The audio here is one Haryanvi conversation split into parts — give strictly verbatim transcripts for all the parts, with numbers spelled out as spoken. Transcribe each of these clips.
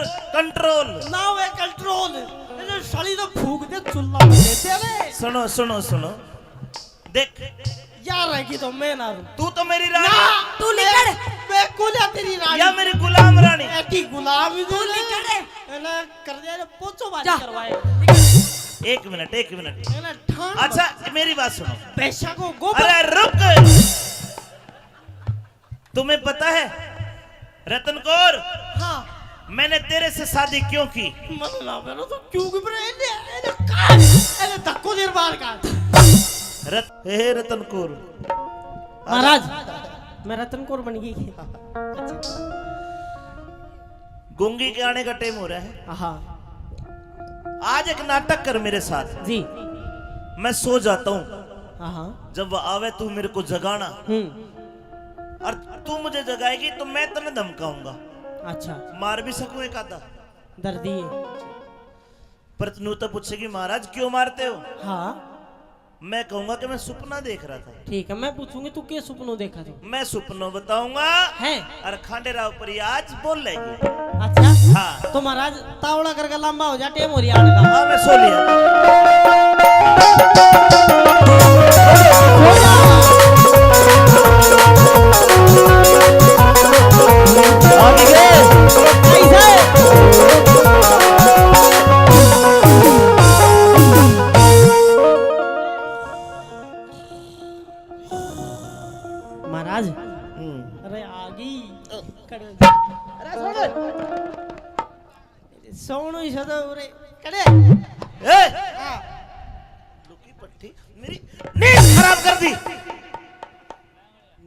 कंट्रोल। ना वे कंट्रोल। ये जो साली तो फूक दे चुल्ला में दे दे रे। सुनो, सुनो, सुनो। देख। यार रहेगी तो मैं ना रहूं। तू तो मेरी रानी। ना, तू निकल। मैं, मैं कौन है तेरी रानी? या मेरी गुलाम रानी। ऐसी गुलाम ही तू नहीं निकल रे। है ना, कर दे रे, पोचो बाजी जा। करवाए। एक मिनट, एक मिनट। है ना, ठान अच्छा, बस। मेरी बात सुनो। भैंसा को गोबर। अरे रुक। तुम्हें पता है रतन कौर? हाँ। मैंने तेरे से शादी क्यों की? मन ना मेरा तो क्यों की, पर एने, एने काट, एने धक्को देर बाहर काट। रत-, हे रतन कौर। महाराज, मैं रतन कौर बन गई। गूंगी के आने का टाइम हो रहा है। हाँ। आज एक नाटक कर मेरे साथ। जी। मैं सो जाता हूँ। हाँ, हाँ। जब वो आवे, तू मेरे को जगाना। हम्म। और तू मुझे जगाएगी तो मैं तने धमकाऊंगा। अच्छा। मार भी सकूं एक आधा। दर्दी है। पर तू तो पूछेगी, "महाराज, क्यों मारते हो?" हाँ। मैं कहूंगा कि मैं सुपना देख रहा था। ठीक है, मैं पूछूंगी, "तू के सुपनो देखा तू?" मैं सुपनो बताऊंगा। हैं? और खांडे राव पर आज बोल लेगी। अच्छा। हाँ। तो महाराज, तावड़ा करके लंबा हो जा, टेम हो रही आने का। हाँ, मैं सो लिया। महाराज। हम्म। अरे आगी। अरे सुन। सोनू ही सदा उरे। कड़े। ए! हाँ। लुकी पट्टी मेरी नींद खराब कर दी।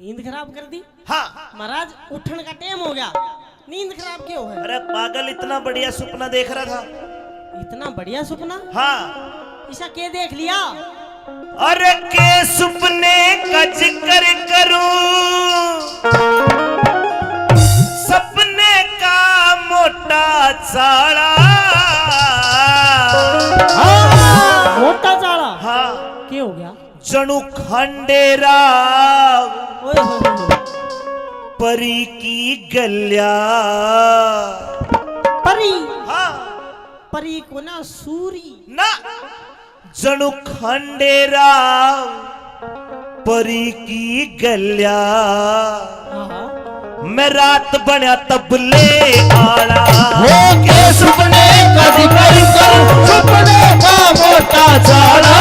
नींद खराब कर दी? हाँ। महाराज, उठण का टाइम हो गया, नींद खराब क्यों है? अरे पागल, इतना बढ़िया सुपना देख रहा था। इतना बढ़िया सुपना? हाँ। इसा के देख लिया? अरे के सुपने का जिक्र करूं, सपने का मोटा चाला। हाँ, मोटा चाला। हाँ। के हो गया? जणु खांडेराव ओए होए होए। परी की गल्या। परी। हाँ। परी को ना, सूरी। ना। जणु खांडेराव परी की गल्या। हाँ, हाँ। मैं रात बण्या तबले आला। हो के सुपने का जिक्र करूं, सुपने का मोटा चाला।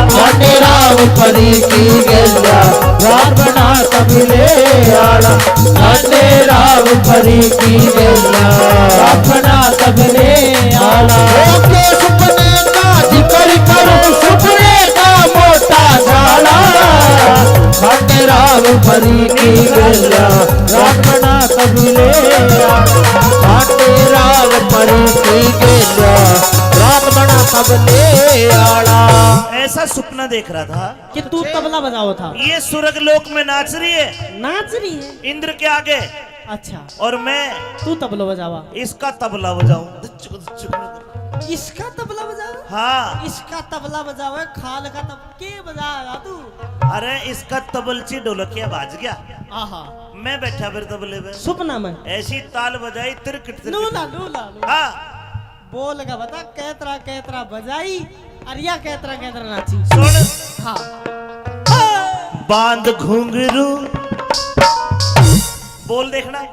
खांडेराव परी की गल्या, रात बण्या तबले आला। खांडेराव परी की गल्या, रात बण्या तबले आला। हो के सुपने का जिक्र करूं, सुपने का मोटा चाला। खांडेराव परी की गल्या, रात बण्या तबले आला। खांडेराव परी की गल्या, रात बण्या तबले आला। ऐसा सुपना देख रहा था कि तू तबला बजाओ था। ये स्वर्ग लोक में नाच रही है। नाच रही है? इंद्र के आगे। अच्छा। और मैं तू तबलो बजावा। इसका तबला बजाऊं। इसका तबला बजावा? हाँ। इसका तबला बजावे, खाल का तब-, के बजाएगा तू? अरे, इसका तबलची ढोलकिया बाज गया। आहा। मैं बैठा फिर तबले पे। सुपना में। ऐसी ताल बजाई, तिरकट, तिरकट। लूला, लूला, लूला। हाँ। बोल के बता, कैतरा, कैतरा बजाई, और या कैतरा, कैतरा नाची। सुन। हाँ। बांध घुंघरू। बोल देखना।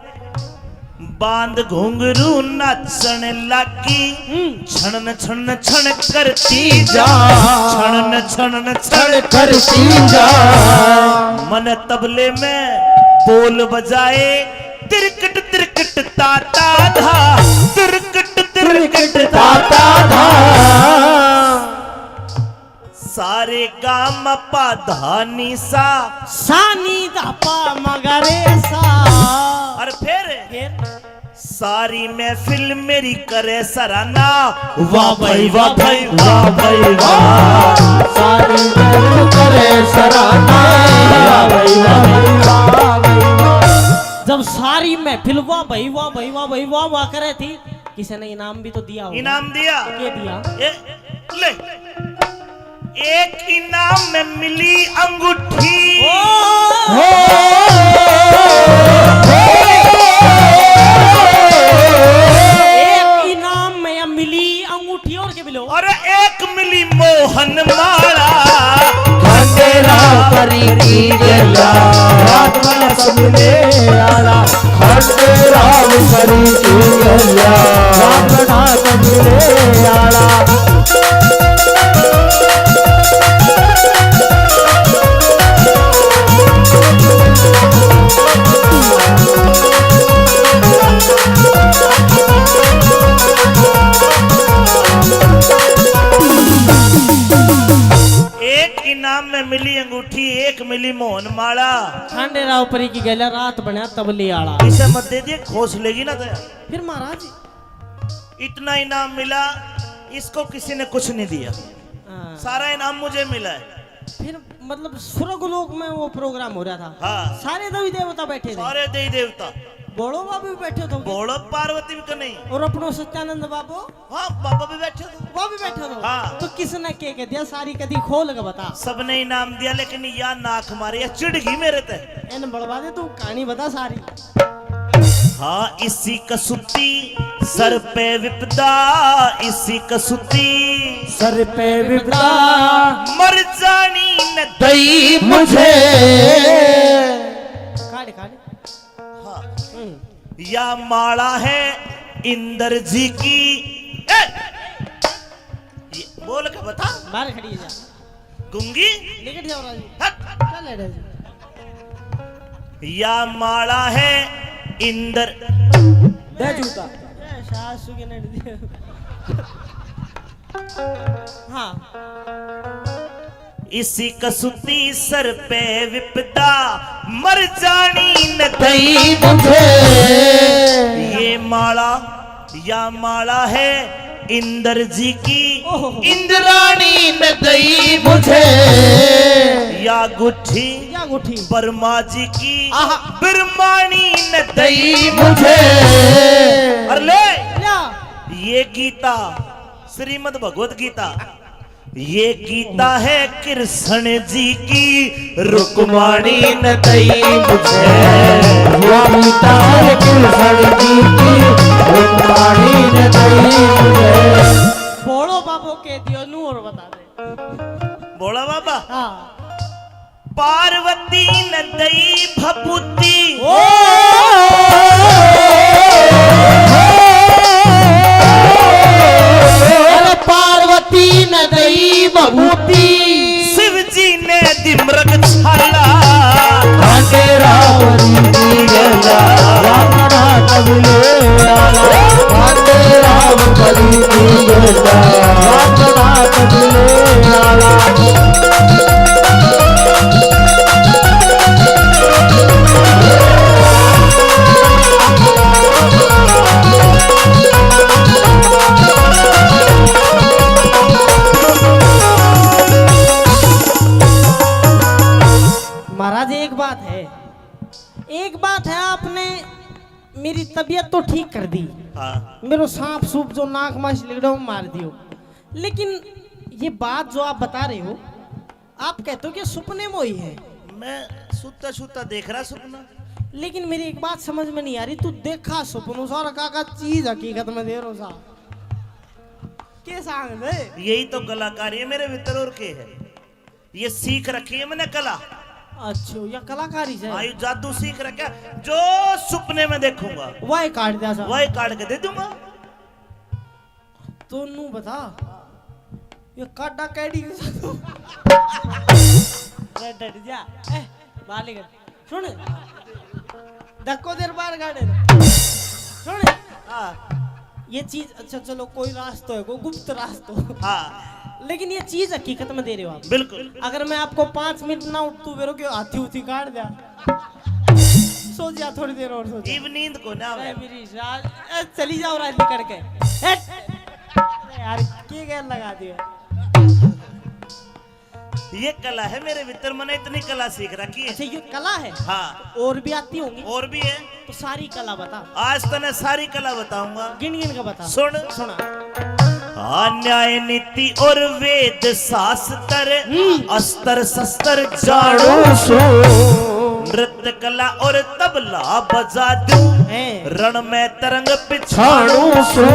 बांध घुंघरू नाचण लागी, हम्म। छणन छणन छण करती जा, छणन छणन छण करती जा। मन तबले में बोल बजाए, तिरकट तिरकट ताता धा, तिरकट तिरकट ताता धा। सारे गाम पा धानी सा। सानी धापा मगरे सा। और फिर? फिर? सारी महफिल मेरी करे सराहना। वाह भाई, वाह भाई, वाह भाई, वाह। सारी महफिल करे सराहना। वाह भाई, वाह भाई, वाह भाई, वाह। जब सारी महफिल वाह भाई, वाह भाई, वाह भाई, वाह, वाह करे थी, किसी ने इनाम भी तो दिया होगा। इनाम दिया। के दिया? ए, ले। एक इनाम में मिली अंगूठी। ओ! हो! हो! रात बना तबले आला। एक इनाम में मिली अंगूठी, एक मिली मोहन माला। खांडे राव परी की गैला रात बनया तबले आला। इसे मत दे दिए, खोस लेगी ना तो। फिर महाराज? इतना इनाम मिला, इसको किसी ने कुछ नहीं दिया। हाँ। सारा इनाम मुझे मिला है। फिर मतलब स्वर्ग लोक में वो प्रोग्राम हो रहा था। हाँ। सारे देवी देवता बैठे थे। सारे देवी देवता। भोलो बाबू भी बैठे थे। भोलो पार्वती भी तो नहीं। और अपनो सत्यानंद बाबू? हाँ, बाबा भी बैठे थे। वो भी बैठे थे। हाँ। तो किसने के, के दिया? सारी कदी खोल के बता। सबने इनाम दिया, लेकिन या नाक मारे, या चिढ़ गई मेरे ते। इन बड़वा दे, तू कहानी बता सारी। हाँ, इसी कसूती सर पे विपदा, इसी कसूती सर पे विपदा, मर जानी न दई मुझे। काट, काट। हाँ। हम्म। या माला है इंदर जी की। ए! ये बोल के बता। बाहर खड़ी है जा। गूंगी? निकट जाओ राजू। हट। चल ले राजू। या माला है इंदर। दे जूता। ए, सासू के नड़ दियो। हाँ। इसी कसूती सर पे विपदा, मर जानी न दई मुझे। ये माला, या माला है इंदर जी की, ओहो। इंद्राणी न दई मुझे। या गुट्ठी, या गुट्ठी। ब्रह्मा जी की, आहा। ब्रह्माणी न दई मुझे। अरे ले, या। ये गीता, श्रीमद् भगवत गीता, ये गीता है कृष्ण जी की, रुक्माणी न दई मुझे। ये गीता है कृष्ण जी की, रुक्माणी न दई मुझे। भोलो बाबो के दियो नू और बता दे। भोला बाबा। हाँ। पार्वती न दई भभूति। ओ! अरे पार्वती न दई भभूति। शिव जी ने दी मृग छाला। भांडे रावण की गला, राम ना तबले वाला। भांडे रावण की गला, राम ना तबले वाला। महाराज, एक बात है, एक बात है, आपने मेरी तबीयत तो ठीक कर दी। हाँ। मेरो सांप सूप जो नाक मास लिगड़ा, वो मार दियो। लेकिन ये बात जो आप बता रहे हो, आप कहते हो कि सपने में हुई है। मैं सुता सुता देख रहा सपना। लेकिन मेरी एक बात समझ में नहीं आ रही, तू देखा सपनों सारा का, का चीज हकीकत में दे रो सा। के सांग दे? यही तो कलाकारी है मेरे भीतर, और के है? ये सीख रखी है मैंने कला। अच्छा, या कलाकारी से? हाँ, ये जादू सीख रखा, जो सपने में देखूंगा, वही काट दिया सा। वही काट के दे दूंगा। तो नू बता, ये काटा कैडी के साथ? अरे डट जा। ए, बाहर निकल। सुन, धक्को देर बाहर काटे। सुन, हाँ। ये चीज, अच्छा चलो, कोई रास्तो है, कोई गुप्त रास्तो। हाँ। लेकिन ये चीज हकीकत में दे रहे हो आप। बिल्कुल। अगर मैं आपको पाँच मिनट ना उठ, तू मेरे को हाथी उथी काट दिया। सो जा थोड़ी देर और, सो जा। इब नींद को ना आवे। ए, मेरी राज, ए, चली जाओ राज निकल के। हट। अरे यार, के गैल लगा दिया? ये कला है मेरे भीतर, मैंने इतनी कला सीख रखी है। अच्छा, ये कला है? हाँ। और भी आती होंगी? और भी है। तो सारी कला बता। आज तने सारी कला बताऊंगा। गिन गिन के बता। सुन। सुना। हाँ, न्याय नीति और वेद शास्त्र, हम्म। अस्त्र शस्त्र जानू सू। नृत्य कला और तबला बजा दूं। हैं। रण में तरंग पिछाणू सू।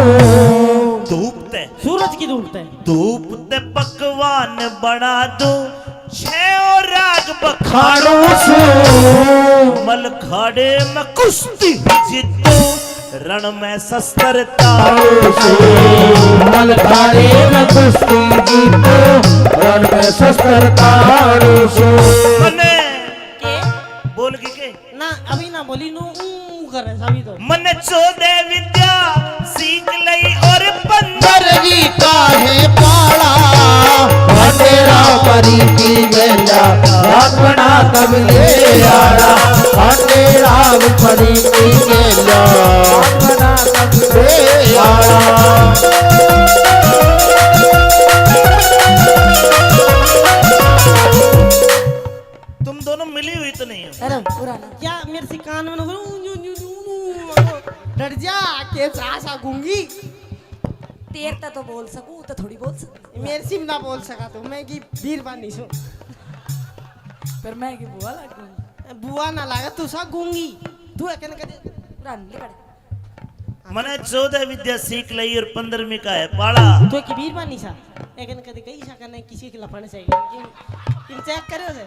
धूप ते। सूरज की धूप ते। धूप ते पकवान बना दूं। छह राग बखाणू सू। मलखाड़े में कुश्ती जीतूं। रण में शस्त्र ताड़ू सू, मलखारे में कुश्ती जीतो, रण में शस्त्र ताड़ू सू। मने के? बोल की के? ना, अभी ना बोली, नू ऊ करे सभी तो। मने चौदह विद्या सीख लई और पंद्रहवीं का है पाला। अंधेरा परी की गेला, अपना तब ले आड़ा। अंधेरा परी की गेला, अपना तब ले आड़ा। तुम दोनों मिली हुई तो नहीं हो? अरे, पूरा ना। क्या मेरे से कान में ना बोलो, न्यू, न्यू, न्यू, न्यू, डर जा, के सा, सा गूंगी। तेर ते तो बोल सकूं, तो थोड़ी बोल सकूं। मेरे से भी ना बोल सका तो, मैं की बीरबानी सू। पर मैं की बुआ लागूं? बुआ ना लागे, तू सा गूंगी। तू है कन कदे? पूरा निकल। मने चौदह विद्या सीख लई और पंद्रहवीं का है पाला। तो की बीरबानी सा, लेकिन कदे कही सा कने किसी के लफड़ से, किन, किन चेक करो से।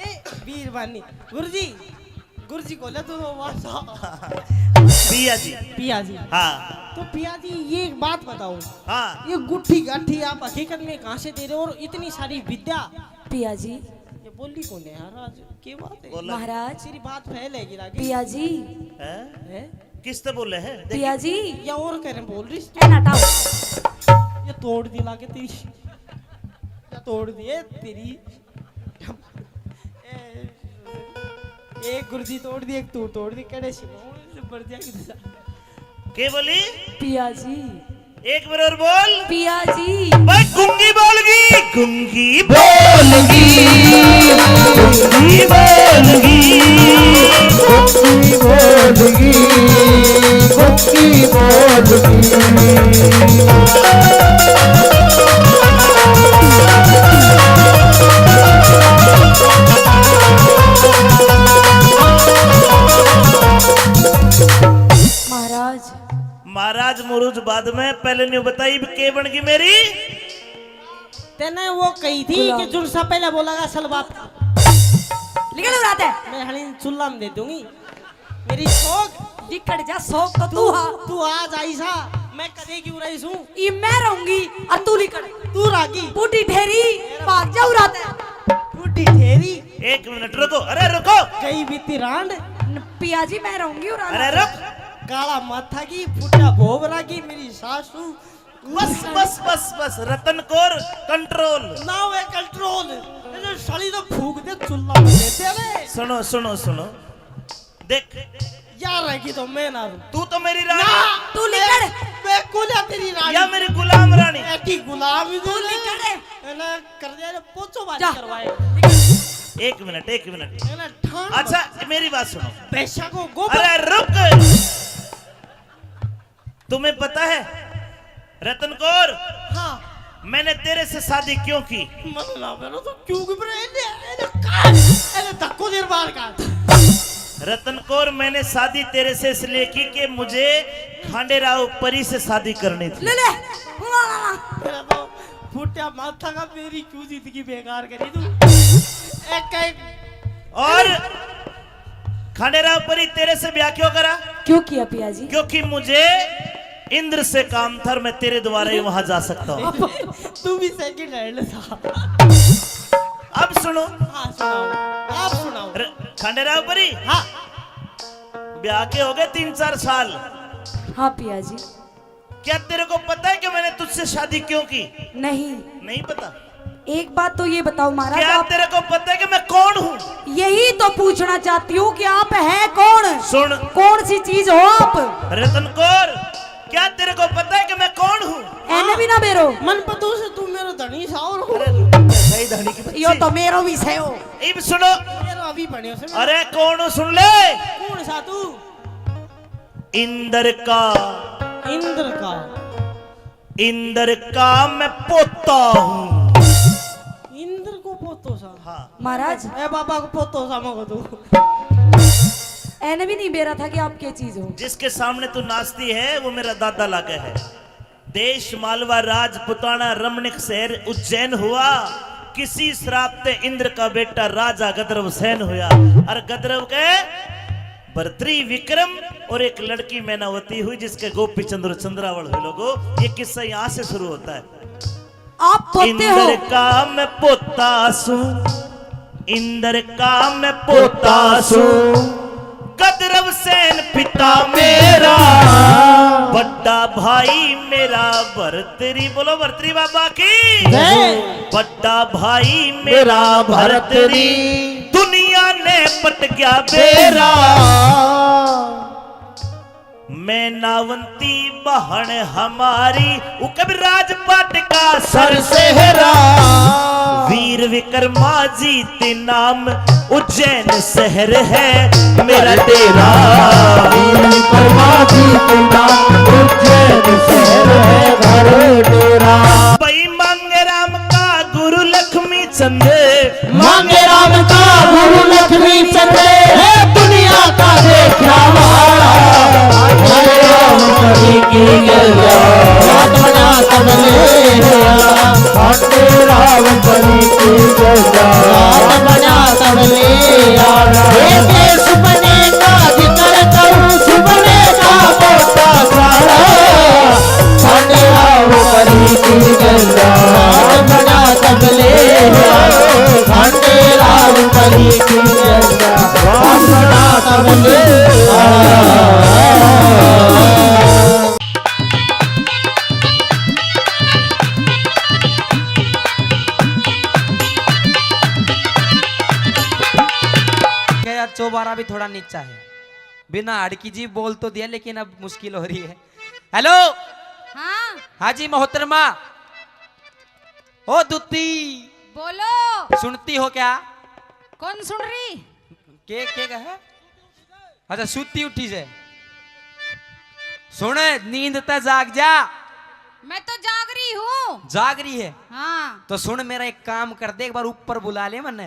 ए, बीरबानी, गुरुजी, गुरुजी को ले तू वो सा। पिया जी। पिया जी। हाँ। तो पिया जी, ये एक बात बताओ। हाँ। ये गुट्ठी गाठी आप हकीकत में कहाँ से दे रहे हो और इतनी सारी विद्या? पिया जी। ये बोली कौन है यार आज? के बात है? बोला। महाराज। तेरी बात फैल है गिरा के। पिया जी। हैं? हैं? किस ते बोले है? पिया जी। या और कह रहे बोल रही है। ए, नाटा। ये तोड़ दी लागे तेरी। या तोड़ दिए तेरी। ए, एक गुर्जी तोड़ दी, एक तू तोड़ दी, कड़े से बढ़ जाएगी। के बोली? पिया जी। एक बार और बोल। पिया जी। भाई, गुंगी बोलगी, गुंगी बोलगी, गुंगी बोलगी, गुंगी बोलगी, गुंगी बोलगी। महाराज। महाराज मुरुज बाद में, पहले न्यू बताई, इब के बन गई मेरी? तैने वो कही थी गुलाम। कि जुनसा पहले बोलागा सल बाप। निकल रहा था। मैं हनी चुल्ला में दे दूंगी। मेरी शौक। लिकड़ जा, शौक तो तू तू, हा। तू आज आई सा, मैं कदे क्यों रही सूं? ई मैं रहूंगी, और तू लिकड़। तू रागी। बूढ़ी ठेरी, भाग जाऊ रात है। बूढ़ी ठेरी। एक मिनट रुको, अरे रुको। गई बीती रांड। न, पिया जी, मैं रहूंगी और अरे रुक। काला माथा की फुटा भोग रागी मेरी सासू। बस, बस, बस, बस, रतन Kaur, control। Now I control। ये साली तो फूक दे, चुल्ला में दे दे रे। सुनो, सुनो, सुनो। देख। यार रहेगी तो मैं ना रहूं। तू तो मेरी रानी। ना, तू लिकड़। मैं, मैं कौन है तेरी रानी? या मेरी गुलाम रानी। ऐसी गुलाम ही तू तो लिकड़। है ना, कर दे रे, पोचो बाजी जा। करवाए। एक मिनट, एक मिनट। है ना, ठान अच्छा, मत। मेरी बात सुनो। पैसा को गोबर। अरे रुक। तुम्हें पता है रतन कौर, हाँ। मैंने तेरे से शादी क्यों की? मन ना करो तो क्यों की, पर इन्हें, इन्हें काट, इन्हें धक्को देर बाहर काट। रतन कौर, मैंने शादी तेरे से इसलिए की कि मुझे खांडेराव परी से शादी करनी थी। ले ले, बुला ला ला। मेरा तो फुटिया माथा का, मेरी क्यों जिंदगी बेकार करी तू? एक, एक। और खांडेराव परी, तेरे से ब्याह क्यों करा? क्यों किया पिया जी? क्योंकि मुझे इंद्र से काम था और मैं तेरे द्वारा ही वहां जा सकता हूँ। तू भी second hand था। अब सुनो। हाँ, सुनाओ। आप सुनाओ। र-, खांडेराव परी। हाँ। ब्याह के हो गए तीन चार साल। हाँ पिया जी। क्या तेरे को पता है कि मैंने तुझसे शादी क्यों की? नहीं। नहीं पता? एक बात तो ये बताओ महाराज, क्या आप तेरे को पता है कि मैं कौन हूँ? यही तो पूछना चाहती हूँ कि आप हैं कौन? सुन। कौन सी चीज हो आप? रतन कौर, क्या तेरे को पता है कि मैं कौन हूँ? एने भी ना बेरो। मन पतो से तू मेरो धनी सा और हो। अरे, सही धनी की बच्ची। यो तो मेरो भी सही हो। इब सुनो। मेरो अभी बन्यो से। अरे, कौन हो, सुन ले। कौन सा तू? इंद्र का। इंद्र का। इंद्र का मैं पोता हूँ। इंद्र को पोतो सा? हाँ। महाराज। ए बाबा को पोतो सा मगो तू। एने भी नहीं बेरा था कि आप क्या चीज हो। जिसके सामने तू नाचती है, वो मेरा दादा लागे है। देश मालवा, राजपुताना, रमणीक शहर उज्जैन हुआ। किसी श्राप ते इंद्र का बेटा राजा गदरव सैन हुआ। और गदरव के भरतरी विक्रम और एक लड़की मैनावती हुई जिसके गोपी चंद्र चंद्रावल हुए। लोगो, ये किस्सा यहाँ से शुरू होता है। आप पोते हो। इंद्र का मैं पोता सूं, इंद्र का मैं पोता सूं, गदरव सेन पिता मेरा, बड़ा भाई मेरा भरतरी। बोलो भरतरी बाबा की जय। बड़ा भाई मेरा भरतरी, दुनिया ने पट गया बेरा। मैनावंती बहन हमारी, वो कविराज पाट का सर सेहरा। वीर विक्रमा जी ते नाम, उज्जैन शहर है मेरा डेरा। वीर विक्रमा जी ते नाम, उज्जैन शहर है घर डेरा। भाई मांगे राम का गुरु लक्ष्मी चंद, मांगे राम का गुरु लक्ष्मी चंद, है दुनिया का देखा वाला। हरे राम हरि की गंगा, बात बना तबले वाला। हरे राम हरि की गंगा, बात बना तबले वाला। हे देश बने का जिक्र करूं, सुबह का पोता सारा। हरे राम हरि की गंगा, बात बना तबले वाला। हरे राम हरि की गंगा, बात बना तबले वाला। क्या यार, चौबारा भी थोड़ा नीचा है। बिना हाड़ की जी बोल तो दिया, लेकिन अब मुश्किल हो रही है। हेलो। हाँ। हाँ जी मोहतरमा। ओ दुत्ती। बोलो। सुनती हो क्या? कौन सुन रही? के, के कहे? अच्छा, सुत्ती उठी से। सुन, नींद ते जाग जा। मैं तो जाग रही हूँ। जाग रही है? हाँ। तो सुन, मेरा एक काम कर दे, एक बार ऊपर बुला ले मन्ने।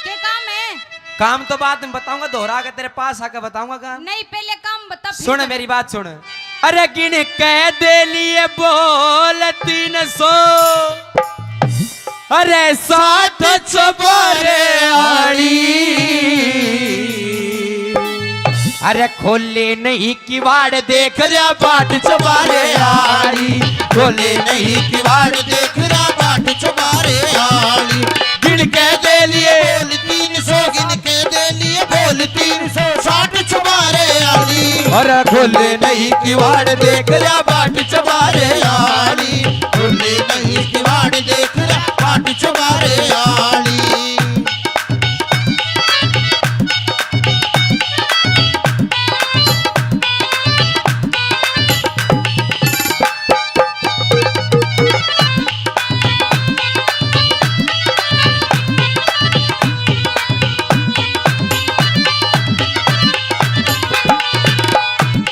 के काम है? काम तो बाद में बताऊंगा, दोहरा के तेरे पास आके बताऊंगा काम। नहीं, पहले काम बता, फिर सुन बता। मेरी बात सुन। अरे गिन के दे लिए बोल तीन सौ, अरे साठ चबारे आली। अरे खोले नहीं किवाड़ देख रहा बाट चबारे आली, खोले नहीं किवाड़ देख रहा बाट चबारे आली। गिन के दे लिए बोल तीन सौ, गिन के दे लिए बोल तीन सौ साठ चबारे आली। अरे खोले नहीं किवाड़ देख रहा बाट चबारे आली, खोले नहीं किवाड़ देख रहा बाट चबारे आली।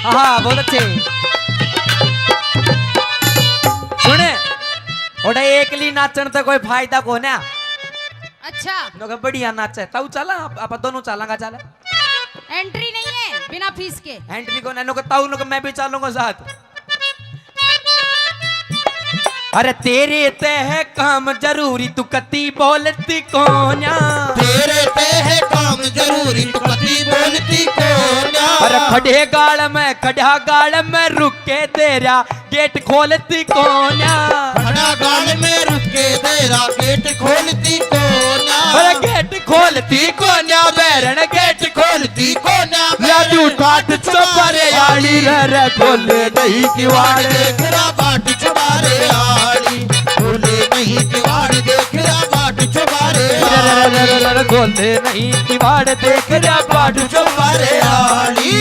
हाँ, बहुत अच्छे। सुने, ओड़े एकली नाचण ते कोई फायदा कोन्या। अच्छा। नो के बढ़िया नाचे, ताऊ चला, आप, आप दोनों चलांगा, चले। एंट्री नहीं है बिना फीस के। एंट्री कोन्या, नो के ताऊ, नो के मैं भी चलूंगा साथ। अरे तेरे ते है काम जरूरी, तू कती बोलती कोन्या। तेरे ते है काम जरूरी, तू कती बोलती कोन्या। अरे खड़े गाल में, खड़ा गाल में रुके तेरा गेट खोलती कोन्या। खड़ा गाल में रुके तेरा गेट खोलती कोन्या। अरे गेट खोलती कोन्या, बैरन गेट खोलती कोन्या। या तू ठाट चौबारे आली रे, रे खोले नहीं किवाड़। देख रहा बाट चौबारे आली, खोले नहीं किवाड़। देख रहा बाट चौबारे आली, रे, रे, रे, रे, खोले नहीं किवाड़। देख रहा बाट चौबारे आली।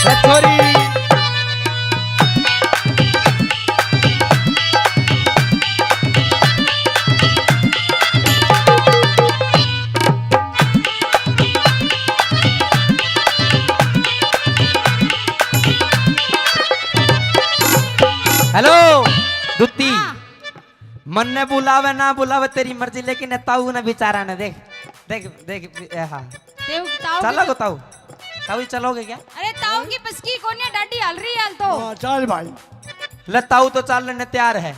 ए छोरी। हेलो, दुत्ती। हाँ। मन्ने बुलावे ना बुलावे तेरी मर्जी, लेकिन ये ताऊ ने बेचारा ने देख, देख, देख, ए, हाँ। ते ताऊ चला की तो ताऊ, ताऊ ही चलोगे क्या? अरे ताऊ की बस की कोन्या, डाडी हल रही हाल तो। हाँ, चल भाई। ले ताऊ तो चलने तैयार है।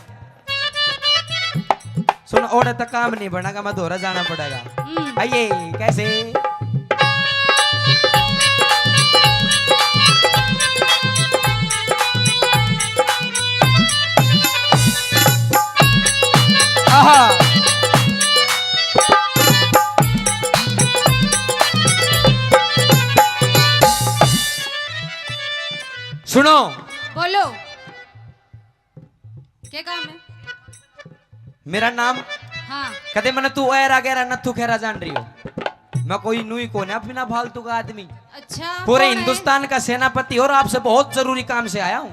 सुन, ओड़े तक काम नहीं बनेगा, मैं धोरे जाना पड़ेगा। हम्म। आइए, कैसे? आहा। सुनो। बोलो। के काम है? मेरा नाम? हाँ। कदे मने तू ऐरा गैरा नथु खैरा जान रही हो? मैं कोई नूई कोन्या बिना फालतू का आदमी। अच्छा, पूरे कौन है? हिंदुस्तान का सेनापति और आपसे बहुत जरूरी काम से आया हूँ।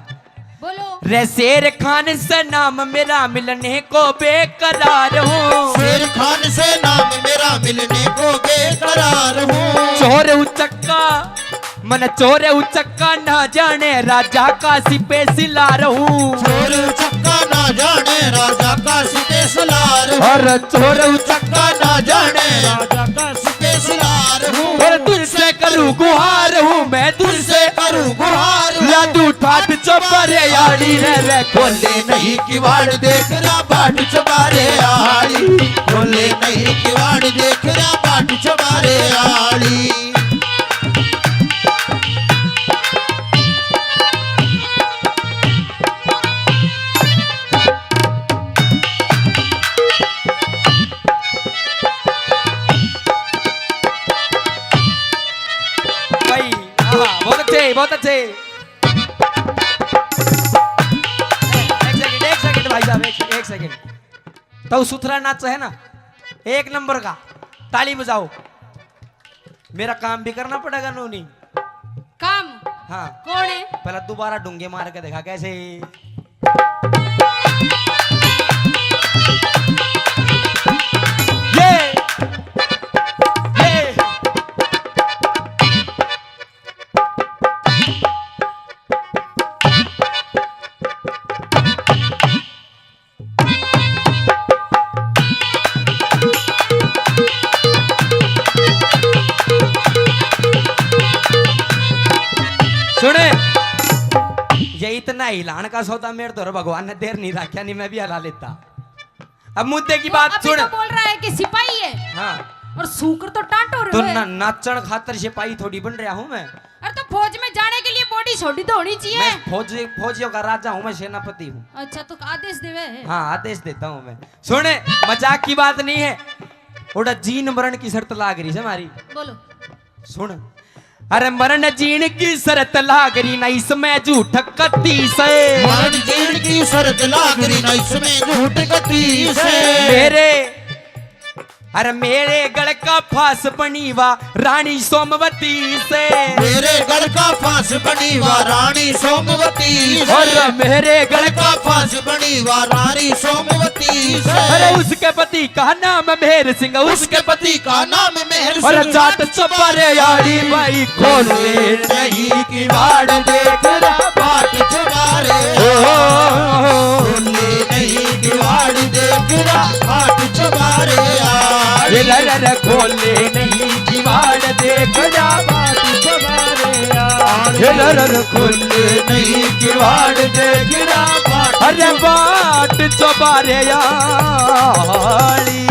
बोलो। रे शेर खान से नाम मेरा मिलने को बेकरार हूँ। शेर खान से नाम मेरा मिलने को बेकरार हूँ। चोर उचक्का, मन चोर उचक्का ना जाने राजा का सिपे सिला रहूं। चोर उचक्का ना जाने राजा का सिपे सिला रहूं। और चोर उचक्का ना जाने राजा का सिपे सिला रहूं। और तुझसे करूं गुहार हूँ मैं, तुझसे करूं गुहार हूँ। लादू ठाट चौबारे आड़ी रे, रे खोले नहीं किवाड़ देख रहा बाट चौबारे आड़ी। खोले नहीं किवाड़ देख रहा बाट चौबारे आड़ी। भाई, आहा, बहुत अच्छे, बहुत अच्छे। एक सेकंड, एक सेकंड भाई साहब, एक, एक सेकंड। तो सुथरा नाच है ना, एक नंबर का, ताली बजाओ। मेरा काम भी करना पड़ेगा नोनी। काम? हाँ। कौन है? पहला दोबारा डूंगे मार के देखा कैसे। ये, ये। सुने, ये इतना हिलान का सौदा मेरे तो भगवान ने देर नहीं रखा, नहीं मैं भी हला लेता। अब मुद्दे की वो बात अभी सुन। तो बोल रहा है कि सिपाही है। हाँ। और सूकर तो टांटो रे तो हुए। ना, नाचण खातर सिपाही थोड़ी बन रहा हूँ मैं। अरे तो फौज में जाने के लिए बॉडी छोटी तो होनी चाहिए। मैं फौज, फौजियों का राजा हूँ, मैं सेनापति हूँ। अच्छा, तो आदेश देवे है? हाँ, आदेश देता हूँ मैं। सुने, मजाक की बात नहीं है। ओड़ा जीन मरण की शर्त लाग रही है हमारी। बोलो। सुन। अरे मरण जीन की शर्त लाग रही ना इसमें झूठ कती से। मरण जीन की शर्त लाग रही ना इसमें झूठ कती से। मेरे अरे मेरे गल का फांस बनी वा रानी सोमवती से। मेरे गल का फांस बनी वा रानी सोमवती से। अरे मेरे गल गल का फांस बनी वा रानी सोमवती से। अरे उसके पति का नाम मेहर सिंह, उसके उसके पति का नाम मेहर सिंह। अरे जाट चौबारे आड़ी भाई खोले नहीं किवाड़ देख रहा बाट चौबारे। ओ, खोले नहीं किवाड़ देख रहा बाट चौबारे आड़ी। रे रे रे खोले नहीं किवाड़ देख रहा बाट चौबारे आड़ी। रे रे रे खोले नहीं किवाड़ देख रहा बाट अरे बाट चौबारे आड़ी।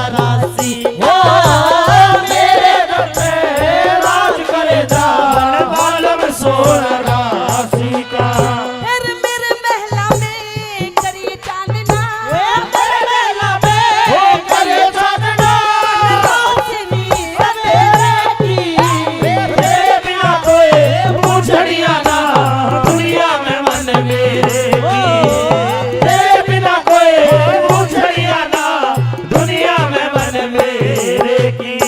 राशि। ओ मेरे घर पे राज करे जा, बन मालम सोना राशि का। फिर मेरे महला में करिए चांदना। ओ मेरे महला में करिए चांदना। रोशनी अंधेरे की, तेरे बिना कोई पूछड़िया ना दुनिया में मन मेरे की। तेरे बिना कोई पूछड़िया ना दुनिया में मन मेरे की।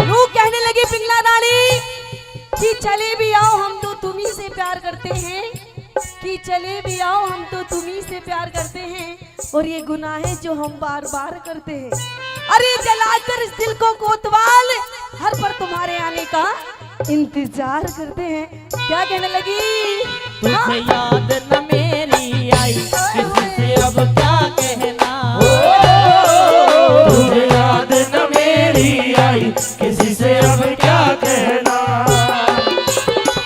नू कहने लगी पिंगला रानी कि चले भी आओ, हम तो तुम्ही से प्यार करते हैं, कि चले भी आओ, हम तो तुम्ही से प्यार करते हैं, और ये गुनाह है जो हम बार बार करते हैं। अरे जलाकर इस दिल को कोतवाल, हर पल तुम्हारे आने का इंतजार करते हैं। क्या कहने लगी? तुझे हाँ? याद न मेरी आई, किसी से अब क्या कहना? तुझे याद न मेरी आई, किसी से अब क्या कहना?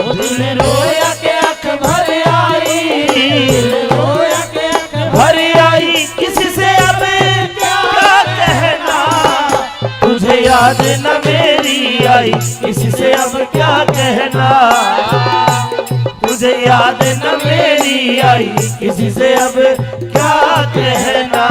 ओ दिल रोया के आंख भर आई, दिल रोया के आंख भर आई, किसी से अब क्या कहना? तुझे याद न मेरी आई, किसी से अब क्या कहना? तुझे याद न मेरी आई, किसी से अब क्या कहना?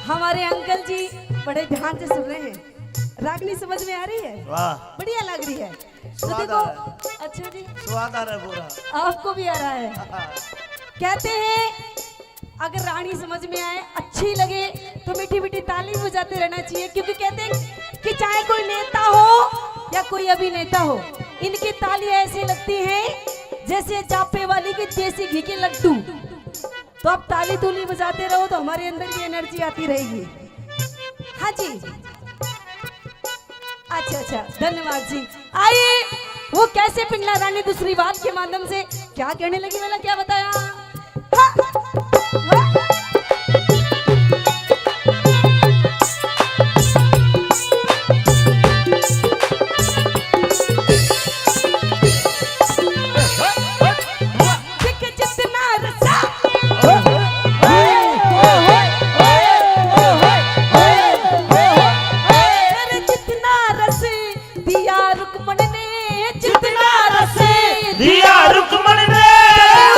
हमारे अंकल जी बड़े ध्यान से सुन रहे हैं। रागनी समझ में आ रही है? वाह। बढ़िया लग रही है। तो स्वाद देखो, आ रहा है। अच्छा जी। स्वाद आ रहा है पूरा। आपको भी आ रहा है। कहते हैं, अगर रागनी समझ में आए, अच्छी लगे, तो मीठी मीठी ताली बजाते रहना चाहिए, क्योंकि कहते हैं कि चाहे कोई नेता हो या कोई अभिनेता हो, इनकी ताली ऐसी लगती है जैसे जापे वाली के देसी घी के लड्डू। तो आप ताली तुली बजाते रहो तो हमारे अंदर भी एनर्जी आती रहेगी। हाँ जी, अच्छा अच्छा, धन्यवाद जी। आइए, वो कैसे पिंगला रानी दूसरी बात के माध्यम से क्या कहने लगी, वाला क्या बताया? हाँ। देख जितना रस, अरे जितना रस दिया रुक्मण ने, जितना रस दिया रुक्मण ने,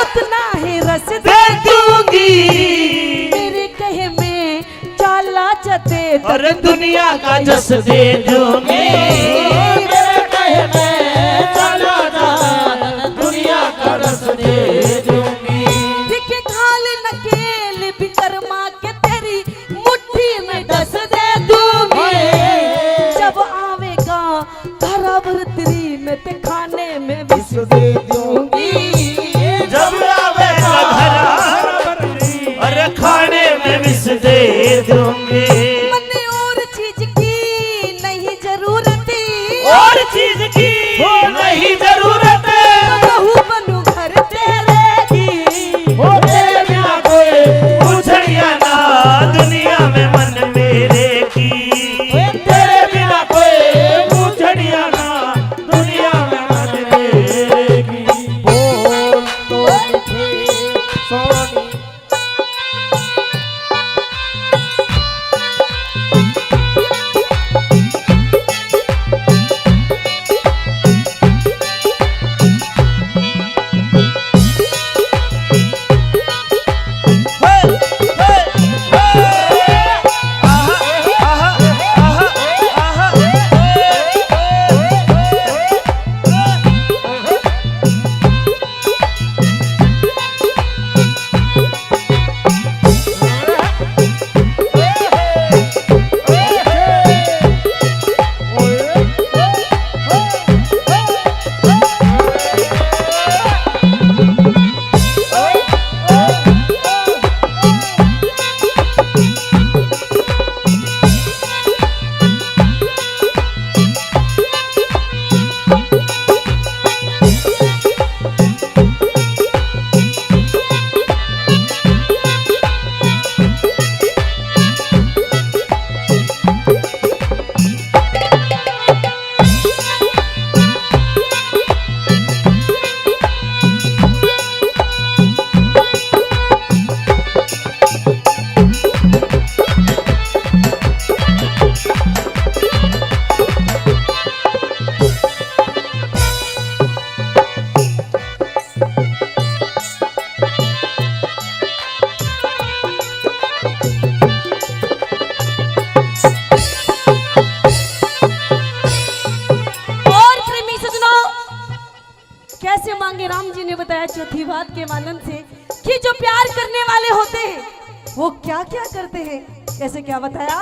उतना ही रस दे दूंगी। मेरे कहे में चाला जदे तक और दुनिया का जस दे दूंगी। मेरे कहे में चाला जदे तक दुनिया का रस दे दूंगी। देखे खाल नकेल विकरमा के तेरी मुट्ठी में दस दे दूंगी। जब आवेगा घर आबरतरी में ते खाने में विष दे दूंगी। जब आवेगा घर आबरतरी, अरे खाने में विष दे दूंगी। मन्ने और चीज की नहीं जरूरत, चौथी बात के माध्यम से कि जो प्यार करने वाले होते हैं, वो क्या क्या करते हैं, कैसे क्या बताया?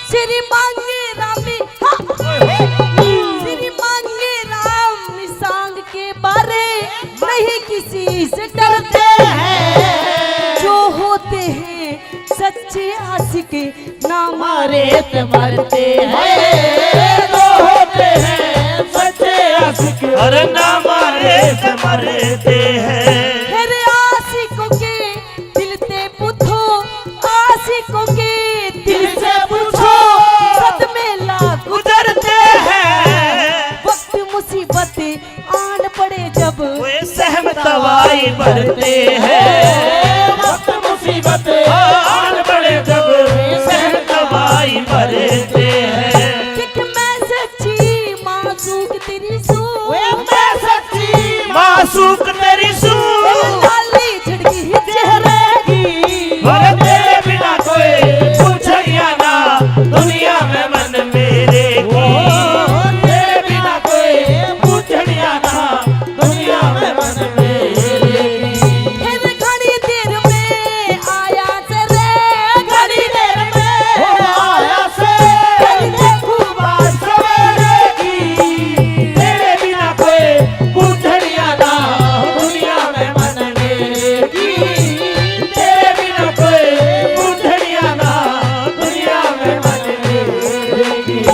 श्री मांगे रामी, हाँ। श्री मांगे राम सांग के बारे नहीं किसी से डरते हैं। जो होते हैं सच्चे आशिक, ना मारे से मरते हैं। जो होते हैं सच्चे आशिक, अरे ना मारे से मरते हैं। फिर आशिकों के दिल ते पूछो, आशिकों के दिल से पूछो, सदमे लाख गुजरते हैं। वक्त मुसीबत आन पड़े जब, वे सहम तवाई भरते हैं। वक्त मुसीबत आन पड़े जब, सहम तवाई भरते हैं। देख मैं सच्ची मासूक तेरी सूरत, वे मैं सच्ची मासूक तेरी सूरत, लाली झड़की चेहरे की। और तेरे बिना कोई पूछड़िया ना दुनिया में मन मेरे की। ओ, तेरे बिना कोई पूछड़िया ना दुनिया में मन मेरे की। फिर घड़ी देर में आया से रे, घड़ी देर में आया से। फिर देखूं बात सवेरे की। तेरे बिना कोई पूछड़िया ना दुनिया में मन मेरे की। तेरे बिना कोई पूछड़िया ना दुनिया में मन मेरे की।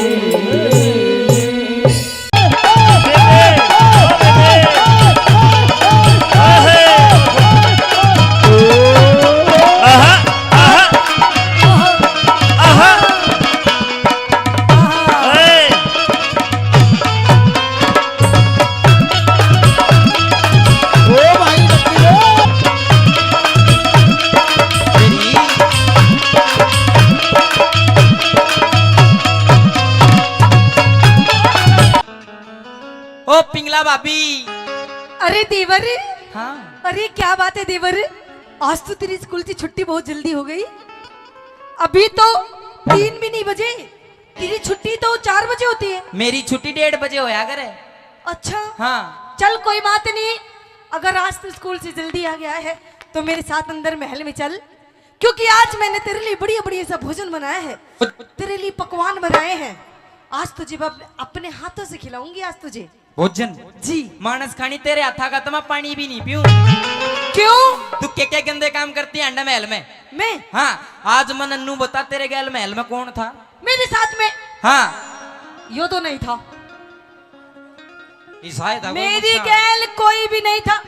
ओ पिंगला भाभी। अरे देवर। हाँ। अरे क्या बात है देवर, आज तो तेरी स्कूल की छुट्टी बहुत जल्दी हो गई। अभी तो तीन भी नहीं बजे, तेरी छुट्टी तो चार बजे होती है। मेरी छुट्टी डेढ़ बजे होया करे। अच्छा। हाँ। चल कोई बात नहीं, अगर आज तू स्कूल से जल्दी आ गया है तो मेरे साथ अंदर महल में चल, क्योंकि आज मैंने तेरे लिए बढ़िया बढ़िया सा भोजन बनाया है। तेरे लिए पकवान बनाए हैं, आज तुझे मैं अपने हाथों से खिलाऊंगी आज तुझे। भोजन? जी। मानस खानी, तेरे हाथा का तो मैं पानी भी नहीं पीऊं। क्यों? तू के के गंदे काम करती है अंडा महल में? मैं? हाँ। आज मन नू बता, तेरे गैल महल में कौन था? मेरे साथ में? हाँ। यो तो नहीं था। ये शायद है कोई मेरी नुकसान। गैल कोई भी नहीं था।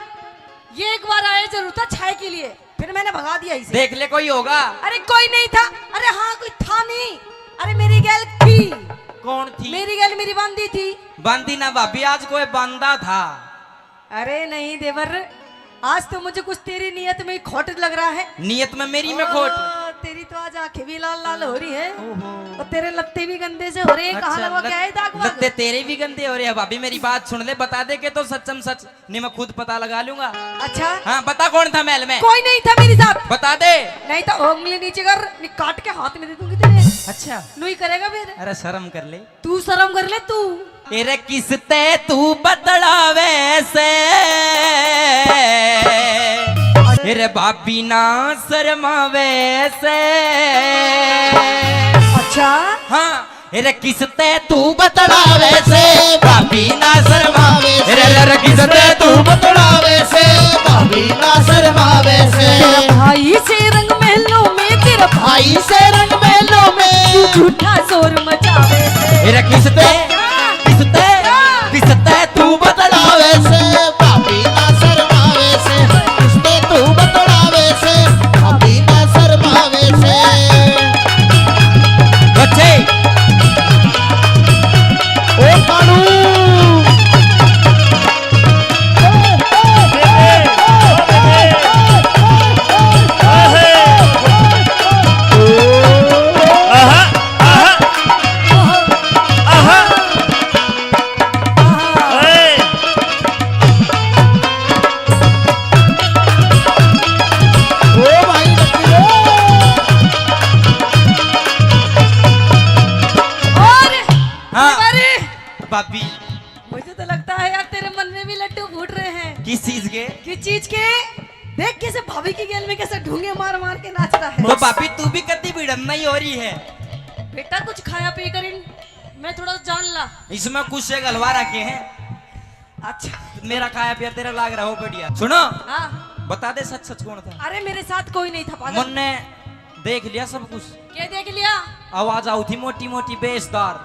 ये एक बार आया जरूर था चाय के लिए, फिर मैंने भगा दिया इसे। देख ले, कोई होगा। अरे कोई नहीं था। अरे हाँ, कोई था नहीं। अरे मेरी गैल थी। कौन थी? मेरी गैल मेरी बांदी थी। बांदी ना भाभी, आज कोई बांदा था। अरे नहीं देवर, आज तो मुझे कुछ तेरी नीयत में ही खोट लग रहा है। नीयत में मेरी में खोट? ओ, तेरी तो आज आंखें भी लाल लाल हो रही है। ओहो। और तेरे लत्ते भी गंदे से हो रहे हैं। अच्छा, कहाँ लगवा के आए दाग वाग? लत्ते तेरे भी गंदे हो रहे हैं भाभी। मेरी बात सुन ले, बता दे के तो सच्चम सच, नहीं मैं खुद पता लगा लूंगा। अच्छा। हाँ, बता कौन था महल में? कोई नहीं था मेरे साथ। बता दे। नहीं तो उंगली नीचे कर, नहीं काट के हाथ में दे दूंगी तेरे। अच्छा। नू ही करेगा फिर। अरे शर्म कर ले। तू शर्म कर ले तू। तेरे किसते तू बतलावे से, तेरे भाभी ना शर्मावे से। अच्छा। हाँ। तेरे किसते तू बतलावे से, भाभी ना शर्मावे से। तेरे, तेरे किसते तू बतलावे से, भाभी ना शर्मावे से। तेरा भाई से रंग महलों में, तेरा भाई से रंग महलों में। तू झूठा शोर मचावे से। तेरे किसते, क्या? किसते, क्या? किसते तू बतलावे से, भाभी ना शर्मावे से। किसते तू बतलावे से, भाभी ना शर्मावे से। बच्चे। ओ कानू। आहा, आहा, आहा। भाभी। मुझे तो लगता है यार, तेरे मन में भी लड्डू फूट रहे हैं। किस चीज के? किस चीज के? देख कैसे भाभी की गेल में कैसे ढूंगे मार मार के नाच रहा है। तो भाभी, तू भी कति भिड़न नहीं हो रही है। बेटा, कुछ खाया पी कर इन, मैं थोड़ा जान ला। इसमें कुछ से हलवा रखे हैं। अच्छा। मेरा खाया पिया तेरा लाग रहा हो बढ़िया। सुनो। हाँ। बता दे, सच सच कौन था? अरे, मेरे साथ कोई नहीं था, पागल। मन्ने देख लिया सब कुछ। क्या देख लिया? आवाज आऊ थी मोटी मोटी बेसदार।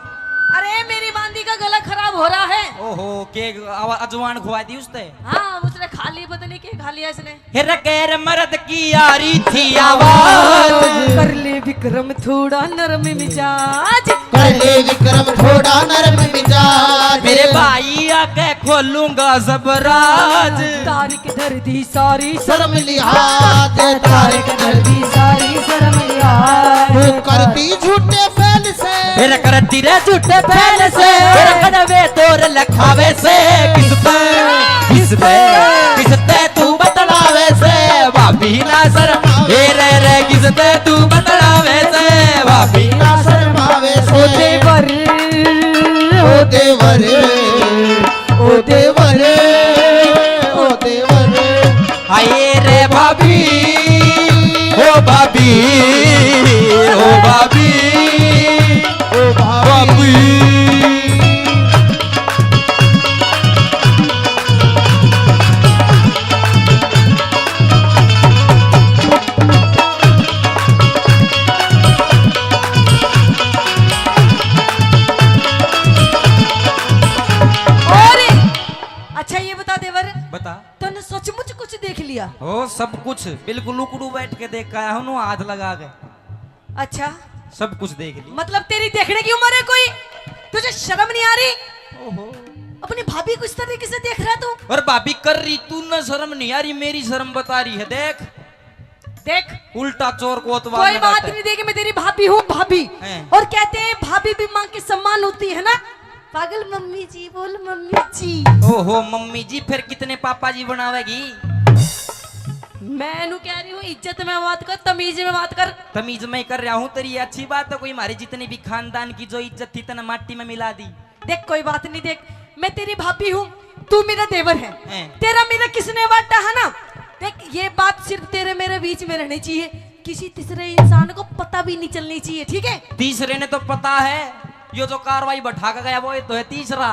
अरे, मेरी बांदी का गला खराब हो रहा है। ओहो, के आवा-, अजवान खुआ दी उसने? हाँ, उसने खा ली, पता नहीं क्या खा लिया इसने। हे रे गैर मर्द की आ रही थी आवाज। कर ले विक्रम थोड़ा नरम मिजाज। कर ले विक्रम थोड़ा नरम मिजाज। मेरे भाई आके खोलूंगा जबराज। तारीख धर दी सारी शर्म लिहाज। तारीख धर दी सारी शर्म लिहाज। वो करती झूठे फैल से। मेरा करती रे झूठे फैल से। मेरा कदवे तोर लखावे से। किस पे, किस पे, किस पे तू बतलावे से? भाभी ना शर्मावे। ए रे रे, किस पे तू बतलावे से? भाभी ना शर्मावे से। ओ देवर, ओ देवर, ओ देवर, ओ देवर। हाय रे भाभी, ओ भाभी, ओ भाभी, ओ भाभी। और अच्छा, ये बता देवर, बता। तन्ने सचमुच कुछ देख लिया? ओ, सब कुछ, बिल्कुल उकड़ू बैठ के देख के आया हूँ, हाथ लगा के। अच्छा। सब कुछ देख लिया। मतलब, तेरी देखने की उम्र है कोई? तुझे शर्म नहीं आ रही? ओहो। अपनी भाभी को इस तरीके से देख रहा तू? और भाभी कर रही, तू ना शर्म नहीं आ रही, मेरी शर्म बता रही है। देख, देख। उल्टा चोर कोतवाल कोई बात नहीं, देख, मैं तेरी भाभी हूँ, भाभी। हैं। और कहते हैं, भाभी भी माँ के समान होती है ना। पागल मम्मी जी, बोल मम्मी जी। ओहो मम्मी जी, फिर कितने पापा जी बनावेगी? मैं नू कह रही हूँ, इज्जत में बात कर, तमीज में बात कर। तमीज में कर रहा हूँ, तेरी अच्छी बात है, कोई हमारी जितनी भी खानदान की जो इज्जत थी, तने माटी में मिला दी। देख, कोई बात नहीं, देख, मैं तेरी भाभी हूँ, तू मेरा देवर है। हैं। तेरा मेरा किसने वाटा है ना? देख, ये बात सिर्फ तेरे मेरे बीच में रहनी चाहिए, किसी तीसरे इंसान को पता भी नहीं चलनी चाहिए, ठीक है? तीसरे ने तो पता है, यो जो कार्रवाई बैठा के गया, वो ये तो है तीसरा।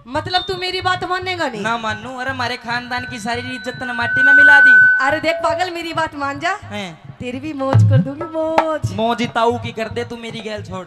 मतलब, तू मेरी बात मानेगा नहीं? ना मानू। अरे, हमारे खानदान की सारी इज्जत ने माटी में मिला दी। अरे देख पागल, मेरी बात मान जा। हैं। तेरी भी मौज कर दूंगी, मौज। मौज ताऊ की कर दे तू, मेरी गैल छोड़।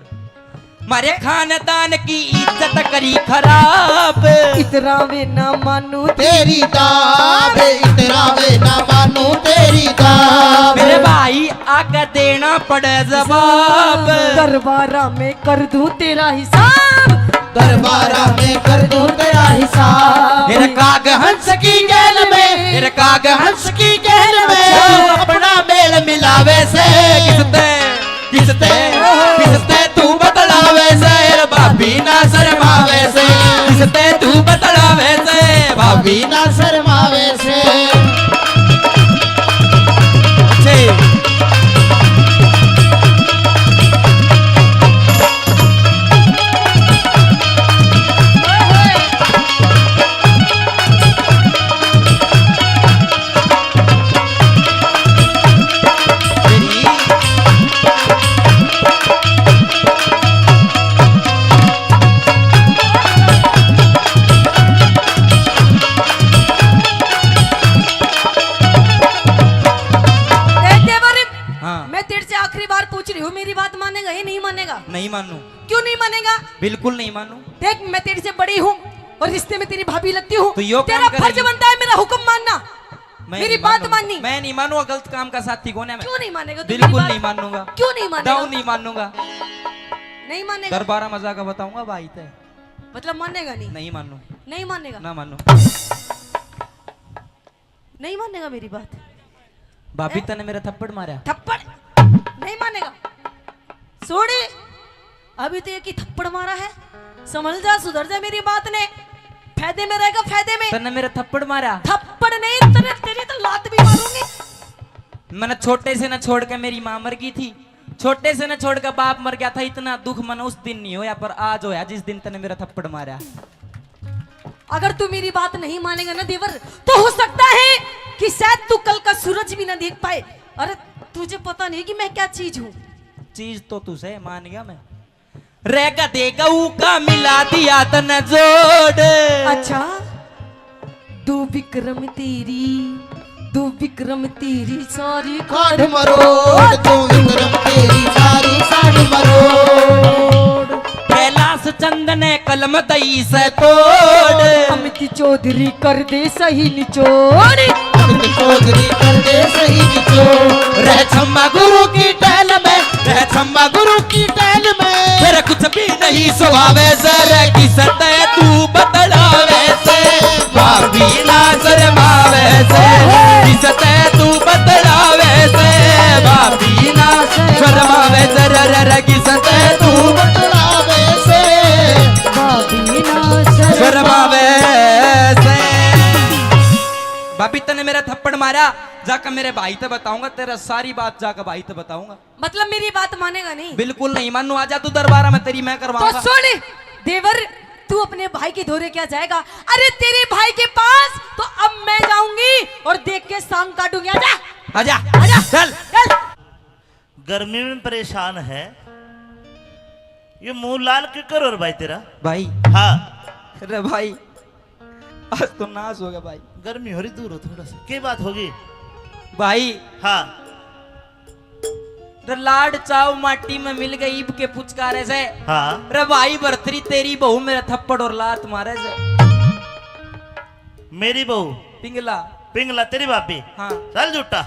मारे खानदान की इज्जत करी खराब। इतरावे ना मानू तेरी दाब, इतरावे ना मानू तेरी दाब। मेरे भाई आके देना पड़े जवाब। दरबारा में कर दूं तेरा हिसाब। दरबारा में कर दूं तेरा हिसाब। मेरे काग हंस की गैल में, मेरे काग हंस की गैल में। अच्छा। अपना मेल मिलावे से किसते, किसते, किसते तू बतलावे से? भाभी ना शर्मावे से, किसते तू बतलावे से? भाभी ना शर्मावे से। अच्छे। ए देवर, हाँ। मैं तेरे से आखिरी बार पूछ रही हूँ, मेरी बात मानेगा या नहीं मानेगा? नहीं मानू। क्यों नहीं मानेगा? बिल्कुल नहीं मानू। देख, मैं तेरे से बड़ी हूँ और रिश्ते में तेरी भाभी लगती हूँ। तो यो तेरा काम फर्ज करेगी। बनता है मेरा हुक्म मानना, मैं मेरी नहीं बात मानूंगा। माननी। मैं नहीं मानूंगा, गलत काम का साथी कौन है मैं? क्यों नहीं मानेगा तू मेरी बिल्कुल बात? नहीं मानूंगा। क्यों नहीं मानेगा? दाऊ नहीं मानूंगा। नहीं मानेगा। दरबारा में जाकर बताऊंगा भाई ते। मतलब मानेगा नहीं? नहीं मानू। नहीं मानेगा? ना मानू। नहीं मानेगा मेरी बात? भाभी, हैं? तने मेरा थप्पड़ मारा। थप्पड़? नहीं मानेगा। सोड़ी, अभी तो एक ही थप्पड़ मारा है, संभल जा, सुधर जा मेरी बात ने, फायदे में रहेगा, फायदे में। तने मेरा थप्पड़ मारा? थप्पड़ नहीं, तने, तेरी तो लात भी मारूंगी। मैंने छोटे से ना छोड़ के मेरी माँ मर गई थी, छोटे से न छोड़ के बाप मर गया था, इतना दुख मन उस दिन नहीं होया, पर आज होया जिस दिन तने मेरा थप्पड़ मारा। अगर तू मेरी बात नहीं मानेगा ना देवर, तो हो सकता है कि शायद तू कल का सूरज भी ना देख पाए। अरे, तुझे पता नहीं कि मैं क्या चीज हूँ। चीज तो तू से मान गया मैं। रे गधे गऊ का मिला दिया तने जोड़। अच्छा, दो विक्रम तेरी, दो विक्रम तेरी सारी कांड मरोड़। दो विक्रम तेरी सारी कांड मरोड़। कैलाश चंद ने कलम दई से तोड़। अमित चौधरी कर दे सही निचोड़। अमित चौधरी कर दे सही निचोड़। रह छम्मा गुरु की टहल में, रह छम्मा गुरु की टहल में। तेरा कुछ भी नहीं सुभावे से, रे किसते तू बतलावे से, भाभी ना शर्मावे से, किसते तू बतलावे से, भाभी ना शर्मावे से, रे, रे, रे, किसते तू बतलावे से, भाभी ना शर्मावे से। भाभी, तने मेरा थप्पड़ मारा, जाकर मेरे भाई ते बताऊंगा, तेरा सारी बात जाकर भाई ते बताऊंगा। मतलब मेरी बात मानेगा नहीं? बिल्कुल नहीं मानू। आजा तू दरबारा में, तेरी मैं तो करवाऊंगा। सुन देवर, तू अपने भाई के धोरे क्या जाएगा? अरे तेरे भाई के पास तो अब मैं जाऊंगी और देख के सांग काटूंगी। आजा। आजा। आजा। चल। चल। गर्मी में परेशान है, ये मुंह लाल क्यों करो रे भाई तेरा? भाई। हाँ। अरे भाई, आज तो नाश हो गया भाई। गर्मी हो रही, दूर हो थोड़ा सा। के बात होगी? भाई। हाँ। रे लाड चाव माटी में मिल गई, ईब के पुचकारे से। हाँ। रे भाई भरतरी, तेरी बहू मेरा थप्पड़ और लात मारे से। मेरी बहू? पिंगला। पिंगला तेरी भाभी? हाँ। चल झूठा।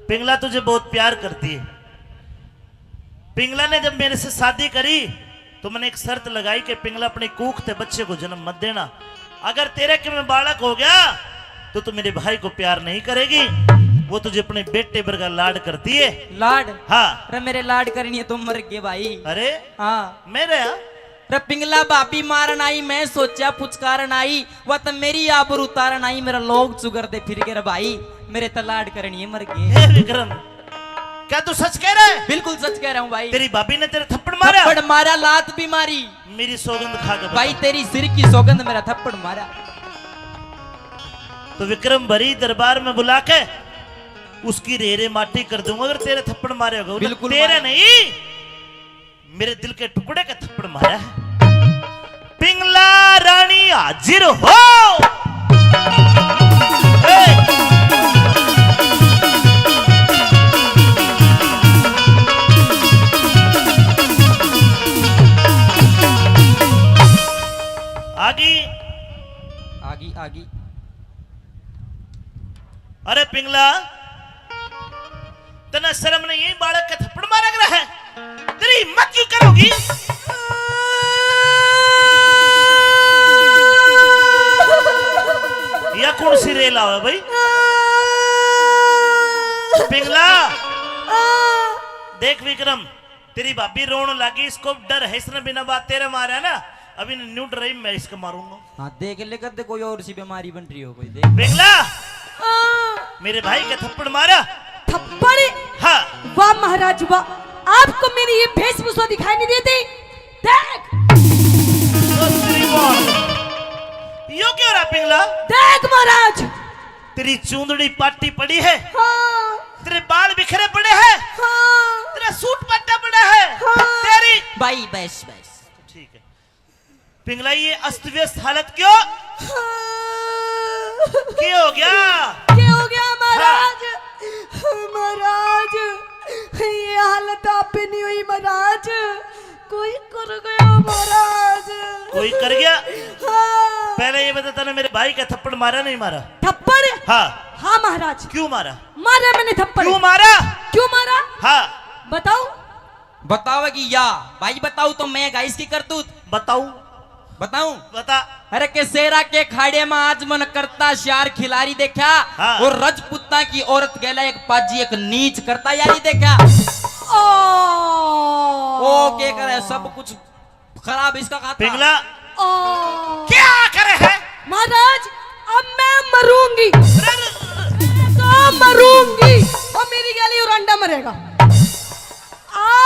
पिंगला तुझे बहुत प्यार करती है। पिंगला ने जब मेरे से शादी करी तो मैंने एक शर्त लगाई कि पिंगला, अपनी कूख ते बच्चे को जन्म मत देना। अगर तेरे के में बालक हो गया तो तू मेरे भाई को प्यार नहीं करेगी। वो तुझे अपने बेटे बरगा लाड करती है। लाड? हाँ। रे मेरे लाड करनी है तो मर गए भाई। अरे हाँ। मेरे यहाँ? रे पिंगला, भाभी मारन आई, मैं सोचा पुचकारन आई, वह तो मेरी आबरू उतारन आई, मेरा लोग चुगर दे फिर गए रे भाई, मेरे तो लाड करनी है मर गए। हे विक्रम, क्या तू सच कह रहा है? बिल्कुल सच कह रहा हूँ भाई। तेरी भाभी ने तेरे थप्पड़ मारा? थप्पड़ मारा, लात भी मारी। मेरी सौगंध खा के बता। भाई तेरी सिर की सौगंध, मेरा थप्पड़ मारा। तो विक्रम भरी दरबार में बुला के उसकी रेरे माटी कर दूंगा अगर तेरे थप्पड़ मारे होगा। बिल्कुल तेरे मारा। नहीं, मेरे दिल के टुकड़े का थप्पड़ मारा है। पिंगला रानी हाजिर हो। ए! आगी। आगी, आगी। अरे पिंगला, तन्ने शर्म नहीं है, बालक के थप्पड़ मारे रहे। तेरी हिम्मत क्यों करोगी? या कौन सी रेल आवे भाई? पिंगला, देख विक्रम, तेरी भाभी रोन लागी, इसको डर है, इसने बिना बात तेरे मारा ना, अभी न्यू डराई मैं इसको मारूंगा। हाँ, देख ले, कदे कोई और सी बीमारी बन रही हो कोई, देख। पिंगला, आ। मेरे भाई का थप्पड़ मारा। थप्पड़? हाँ। वाह महाराज वाह, आपको मेरी ये वेशभूषा दिखाई नहीं देती? देख। ओ तेरी माँ। यो क्यों रहा पिंगला? देख महाराज। तेरी चूंदड़ी पाटी पड़ी है। हाँ। तेरे बाल बिखरे पड़े हैं। हाँ। तेरा सूट पाटा पड़ा है। हाँ। तेरी बाई, बस, बस। ठीक है। पिंगला, ये अस्त व्यस्त हालत क्यों? हाँ। क्या हो गया? क्या हो गया महाराज? हाँ। महाराज, ये हालत आप पे नहीं हुई महाराज, कोई कर गया महाराज। कोई कर गया? हाँ। पहले ये बता, तने मेरे भाई का थप्पड़ मारा नहीं मारा? थप्पड़? हाँ। हाँ महाराज। क्यों मारा? मारा मैंने थप्पड़। क्यों मारा? क्यों मारा? हाँ। बताओ। बतावेगी या? भाई बताऊं तो मैं गाइस की करतूत बताऊं? बताऊं? बता। अरे के शेरा के खाड़े में आज मन करता श्यार खिलारी देखा। हाँ। और रजपूता की औरत गेला एक पाजी एक नीच करता यारी देखा। ओ। ओ के करे, सब कुछ खराब इसका खाता। पिंगला। ओ। क्या करे है? महाराज, अब मैं मरूंगी। अरे, अरे, अरे। मैं तो मरूंगी। और मेरी गैली और अंडा मरेगा।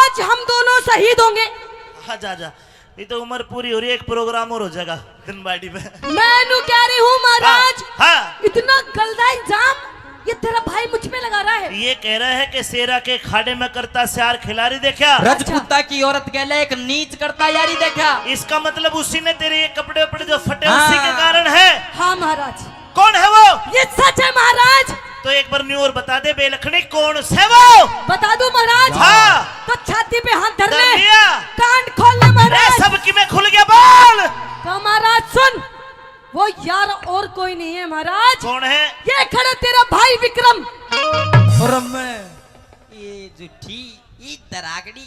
आज हम दोनों शहीद होंगे। हाँ, जा, जा। ये तो उम्र पूरी हो रही है, एक प्रोग्राम और हो जाएगा दिन बाड़ी में। मैं नू कह रही हूँ महाराज, हाँ, हाँ। इतना गंदा इल्जाम ये तेरा भाई मुझ पे लगा रहा है। ये कह रहा है कि शेरा के खाड़े में करता स्यार खिलाड़ी देखा। रजपूता की औरत गैले एक नीच करता यारी देखा। इसका मतलब उसी ने तेरे ये कपड़े उपड़े जो फटे, हाँ। उसी के कारण है। हाँ महाराज। कौन है वो? ये सच है महाराज। तो एक बार न्यू और बता दे बेलखनी, कौन से वो? बता दूं महाराज? हाँ। तो छाती पे हाथ धर धर ले। लिया। कान खोल ले महाराज। अरे सब की मैं खुल गया, बोल। तो महाराज सुन, वो यार और कोई नहीं है महाराज। कौन है? ये खड़ा तेरा भाई विक्रम। और मैं ये जूठी, ये दरागड़ी।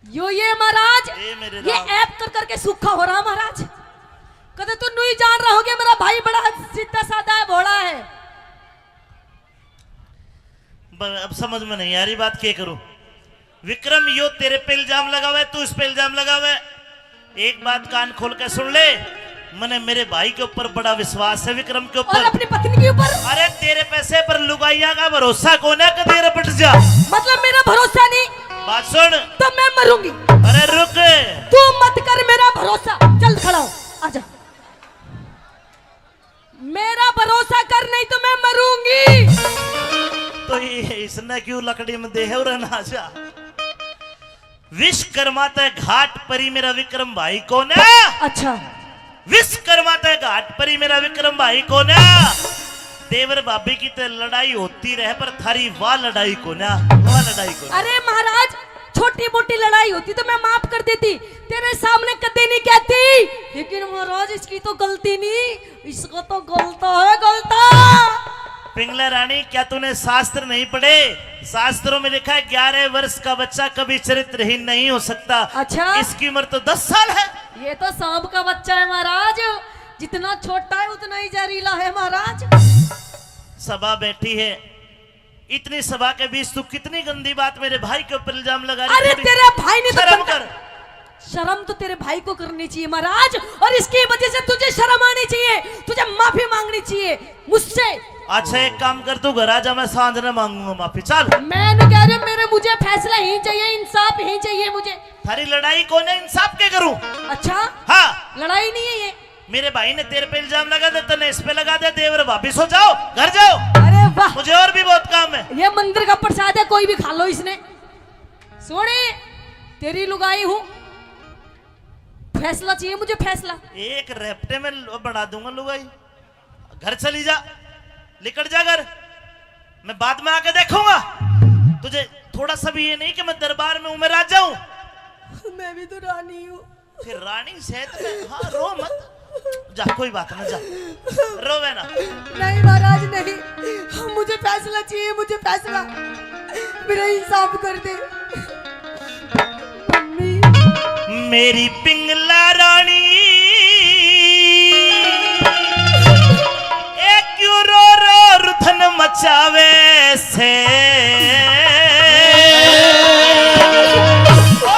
यो ये महाराज, ए मेरे ये राम। ऐप कर करके सूखा हो रहा महाराज। कदे तू नहीं जान रहा होगे, मेरा भाई बड़ा सीधा साधा है, भोला है। ब-, अब समझ में नहीं आ रही बात, क्या करूं? विक्रम यो तेरे पे इल्जाम लगावे, तू इस पे इल्जाम लगावे। एक बात कान खोल के सुन ले, मने मेरे भाई के ऊपर बड़ा विश्वास है, विक्रम के ऊपर। और अपनी पत्नी के ऊपर? अरे तेरे पैसे पर लुगाइयां का भरोसा कोना, कदे रपट जा। मतलब मेरा भरोसा नहीं? बात सुन। तो मैं मरूंगी। अरे रुक। तू मत कर मेरा भरोसा, चल खड़ा हो, आजा। मेरा भरोसा कर, नहीं तो मैं मरूंगी। तो ये इसने क्यों लकड़ी में दे है और ना जा। विश्वकर्मा ते घाट परी मेरा विक्रम भाई कोना। अच्छा। विश्वकर्मा ते घाट परी मेरा विक्रम भाई कोना। देवर भाभी की ते लड़ाई होती रहे, पर थारी वाह लड़ाई कोना, वाह लड़ाई कोना। अरे महाराज, छोटी मोटी लड़ाई होती तो मैं माफ कर देती, तेरे सामने कदे नहीं कहती, लेकिन महाराज इसकी तो गलती नहीं, इसको तो गलता है, गलता। पिंगला रानी, क्या तूने शास्त्र नहीं पढ़े? शास्त्रों में लिखा है, ग्यारह वर्ष का बच्चा कभी चरित्रहीन नहीं हो सकता। अच्छा। इसकी उम्र तो दस साल है। ये तो सांप का बच्चा है महाराज, जितना छोटा है उतना ही जहरीला है महाराज। सभा बैठी है, इतनी सभा के बीच तू कितनी गंदी बात मेरे भाई के ऊपर इल्जाम लगा रही है। अरे थोड़ी तेरा भाई ने तो शर्म कर। शर्म तो तेरे भाई को करनी चाहिए महाराज, और इसकी वजह से तुझे शर्म आनी चाहिए, तुझे माफी मांगनी चाहिए मुझसे। अच्छा एक काम कर, तू घर आ जा, मैं सांझ ने मांगूंगा माफी। चल। मैं नहीं कह रही हूँ, मेरे, मुझे फैसला ही चाहिए, इंसाफ ही चाहिए मुझे। थारी लड़ाई कोना, इंसाफ के करूँ? अच्छा। हाँ। लड़ाई नहीं है ये। मेरे भाई ने तेरे पे इल्जाम लगा दे, तने इस पे लगा दे, देवर भाभी सो जाओ, घर जाओ। अरे वाह। मुझे और भी बहुत काम है। ये मंदिर का प्रसाद है, कोई भी खा लो इसने। सोने, तेरी लुगाई हूँ, फैसला चाहिए मुझे, फैसला। एक रेपटे में ल-, बना दूंगा लुगाई। घर चली जा, निकल जा घर, मैं बाद में आके देखूंगा तुझे। थोड़ा सा भी ये नहीं कि मैं दरबार में हूँ, मैं राजा हूँ। मैं भी तो रानी हूँ। फिर रानी सहित में, हाँ, रो मत। जा, कोई बात ना, जा। रोवे ना। नहीं महाराज, नहीं। मुझे फैसला चाहिए, मुझे फैसला। मेरा इंसाफ कर दे। मम्मी। मेरी पिंगला रानी, ए क्यों रो रो रुधन मचावे से। ओ,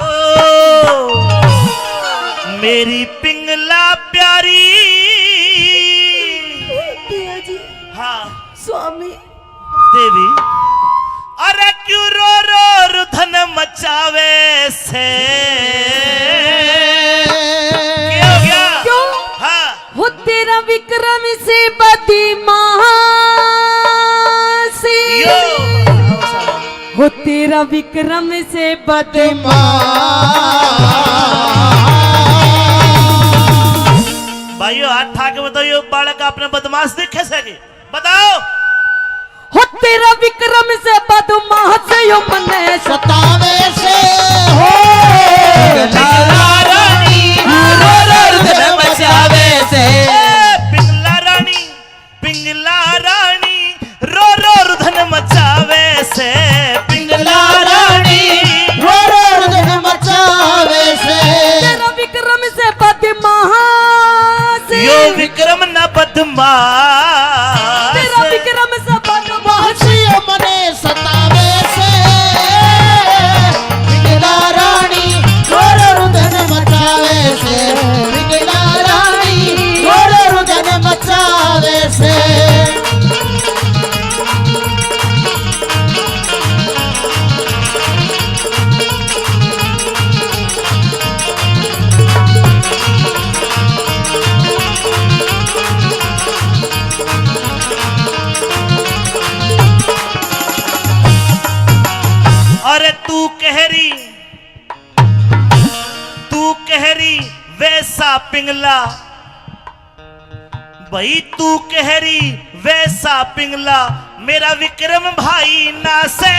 ओ, मेरी पिंगला प्यारी। पिया जी। हाँ। स्वामी। देवी। अरे क्यों रो रो रुधन मचावे से। क्यों क्या? क्यों? हाँ। हो तेरा विक्रम से बदमाशी। यो। हो तेरा विक्रम से बदमाशी। भाइयों, हाथ ठाके बताओ, यो बालक आपने बदमाश देखे से कि? बताओ। हो तेरा विक्रम से बदमाश यो मने सतावे से। हो पिंगला रानी, रो रो रुधन मचावे से। ए, पिंगला रानी, पिंगला रानी, रो रो रुधन मचावे से। पिंगला रानी, रो रो रुधन मचावे से। तेरा विक्रम से बदमाश। यो विक्रम ना बदमाश। तेरा विक्रम से बदमाश। यो मने सतावे से। पिंगला रानी, रो रो रुधन मचावे से। पिंगला रानी, रो रो रुधन मचावे से। पिंगला, भाई तू कह रही वैसा पिंगला, मेरा विक्रम भाई ना से।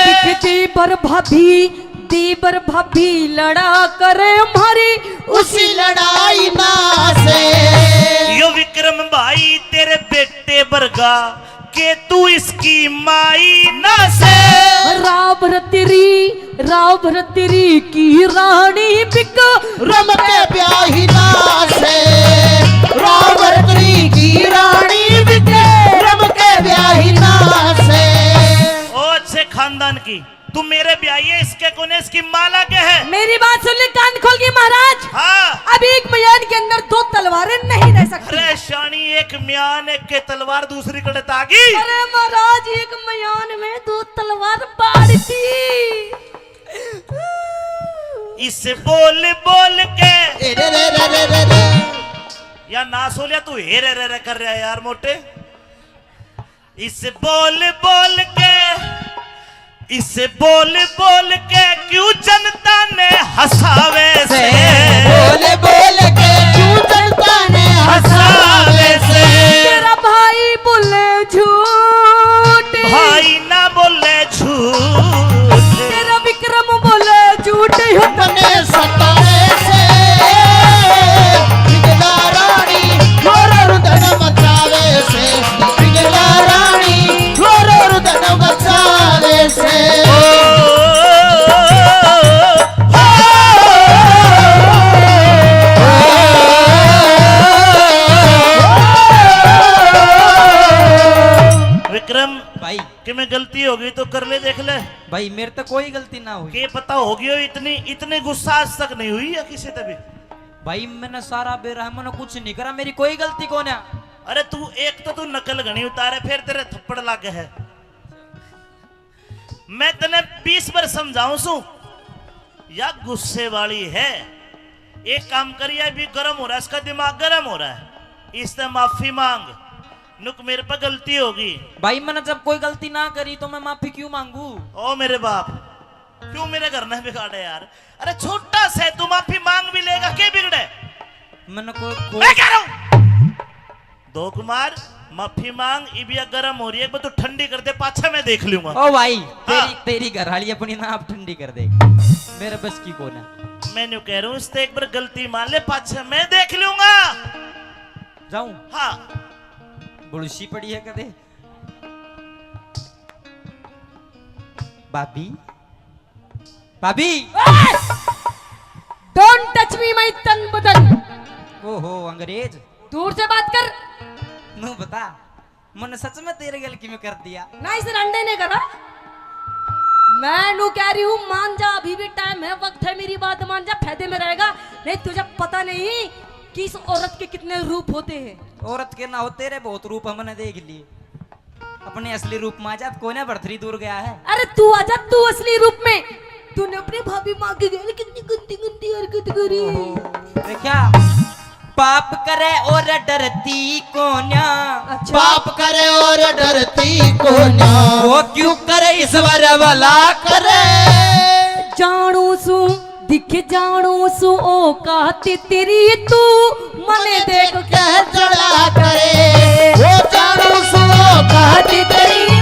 दिखती बर भाभी, दी बर भाभी लड़ा करे हमारी उसी लड़ाई ना से। यो विक्रम भाई तेरे बेटे बरगा के तू इसकी माई ना से। राव भरतरी, राव भरतरी की रानी बिक रम के ब्याही ना से। राव भरतरी की रानी बिक रम के ब्याही ना से। ओ अच्छे खानदान की, तू मेरे ब्याही है, इसके कोने, इसकी माला के है। मेरी बात सुन ले कान खोल के महाराज। हाँ। अब एक म्यान के अंदर दो तलवारें नहीं रह सकती। अरे शानी, एक म्यान एक के तलवार दूसरी कड़े तागी। अरे महाराज, एक म्यान में दो तलवार बाढ़ती। इस बोल बोल के ए रे रे रे रे रे रे। या ना सोलिया, तू हे रे रे रे कर रहा है यार मोटे। इस बोल बोल के, इस बोल बोल के क्यों जनता ने हंसावे से। बोल बोल के क्यों जनता ने हंसावे से। तेरा भाई बोले झूठ, भाई ना बोले झूठ। तेरा विक्रम बोले झूठ, यो मने सतावे से। पिंगला रानी, ढोर रुदन मचावे से। पिंगला रानी, ढोर रुदन मचावे से। विक्रम, भाई। कि मैं गलती हो गई तो कर ले, देख ले। भाई, मेरे तो कोई गलती ना हुई। के पता हो गई हो, इतनी, इतनी गुस्सा आज तक नहीं हुई है किसी ते भी। भाई, मैंने सारा बेरा है, मैंने कुछ नहीं करा, मेरी कोई गलती कौन है? अरे तू एक तो तू नकल घणी उतारे, फिर तेरे थप्पड़ लागे है। मैं तने बीस बार समझाऊं सू, या गुस्से वाली है। एक काम करिए, अभी गर्म हो रहा है, इसका दिमाग गर्म हो रहा है, इससे माफी मांग। नुक, मेरे पे गलती होगी। भाई, मैंने जब कोई गलती ना करी तो मैं माफी क्यों मांगू? ओ मेरे बाप, क्यों मेरे घर ने बिगाड़े यार? अरे छोटा से तू माफी मांग भी लेगा, के बिगड़े? मैंने कोई, कोई मैं कह रहा हूँ, दो कुमार, माफी मांग, इबिया गर्म हो रही है, एक बार तू ठंडी कर दे, पाछे मैं देख लूंगा। ओ भाई, हाँ। तेरी, तेरी घर वाली अपनी ना आप ठंडी कर दे, मेरे बस की कौन है। मैं न्यू कह रहा हूँ, इससे एक बार गलती मान ले, पाछे मैं देख लूंगा। जाऊं? हाँ। बुलसी पड़ी है कदे। भाभी, भाभी। Don't touch me, my तन बदन। ओहो, अंग्रेज। दूर से बात कर। नू बता, मन्ने सच में तेरे गल की में कर दिया? ना, इस रंडे ने करा। मैं नू कह रही हूँ, मान जा, अभी भी टाइम है, वक्त है, मेरी बात मान जा, फायदे में रहेगा। नहीं, तुझे पता नहीं कि इस औरत के कितने रूप होते हैं। औरत के ना हो, तेरे बहुत रूप हमने देख लिए। अपने असली रूप में आ जा, कोने भरथरी दूर गया है। अरे तू आ जा, तू असली रूप में। तूने अपनी भाभी माँ के गैल कितनी गंदी गंदी हरकत करी। ओहो, देखा? पाप करे और डरती कोन्या। अच्छा। पाप करे और डरती कोन्या। वो क्यों करे ईश्वर वाला करे। जानू सू दिख जानू सू औकात तेरी, तू मने देख के जला करे। ओ जानू सू औकात तेरी,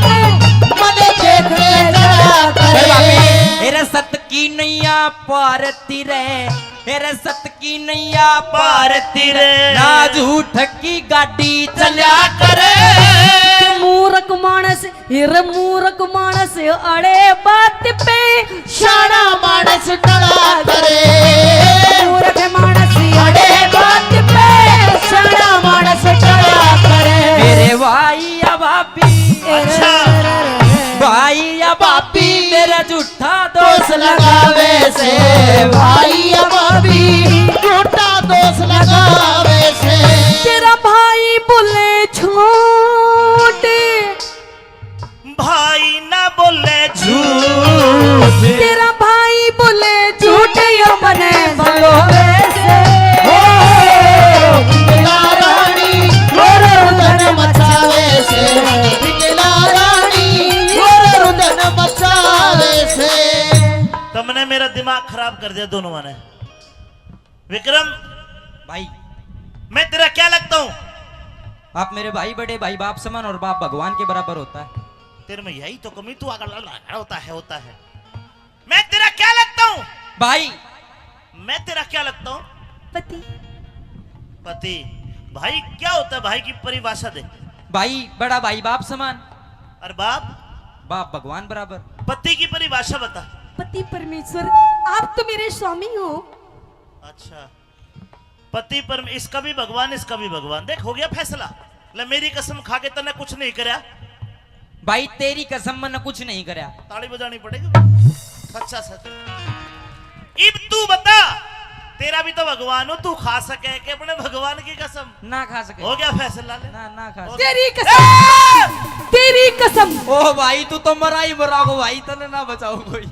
मने देख के जला करे। मेरे सत की नैया पार तिरे, मेरे सत की नैया पार तिरे, ना झूठ की गाड़ी चला करे। मूर्ख मानस, हिर मूर्ख मानस अड़े बात पे, शाना मानस टला करे। मूर्ख मानस अड़े बात पे, शाना मानस टला करे। मेरे भाई या भाभी, अच्छा। भाई या भाभी, मेरा झूठा दोष लगावे से। भाई या भाभी, झूठा दोष लगावे से। तेरा भाई बोले छोटे, भाई ना बोले झूठ। तेरा भाई बोले झूठ, यो मने भलो वैसे। ओ, पिंगला रानी, ढोर रुदन मचावे से। पिंगला रानी, ढोर रुदन मचावे से। तुमने मेरा दिमाग खराब कर दिया दोनों ने। विक्रम, भाई, मैं तेरा क्या लगता हूँ? आप मेरे भाई, बड़े भाई बाप समान और बाप भगवान के बराबर होता है। तेरे में यही तो कमी, तू आगे लड़ रहा है, होता है, होता है। मैं तेरा क्या लगता हूँ? भाई। मैं तेरा क्या लगता हूँ? पति। पति। भाई क्या होता है? भाई की परिभाषा दे। भाई, बड़ा भाई बाप समान। और बाप? बाप भगवान बराबर। पति की परिभाषा बता। पति परमेश्वर, आप तो मेरे स्वामी हो। अच्छा, पति पर, इसका भी भगवान, इसका भी भगवान। देख, हो गया फैसला। ले, मेरी कसम खा के तन्ने कुछ नहीं करया। भाई, तेरी कसम, मैंने कुछ नहीं करया। ताली बजानी पड़ेगी। सच्चा सच। इब तू बता, तेरा भी तो भगवान हो, तू खा सके कि अपने भगवान की कसम? ना खा सके। हो गया फैसला, ले। ना, ना खा हो सके। गया। तेरी कसम, ए! तेरी कसम। ओ भाई, तू तो मरा ही मरा को भाई, तने ना बचाओ कोई।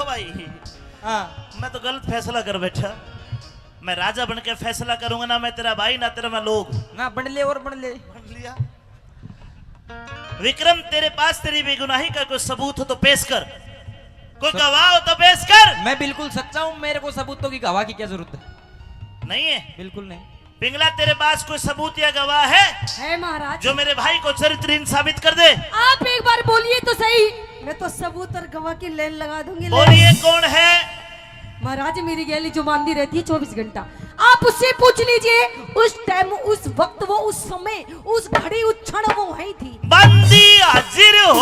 ओ भाई, हाँ। मैं तो गलत फैसला कर बैठा। मैं राजा बन के फैसला करूंगा, ना मैं तेरा भाई, ना तेरा मैं लोग। ना बन ले और बन ले। बन लिया। विक्रम, तेरे पास तेरी बेगुनाही का कोई सबूत हो तो पेश कर, कोई सब- गवाह हो तो पेश कर। मैं बिल्कुल सच्चा हूँ, मेरे को सबूतों की, गवाह की क्या जरूरत है? नहीं है? बिल्कुल नहीं। पिंगला, तेरे पास कोई सबूत या गवाह है? है महाराज। जो मेरे भाई को चरित्रहीन साबित कर दे? आप एक बार बोलिए तो सही, मैं तो सबूत और गवाह की लाइन लगा दूंगी। बोलिए, कौन है? महाराज, मेरी गैली जो मांदी रहती है चौबीस घंटा, आप उससे पूछ लीजिए। उस टाइम, उस वक्त, वो उस समय, उस घड़ी, उस क्षण वो वहीं थी। बंदी हाजिर हो।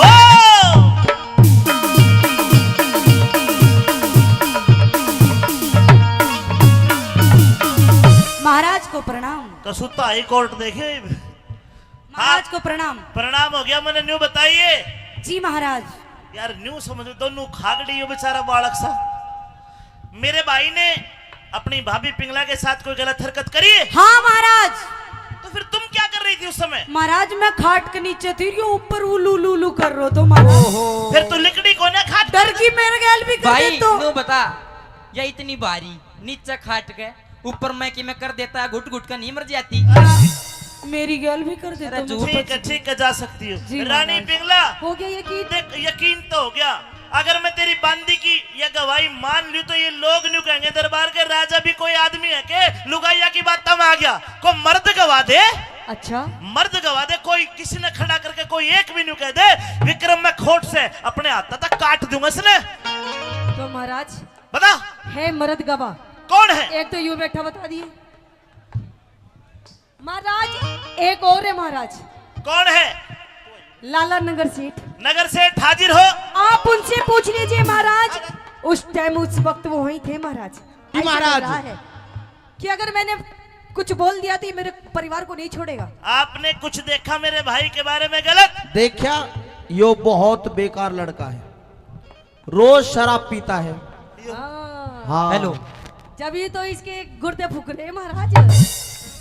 महाराज को प्रणाम। कसूता हाई कोर्ट देखे। महाराज को प्रणाम। प्रणाम हो गया, मैंने न्यू बताइए। जी महाराज। यार, न्यू समझ, दोनों खागड़ी हो बेचारा बालक सा। मेरे भाई ने अपनी भाभी पिंगला के साथ कोई गलत हरकत करी? हाँ महाराज। तो फिर तुम क्या कर रही थी उस समय? महाराज, मैं खाट के नीचे थी, यो ऊपर उलू उलू उलू कर रहा था महाराज। ओहो। फिर तू लिकड़ी कोने खाट? डर की मेरे गैल भी कर भाई, दे तो। न्यू बता, या इतनी भारी नीचे खाट के ऊपर मैं कि मैं कर देता, घुट घुट का नहीं मर जाती। मेरी गैल भी कर देता अरे हूँ। झूठ। ठीक है, ठीक है, जा सकती हो। जी रानी महाराज। पिंगला, हो गया यकीन? देख, यकीन तो हो गया। अगर मैं तेरी बांदी की यह गवाही मान लूं तो ये लोग न्यू कहेंगे, दरबार के राजा भी कोई आदमी है के लुगाइया की बात में आ गया? को मर्द गवाह दे। अच्छा। मर्द गवाह दे, कोई किसी ने खड़ा करके कोई एक भी न्यू कह दे, विक्रम, मैं खोट से अपने हाथ तक काट दूंगा इसने। तो महाराज, बता। है मर्द गवाह। कौन है? एक तो यूं बैठा, बता दिए महाराज, एक और है महाराज। कौन है? लाला नगर सेठ। नगर सेठ हाजिर हो। आप उनसे पूछ लीजिए महाराज, उस टाइम, उस वक्त वो वहीं थे महाराज। जी ऐसा महाराज। लग रहा है कि अगर मैंने कुछ बोल दिया तो ये मेरे परिवार को नहीं छोड़ेगा। आपने कुछ देखा मेरे भाई के बारे में गलत? देखा, यो बहुत बेकार लड़का है। रोज शराब पीता है। हाँ। हाँ। हेलो। जब ये तो इसके गुर्दे फूक रहे हैं महाराज।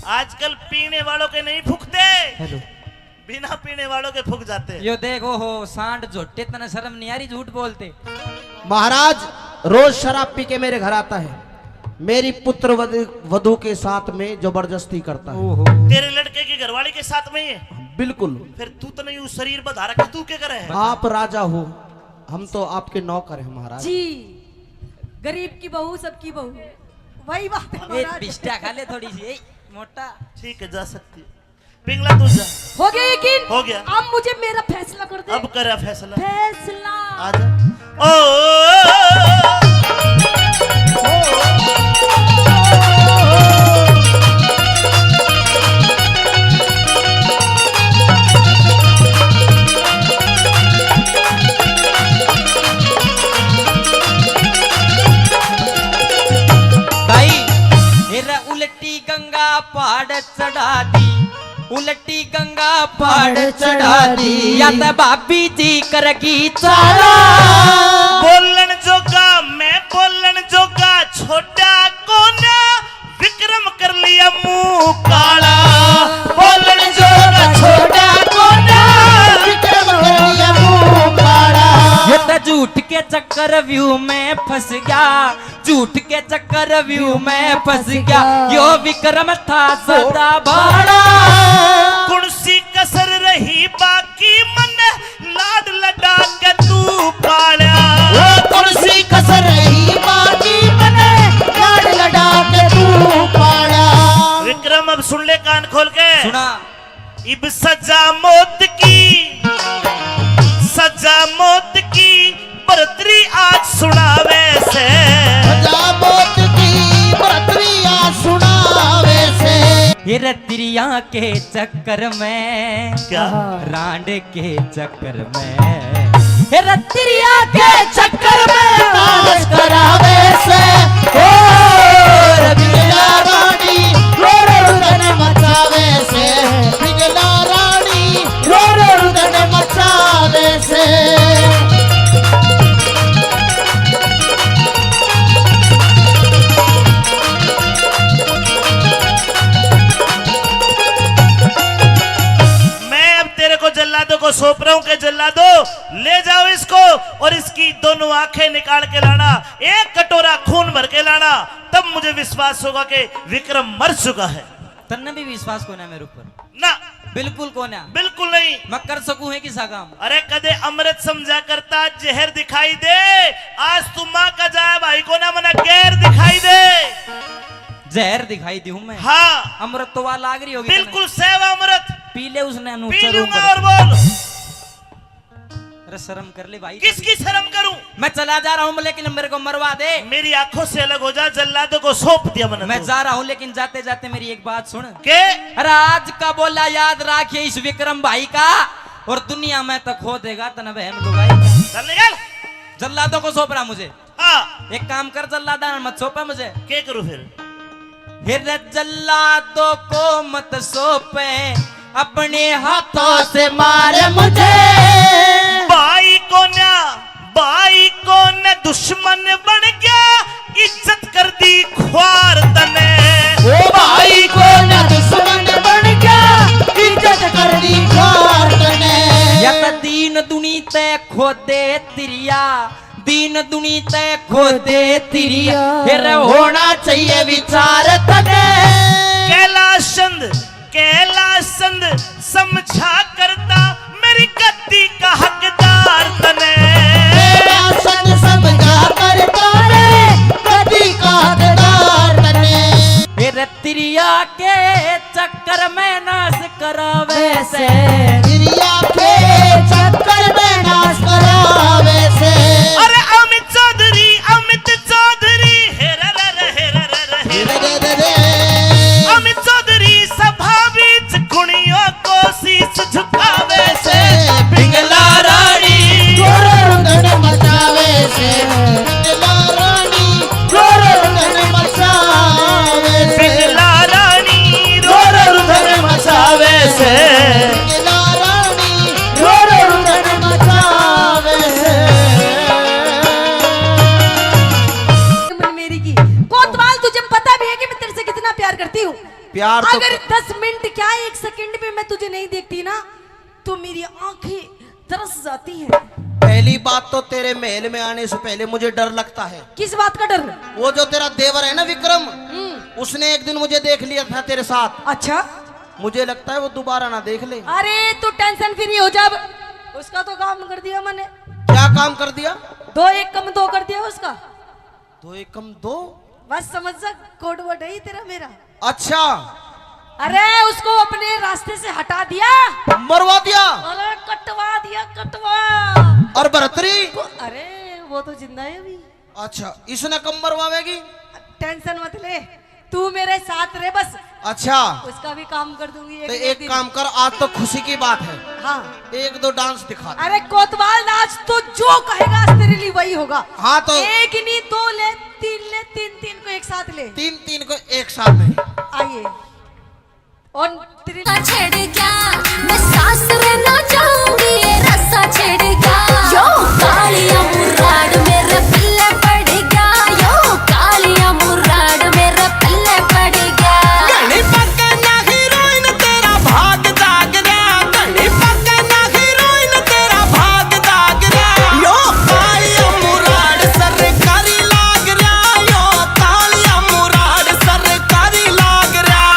आजकल पीने वालों के नहीं फूकते। हेलो। बिना पीने वालों के फूक जाते हैं। यो देख, ओहो, सांड झोटे, तने शर्म नहीं आ रही झूठ बोलते? महाराज रोज शराब पी के मेरे घर आता है, मेरी पुत्र वध-, वधू के साथ में जबरदस्ती करता है। ओहो। तेरे लड़के की घरवाली के साथ में ही है? बिल्कुल। फिर तू तने यू शरीर बधा रखा, तू क्या करे है? आप राजा हो, हम तो आपके नौकर हैं महाराज। जी, गरीब की बहू सबकी बहू, वही बात है ए, महाराज। बिस्टा खा ले थोड़ी सी, ए, मोटा। ठीक है, जा सकती है। पिंगला तू जा। हो गया यकीन? हो गया। अब मुझे मेरा फैसला कर दे। अब करा फैसला। फैसला। आजा। ओ, ओ, ओ, ओ, ओ। भाई, हेरा उलटी गंगा पहाड़ चढ़ा दी, उलटी गंगा पहाड़ चढ़ा दी, या तो भाभी जी करगी चाला। बोलन जोगा मैं बोलन जोगा छोटा कोना, विक्रम कर लिया मुंह काला। बोलन जोगा छोटा कोना, विक्रम कर लिया मुंह काला। ये तो झूठ के चक्कर व्यू में फंस गया, झूठ के चक्कर व्यू में फंस गया, यो विक्रम था सदा भाड़ा। कौन सी कसर रही बाकी मन्ने लाड लडा के तू पाल्या। ओ कौन सी कसर रही बाकी मन्ने लाड लडा के खोल के सुना। इब सजा मौत की, सजा मौत की, बरतरी आज सुनावे से। सजा मौत की, बरतरी आज सुनावे से। ये रतिरिया के चक्कर में क्या? रांड के चक्कर में, हे रतिरिया के चक्कर में नाश करावे से। ओ रतिरिया रानी रो रो रुदन मचावे से, बिगला रानी रो रो रुदन मचावे से। मैं अब तेरे को जल्लादों को सौंप रहा हूं कि जल्लादो, ले जाओ इसको और इसकी दोनों आंखें निकाल के लाना, एक कटोरा खून भर के लाना, तब मुझे विश्वास होगा कि विक्रम मर चुका है। तन्ने भी विश्वास कोन्या मेरे ऊपर? ना। बिल्कुल कोन्या। बिल्कुल नहीं। मैं कर सकूं है किसा काम? अरे, कदे अमृत समझा करता, जहर दिखाई दे। आज तू माँ का जाया भाई कोन्या, मना गैर दिखाई दे। जहर दिखाई दी हूं मैं। हाँ। अमृत तो वहां लाग रही होगी बिल्कुल तन्ने। सेवा अमृत। पी ले उसने, पी लूंगा और बोल। अरे शर्म कर ले भाई। किसकी शर्म करूं? मैं चला जा रहा हूं, लेकिन मेरे को मरवा दे। मेरी आंखों से अलग हो जा, जल्लादों को सौंप दिया मैंने मैं तो। जा रहा हूं, लेकिन जाते जाते मेरी एक बात सुन। के? अरे आज का बोला याद रखिए इस विक्रम भाई का, और दुनिया में तो खो देगा तने बहन को भाई। चल निकल। जल्लादों को सौंप रहा मुझे। हाँ। एक काम कर जल्लादा, मत सौंपे मुझे। के करूं फिर? हे रे जल्लादों को मत सौंपे, अपने हाथों से मार मुझे। भाई कोन्या, भाई कोन्या दुश्मन बन गया, इज्जत कर दी ख्वार तने। ओ भाई कोन्या दुश्मन बन गया, इज्जत कर दी ख्वार तने। या तो दीन दुनी ते खोदे तिरिया, दीन दुनी ते खोदे तिरिया, फिर होना चाहिए विचार तने। कैलाश चंद, कैलाश चंद समझा करता मेरी गद्दी का हकदार तने। कैलाश चंद समझा करता मेरी गद्दी का हकदार तने। फिर तिरिया के चक्कर में नाश करावे से। तिरिया के चक्कर में नाश करावे से। अरे अमित चौधरी, अमित चौधरी, हे रे रे रे, हे रे रे रे, हे रे रे रे। अमित चौधरी सभा बीच गुणियों को शीश झुकावे से। पिंगला रानी रो रो रुदन मचावे से। पिंगला रानी रो रो रुदन मचावे से। पिंगला रानी रो रो रुदन मचावे से। पिंगला रानी रो रो रुदन मचावे से। मेरी की कोतवाल, तुझे पता भी है कि मैं तेरे से कितना प्यार करती हूँ। प्यार तो अगर क- दस मिनट क्या, एक सेकंड भी मैं तुझे नहीं देखती ना, तो मेरी आंखें तरस जाती हैं। पहली बात तो तेरे महल में आने से पहले मुझे डर लगता है। किस बात का डर? वो जो तेरा देवर है ना विक्रम, हम्म। उसने एक दिन मुझे देख लिया था तेरे साथ। अच्छा। मुझे लगता है वो दोबारा ना देख ले। अरे तू टेंशन फ्री हो जा, अब उसका तो काम कर दिया मैंने। क्या काम कर दिया? दो एक कम दो कर दिया उसका। दो एकम दो। बस समझ जा, code word है ही तेरा मेरा। अच्छा। अरे उसको अपने रास्ते से हटा दिया। मरवा दिया। अरे कटवा दिया, कटवा। और भरतरी? को-, अरे वो तो जिंदा है अभी। अच्छा, इसने कब मरवावेगी? टेंशन मत ले, तू मेरे साथ रहे बस। अच्छा। उसका भी काम कर दूंगी एक तो ना एक एक दिन। काम कर, आज तो खुशी की बात है। हाँ। एक दो डांस दिखा दे। अरे कोतवाल, आज तो जो कहेगा आज तेरे लिए वही होगा। हाँ तो एक नहीं, दो ले, तीन ले, तीन तीन को एक साथ ले। तीन तीन को एक साथ ले। आइए। और तेरे रस्सा छिड़ गया, मैं सासरे ना जाऊंगी, ये रस्सा छिड़ गया। यो कालिया मुराद मेरे पल्ले पड़ गया, यो कालिया मुराद मेरे पल्ले पड़ गया। घणी पक्के ना हीरोइन तेरा भाग जाग रहा, घणी पक्के ना हीरोइन तेरा भाग जाग रहा। यो कालिया मुराद सरकारी लाग रहा, यो कालिया मुराद सरकारी लाग रहा।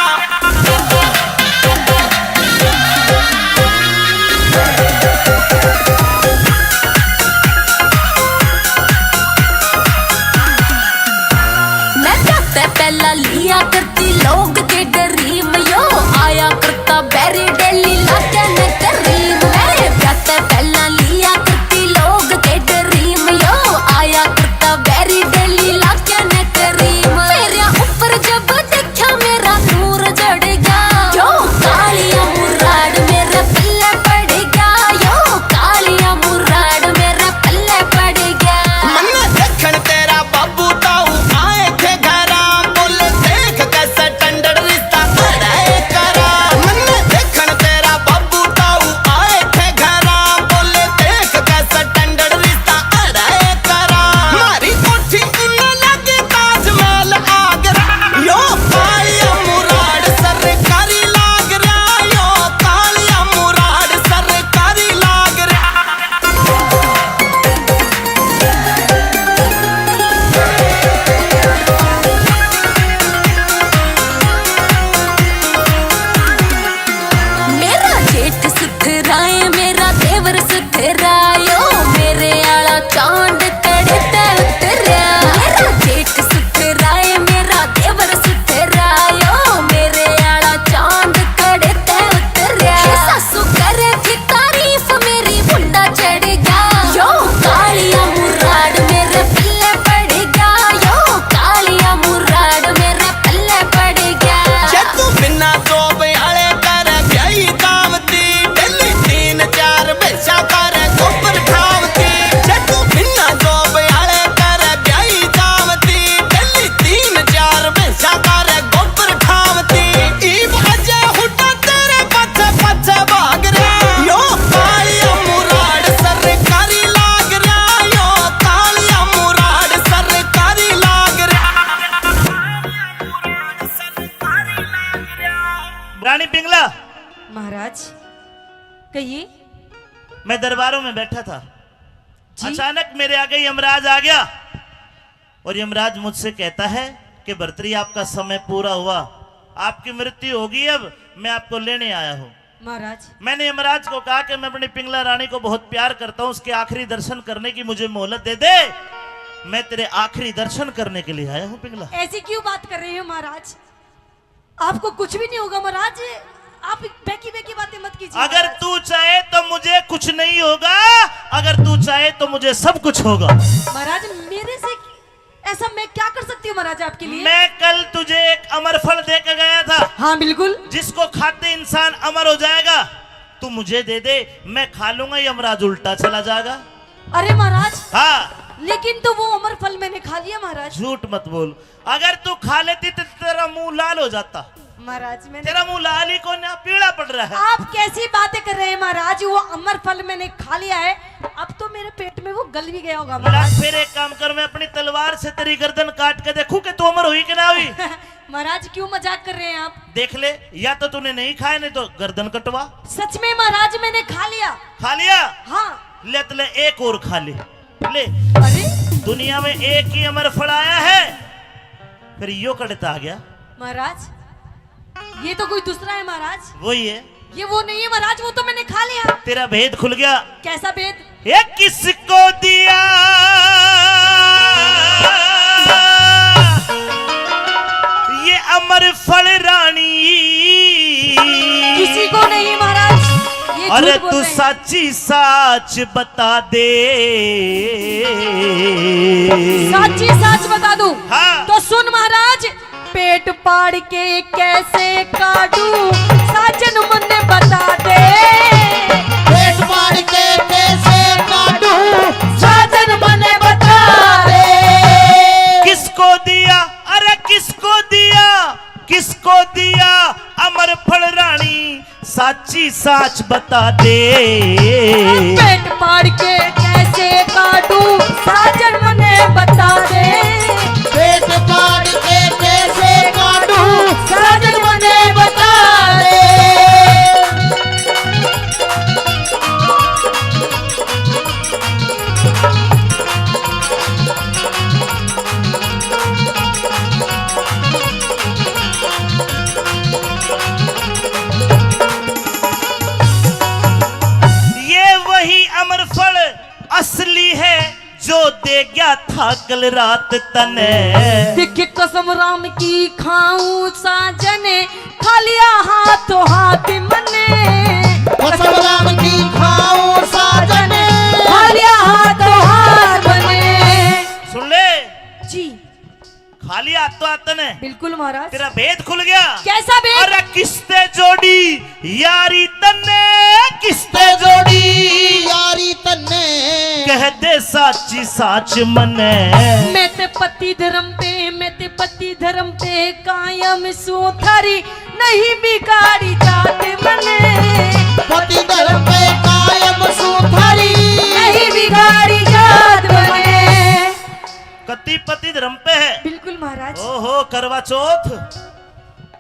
महाराज, कहिए। मैं दरबारों में बैठा था, जी। अचानक मेरे आगे यमराज आ गया और यमराज मुझसे कहता है कि भर्तरी, आपका समय पूरा हुआ, आपकी मृत्यु होगी, अब मैं आपको लेने आया हूँ। महाराज। मैंने यमराज को कहा कि मैं अपनी पिंगला रानी को बहुत प्यार करता हूँ, उसके आखिरी दर्शन करने की मुझे मोहलत दे दे, मैं तेरे आखिरी दर्शन करने के लिए आया हूँ पिंगला। ऐसी क्यों बात कर रहे हो महाराज? आपको कुछ भी नहीं होगा महाराज, आप बेकी बेकी बातें मत कीजिए अगर महाराज। तू चाहे तो मुझे कुछ नहीं होगा, अगर तू चाहे तो मुझे सब कुछ होगा। महाराज, मेरे से ऐसा मैं क्या कर सकती हूँ महाराज आपके लिए? मैं कल तुझे एक अमर फल दे के गया था। हाँ बिल्कुल। जिसको खाते इंसान अमर हो जाएगा, तू मुझे दे दे, मैं खा लूंगा, यमराज उल्टा चला जाएगा। अरे महाराज। हाँ। लेकिन तो वो अमर फल मैंने खा लिया महाराज। झूठ मत बोल, अगर तू खा लेती तो तेरा मुंह लाल हो जाता। महाराज, मैंने तेरा मुंह लाल ही कौन है, पीला पड़ रहा है। आप कैसी बातें कर रहे हैं महाराज? वो अमर फल मैंने खा लिया है, अब तो मेरे पेट में वो गल भी गया होगा महाराज। फिर एक काम कर, मैं अपनी तलवार से तेरी गर्दन काट के देखूं कि तू अमर हुई कि ना हुई। महाराज, क्यों मजाक कर रहे हैं आप? देख ले, या तो तूने नहीं खाया, नहीं तो गर्दन कटवा। सच में महाराज, मैंने खा लिया। खा लिया? हाँ। ले, तो ले, एक और खा ले। ले। अरे? दुनिया में एक ही अमर फल आया है, फिर यो कड़ता आ गया। महाराज, ये तो कोई दूसरा है महाराज। वही है। ये वो नहीं है महाराज, वो तो मैंने खा लिया। तेरा भेद खुल गया। कैसा भेद? ये किसको दिया ये अमर फल रानी? किसी को नहीं महाराज, ये अरे झूठ बोल तू रहे हैं। साची साच बता दे। साची साच बता दूं? हाँ। तो सुन महाराज, पेट पाड़ के कैसे काटूं, साजन मन्ने बता दे। पेट पाड़ के कैसे काटूं, साजन मन्ने बता दे। किसको दिया, अरे किसको दिया, किसको दिया अमर फल रानी, साची साच बता दे। पेट पाड़ के कैसे काटूं, साजन मन्ने बता दे। पेट पाड़ के कैसे काटूं, साजन मन्ने बता दे। ये वही अमर फल असली है जो दे गया था कल रात तने। देख कसम राम की खाऊं साजन, खा लिया हाथों हाथ मने। कसम राम की खाऊं साजन, खा लिया हाथों हाथ मने। सुन ले। जी। खा लिया हाथों हाथ तने। बिल्कुल महाराज। तेरा भेद खुल गया। कैसा भेद? अरे किसते जोड़ी यारी तन्ने, किसते जोड़ी यारी तन्ने, कह दे साची साच मने। मैं ते पति धर्म पे, मैं ते पति धर्म पे कायम सूं, थारी नहीं बिगाड़ी जात मने। पति धर्म पे कायम सूं, थारी नहीं बिगाड़ी जात मने। कति पति धर्म पे है। बिल्कुल महाराज। ओहो, करवा चौथ।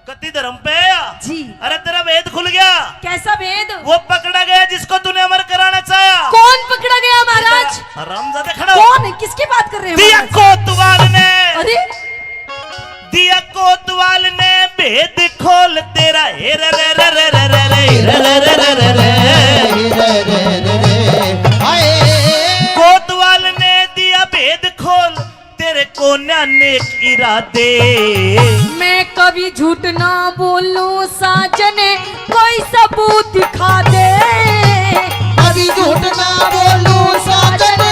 कति धर्म पे है या? जी। अरे तेरा भेद खुल गया। कैसा भेद? वो पकड़ा गया जिसको तूने अमर कराना चाहा। कौन पकड़ा गया महाराज? हरामजादे खड़ा हो। कौन है? किसकी बात कर रहे हैं दिया महाराज? कोतवाल ने। अरे। दिया कोतवाल ने भेद खोल तेरा। हे रे रे रे रे रे रे रे, हे रे रे रे रे रे, हे रे रे रे रे। हाय। कोतवाल ने दिया भेद खोल तेरे कोन्या नेक इरादे। मैं कभी झूठ ना बोलूं साजन, कोई सबूत दिखा दे। कभी झूठ ना बोलूं साजन,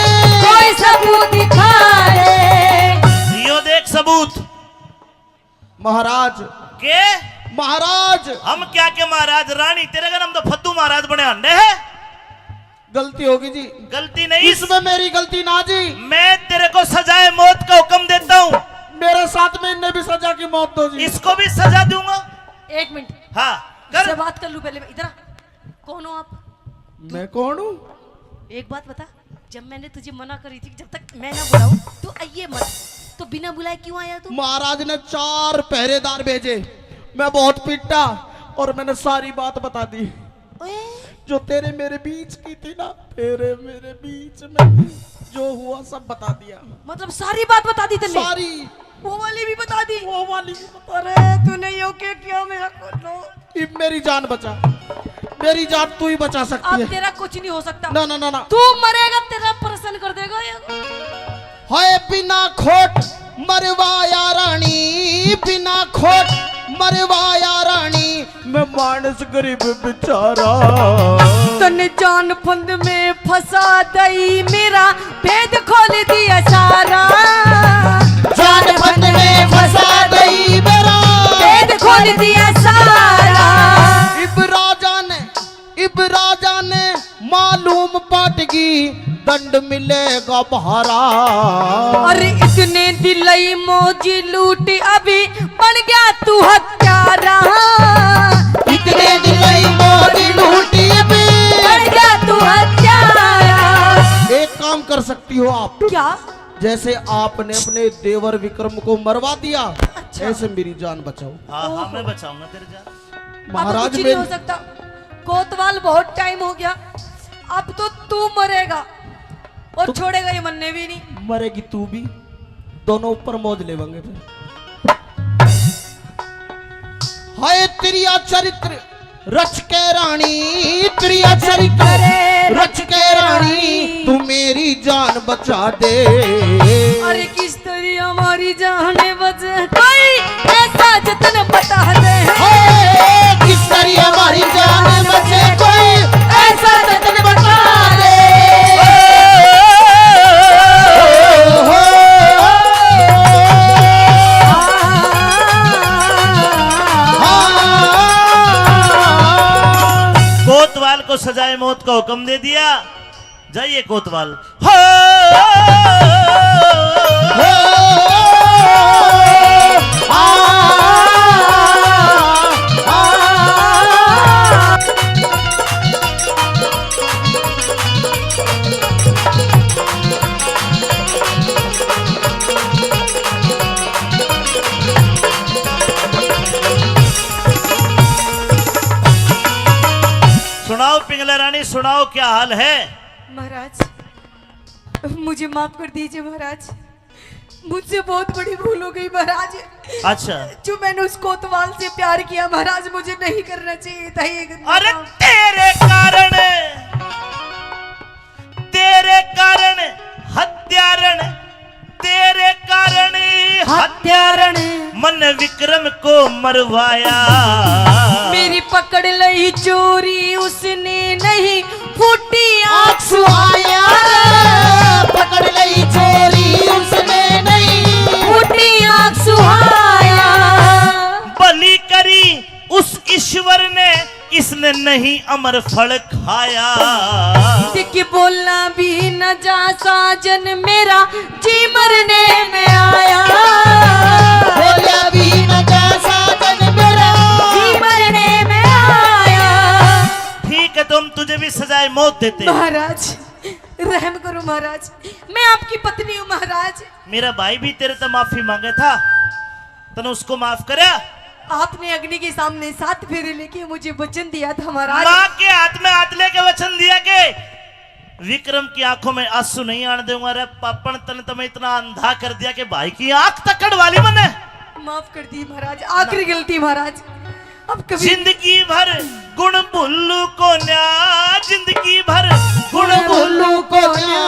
कोई सबूत दिखा दे। यो देख सबूत। महाराज। के? महाराज। हम क्या के महाराज, रानी, तेरे का नाम तो फद्दू महाराज बने हंडे है। गलती होगी जी। गलती नहीं। इसमें मेरी गलती ना जी। मैं तेरे को सजाए मौत का हुक्म देता हूँ। मेरे साथ में इन्हें भी सजा की मौत दो जी। इसको भी सजा दूंगा। एक मिनट। हाँ, कर। इससे बात कर लूं पहले मैं। इधर आ। कौन हो आप? मैं कौन हूँ? एक बात बता, जब मैंने तुझे मना करी थी कि जब तक मैं ना बुलाऊं तो आइए मत, तो बिना बुलाए क्यों आया तू? महाराज ने चार पहरेदार भेजे, मैं बहुत पिटा, और मैंने सारी बात बता दी। ओए। जो तेरे मेरे बीच की थी ना, तेरे मेरे बीच में जो हुआ, सब बता दिया। मतलब, सारी बात बता दी तन्ने? सारी। वो वाली भी बता दी? वो वाली भी बता। अरे, तूने यो क्या किया मेरा कोलो? इब मेरी जान बचा, मेरी जान तू ही बचा सकती अब है। तेरा कुछ नहीं हो सकता। ना, ना, ना, ना। तू मरेगा, तेरा ऑपरेशन कर देगा ये। हाय बिना खोट मरवाया रानी, बिना खोट मरवाया रानी, मैं मानस गरीब बेचारा। तन जान फंद में फंसा दई, मेरा भेद खोल दिया सारा। जान फंद में फंसा दई, मेरा भेद खोल दिया सारा। इब राजा ने, इब राजा ने मालूम पाटगी, दंड मिलेगा भारा। और इतने दिलई मौजी लूटी, अभी बन गया तू हत्यारा। इतने दिलई मौजी लूटी, अभी बन गया तू हत्यारा। एक काम कर सकती हो आप। क्या? जैसे आपने अपने देवर विक्रम को मरवा दिया, अच्छा। ऐसे मेरी जान बचाओ। हाँ, हाँ, ओहो। मैं बचाऊंगा तेरी जान। अब महाराज कुछ नहीं मेरी हो सकता। कोतवाल, बहुत टाइम हो गया, अब तो तू मरेगा और तू छोड़ेगा ये मन्ने भी नहीं। मरेगी तू भी, दोनों ऊपर मौज लेवांगे फिर। हाय तेरिया चरित्र रच के रानी, तेरिया चरित्र रच के रानी, तू मेरी जान बचा दे। अरे किस तरी हमारी जान बचे, कोई ऐसा जतन बता दे। हे, किस तरी हमारी जान बचे, कोई ऐसा जतन बता दे। कोतवाल को सजाए मौत का हुक्म दे दिया। जाइए कोतवाल। हो, हो, आ, आ, आ। सुनाओ पिंगला रानी, सुनाओ, क्या हाल है? महाराज, मुझे माफ कर दीजिए महाराज, मुझसे बहुत बड़ी भूल हो गई महाराज। अच्छा। जो मैंने उस कोतवाल से प्यार किया महाराज, मुझे नहीं करना चाहिए था ये गंदा अरे काम। तेरे कारण, तेरे कारण हत्यारण, तेरे कारण हत्यारण। मन विक्रम को मरवाया। मेरी पकड़ लई चोरी उसने, नहीं फूटी आंख सुहाया। पकड़ लई चोरी उसने, नहीं फूटी आंख सुहाया। भली करी उस ईश्वर ने, इसने नहीं अमर फल खाया। दिख बोला भी न जा साजन, मेरा जी मरने में आया। बोला भी न जा साजन, मेरा जी मरने में आया। ठीक है, तो हम तुझे भी सजाए मौत देते हैं। महाराज, रहम करो महाराज, मैं आपकी पत्नी हूँ महाराज। मेरा भाई भी तेरे तो माफी मांगे था, तने उसको माफ करया? आपने अग्नि के सामने सात फेरे लेके मुझे वचन दिया था महाराज। माँ के हाथ में हाथ लेके वचन दिया कि विक्रम की आंखों में आंसू नहीं आने दूंगा। रे पापण, तने तो मैं इतना अंधा कर दिया कि भाई की आंख तक कढ़वा ली मैंने। माफ कर दी महाराज, आखिरी गलती महाराज। अब कभी जिंदगी भर गुण भूलू को न्या, जिंदगी भर गुण भूलू को न्या,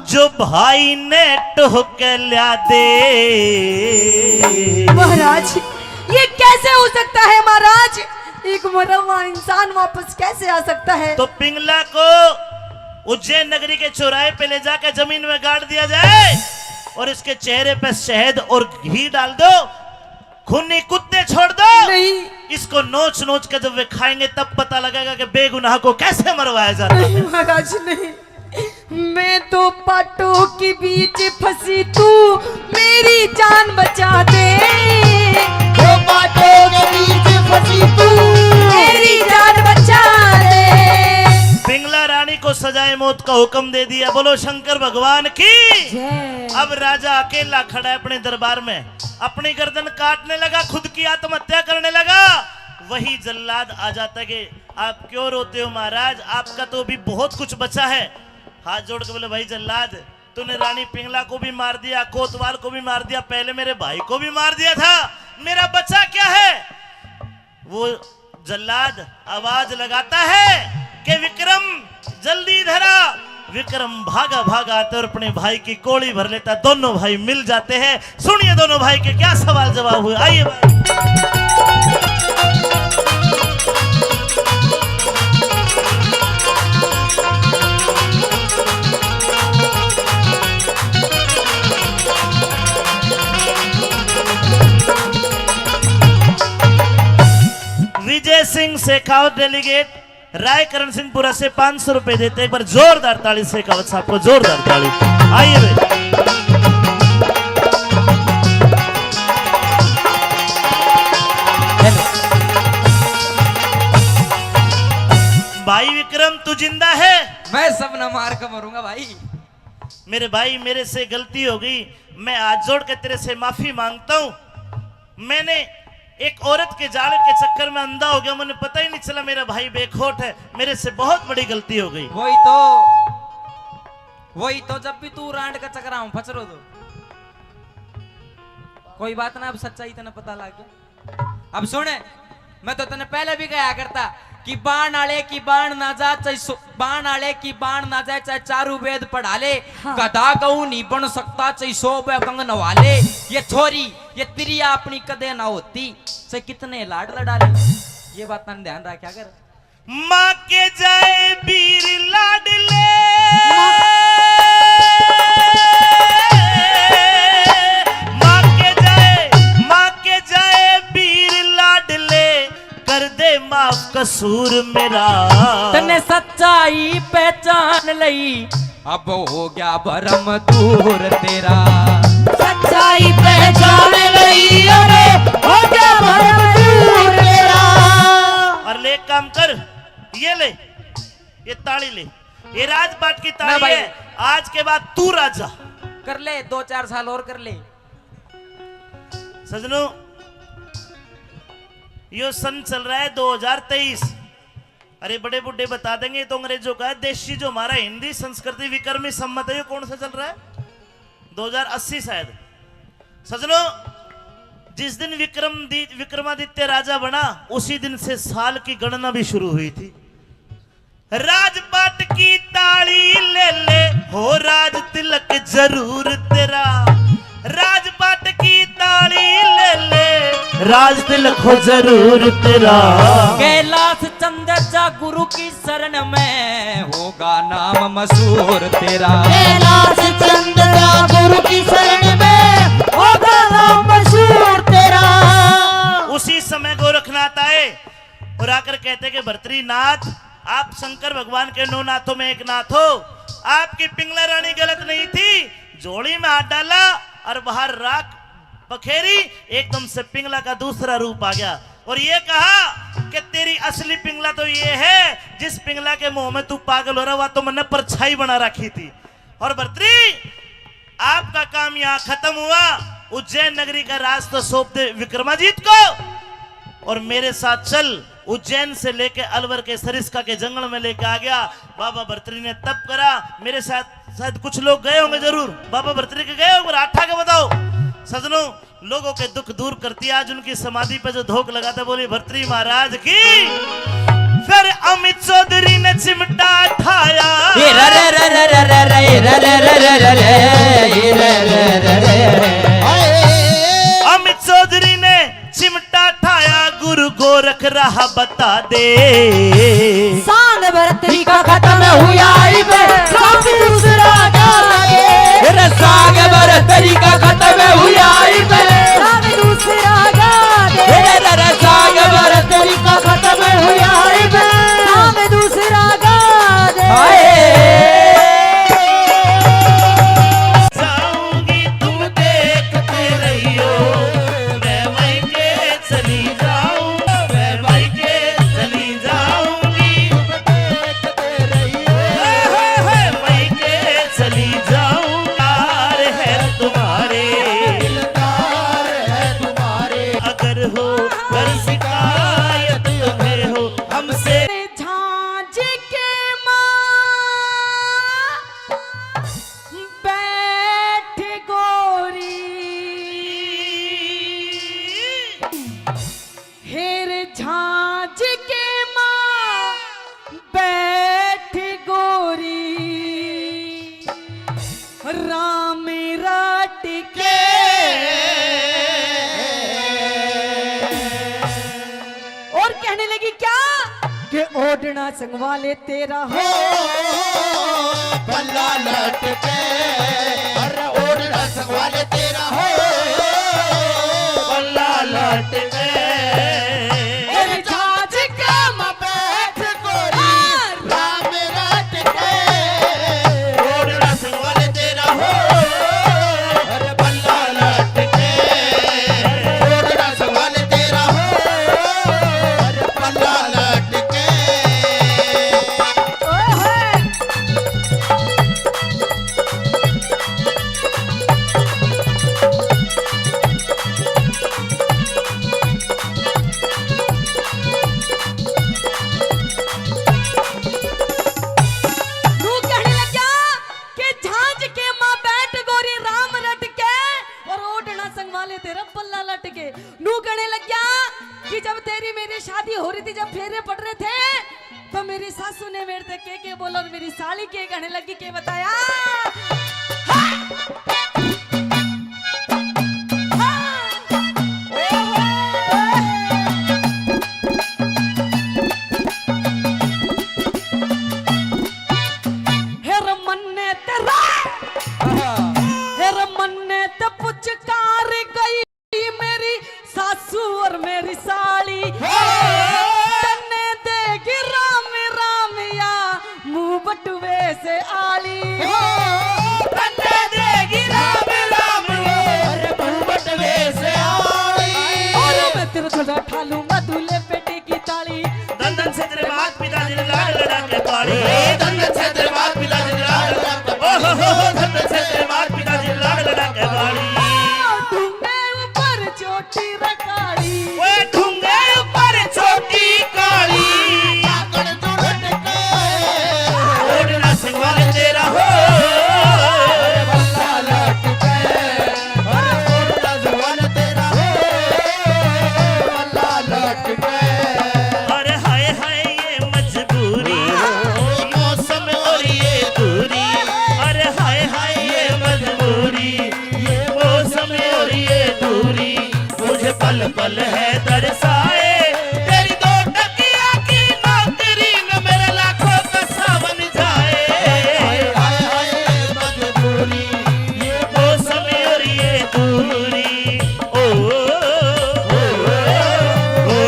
जो भाई ने टोह के ल्या दे। महाराज, ये कैसे हो सकता है महाराज? एक मरा हुआ इंसान वापस कैसे आ सकता है? तो पिंगला को उज्जैन नगरी के चौराहे पे ले जाकर जमीन में गाड़ दिया जाए और इसके चेहरे पे शहद और घी डाल दो। खूनी कुत्ते छोड़ दो। नहीं। इसको नोच नोच के जब वे खाएंगे तब पता लगेगा कि बेगुनाह को कैसे मरवाया जाता है। नहीं महाराज, नहीं। मैं दो पाटों के बीच फंसी, तू मेरी जान बचा दे। दो पाटों के बीच फंसी तू, मेरी जान बचा दे। पिंगला रानी को सजाए मौत का हुक्म दे दिया। बोलो शंकर भगवान की। जय। अब राजा अकेला खड़ा है अपने दरबार में, अपनी गर्दन काटने लगा, खुद की आत्महत्या करने लगा। वही जल्लाद आ जाता कि आप क्यों रोते हो महाराज, आपका तो भी बहुत कुछ बचा है। हाथ जोड़ के बोले, भाई जल्लाद, तूने रानी पिंगला को भी मार दिया, कोतवाल को भी मार दिया, पहले मेरे भाई को भी मार दिया था, मेरा बचा क्या है? वो जल्लाद आवाज लगाता है कि विक्रम, जल्दी इधर आ। विक्रम भागा भागा आता है और अपने भाई की कोली भर लेता है। दोनों भाई मिल जाते हैं। सुनिए दोनों भाई के क्या सवाल जवाब हुए। आइए भाई। विजय सिंह शेखावत, डेलीगेट राय करण सिंहपुरा से पाँच सौ रुपए देते। एक बार जोरदार ताली शेखावत साहब को, जोरदार ताली। आइए भाई। भाई विक्रम, तू जिंदा है? मैं सब न मार के मरूंगा भाई। मेरे भाई, मेरे से गलती हो गई, मैं हाथ जोड़ के तेरे से माफी मांगता हूँ। मैंने एक औरत के जाल के चक्कर में अंधा हो गया, मैंने पता ही नहीं चला मेरा भाई बेखौट है, मेरे से बहुत बड़ी गलती हो गई। वही तो, वही तो, जब भी तू रांड का चक्कर में फंस रहो तो कोई बात ना, अब सच्चाई तने पता लग गया। अब सुन, मैं तो तने पहले भी कहा करता कि बाण आले की बाण ना जा, चाहे सो-, बाण आले की बाण ना जाए, चाहे चारू वेद पढ़ा ले, हाँ। गधा गऊ नहीं बन सकता, चाहे सौ बे गंग नवा ले। ये छोरी, ये तिरिया अपनी कदे ना होती, चाहे कितने लाड लड़ा ले। ये बात तने ध्यान रखा कर। माँ के जाए वीर लाडले, माँ के जाए, माँ के जाए वीर लाडले, कर दे माफ कसूर मेरा। तन्ने सच्चाई पहचान लई, अब हो गया भरम दूर तेरा। सच्चाई पहचान लई, अरे हो गया भरम दूर तेरा। और ले, एक काम कर, ये ले, ये ताली ले, ये राजपाट की ना ताली भाई। है। आज के बाद तू राजा। कर ले, दो चार साल और कर ले। सजनों, यो सन चल रहा है दो हज़ार तेईस। अरे, बड़े बूढ़े बता देंगे, ये तो अंग्रेजों का है। देशी जो हमारा हिंदी संस्कृति विक्रमी संवत है, ये कौन सा चल रहा है? दो हज़ार अस्सी शायद। सजनों, जिस दिन विक्रम दी-, विक्रमादित्य राजा बना, उसी दिन से साल की गणना भी शुरू हुई थी। राजपाट की ताली ले ले, हो राज तिलक जरूर तेरा। राजपाट की ताली ले ले, राज तिलक हो जरूर तेरा। कैलाश चंद जा गुरु की शरण में, होगा नाम मशहूर तेरा। कैलाश चंद जा गुरु की शरण में, होगा नाम मशहूर तेरा। उसी समय गोरखनाथ आए और आकर कहते कि भर्तरीनाथ, आप शंकर भगवान के नौ नाथों में एक नाथ हो, आपकी पिंगला रानी गलत नहीं थी, झोली में हाथ डाला और बाहर राख पखेरी, एकदम से पिंगला का दूसरा रूप आ गया और ये कहा कि तेरी असली पिंगला तो ये है, जिस पिंगला के मुंह में तू पागल हो रहा, वह तो मैंने परछाई बना रखी थी। और भर्तरी, आपका काम यहाँ खत्म हुआ। उज्जैन नगरी का राज तो सौंप दे विक्रमाजीत को और मेरे साथ चल। उज्जैन से लेके अलवर के सरिस्का के जंगल में लेके आ गया। बाबा भर्तरी ने तप करा। मेरे साथ शायद कुछ लोग गए होंगे जरूर। बाबा भर्तरी के गए होंगे, हाथ उठा के बताओ। सजनों, लोगों के दुख दूर करती है। आज उनकी समाधि पे जो धोक लगाता, बोली, भर्तरी महाराज की। फिर अमित चौधरी ने चिमटा ठाया। ए रे रे रे रे रे रे रे रे रे रे रे रे रे रे रे रे रे। अमित चौधरी ने चिमटा ठाया, गुरु गोरख राह बता दे। सांग भरतरी का खत्म हुआ इब, सांग दूसरा गा दे। अरे सांग भरतरी का खत्म हुआ इब, सांग दूसरा गा दे। अरे रे रे, सांग भरतरी का खत्म हुआ इब, सांग दूसरा गा दे। हाय। जाऊंगी तुम देखते रहियो, मैं मायके चली जाऊं, मैं मायके चली जाऊंगी। मैं मायके चली जाऊं, प्यार है तुम्हारे। ओढ़ना संगवाले तेरा हो, बल्ला लटके। अरे ओढ़ना संगवाले तेरा हो, बल्ला लटके। अरे झांझ के मां बैठ गोरी, हाँ। राम रटके। ओढ़ना संगवाले तेरा हो, अरे बल्ला लटके। ओढ़ना संगवाले तेरा हो, अरे बल्ला लटके। नू कहने लग्या कि झांझ के मां बैठ गोरी राम रटके और ओढ़ना संगवाले तेरा बल्ला लटके। नू कहने लग्या कि जब तेरी मेरी शादी हो रही थी, जब फेरे पड़ रहे थे, तो मेरी सासू ने मेरे से के के बोला और मेरी साली के कहने लगी, के बताया। हाँ। हाँ। ओहो। हेर मन्ने तेरा, हेर मन्ने ते पुचकार गई मेरी सासू और मेरी साली। तन्ने देगी राम राम या मुंह बटुए से आली। तन्ने देगी राम राम या मुंह बटुए से आली। और मैं तेरा झोला ठालूंगा दूल्हे बेटे की ताली। धन धन से तेरे मात पिता जी ने लाड लड़ा के पाली। धन धन से तेरे मात पिता जी ने लाड लड़ा के पाली। ओ हो हो हो, धन धन से तेरे मात पिता जी ने लाड लड़ा के पाली। ढूंगे ऊपर चोटी रखाली। ओए ढूंगे ऊपर चोटी काली। काकड़ जो लटके। ओढ़ना संगवाले तेरा हो। अरे बल्ला लटके। अरे ओढ़ना संगवाले तेरा हो। बल्ला लटके। अरे हाय हाय ये मजबूरी, मौसम और ये दूरी। अरे हाय हाय ये मजबूरी, ये मौसम और ये दूरी, मुझे पल पल है तरसाए। तेरी दो टकिया की नौकरी न मेरा लाखों का सावन जाए। हाय हाय हाय मजबूरी, ये मौसम और ये दूरी। ओ, ओ, ओ, ओ,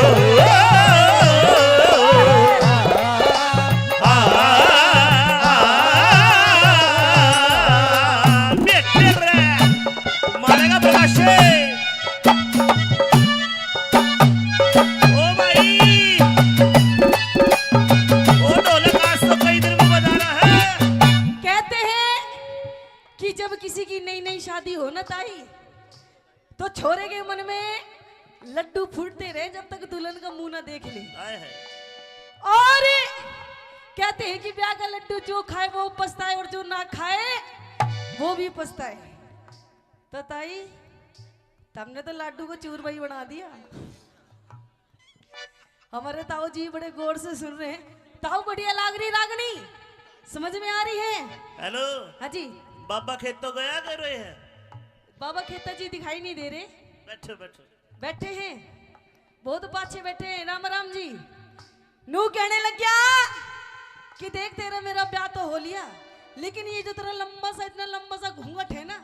ओ, आ, आ, आ, आ, मेरे रे, मारेगा प्रकाश। ओ भाई, ओ ढोलक आज तो कई दिन में बजाना है। कहते हैं कि जब किसी की नई नई शादी हो ना ताई, तो छोरे के मन में लड्डू फूटते रहे जब तक दुल्हन का मुंह ना देख ले। हाय हाय। और कहते हैं कि ब्याह का लड्डू जो खाए वो पछताए और जो ना खाए वो भी पछताए। तो ताई, तुमने तो लाडू को चूरमा ही बना दिया। हमारे ताऊ जी बड़े गौर से सुन रहे हैं। ताऊ, बढ़िया लाग रही रागनी, समझ में आ रही है? हेलो। हाँ जी। बाबा खेतों गया कर रहे हैं? बाबा खेता जी दिखाई नहीं दे रहे। बैठो, बैठो। बैठे हैं, बहुत पाछे बैठे हैं। राम राम जी। नू कहने लग गया कि देख, तेरा मेरा ब्याह तो हो लिया, लेकिन ये जो तेरा लंबा सा, इतना लंबा सा घूंघट है ना,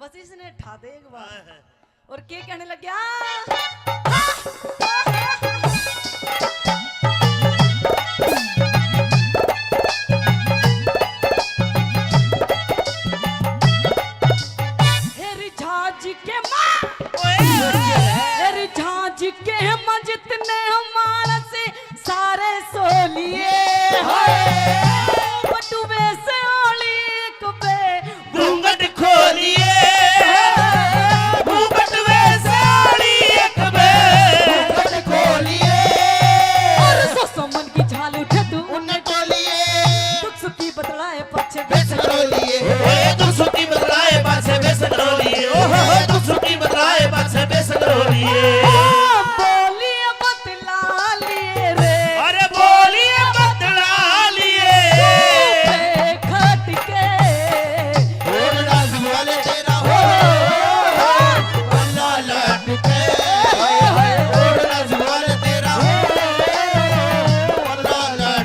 बस इसने उठा दे एक बार। हाय, हाय। और के कहने लग गया? हेरी झांझ के मां, ओए, ओए। हेरी झांझ के मां जितने मानस सारे सो लिए। हाय। बटुए से ओली एक बे घूंघट खोलिए। घूंघट वे साड़ी एक बे घूंघट खोलिए। और सो सो मन की झाल उठे तू उन्हें टोलिए। दुख सुखी बतलाए पाछे बेसंग रोलिए। ओए दुख सुखी बतलाए पाछे बेसंग रोलिए। ओ हो हो, दुख सुखी बतलाए पाछे बेसंग रोलिए। ओ बोलिए बतला लिए रे। अरे बोलिए बतला लिए। खट के। ओढ़ना संभाले तेरा हो, पल्ला लटके। ओढ़ना संभाले तेरा हो, पल्ला लटके।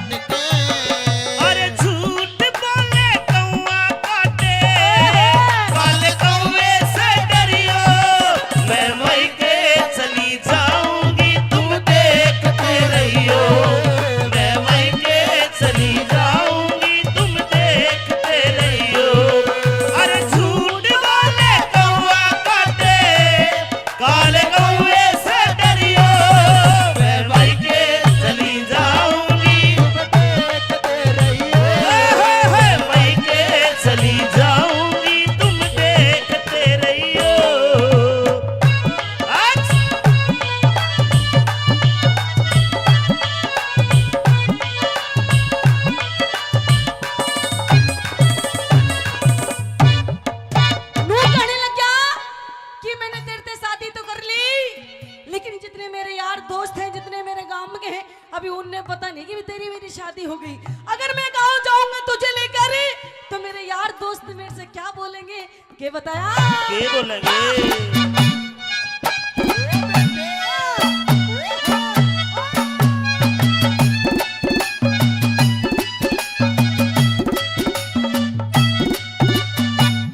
शादी हो गई। अगर मैं गाँव जाऊंगा तुझे लेकर, तो मेरे यार दोस्त मेरे से क्या बोलेंगे? के बताया? के बोलेंगे?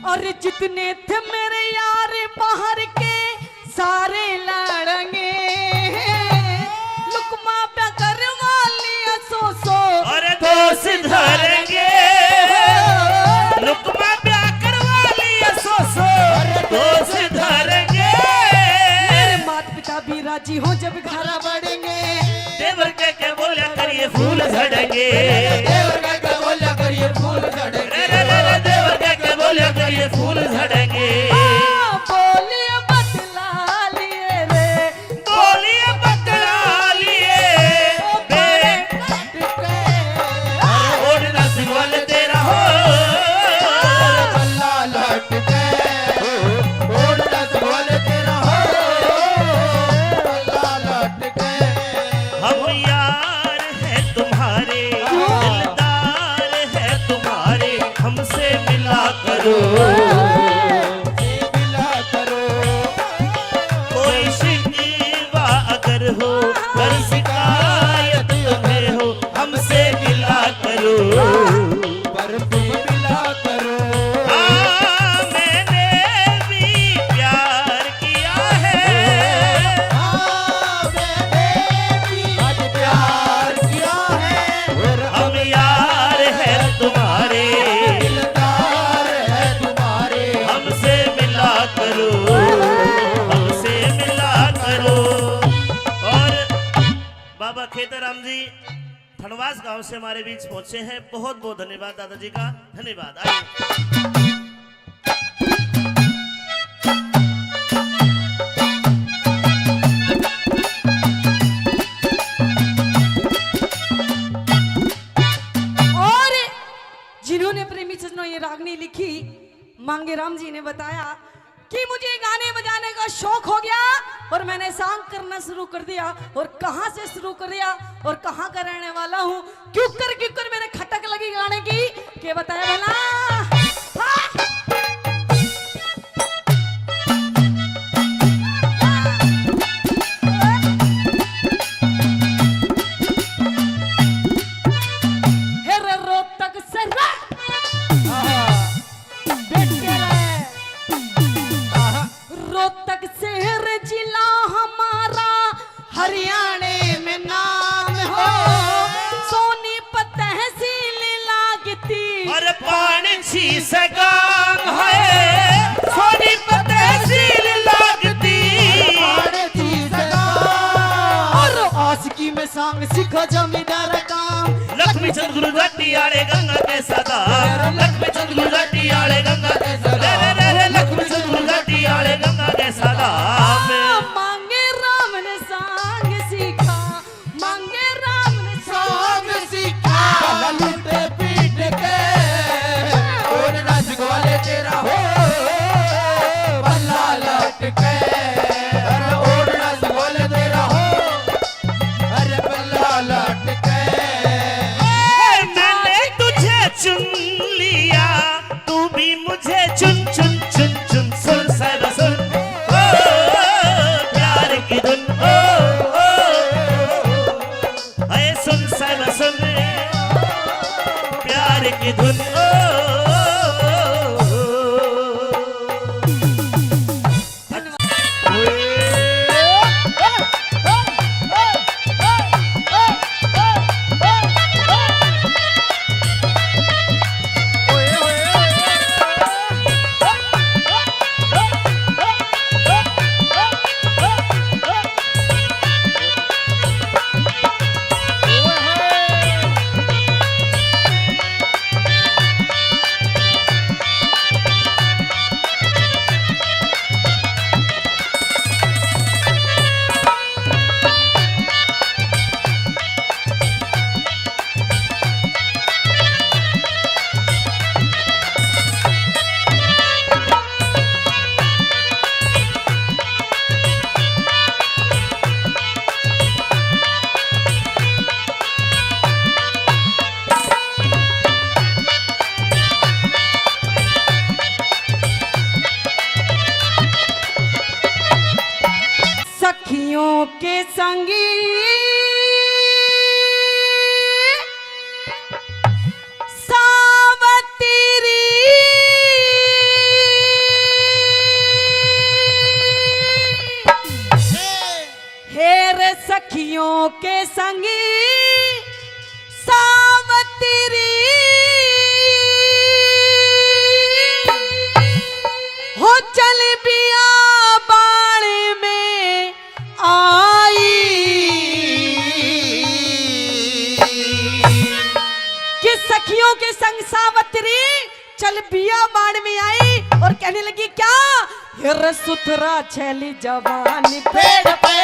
और जितने थे मेरे यार बाहर के, सारे लड़ेंगे। लुकमा प्या करवा लिया सो सो, अरे दोष धरेंगे। लुकमा प्या करवा लिया सो सो, अरे दोष धरेंगे। मेरे माता पिता भी राजी हो जब घर बढ़ेंगे। देवर के के बोल्या करिए फूल झड़ेंगे। देवर के के बोल्या करिए फूल झड़ेंगे। रे रे रे रे, देवर के के बोल्या करिए फूल झड़ेंगे। हाँ, बोलिए बतला लिए रे। बोलिए बतला लिए। ओ बे- बड़े लटके। ओढ़ना सिंगल तेरा हो। बल्ला लटके। ओढ़ना सिंगल तेरा हो। बल्ला लटके। हम यार हैं तुम्हारे, दिलदार हैं तुम्हारे, हमसे मिला करो। हमसे मिला करो। कोई शिकवा अगर हो, अगर शिकायत तुम्हें हो, हमसे मिला करो। पर तुम मिला करो। हाँ, मैंने भी प्यार किया है। हाँ, मैंने भी आज प्यार किया है। और हम यार हैं तुम्हारे। दिलदार हैं तुम्हारे। हमसे मिला करो, हमसे मिला करो। और बाबा खेतराम जी ठनवास गांव से हमारे बीच पहुंचे हैं। बहुत बहुत धन्यवाद दादाजी का, धन्यवाद। आइए। और जिन्होंने प्रेमी सजनों ये रागनी लिखी, मांगे राम जी ने बताया कि मुझे गाने बजाने का शौक हो गया और मैंने song करना शुरू कर दिया। और कहाँ से शुरू कर दिया और कहाँ का रहने वाला हूँ, क्यों कर, क्यों कर मेरे खटक लगी गाने की, के बताया भला? हाँ? हे रे रोहतक से रे। बेटे रे। रोहतक शहर जिला हमारा, हरियाणे में नाम हो। सोनीपत तहसील लागती। अरे पाणछी से गाम है, सोनीपत तहसील लागती। पाणछी से गाम। और आशिकी में song सीखा जमींदार काम। लक्ष्मी चंद गुरु घाटी आले गंगा के सदा। लक्ष्मी चंद गुरु घाटी आले गंगा के सदा। रे, रे, रे, रे, लक्ष्मी चंद गुरु घाटी आले गंगा के सदा। मांगे राम ने song सीखा, मांगे राम ने song सीखा। लूटे पीट के, ओढ़ना सिंगल तेरा हो, बल्ला लटके। अरे ओढ़ना सिंगल तेरा हो, अरे बल्ला लटके। ए, मैंने तुझे चुन लिया, तू भी मुझे चुन, चुन, चुन, चुन। सुन साहिबा सुन, ओ, प्यार की धुन, ओ, ओ, ओ, ओ। अरे सुन साहिबा सुन, प्यार की धुन, ओ, ओ, ओ, ओ। संगी सावतरी। हे रे सखियों के संगी सावतरी, हो चल बियाबान में आई। कि सखियों के संग सावतरी चल बियाबान में आई और कहने लगी, क्या? हे रे सुथरा छैली जवान पेड़ पे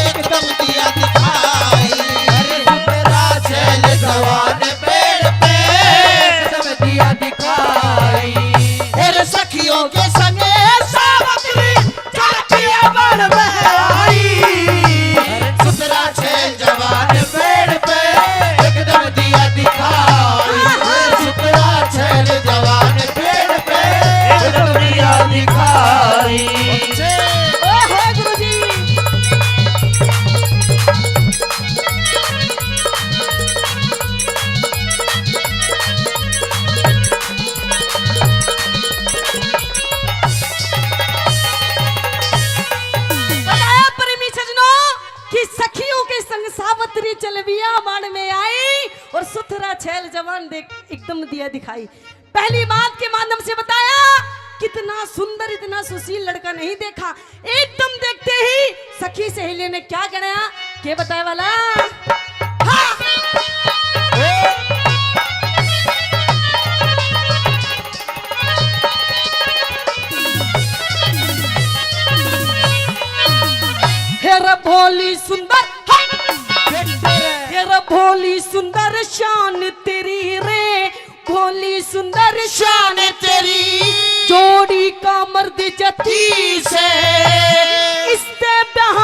एकदम दिया दिखाई। अरे सुथरा छैल जवान पेड़ पे एकदम दिया दिखाई। हे रे सखियों के संगे सावतरी चल बियाबान में आई। सुथरा छैल जवान पेड़ पे एकदम दिया दिखाई। सुथरा छैल जवान पेड़ पे एकदम दिया दिखाई। ओहो गुरुजी। बताया प्रेमी सजनों कि सखियों के संग सावतरी चल बियाबान में आई और सुथरा छैल जवान देख एकदम दिया दिखाई। पहली बात के माध्यम से बताया कितना सुंदर, इतना सुशील लड़का नहीं देखा। एकदम देखते ही सखी सहेली ने क्या गणया, के बताए वाला? हाँ। हे रे भोली सुंदर, हाँ। हे रे भोली सुंदर शान तेरी रे, भोली सुंदर शान तेरी, जोड़ी का मर्द जती से। इसते ब्याह,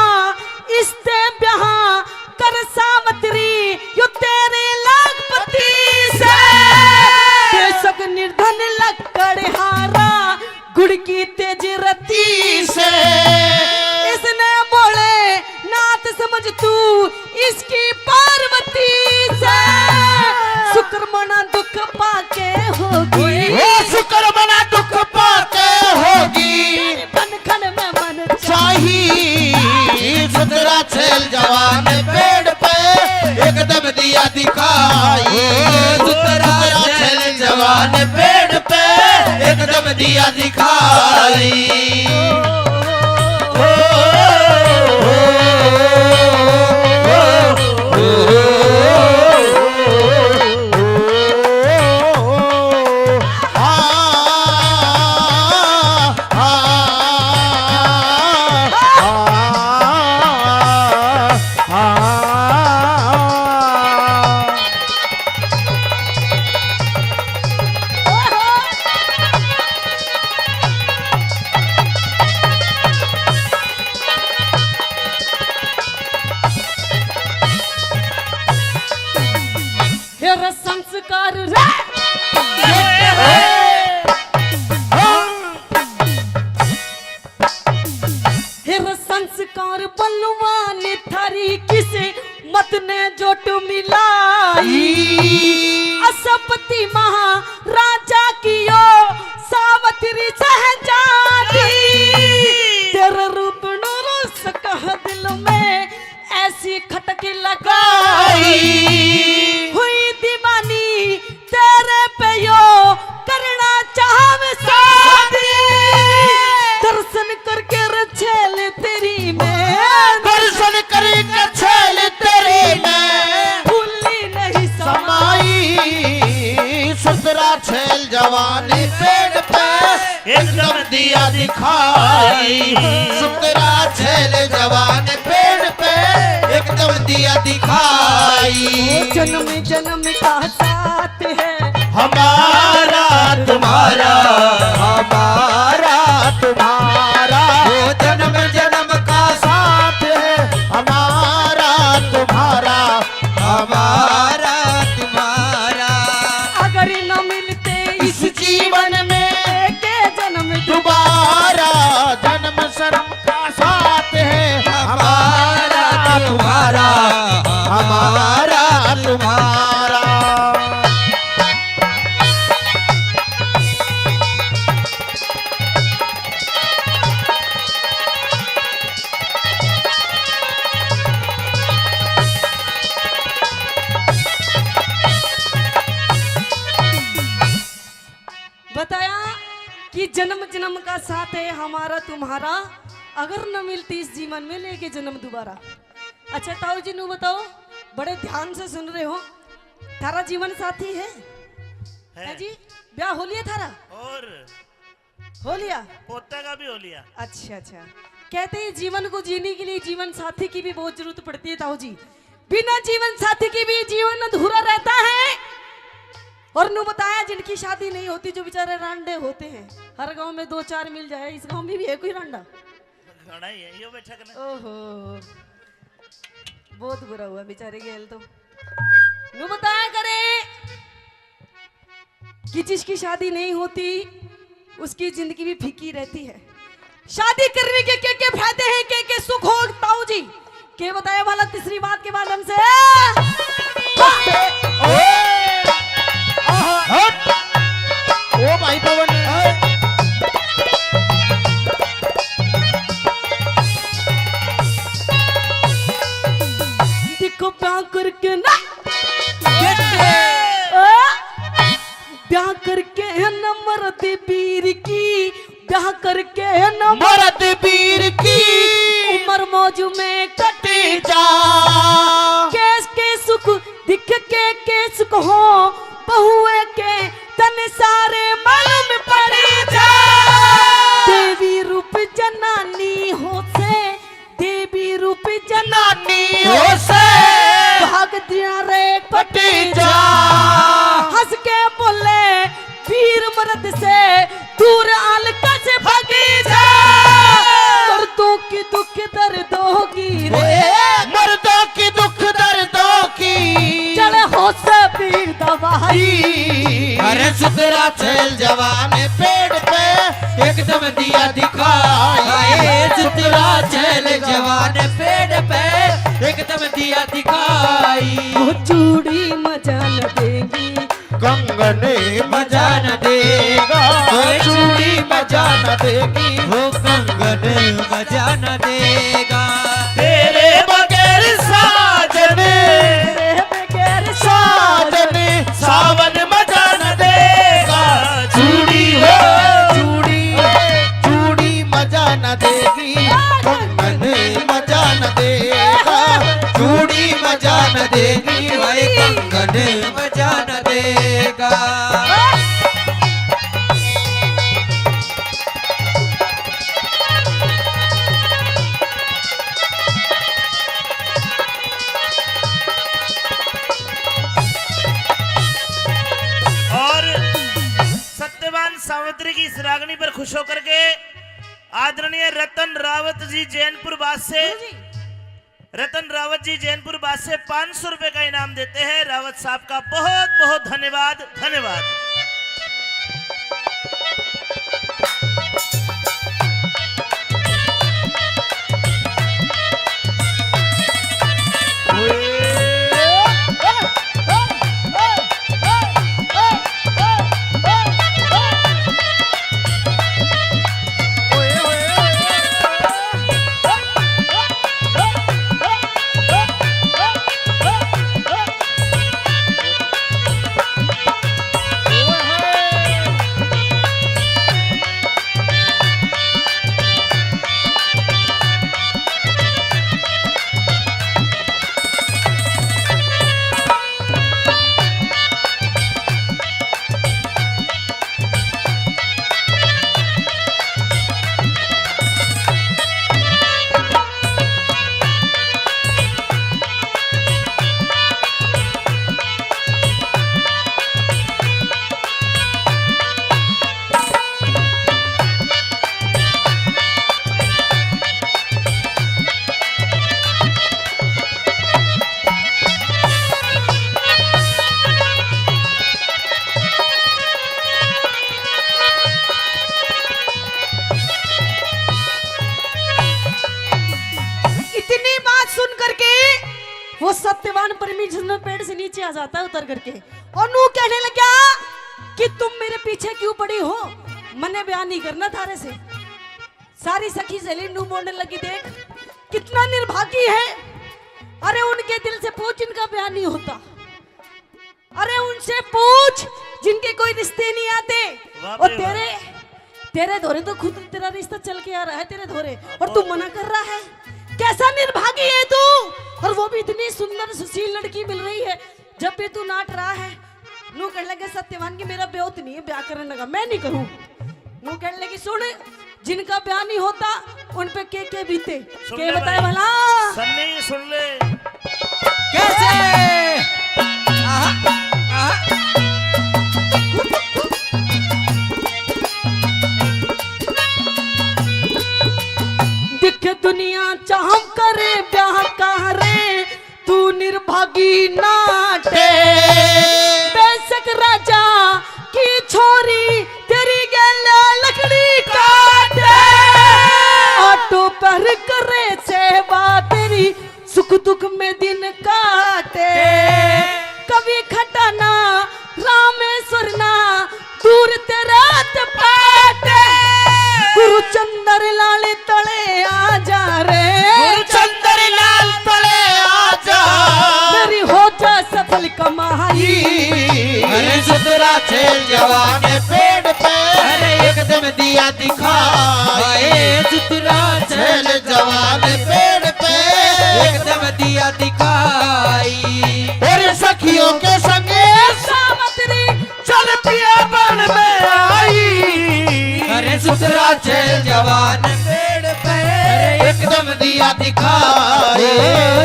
इसते ब्याह कर सावतरी, यो तेरे लाखपति से। बेशक निर्धन लकड़हारा, गुड़ की तेज रत्ती से। इसने बोले नाथ समझ तू इसकी पार्वती से। शुक्र मना दुख पाके होगी। ओ शुक्र मना दुख पाके होगी। तेरे बंधन में मन चाही। सुथरा छैल जवान पेड़ पे एकदम दिया दिखाई। सुथरा छैल जवान पेड़ पे एकदम दिया दिखाई। हे रे संस्कार रे। हे रे संस्कार बलवान थारी किसे मत ने जोट मिलाई। असपति महाराजा की ओ सावतरी शहजादी। तेरे रूप नो रस कह दिल में ऐसी खटक लगाई। हुई दीवानी तेरे पे यो करना चाहवे शादी। दर्शन करके रे छैल तेरी मैं, दर्शन करके छैल तेरी मैं, भूली नहीं समाई। सुथरा छैल जवान पेड़ पे एकदम दिया दिखाई। सुथरा छैल जवान पेड़ पे एकदम दिया दिखाई। जन्म जन्म का साथ है हमारा तुम्हारा, हमारा तुम्हारा। वो जन्म जन्म का साथ है हमारा तुम्हारा, हमारा तुम्हारा। अगर न मिलते इस जीवन में के जन्म दोबारा, जन्म शर्म का साथ है हमारा तुम्हारा। जन्म जन्म का साथ है हमारा तुम्हारा, अगर न मिलती इस जीवन में लेके जन्म दोबारा। अच्छा ताऊ जी, नू बताओ, बड़े ध्यान से सुन रहे हो, थारा जीवन साथी है? है। है जी? ब्याह हो लिया थारा? और हो लिया? पोता का भी हो लिया। अच्छा, अच्छा। कहते हैं जीवन को जीने के लिए जीवन साथी की भी बहुत जरूरत पड़ती है ताऊ जी। बिना जीवन साथी के भी जीवन अधूरा रहता है। और नू बताया, जिनकी शादी नहीं होती, जो बेचारे रांडे होते हैं, हर गांव में दो चार मिल जाए, इस गांव में भी है कोई रांडा? घणा ही है, यो बैठक ना। ओहो, बहुत बुरा हुआ बेचारे गेल तो। नू बताया करे कि जिसकी शादी नहीं होती, उसकी जिंदगी भी फीकी रहती है। शादी करने के के के फायदे हैं, के के सुख हो ताऊ जी, के बताया वाला तीसरी बात के माध्यम से। हट। ओ भाई पवन। देखो ब्याह करके ना, ओ, ब्याह करके है न मरद पीर की, ब्याह करके है न मरद पीर की। उम्र मौज में कट जा। केस के सुख दिख के केस को हो, बहुए के तन सारे मालूम पड़ जा। देवी रूप जनानी हो से, देवी रूप जनानी हो से, भाग दिया रे कटी जा। हंस के बोले वीर मर्द से, दूर आलका से भागी जा। मर्दों की दुख दर्दों की रे, मर्दों की दुख दर्दों की, चढ़े हो से पीर दवाई। अरे सुतरा छैल जवान पेड़ पे, एकदम दिया दिखाई। अरे सुतरा छैल जवान पेड़ पे, एकदम दिया दिखाई। वो चूड़ी मजा न देगी, कंगन मजा न देगा। वो चूड़ी मजा न देगी, वो कंगन मजा न देगा। तेरे बगैर साजन, तेरे बगैर साजन, सावन मजा न देगा। चूड़ी हो, चूड़ी, चूड़ी मजा न देगी, कंगन मजा न देगा। चूड़ी मजा न देगी, भाई कंगन मजा न देगा। और सत्यवान सावित्री की इस रागनी पर खुश होकर के आदरणीय रतन रावत जी जैनपुर बास से, रतन रावत जी जैनपुर बास से पाँच सौ रुपए का इनाम देते हैं। रावत साहब का बहुत बहुत धन्यवाद, धन्यवाद। इतनी बात सुन करके वो सत्यवान परमेश्वर पेड़ से नीचे आ जाता है उतर करके, और नू कहने लगा कि तुम मेरे पीछे क्यों पड़ी हो, मन्ने ब्याह नहीं करना थारे से। सारी सखी सहेली नू बोलने लगी, देख कितना निर्भागी है। अरे उनके दिल से पूछ जिनका ब्याह नहीं होता, अरे उनसे पूछ जिनके कोई रिश्ते नहीं आते। वाह और बे वाह। तेरे, तेरे धोरे तो खुद तेरा रिश्ता चल के आ रहा है, तेरे धोरे, और तू मना कर रहा है। कैसा निर्भागी है तू, और वो भी इतनी सुंदर सुशील लड़की मिल रही है। जब भी तू नाट रहा है, नू कहने लगे सत्यवान कि मेरा ब्याह तो नहीं है, ब्याह करने लगा, मैं नहीं करूँ। नू कहने लगी, सुन, जिनका ब्याह नहीं होता, उन पे के के बीते। सुन के ले बताए भाई, भला? सन्नी, सुन ले। कैसे? आहा, आहा। दिखे दुनिया चाहम करे ब्याह का रे, तू निर्भागी नाटे। बेशक राजा की छोरी तेरी गेल्या लकड़ी काटे। आटो पर करे सेवा तेरी, सुख दुख में दिन काटे। कभी खटाना रामेश्वर ना, दूर तेरा ते पाटे। गुरु चंद्र लाल तले आ जा रे, गुरु चंद्र लाल तले आ जा। मेरी हो जा सफल कमाई। अरे सुथरा छेल जवान पेड़ पे, अरे एकदम दिया दिखाए। सुथरा छेल जवान पेड़ पे, एकदम दिया दिखाई। तेरे सखियों के संगे सावित्री चल पिया बन में आई। अरे सुथरा छेल जवान पेड़ पे, एकदम दिया दिखाए।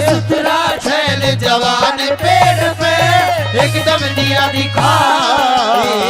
सुथरा छेल जवान पेड़ पे, एकदम दिया दिखाए।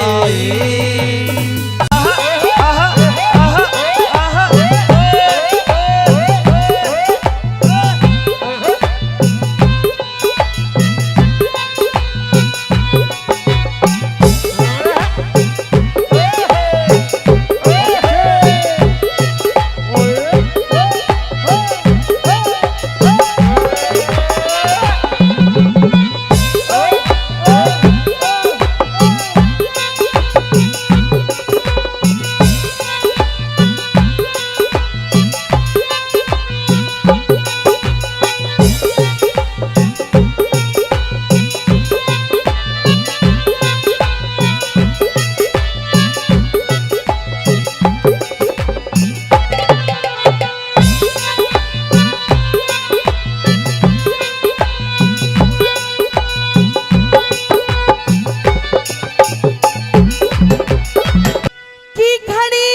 कि घणी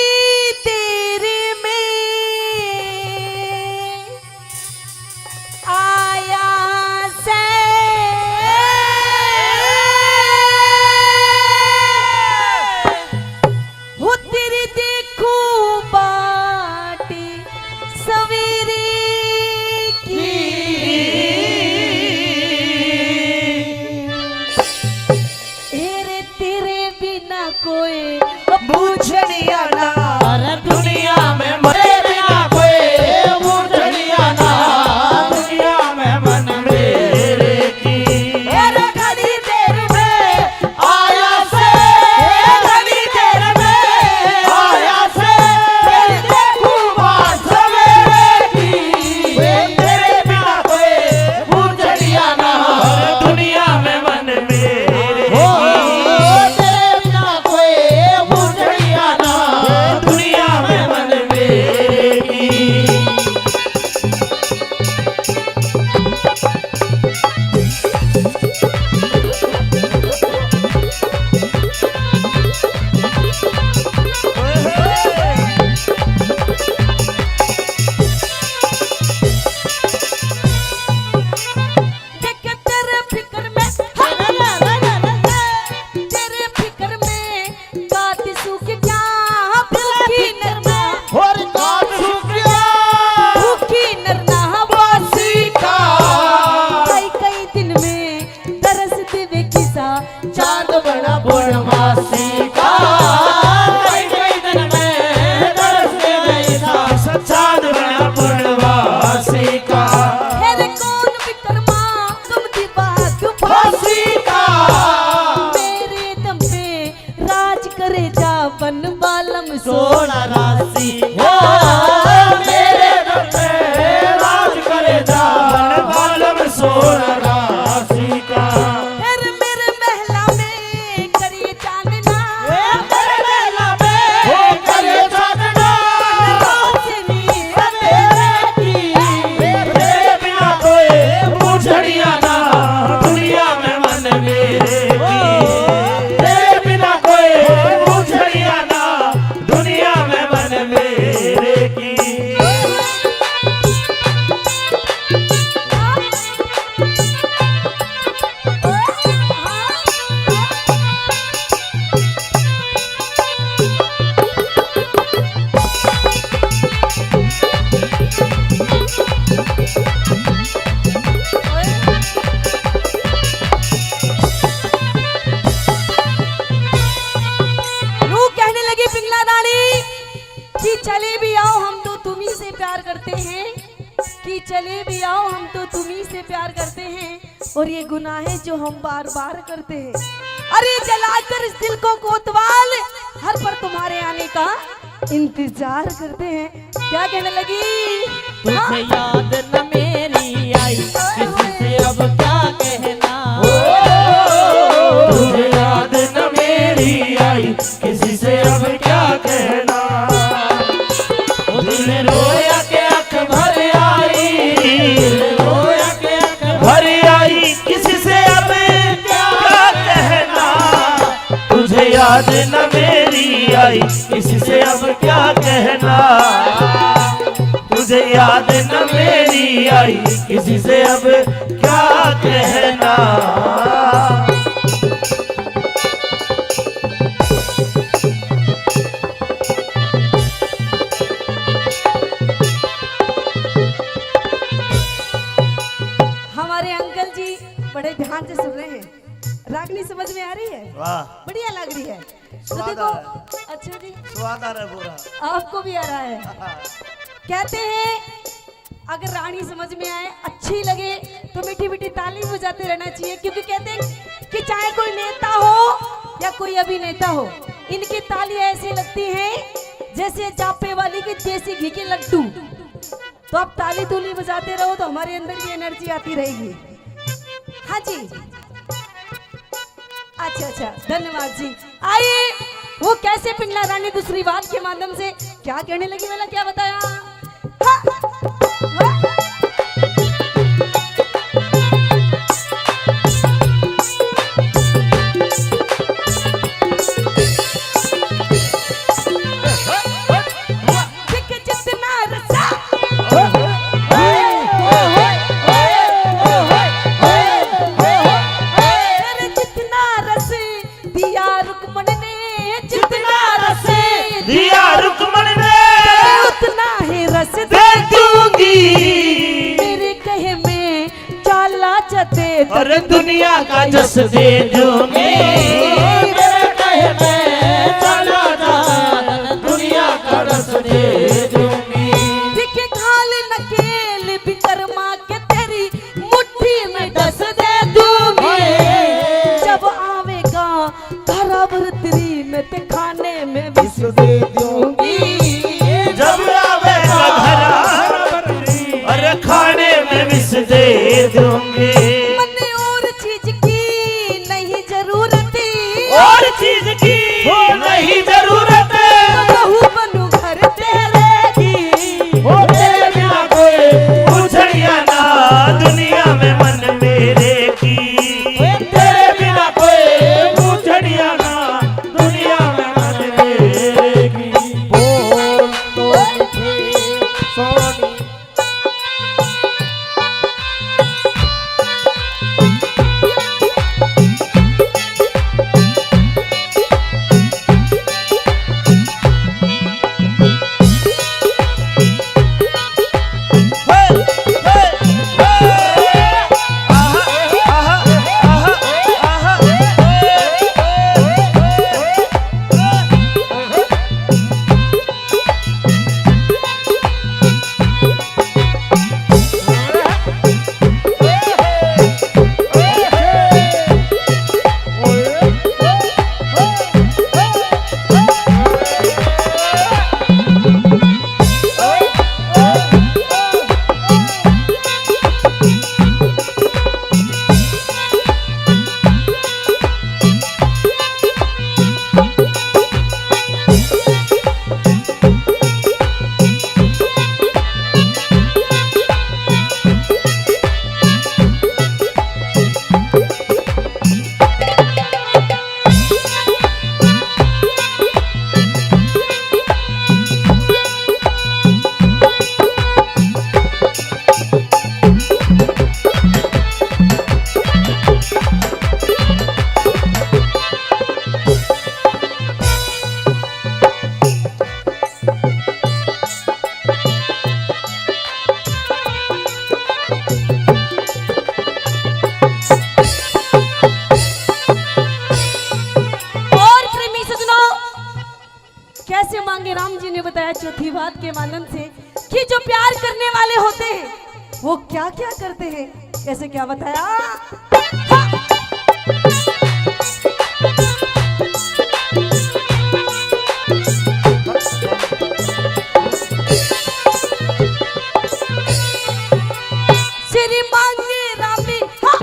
देर में आया से। हो तेरी देखूं बाट सवेरे की। ए रे तेरे बिना कोई बूझणिया ना। अरे दुनिया में मरे बिना कोई बूझणिया ना। दुनिया में मन मेरे की। अरे घड़ी देर में आया से, घड़ी देर में आया से, तेरी देखूं बाट सवेरे की। तेरे बिना कोई बूझणिया ना। दुनिया में मन मेरे हो, की। तेरे बिना कोई बूझणिया ना। दुनिया में मन मेरे की। देख तेरे फिकर में, तेरे फिकर में काट सूख गया, भूखी नरना। और काट सूख गया। भूखी नरना वासी का। कई कई दिन में तरस देवे किसा। चांद बना पूर्णमासी का। कई कई दिन में तरस देवे किसा। चांद बना पूर्णमासी का। हेरे कौन विकरमा कम दिमाग फांसी का। मेरे दम पे राज करे जा बन बालम सोना राशि। ओ, मेरे दम पे राज करे जा बन बालम सोना राशि का। फिर मेरे महला में करिए चांदना। चले भी आओ, हम तो तुम्ही से प्यार करते हैं, कि चले भी आओ, हम तो तुम्ही से प्यार करते हैं, और ये गुनाह है जो हम बार बार करते हैं। अरे जलाकर इस दिल को कोतवाल, हर पल तुम्हारे आने का इंतजार करते हैं। क्या कहने लगी? तुझे याद न मेरी आई, किसी से अब क्या कहना। तुझे याद न मेरी आई, किसी से अब क्या कहना। ओ दिल रोया के आंख भर आई, दिल रोया के आंख भर आई, किसी से अब क्या कहना। तुझे याद न मेरी आई, किसी से अब क्या कहना। तुझे याद न मेरी आई, किसी से अब क्या कहना। हमारे अंकल जी बड़े ध्यान से सुन रहे हैं। रागनी समझ में आ रही है? वाह। बढ़िया लग रही है। तो स्वाद देखो, आ रहा है। अच्छा जी। स्वाद आ रहा है पूरा। आपको भी आ रहा है। कहते हैं, अगर रागनी समझ में आए, अच्छी लगे, तो मीठी मीठी ताली बजाते रहना चाहिए, क्योंकि कहते हैं कि चाहे कोई नेता हो या कोई अभिनेता हो, इनकी ताली ऐसी लगती है जैसे जापे वाली के देसी घी के लड्डू। तो आप ताली तूली बजाते रहो, तो हमारे अंदर भी एनर्जी आती रहेगी। हाँ जी। अच्छा, अच्छा, धन्यवाद जी। आइए, वो कैसे पिंडला रानी दूसरी बात के माध्यम से क्या कहने लगी, वाला क्या बताया? हाँ, हाँ। देख जितना रस, अरे जितना रस दिया रुक्मण ने, जितना रस दिया रुक्मण ने, उतना ही रस दे दूंगी। मेरे कहे में चाला जदे, अरे दुनिया का जस दे दूंगी। मेरे कहे में चाला जदे, दुनिया का रस दे दूंगी। देखे खाल नकेल विकरमा के तेरी मुट्ठी में दस दे दूंगी। जब आवेगा घर भरतरी में ते खाने में विष दे दूंगी। जब आवेगा घर, अरे खाने में विष दे दूंगी। मन्ने और चीज की नहीं जरूरत, और चीज की नहीं जरूरत। बहू बनू घर तेरे की, ओ तेरे बिना कोई पूछड़िया ना दुनिया में मन मेरे की। ओ तेरे बिना कोई पूछड़िया ना दुनिया में मन मेरे की। बोल तो मीठी सोनी। राम जी ने बताया चौथी बात के माध्यम से कि जो प्यार करने वाले होते हैं, वो क्या क्या करते हैं, कैसे क्या बताया? श्री मांगे रामी, हाँ।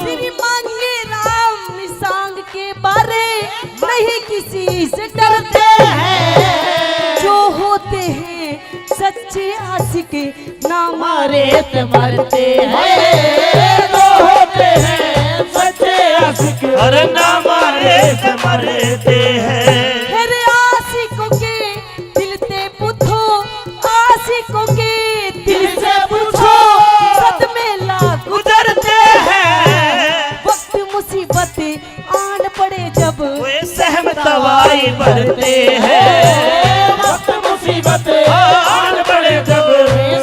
श्री मांगे राम सांग के बारे नहीं किसी से डरते हैं। जो होते हैं सच्चे आशिक ना मारे से मरते हैं। जो होते हैं सच्चे आशिक, अरे ना मारे से मरते हैं। अरे आशिकों के दिल ते पूछो, आशिकों के दिल से पूछो, सदमे लाख गुजरते हैं। वक्त मुसीबत आन पड़े जब, वे सहम तवाई भरते हैं। वक्त मुसीबत आन पड़े जब,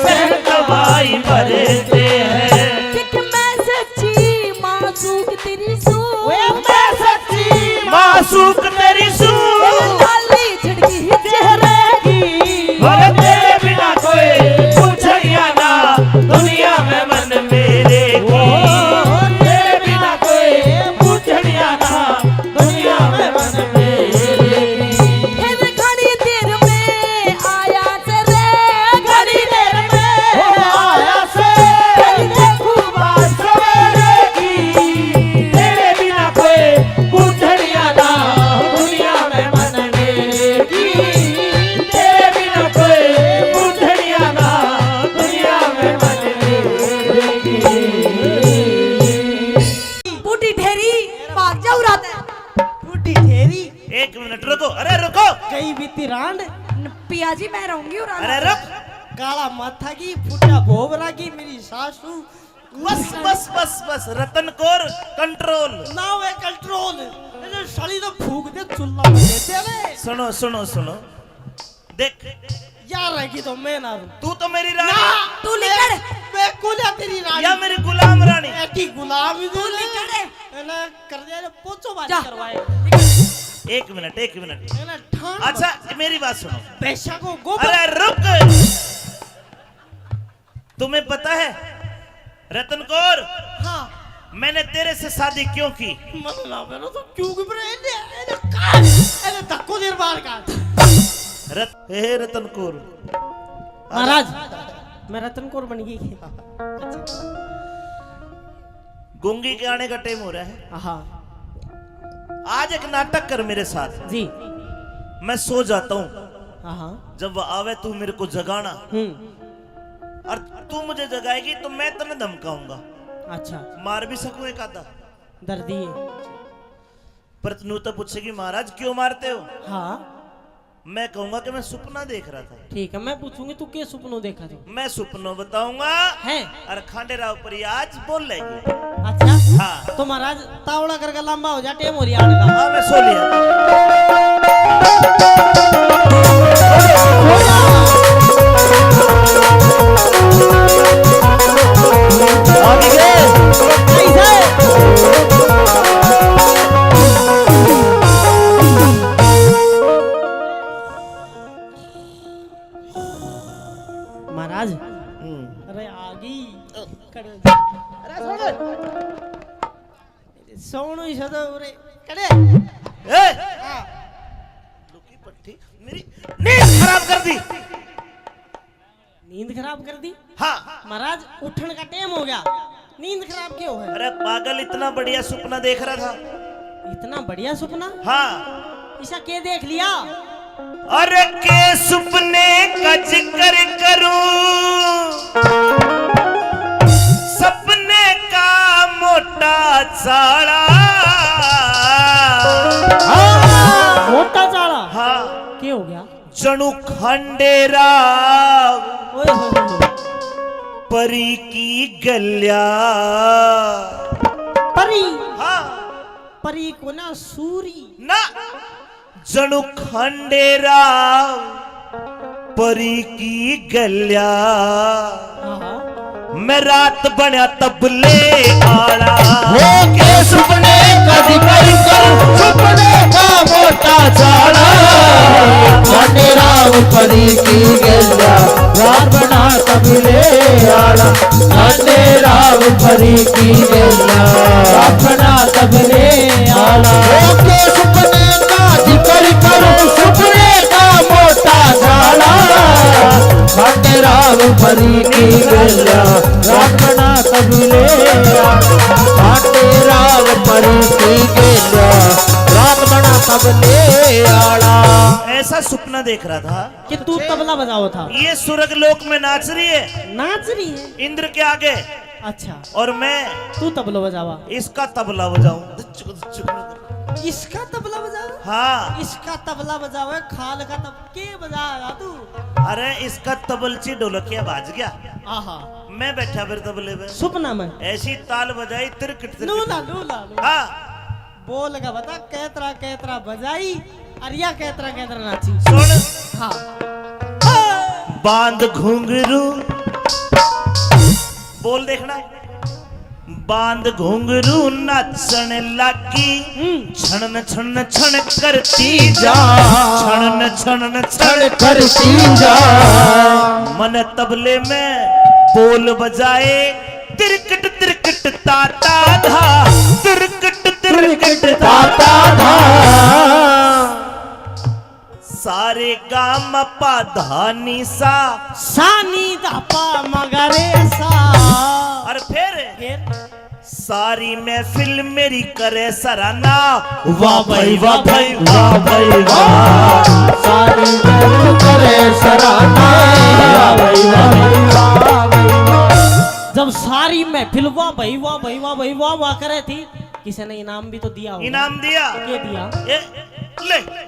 सहम तवाई भरते हैं। देख मैं सच्ची मासूक तेरी सू, वे मैं सच्ची मासूक तेरी सू, लाली झड़की चेहरे की। और तेरे बिना कोई पूछड़िया ना दुनिया में मन मेरे की। तेरे बिना कोई पूछड़िया ना दुनिया में मन मेरे की। फिर घड़ी देर में आया से रे, घड़ी देर में आया से। फिर देखूं बात सवेरे की। तेरे बिना कोई पूछड़िया ना दुनिया में मन मेरे की। तेरे बिना कोई पूछड़िया ना दुनिया में मन मेरे की। बूढ़ी ठेरी, भाग जाऊ रात है। बूढ़ी ठेरी। एक मिनट रुको, अरे रुको। गई बीती रांड। न, पिया जी, मैं रहूंगी और अरे रुक। काला माथा की फुटा भोग रागी मेरी सासू। बस, बस, बस, बस, रतन कौर, control। ना वे control। ये जो साली तो फूक दे, चुल्ला में दे दे रे। सुनो, सुनो, सुनो। देख। यार रहेगी तो मैं ना रहूं। तू तो मेरी रानी। ना, तू निकल। मैं, मैं कौन है तेरी रानी? या मेरी गुलाम रानी। ऐसी गुलाम ही तू नहीं। निकल। है ना, कर दिया रे, पोचो बाज जा। करवाए। एक मिनट, एक मिनट। है ना, ठान अच्छा, मत। मेरी बात सुनो। भैंसा को गोबर। अरे रुक। तुम्हें पता है रतन कौर, हाँ। मैंने तेरे से शादी क्यों की? मन ना मेरा तो क्यों की, पर एने, एने काट, एने धक्को देर बाहर काट। रत-, हे रतन कौर। महाराज, मैं रतन कौर बन गई। गूंगी के आने का टाइम हो रहा है। हाँ। आज एक नाटक कर मेरे साथ। जी। मैं सो जाता हूँ। हाँ, हाँ। जब वो आवे, तू मेरे को जगाना। हम्म। और तू मुझे जगाएगी तो मैं तने धमकाऊंगा। अच्छा। मार भी सकूं एक आधा। दर्दी है। पर तू तो पूछेगी, "महाराज, क्यों मारते हो?" हाँ। मैं कहूंगा कि मैं सुपना देख रहा था। ठीक है, मैं पूछूंगी, "तू के सुपनो देखा तू?" मैं सुपनो बताऊंगा। हैं? और खांडे राव पर आज बोल लेगी। अच्छा। हाँ। तो महाराज, तावड़ा करके लंबा हो जा, टेम हो रही आने का। हाँ, मैं सो लिया। महाराज, हम्म। अरे आगी। अरे सुन। सोनू ही सदा उरे। कड़े। ए! हाँ। लुकी पट्टी मेरी नींद खराब कर दी। नींद खराब कर दी? हाँ। महाराज, उठण का टाइम हो गया, नींद खराब क्यों है? अरे पागल, इतना बढ़िया सुपना देख रहा था। इतना बढ़िया सुपना? हाँ। इसा के देख लिया? अरे के सुपने का जिक्र करूं, सपने का मोटा चाला। हाँ, मोटा चाला। हाँ। के हो गया? जणु खांडेराव ओए होए होए। परी की गल्या। परी? हाँ। परी को ना, सूरी। ना। जणु खांडेराव परी की गल्या। हाँ। मैं रात बण्या तबले आला। हो के सुपने का जिक्र करूं, सुपने का मोटा चाला। खंडे राव परी की गेल्या, अपना तबले आला। ओ के सुपने का जिक्र करूं, सुपने का मोटा जाला। खंडे राव परी की गेल्या, अपना तबले आला। खंडे राव परी की गेल्या, अपना तबले आला। ऐसा सुपना देख रहा था कि तू तबला बजाओ था। ये स्वर्ग लोक में नाच रही है। नाच रही है। इंद्र के आगे। अच्छा। और मैं तू तबला बजावा। इसका तबला बजाऊं। इसका तबला बजावा? हाँ। इसका तबला बजावे, खाल का तब के बजाएगा तू? अरे, इसका तबलची ढोलकिया बाज गया। आहा। मैं बैठा फिर तबले पे। सुपना में। ऐसी ताल बजाई, तिरकट, तिरकट। लूला, लूला, लूला। हाँ। बोल के बता, कैतरा, कैतरा बजाई, अर या कैतरा, कैतरा नाची। सुन। हाँ। बांध घुंघरू। बोल देखना। बांध घुंघरू नाचण लागी, हम्म। छणन छणन छण करती जा, छणन छणन छण करती जा। मन तबले में बोल बजाए, तिरकट तिरकट ताता धा, तिरकट तिरकट ताता धा। सारे गाम पा धानी सा। सानी धापा मगरे सा। और फिर? फिर? सारी महफिल मेरी करे सराहना। वाह भाई, वाह भाई, वाह भाई, वाह। सारी महफिल करे सराहना। वाह भाई, वाह भाई, वाह भाई, वाह। जब सारी महफिल वाह भाई, वाह भाई, वाह भाई, वाह, वाह करे थी, किसी ने इनाम भी तो दिया होगा। इनाम दिया। के दिया? ए, ले।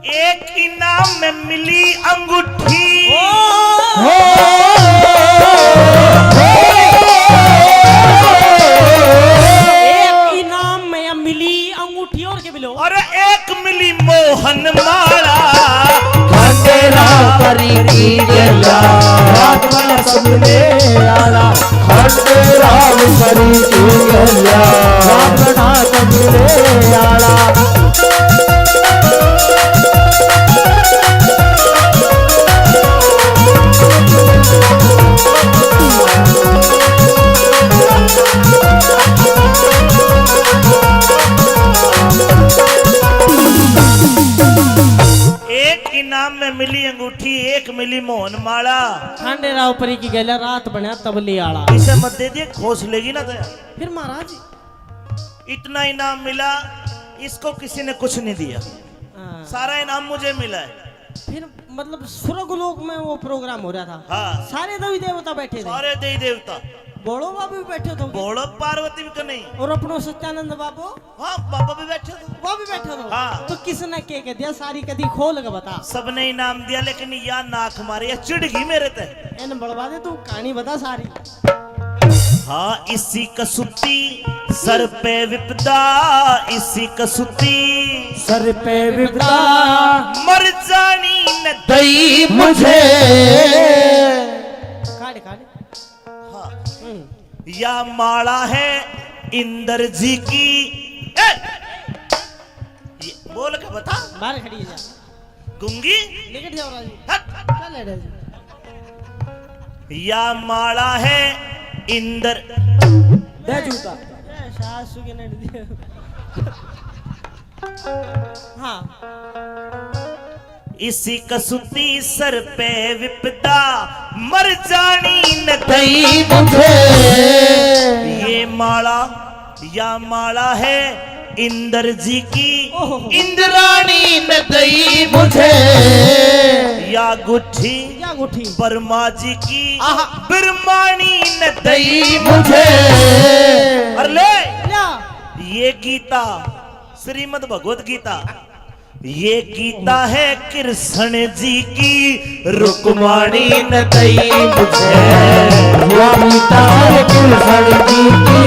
एक इनाम में मिली अंगूठी। ओ! एक इनाम में या मिली अंगूठी और के मिलो? अरे एक मिली मोहन माला। खंडेराव परी की गेल्या, रात में सबले आला। खंडेराव परी की गेल्या, रात में सबले आला। एक इनाम में मिली अंगूठी, एक मिली मोहन माला। खंडेराव परी की गेल्या, रात बण्या तबले आला। इसे मत दे दिए, खोस लेगी ना तो। फिर महाराज, इतना इनाम मिला, इसको किसी ने कुछ नहीं दिया। हाँ। सारा इनाम मुझे मिला है। फिर मतलब स्वर्ग लोक में वो प्रोग्राम हो रहा था। हाँ। सारे देवी देवता बैठे थे। सारे देवी देवता। भोलो बाबू भी बैठे थे। भोलो पार्वती भी तो नहीं। और अपनो सत्यानंद बाबू? हाँ, बाबा भी बैठे थे। वो भी बैठे थे। हाँ। तो किसने के कह दिया, सारी कदी खोल के बता। सबने इनाम दिया, लेकिन या नाक मारे, या चिढ़ गई मेरे ते। इन बड़वा दे, तू कहानी बता सारी। हाँ, इसी कसूती सर पे विपदा, इसी कसूती सर पे विपदा, मर जानी न दई मुझे। काट, काट। हाँ। हम्म। या माला है इंदर जी की। ए! ये बोल के बता। बाहर खड़ी है जा। गूंगी? निकट जाओ राजू। हट। चल ले राजू। या माला है इंदर। दे जूता। ए, सासू के नट दियो। हाँ। इसी कसूती सर पे विपदा, मर जानी न दई मुझे। ये माला, या माला है इंदर जी की, ओहो। इंद्राणी न दई मुझे। या गुट्ठी, या गुट्ठी। ब्रह्मा जी की, आहा। ब्रह्माणी न दई मुझे। अरे ले, या। ये गीता, श्रीमद् भगवत गीता, ये गीता है कृष्ण जी की, रुक्माणी न दई मुझे। ये गीता है कृष्ण जी की,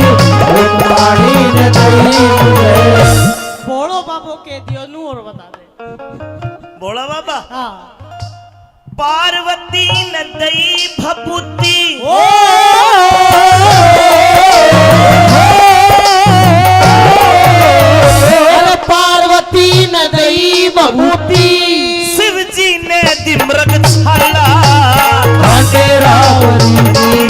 रुक्माणी न दई मुझे। भोलो बाबो के दियो नू और बता दे। भोला बाबा। हाँ। पार्वती न दई भभूति। ओ! अरे पार्वती न दई भभूति। शिव जी ने दी मृग छाला। खंडेराव परी की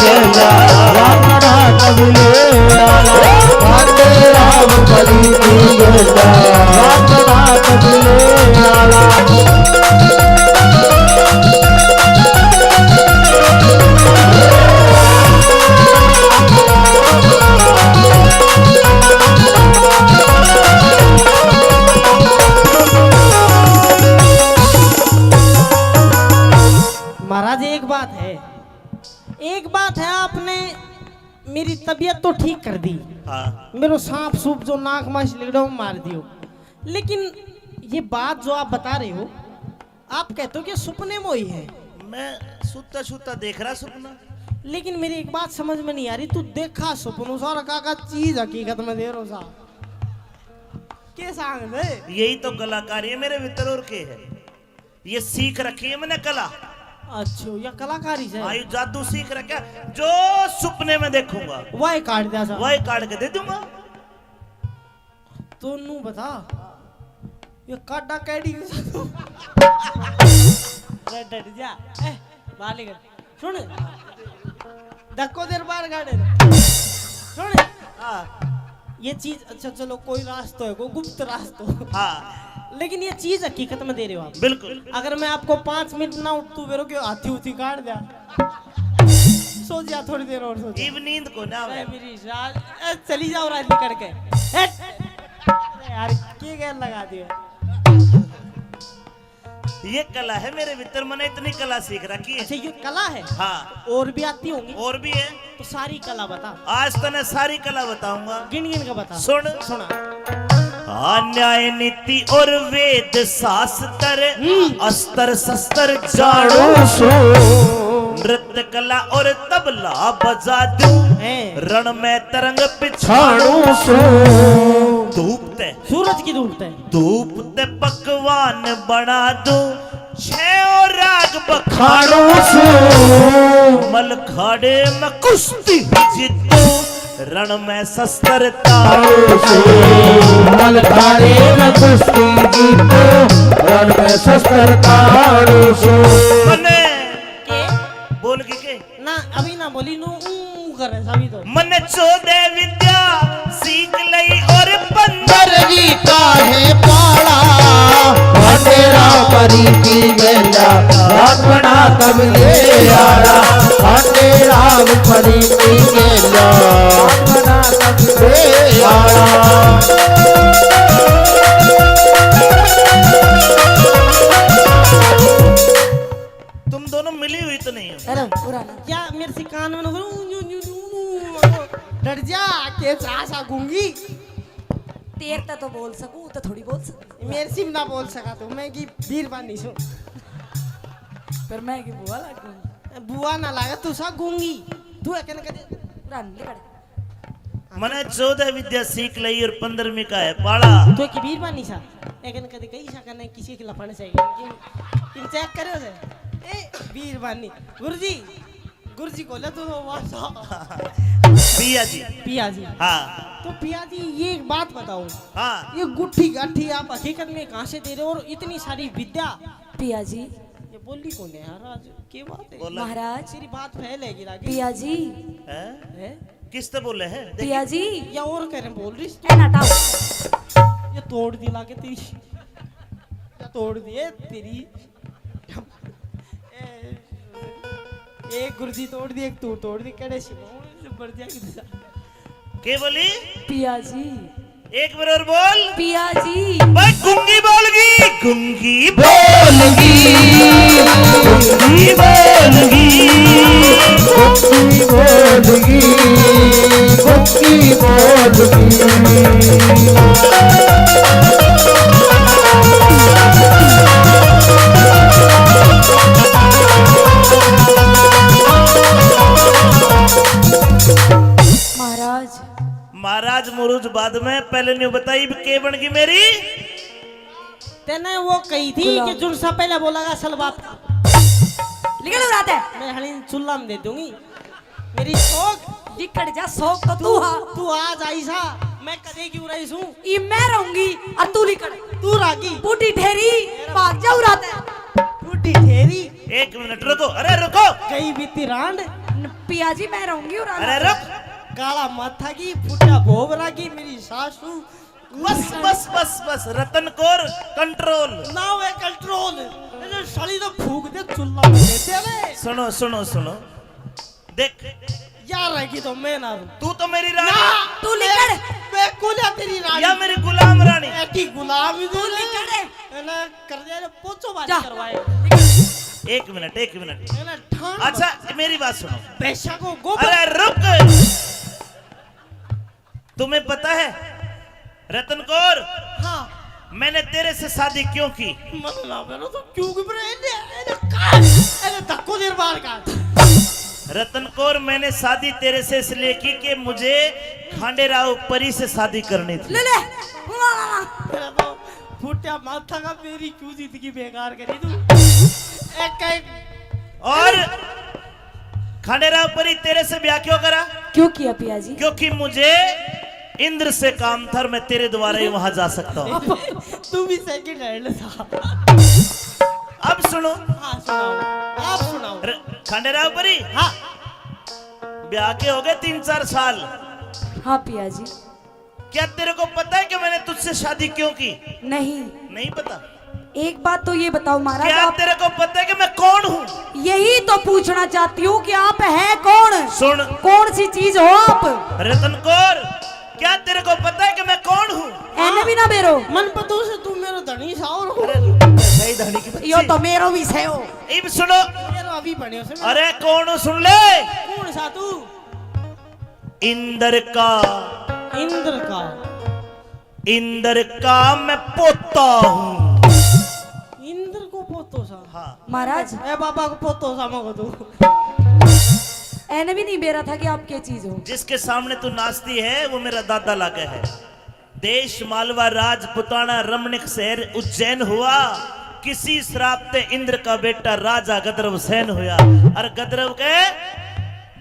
तबीयत तो ठीक कर दी। हाँ। मेरो सांप सूप जो नाक मांस लिगड़ा वो मार दियो। लेकिन ये बात जो आप बता रहे हो, आप कहते हो कि सपने में हुई है। मैं सुता सुता देख रहा सपना। लेकिन मेरी एक बात समझ में नहीं आ रही, तू देखा सपनों सा और काका चीज हकीकत में दे रो सा। के सांग दे? यही तो कलाकारी है मेरे भीतर, और के है? ये सीख रखी है मैंने कला। अच्छा, या कलाकारी से? हाँ, ये जादू सीख रखा है। जो सपने में देखूंगा, वही काट दिया सा। वही काट के दे दूंगा। तो नू बता, ये काटा कैडी के साथ? अरे डट जा। ए, बाहर निकल। सुन, धक्को देर बाहर काटे। सुन, हाँ। ये चीज, अच्छा चलो, कोई रास्तो है, कोई गुप्त रास्तो। हाँ। लेकिन ये चीज हकीकत में दे रहे हो आप। बिल्कुल। अगर मैं आपको पाँच मिनट ना उठ, तू मेरो क्यों हाथी उथी काट दिया। सो जा थोड़ी देर और सो जा। इब नींद को ना आवे। ए, मेरी सास, ए, चली जाओ रात निकल के। हट। अरे यार, के गैल लगा दिया? ये कला है मेरे भीतर, मैंने इतनी कला सीख रखी है। अच्छा, ये कला है? हाँ। और भी आती होंगी? और भी है। तो सारी कला बता। आज तने सारी कला बताऊंगा। गिन गिन के बता। सुन। सुना। हाँ, न्याय नीति और वेद शास्त्र, हम्म। अस्त्र शस्त्र जानू सू। नृत्य कला और तबला बजा दूं, हैं। रण में तरंग पिछाणू सू। धूप ते। सूरज की धूप ते। धूप ते पकवान बना दूं, छह राग बखाणू सू। मलखाड़े में कुश्ती जीतूं, रण में शस्त्र ताणू सू। मलखाड़े में कुश्ती जीतूं, रण में शस्त्र ताणू सू। मने के? बोल के के? ना, अभी ना बोली, नू ऊं करे सभी तो। मने चौदह विद्या सीख लई और पंद्रह पंद्रहवीं का है पाला। भांडेरा परी की गेंदा, अपना तब ले आला। भांडेरा परी की गेंदा, अपना तब ले आला। तुम दोनों मिली हुई तो नहीं हो? अरे, पूरा ना। क्या मेरे से कान में ना बोलो, न्यू, न्यू, न्यू, न्यू। डट जा, के सा, सा गूंगी। तेरे ते तो बोल सकूं, तो थोड़ी बोल सकूं। मेरे से भी ना बोल सका तो, मैं की बीरबानी सू। पर मैं की बुआ लागूंगी। बुआ ना लागे, तू सा गूंगी। तू एकन कदे पूरा निकल। मने चौदह विद्या सीख लई और पंद्रहवीं का है पाला। तो की बीरबानी सा, लेकिन कदे कही सा कने किसी के लफड़ से कि, कि चेक करो से। ए, बीरबानी। गुरुजी, गुरुजी को ले तू तो वासा। पिया जी। पिया जी। हाँ। तो पिया जी, ये एक बात बताओ। हाँ। ये गुट्ठी गाठी आप हकीकत में कहाँ से दे रहे हो और इतनी सारी विद्या? पिया जी। ये बोली कौन है यार आज? के बात है? बोला। महाराज। तेरी बात फैल है गिरा के। पिया जी। हैं? हैं? किस ते बोले है? पिया जी। या और कह रहे बोल रही। ए नाटा। ये तोड़ दी लागे तेरी। या तोड़ दिए तेरी। ए, एक गुर्जी तोड़ दी, एक तू तोड़ दी, कड़े से बढ़ जाएगी। के बोली? पिया जी। एक बार और बोल। पिया जी। भाई, गूंगी बोलगी, गूंगी बोलगी, गूंगी बोलगी, गूंगी बोलगी, गूंगी बोलगी। महाराज। महाराज मुरुज बाद में, पहले न्यू बताई, इब के बन गई मेरी? तने वो कही थी गुलाम। कि जुड़सा पहले बोलेगा, असल बात। निकल रहा था। मैं हनी चूल्हा में दे दूंगी। मेरी शौक। लिकड़ जा, शौक तो तू तू, हा। तू आज आई सा, मैं कदे क्यों रही सूं? ई मैं रहूंगी, और तू लिकड़। तू रागी। बूढ़ी ठेरी, भाग जाऊ रात है। बूढ़ी ठेरी। एक मिनट रुको, अरे रुको। गई बीती रांड। न-, पिया जी, मैं रहूंगी और अरे रुक। काला माथा की फुटा भोग रागी मेरी सासू। बस, बस, बस, बस, रतन कौर, कंट्रोल। ना वे कंट्रोल। ये जो साली तो फूक दे, चुल्ला में दे दे रे। सुनो, सुनो, सुनो। देख। यार रहेगी तो मैं ना हूँ। तू तो मेरी रानी। ना, तू निकल। मैं, मैं कौन है तेरी रानी? या मेरी गुलाम रानी। ऐसी गुलाम ही तू तूने। निकल। है ना, कर दिया रे, पोचो बाजी जा। करवाए। एक मिनट, एक मिनट। है ना, ठान अच्छा, मत। मेरी बात सुनो। पैसा को गोबर। अरे रुक। तुम्हें पता है रतन कौर, हाँ। मैंने तेरे से शादी क्यों की? मन ना मेरा तो क्यों की, पर इन्हें, इन्हें का, इन्हें धक्को देर बाहर का। रतन कौर, मैंने शादी तेरे से इसलिए की कि मुझे खांडेराव परी से शादी करनी थी। ले ले, बुला ला ला। मेरा तो फूटिया माथा का, मेरी क्यों जिंदगी बेकार करी तू? एक, एक और खांडेराव परी, तेरे से ब्याह क्यों करा? क्यों किया पिया जी? क्योंकि मुझे इंद्र से काम था और मैं तेरे द्वारा ही वहां जा सकता हूँ। तू भी सेकंड हैंड था। अब सुनो। हाँ, सुनाओ। आप सुनाओ। र-, खांडेराव परी। हाँ। ब्याह के हो गए तीन चार साल। हाँ पिया जी। क्या तेरे को पता है कि मैंने तुझसे शादी क्यों की? नहीं। नहीं पता? एक बात तो ये बताओ महाराज, क्या आप तेरे को पता है कि मैं कौन हूँ? यही तो पूछना चाहती हूँ कि आप हैं कौन? सुन। कौन सी चीज हो आप? रतन कौर, क्या तेरे को पता है कि मैं कौन हूँ? एने भी ना बेरो। मन पतो से तू मेरो धनी सा और हो। अरे, सही धनी की बच्ची। यो तो मेरो भी से हो। इब सुनो। मेरो अभी बन्यो से। अरे, कौन हो, सुन ले। कौन सा तू? इंद्र का। इंद्र का। इंद्र का मैं पोता हूँ। इंद्र को पोतो सा? हाँ। महाराज। ए बाबा को पोतो सा मगो तू। एने भी नहीं बेरा था कि आप क्या चीज हो। जिसके सामने तू नाचती है, वो मेरा दादा लागे है। देश मालवा, राजपुताना, रमणीक शहर उज्जैन हुआ। किसी श्राप ते इंद्र का बेटा राजा गदरव सेन हुआ। और गदरव के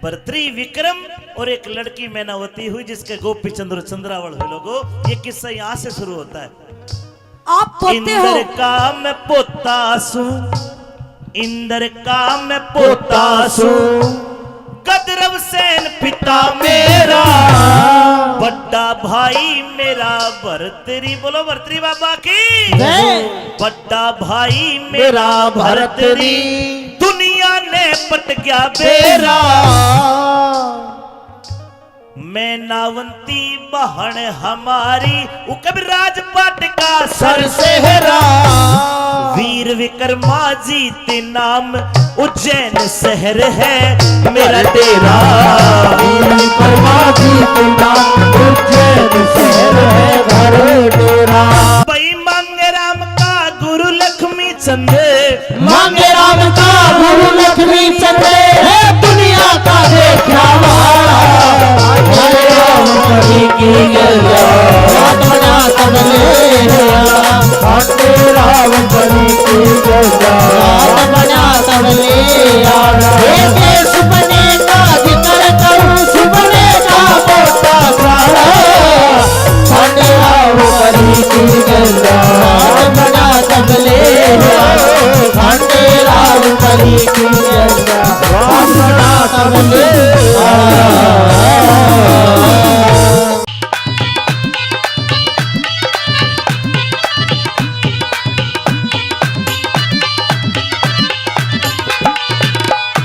भरतरी विक्रम और एक लड़की मैनावती हुई, जिसके गोपी चंद्र चंद्रावल हुए। लोगो, ये किस्सा यहाँ से शुरू होता है। आप पोते हो। इंद्र का मैं पोता सूं, इंद्र का मैं पोता सूं, गदरव सेन पिता मेरा, बड़ा भाई मेरा भरतरी। बोलो भरतरी बाबा की जय। बड़ा भाई मेरा भरतरी, दुनिया ने पट गया बेरा। मैनावंती बहन हमारी, उकब राजपाट का सरसेहरा। वीर विक्रमाजीत नाम उज्जैन शहर है मेरा डेरा। वीर विक्रमाजीत नाम उज्जैन शहर है घर डेरा। भाई मांगे राम का गुरु लक्ष्मी चंद। मांगे राम का गुरु लक्ष्मी चंद, है दुनिया का देखा वाला। हरे राम हरि की गंगा, बात बना तबले वाला। हरे राम हरि की गंगा, बात बना तबले वाला। हे देश बने का जिक्र करूं, सुबह का पोता सारा। खंडेराव परी की गंगा, बड़ा तबले वालो। खंडेराव परी की गंगा, बड़ा तबले वालो।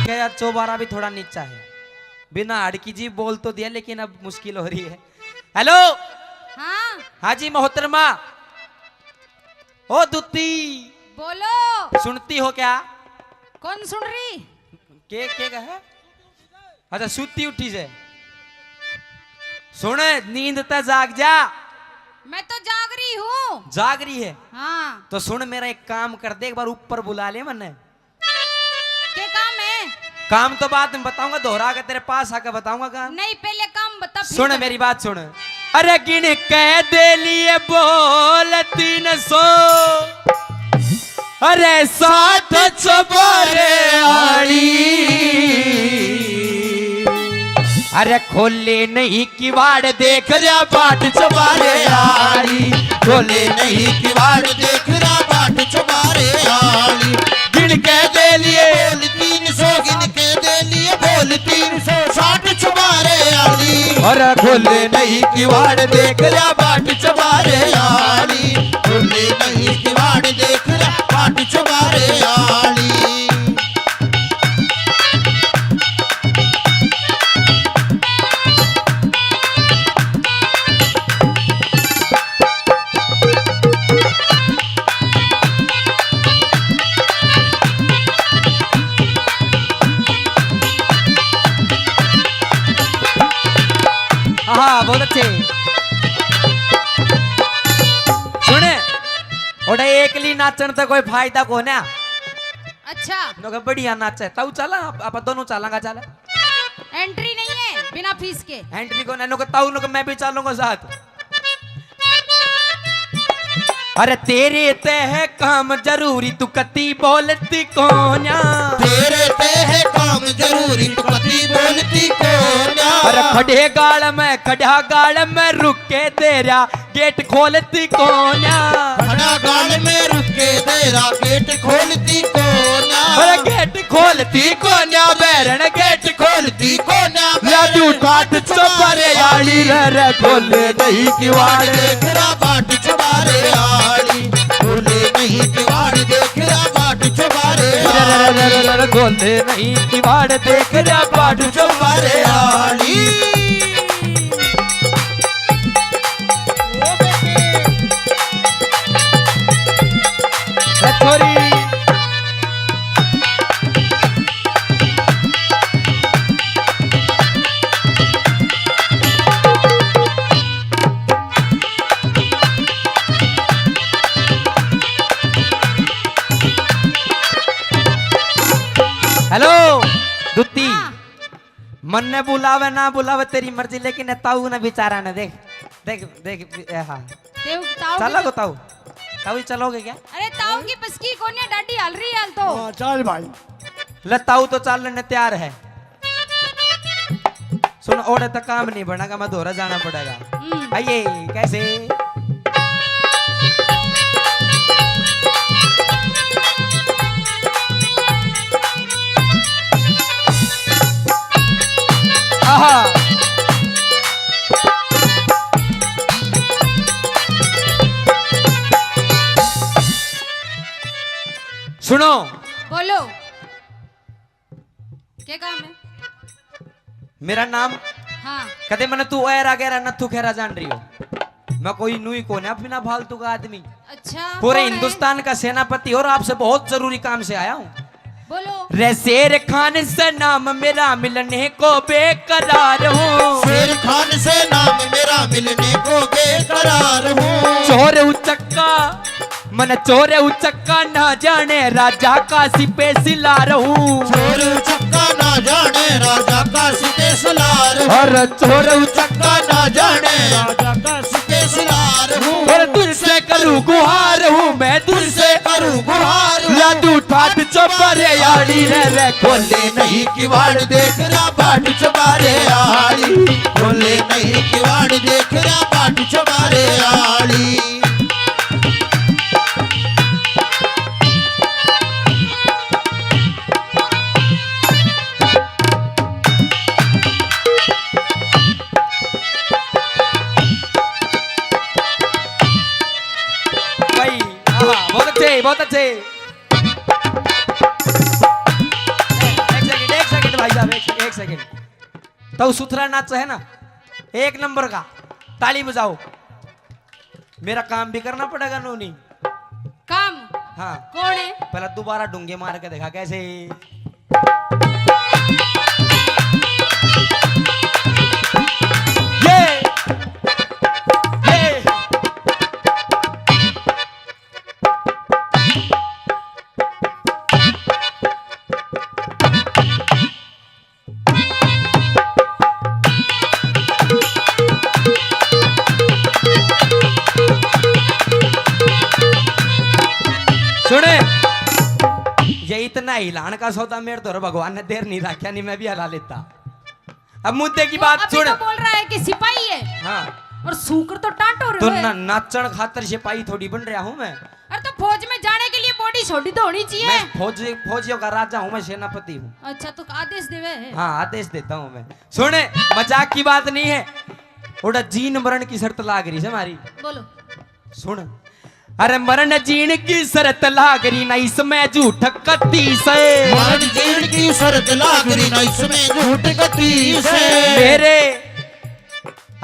क्या यार, चौबारा भी थोड़ा नीचा है। बिना हड़की जी बोल तो दिया, लेकिन अब मुश्किल हो रही है। हेलो। हाँ। हाँ जी मोहतरमा। ओ दुत्ती। बोलो। सुनती हो क्या? कौन सुन रही? के, के कहे? अच्छा, सूती उठी से। सुन, नींद ते जाग जा। मैं तो जाग रही हूँ। जाग रही है? हाँ। तो सुन, मेरा एक काम कर दे, एक बार ऊपर बुला ले मन्ने। के काम है? काम तो बाद में बताऊंगा, दोहरा के तेरे पास आके बताऊंगा काम। नहीं, पहले काम बता, फिर सुन बता। मेरी बात सुन। अरे गिन के दे लिए बोल तीन सौ, अरे साठ चबारे आली। अरे खोले नहीं किवाड़ देख रहा बाट चबारे आली, खोले नहीं किवाड़ देख रहा बाट चबारे आली। गिन के दे लिए बोल तीन सौ, गिन के दे लिए बोल तीन सौ, साठ चबारे आली। अरे खोले नहीं किवाड़ देख रहा बाट चबारे आली, खोले नहीं किवाड़ देख रहा बाट चबारे आली। हाँ, बहुत अच्छे। ओड़े एकली नाचण ते कोई फायदा कोन्या। अच्छा। नो के बढ़िया नाचे, ताऊ चला, आप, आप दोनों चलांगा, चल। एंट्री नहीं है बिना फीस के। एंट्री कोन्या, नो के ताऊ, नो के मैं भी चलूंगा साथ। अरे तेरे ते है काम जरूरी, तू कती बोलती कोन्या। तेरे ते है काम जरूरी, तू कती बोलती कोन्या। अरे खड़े गाल में, खड़ा गाल में रुक के तेरा गेट खोलती कोन्या। खड़ा गाल में रुक के तेरा गेट खोलती कोन्या। अरे गेट खोलती कोन्या, बैरन गेट खोलती कोन्या। या तू ठाट चुबारे आली रे, रे खोले नहीं किवाड़। देख रहा बाट चुबारे आली, खोले नहीं किवाड़। देख रहा बाट चुबारे आली। खोले नहीं किवाड़, देख रहा बाट चुबारे आली। ए छोरी। हेलो, दुत्ती। हाँ। मन्ने बुलावे ना बुलावे, तेरी मर्जी, लेकिन ए ताऊ ने बेचारा ने देख, देख, देख, ए, हाँ। देख, ताऊ चला भी तो ताऊ, ताऊ ही चलोगे क्या? अरे, ताऊ की बस की कोन्या, डाडी हल रही हाल तो। हाँ, चल भाई। ले, ताऊ तो चालने ने तैयार है। सुन, ओड़े तक काम नहीं बनेगा, मैं धोरा जाना पड़ेगा। हम्म। आइए, कैसे? आहा। सुनो। बोलो। क्या काम है? मेरा नाम? हाँ। कदे मने तू ऐरा गैरा नथु खेरा जान रही हो। मैं कोई नूई कोन्या बिना फालतू का आदमी। अच्छा, पूरे कौन है? हिंदुस्तान का सेनापति और आपसे बहुत जरूरी काम से आया हूँ। बोलो। रे शेर खान से नाम मेरा मिलने को बेकरार हूँ। शेर खान से नाम मेरा मिलने को बेकरार हूँ। चोर उचक्का, मन चोर उचक्का ना जाने राजा का सिपे सिला रहूं। चोर उचक्का ना जाने राजा का सिपे सिला रहूं। और चोर उचक्का ना जाने राजा का सिपे सिला रहूं। और तुझसे करूं गुहार हूँ मैं, तुझसे करूं गुहार हूँ। या तू ठाट चुबारे आली रे, रे खोले नहीं किवाड़, देख रहा बाट चुबारे आली। खोले नहीं किवाड़, देख रहा बाट चुबारे आली। भाई, आहा, बहुत अच्छे, बहुत अच्छे। एक सेकंड, एक सेकंड भाई साहब, एक, एक सेकंड। तो सुथरा नाच है ना, एक नंबर का, ताली बजाओ। मेरा काम भी करना पड़ेगा नोनी। काम? हाँ। कौन है? पहला दोबारा डूंगे मार के देखा कैसे। ये, ये। सुने, ये इतना हिलान का सौदा मेरे तो भगवान ने देर नहीं रखा, नहीं मैं भी हला लेता। अब मुद्दे की वो बात अभी सुन। तो बोल रहा है कि सिपाही है। हाँ। और सूकर तो टांटो रे तो है। ना, नाचण खातर सिपाही थोड़ी बन रहा हूँ मैं। अरे तो फौज में जाने के लिए बॉडी छोटी तो होनी चाहिए। मैं फौजी, फौजियों का राजा हूँ, मैं सेनापति हूँ। अच्छा, तो आदेश देवे है? हाँ, आदेश देता हूँ मैं। सुन, मजाक की बात नहीं है। ओड़ा जीन मरण की शर्त लाग रही है हमारी। बोलो। सुन, अरे मरण जीन की शर्त लाग रही ना इसमें झूठ कती से। मरण जीन की शर्त लाग रही ना इसमें झूठ कती से। मेरे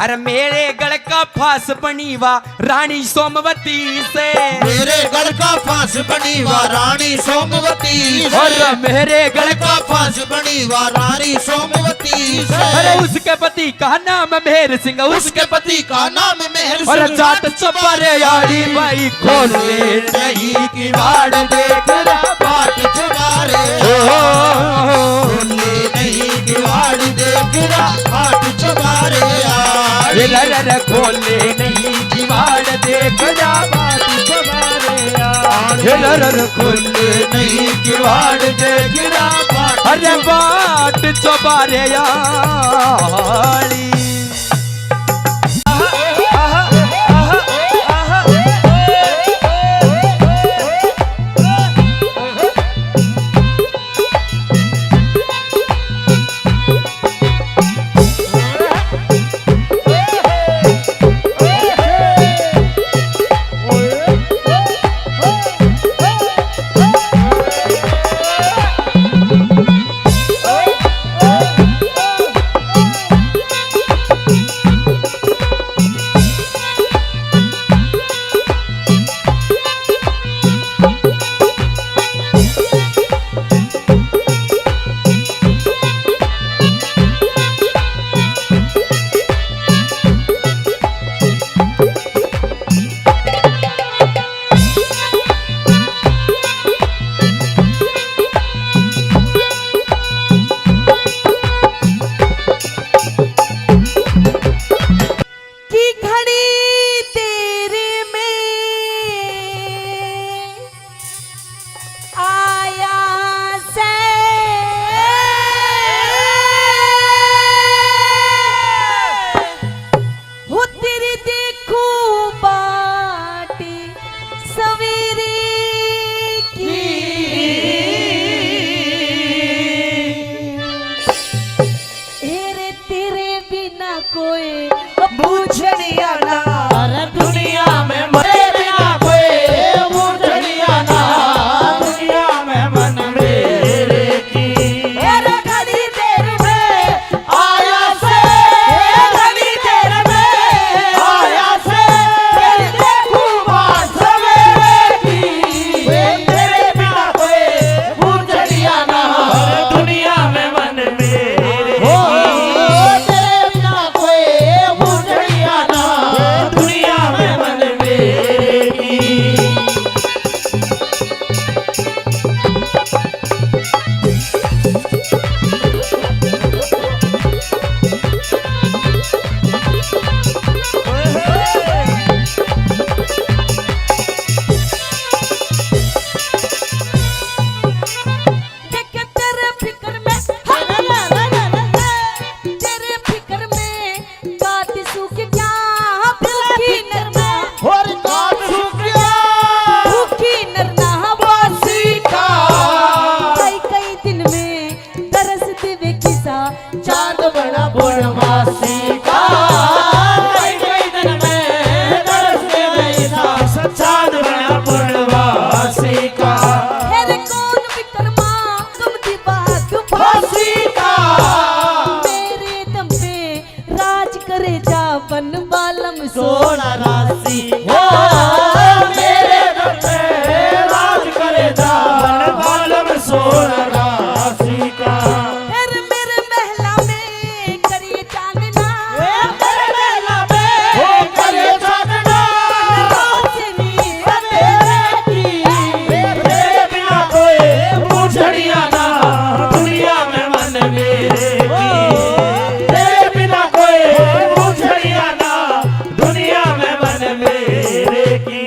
अरे मेरे गल का फांस बनी वा रानी सोमवती से। मेरे गल का फांस बनी वा रानी सोमवती से। अरे मेरे गल का फांस बनी वा रानी सोमवती से। अरे उसके पति का नाम मेहर सिंह, उसके पति का नाम मेहर सिंह। अरे जाट चौबारे आली बाई खोले नहीं किवाड़ देख रहा बाट चौबारे। ओ, खोले नहीं किवाड़ देख रहा बाट चौबारे आली। रे रे रे खोले नहीं किवाड़ देख रहा बाट चौबारे आली। रे रे रे खोले नहीं किवाड़ देख रहा बाट। अरे बाट चौबारे आली। कि घणी देर में आया से। हो तेरी देखूं बाट सवेरे की। ए रे तेरे बिना कोई बूझणिया ना। अरे दुनिया में मरे बिना कोई बूझणिया ना। दुनिया में मन मेरे की। अरे घड़ी देर में आया से, घड़ी देर में आया से, तेरी देखूं बाट सवेरे की। तेरे बिना कोई बूझणिया ना। दुनिया में मन मेरे की। तेरे बिना कोई बूझणिया ना। दुनिया में मन मेरे की। देख तेरे फिकर में, तेरे फिकर में काट सूख गया भूखी नरमा। और काट सूख गया भूखी नरमा वासी का। कई कई दिन में तरस देवे किसा चांद बना पूर्णमासी का। कई कई दिन में तरस देवे किसा चांद बना पूर्णमासी का। फिर कौन विक्रमा कम दी बात फांसी का। मेरे दम पे राज करे जा बन बालम सोना राशि। ओ मेरे दम पे राज करे जा बन बालम सोना राशि का। फिर मेरे महला में करिए चांदना। मेरे महला में हो करिए चांदना। रोशनी अंधेरे की। तेरे बिना कोई बूझणिया ना। दुनिया में मन मेरे की। तेरे बिना कोई बूझणिया ना। दुनिया में मन मेरे की।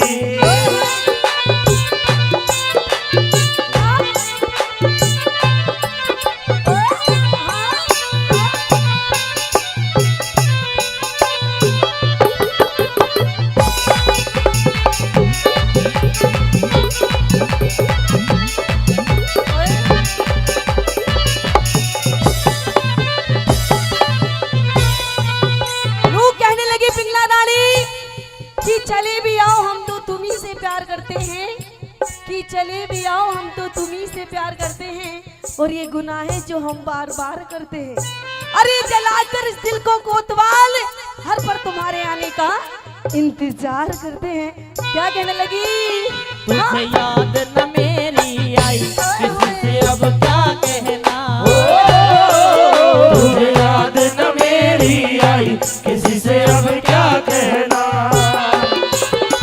नू कहने लगी पिंगला रानी कि चले भी आओ, हम तो तुम्ही से प्यार करते हैं, कि चले भी आओ, हम तो तुम्ही से प्यार करते हैं, और ये गुनाह है जो हम बार बार करते हैं। अरे जलाकर इस दिल को कोतवाल, हर पल तुम्हारे आने का इंतजार करते हैं। क्या कहने लगी? तुझे हाँ। याद न मेरी आई, किसी से अब क्या कहना। ओ, तुझे याद न मेरी आई, किसी से अब क्या कहना।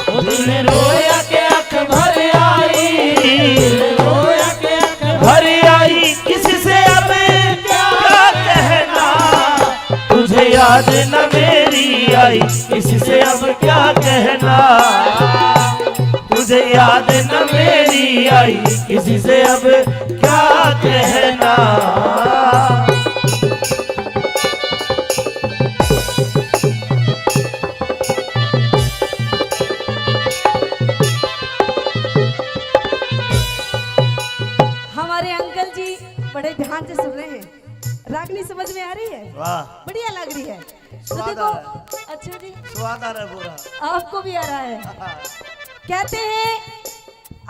ओ दिल रोया के आंख भर आई, दिल रोया के आंख भर आई, किसी से अब क्या कहना। तुझे याद न मेरी आई, किसी से अब क्या कहना। तुझे याद न मेरी आई, किसी से अब क्या कहना। हमारे अंकल जी बड़े ध्यान से सुन रहे हैं। रागनी समझ में आ रही है? वाह। बढ़िया लग रही है। तो स्वाद देखो, आ रहा है। अच्छा जी। स्वाद आ रहा है पूरा। आपको भी आ रहा है। कहते हैं,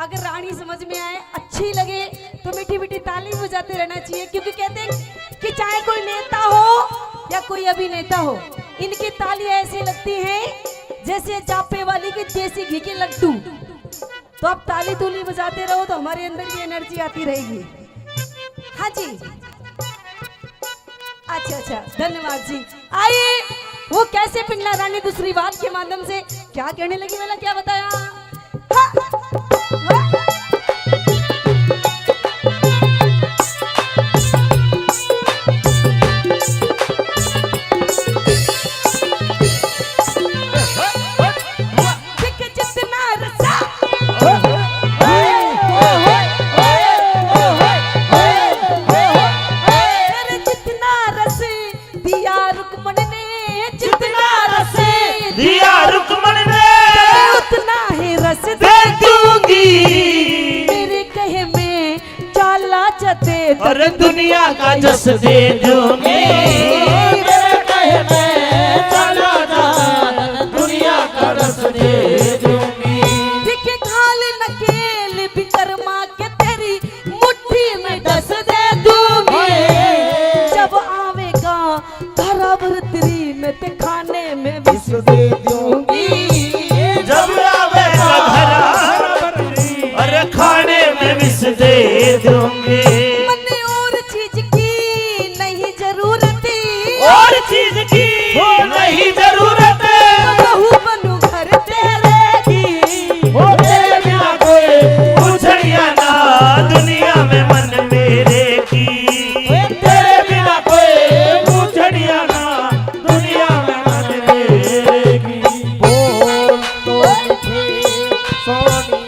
अगर रागनी समझ में आए, अच्छी लगे, तो मीठी मीठी ताली बजाते रहना चाहिए, क्योंकि कहते हैं कि चाहे कोई नेता हो या कोई अभिनेता हो, इनकी ताली ऐसी लगती है जैसे जापे वाली के देसी घी के लड्डू। तो आप ताली तूली बजाते रहो, तो हमारे अंदर भी एनर्जी आती रहेगी। हाँ जी, अच्छा, अच्छा, धन्यवाद जी। आइए, वो कैसे पिंडला रानी दूसरी बात के माध्यम से क्या कहने लगी, वाला क्या बताया? हाँ, हाँ। देख जितना रसा। अरे जितना रस दिया रुक्मण ने, जितना रस दिया रुक्मण ने, उतना ही रस दे दूंगी। मेरे कहे में चाला जदे और दुनिया का जस दे दूंगी। मेरे कहे में चाला जदे दुनिया का रस दे दूंगी। देखे खाल नकेल विकरमा के तेरी मुट्ठी में दस दे दूंगी। जब आवेगा घर भरतरी में ते खाने में विष दे दूंगी। जब आवेगा घर भरतरी, अरे खाने में विष दे दूंगी। मन्ने और चीज की नहीं जरूरत, और चीज की नहीं जरूरत। बहू बनू घर तेरे की, ओ तेरे बिना कोई पूछड़िया ना दुनिया में मन मेरे की। तेरे बिना कोई पूछड़िया ना दुनिया में मन मेरे की। बोल तो मीठे सोनी।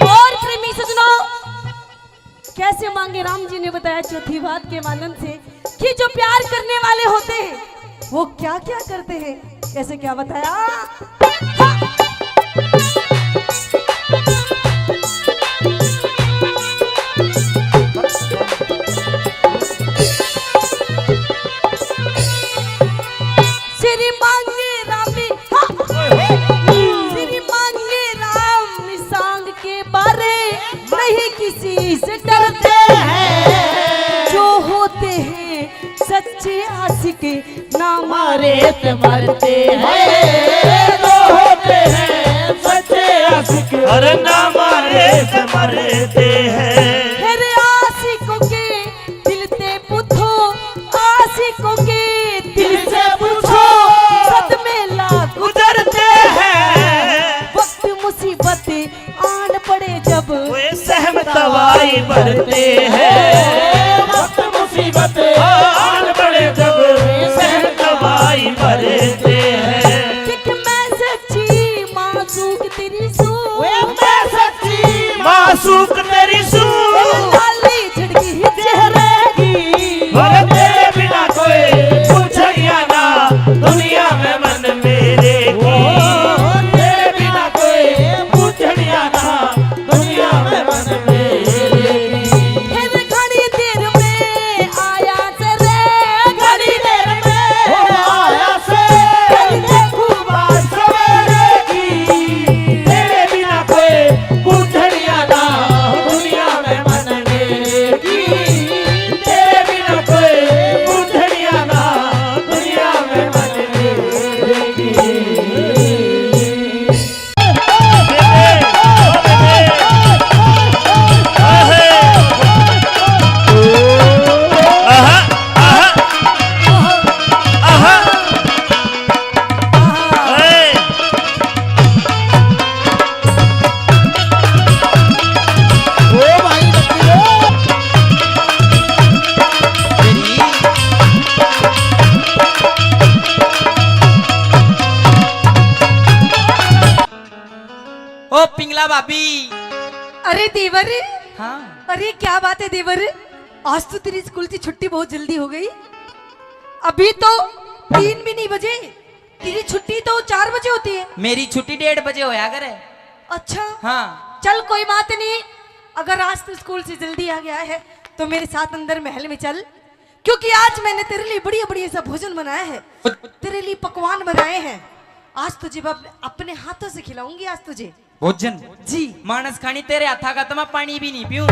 और प्रेमी सजनों, कैसे मांगे राम जी ने बताया चौथी बात के माध्यम से कि जो प्यार करने वाले होते हैं वो क्या क्या करते हैं, कैसे क्या बताया? हाँ। आशिक ना मारे ते मरते हैं। दो होते हैं सच्चे आशिक, अरे ना मारे ते मरते हैं। फिर आशिकों के दिल ते पूछो, आशिकों के दिल से पूछो, सदमे लाख गुजरते हैं। वक्त मुसीबत आन पड़े जब, वे सहम तवाई भरते हैं। वक्त मुसीबत आन पड़े जब, सहम तवाई भरते हैं। देख मैं सच्ची मासूक तेरी सूक, वे मैं सच्ची मासूक तेरी सूक। लाली झड़की चेहरे की, और तेरे बिना कोई पूछड़िया ना दुनिया में मन मेरे की। तेरे बिना कोई पूछड़िया ना दुनिया में मन मेरे की। फिर घड़ी देर में आया से रे, घड़ी देर में आया से। फिर देखूं बात सवेरे की, तेरे बिना कोई पूछड़िया ना दुनिया में मन मेरे की। तेरे बिना कोई पूछड़िया ना दुनिया में मन मेरे की। आहा, आहा, आहा। ए। ओ भाई, ओ पिंगला भाभी। अरे देवर। हाँ। अरे क्या बात है देवर, आज तो तेरी स्कूल की छुट्टी बहुत जल्दी हो गई। अभी तो तीन भी नहीं बजे, तेरी छुट्टी तो चार बजे होती है। मेरी छुट्टी डेढ़ बजे होया करे। अच्छा। हाँ। चल कोई बात नहीं, अगर आज तू स्कूल से जल्दी आ गया है तो मेरे साथ अंदर महल में चल, क्योंकि आज मैंने तेरे लिए बढ़िया बढ़िया सा भोजन बनाया है, तेरे लिए पकवान बनाए हैं। आज तुझे मैं अपने हाथों से खिलाऊंगी आज तुझे। भोजन? जी। मानस खानी, तेरे हाथा का तो मैं पानी भी नहीं पीऊं।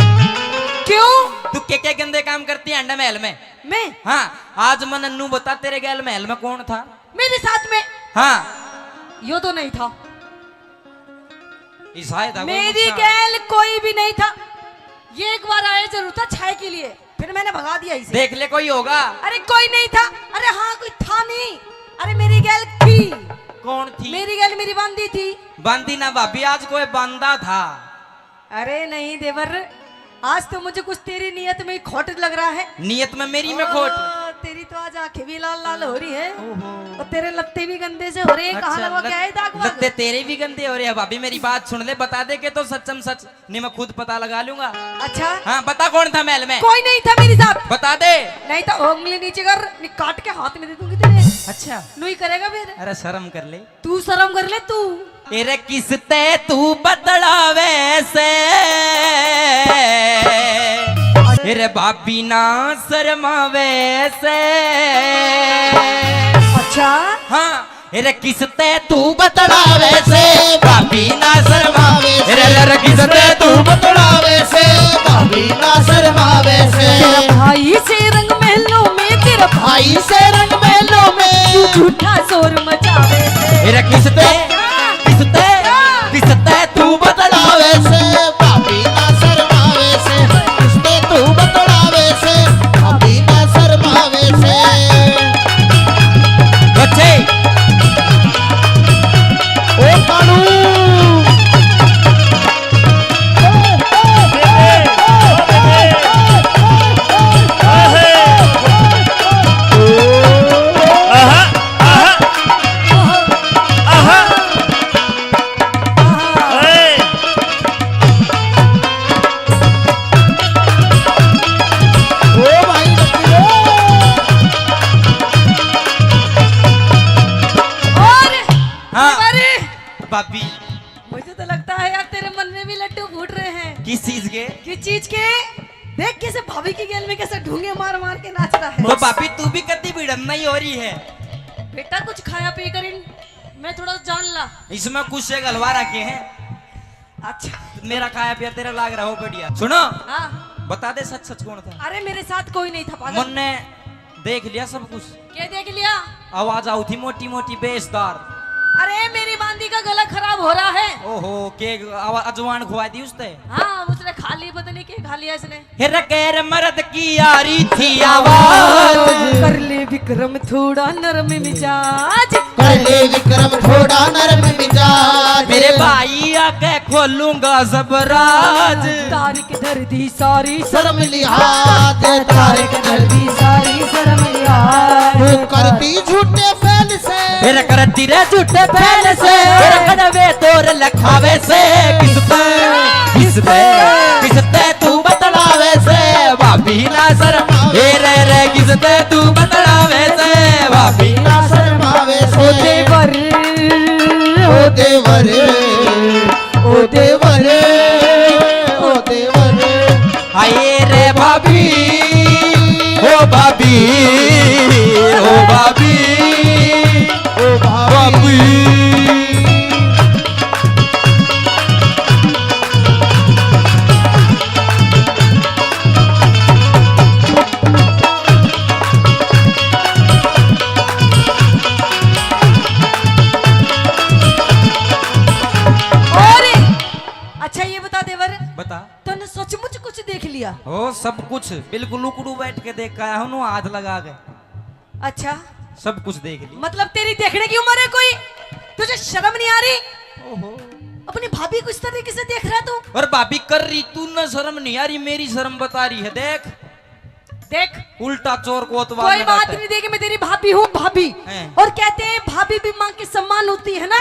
क्यों? तू के के गंदे काम करती है अंडा महल में? मैं? हाँ, आज मन अन्नू बता, तेरे गैल महल में कौन था? मेरे साथ में? हाँ। यो तो नहीं था। ईसाई था कोई मेरी नुकसान। गैल कोई भी नहीं था। ये एक बार आया जरूर था चाय के लिए, फिर मैंने भगा दिया इसे। देख ले, कोई होगा। अरे कोई नहीं था। अरे हाँ, कोई था नहीं। अरे मेरी गैल थी। कौन थी? मेरी गैल मेरी बांदी थी। बांदी ना भाभी, आज कोई बांदा था। अरे नहीं देवर, आज तो मुझे कुछ तेरी नीयत में ही खोट लग रहा है। नीयत में मेरी में खोट? ओ, तेरी तो आज आंखें भी लाल लाल हो रही है। ओहो। और तेरे लत्ते भी गंदे से हो रहे हैं। कहाँ अच्छा, लगवा के लत-, आए दाग वाग? लत्ते तेरे भी गंदे हो रहे हैं भाभी, मेरी बात सुन ले, बता दे के तो सच्चम सच, नहीं मैं खुद पता लगा लूंगा। अच्छा। हाँ, बता कौन था महल में? कोई नहीं था मेरे साथ। बता दे। नहीं तो उंगली नीचे कर, नहीं काट के हाथ में दे दूंगी तेरे। अच्छा। नू ही करेगा फिर। अरे शर्म कर ले। तू शर्म कर ले तू। तेरे किसते तू बतलावे से, तेरे भाभी ना शर्मावे से। अच्छा। हाँ। तेरे किसते तू बतलावे से, भाभी ना शर्मावे से। तेरे, तेरे किसते तू बतलावे से, भाभी ना शर्मावे से। तेरा भाई से रंग महलों में, तेरा भाई से रंग महलों में। तू झूठा शोर मचावे से। तेरे किसते किसते, किसते तू बतलावे से, भाभी ना शर्मावे से। किसते तू बतलावे से, भाभी ना शर्मावे से। बच्चे। ओ कालू। आहा, आहा। आहा। ए। ओ भाई, और हाँ। अरे भाभी। मुझे तो लगता है यार, तेरे मन में भी लड्डू फूट रहे हैं। किस चीज के? किस चीज के? देख कैसे भाभी की गैल में कैसे ढूंगे मार मार के नाच रहा है। तो भाभी, तू भी कद्दी भिड़न नहीं हो रही है। बेटा, कुछ खाया पी कर इन, मैं थोड़ा जान ला। इसमें कुछ एक हलवा रखे हैं। अच्छा। मेरा खाया पिया तेरा लाग रहा हो बढ़िया। सुनो। हाँ। बता दे सच सच कौन था? अरे मेरे साथ कोई नहीं था पागल। मन्ने देख लिया सब कुछ। क्या देख लिया? आवाज आऊ थी मोटी मोटी बेसदार। अरे, मेरी बांदी का गला खराब हो रहा है। ओहो, के आवा-, अजवान खुआ दी उसने? हाँ, उसने खा ली, पता नहीं क्या खा लिया इसने। हे रे गैर मर्द की आ रही थी आवाज। कर ले विक्रम थोड़ा नरम मिजाज। कर ले विक्रम थोड़ा नरम मिजाज। मेरे भाई आके खोलूंगा जबराज। तारिक धर दी सारी शर्म लिहाज। तारिक धर दी सारी शर्म लिहाज। वो करती झूठे फैल से। मेरा करती रे झूठे फैल से। मेरा कदवे तोर लखावे से। किस पे, किस पे, किस पे तू बतलावे से? भाभी ना शर्म। ए रे रे, किस पे तू बतलावे से? भाभी ना शर्मावे से। ओ देवर, ओ देवर, ओ देवर, ओ देवर। हाय रे भाभी, ओ भाभी, ओ भाभी, ओ भाभी। और अच्छा, ये बता देवर, बता। तूने सचमुच कुछ देख लिया? ओ, सब कुछ, बिल्कुल उकड़ू बैठ के देख के आया हूँ, हाथ लगा के। अच्छा, सब कुछ देख लिया। मतलब, तेरी देखने की उम्र है कोई? तुझे शर्म नहीं आ रही? ओहो। अपनी भाभी को इस तरीके से देख रहा तू? और भाभी कर रही, तू ना शर्म नहीं आ रही, मेरी शर्म बता रही है। देख, देख, उल्टा चोर कोतवाल कोई बात नहीं। देख, मैं तेरी भाभी हूँ, भाभी। हैं। और कहते हैं, भाभी भी माँ के समान होती है ना।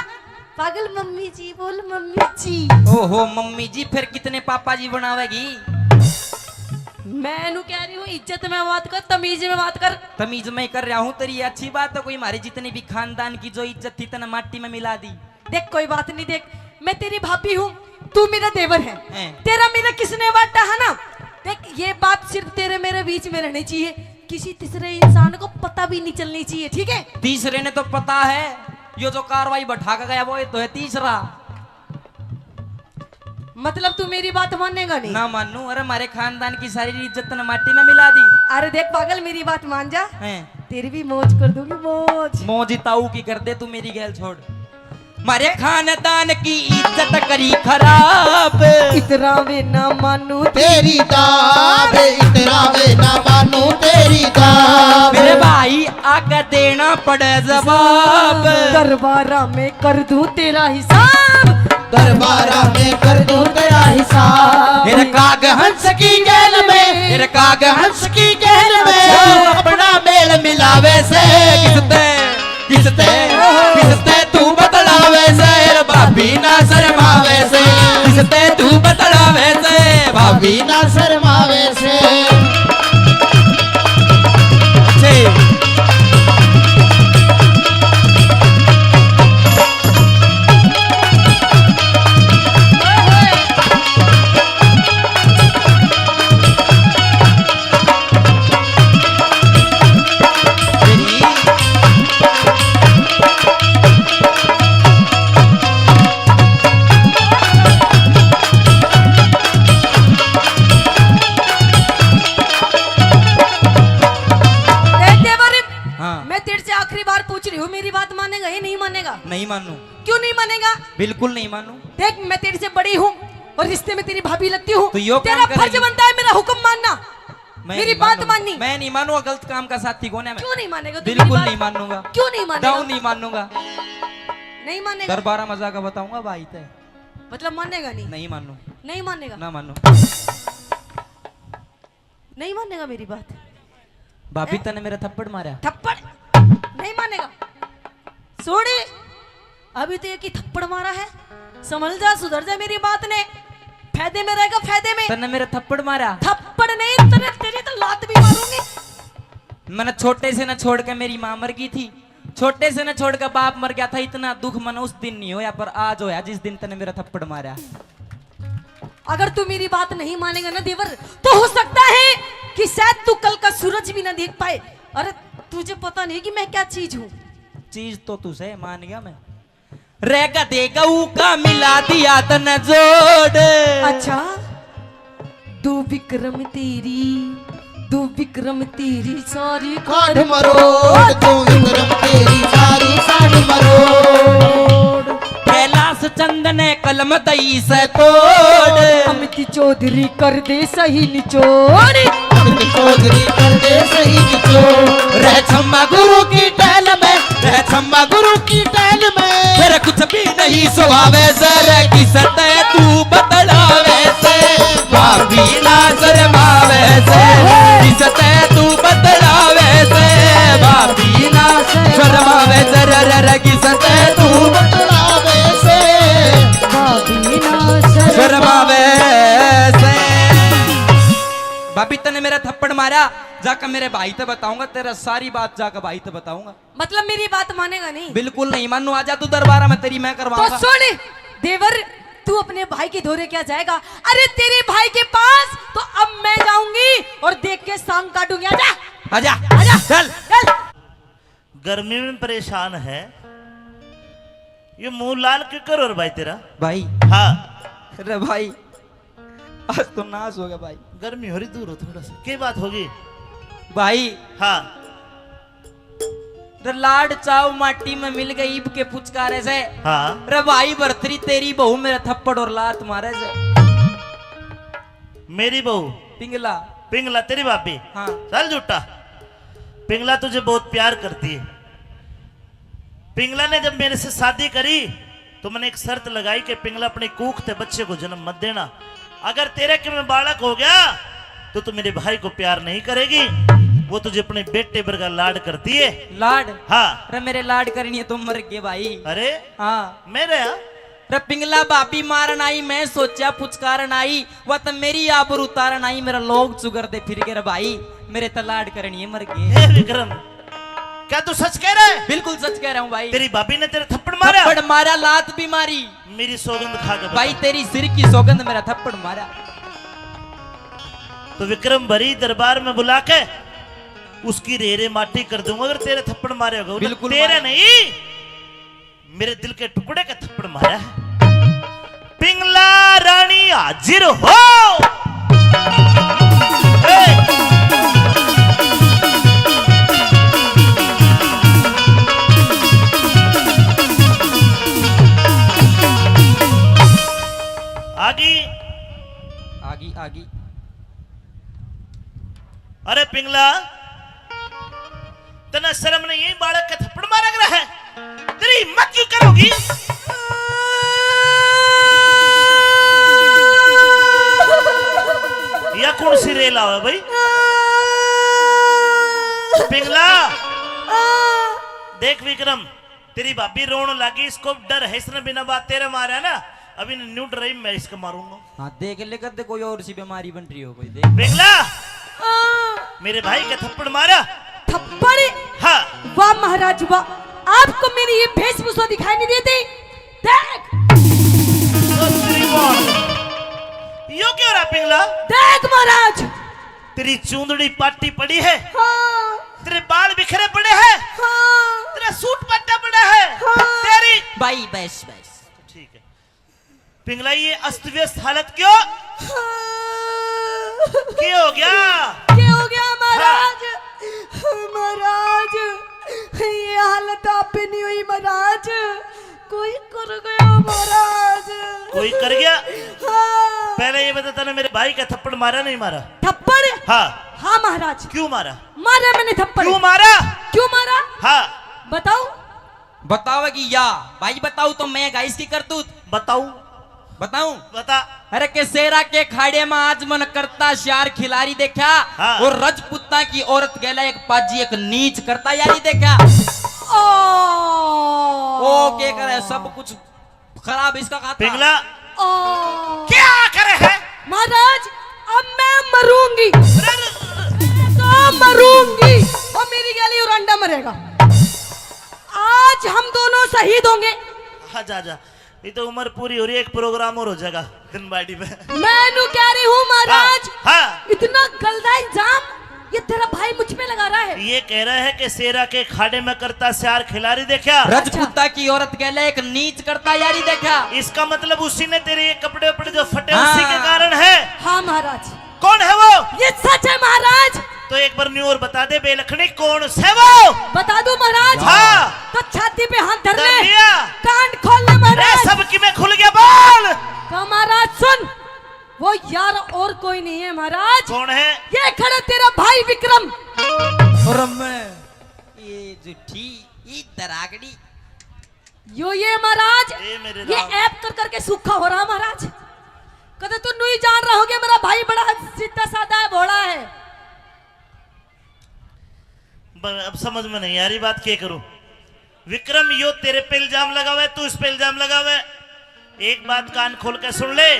पागल मम्मी जी, बोल मम्मी जी। ओहो मम्मी जी, फिर कितने पापा जी बनावेगी? मैं नु कह रही हूँ, इज्जत में बात कर, तमीज में बात कर। तमीज में कर रहा हूँ, तेरी अच्छी बात है। कोई हमारी जितनी भी खानदान की जो इज्जत थी, तने माटी में मिला दी। देख, कोई बात नहीं, देख, मैं तेरी भाभी हूँ, तू मेरा देवर है। हैं। तेरा मेरा किसने वाटा है ना? देख, ये बात सिर्फ तेरे मेरे बीच में रहनी चाहिए, किसी तीसरे इंसान को पता भी नहीं चलनी चाहिए, ठीक है? तीसरे ने तो पता है, यो जो कार्रवाई बैठा के गया, वो तो है तीसरा। मतलब, तू मेरी बात मानेगा नहीं? ना मानू। अरे, हमारे खानदान की सारी इज्जत ने माटी में मिला दी। अरे देख पागल, मेरी बात मान जा। हैं। तेरी भी मौज कर दूंगी, मौज। मौज ताऊ की कर दे तू, मेरी गैल छोड़। मारे खानदान की इज्जत करी खराब। इतरावे ना मानू तेरी दाब, इतरावे ना मानू तेरी दाब। मेरे भाई आके देना पड़े जवाब। दरबारा में कर दूं तेरा हिसाब। दरबारा में कर दूं तेरा हिसाब। मेरे काग हंस की गैल में, मेरे काग हंस की गैल में। अच्छा। अपना मेल मिलावे से किसते, किसते, किसते तू बतलावे से, भाभी ना शर्मावे से। किसते तू बतलावे से, भाभी ना शर्मावे से। अच्छे। ए देवर, हाँ। मैं तेरे से आखिरी बार पूछ रही हूँ, मेरी बात मानेगा या नहीं मानेगा? नहीं मानू। क्यों नहीं मानेगा? बिल्कुल नहीं मानू। देख, मैं तेरे से बड़ी हूँ और रिश्ते में तेरी भाभी लगती हूँ। तो यो काम तेरा फर्ज करेगी? बनता है मेरा हुक्म मानना, मैं मेरी नहीं बात मानूंगा। माननी। मैं नहीं मानूंगा, गलत काम का साथी कौन है मैं? क्यों नहीं मानेगा तू मेरी बिल्कुल बात? नहीं मानूंगा। क्यों नहीं मानेगा? दाऊ नहीं मानूंगा। नहीं मानेगा? दरबारा में जाकर बताऊंगा भाई ते। मतलब मानेगा नहीं? नहीं मानू। नहीं मानेगा? ना मानू। नहीं मानेगा मेरी बात? भाभी, हैं? तने मेरा थप्पड़ मारा। थप्पड़? नहीं मानेगा। सोड़ी, अभी तो एक ही थप्पड़ मारा है, संभल जा, सुधर जा मेरी बात ने, फायदे में रहेगा, फायदे में। तने मेरा थप्पड़ मारा। थप्पड़ नहीं, तने, तेरी तो लात भी मारूंगी। मैंने छोटे से ना छोड़ के मेरी माँ मर गई थी, छोटे से ना छोड़ के बाप मर गया था, इतना दुख मैंने उस दिन नहीं होया, पर आज होया जिस दिन तने मेरा थप्पड़ मारा। अगर तू मेरी बात नहीं मानेगा ना देवर, तो हो सकता है कि शायद तू कल का सूरज भी ना देख पाए। अरे, तुझे पता नहीं कि मैं क्या चीज हूँ। चीज तो तू से मान गया मैं। रे गधे गऊ का मिला दिया तने जोड़। अच्छा, दो विक्रम तेरी, तू विक्रम तेरी सारी खाड़ मरोड़, तू विक्रम तेरी सारी खाड़ मरोड़। कैलाश चंद ने कलम दई से तोड़। अमित चौधरी कर दे सही निचोड़। अमित चौधरी कर दे सही निचोड़। रह छम्मा गुरु की टहल में, रह छम्मा गुरु की टहल में। तेरा कुछ भी नहीं सुहावे से, रे किसते तू बतलावे से। भाभी ना शर्मावे से, किसते तू बतलावे से। भाभी ना शर्मावे से, रे, रे, रे, किसते तू बतलावे से। भाभी ना शर्मावे से। भाभी, तने मेरा थप्पड़ मारा, जाकर मेरे भाई ते बताऊंगा, तेरा सारी बात जाकर भाई ते बताऊंगा। मतलब मेरी बात मानेगा नहीं? बिल्कुल नहीं मानू। आजा तू दरबारा में, तेरी मैं तो करवाऊंगा। सुन देवर, तू अपने भाई के धोरे क्या जाएगा? अरे तेरे भाई के पास तो अब मैं जाऊंगी और देख के सांग काटूंगी। आजा। आजा। आजा। चल। चल। गर्मी में परेशान है, ये मुंह लाल क्यों करो रे भाई तेरा? भाई। हाँ। अरे भाई, आज तो नाश हो गया भाई। गर्मी हो रही, दूर हो थोड़ा सा। के बात होगी? भाई। हाँ। रे लाड चाव माटी में मिल गई, ईब के पुचकारे से। हाँ। रे भाई भरतरी, तेरी बहू मेरा थप्पड़ और लात मारे से। मेरी बहू? पिंगला। पिंगला तेरी भाभी? हाँ। चल झूठा। पिंगला तुझे बहुत प्यार करती है। पिंगला ने जब मेरे से शादी करी तो मैंने एक शर्त लगाई कि पिंगला अपनी कूख ते बच्चे को जन्म मत देना। अगर तेरे के में बालक हो गया तो तू मेरे भाई को प्यार नहीं करेगी। वो तुझे अपने बेटे बरगा लाड करती है। लाड? हाँ। रे मेरे लाड करनी है तो मर गए भाई। अरे? हाँ। मेरे यहाँ? रे पिंगला भाभी मारन आई, मैं सोचा पुचकारन आई, वह तो मेरी आबरू उतारन आई, मेरा लोग चुगरदे फिर गए रे भाई, मेरे तो लाड करनी है मर गए। हे विक्रम, क्या तू सच कह रहा है? बिल्कुल सच कह रहा हूँ भाई। तेरी भाभी ने तेरे थप्पड़ मारा? थप्पड़ मारा, लात भी मारी। मेरी सौगंध खा के बता। भाई तेरी सिर की सौगंध, मेरा थप्पड़ मारा। तो विक्रम भरी दरबार में बुला के उसकी रेरे माटी कर दूंगा अगर तेरे थप्पड़ मारे होगा। बिल्कुल तेरे मारा। नहीं, मेरे दिल के टुकड़े का थप्पड़ मारा है। पिंगला रानी हाजिर हो। ए! आगी। आगी, आगी। अरे पिंगला, तन्ने शर्म नहीं, यही बालक के थप्पड़ मारे रहे? तेरी हिम्मत क्यों करोगी? या कौन सी रेल आवे भाई? पिंगला, देख विक्रम, तेरी भाभी रोन लागी, इसको डर है, इसने बिना बात तेरे मारा ना, अभी न्यू डराई मैं इसको मारूंगा। हाँ, देख ले, कदे कोई और सी बीमारी बन रही हो कोई, देख। पिंगला, मेरे भाई का थप्पड़ मारा। थप्पड़? हाँ। वाह महाराज वाह, आपको मेरी ये वेशभूषा दिखाई नहीं देती? देख। ओ तेरी माँ। यो क्यों रहा पिंगला? देख महाराज। तेरी चूंदड़ी पाटी पड़ी है। हाँ। तेरे बाल बिखरे पड़े हैं। हाँ। तेरा सूट पाटा पड़ा है। हाँ। तेरी बाई, बस, बस। ठीक है। पिंगला, ये अस्त व्यस्त हालत क्यों? हाँ। क्या हो गया? क्या हो गया महाराज? हाँ। महाराज, ये हालत आप पे नहीं हुई महाराज, कोई कर गया महाराज। कोई कर गया? हाँ। पहले ये बता, तने मेरे भाई का थप्पड़ मारा नहीं मारा? थप्पड़? हाँ। हाँ महाराज। क्यों मारा? मारा मैंने थप्पड़। क्यों मारा? क्यों मारा? हाँ। बताओ। बताओगी या? भाई बताओ तो मैं गाइस की करतूत। बताऊं? बताऊं? बता। अरे के शेरा के खाड़े में आज मन करता श्यार खिलारी देखा। हाँ। और रजपूता की औरत गेला एक पाजी एक नीच करता यारी देखा। ओ। ओ के करे, सब कुछ खराब इसका खाता। पिंगला। ओ। क्या करे है? महाराज, अब मैं मरूंगी। अरे, अरे, अरे। मैं तो मरूंगी। और मेरी गैली और अंडा मरेगा। आज हम दोनों शहीद होंगे। हाँ, जा, जा। ये तो उम्र पूरी हो रही है, एक प्रोग्राम और हो जाएगा दिन बाड़ी में। मैं नू कह रही हूँ महाराज, हाँ, हाँ। इतना गंदा इल्जाम ये तेरा भाई मुझ पे लगा रहा है। ये कह रहा है कि शेरा के खाड़े में करता श्यार खिलारी देखा। रजपूता की औरत गेले एक नीच करता यारी देखा। इसका मतलब उसी ने तेरे ये कपड़े उपड़े जो फटे, हाँ। उसी के कारण है। हाँ महाराज। कौन है वो? ये सच है महाराज। तो एक बार न्यू और बता दे बेलखनी, कौन से वो? बता दूं महाराज? हाँ। तो छाती पे हाथ धर ले। धर लिया। कान खोल ले महाराज। अरे, सबकी में खुल गया, बोल। तो महाराज सुन, वो यार और कोई नहीं है महाराज। कौन है? ये खड़ा तेरा भाई विक्रम। और मैं ये जूठी, ये दरागड़ी। यो ये महाराज, ए मेरे ये राम। ऐप कर करके सूखा हो रहा महाराज। कदे तू नहीं जान रहा होगे, मेरा भाई बड़ा सीधा साधा है, भोला है। ब-, अब समझ में नहीं आ रही बात, क्या करूं? विक्रम, यो तेरे पे इल्जाम लगावे, तू इस पे इल्जाम लगावे। एक बात कान खोल के सुन ले,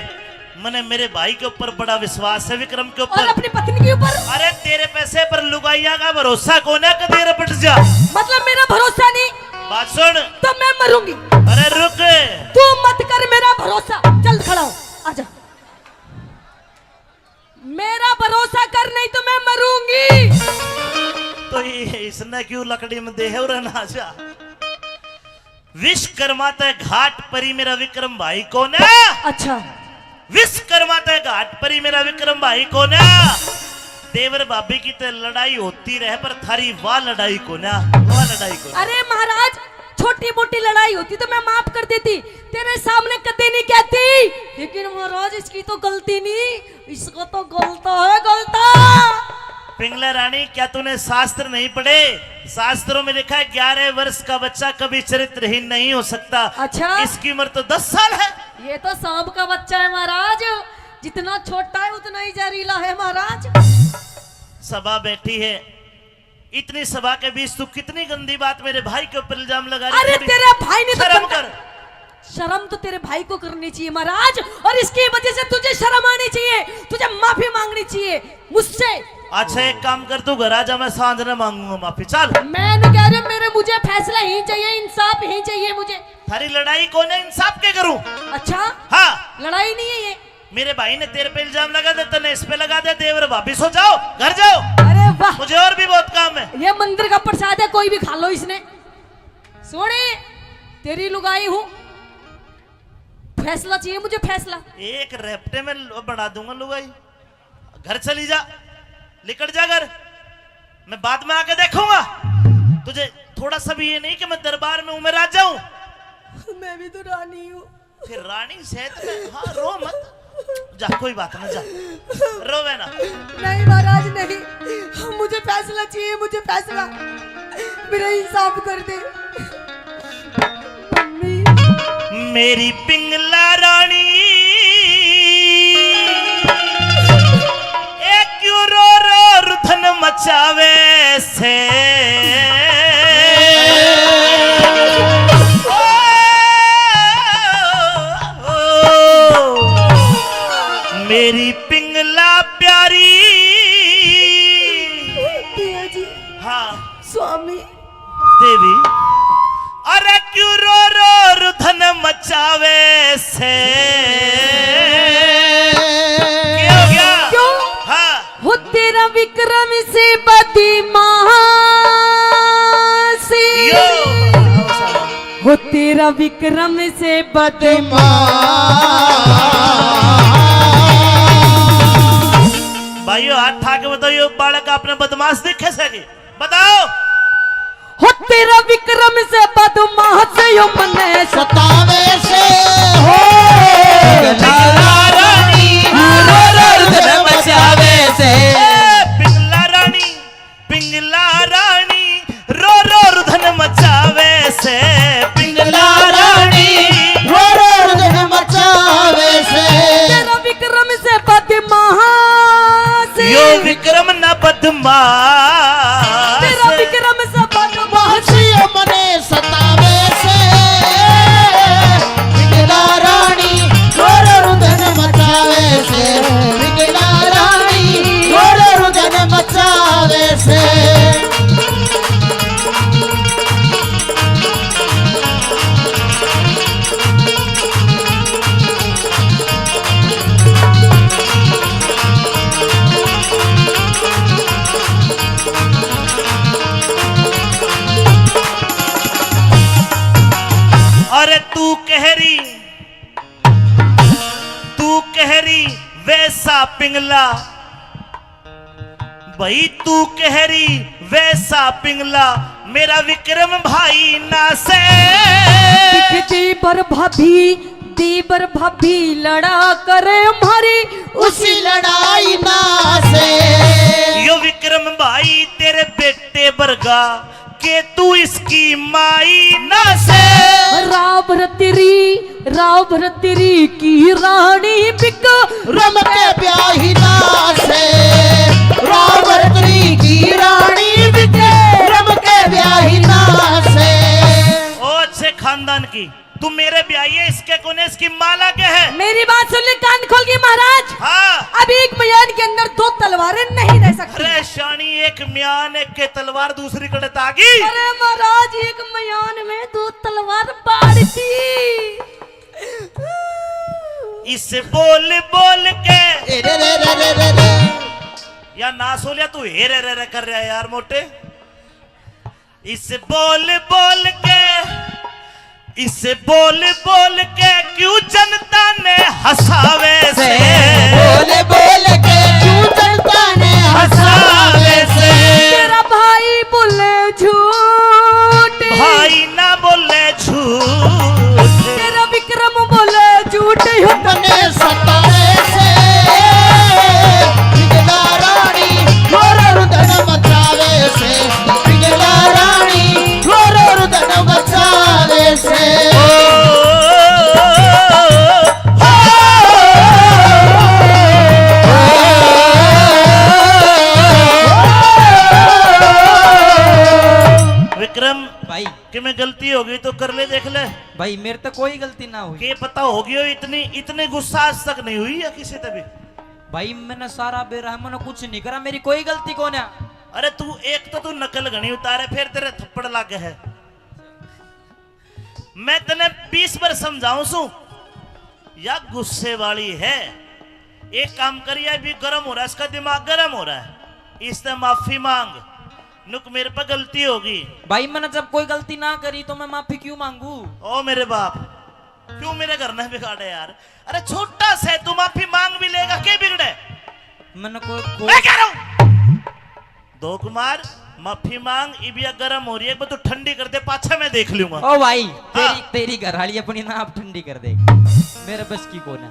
मने मेरे भाई के ऊपर बड़ा विश्वास है, विक्रम के और ऊपर। अपनी पत्नी के ऊपर? अरे, तेरे पैसे पर लुगाइयां का भरोसा कोना, कदे रपट जा। मतलब मेरा भरोसा नहीं? बात सुन। तो मैं मरूंगी। अरे रुक। तू मत कर मेरा भरोसा, चल खड़ा हो, आजा। मेरा भरोसा कर, नहीं तो मैं मरूंगी। तो ये इसने क्यों लकड़ी में देह और ना जा? विश्वकर्मा ते घाट परी मेरा विक्रम भाई कोना। अच्छा। विश्वकर्मा ते घाट परी मेरा विक्रम भाई कोना। देवर भाभी की ते लड़ाई होती रहे, पर थारी वाह लड़ाई कोना, वाह लड़ाई कोना। अरे महाराज, छोटी मोटी लड़ाई होती तो मैं माफ कर देती, तेरे सामने कदे नहीं कहती, लेकिन महाराज इसकी तो गलती नहीं, इसको तो गलता है, गलता। पिंगला रानी, क्या तूने शास्त्र नहीं पढ़े? शास्त्रों में लिखा है, ग्यारह वर्ष का बच्चा कभी चरित्रहीन नहीं हो सकता। अच्छा। इसकी उम्र तो दस साल है। ये तो सांप का बच्चा है महाराज, जितना छोटा है उतना ही जहरीला है महाराज। सभा बैठी है, इतनी सभा के बीच तू कितनी गंदी बात मेरे भाई के ऊपर इल्जाम लगा रही है। अरे तेरा भाई ने तो शर्म कर। शर्म तो तेरे भाई को करनी चाहिए महाराज, और इसकी वजह से तुझे शर्म आनी चाहिए, तुझे माफी मांगनी चाहिए मुझसे। अच्छा, एक काम कर, तू घर आ जा, मैं सांझ ने मांगूंगा माफी। चल। मैं नहीं कह रही हूँ, मेरे, मुझे फैसला ही चाहिए, इंसाफ ही चाहिए मुझे। थारी लड़ाई कोना, इंसाफ के करूं? अच्छा। हाँ। लड़ाई नहीं है ये। मेरे भाई ने तेरे पे इल्जाम लगा दे, तने इस पे लगा दे, देवर भाभी सो जाओ, घर जाओ। अरे वाह। मुझे और भी बहुत काम है। ये मंदिर का प्रसाद है, कोई भी खा लो इसने। सोने, तेरी लुगाई हूँ, फैसला चाहिए मुझे, फैसला। एक रेपटे में लो-, बना दूंगा लुगाई। घर चली जा, निकल जा घर, मैं बाद में आके देखूंगा तुझे। थोड़ा सा भी ये नहीं कि मैं दरबार में हूं, मैं राजा हूं। मैं भी तो रानी हूँ। फिर रानी सहित में, हाँ, रो मत। जा, कोई बात ना, जा। रोवे ना। नहीं महाराज, नहीं। मुझे फैसला चाहिए, मुझे फैसला। मेरा इंसाफ कर दे। मम्मी। मेरी पिंगला रानी, ए क्यों रो रो रुधन मचावे से? ओ, ओ, मेरी पिंगला प्यारी। पिया जी। हाँ। स्वामी। देवी, अरे क्यों रो रो रुधन मचावे से? क्या हो गया? क्यों? हाँ। हो तेरा विक्रम से बदमाशी। यो। हो तेरा विक्रम से बदमाशी। भाइयों, हाथ उठा के बताओ, यो बालक आपने बदमाश देखे से कि? बताओ। हो तेरा विक्रम से बदमाश यो मने सतावे से। हो पिंगला रानी, रो रो रुधन मचावे से। ए, पिंगला रानी, पिंगला रानी, रो रो रुधन मचावे से। पिंगला रानी, रो रो रुधन मचावे से। तेरा विक्रम से बदमाश। यो विक्रम ना बदमाश। तेरा विक्रम से बदमाश। यो मने सतावे से। पिंगला रानी, रो रो रुधन मचावे से। पिंगला रानी, रो रो रुधन मचावे से। अरे तू कह रही, तू कह रही वैसा पिंगला, भाई तू कह रही वैसा पिंगला, मेरा विक्रम भाई ना से। दिख दीबर भाभी, दीबर भाभी लड़ा करे हमारी उसी लड़ाई ना से। यो विक्रम भाई तेरे बेटे बरगा, के तू इसकी माई ना से। राव भरतरी, राव भरतरी की रानी बिक रम के ब्याही ना से। राव भरतरी की रानी बिक रम के ब्याही ना से। ओ अच्छे खानदान की, तू मेरे ब्याही है, इसके कोने, इसकी माँ लागे है। मेरी बात सुन ले कान खोल के महाराज। हाँ। अब एक म्यान के अंदर दो तलवारें नहीं रह सकती। अरे शानी, एक म्यान एक के तलवार दूसरी कड़े तागी। अरे महाराज, एक म्यान में दो तलवार बाढ़ती। इस बोल बोल के ए रे रे रे रे रे रे। या ना सोलिया, तू हे रे रे रे कर रहा है यार मोटे। इस बोल बोल के, इस बोल बोल के क्यों जनता ने हंसावे से? बोल बोल के क्यों जनता ने हंसावे से? तेरा भाई बोले झूठ, भाई ना बोले झूठ। तेरा विक्रम बोले झूठ, यो मने सताए से, बिगड़ा रानी, गोर रुदन मचावे से, बिगड़ा रानी, गोर रुदन मचावे से। ओ, ओ, विक्रम भाई। कि मैं गलती हो गई तो कर ले, देख ले। भाई, मेरे तो कोई गलती ना हुई। के पता हो गई हो, इतनी, इतनी गुस्सा आज तक नहीं हुई है किसी ते भी। भाई, मैंने सारा बेरा है, मैंने कुछ नहीं करा, मेरी कोई गलती कौन है। अरे तू एक तो तू नकल घणी उतारे, फिर तेरे थप्पड़ लागे है। मैं तने बीस बार समझाऊं सू, या गुस्से वाली है। एक काम करिए, अभी गर्म हो रहा है, इसका दिमाग गर्म हो रहा है, इससे माफी मांग। नुक मेरे पे गलती होगी। भाई, मैंने जब कोई गलती ना करी तो मैं माफी क्यों मांगू? ओ मेरे बाप, क्यों मेरे घर ने बिगाड़े यार? अरे छोटा से तू माफी मांग भी लेगा, के बिगड़े? मैंने कोई, कोई मैं कह रहा हूँ, दो कुमार, माफी मांग, इबिया गर्म हो रही है, एक बार तू ठंडी कर दे, पाछे मैं देख लूंगा। ओ भाई, हाँ। तेरी, तेरी घर वाली अपनी ना आप ठंडी कर दे, मेरे बस की कौन है।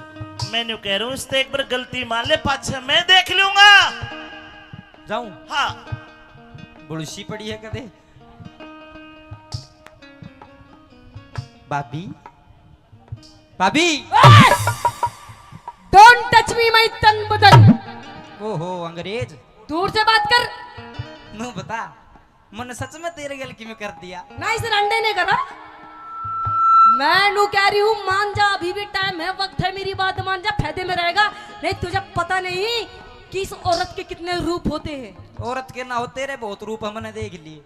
मैं न्यू कह रहा हूँ, इससे एक बार गलती मान ले, पाछे मैं देख लूंगा। जाऊं? हाँ। बुलसी पड़ी है कदे। भाभी, भाभी। Don't touch me, my तन बदन। ओहो, अंग्रेज। दूर से बात कर। नू बता, मन्ने सच में तेरे गल की में कर दिया? ना, इस रंडे ने करा। मैं नू कह रही हूँ, मान जा, अभी भी टाइम है, वक्त है, मेरी बात मान जा, फायदे में रहेगा। नहीं, तुझे पता नहीं कि इस औरत के कितने रूप होते हैं। औरत के ना हो, तेरे बहुत रूप हमने देख लिए।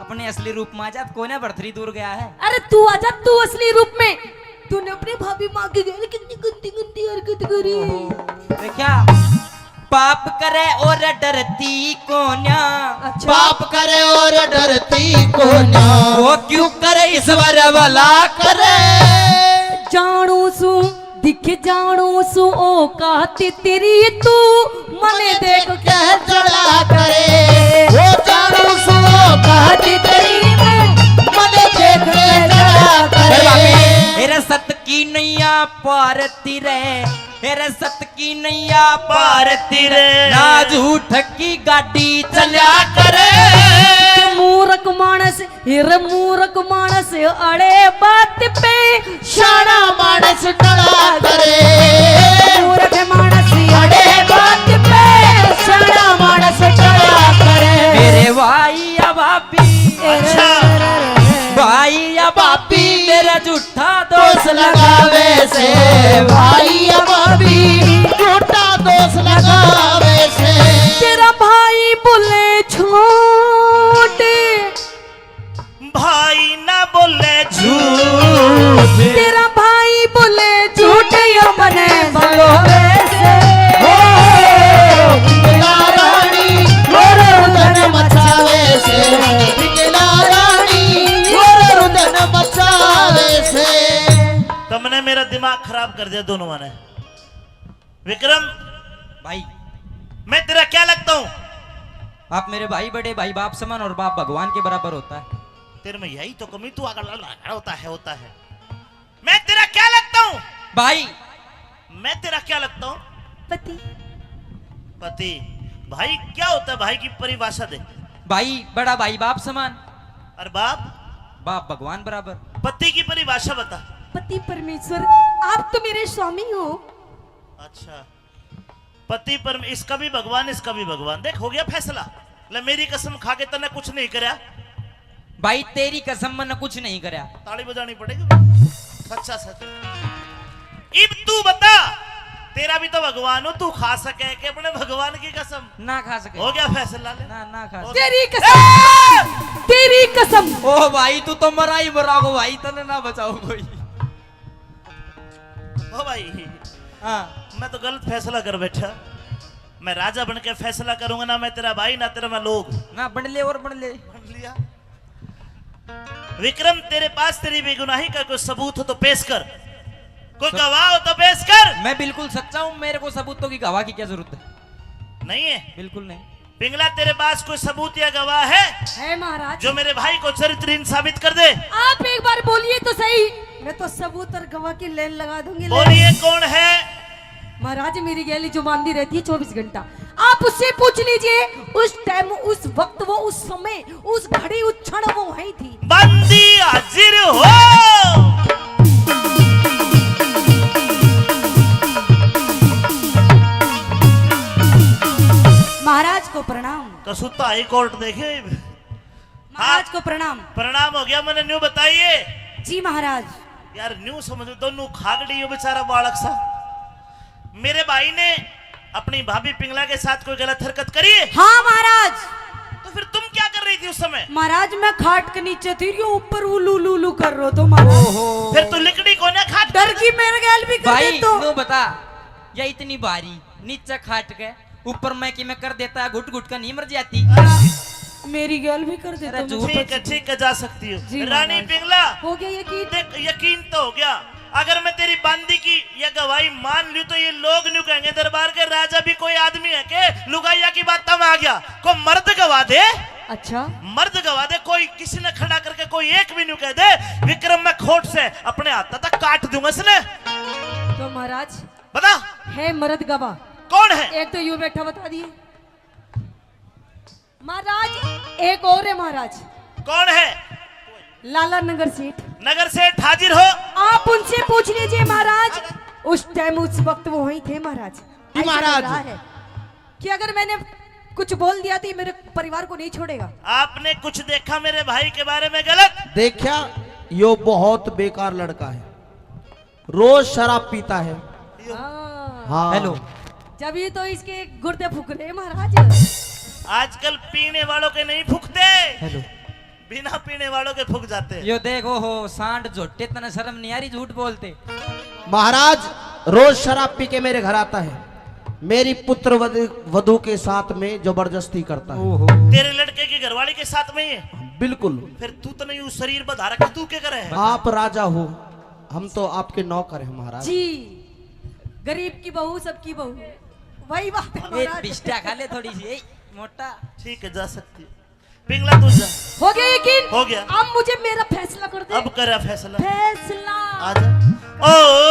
अपने असली रूप में आ जा, कोई ना बढ़तरी दूर गया है। अरे तू आ जा, तू असली रूप में। तूने अपनी भाभी माँ के गैल कितनी गंदी गंदी हरकत करी। ओहो, देखा? पाप करे और डरती कोन्या। अच्छा। पाप करे और डरती कोन्या। वो क्यों करे ईश्वर वाला करे। जानू सू दिख जानू सू औकात तेरी, तू मने देख के जला करे। वो जानू सू औकात तेरी, मने देख के जला करे। मेरे सत की नैया पार तिरे, मेरे सत की नैया पार तिरे, ना झूठ की गाड़ी चला करे। मूर्ख मानस, हिर मूर्ख मानस अड़े बात पे, शाना मानस टला करे। मूर्ख मानस अड़े बात पे, शाना मानस टला करे। मेरे भाई या भाभी, अच्छा। भाई या भाभी, मेरा झूठा दोष लगावे से, भाई या भाभी, झूठा दोष लगावे से। तेरा भाई बोले झूठ, भाई ना बोले झूठ। तेरा भाई बोले झूठ, यो मने भलो वैसे। हो, बिगड़ा रानी, गोर रुदन मचावे से। बिगड़ा रानी, गोर रुदन मचावे से। तुमने मेरा दिमाग खराब कर दिया दोनों ने। विक्रम भाई, मैं तेरा क्या लगता हूँ? आप मेरे भाई बड़े, भाई बाप समान और बाप भगवान के बराबर होता है। तेरे में यही तो कमी, तू आगे लड़, लड़, लड़ होता है, होता है। मैं तेरा क्या लगता हूँ? भाई। मैं तेरा क्या लगता हूँ? पति। पति। भाई क्या होता है? भाई की परिभाषा दे। भाई बड़ा, भाई बाप समान। और बाप? बाप भगवान बराबर। पति की परिभाषा बता। पति परमेश्वर, आप तो मेरे स्वामी हो। अच्छा, पति पर, इसका भी भगवान, इसका भी भगवान। देख, हो गया फैसला। ले, मेरी कसम खा के तन्ने कुछ नहीं करया। भाई, तेरी कसम, मैंने कुछ नहीं करया। ताली बजानी पड़ेगी। सच्चा सच। इब तू बता, तेरा भी तो भगवान हो, तू खा सके कि अपने भगवान की कसम? ना खा सके। हो गया फैसला, ले। ना, ना खा हो सके। तेरी कसम, तेरी कसम। ओ भाई, तू तो मरा ही मरा को भाई, तन्ने ना बचाओ कोई। ओ भाई, हाँ। मैं तो गलत फैसला कर बैठा। मैं राजा बन के फैसला करूंगा, ना मैं तेरा भाई, ना तेरा मैं लोग। ना बन ले और बन ले। बन लिया। विक्रम, तेरे पास तेरी बेगुनाही का कोई सबूत हो तो पेश कर, कोई सब- गवाह हो तो पेश कर। मैं बिल्कुल सच्चा हूँ, मेरे को सबूतों की, गवाह की क्या जरूरत है? नहीं है? बिल्कुल नहीं। पिंगला, तेरे पास कोई सबूत या गवाह है? है महाराज। जो मेरे भाई को चरित्रहीन साबित कर दे। आप एक बार बोलिए तो सही, मैं तो सबूत और गवाह की लाइन लगा दूंगी। बोलिए, कौन है? महाराज, मेरी गैली जो मांदी रहती है चौबीस घंटा, आप उससे पूछ लीजिए। उस टाइम, उस वक्त, वो उस समय, उस घड़ी, उस क्षण वो वहीं थी। बंदी हाजिर हो। महाराज को प्रणाम। कसूता हाई कोर्ट देखे। महाराज को प्रणाम। प्रणाम हो गया, मैंने न्यू बताइए। जी महाराज। यार, न्यू समझ, दोनों खागड़ी हो बेचारा बालक सा। मेरे भाई ने अपनी भाभी पिंगला के साथ कोई गलत हरकत करी है? हाँ महाराज। तो फिर तुम क्या कर रही थी उस समय? महाराज, मैं खाट के नीचे थी, यो ऊपर उलू लू लू कर रो तो महाराज। ओहो। फिर तू लिकड़ी कोने खाट? डर की मेरे गैल भी कर भाई, दे तो। न्यू बता, या इतनी भारी नीचे खाट के ऊपर मैं कि मैं कर देता, घुट घुट का नहीं मर जाती। मेरी गैल भी कर देता अरे, मैं। झूठ। ठीक है, ठीक है, जा सकती हो। जी, रानी महाराज। पिंगला, हो गया यकीन? देख, यकीन तो हो गया। अगर मैं तेरी बांदी की यह गवाही मान लूं तो ये लोग न्यू कहेंगे, दरबार के राजा भी कोई आदमी है के लुगाइया की बात में आ गया? को मर्द गवाह दे। अच्छा। मर्द गवाह दे, कोई किसी ने खड़ा करके कोई एक भी न्यू कह दे, विक्रम, मैं खोट से अपने हाथ तक काट दूंगा इसने। तो महाराज, बता। है मर्द गवाह। कौन है? एक तो यू बैठा, बता दिए। महाराज, एक और है महाराज। कौन है? लाला नगर सेठ। नगर सेठ हाजिर हो। आप उनसे पूछ लीजिए महाराज, उस टाइम, उस वक्त वो वहीं थे महाराज। जी ऐसा महाराज। लग रहा है कि अगर मैंने कुछ बोल दिया तो ये मेरे परिवार को नहीं छोड़ेगा। आपने कुछ देखा मेरे भाई के बारे में गलत? देखा, यो बहुत बेकार लड़का है, रोज शराब पीता है। हाँ। हाँ। हेलो। जब ये तो इसके गुर्दे फूक रहे हैं महाराज। आजकल पीने वालों के नहीं फूकते। हेलो। बिना पीने वालों के फूक जाते हैं। यो देख, ओहो, सांड झोटे, तने शर्म नहीं आ रही झूठ बोलते? महाराज रोज शराब पी के मेरे घर आता है, मेरी पुत्र वध-, वधू के साथ में जबरदस्ती करता है। ओहो। तेरे लड़के की घरवाली के साथ में ही है? बिल्कुल। फिर तू तने यू शरीर बधा रखा, तू क्या करे है? आप राजा हो, हम तो आपके नौकर हैं महाराज। जी, गरीब की बहू सबकी बहू, वही बात है ये महाराज। बिस्टा खा ले थोड़ी सी, ए, मोटा। ठीक है, जा सकती है। पिंगला तू जा। हो गया यकीन? हो गया। अब मुझे मेरा फैसला कर दे। अब करा फैसला। फैसला। आ जा। ओ, ओ, ओ,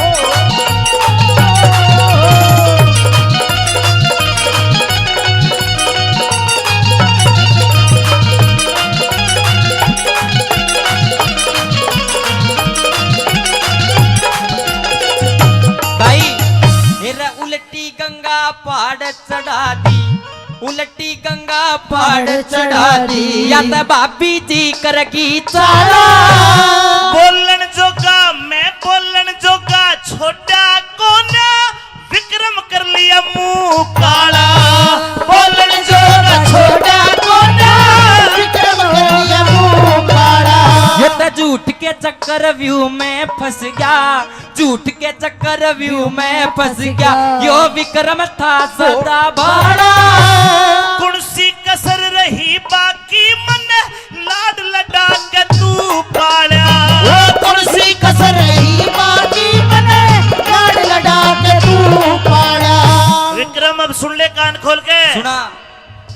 ओ, ओ। भाई, मेरा उलटी गंगा पहाड़ चढ़ा दी, उलटी गंगा पहाड़ चढ़ा दी, या तो भाभी जी करगी चाला। बोलन जोगा मैं बोलन जोगा छोटा कोना, विक्रम कर लिया मुंह काला। बोलन जोगा छोटा कोना, विक्रम कर लिया मुंह काला। ये तो झूठ के चक्कर व्यू में फंस गया, झूठ के चक्कर व्यू में फंस गया, यो विक्रम था सदा भाड़ा। कौन सी कसर रही बाकी, मन लाड लडा के तू पाल्या। वो कौन सी कसर रही बाकी, मन लाड लडा के तू पाल्या। विक्रम, अब सुन ले कान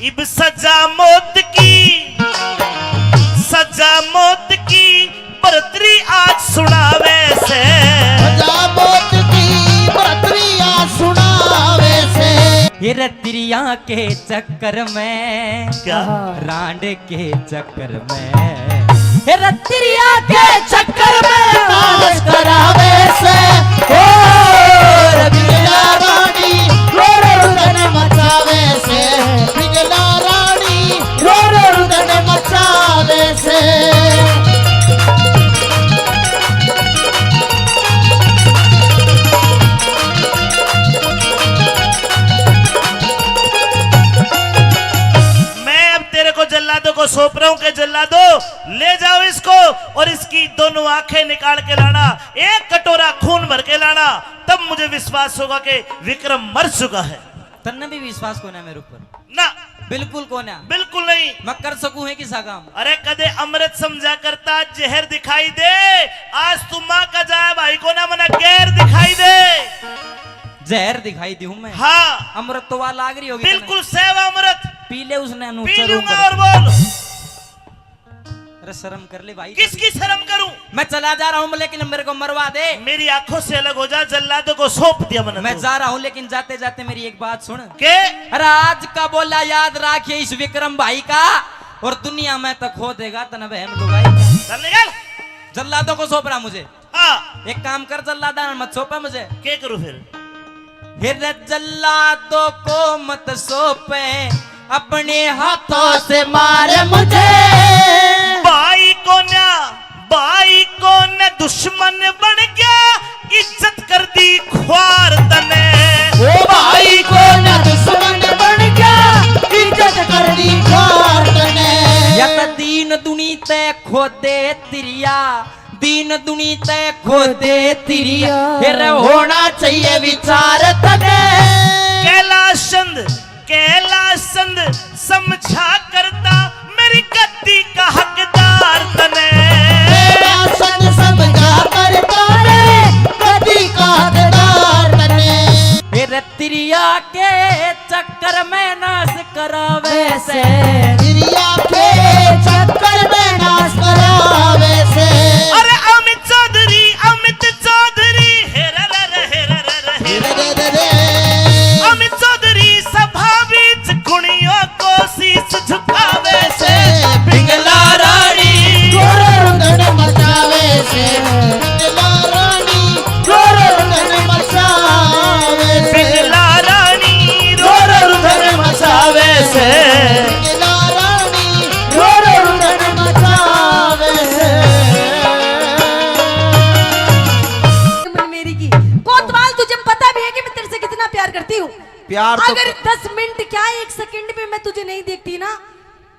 इब सजा मौत की, सजा मौत की, बरतरी आज सुनावे से। सजा मौत की, बरतरी आज सुनावे से। ये रतिरिया के चक्कर में, क्या? रांड के चक्कर में, हे रतिरिया के चक्कर में नाश करावे से। ओ रबिया रानी, रो रो रुदन मचावे से। बिगला रानी, रो रो रुदन मचावे से। मैं अब तेरे को जल्लादों को सौंप रहा हूं कि जल्लादों, ले जाओ इसको और इसकी दोनों आंखें निकाल के लाना, एक कटोरा खून भर के लाना, तब मुझे विश्वास होगा कि विक्रम मर चुका है। तन्ने भी विश्वास कोना मेरे ऊपर? ना। बिल्कुल कोना। बिल्कुल नहीं। मैं कर सकूं है किसा काम? अरे, कदे अमृत समझा करता, जहर दिखाई दे। आज तू माँ का जाया भाई कोना, मना गैर दिखाई दे। जहर दिखाई दूं मैं? हाँ। अमृत तो वहाँ लाग रही होगी बिल्कुल तन्ने। सेवा अमृत। पी ले उसने, पी लूंगा। और बोल। अरे शर्म कर ले भाई। किसकी शर्म करूं? मैं चला जा रहा हूं, लेकिन मेरे को मरवा दे। मेरी आंखों से अलग हो जा, जल्लादों को सौंप दिया मैंने मैं तो। जा रहा हूं, लेकिन जाते जाते मेरी एक बात सुन। के? अरे आज का बोला याद राखिए इस विक्रम भाई का, और दुनिया में तो खो देगा तने बहन को भाई। चल निकल। जल्लादों को सौंप रहा मुझे। हाँ। एक काम कर जल्लादा, मत सौंपे मुझे। के करूं फिर? फिर जल्लादों को मत सौंपे, अपने हाथों से मार मुझे। भाई कोन्या, भाई कोन्या दुश्मन बन गया, इज्जत कर दी ख्वार तने। ओ भाई कोन्या दुश्मन बन गया, इज्जत कर दी ख्वार तने। या तो दीन दुनी ते खोदे तिरिया, दीन दुनी ते खोदे तिरिया, फिर होना चाहिए विचार तने। कैलाश चंद, कैलाश चंद समझा करता मेरी गद्दी का हकदार तने। कैलाश चंद समझा करता मेरी गद्दी का हकदार तने। फिर तिरिया के चक्कर में नाश करावे से। तिरिया के चक्कर में नाश करावे से। अरे अमित चौधरी, अमित चौधरी, हे रे रे रे, हे रे रे रे, हे रे रे रे रे। अमित चौधरी सभा बीच गुणियों को शीश झुकावे से। बिंगला रानी, रो रो रुदन मचावे से। बिंगला रानी, रो रो रुदन मचावे से। बिंगला रानी, रो रो रुदन मचावे से। बिंगला रानी, रो रो रुदन मचावे से। मेरी की कोतवाल, तुझे पता भी है कि मैं तेरे से कितना प्यार करती हूँ। प्यार तो अगर क- दस मिनट क्या, एक सेकंड भी मैं तुझे नहीं देखती ना,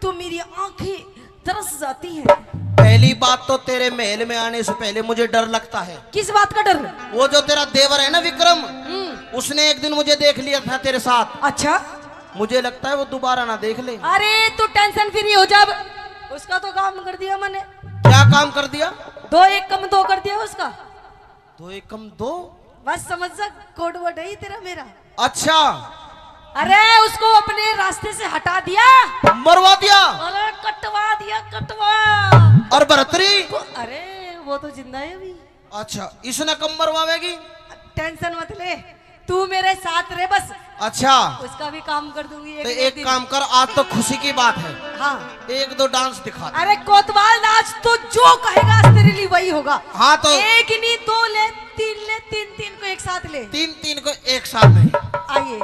तो मेरी आंखें तरस जाती हैं। पहली बात तो तेरे महल में आने से पहले मुझे डर लगता है। किस बात का डर? वो जो तेरा देवर है ना विक्रम, हम्म। उसने एक दिन मुझे देख लिया था तेरे साथ। अच्छा। मुझे लगता है वो दोबारा ना देख ले। अरे तू टेंशन फ्री हो जा, अब उसका तो काम कर दिया मैंने। क्या काम कर दिया? दो एक कम दो कर दिया उसका। दो एक कम दो? बस समझ जा, कोड वर्ड है ही तेरा मेरा। अच्छा। अरे उसको अपने रास्ते से हटा दिया। मरवा दिया। अरे कटवा दिया, कटवा। और भरतरी? को-, अरे वो तो जिंदा है अभी। अच्छा, इसने कब मरवावेगी? टेंशन मत ले, तू मेरे साथ रहे बस। अच्छा। उसका भी काम कर दूंगी एक तो ना एक एक दिन। काम कर, आज तो खुशी की बात है। हाँ। एक दो डांस दिखा दे। अरे कोतवाल, आज तो जो कहेगा आज तेरे लिए वही होगा। हाँ तो एक नहीं, दो ले, तीन ले, तीन, तीन को एक साथ ले। तीन, तीन को एक साथ ले। आइए।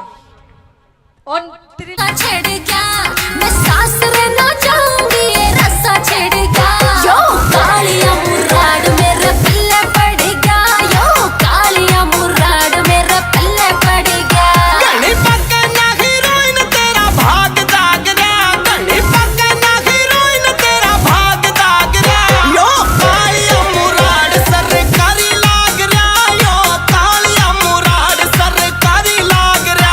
और तेरे छेड़ गया, मैं सासरे ना जाऊंगी, ये रस्सा छेड़ गया। यो कालिया मुराद मेरे पल्ले पड़ गया, यो कालिया मुराद मेरे पल्ले पड़ गया। घणी पक्के ना हीरोइन, तेरा भाग जाग रहा। घणी पक्के ना हीरोइन, तेरा भाग जाग रहा। यो कालिया मुराद सरकारी लाग रहा, यो कालिया मुराद सरकारी लाग रहा।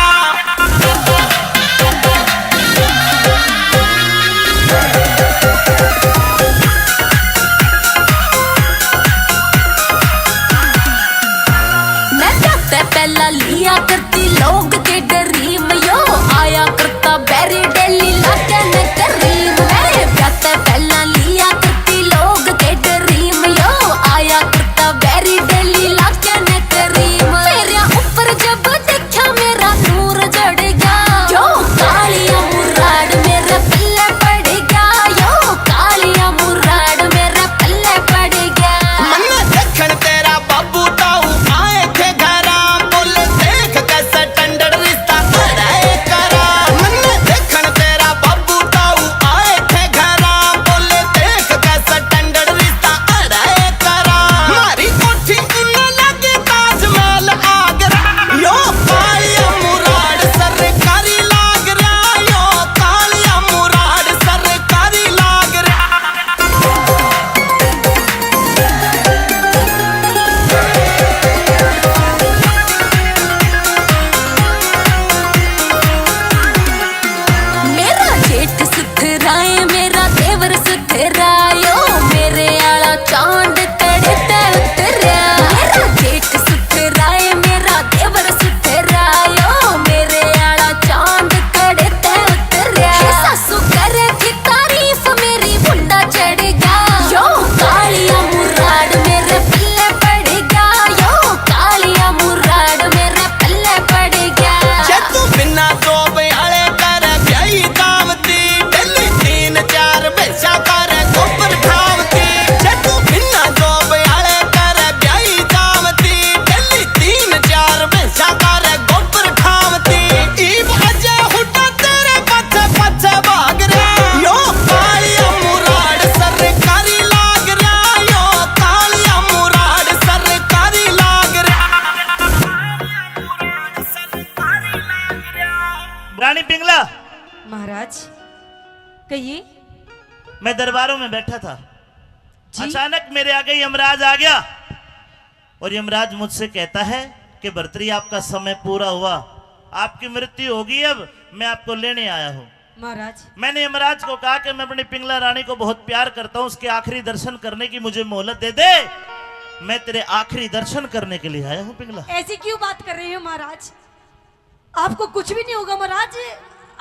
मैं दरबारों में बैठा था, जी। अचानक मेरे आगे यमराज आ गया और यमराज मुझसे कहता है कि भर्तरी, आपका समय पूरा हुआ, आपकी मृत्यु होगी, अब मैं आपको लेने आया हूँ। महाराज। मैंने यमराज को कहा कि मैं अपनी पिंगला रानी को बहुत प्यार करता हूँ, उसके आखिरी दर्शन करने की मुझे मोहलत दे दे, मैं तेरे आखिरी दर्शन करने के लिए आया हूँ पिंगला। ऐसी क्यों बात कर रहे हो महाराज? आपको कुछ भी नहीं होगा महाराज,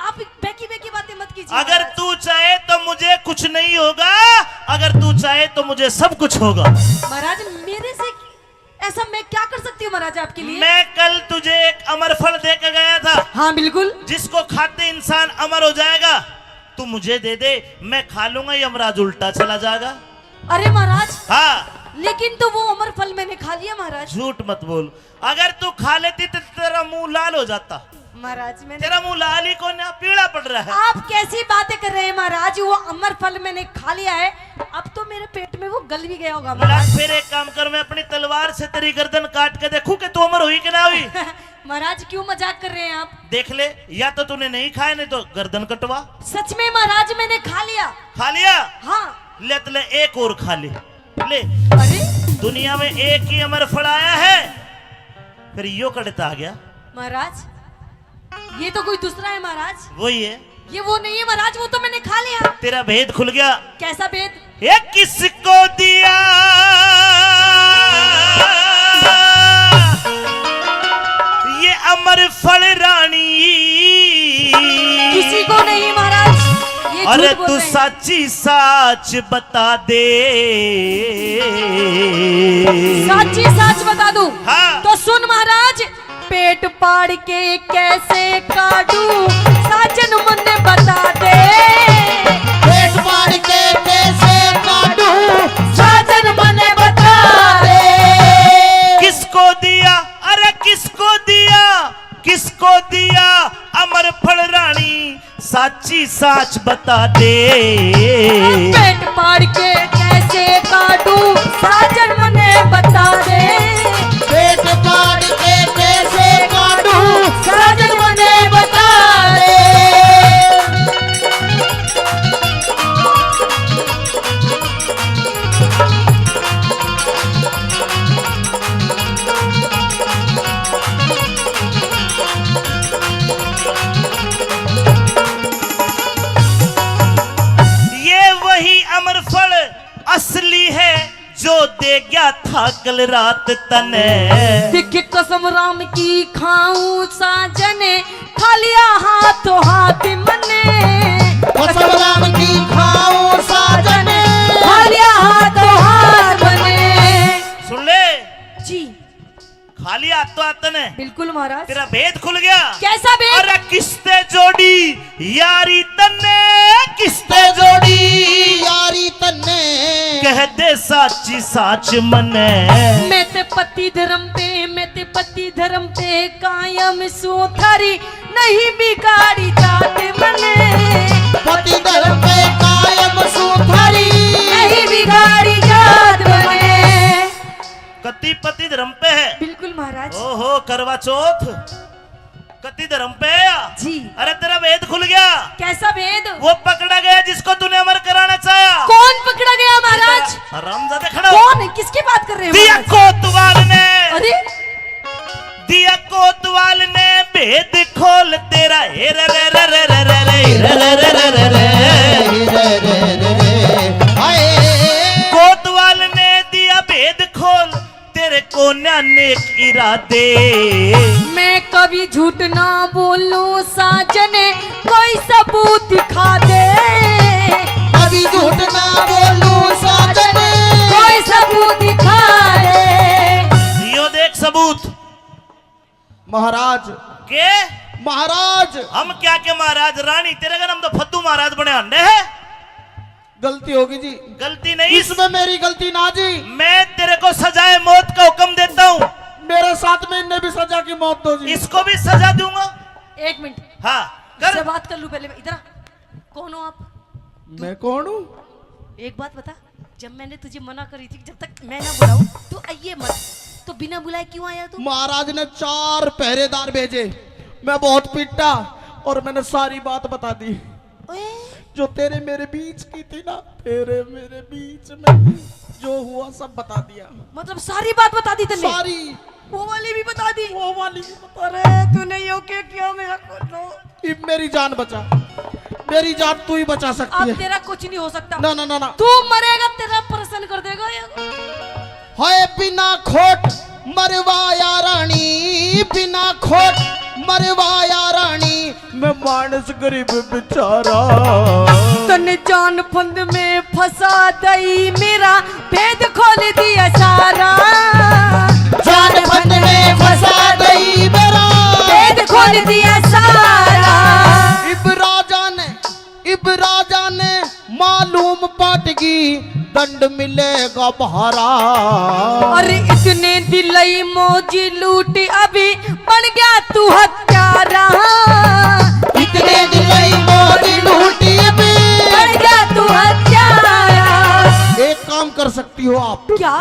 आप बेकी बेकी बातें मत कीजिए अगर महाराज। तू चाहे तो मुझे कुछ नहीं होगा, अगर तू चाहे तो मुझे सब कुछ होगा। महाराज, मेरे से ऐसा मैं क्या कर सकती हूँ महाराज आपके लिए? मैं कल तुझे एक अमर फल दे के गया था। हाँ, बिल्कुल। जिसको खाते इंसान अमर हो जाएगा, तू मुझे दे दे, मैं खा लूंगा, यमराज उल्टा चला जाएगा। अरे महाराज, हाँ। लेकिन तो वो अमर फल मैंने खा लिया महाराज। झूठ मत बोल, अगर तू खा लेती तो तेरा मुंह लाल हो जाता। महाराज, मैंने तेरा मुंह लाल ही कौन है, पीला पड़ रहा है। आप कैसी बातें कर रहे हैं महाराज? वो अमर फल मैंने खा लिया है, अब तो मेरे पेट में वो गल भी गया होगा महाराज। फिर एक काम कर, मैं अपनी तलवार से तेरी गर्दन काट के देखूं कि तू अमर हुई कि ना हुई। महाराज, क्यों मजाक कर रहे हैं आप? देख ले, या तो तूने नहीं खाया, नहीं तो गर्दन कटवा। सच में महाराज, मैंने खा लिया। खा लिया? हाँ। ले, ले एक और खा ले। ले। अरे? दुनिया में एक ही अमर फल आया है, फिर यो कड़ता आ गया। महाराज, ये तो कोई दूसरा है महाराज। वही है। ये वो नहीं है महाराज, वो तो मैंने खा लिया। तेरा भेद खुल गया। कैसा भेद? ये किसको दिया ये अमर फल रानी? किसी को नहीं महाराज, ये अरे झूठ बोल तू रहे हैं। साची साच बता दे। साची साच बता दूं? हाँ। तो सुन महाराज, पेट पाड़ के कैसे काटू, साजन मन्ने बता दे। पेट पाड़ के कैसे काटू, साजन मन्ने बता दे। किसको दिया, अरे किसको दिया, किसको दिया अमर फल रानी, साची साच बता दे। पेट पाड़ के कैसे काटू, साजन मने बता दे। पेट पाड़ के कैसे काटू, साजन मने बता दे। ये वही अमर फल असली है जो दे गया था कल रात तने। दिख कसम राम की खाऊं साजने, खा लिया हाथों हाथ मने। कसम राम की खाऊं साजने, खा लिया हाथों हाथ मने। सुन ले जी। खा लिया हाथों हाथ तने। बिल्कुल महाराज। तेरा भेद खुल गया। कैसा भेद? अरे किसते जोड़ी यारी तन्ने, किसते जोड़ी यारी तन्ने। कह दे साची साच मने। मैं ते पति धर्म पे, मैं ते पति धर्म पे कायम सूं, थारी नहीं बिगाड़ी जात मने। पति धर्म पे कायम सूं, थारी नहीं बिगाड़ी जात मने। कति पति धर्म पे है। बिल्कुल महाराज। ओहो, करवा चौथ। कति धर्म पे है या? जी। अरे तेरा भेद खुल गया। कैसा भेद? वो पकड़ा गया जिसको तूने अमर कराना चाहा। कौन पकड़ा गया महाराज? हरामजादे खड़ा हो। कौन है? किसकी बात कर रहे हैं दिया महाराज? कोतवाल ने। अरे? दिया कोतवाल ने भेद खोल तेरा। हे रे रे रे रे रे रे रे, हे रे रे रे रे रे रे, हे रे रे रे रे, हाय। कोतवाल ने दिया भेद खोल, तेरे कोन्या नेक इरादे। मैं कभी झूठ ना बोलूं साजने, कोई सबूत दिखा दे। कभी झूठ ना बोलूं साजने, कोई सबूत दिखा दे। यो देख सबूत। महाराज। के? महाराज। हम क्या के महाराज, रानी, तेरे का नाम तो फद्दू महाराज बने हंडे है। गलती होगी जी। गलती नहीं। इसमें मेरी गलती ना जी। मैं तेरे को सजाए मौत का हुक्म देता हूँ। मेरे साथ में इन्हें भी सजा की मौत दो जी। इसको भी सजा दूंगा। एक मिनट। हाँ, कर। इससे बात कर लूं पहले मैं। इधर आ। कौन हो आप? मैं कौन हूँ? एक बात बता, जब मैंने तुझे मना करी थी कि जब तक मैं ना बुलाऊं तू आइए मत, तो बिना बुलाए क्यों आया तू? महाराज ने चार पहरेदार भेजे, मैं बहुत पिटा और मैंने सारी बात बता दी। ओए। जो तेरे मेरे बीच की थी ना, तेरे मेरे बीच में जो हुआ, सब बता दिया। मतलब, सारी बात बता दी तन्ने? सारी। वो वाली भी बता दी? वो वाली भी बता। अरे, तूने यो क्या किया मेरा, खोलो। इब मेरी जान बचा, मेरी जान तू ही बचा सकती अब है। तेरा कुछ नहीं हो सकता। ना, ना, ना, ना। तू मरेगा, तेरा ऑपरेशन कर देगा ये। हाय बिना खोट मरवाया रानी, बिना खोट मरवाया रानी, मैं मानस गरीब बेचारा। तन जान फंद में फंसा दई मेरा, भेद खोल दिया सारा। जान फंद में फंसा दई मेरा, भेद खोल दिया सारा। इब राजा ने, इब राजा ने मालूम पाटगी, दंड मिलेगा भारा। अरे इतने दिलई मौजी लूटी, अभी बन गया तू हत्यारा। इतने दिलई मौजी लूटी, अभी बन गया तू हत्यारा। एक काम कर सकती हो आप। क्या?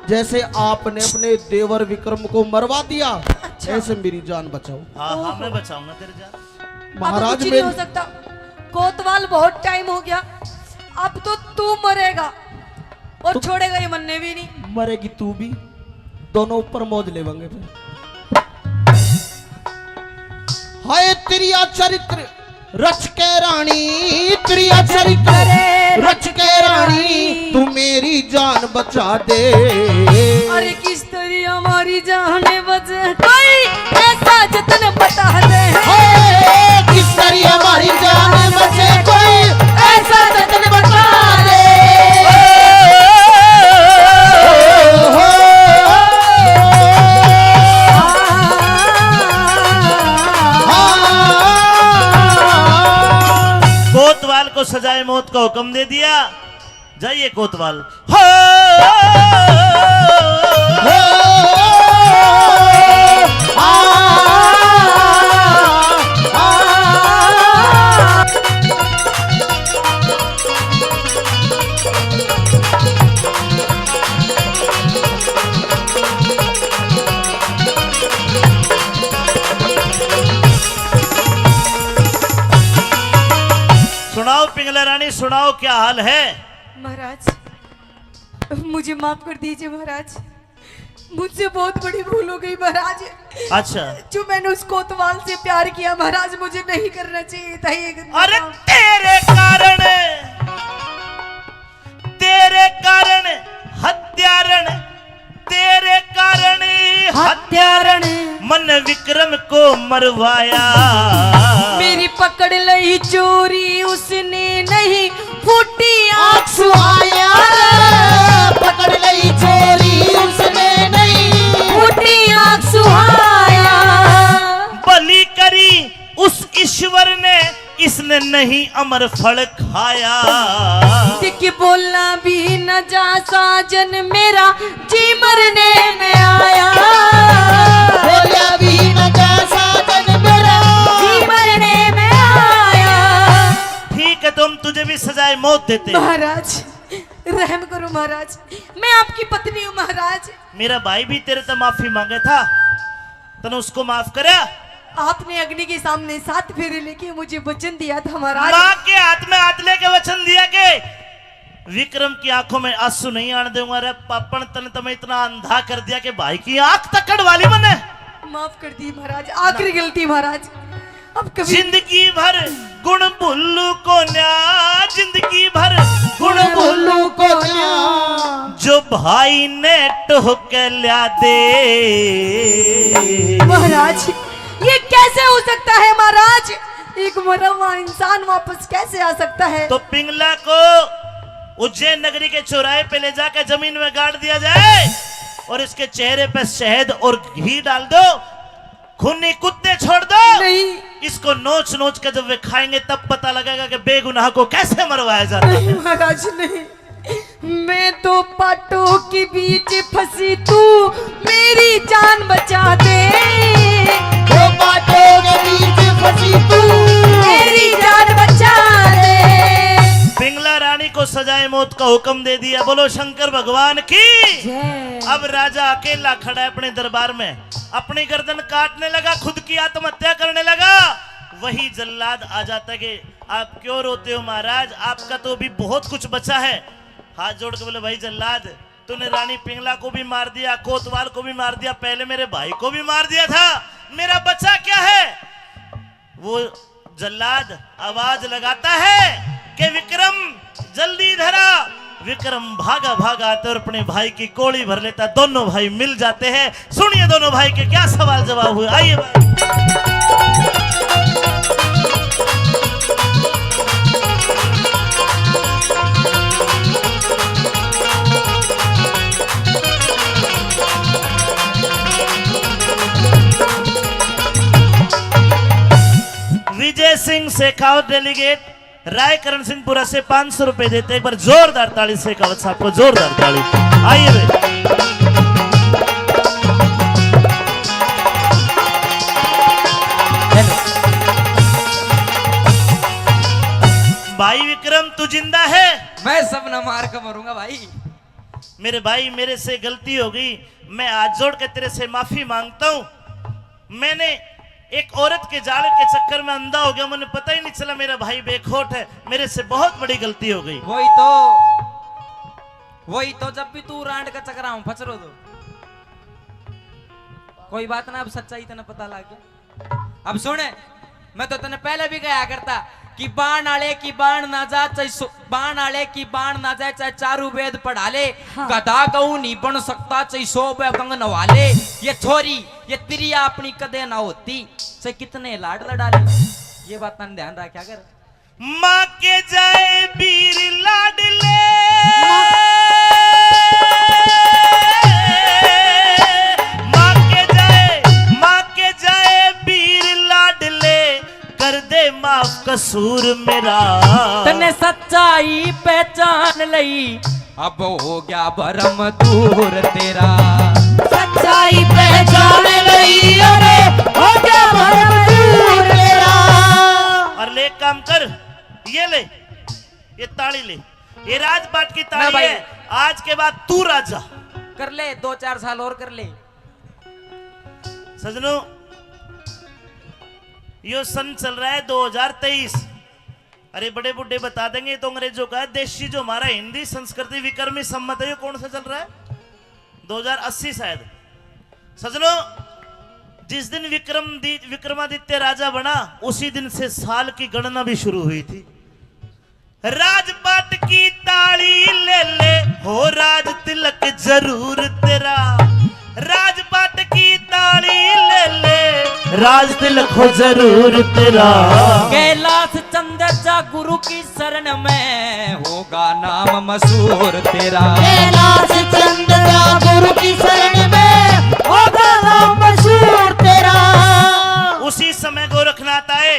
जैसे आपने अपने देवर विक्रम को मरवा दिया, अच्छा। ऐसे मेरी जान बचाओ। हाँ, हाँ, ओहो। मैं बचाऊंगा तेरी जान। अब महाराज कुछ नहीं मेरी हो सकता। कोतवाल, बहुत टाइम हो गया, अब तो तू मरेगा और तो छोड़ेगा ये मन्ने भी नहीं। मरेगी तू भी, दोनों ऊपर मौज लेवांगे फिर। हाय तेरिया चरित्र रच के रानी, तेरिया चरित्र रच के रानी, तू मेरी जान बचा दे। अरे किस तरी हमारी जान बचे कोई, ऐसा जतन बता दे। हे, किस तरी हमारी जान बचे कोई, ऐसा जतन बता दे। कोतवाल को सजाए मौत का हुक्म दे दिया। जाइए कोतवाल। हो, हो, आ, आ, आ। सुनाओ पिंगला रानी, सुनाओ, क्या हाल है? महाराज, मुझे माफ कर दीजिए महाराज, मुझसे बहुत बड़ी भूल हो गई महाराज। अच्छा। जो मैंने उस कोतवाल से प्यार किया महाराज, मुझे नहीं करना चाहिए था ये गंदा अरे काम। तेरे कारण, तेरे कारण हत्यारण, तेरे कारण हत्यारण। मन विक्रम को मरवाया। मेरी पकड़ लई चोरी उसने नहीं, फूटी आंख सुहाया। पकड़ लई चोरी उसने नहीं, फूटी आंख सुहाया। बलि करी उस ईश्वर ने, इसने नहीं अमर फल खाया। देख बोला भी न जा साजन मेरा, जी मरने में आया। बोला भी न जा साजन मेरा, जी मरने में आया। ठीक है, तो हम तुझे भी सजाए मौत देते हैं। महाराज, रहम करो महाराज, मैं आपकी पत्नी हूँ महाराज। मेरा भाई भी तेरे से माफी मांगे था, तने उसको माफ करया? आपने अग्नि के सामने सात फेरे लेके मुझे वचन दिया था महाराज। माँ के हाथ में हाथ लेके वचन दिया कि विक्रम की आंखों में आंसू नहीं आने दूंगा। रे पापण, तने तो मैं इतना अंधा कर दिया कि भाई की आंख तक कढ़वा ली मन्ने। माफ कर दी महाराज, आखिरी गलती महाराज, अब कभी जिंदगी भर गुण भूलू कोन्या, जिंदगी भर गुण भूलू कोन्या, जो भाई ने टोह के ल्या दे। महाराज, ये कैसे हो सकता है महाराज? एक मरा हुआ इंसान वापस कैसे आ सकता है? तो पिंगला को उज्जैन नगरी के चौराहे पे ले जाकर जमीन में गाड़ दिया जाए और इसके चेहरे पे शहद और घी डाल दो। खूनी कुत्ते छोड़ दो। नहीं। इसको नोच नोच के जब वे खाएंगे तब पता लगेगा कि बेगुनाह को कैसे मरवाया जाता है। नहीं महाराज, नहीं। मैं तो पाटों के बीच फंसी, तू मेरी जान बचा दे। दो पाटों के बीच फंसी तू, मेरी जान बचा दे। पिंगला रानी को सजाए मौत का हुक्म दे दिया। बोलो शंकर भगवान की। जय। अब राजा अकेला खड़ा है अपने दरबार में, अपनी गर्दन काटने लगा, खुद की आत्महत्या करने लगा। वही जल्लाद आ जाता कि आप क्यों रोते हो महाराज, आपका तो भी बहुत कुछ बचा है। हाथ जोड़ के बोले, भाई जल्लाद, तूने रानी पिंगला को भी मार दिया, कोतवाल को भी मार दिया, पहले मेरे भाई को भी मार दिया था, मेरा बचा क्या है? वो जल्लाद आवाज लगाता है कि विक्रम, जल्दी इधर आ। विक्रम भागा भागा आते और अपने भाई की कोली भर लेता। दोनों भाई मिल जाते हैं। सुनिए दोनों भाई के क्या सवाल जवाब हुए। आइए भाई। विजय सिंह शेखावत, डेलीगेट राय करण सिंहपुरा से पाँच सौ रुपए देते। एक बार जोरदार ताली शेखावत साहब को, जोरदार ताली। आइए भाई। भाई विक्रम, तू जिंदा है? मैं सपना मार के मरूंगा भाई। मेरे भाई, मेरे से गलती हो गई, मैं हाथ जोड़ के तेरे से माफी मांगता हूँ। मैंने एक औरत के जाल के चक्कर में अंधा हो गया, मैंने पता ही नहीं चला मेरा भाई बेखौट है, मेरे से बहुत बड़ी गलती हो गई। वही तो, वही तो, जब भी तू रांड का चक्कर आऊं फचरो दो। कोई बात ना, अब सच्चाई तने पता लग गया। अब सुन, मैं तो तने पहले भी कहा करता कि बाण आले की बाण ना जा, चाहे सो-, बाण आले की बाण ना जाए, चाहे चारू वेद पढ़ा ले, हाँ। गधा गऊ नहीं बन सकता, चाहे सौ बे गंग नवा ले। ये छोरी, ये तिरिया अपनी कदे ना होती, चाहे कितने लाड लड़ा ले। ये बात तने ध्यान रखा कर। माँ के जाए वीर लाडले, माँ के जाए, माँ के जाए वीर लाडले, कर दे माफ कसूर मेरा। तन्ने सच्चाई पहचान लई, अब हो गया भरम दूर तेरा। सच्चाई पहचान लई, अरे हो गया भरम दूर तेरा। और ले, एक काम कर, ये ले, ये ताली ले, ये राजपाट की ना ताली भाई। है। आज के बाद तू राजा। कर ले, दो चार साल और कर ले। सजनों, यो सन चल रहा है दो हज़ार तेईस। अरे, बड़े बूढ़े बता देंगे, ये तो अंग्रेजों का है। देशी जो हमारा हिंदी संस्कृति विक्रमी संवत है, ये कौन सा चल रहा है? दो हज़ार अस्सी शायद। सजनों, जिस दिन विक्रम दी-, विक्रमादित्य राजा बना, उसी दिन से साल की गणना भी शुरू हुई थी। राजपाट की ताली ले ले, हो राज तिलक जरूर तेरा। राजपाट की ताली ले ले, राज तिलक हो जरूर तेरा। कैलाश चंद जा गुरु की शरण में, होगा नाम मशहूर तेरा। कैलाश चंद जा गुरु की शरण में, होगा नाम मशहूर तेरा। उसी समय गोरखनाथ आए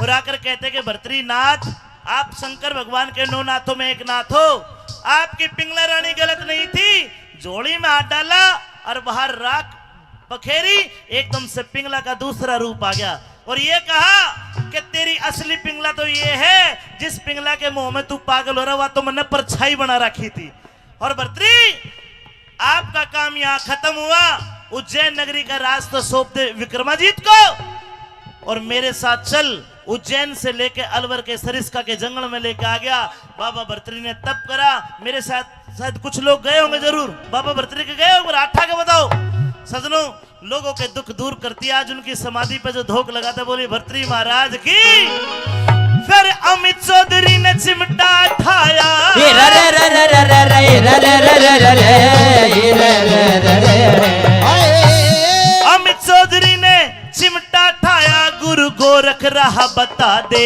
और आकर कहते कि भर्तरीनाथ, आप शंकर भगवान के नौ नाथों में एक नाथ हो, आपकी पिंगला रानी गलत नहीं थी। झोली में हाथ डाला और बाहर राख पखेरी, एकदम से पिंगला का दूसरा रूप आ गया और ये कहा कि तेरी असली पिंगला तो ये है, जिस पिंगला के मुंह में तू पागल हो रहा, वह तो मैंने परछाई बना रखी थी। और भर्तरी, आपका काम यहाँ खत्म हुआ। उज्जैन नगरी का राज तो सौंप दे विक्रमाजीत को और मेरे साथ चल। उज्जैन से लेके अलवर के सरिस्का के जंगल में लेके आ गया। बाबा भर्तरी ने तप करा। मेरे साथ शायद कुछ लोग गए होंगे जरूर। बाबा भर्तरी के गए होंगे, हाथ उठा के बताओ। सजनों, लोगों के दुख दूर करती है। आज उनकी समाधि पे जो धोक लगाता, बोली, भर्तरी महाराज की। फिर अमित चौधरी ने चिमटा ठाया। ए रे रे रे रे रे रे रे रे रे रे रे रे रे रे रे रे रे। अमित चौधरी ने चिमटा ठाया, गुरु गोरख राह बता दे।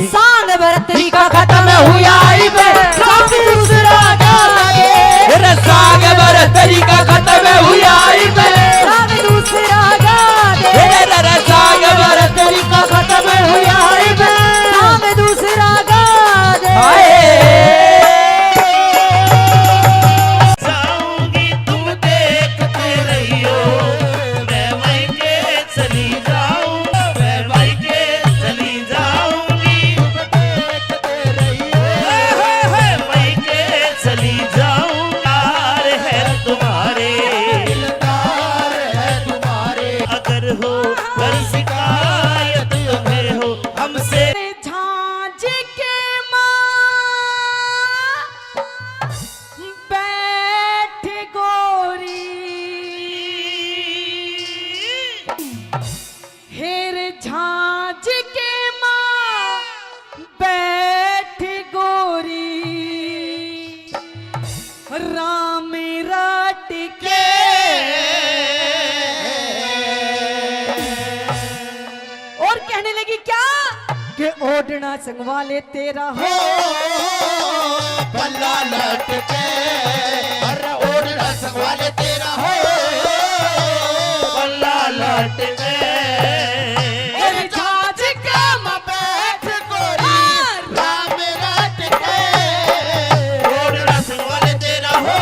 सांग भरतरी का खत्म हुआ इब, सांग दूसरा गा दे। अरे सांग भरतरी का खत्म हुआ इब, सांग दूसरा गा दे। अरे रे रे, सांग भरतरी का खत्म हुआ इब, सांग दूसरा गा दे। हाय। जाऊंगी तुम देखते रहियो, मैं मायके चली जाऊं, मैं मायके चली जाऊंगी। ओढ़ना संगवाले तेरा हो, बल्ला लटके। अरे ओढ़ना संगवाले तेरा हो, बल्ला लटके। अरे झांझ के मां बैठ गोरी, हाँ। राम रटके। ओढ़ना संगवाले तेरा हो,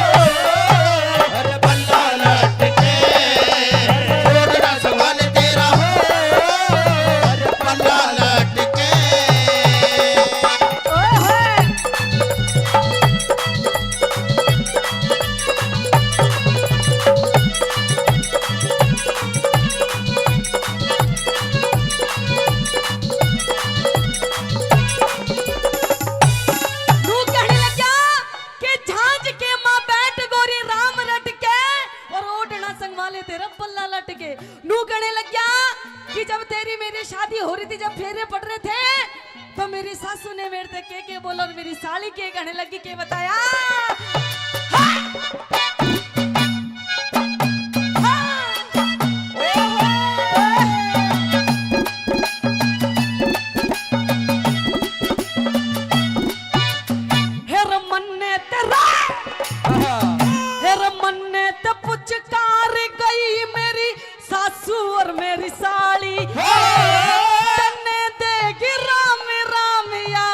अरे बल्ला लटके। ओढ़ना संगवाले तेरा हो, अरे बल्ला लटके। नू कहने लग्या कि झांझ के मां बैठ गोरी राम रटके और ओढ़ना संगवाले तेरा बल्ला लटके। नू कहने लग्या कि जब तेरी मेरी शादी हो रही थी, जब फेरे पड़ रहे थे, तो मेरी सासू ने मेरे से के के बोला और मेरी साली के कहने लगी, के बताया। हाँ। हाँ। ओहो। हेर मन्ने तेरा, हेर मन्ने ते पुचकार गई मेरी सासू और मेरी साली। हाँ। तन्ने देगी राम राम या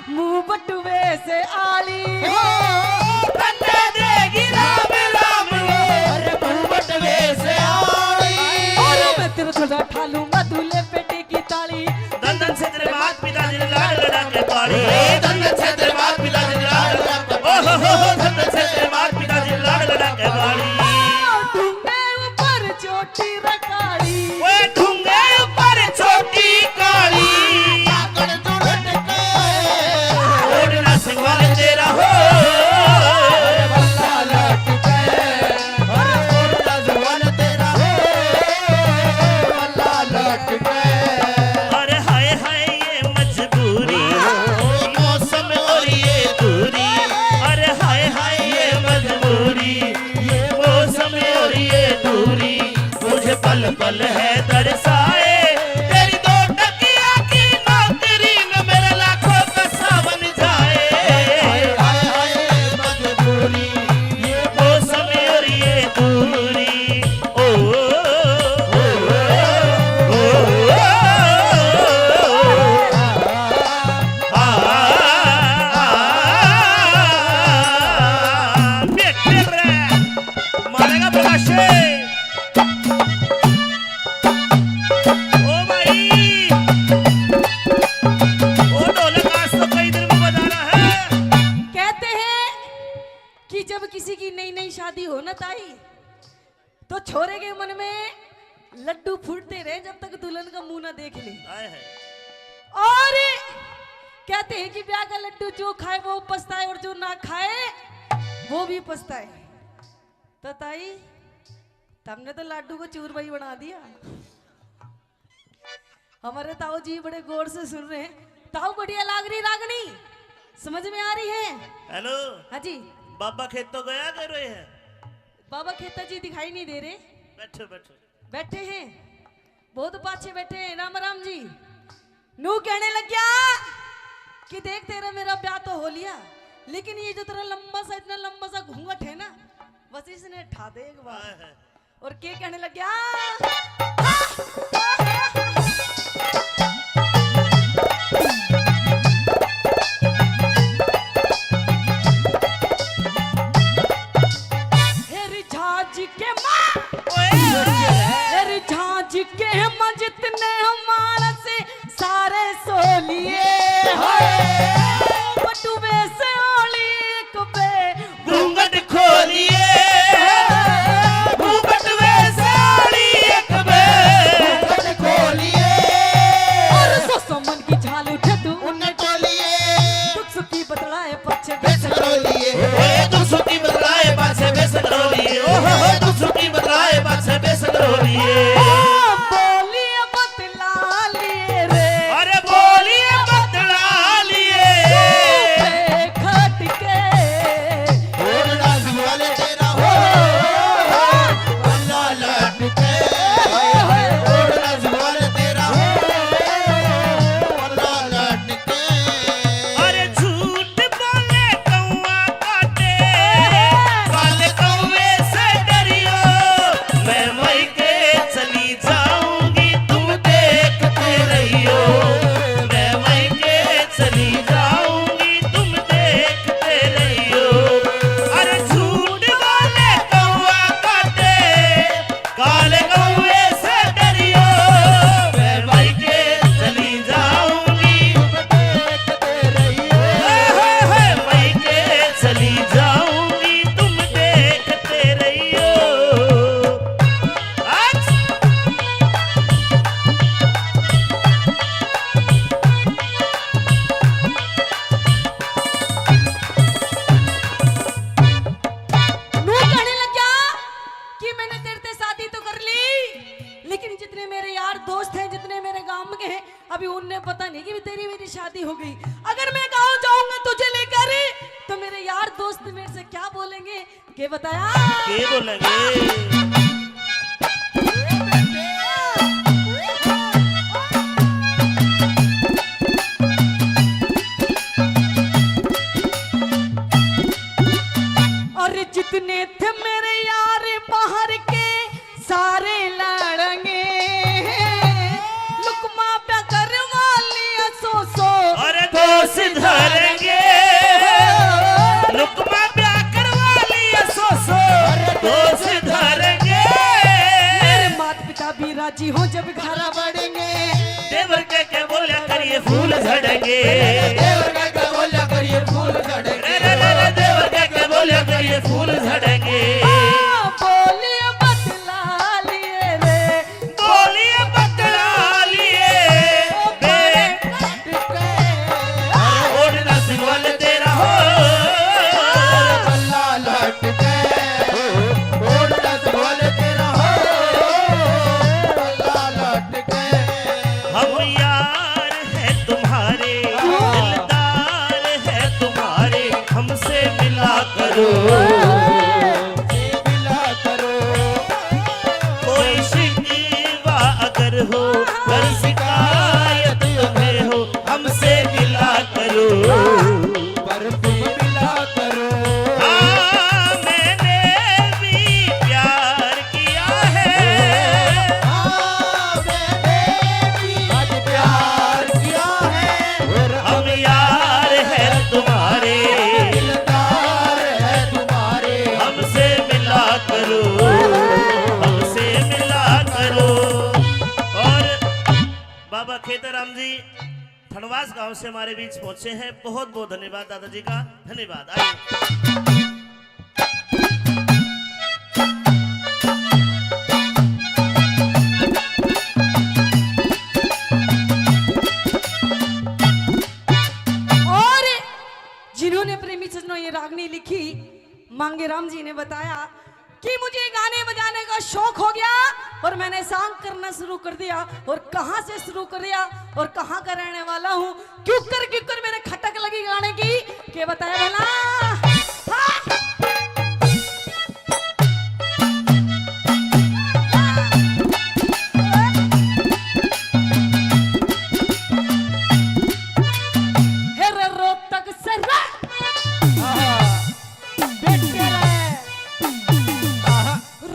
मुंह बटुए से आली। हाँ। तन्ने देगी राम राम या, अरे मुंह बटुए से आली। और मैं तेरे थोड़ा ठालू मधुले बेटी की ताली। धन धन से तेरे मात पिता जी ने लाड लड़ा के पाली। धन धन से तेरे मात पिता जी ने लाड लड़ा के पाली। ओ हो हो हो, धन धन से तेरे मात पिता जी ने लाड लड़ा के पाली। ढूंढे ऊपर चोटी रखाली। ओए ढूंढे ऊपर चोटी काली। काकड़ जो लटके। ओढ़ना संगवाले तेरा हो। अरे बल्ला लटके। अरे ओढ़ना संगवाले तेरा हो, बल्ला लटके। अरे हाय हाय ये मजबूरी, मौसम और ये दूरी। अरे हाय हाय ये मजबूरी, ये मौसम और ये दूरी, मुझे पल पल है तरसाए। तेरी दो टकिया की नौकरी न मेरा लाखों का सावन जाए। हाय, हाय, हाय, मजबूरी, ये मौसम और ये दूरी। ओ, ओ, ओ, आ, आ, आ, आ, मेरे रे, मारेगा प्रकाश। ओ भाई, ओ ढोलक आज तो कई दिन में बजाना है। कहते हैं कि जब किसी की नई नई शादी हो ना ताई, तो छोरे के मन में लड्डू फूटते रहे जब तक दुल्हन का मुंह ना देख ले। हाय हाय। और कहते हैं कि ब्याह का लड्डू जो खाए वो पछताए और जो ना खाए वो भी पछताए। तो ताई, तमने तो लाडू को चूरमा ही बना दिया। हमारे ताऊ जी बड़े गौर से सुन रहे हैं। ताऊ, बढ़िया लाग रही रागनी, समझ में आ रही है? हेलो। हाँ जी। बाबा खेतों गया कर रहे हैं? बाबा खेता जी दिखाई नहीं दे रहे। बैठो, बैठो। बैठे हैं, बहुत पाछे बैठे हैं। राम राम जी। नू कहने लग गया कि देख, तेरा मेरा ब्याह तो हो लिया, लेकिन ये जो तेरा लंबा सा, इतना लंबा सा घूंघट है ना, बस इसने उठा दे एक बार। हाय, हाय। और के कहने लग गया? हेरी झांझ के मां, ओए, ओए। हेरी झांझ के मां जितने मानस सारे सो लिए। हाय। बटुए से ओली एक बे घूंघट खोलिए। घूंघट वे साड़ी एक बे घूंघट खोलिए। और सो सो मन की झाल उठे तू उन्हें टोलिए। दुख सुखी बतलाए पाछे बेसन रोलिए। ओए दुख सुखी बतलाए पाछे बेसन रोलिए। ओ हो हो, दुख सुखी बतलाए पाछे बेसन रोलिए। ओ बोलिए बतला लिए रे। अरे बोलिए बतला लिए। खट के। ओढ़ना संगवाले तेरा हो, अल्लाह लटके। ओढ़ना संगवाले तेरा हो, अल्लाह लटके। शादी हो गई। अगर मैं गाँव जाऊंगा तुझे लेकर, तो मेरे यार दोस्त मेरे से क्या बोलेंगे? के बताया? के बोलेंगे? और जितने थे मेरे यार बाहर के, सारे लड़ेंगे। लुकमा प्या करवा लिया सो सो, अरे दोष धरेंगे। लुकमा प्या करवा लिया सो सो, अरे दोष धरेंगे। मेरे माता पिता भी राजी हो जब घर बढ़ेंगे। देवर के के बोल्या करिए फूल झड़ेंगे। देवर के के बोल्या करिए फूल झड़ेंगे। रे रे रे रे, देवर के के बोल्या करिए फूल झड़ेंगे। हाँ, बोलिए बतला लिए रे। बोलिए बतला लिए। बे- ओढ़ना सिंगल तेरा हो। बल्ला लटके। ओढ़ना सिंगल तेरा हो। बल्ला लटके। हम यार हैं तुम्हारे, दिलदार हैं तुम्हारे, हमसे मिला करो। हमसे मिला करो। कोई शिकवा अगर हो, अगर शिकायत अगर हो, हमसे मिला करो। पर तुम मिला करो। हाँ, मैंने भी प्यार किया है। हाँ, मैंने भी आज प्यार किया है। और हम यार हैं तुम्हारे। दिलदार है तुम्हारे। हमसे मिला करो, हमसे मिला करो। और बाबा खेतराम जी ठनवास गांव से हमारे बीच पहुंचे हैं। बहुत बहुत धन्यवाद दादाजी का, धन्यवाद। आइए। और जिन्होंने प्रेमी सज्जनों ये रागनी लिखी, मांगेराम जी ने बताया कि मुझे गाने बजाने का शौक हो गया और मैंने song करना शुरू कर दिया। और कहाँ से शुरू कर दिया और कहाँ का रहने वाला हूँ, क्यों कर, क्यों कर मेरे खटक लगी गाने की, के बताया भला? हाँ। हे रे रोहतक से रे। बेटे रे।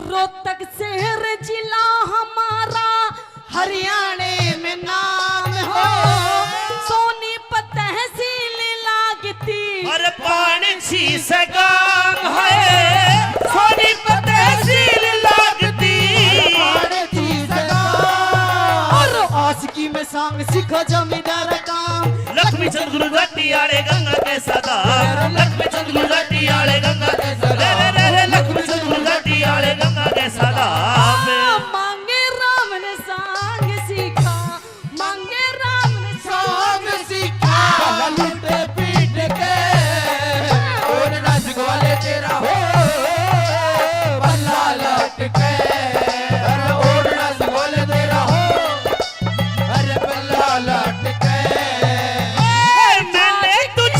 रोहतक शहर जिला हमारा, हरियाणे में नाम हो। सोनीपत तहसील लागती। अरे पान छी से गाम है, सोनीपत तहसील लागती। पान छी से गाम। और आशिकी में song सीखा जमींदार काम। लक्ष्मी चंद गुरु घाटी आले गंगा के सदा। लक्ष्मी चंद गुरु घाटी आले गंगा के सदा। रे रे रे रे, लक्ष्मी चंद गुरु घाटी आले गंगा के सदा। मांगेराम ने song सीखा, मांगेराम ने song सीखा। लुटे पीट के, और नाच ग्वाले तेरा हो, बल्ला लटके। अरे और नाच ग्वाले तेरा हो, अरे बल्ला लटके। ए, मैंने तू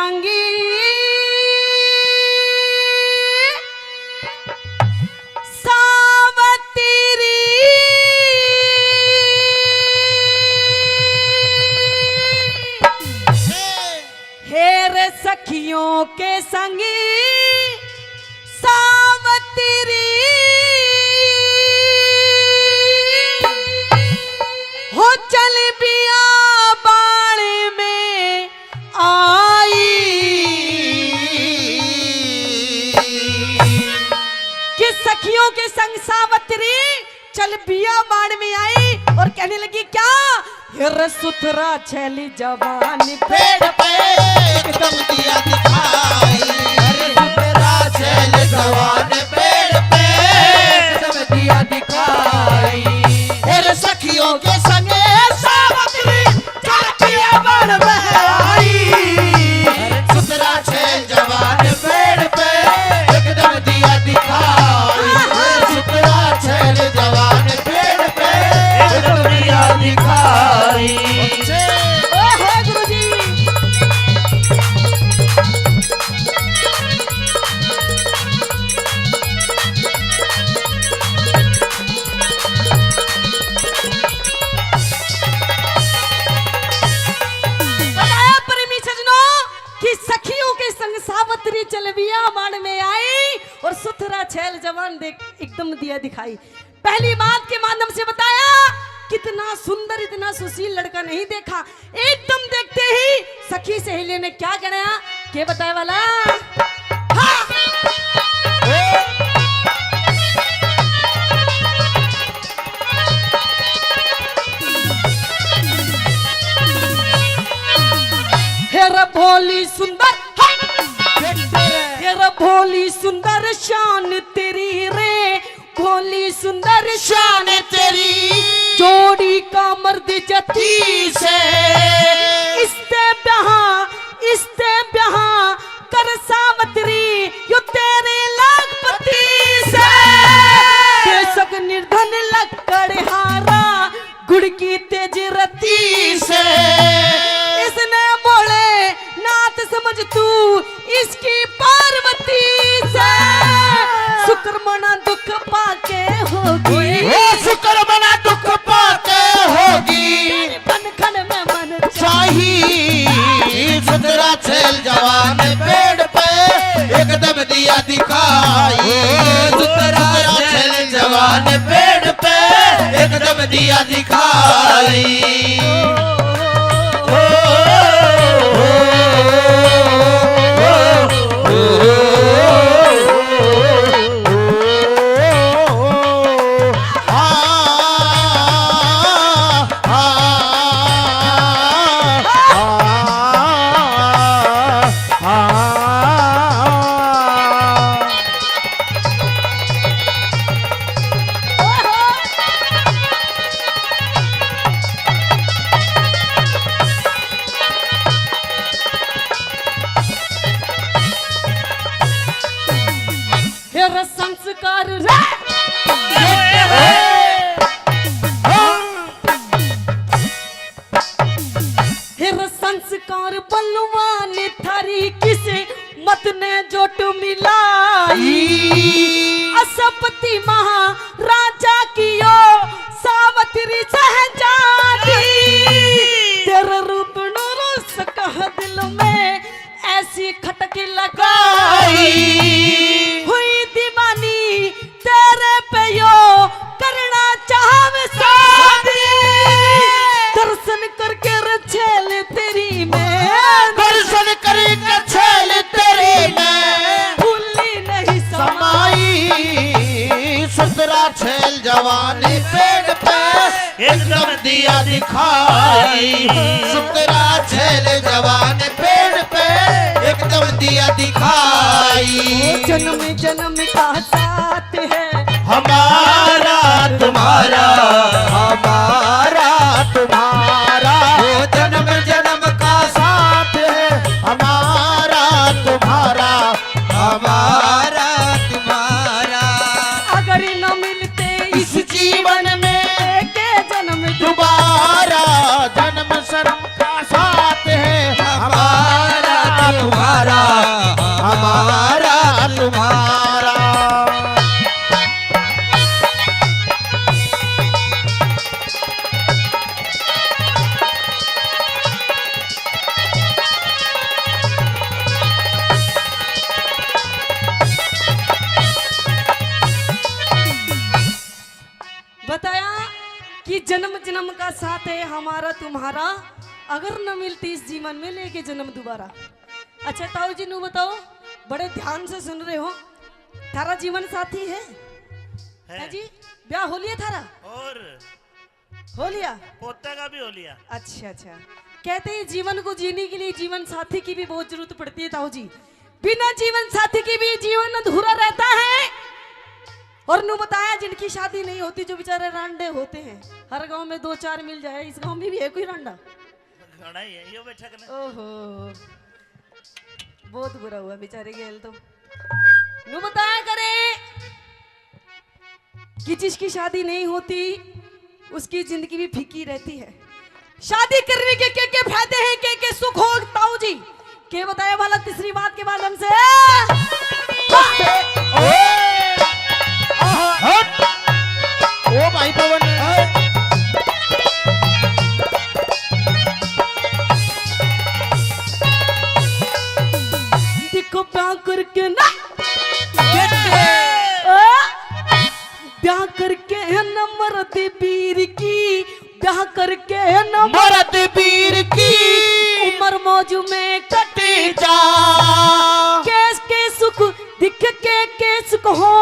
संगी सावतरी। हे रे सखियों के संगी सावतरी, हो चल बियाबान में आई। कि सखियों के संग सावतरी चल बियाबान में आई और कहने लगी, क्या? हे रे सुथरा छैली जवान पेड़ पे एकदम दिया दिखाई। अरे सुथरा छैल जवान पेड़ पे एकदम दिया दिखाई। हे रे सखियों के संगे सावतरी चल बियाबान में आई। सुथरा छैल जवान पेड़ पे एकदम दिया दिखाई। सुथरा छैल जवान पेड़ पे एकदम दिया दिखाई। ओहो गुरुजी। बताया प्रेमी सजनों कि सखियों के संग सावतरी चल बियाबान में आई और सुथरा छैल जवान देख एकदम दिया दिखाई। पहली बात के माध्यम से बताया कितना सुंदर, इतना सुशील लड़का नहीं देखा। एकदम देखते ही सखी सहेली ने क्या कहना, के बताए वाला? हाँ। हे रे भोली सुंदर, हाँ। हे रे भोली सुंदर शान तेरी रे, भोली सुंदर शान तेरी, जोड़ी का मर्द जती से। इसते ब्याह, इसते ब्याह कर सावतरी, यो तेरे लाखपति से। बेशक निर्धन लकड़हारा, गुड़ की तेज रत्ती से। इसने भोलेनाथ समझ तू, इसकी पार्वती से। शुक्र मना दुख पाके होगी। ओ शुक्र मना दुख पाके होगी। तेरे बंधन में मन चाही। सुथरा छैल जवान पेड़ पे एकदम दिया दिखाई। सुथरा छैल जवान पेड़ पे एकदम दिया दिखाई। हे रे संस्कार रे। हे रे संस्कार बलवान थारी किस्मत ने जोट मिलाई। असपति महाराजा की ओ सावतरी शहजादी। तेरे रूप नो रस कह दिल में ऐसी खटक लगाई। हुई दीवानी तेरे पे यो करना चाहवे शादी। दर्शन करके रे छैल तेरी मैं, दर्शन करके छैल तेरी मैं, भूली नहीं समाई। सुथरा छैल जवान पेड़ पे एकदम दिया दिखाई। सुथरा छैल जवान पेड़ पे एकदम दिया दिखाई। जन्म जन्म का साथ है हमारा तुम्हारा, हमारा तुम्हारा। वो जन्म जन्म का साथ है हमारा तुम्हारा, हमारा तुम्हारा। अगर न मिलते इस जीवन में के जन्म दोबारा, जन्म जन्म का साथ है हमारा तुम्हारा। बताया कि जन्म जन्म का साथ है हमारा तुम्हारा, अगर न मिलती इस जीवन में लेके जन्म दोबारा। अच्छा ताऊ जी, नू बताओ, बड़े ध्यान से सुन रहे हो, थारा जीवन साथी है? है। है जी? ब्याह हो लिया थारा? और हो लिया? पोते का भी हो लिया। अच्छा, अच्छा। कहते हैं जीवन को जीने के लिए जीवन साथी की भी बहुत जरूरत पड़ती है ताऊ जी। बिना जीवन साथी की भी जीवन अधूरा रहता है। और नू बताया जिनकी शादी नहीं होती, जो बेचारे रांडे होते हैं, हर गांव में दो चार मिल जाए, इस गांव में भी है कोई रांडा? घणा ही है, यो बैठक ने। ओहो, बहुत बुरा हुआ बेचारे गेल तो। नू बताया करे कि जिसकी शादी नहीं होती, उसकी जिंदगी भी फीकी रहती है। शादी करने के के के फायदे हैं, के के सुख हो ताऊ जी, के बताया वाला तीसरी बात के माध्यम से। हट। ओ भाई पवन। देखो ब्याह करके ना, ओ, ब्याह करके है न मरद पीर की, ब्याह करके है न मरद पीर की, उम्र मौज में कट जा। केस के सुख दिख के केस को हो,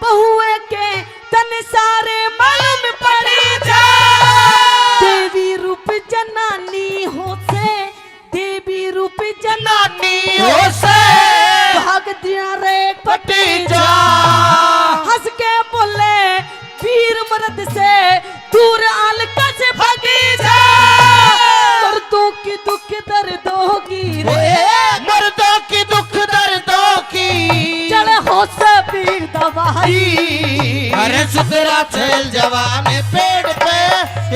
बहुए के तन सारे मालूम पड़ जा। देवी रूप जनानी हो से, देवी रूप जनानी हो से, भाग दिया रे पट जा। हंस के बोले वीर मर्द से, दूर आलका से भागी जा। मर्दों की दुख दर्दों की रे, मर्दों की दुख दर्दों की, चढ़े हो से पीर दवाई। अरे सुतरा छैल जवान पेड़ पे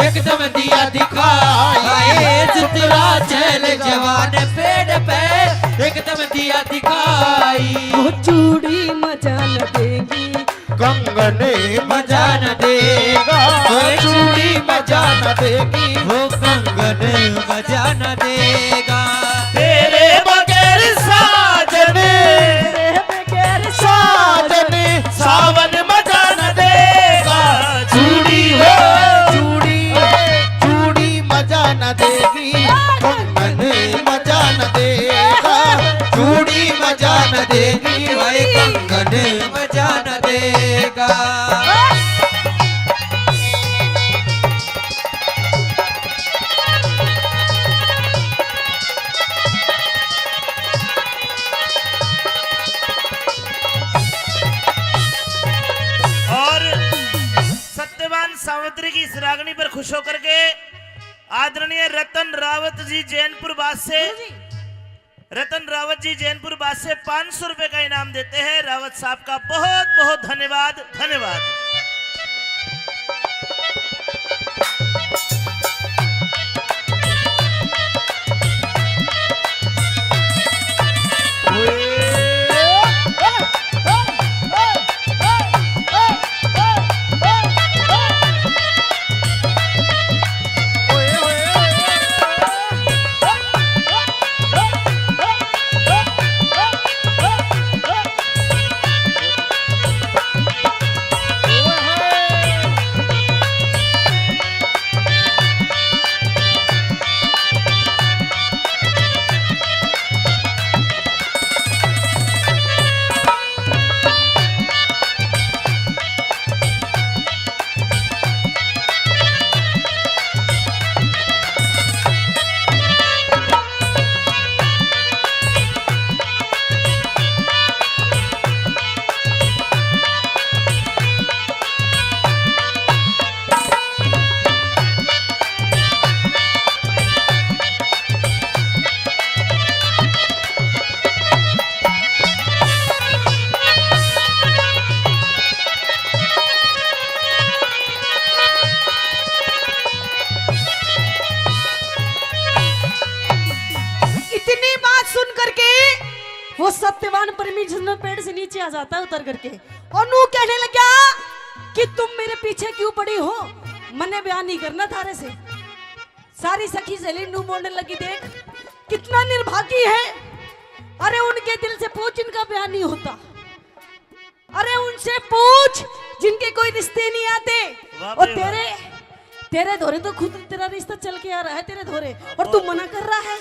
एकदम दिया दिखाई। हाय सुतरा छैल जवान पेड़ पे एकदम दिया दिखाई। वो चूड़ी मजा न देगी, कंगन मजा न देगा। वो चूड़ी मजा न देगी, वो कंगन मजा न देगा। तेरे बगैर साजन, तेरे बगैर साजन, सावन मजा न देगा। चूड़ी हो, चूड़ी, चूड़ी मजा न देगी, कंगन मजा न देगा। चूड़ी मजा न देगी, भाई कंगन मजा न देगा। और सत्यवान सावित्री की इस रागनी पर खुश होकर के आदरणीय रतन रावत जी जैनपुर बास से, रतन रावत जी जैनपुर बास से पाँच सौ रुपए का इनाम देते हैं। रावत साहब का बहुत बहुत धन्यवाद, धन्यवाद। इतनी बात सुन करके वो सत्यवान परमेश्वर पेड़ से नीचे आ जाता है उतर करके, और नू कहने लगा कि तुम मेरे पीछे क्यों पड़ी हो, मन्ने ब्याह नहीं करना थारे से। सारी सखी सहेली नू बोलने लगी, देख कितना निर्भागी है। अरे उनके दिल से पूछ, इनका ब्याह नहीं होता। अरे उनसे पूछ, जिनके कोई रिश्ते नहीं आते। वाह और भाई वाह। तेरे, तेरे धोरे तो खुद तेरा रिश्ता चल के आ रहा है, तेरे धोरे, और तू मना कर रहा है।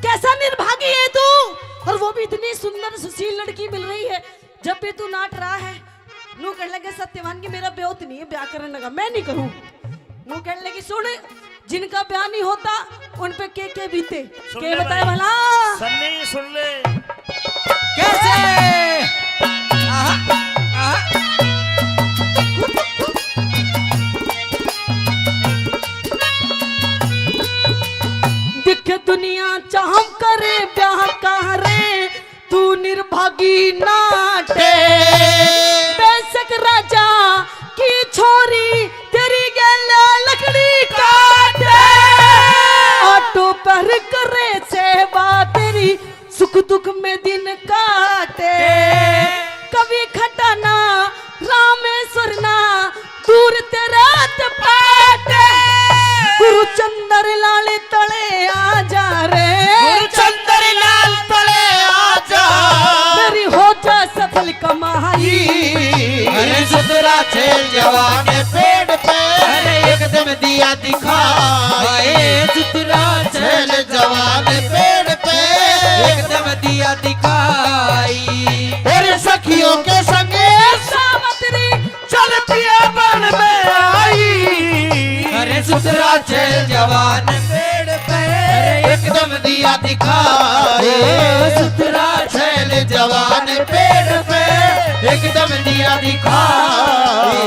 कैसा निर्भागी है तू, और वो भी इतनी सुंदर सुशील लड़की मिल रही है, जब भी तू नाट रहा है। नू कहने लगे सत्यवान कि मेरा ब्याह तो नहीं है, ब्याह करने लगा, मैं नहीं करूँ। नू कहने लगी सुन, जिनका ब्याह नहीं होता उन पे के के बीते। सुन के ले बताए भाई। भला। सन्नी सुन ले। कैसे? आहा, आहा। दिखे दुनिया चाहम करे ब्याह का रे, तू निर्भागी नाटे। बेशक राजा की छोरी तेरी गैल लकड़ी काटे। आटो पर करे सेवा तेरी, सुख दुख में दिन काटे। कभी खटाना रामेश्वर ना दूर तेरा ते पाटे। गुरु चंद्र लाल तले आ जा रे। गुरु चंद्र लाल तले आ जा। मेरी हो जा सफल कमाई। अरे सुथरा छेल जवान पेड़ पे। अरे एकदम दिया दिखाए। सुथरा छेल जवान पेड़ पे। एकदम दिया दिखाई। अरे सखियों के संगे सावतरी चल पिया बन में आई। अरे सुथरा छेल जवान पेड़ पे एकदम दिया दिखाए। सुथरा छेल जवान पेड़ पे एकदम दिया दिखाए।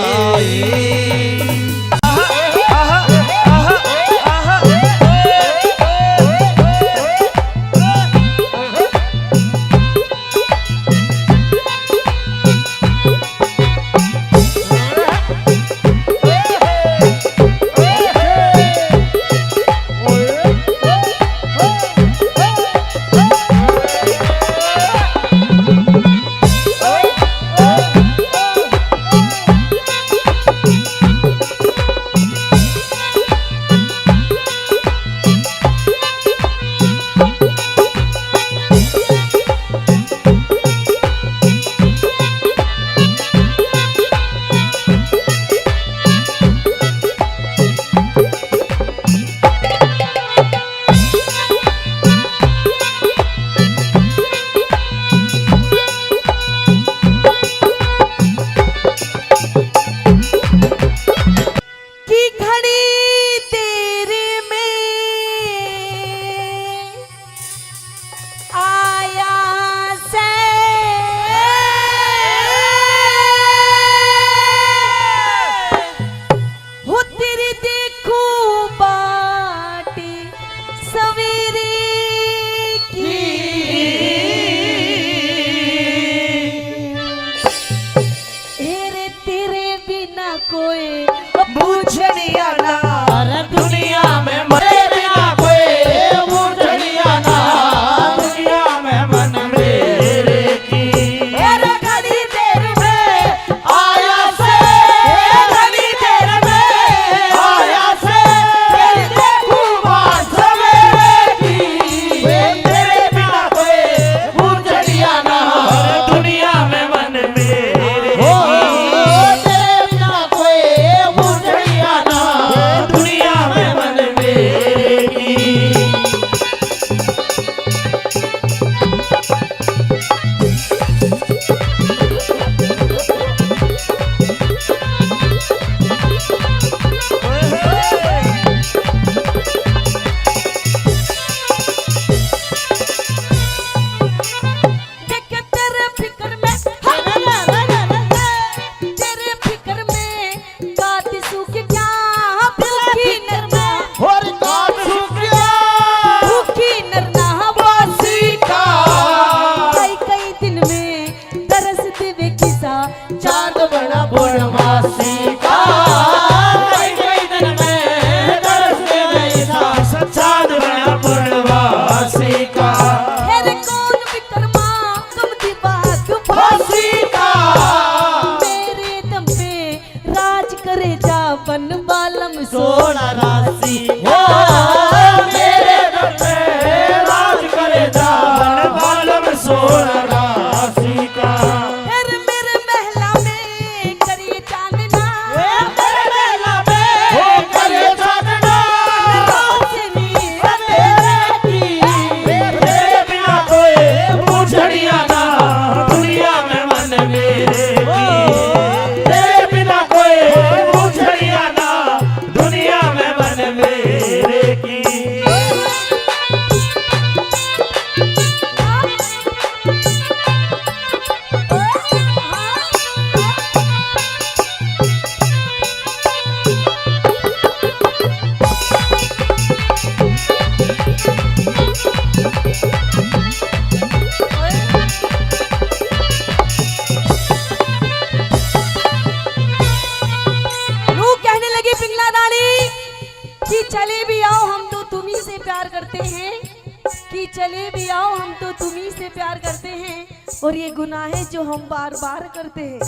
कि घणी देर में आया से। हो तेरी देखूं बाट सवेरे की। हे रे तेरे बिना कोई बूझणिया ना। अरे दुनिया में मरे बिना कोई बूझणिया ना। दुनिया में मन मेरे की। अरे घड़ी देर में आया से, घड़ी देर में आया से, तेरी देखूं बात सवेरे की। तेरे बिना कोई बूझणिया ना। दुनिया में मन मेरे हो, की। तेरे बिना कोई बूझणिया ना। दुनिया में मन मेरे की। देख तेरे फिक्र में, तेरे फिक्र में काट सूख गया भूखी नरमा। और काट सूख गया भूखी नरमा वासी का। कई कई दिन में तरस देवे किसा चांद बना पूर्णमासी का। कई कई दिन में तरस देवे किसा चांद बना पूर्णमासी का। फिर कौन विक्रमा कम दी बात फांसी का। मेरे दम पे राज करे जा बन बालम सोलह राशि। ओ, मेरे दम पे राज करे जा बन बालम सोलह राशि का। फिर मेरे महला में करिए चांद कि पिंगला रानी, कि चले भी आओ, हम तो तुम्ही से प्यार करते हैं, कि चले भी आओ, हम तो तुम्ही से प्यार करते हैं, और ये गुनाह है जो हम बार बार करते हैं।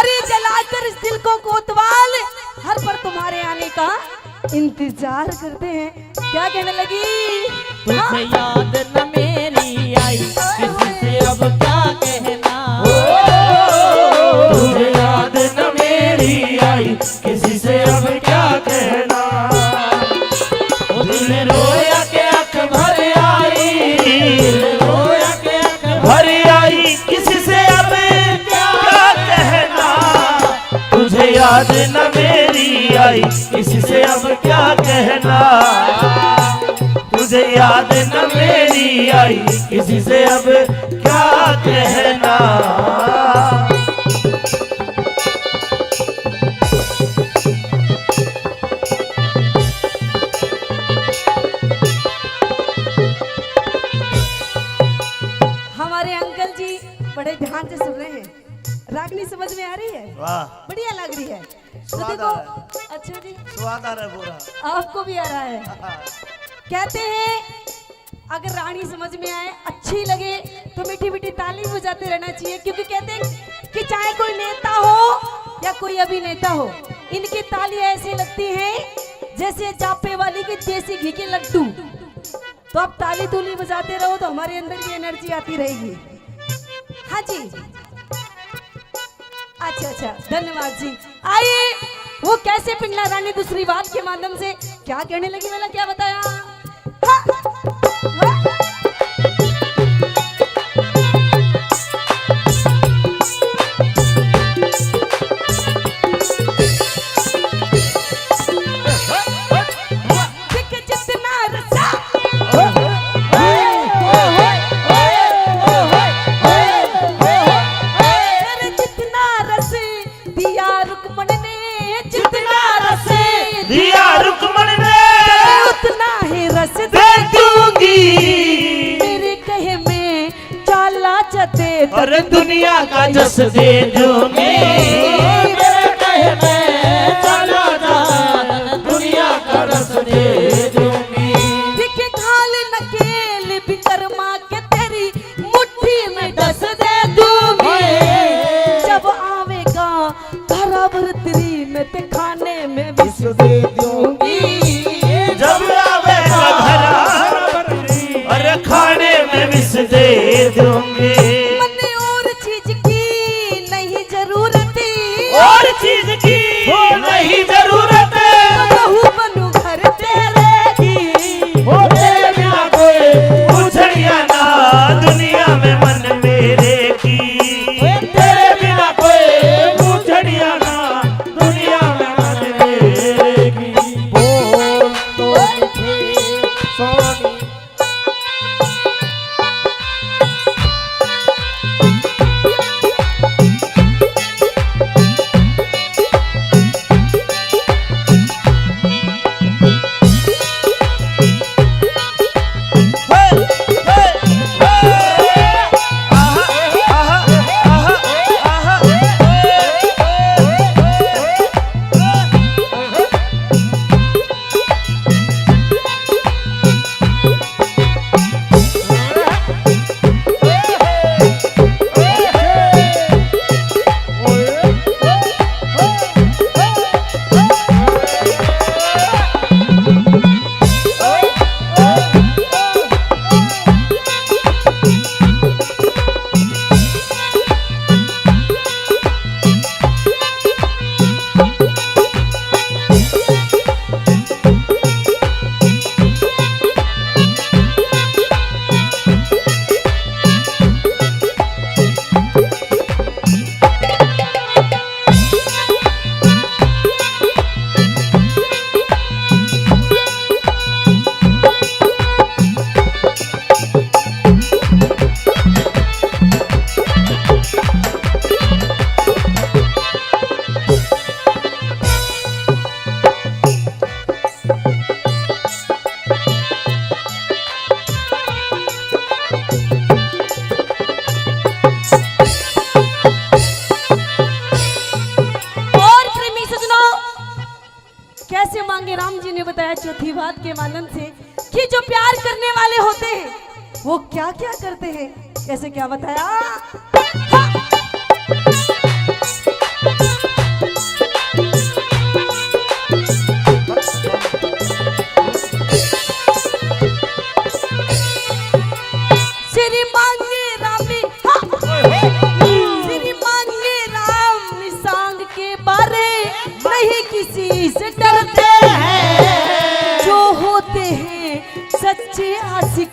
अरे जलाकर इस दिल को कोतवाल, हर पल तुम्हारे आने का इंतजार करते हैं। क्या कहने लगी? तुझे हाँ? याद न मेरी आई, किसी से अब क्या कहना? ओ, तुझे याद न मेरी आई, किसी से अब क्या कहना? ओ दिल रोया के आंख भर आई, दिल रोया के आंख भर आई, किसी से अब क्या कहना? तुझे याद न मेरी आई, किसी से अब क्या कहना? तुझे याद न मेरी आई, किसी से अब क्या कहना? हमारे अंकल जी बड़े ध्यान से सुन रहे हैं। रागनी समझ में आ रही है? वाह। बढ़िया लग रही है। तो स्वाद देखो, आ रहा है। अच्छा जी। स्वाद आ रहा है पूरा। आपको भी आ रहा है। कहते हैं, अगर रागनी समझ में आए, अच्छी लगे, तो मीठी मीठी ताली बजाते रहना चाहिए, क्योंकि कहते हैं कि चाहे कोई नेता हो या कोई अभिनेता हो, इनकी ताली ऐसी लगती है जैसे जापे वाली के देसी घी के लड्डू। तो आप ताली तूली बजाते रहो तो हमारे अंदर भी एनर्जी आती रहेगी। हाँ जी, अच्छा अच्छा, धन्यवाद जी। आइए, वो कैसे पिंगला रानी दूसरी बात के माध्यम से क्या कहने लगी, वाला क्या बताया? हाँ। देख जितना रसा। अरे जितना रस दिया रुक्मण ने, जितना रस दिया रुक्मण ने, उतना ही रस दे दूंगी। मेरे कहे में चाला जदे और दुनिया का जस दे दूंगी। मेरे कहे में चाला जा, दुनिया का रस दे दूंगी। देखे खाल नकेल विकर्मा के तेरी मुट्ठी में दस दे दूंगी। जब आवेगा घर भरतरी में ते खाने में विष दे दूंगी। जब आवेगा घर भरतरी, अरे खाने में विष दे दूंगी। मन्ने और चीज की नहीं जरूरत, और चीज की नहीं जरूरत। बहू बनू घर तेरे की, ओ तेरे बिना कोई पूछड़िया ना दुनिया में मन मेरे की। तेरे बिना कोई पूछड़िया ना दुनिया में मन मेरे की। कैसे मांगे राम जी ने बताया चौथी बात के माध्यम से कि जो प्यार करने वाले होते हैं वो क्या क्या करते हैं, कैसे क्या बताया। श्री मांगे रामी, हाँ। श्री मांगे राम सांग के बारे नहीं किसी से डरते हैं। जो होते हैं सच्चे आशिक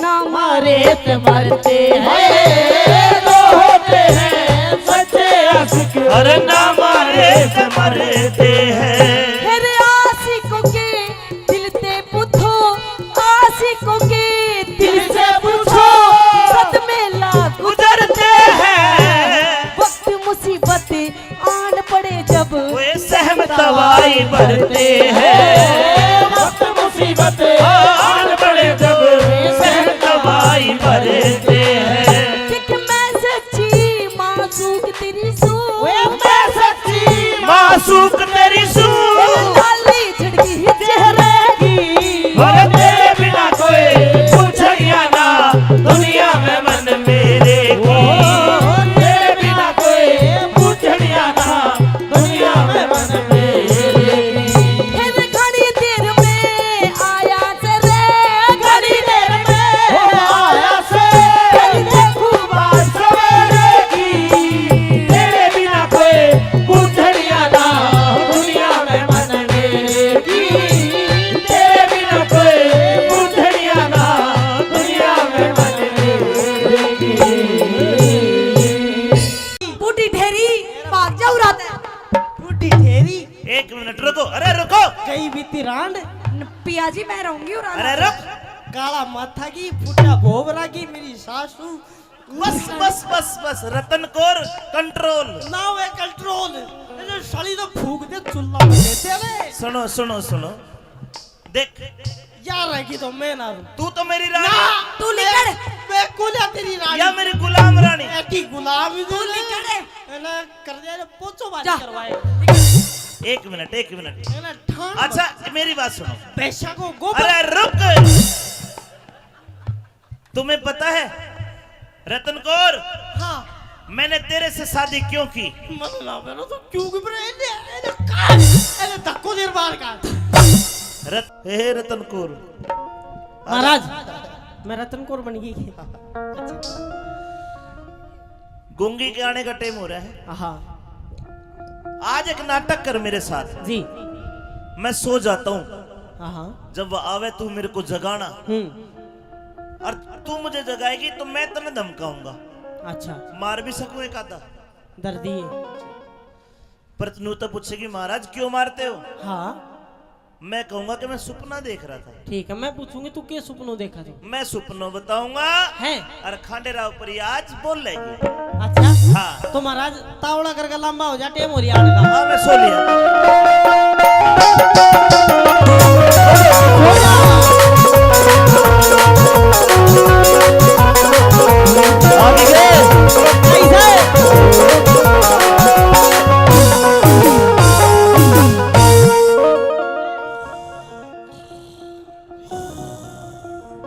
ना मारे से मरते हैं। जो होते हैं सच्चे आशिक, अरे ना मारे से मरते हैं। फिर आशिकों के दिल ते पूछो, आशिकों के दिल से पूछो, सदमे लाख गुजरते हैं। वक्त मुसीबत आन पड़े जब, वे सहम तवाई भरते हैं। वक्त मुसीबत आन पड़े जब, सहम तवाई भरते हैं। देख मैं सच्ची मासूक तेरी सूरत, वे मैं सच्ची मासूक तेरी सूरत, लाली झड़की चेहरे की। और तेरे बिना कोई पूछनिया ना दुनिया में मन मेरे की। तेरे बिना कोई पूछनिया ना दुनिया में मन मेरे की। फिर घड़ी देर में आया से रे, घड़ी देर में आया से। फिर देखूं बात सवेरे की। तेरे बिना कोई पूछनिया ना दुनिया में मन मेरे की। तेरे बिना कोई पूछनिया ना दुनिया में मन मेरे की। बूढ़ी ठेरी, भाग जाऊ रात है। बूढ़ी ठेरी। एक मिनट रुको, अरे रुको। गई बीती रांड। न, पिया जी, मैं रहूंगी और अरे रुक। काला माथा की फुटा भोग रागी मेरी सासू। बस, बस, बस, बस, रतन कौर, control। ना वे control। ये जो साली तो फूक दे चुल्ला में देते रे। सुनो, सुनो, सुनो। देख। यार रहेगी तो मैं ना रहूं। तू तो मेरी रानी। ना। तू निकल। मैं, मैं कौन है तेरी रानी? या मेरी गुलाम रानी। ऐसी गुलाम ही तू नहीं। निकल। है ना, कर दे रे, पोचो बारी जा। करवाए। एक मिनट, एक मिनट। है ना, ठान अच्छा, बस। मेरी बात सुनो। भैंसा को गोबर। अरे रुक। तुम्हें पता है रतन कौर, हाँ। मैंने तेरे से शादी क्यों की? मन ना मेरा तो क्यों की, पर इन्हें, इन्हें काट, इन्हें धक्को देर बाहर काट। रत-, हे रतन कौर। महाराज, मैं रतन कौर बन गई। गूंगी के आने का टाइम हो रहा है। हाँ। आज एक नाटक कर मेरे साथ। जी। मैं सो जाता हूँ। हाँ, हाँ। जब वो आवे, तू मेरे को जगाना। हम्म। और तू मुझे जगाएगी तो मैं तने धमकाऊंगा। अच्छा। मार भी सकूं एक आधा। दर्दी है। पर तू तो पूछेगी, "महाराज, क्यों मारते हो?" हाँ। मैं कहूंगा कि मैं सुपना देख रहा था। ठीक है, मैं पूछूंगी, "तू के सुपनो देखा तू?" मैं सुपनो बताऊंगा। हैं? और खांडे राव पर आज बोलेगी। अच्छा। हाँ। तो महाराज, तावड़ा करके लंबा हो जा, टेम हो रही आने का। हाँ, मैं सो लिया।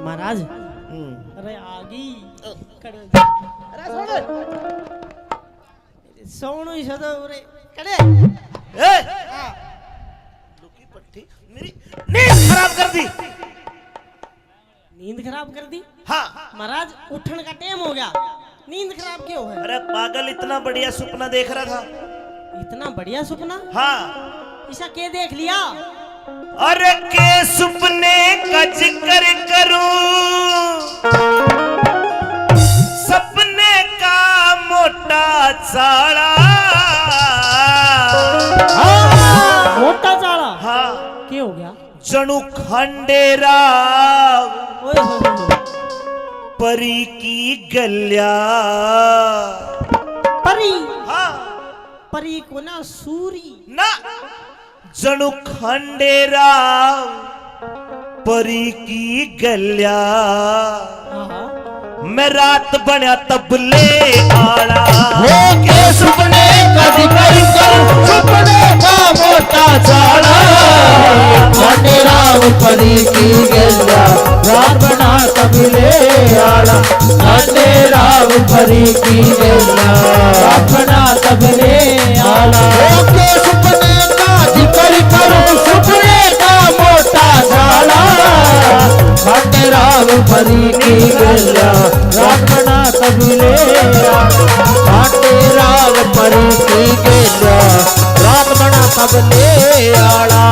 महाराज। हम्म। अरे आगी। अरे सुन। सोनू ही सदा उरे। कड़े। ए! हाँ। लुकी पट्टी मेरी नींद खराब कर दी। नींद खराब कर दी? हाँ। महाराज, उठण का टाइम हो गया, नींद खराब क्यों है? अरे पागल, इतना बढ़िया सुपना देख रहा था। इतना बढ़िया सुपना? हाँ। इसा के देख लिया? अरे के सुपने का जिक्र करूं, सपने का मोटा चाला। हाँ, मोटा चाला। हाँ। के हो गया? जणु खांडेराव ओए होए होए। परी की गल्या। परी? हाँ। परी को ना, सूरी। ना। जणु खांडेराव परी की गल्या। हाँ, हाँ। मैं रात बण्या तबले आला। हो के सुपने का जिक्र करूं, सुपने का मोटा चाला। आला, खंडे राव परी की गेल्या, प्रार्थना तबले आला। ओ के सुपने का जिक्र करूं, सुपने का मोटा जाला, खंडे राव परी की गेल्या, प्रार्थना तबले आला, खंडे राव परी की गेल्या, प्रार्थना तबले आला।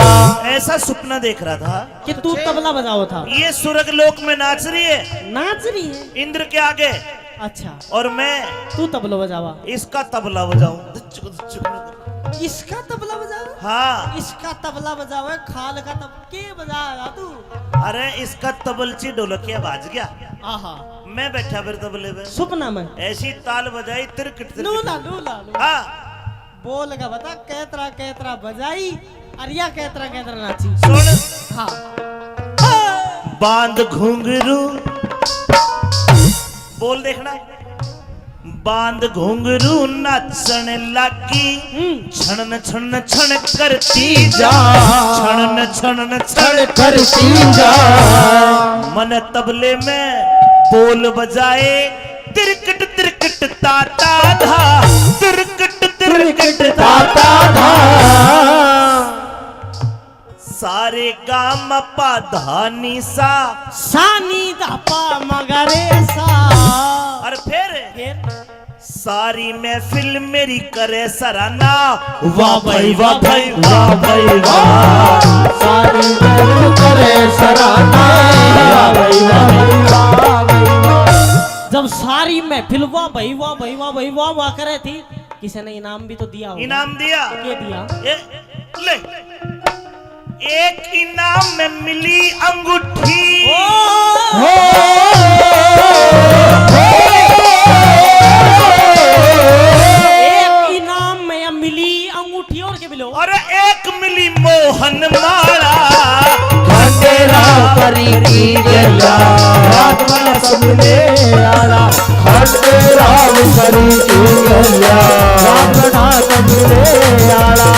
ऐसा सुपना देख रहा था कि तू तबला बजाओ था। ये स्वर्ग लोक में नाच रही है, नाच रही है। इंद्र के आगे। अच्छा। और मैं तू तबलो बजावा। इसका तबला बजाऊं। इसका तबला बजावा? हाँ। इसका तबला बजावे, खाल का तब के बजाएगा तू? अरे, इसका तबलची ढोलकिया बाज गया। आहा। मैं बैठा फिर तबले पे। सुपना में। ऐसी ताल बजाई, तिरकट, तिरकट। लूला, लूला, लूला। हाँ। बोल के बता, कैतरा कैतरा बजाई और या कैतरा कैतरा नाची। सुन। हाँ। बांध घुंघरू, बोल देखना। बांध घुंघरू नाचण लागी, हम्म। छन छन छन करती जा, छन छन छन करती जा। मन तबले में बोल बजाए, तिरकट तिरकट ताता धा, तिरकट तिरकट ताता धा। सारे गाम पा धानी सा, सानी धापा मगरे सा। और फिर फिर? सारी महफिल मेरी करे सराहना, वाह भाई, वाह भाई, वाह भाई, वाह। सारी महफिल करे सराहना, वाह भाई, वाह भाई, वाह भाई, वाह। जब सारी महफिल वाह भाई, वाह भाई, वाह भाई, वाह, वाह करे थी, किसी ने इनाम भी तो दिया होगा। इनाम दिया। के दिया? ए, ले। एक इनाम में मिली अंगूठी। ओ! एक इनाम में या मिली अंगूठी और के मिलो? अरे एक मिली मोहन माला। खंडेराव परी की गेल्या, रात में सबने आला। खंडेराव परी की गेल्या, रात में सबने आला।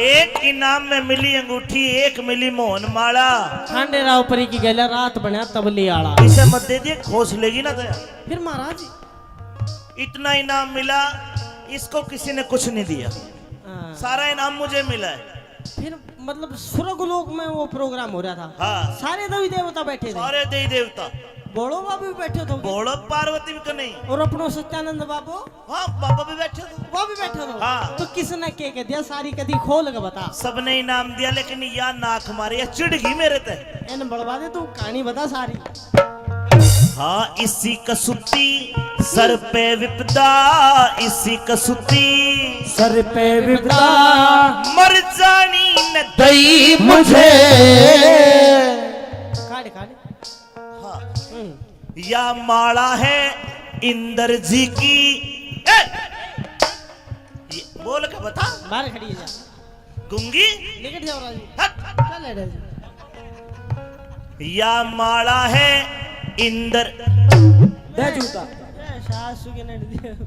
एक इनाम में मिली अंगूठी, एक मिली मोहन माला। खंडेराव परी की गेल्या, रात बण्या तबले आला। इसे मत दे दिए, खोस लेगी ना तो। फिर महाराज, इतना इनाम मिला, इसको किसी ने कुछ नहीं दिया। हाँ। सारा इनाम मुझे मिला है। फिर मतलब स्वर्ग लोक में वो प्रोग्राम हो रहा था। हाँ। सारे देवी देवता बैठे थे। सारे देवी देवता। भोलो बाबू भी बैठे थे। भोलो पार्वती भी तो नहीं। और अपनो सत्यानंद बाबू? हाँ, बाबा भी बैठे थे। वो भी बैठे थे। हाँ। तो किसने के कह दिया, सारी कदी खोल के बता। सबने इनाम दिया, लेकिन या नाक मारे, या चिढ़ गई मेरे ते। इन बड़वा दे, तू कहानी बता सारी। हाँ, इसी कसूती सर पे विपदा, इसी कसूती सर पे विपदा, मर जानी न दई मुझे। काट, काट। हाँ। हम्म। या माला है इंदर जी की। ए! ये बोल के बता। बाहर खड़ी है जा। गूंगी? निकट जाओ राजू। हट। चल ले राजू। या माला है इंदर। दे जूता। ए, सासू के नट दियो।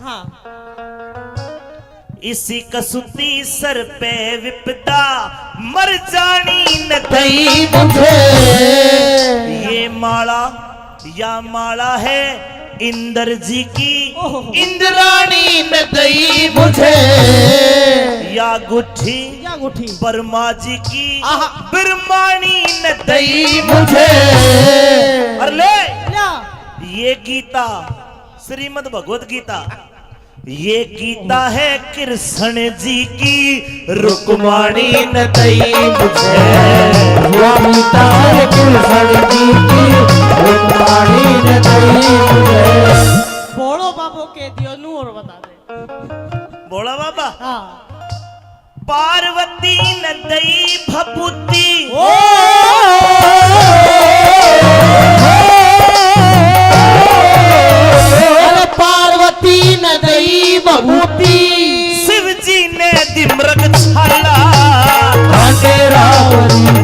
हाँ। इसी कसूती सर पे विपदा, मर जानी न दई मुझे। ये माला, या माला है इंदर जी की, ओहो। इंद्राणी न दई मुझे। या गुट्ठी, या गुट्ठी। ब्रह्मा जी की, आहा। ब्रह्माणी न दई मुझे। अरे ले, या। ये गीता, श्रीमद् भगवत गीता। ये गीता है कृष्ण जी की, रुक्माणी न दई मुझे। ये गीता है कृष्ण जी की, रुक्माणी न दई मुझे। भोलो बाबो के दियो नू और बता दे। भोला बाबा? हाँ। पार्वती न दई भभूति। ओ! अरे पार्वती न दई भभूति। शिव जी ने दी मृग छाला। खंडेराव परी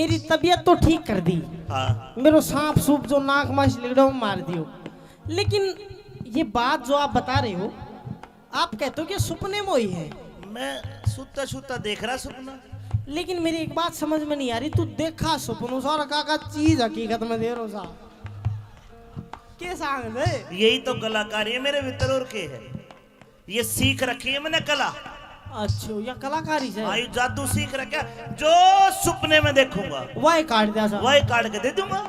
मेरी तबीयत तो ठीक कर दी। हाँ। मेरो सांप सूप जो नाक मास लिगड़ा वो मार दियो। लेकिन ये बात जो आप बता रहे हो, आप कहते हो कि सुपने में हुई है। मैं सुता सुता देख रहा सपना। लेकिन मेरी एक बात समझ में नहीं आ रही, तू देखा सुपनों सा और का, का चीज हकीकत में दे रो सा। के सांग दे? यही तो कलाकारी है मेरे भीतर, और के है? ये सीख रखी है मैंने कला। अच्छा, या कलाकारी से? हाँ, ये जादू सीख रखा है। जो सुपने में देखूंगा, वही काट दिया सा। वही काट के दे दूंगा।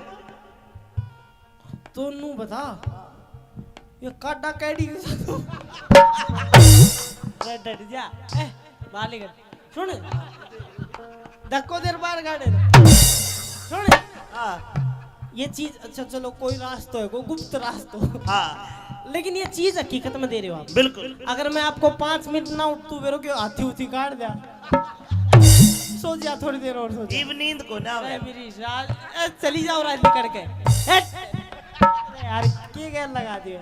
तो नू बता, ये काटा कैडी के साथ? ए, डट जा। ए, बाहर निकल। सुन, धक्को देर बाहर काटे। सुन, हाँ। ये चीज, अच्छा चलो, कोई रास्तो है, कोई गुप्त रास्तो। हाँ। लेकिन ये चीज हकीकत में दे रहे हो आप। बिल्कुल। अगर मैं आपको पाँच मिनट ना उठ, तू मेरे को हाथी उथी काट दिया। सो जा थोड़ी देर और सो जा। इब नींद को ना आवे। ए, मेरी साल, ए, चली जाओ रात निकल के। हट। अरे यार, के गैर लगा दिया?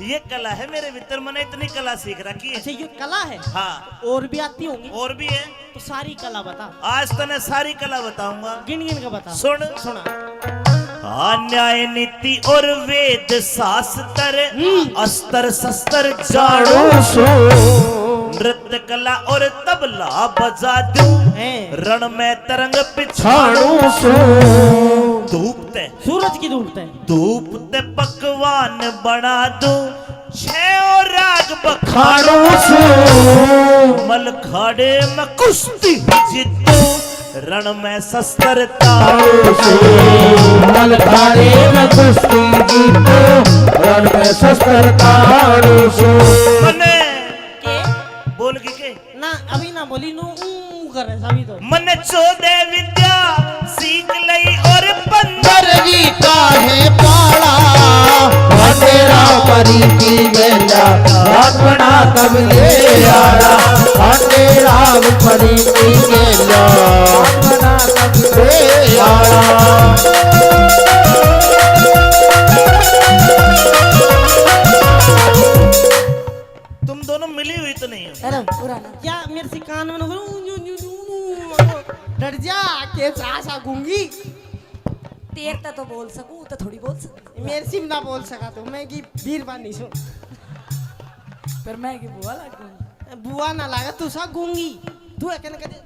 ये कला है मेरे भीतर, मैंने इतनी कला सीख रखी है। अच्छा, ये कला है? हाँ। और भी आती होंगी? और भी है। तो सारी कला बता। आज तने सारी कला बताऊंगा। गिन गिन के बता। सुन। सुना। हाँ, न्याय नीति और वेद शास्त्र, हम्म। अस्त्र शस्त्र जानू सू। नृत्य कला और तबला बजा दूं। हैं। रण में तरंग पिछाणू सू। धूप ते। सूरज की धूप ते। धूप ते पकवान बना दूं, छह राग बखाणू सू। मलखाड़े में कुश्ती जीतूं, रण में शस्त्र ताणू सू। मलखाड़े में कुश्ती जीतूं, रण में शस्त्र ताणू सू। मने के? बोल की के? ना, अभी ना बोली, नू ऊं करे सभी तो। मने चौदह विद्या सीख लई और पंद्रह पंद्रहवीं का है पाला, अंधेरा परी की मेला, रात बना तब ले आया, अंधेरा परी की मेला, रात बना तब ले आया। तुम दोनों मिली हुई तो नहीं हो? अरे, पूरा ना। क्या मेरे से कान में ना बोलो, ऊं, ऊं, ऊं, ऊं, ऊं, डट जा, के सा, सा गूंगी। तेरे ते तो बोल सकूं, तो थोड़ी बोल सकूं। मेरे से ना बोल सका तो, मैं की बीरबानी सू। पर मैं की बुआ लागूं? बुआ ना लागा, तू सा गूंगी। तू है कहने कदे।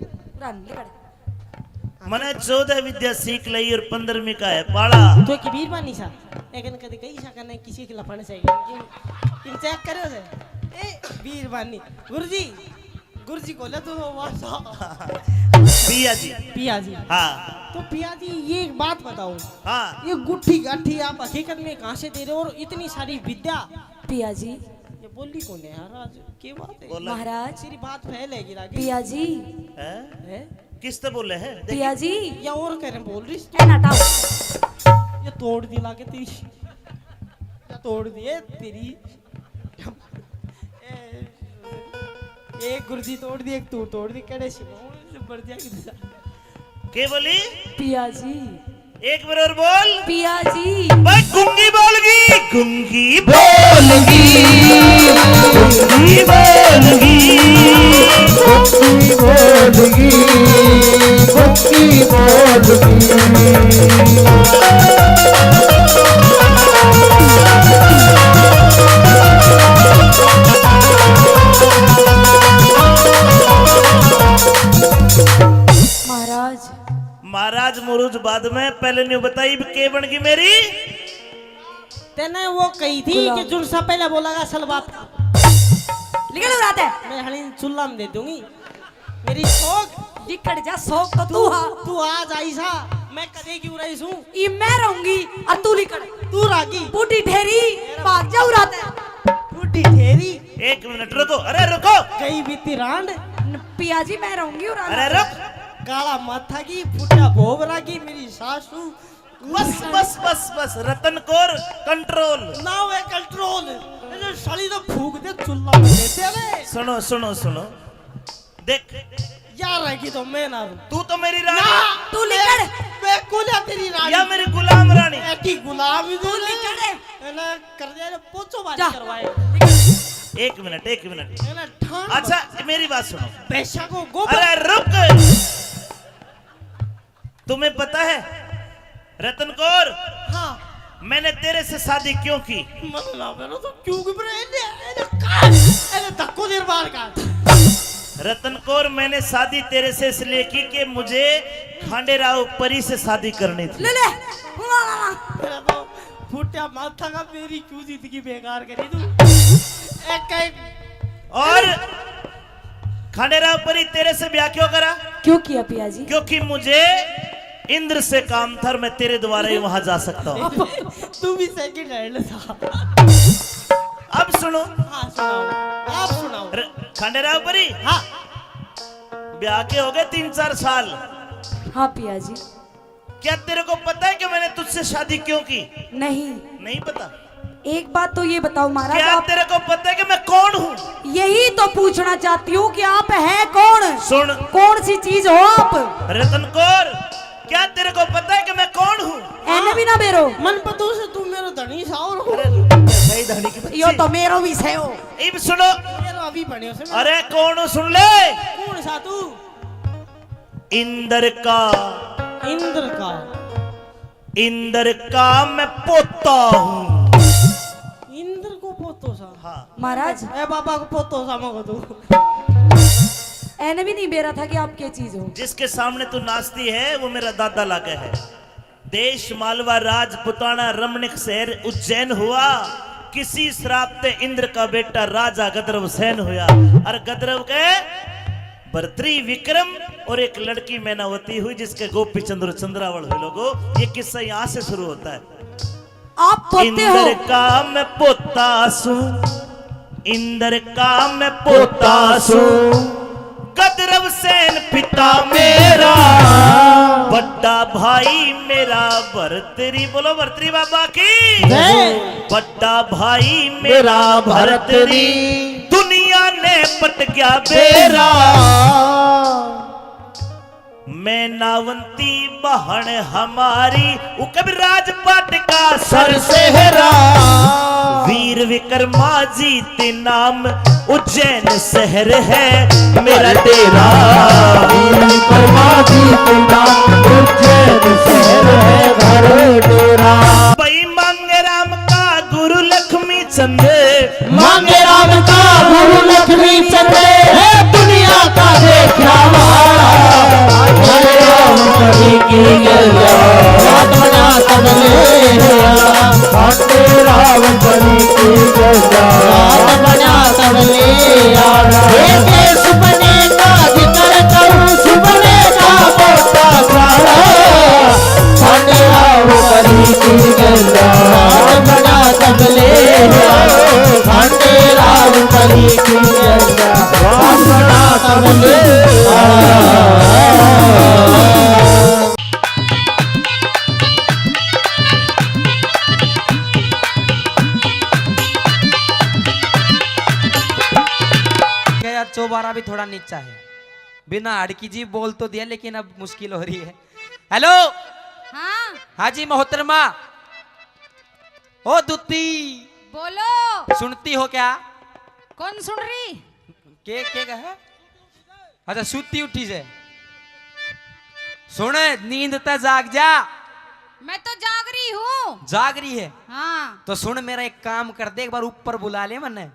रन, निकल। मने चौदह विद्या सीख लई और पंद्रहवीं का है पाला। तो की बीरबानी सा, लेकिन कदे कही सा कने किसी के लफड़ से, किन, किन चेक करे से? ए, बीरबानी। गुरुजी, गुरुजी को ले तू वो सा। पिया जी। पिया जी। हाँ। तो पिया जी, ये एक बात बताओ। हाँ। ये गुट्ठी गाठी आप हकीकत में कहाँ से दे रहे हो और इतनी सारी विद्या? पिया जी। ये बोली कौन है यार आज? के बात है? बोला। महाराज। तेरी बात फैल है गिरा के। पिया जी। हैं? हैं? किस ते बोले है? देखी। पिया जी। या और कह रहे बोल रही। ए, नाटा। ये तोड़ दी लागे तेरी। या तोड़ दिए तेरी। ए, एक गुर्जी तोड़ दी, एक तू तोड़ दी, कड़े से बढ़ जाएगी। के बोली? पिया जी। एक बार और बोल। पिया जी। भाई, गूंगी बोलगी, गूंगी बोलगी, गूंगी बोलगी, गूंगी बोलगी, गूंगी बोलगी। महाराज। महाराज मुरुज बाद में, पहले न्यू बताई, इब के बन गई मेरी? तने वो कही थी गुलाम। कि जुनसा पहले बोलागा, असल बात। निकल उड़ा ते। मैं हनी चूल्हा में दे दूंगी। मेरी शौक। लिकड़ जा, शौक तो तू तू, हा। तू आज आई सा, मैं कदे की उराई सूं। ई मैं रहूंगी, और तू लिकड़। तू रागी। बूढ़ी ठेरी, भाग जा उड़ा ते। बूढ़ी ठेरी। एक मिनट रुको, अरे रुको। गई बीती रांड। न, पिया जी, मैं रहूंगी उड़ा अरे ते। रुक। काला माथा की फुटिया भोग रागी मेरी सासू। बस, बस, बस, बस, रतन Kaur, control। Now I control। ये जो साली तो फूक दे चूल्हा में दे दे रे। सुनो, सुनो, सुनो। देख। यार रहेगी तो मैं ना हूँ। तू तो मेरी रानी। ना, तू निकल। मैं, मैं कौन है तेरी रानी? या मेरी गुलाम रानी। ऐसी गुलाम ही तू तो निकल। है ना, कर दे रे, पोचो बारी जा। करवाए। एक मिनट, एक मिनट। है ना, ठान अच्छा, बस। मेरी बात सुनो। पैसा को गोबर। अरे रुक। तुम्हें पता है रतन कौर, हाँ। मैंने तेरे से शादी क्यों की? मन ना मेरा तो क्यों की मेरा इन्हें, इन्हें काट, इन्हें धक्को देर बाहर काट। रतन कौर, मैंने शादी तेरे से इसलिए की कि मुझे खांडेराव परी से शादी करनी थी। ले ले, वाह, वाह, वाह। मेरा तो फूटिया माथा का मेरी क्यों जिंदगी बेकार करी तू। एक एक और खांडेराव परी, तेरे से ब्याह क्यों करा? क्यों किया पिया जी? क्योंकि मुझे इंद्र से काम था और मैं तेरे द्वारा ही वहां जा सकता हूँ। तू भी सेकंड हैंड था। अब सुनो, हाँ सुनाओ, आप सुनाओ। र- खांडेराव परी, हाँ। ब्याह के हो गए तीन चार साल। हाँ पिया जी। क्या तेरे को पता है कि मैंने तुझसे शादी क्यों की? नहीं। नहीं पता? एक बात तो ये बताओ महाराज, क्या आप तेरे को पता है कि मैं कौन हूँ? यही तो पूछना चाहती हूँ कि आप हैं कौन? सुन, कौन सी चीज हो आप? रतन कौर, क्या तेरे को पता है कि मैं कौन हूँ? एने भी ना बेरो। मन पतू से तू मेरो धनी सावर हो। अरे, सही धनी की बच्ची। यो तो मेरो भी से हो। इब सुनो, मेरो अभी बने से अरे कौन हूँ सुन ले, कौन सा तू? इंद्र का, इंद्र का। इंद्र का मैं पोता हूँ। इंद्र को पोतो सा। हाँ, महाराज, ए बाबा को पोतो सा मगो तू। एने भी नहीं बेरा था कि आप क्या चीज हो। जिसके सामने तू नाचती है वो मेरा दादा लागे है। देश मालवा, राजपुताना, रमणीक शहर उज्जैन हुआ। किसी श्राप ते इंद्र का बेटा राजा गंधर्व सेन हुआ। और गंधर्व के भर्तरी विक्रम और एक लड़की मैनावती हुई, जिसके गोपी चंद्र चंद्रावल हुए। लोगो, ये किस्सा यहाँ से शुरू होता है। आप पोते हो। इंद्र का मैं पोता सूं, इंद्र का मैं पोता सूं, गंधर्व सेन पिता मेरा, बड़ा भाई मेरा भर्तरी। बोलो भर्तरी बाबा की। जय। बड़ा भाई मेरा भर्तरी, दुनिया ने पट गया बेरा। मैनावंती बहन हमारी, उकब राजपाट का सर सेहरा। वीर विक्रमा जी ते नाम उज्जैन शहर है मेरा डेरा। वीर विक्रमा जी ते नाम उज्जैन शहर है घर डेरा। भाई मांगे राम का गुरु लक्ष्मी चंद, मांगे राम का गुरु लक्ष्मी चंद, है दुनिया का देखा वाला। हरे राम हरि की गंगा, रात बना तबले वाला। हरे राम हरि की गंगा, रात बना तबले वाला। हे देश बने का जिक्र करूं, सुबह का पोता सारा। खंडे राव परी की गंगा, बना तबले राव। खंडे राव परी की गंगा, बना तबले। क्या यार, चौबारा भी थोड़ा नीचा है। बिना हाड़ की जी बोल तो दिया, लेकिन अब मुश्किल हो रही है। हेलो। हाँ। हाँ जी मोहतरमा। ओ दुत्ती। बोलो। सुनती हो क्या? कौन सुन रही? के के कहे? अच्छा, सुत्ती उठी से। सुन, नींद ते जाग जा। मैं तो जाग रही हूँ। जाग रही है? हाँ। तो सुन, मेरा एक काम कर दे, एक बार ऊपर बुला ले मन्ने।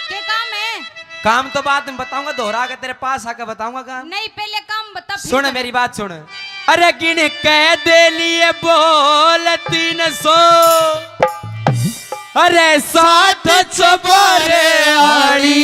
के काम है? काम तो बाद में बताऊंगा, दोहरा के तेरे पास आके बताऊंगा काम। नहीं, पहले काम बता, फिर सुन बता। मेरी बात सुन। अरे गिन के दे लिए बोल तीन सौ, अरे साठ चबारे आली।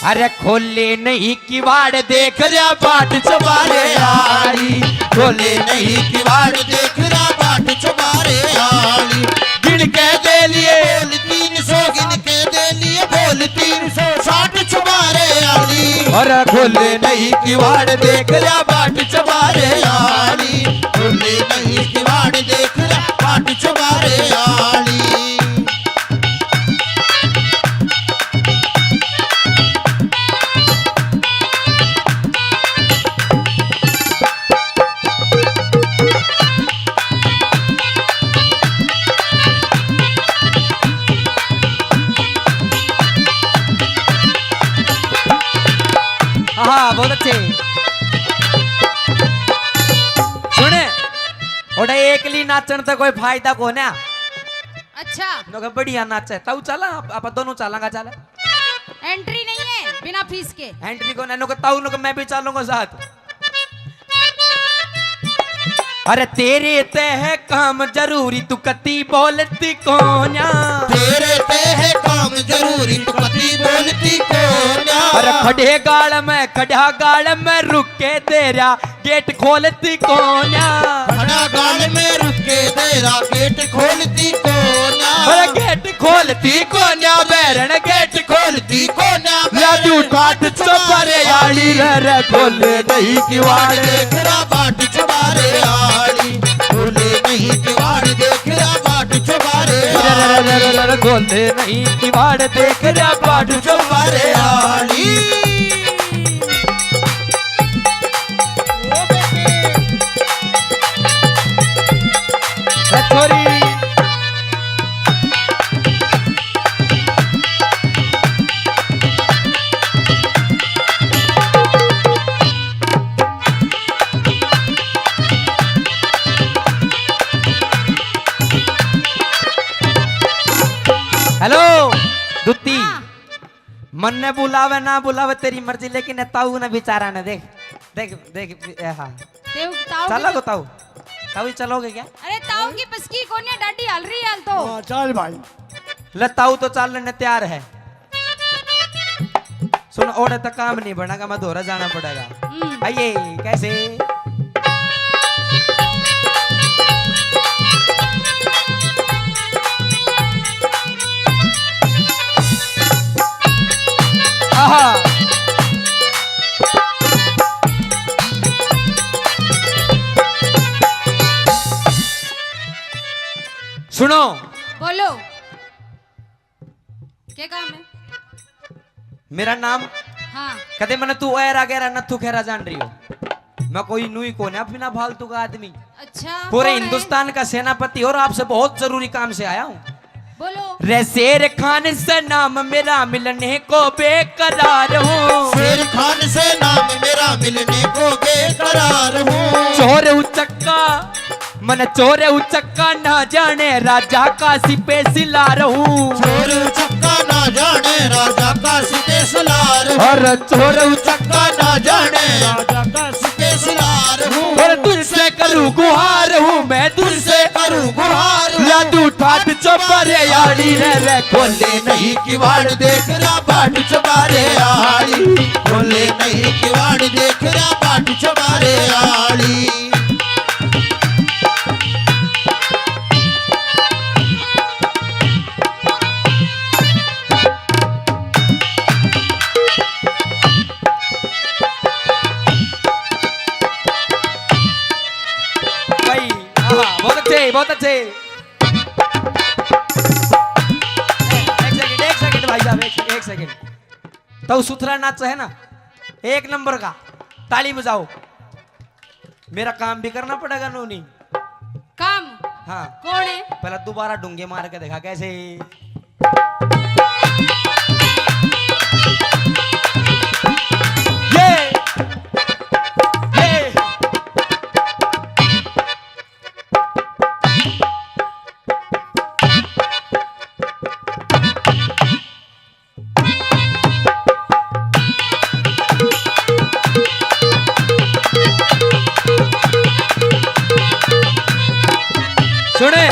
अरे खोले नहीं किवाड़ देख रहा बाट चबारे आली, खोले नहीं किवाड़ देख रहा बाट चबारे आली। गिन के दे लिए बोल तीन सौ, गिन के दे लिए बोल तीन सौ, साठ चबारे आली। अरे खोले नहीं किवाड़ देख रहा बाट चबारे आली, खोले नहीं किवाड़ देख रहा बाट चबारे आली। हाँ, बहुत अच्छे। एकली नाचण ते कोई फायदा कोन्या। अच्छा। नो के बढ़िया नाचे, ताऊ चला, आप, आप दोनों चलांगा, चल। एंट्री नहीं है बिना फीस के। एंट्री को नो के ताऊ, नो के मैं भी चलूंगा साथ। अरे तेरे ते है काम जरूरी, तू कती बोलती कोन्या। तेरे ते है काम जरूरी, तू कती बोलती कोन्या। अरे खड़े गाल में, खड़ा गाल में रुक के तेरा गेट खोलती कोन्या। खड़ा गाल में रुक के तेरा गेट खोलती कोन्या। अरे गेट खोलती कोन्या, बैरन गेट खोलती कोन्या। लाजू ठाट चुबारे आली रे, रे खोले नहीं किवाड़। देख रहा बाट चुबारे आली, खोले नहीं किवाड़। देख रहा बाट चुबारे आली। खोले नहीं किवाड़, देख रहा बाट चुबारे आली। ए छोरी। हेलो दुत्ती। हाँ। मन्ने बुलावे ना बुलावे तेरी मर्जी, लेकिन ए ताऊ ने बेचारा ने देख, देख, देख, ए, हाँ। देख, ताऊ चला भी तो ताऊ, ताऊ ही चलोगे क्या? अरे ताऊ की बस की कोन्या, डाडी हल रही हाल तो। हाँ, चल भाई। ले ताऊ तो चालने ने तैयार है। सुन, ओड़े तक काम नहीं बनेगा, मैं धोरा जाना पड़ेगा। हम्म। आइए, कैसे? आहा। सुनो। बोलो। क्या काम है? मेरा नाम? हाँ। कदे मने तू ऐरा गैरा नथु खैरा जान रही हो। मैं कोई नू ही कोन्या बिना फालतू का आदमी। अच्छा, पूरे कौन है? हिंदुस्तान का सेनापति और आपसे बहुत जरूरी काम से आया हूँ। बोलो। रे शेर खान से नाम मेरा मिलने को बेकरार हूँ। शेर खान से नाम मेरा मिलने को बेकरार हूँ। चोर उचक्का मन चोर उचक्का ना जाने राजा का सिपे सिला रहूं। चोर उचक्का ना जाने राजा का सिपे सिला रहूं। और चोर उचक्का ना जाने राजा का सिपे सिला रहूं। और तुझसे करूं गुहार हूँ मैं, तुझसे करूं गुहार हूँ। लाजू ठाट चुबारे आली रे, रे खोले नहीं किवाड़ देख रहा बाट चुबारे आली। खोले नहीं किवाड़ देख रहा बाट चुबारे आली। भाई, आहा, बहुत अच्छे, बहुत अच्छे। एक सेकंड, एक सेकंड भाई साहब, एक, एक सेकंड। तो सुथरा नाच है ना, एक नंबर का, ताली बजाओ। मेरा काम भी करना पड़ेगा नोनी। काम? हाँ। कौन है? पहला दोबारा डूंगे मार के देखा कैसे। ये, ये। सुने,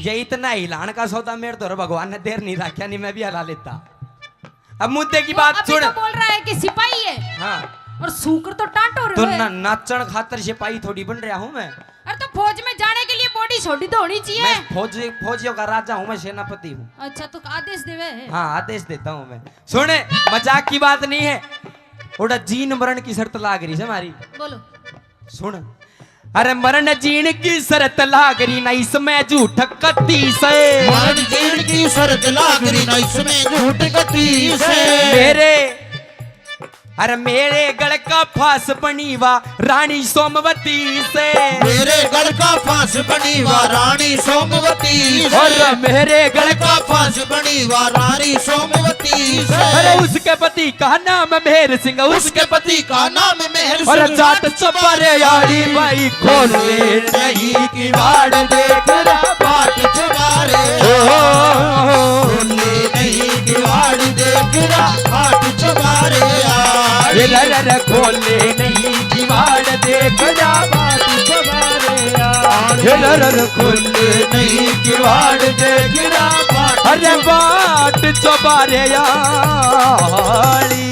ये इतना हिलान का सौदा मेरे तो भगवान ने देर नहीं रखा, नहीं मैं भी हला लेता। अब मुद्दे की वो बात अभी सुन। तो बोल रहा है कि सिपाही है। हाँ। और सूकर तो टांटो रे तो होए। ना, नाचण खातर सिपाही थोड़ी बन रहा हूँ मैं। अरे तो फौज में जाने के लिए बॉडी छोटी तो होनी चाहिए। मैं फौजी, फौजियों का राजा हूँ, मैं सेनापति हूँ। अच्छा, तो आदेश देवे है? हाँ, आदेश देता हूँ मैं। सुन, मजाक की बात नहीं है, उड़ा जीन मरण की शर्त लाग रही है हमारी। बोलो। सुन, अरे मरण जीन की शर्त लाग रही ना इसमें झूठ कती से। मरण जीन की शर्त लाग रही ना इसमें झूठ कती से। मेरे अरे मेरे गल का फांस बनी वा रानी सोमवती से। मेरे गल का फांस बनी वा रानी सोमवती से। और मेरे गल गल का फांस बनी वा रानी सोमवती से। अरे उसके पति का नाम मेहर सिंह, उसके पति का नाम मेहर सिंह। अरे जाट चौबारे आली भाई खोले नहीं किवाड़ देख रहा बाट चौबारे। ओ, खोले नहीं किवाड़ देख रहा बाट चौबारे आ। ये लरर खोले नहीं किवाड़ देख रहा बाट चौबारे आ। ये लरर खोले नहीं किवाड़ देख रहा बाट। अरे बाट चौबारे आली।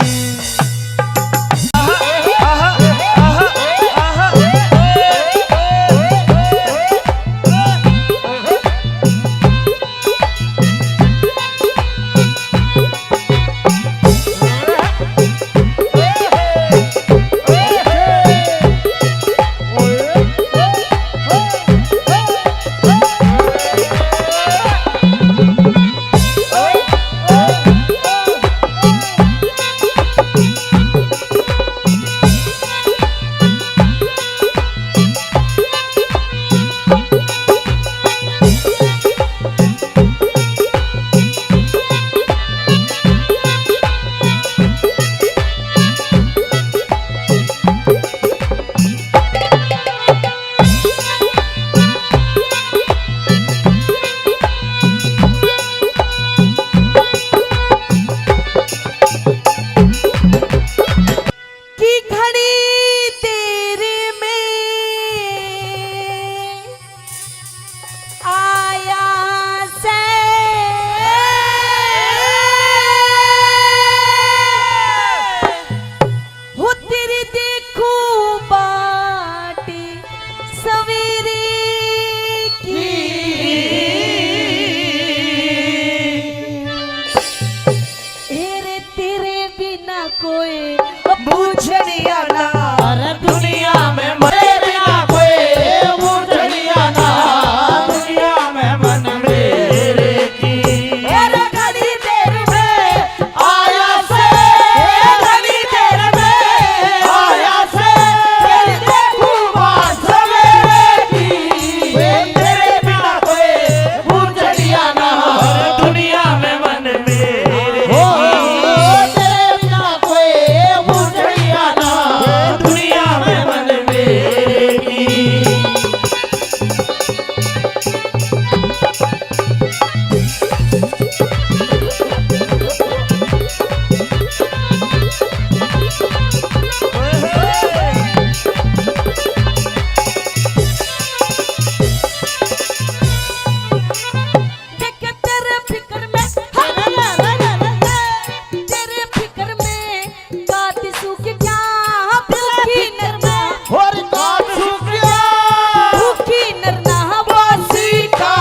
कि घणी देर में आया से। हो तेरे देखूं बाट सवेरे की। ए रे तेरे बिना कोई बूझणिया ना। अरे दुनिया में मरे बिना कोई बूझणिया ना। दुनिया में मन मेरे की। अरे घड़ी देर में आया से, घड़ी देर में आया से, तेरी देखूं बात सवेरे की। तेरे बिना कोई बूझणिया ना। दुनिया में मन मेरे हो, की। तेरे बिना कोई बूझणिया ना। दुनिया में मन मेरे की। देख तेरे फिकर में, तेरे फिकर में काट सूख गया भूखी नरमा। और काट सूख गया भूखी नरमा वासी का।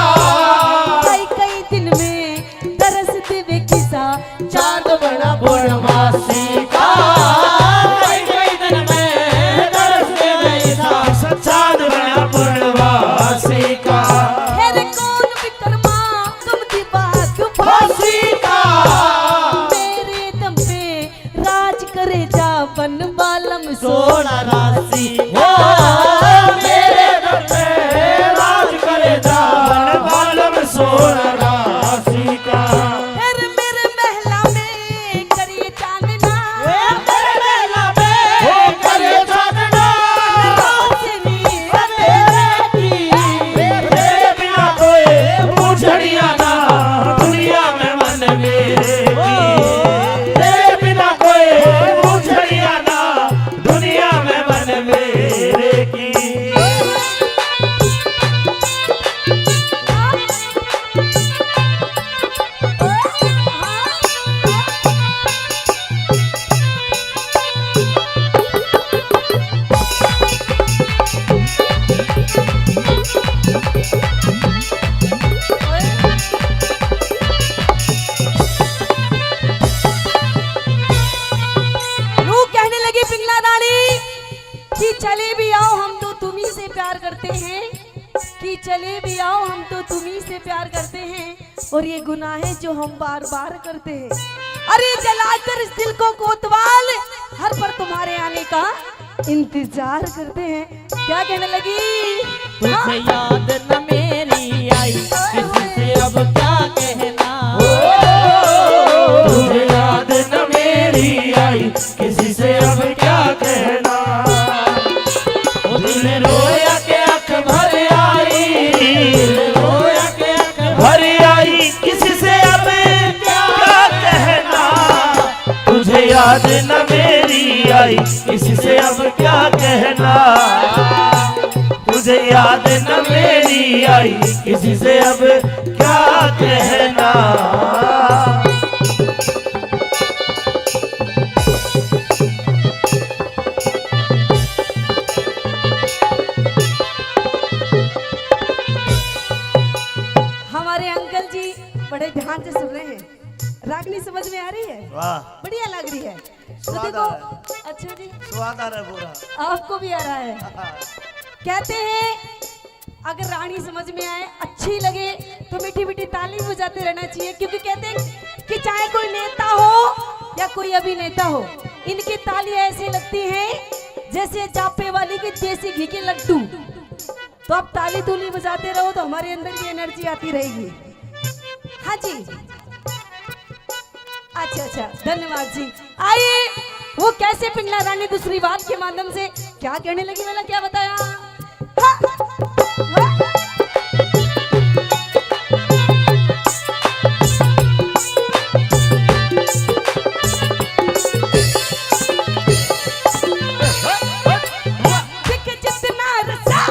कई कई दिन में तरस देवे किसा चांद बना पूर्णमासी का। कई कई दिन में तरस देवे किसा चांद बना पूर्णमासी का। फिर कौन विक्रमा कम दी बात फांसी का। मेरे दम पे राज करे जा बन बालम सोना राशि। ओ, मेरे दम पे राज करे जा बन बालम सोना राशि का। फिर मेरे महला में करिए चांदना। ए, मेरे महला में ओ, करिए चांदना। रोशनी सवेरे की। तेरे बिना कोई बूझणिया ना। दुनिया में मन मेरे की। तेरे बिना कोई बूझणिया ना। दुनिया में मन मेरे की। नू कहने लगी पिंगला रानी कि चले भी आओ, हम तो तुम्ही से प्यार करते हैं, कि चले भी आओ, हम तो तुम्ही से प्यार करते हैं, और ये गुनाह है जो हम बार बार करते हैं। अरे जलाकर इस दिल को कोतवाल, हर पल तुम्हारे आने का इंतजार करते हैं। क्या कहने लगी? तुझे हाँ? याद न मेरी आई, किसी से अब क्या कहना। ओ, तुझे याद न मेरी आई, किसी से अब क्या कहना। ओ दिल रोया के आंख भर आई, दिल रोया के आंख भर आई, किसी से अब क्या कहना। तुझे याद न मेरी आई, किसी से अब क्या कहना। तुझे याद न मेरी आई, किसी से अब क्या कहना। हमारे अंकल जी बड़े ध्यान से सुन रहे हैं। रागनी समझ में आ रही है? वाह। बढ़िया लग रही है। तो स्वाद देखो, आ रहा है। अच्छा जी। स्वाद आ रहा है पूरा। आपको भी आ रहा है। कहते हैं, अगर रागनी समझ में आए, अच्छी लगे, तो मीठी मीठी ताली बजाते रहना चाहिए, क्योंकि कहते हैं कि चाहे कोई नेता हो या कोई अभिनेता हो, इनकी ताली ऐसी लगती है जैसे जापे वाली के देसी घी के लड्डू। तो आप ताली तूली बजाते रहो, तो हमारे अंदर भी एनर्जी आती रहेगी। हाँ जी, अच्छा, अच्छा, धन्यवाद जी। आइए, वो कैसे पिंडला रानी दूसरी बात के माध्यम से क्या कहने लगी, मैंने क्या बताया? हाँ। देख जितना रसा,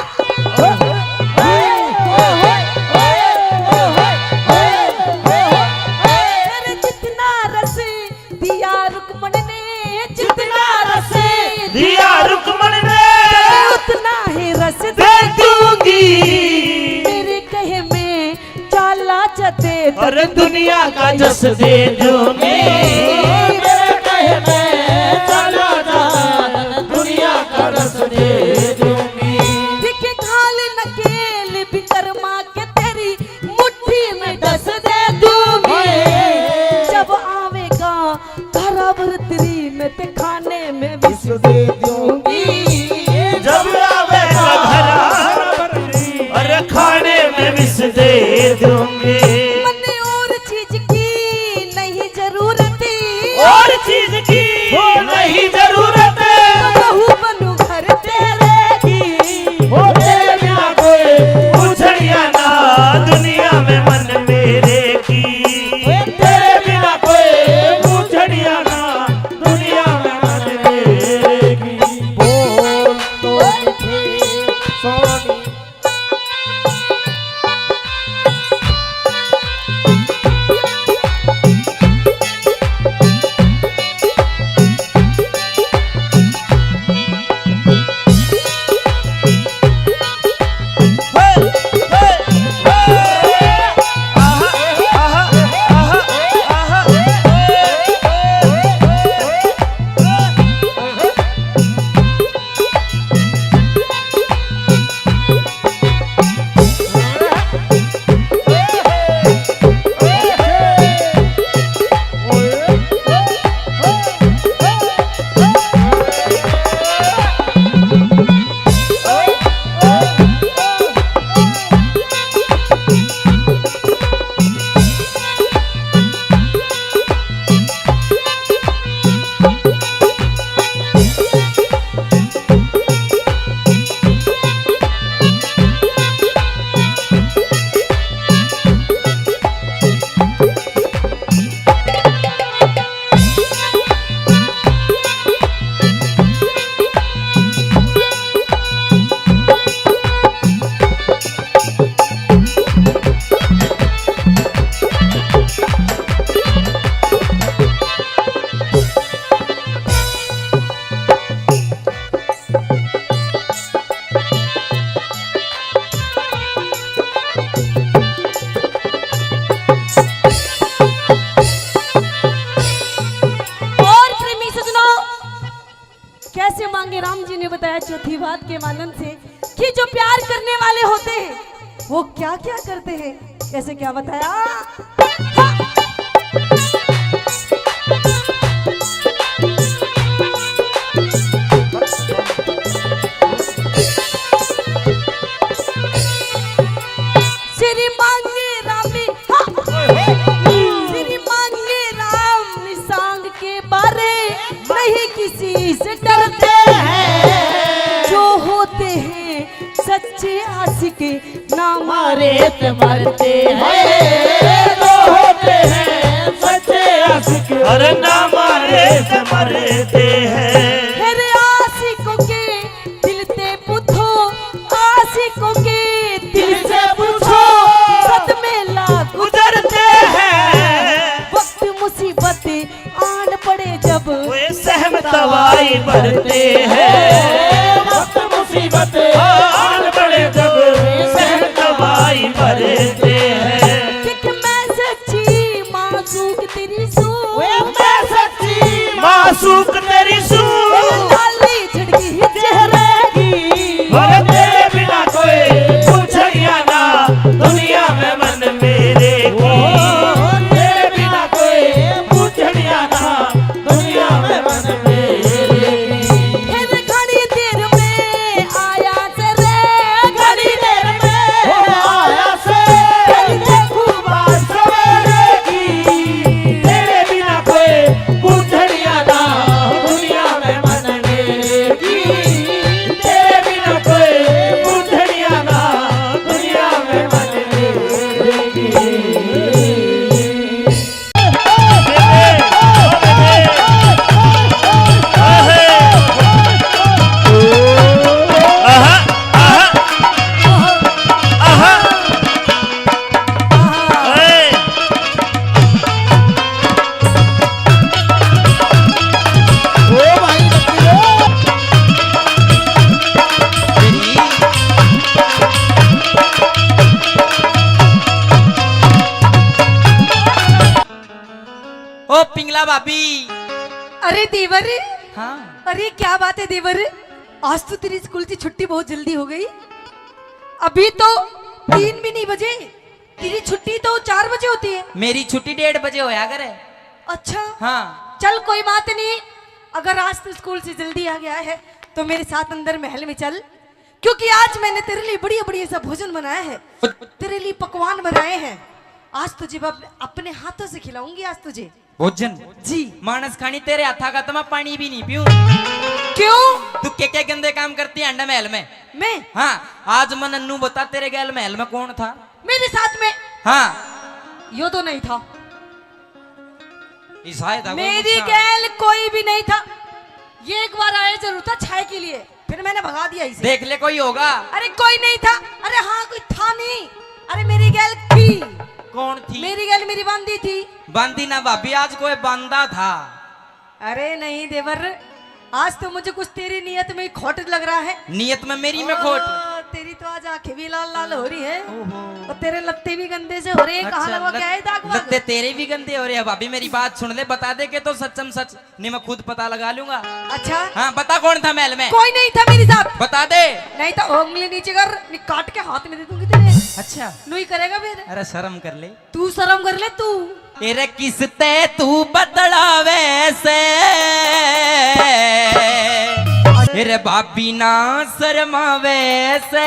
अरे जितना रस दिया रुक्मण ने, जितना रस दिया रुक्मण ने, उतना ही रस दे दूंगी। मेरे कहे में चाला जदे और दुनिया का जस दे दूंगी। मेरे कहे में चाला जदे दुनिया का रस दे दूंगी। दिखे घाल नकेल विकर्मा के तेरी मुट्ठी में डस दे दूंगी। जब आवेगा घर भरतरी में ते खाने में विष दे दूंगी। जब आवेगा घर भरतरी, अरे खाने में विष दे दूंगी। मन्ने और चीज की नहीं जरूरत, और चीज की वो नहीं जरूरत। बहू बनू घर तेरे की, वो तेरे बिना कोई पूछड़िया ना दुनिया में मन मेरे की। तेरे बिना कोई पूछड़िया ना दुनिया में मन मेरे की। बोल तो मीठे सोनी। और प्रेमी सजनों, कैसे मांगे राम जी ने बताया चौथी बात के माध्यम से कि जो प्यार करने वाले होते हैं वो क्या क्या करते हैं, कैसे क्या बताया? हाँ। श्री मांगे रामी, हाँ। श्री मांगे राम निशांग के बारे नहीं किसी से डरते हैं। जो होते हैं सच्चे आशिक ना मारे से मरते हैं। जो होते हैं सच्चे आशिक, अरे ना मारे से मरते हैं। मेरे आशिकों के दिल से पूछो, आशिकों के दिल से पूछो, सदमे लाख गुजरते हैं। वक्त मुसीबत आन पड़े जब, वे सहम तवाई भरते हैं। वक्त मुसीबत आन पड़े जब, सहम तवाई भरते हैं। देख मैं सच्ची मासूक तेरी सूरत, मैं सच्ची मासूक तेरी सूरत, लाली झड़की चेहरे की। और तेरे बिना कोई पूछनिया ना दुनिया में मन मेरे की। ओ, तेरे बिना कोई पूछनिया ना दुनिया में मन मेरे की। फिर घड़ी देर में आया से रे, घड़ी देर में आया से। फिर देखूं बात सवेरे की। तेरे बिना कोई पूछनिया ना दुनिया में मन मेरे की। तेरे बिना कोई पूछनिया ना दुनिया में मन मेरे की। ओ पिंगला भाभी। अरे देवर। हाँ। अरे क्या बात है देवर, आज तो तेरी स्कूल की छुट्टी बहुत जल्दी हो गई। अभी तो तीन भी नहीं बजे, तेरी छुट्टी तो चार बजे होती है। मेरी छुट्टी डेढ़ बजे होया करे। अच्छा। हाँ। चल कोई बात नहीं, अगर आज तू स्कूल से जल्दी आ गया है तो मेरे साथ अंदर महल में चल, क्योंकि आज मैंने तेरे लिए बढ़िया बढ़िया सा भोजन बनाया है, तेरे लिए पकवान बनाए हैं। आज तुझे मैं अपने, अपने हाथों से खिलाऊंगी आज तुझे। भोजन? जी। मानस खानी, तेरे हाथा का तो मैं पानी भी नहीं पीऊं। क्यों? तू के के गंदे काम करती है अंडा महल में? मैं? हाँ। आज मन अन्नू बता, तेरे गैल महल में कौन था? मेरे साथ में? हाँ। यो तो नहीं था। ईसाई था कोई मेरी गुस्सा। गैल कोई भी नहीं था। ये एक बार आया जरूर था चाय के लिए, फिर मैंने भगा दिया इसे। देख ले, कोई होगा। अरे कोई नहीं था। अरे हाँ, कोई था नहीं। अरे मेरी गैल थी। कौन थी? मेरी गैल मेरी बांदी थी। बांदी ना भाभी, आज कोई बांदा था। अरे नहीं देवर, आज तो मुझे कुछ तेरी नीयत में ही खोट लग रहा है। नीयत में मेरी में खोट? ओ, तेरी तो आज आंखें भी लाल लाल हो रही है। ओहो। और तेरे लत्ते भी गंदे से हो रहे हैं। कहाँ अच्छा, लगवा के लत-, आए दाग वाग? लत्ते तेरे भी गंदे हो रहे हैं भाभी। मेरी बात सुन ले, बता दे के तो सच्चम सच, नहीं मैं खुद पता लगा लूंगा। अच्छा। हाँ, बता कौन था महल में? कोई नहीं था मेरे साथ। बता दे। नहीं तो उंगली नीचे कर, नहीं काट के हाथ में दे दूंगी तेरे। अच्छा। नू ही करेगा फिर। अरे शर्म कर ले। तू शर्म कर ले तू। ए रे किसते तू बतलावे से, ए रे भाभी ना शर्मावे से।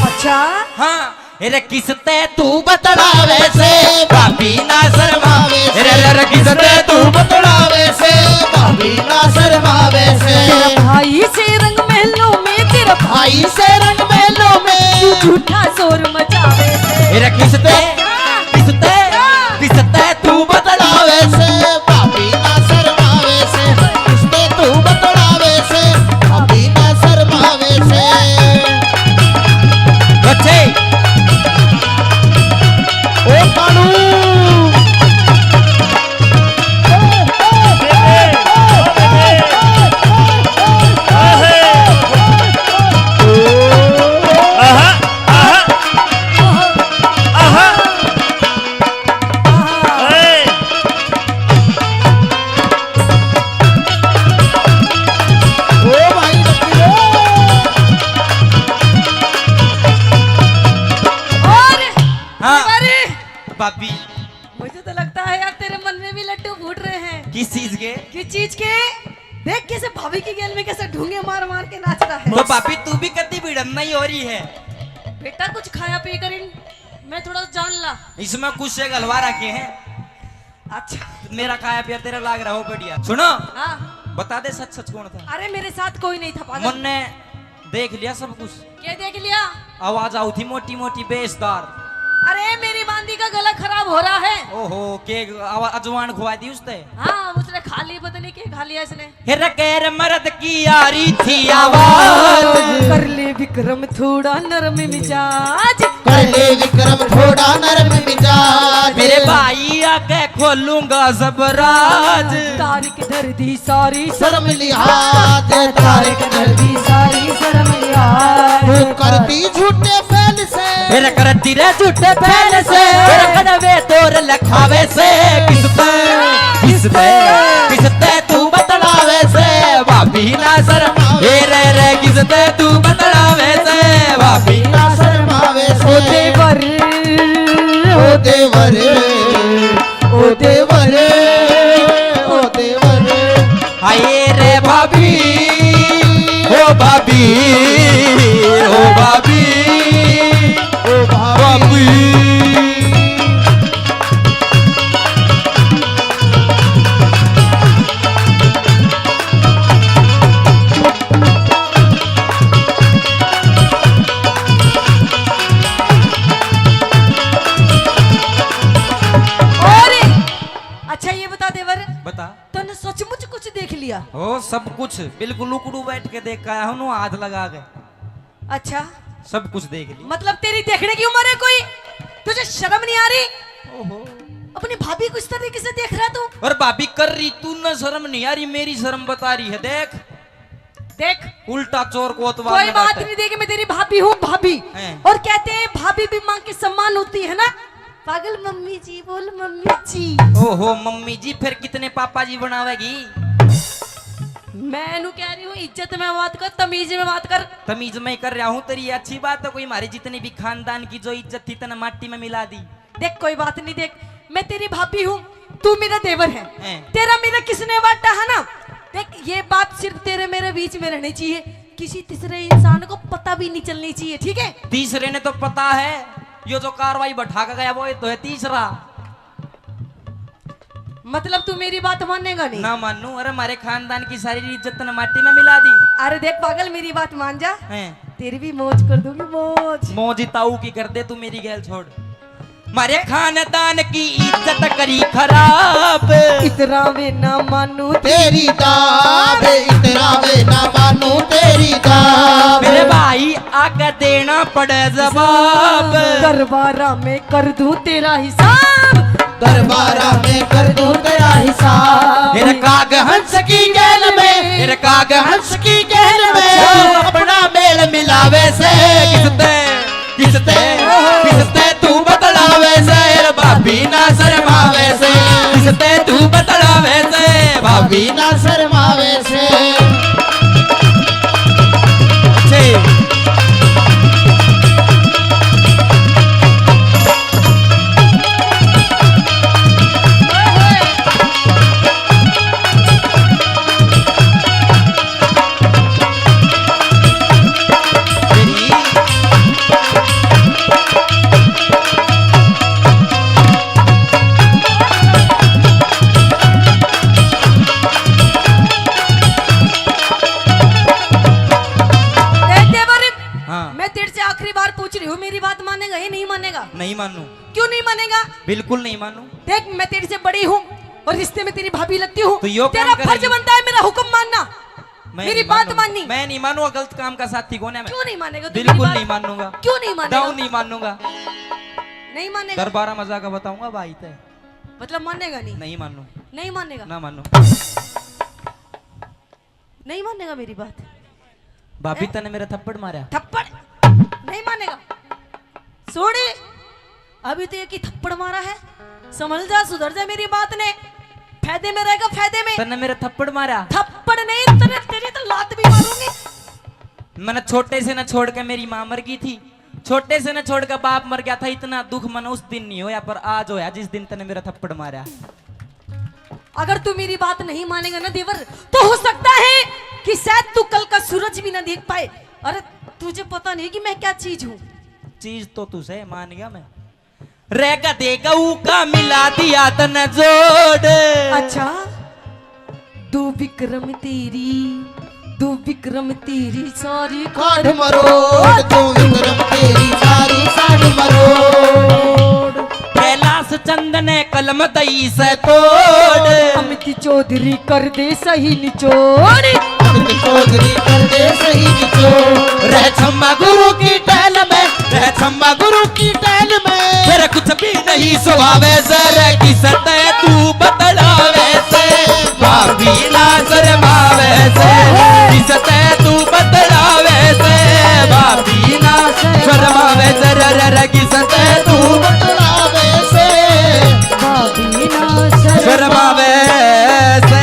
अच्छा। हाँ। ए रे किसते तू बतलावे से, भाभी ना शर्मावे से। ए रे, रे, रे, किसते तू बतलावे से, भाभी ना शर्मावे से। तेरा भाई से रंग महलों में, तेरा भाई से रंग महलों में। तू झूठा शोर मचावे से। ए रे किसते, किसते, किसते तू बतलावे से, भाभी ना शर्मावे से। किसते तू बतलावे से, भाभी ना शर्मावे से। बच्चे। ओ कालू। आहा, आहा, आहा। ए। ओ भाई, बकरी रे। और हाँ। अरे। भाभी। मुझे तो लगता है यार, तेरे मन में भी लड्डू फूट रहे हैं। किस चीज के? किस चीज के? देख कैसे भाभी की गैल में कैसे ढूंगे मार मार के नाच रहा है। तो भाभी, तू भी कति भिड़न नहीं हो रही है। बेटा, कुछ खाया पी कर इन, मैं थोड़ा जान ला। इसमें कुछ से हलवा रखे हैं। अच्छा। मेरा खाया पिया तेरा लाग रहा हो बढ़िया। सुनो। हाँ। बता दे सच सच कौन था? अरे, मेरे साथ कोई नहीं था पागल। मन्ने देख लिया सब कुछ। क्या देख लिया? आवाज आऊ थी मोटी मोटी बेसदार। अरे, मेरी बांदी का गला खराब हो रहा है। ओहो, के आवा-, अजवान खुआ दी उसने? हाँ, उसने खा ली, पता नहीं क्या खा लिया इसने। हेर गैर मर्द की आ रही थी आवाज। कर ले विक्रम थोड़ा नरम मिजाज। कर ले विक्रम थोड़ा नरम मिजाज। मेरे भाई आके खोलूंगा सब राज। तारीख धर दी सारी शर्म लिहाज। तारीख धर दी सारी शर्म लिहाज। वो करती झूठे फैल से। मेरा करती रे झूठे फैल से। मेरा कदवे तोर लखावे से। किस पे, किस पे, किस पे तू बतलावे से? भाभी ना शर्मावे। ए रे रे, किस पे तू बतलावे से? भाभी ना शर्मावे से। ओ देवर, ओ देवर, ओ देवर, ओ देवर। हाय रे भाभी, ओ भाभी, ओ भाभी, ओ भाभी। और अच्छा, ये बता देवर, बता। तन्ने सचमुच कुछ देख लिया? ओ, सब कुछ, बिल्कुल उकड़ू बैठ के देख के आया हूँ, हाथ लगा के। अच्छा। सब कुछ देख लिया। मतलब, तेरी देखने की उम्र है कोई? तुझे शर्म नहीं आ रही? ओहो। अपनी भाभी को इस तरीके से देख रहा तू? और भाभी कर रही, तू ना शर्म नहीं आ रही, मेरी शर्म बता रही है। देख, देख। उल्टा चोर कोतवाल कोई बात नहीं, देख, मैं तेरी भाभी हूँ, भाभी। हैं। और कहते हैं, भाभी भी माँ के समान होती है ना। पागल मम्मी जी, बोल मम्मी जी। ओहो मम्मी जी, फिर कितने पापा जी बनावेगी? मैं नू कह रही हूँ, इज्जत में बात कर, तमीज में बात कर। तमीज में कर रहा हूँ, तेरी अच्छी बात है, कोई हमारी जितनी भी खानदान की जो इज्जत थी, तने माटी में मिला दी। देख, कोई बात नहीं, देख, मैं तेरी भाभी हूँ, तू मेरा देवर है। हैं। तेरा मेरा किसने वाटा है ना? देख, ये बात सिर्फ तेरे मेरे बीच में रहनी चाहिए, किसी तीसरे इंसान को पता भी नहीं चलनी चाहिए, ठीक है? तीसरे ने तो पता है, यो जो कार्रवाई बैठा के गया, वो तो है तीसरा। मतलब, तू मेरी बात मानेगा नहीं? ना मानू। अरे, हमारे खानदान की सारी इज्जत ने माटी में मिला दी। अरे देख पागल, मेरी बात मान जा। हैं। तेरी भी मौज कर दूंगी, मौज। मौज ताऊ की कर दे तू, मेरी गैल छोड़। मारे खानदान की इज्जत करी खराब। इतरा वे ना मानू तेरी दाब, इतरा वे ना मानू तेरी दाब। मेरे भाई आके देना पड़े जवाब। दरबारा में कर दूं तेरा हिसाब। दरबारा में कर दूं तेरा हिसाब। मेरे काग हंस की गैल में, मेरे काग हंस की गैल में। अपना मेल मिलावे से किसते, किसते, किसते तू बतलावे से, भाभी ना शर्मावे से, किसते तू बतलावे से, भाभी ना शर्मावे से। अच्छे। देख देवर, हाँ। मैं तेरे से आखिरी बार पूछ रही हूँ, मेरी बात मानेगा या नहीं मानेगा? नहीं मानू। क्यों नहीं मानेगा? बिल्कुल नहीं मानू। देख, मैं तेरे से बड़ी हूँ और रिश्ते में तेरी भाभी लगती हूँ। तो यो काम तेरा फर्ज करेगी। बनता है मेरा हुक्म मानना। मैं मेरी नहीं बात मानूंगा। माननी। मैं नहीं मानूंगा, गलत काम का साथी कौन है मैं? क्यों नहीं मानेगा तू मेरी बिल्कुल बात? नहीं मानूंगा। क्यों नहीं मानेगा? दाऊ नहीं मानूंगा। नहीं मानेगा? दरबारा में जाकर बताऊंगा भाई ते। मतलब मानेगा नहीं? नहीं मानू। नहीं मानेगा? ना मानू। नहीं मानेगा मेरी बात? भाभी, हैं? तने मेरा थप्पड़ मारा। थप्पड़? नहीं मानेगा। सोड़ी, अभी तो एक ही थप्पड़ मारा है, संभल जा, सुधर जा मेरी बात ने, फायदे में रहेगा, फायदे में। तने मेरा थप्पड़ मारा। थप्पड़ नहीं, तने, तेरी तो लात भी मारूंगी। मैंने छोटे से ना छोड़ के मेरी माँ मर गई थी, छोटे से ना छोड़ के बाप मर गया था, इतना दुख मैंने उस दिन नहीं होया, पर आज होया जिस दिन तने मेरा थप्पड़ मारा। अगर तू मेरी बात नहीं मानेगा ना देवर, तो हो सकता है कि शायद तू कल का सूरज भी ना देख पाए। अरे, तुझे पता नहीं कि मैं क्या चीज हूँ। चीज तो तू सै मान गया मैं। रह गधे गऊ का मिला दिया तने जोड़। अच्छा। दो विक्रम तेरी, दो विक्रम तेरी सारी खाड़ मरोड़। दो विक्रम तेरी सारी खाड़ मरोड़। कैलाश चंद ने कलम दई से तोड़। अमित चौधरी कर दे सही निचोड़। अमित चौधरी कर दे सही निचोड़। रह छम्मा गुरु की टहल में, रह छम्मा गुरु की टहल में। तेरा कुछ भी नहीं सुहावे से, रह किसे तू बतलावे से। भाभी ना शर्मावे से, किसे तू बतलावे से। भाभी ना शर्मावे से, रह, रह, रह, किसे तू बतलावे से। भाभी ना शर्मावे से।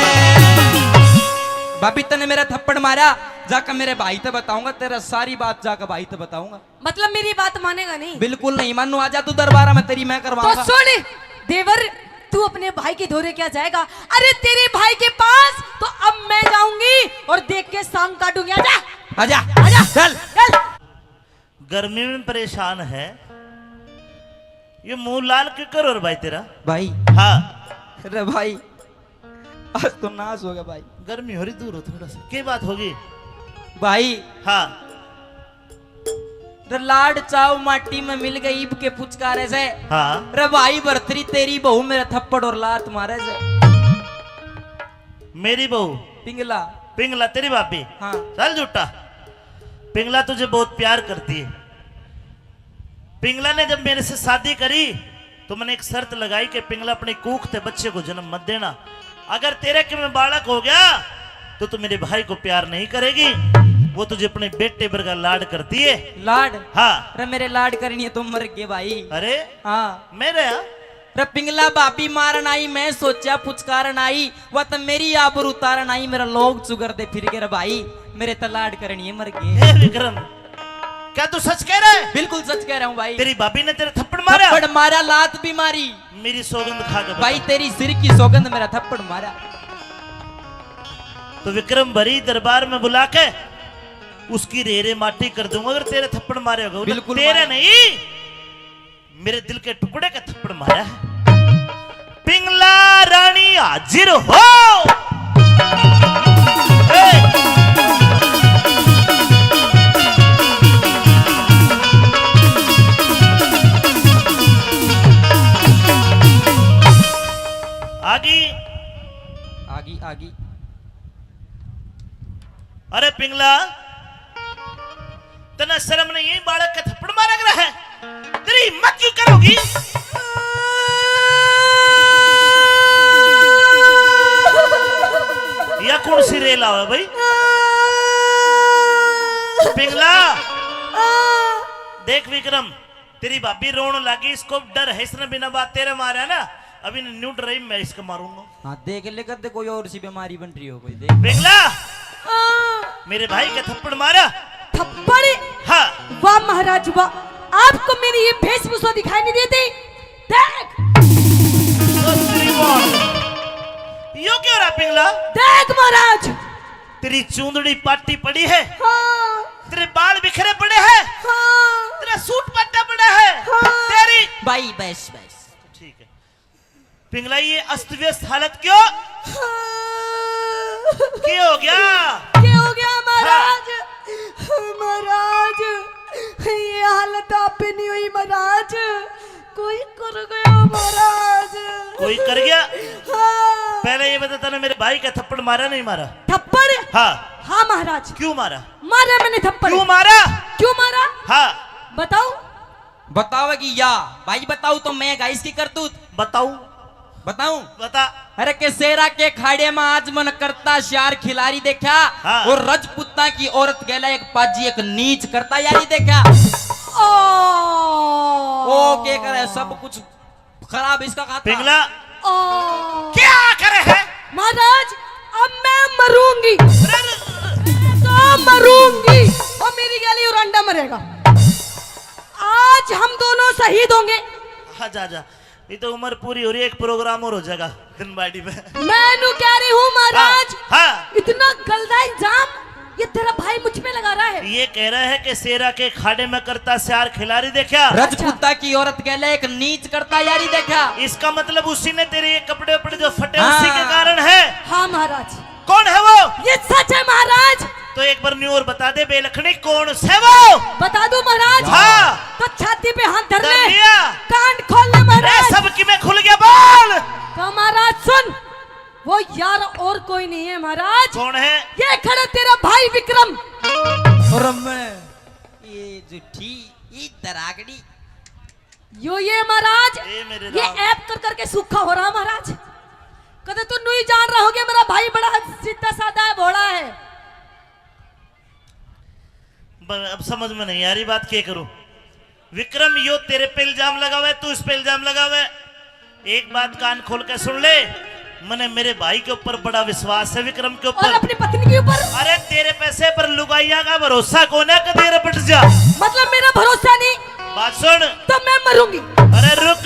भाभी, तने मेरा थप्पड़ मारा, जाकर मेरे भाई ते बताऊंगा, तेरा सारी बात जाकर भाई ते बताऊंगा। मतलब मेरी बात मानेगा नहीं? बिल्कुल नहीं मानू। आजा तू दरबार में, तेरी मैं तो करवाऊंगा। सुन देवर, तू अपने भाई के धोरे क्या जाएगा? अरे तेरे भाई के पास तो अब मैं जाऊंगी और देख के सांग काटूंगी। आजा। आजा। आजा। चल। चल। गर्मी में परेशान है, ये मुंह लाल क्यों करो रे भाई तेरा? भाई। हाँ। अरे भाई, आज तो नाश हो गया भाई। गर्मी हो रही, दूर हो थोड़ा सा। के बात होगी? भाई। हाँ। रे लाड चाव माटी में मिल गई, ईब के पुचकारे से। हाँ। रे भाई भरतरी, तेरी बहू मेरा थप्पड़ और लात मारे से। मेरी बहू? पिंगला। पिंगला तेरी भाभी? हाँ। चल झूठा। पिंगला तुझे बहुत प्यार करती है। पिंगला ने जब मेरे से शादी करी तो मैंने एक शर्त लगाई कि पिंगला, अपनी कूख ते बच्चे को जन्म मत देना। अगर तेरे के में बालक हो गया तो तू मेरे भाई को प्यार नहीं करेगी। वो तुझे अपने बेटे बरगा लाड करती है। लाड? हाँ। रे मेरे लाड करनी है तो मर गए भाई। अरे? हाँ। मेरे यहाँ? रे पिंगला भाभी मारन आई, मैं सोचा पुचकारन आई, वह तो मेरी आबरू उतारन आई, मेरा लोग चुगरदे फिर गए रे भाई, मेरे तो लाड करनी है मर गए। हे विक्रम, क्या तू सच कह रहा है? बिल्कुल सच कह रहा हूँ भाई। तेरी भाभी ने तेरे थप्पड़ मारा? थप्पड़ मारा, लात भी मारी। मेरी सौगंध खा के बता। भाई तेरी सिर की सौगंध, मेरा थप्पड़ मारा। तो विक्रम भरी दरबार में बुला के उसकी रेरे माटी कर दूंगा अगर तेरे थप्पड़ मारे होगा। बिल्कुल तेरे मारा। नहीं, मेरे दिल के टुकड़े का थप्पड़ मारा है। पिंगला रानी हाजिर हो। ए! आगी। आगी, आगी। अरे पिंगला, तन्ने शर्म नहीं है, बालक के थप्पड़ मारे रहा है? तेरी हिम्मत क्यों करोगी? या कौन सी रेल आवे भाई? पिंगला, देख विक्रम, तेरी भाभी रोन लागी, इसको डर है, इसने बिना बात तेरे मारा ना, अभी न्यू ड्राइव मैं इसको मारूंगा। हाँ, देख ले, कदे कोई और सी बीमारी बन रही हो कोई, देख। पिंगला, हाँ। मेरे भाई का थप्पड़ मारा। थप्पड़? हाँ। वाह महाराज वाह, आपको मेरी ये वेशभूषा दिखाई नहीं देती? देख। यो क्यों रहा पिंगला? देख महाराज। तेरी चूंदड़ी पाटी पड़ी है। हाँ। तेरे बाल बिखरे पड़े हैं। हाँ। तेरा सूट पाटा पड़ा है। हाँ। तेरी बाई, बस, बस। ठीक है। पिंगला, ये अस्त व्यस्त हालत क्यों? हाँ। क्या हो गया? क्या हो गया महाराज? हाँ। महाराज, ये हालत आप पे नहीं हुई महाराज, कोई कर गया महाराज। कोई कर गया? हाँ। पहले ये बता, तने मेरे भाई का थप्पड़ मारा नहीं मारा? थप्पड़? हाँ। हाँ महाराज। क्यों मारा? मारा मैंने थप्पड़। क्यों मारा? क्यों मारा? हाँ। बताओ। बताओगी या? भाई बताओ तो मैं गाइस की करतूत। बताऊं? बताऊं? बता। अरे के शेरा के खाड़े में आज मन करता श्यार खिलारी देखा। हाँ। और रजपूता की औरत गेला एक पाजी एक नीच करता यारी देखा। ओ। ओ के करे, सब कुछ खराब इसका खाता। पिंगला। ओ। क्या करे है? महाराज, अब मैं मरूंगी। अरे, अरे, अरे। तो मरूंगी। और मेरी गली और अंडा मरेगा। आज हम दोनों शहीद होंगे। हाँ, जा, जा। ये तो उम्र पूरी हो रही है, एक प्रोग्राम और हो जाएगा दिनबाड़ी में। मैं नू कह रही हूँ महाराज, हाँ, हाँ। इतना गलदा इंजाम, ये तेरा भाई मुझ पे लगा रहा है। ये कह रहा है कि शेरा के खाड़े में करता स्यार खिलाड़ी देखा। रजपूता की औरत के लिए एक नीच करता यारी देखा। इसका मतलब उसी ने तेरे ये कपड़े उपड़े जो फटे, हाँ। उसी के कारण है। हाँ महाराज। कौन है वो? ये सच है महाराज। तो एक बार न्यू और बता दे बेलखनी, कौन से वो? बता दूं महाराज? हाँ। तो छाती पे हाथ धर ले। धर लिया। कान खोल ले महाराज। अरे सब की मैं खुल गया, बोल। तो महाराज सुन, वो यार और कोई नहीं है महाराज। कौन है? ये खड़ा तेरा भाई विक्रम। और मैं ये जूठी, ये दरागड़ी। यो ये महाराज, ए मेरे ये राम। ऐप कर करके सूखा हो रहा महाराज। कदे तू नहीं जान रहा हो गया, मेरा भाई बड़ा सीधा साधा है, भोला है। ब-, अब समझ में नहीं आ रही बात, क्या करूं? विक्रम यो तेरे पे इल्जाम लगावे, तू इस पे इल्जाम लगावे। एक बात कान खोल के सुन ले, मने मेरे भाई के ऊपर बड़ा विश्वास है, विक्रम के ऊपर। और अपनी पत्नी के ऊपर? अरे तेरे पैसे पर लुगाइयां का भरोसा कोना, कदे रपट जा। मतलब मेरा भरोसा नहीं? बात सुन। तो मैं मरूंगी। अरे रुक।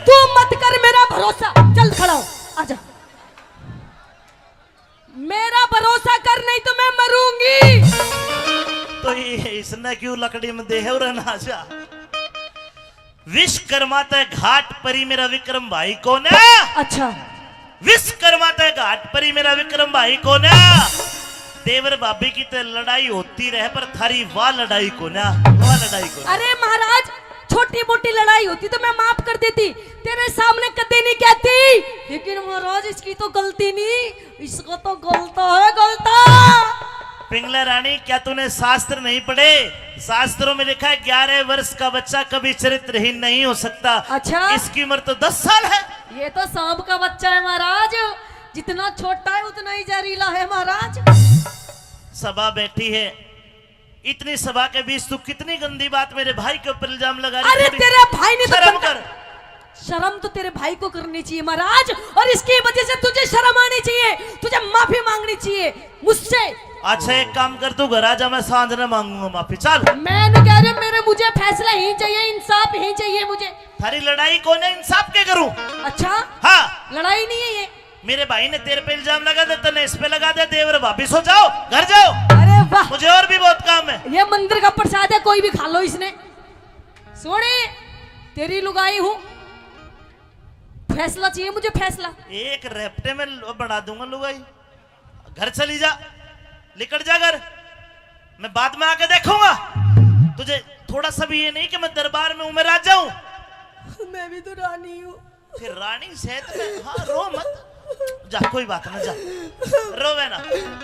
तू मत कर मेरा भरोसा, चल खड़ा हो, आजा। मेरा भरोसा कर, नहीं तो मैं मरूंगी। तो ये इसने क्यों लकड़ी में दे है और ना जा। विश्वकर्मा ते घाट परी मेरा विक्रम भाई कोना। अच्छा। विश्वकर्मा ते घाट परी मेरा विक्रम भाई कोना। देवर भाभी की ते लड़ाई होती रहे, पर थारी वाह लड़ाई कोना, वाह लड़ाई कोना। अरे महाराज, छोटी मोटी लड़ाई होती तो मैं माफ कर देती, तेरे सामने कदे नहीं कहती, लेकिन महाराज इसकी तो गलती नहीं, इसको तो गलता है, गलता। पिंगला रानी, क्या तूने शास्त्र नहीं पढ़े? शास्त्रों में लिखा है, ग्यारह वर्ष का बच्चा कभी चरित्रहीन नहीं हो सकता। अच्छा। इसकी उम्र तो दस साल है। ये तो सांप का बच्चा है महाराज, जितना छोटा है उतना ही जहरीला है महाराज। सभा बैठी है, इतनी सभा के बीच तू कितनी गंदी बात मेरे भाई के ऊपर इल्जाम लगा रही है। अरे तेरा भाई ने तो शर्म कर। शर्म तो तेरे भाई को करनी चाहिए महाराज, और इसकी वजह से तुझे शर्म आनी चाहिए, तुझे माफी मांगनी चाहिए मुझसे। अच्छा, एक काम कर, तू घर आ जा, मैं सांझ ने मांगूंगा माफी। चल। मैं नहीं कह रही, मेरे, मुझे फैसला ही चाहिए, इंसाफ ही चाहिए मुझे। थारी लड़ाई कोना, इंसाफ के करूं? अच्छा। हाँ। लड़ाई नहीं है ये। मेरे भाई ने तेरे पे इल्जाम लगा दे, तने इस पे लगा दे, देवर भाभी सो जाओ, घर जाओ। अरे वाह। मुझे और भी बहुत काम है। ये मंदिर का प्रसाद है, कोई भी खा लो इसने। सोने, तेरी लुगाई हूँ, फैसला चाहिए मुझे, फैसला। एक रेपटे में ल-, बना दूंगा लुगाई। घर चली जा, निकल जा घर, मैं बाद में आके देखूंगा तुझे। थोड़ा सा भी ये नहीं कि मैं दरबार में हूं, मैं राजा हूं। मैं भी तो रानी हूँ। फिर रानी सहित में, हाँ, रो मत। जा, कोई बात ना, जा। रोवे ना।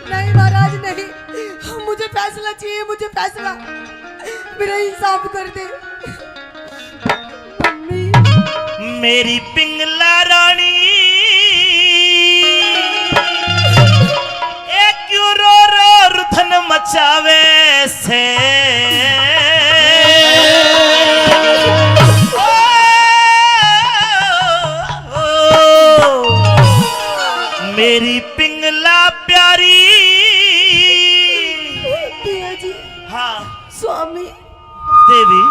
नहीं महाराज, नहीं। मुझे फैसला चाहिए, मुझे फैसला। मेरा इंसाफ कर दे। मम्मी। मेरी पिंगला रानी, ए क्यों रो रो रुधन मचावे से। ओ, ओ, मेरी पिंगला प्यारी। पिया जी। हाँ। स्वामी। देवी,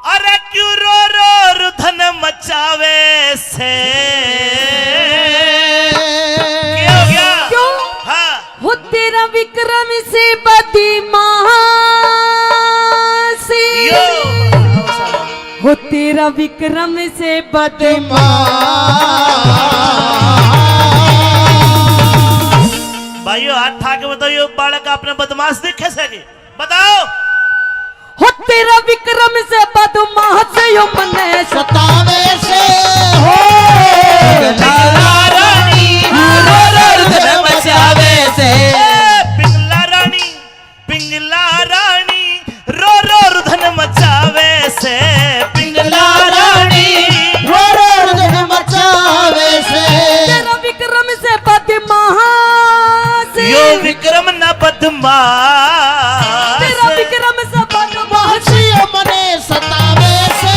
अरे क्यों रो रो रुधन मचावे से? क्या हो गया? क्यों? हाँ। हो तेरा विक्रम से बदमाशी। यो। हो तेरा विक्रम से बदमाशी। भाइयों, हाथ उठा के बताओ, यो बालक आपने बदमाश देखे से कि? बताओ। हो तेरा विक्रम से बदमाश यो मने सतावे से। हो पिंगला रानी, रो रो रुधन मचावे से। ए, पिंगला रानी, पिंगला रानी, रो रो रुधन मचावे से। पिंगला रानी, रो रो रुधन मचावे से। तेरा विक्रम से बदमाश। यो विक्रम ना बदमाश। तेरा विक्रम से बदमाश। यो मने सतावे से।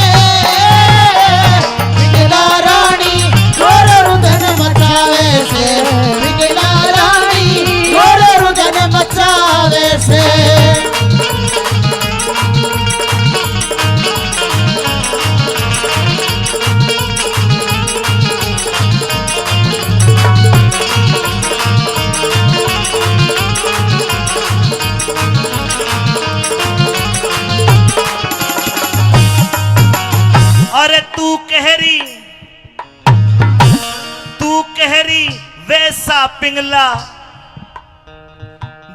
अरे तू कह रही, तू कह रही वैसा पिंगला,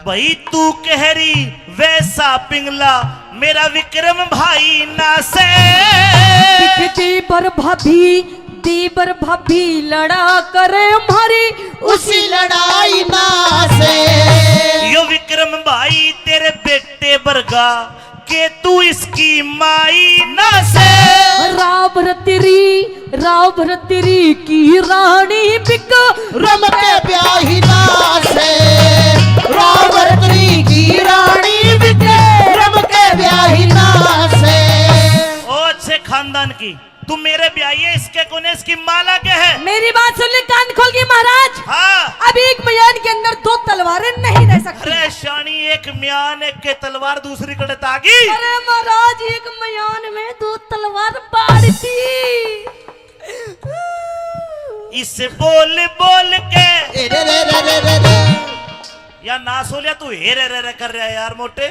भाई तू कह रही वैसा पिंगला, मेरा विक्रम भाई ना से। दिखती बर भाभी, दी बर भाभी लड़ा करे मारी, उसी लड़ाई ना से। यो विक्रम भाई तेरे बेटे बरगा, के तू इसकी माई ना से। राव भरतरी, राव भरतरी की रानी बिक रम के ब्याही ना से। राव भरतरी की रानी बिक रम के ब्याही ना से। ओ अच्छे खानदान की, तू मेरे ब्याही है, इसके कोने, इसकी माँ लागे है। मेरी बात सुन ले कान खोल के महाराज। हाँ। अब एक म्यान के अंदर दो तलवारें नहीं रह सकती। अरे शानी, एक म्यान एक के तलवार दूसरी कड़े तागी। अरे महाराज, एक म्यान में दो तलवार बाढ़ती। इस बोल बोल के ए रे रे रे रे रे रे। या ना सोलिया, तू हे रे रे रे कर रहा है यार मोटे।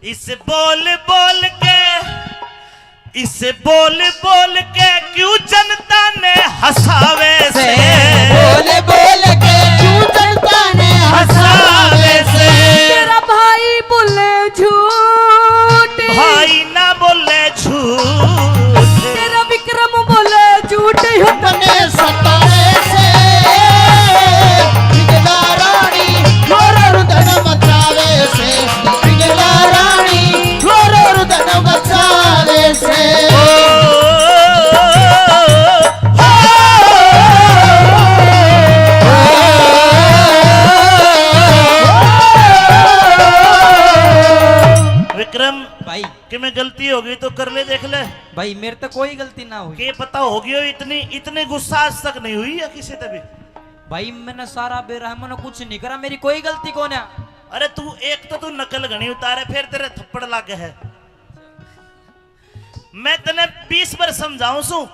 इस बोल बोल के, इस बोल बोल के क्यों जनता ने हंसावे से। बोल बोल के क्यों जनता ने हंसावे से। हंसावे से। तेरा भाई बोले झूठ। भाई ना बोले झूठ। तेरा विक्रम बोले झूठ। मने सतावे से। बिगला रानी, ढोर रुदन मचावे से। बिगला रानी, ढोर रुदन मचावे से। विक्रम, भाई, कि मैं गलती हो गई तो कर ले, देख ले। भाई, मेरे तो कोई गलती ना हुई। के पता हो गई हो, इतनी, इतनी गुस्सा आज तक नहीं हुई है किसी ते भी। भाई, मैंने सारा बेरा है, मैंने कुछ नहीं करा, मेरी कोई गलती कौन है। अरे तू एक तो तू नकल घणी उतारे, फिर तेरे थप्पड़ लागे है। मैं तने बीस बार समझाऊं सू,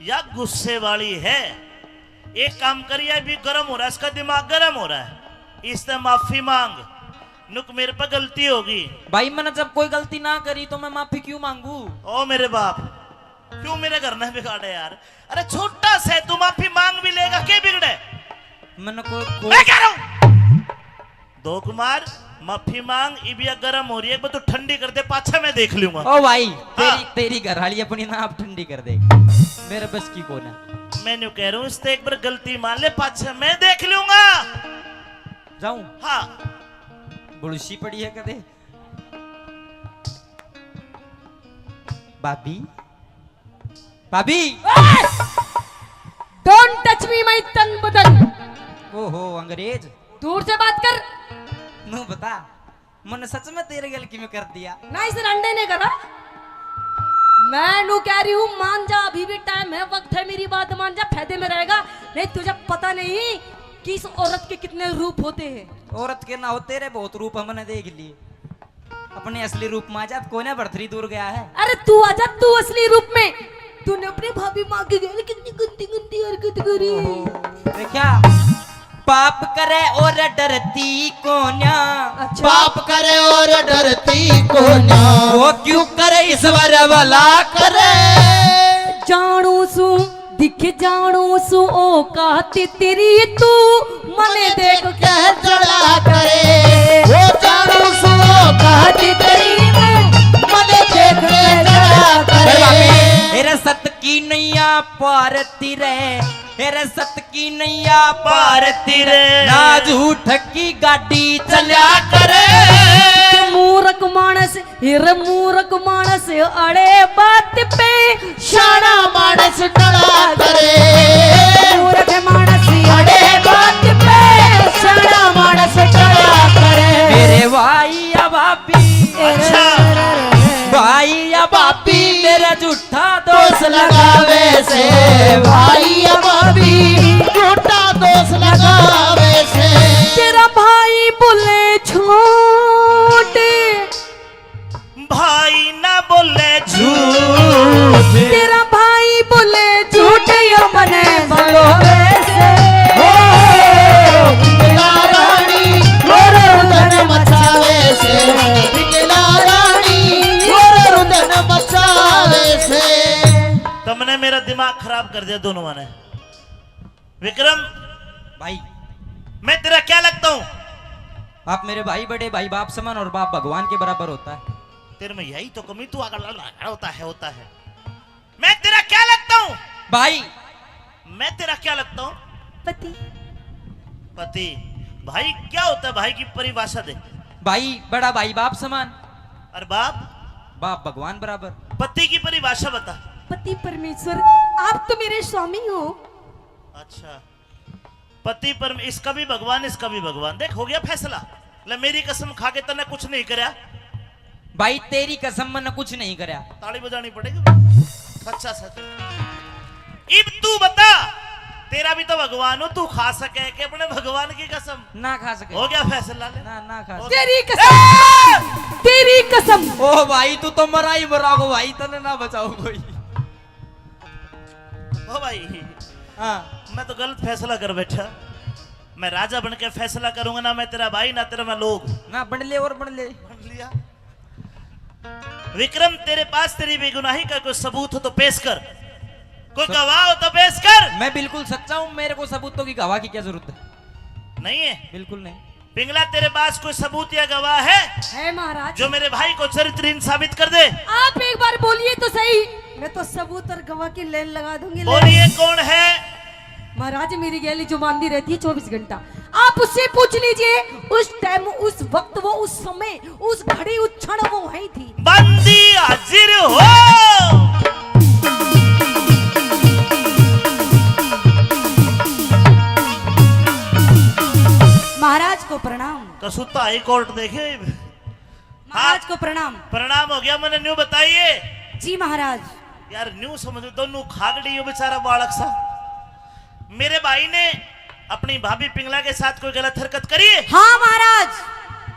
या गुस्से वाली है। एक काम करिए, अभी गर्म हो रहा है, इसका दिमाग गर्म हो रहा है, इससे माफी मांग। नुक, मेरे पे गलती होगी। भाई, मैंने जब कोई गलती ना करी तो मैं माफी क्यों मांगू? ओ मेरे बाप, क्यों मेरे घर ने बिगाड़े यार? अरे छोटा से तू माफी मांग भी लेगा, के बिगड़े? मैंने कोई, मैं कोई कह रहा हूँ दो कुमार, माफी मांग, इबिया गर्म हो रही है, एक बार तू ठंडी कर दे, पाछा मैं देख लूंगा। ओ भाई, हाँ। तेरी, तेरी घर वाली अपनी ना आप ठंडी कर दे, मेरे बस की कौन है। मैं न्यू कह रहा हूँ, इससे एक बार गलती मान ले, पाछा मैं देख लूंगा। जाऊं? हाँ। बुलसी पड़ी है कदे। भाभी, भाभी। Don't touch me, my तन बदन। ओहो, अंग्रेज। दूर से बात कर। नू बता, मन सच में तेरे गल की में कर दिया? ना, इस रंडे ने करा। मैं नू कह रही हूँ, मान जा, अभी भी टाइम है, वक्त है, मेरी बात मान जा, फायदे में रहेगा। नहीं, तुझे पता नहीं कि इस औरत के कितने रूप होते हैं। औरत के ना हो, तेरे बहुत रूप हमने देख लिए। अपने असली रूप में आ जा, कोई ना बढ़तरी दूर गया है। अरे तू आजा, तू असली रूप में। तूने अपनी भाभी माँ के गैल कितनी गंदी गंदी हरकत करी। देखा, पाप करे और डरती कोन्या। अच्छा। पाप करे और डरती कोन्या। वो क्यों करे ईश्वर भला करे। जानू सू, दिख जानू सू औकात तेरी, तू मने देख के जला करे। वो जानू सू औकात तेरी, मने देख के जला करे। मेरे सत की नैया पार तिरे, मेरे सत की नैया पार तिरे, ना झूठ की गाड़ी चला करे। मूर्ख मानस, हिर मूर्ख मानस अड़े बात पे, शाना मानस टला करे। मूर्ख मानस अड़े बात पे, शाना मानस टला करे। मेरे भाई या भाभी, अच्छा। भाई या भाभी, मेरा झूठा दोष दोष लगावे से, भाई या भाभी, झूठा दोष लगावे से। तेरा भाई बोले झूठ, भाई ना बोले झूठ। तेरा भाई बोले झूठ, यो मने बलोवे से। हो, बिगला रानी, घोर रुदन मचावे से। बिगला रानी, घोर रुदन मचावे ने मेरा दिमाग खराब कर दिया दोनों ने। विक्रम, भाई। मैं तेरा क्या लगता हूँ? आप मेरे भाई, बड़े भाई, बाप समान और बाप भगवान के बराबर होता है। तेरे में यही तो कमी, तू आगे लड़ रहा है, होता है, होता है। मैं तेरा क्या लगता हूँ? भाई। मैं तेरा क्या लगता हूँ? पति। पति। भाई क्या होता है? भाई की परिभाषा दे। भाई, बड़ा भाई बाप समान। और बाप? बाप भगवान बराबर। पति की परिभाषा बता। पति परमेश्वर, आप तो मेरे स्वामी हो। अच्छा, पति परम-, इसका भी भगवान, इसका भी भगवान। देख, हो गया फैसला। ले, मेरी कसम खा के तन्ने कुछ नहीं करया। भाई, तेरी कसम, मैंने कुछ नहीं करया। ताली बजानी पड़ेगी, सच्चा सच। इब तू बता, तेरा भी तो भगवान हो, तू खा सके कि अपने भगवान की कसम? ना खा सके। हो गया फैसला, ले। ना, ना खा हो सके। गया। तेरी कसम, तेरी कसम। ओ भाई, तू तो मरा ही मरा को भाई, तने ना बचाओ कोई। ओ भाई, हाँ। मैं तो गलत फैसला कर बैठा। मैं राजा बन के फैसला करूंगा, ना मैं तेरा भाई, ना तेरा मैं लोग। ना बन ले और बन ले। बन लिया। विक्रम, तेरे पास तेरी बेगुनाही का कोई सबूत हो तो पेश कर, कोई सब- गवाह हो तो पेश कर। मैं बिल्कुल सच्चा हूँ, मेरे को सबूतों की गवाह की क्या जरूरत है? नहीं है? बिल्कुल नहीं। पिंगला, तेरे पास कोई सबूत या गवाह है? है महाराज। जो मेरे भाई को चरित्रहीन साबित कर दे। आप एक बार बोलिए तो सही। मैं तो सबूत और गवाह की लाइन लगा दूंगी, लाइन। बोलिए, कौन है? महाराज, मेरी गैली जो बांधी रहती है चौबीस घंटा, आप उससे पूछ लीजिए। उस टाइम, उस वक्त, वो उस समय, उस घड़ी, उस क्षण वो वहीं थी। बंदी हाजिर हो। महाराज को प्रणाम। कसूता हाई कोर्ट देखे। महाराज को प्रणाम। प्रणाम हो गया, मैंने न्यू बताइए। जी महाराज। यार, न्यू समझ, दोनों खागड़ी हो बेचारा बालक सा। मेरे भाई ने अपनी भाभी पिंगला के साथ कोई गलत हरकत करी है? हाँ महाराज।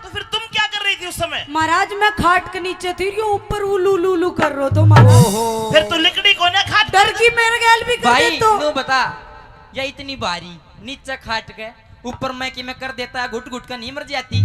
तो फिर तुम क्या कर रही थी उस समय? महाराज, मैं खाट के नीचे थी, यो ऊपर उलू उलू उलू कर रो तो महाराज। ओहो। फिर तू लिकड़ी कोने खाट? डर की मेरे गैल भी कर भाई, दे तो। न्यू बता, या इतनी भारी नीचे खाट के ऊपर मैं कि मैं कर देता, घुट घुट का नहीं मर जाती।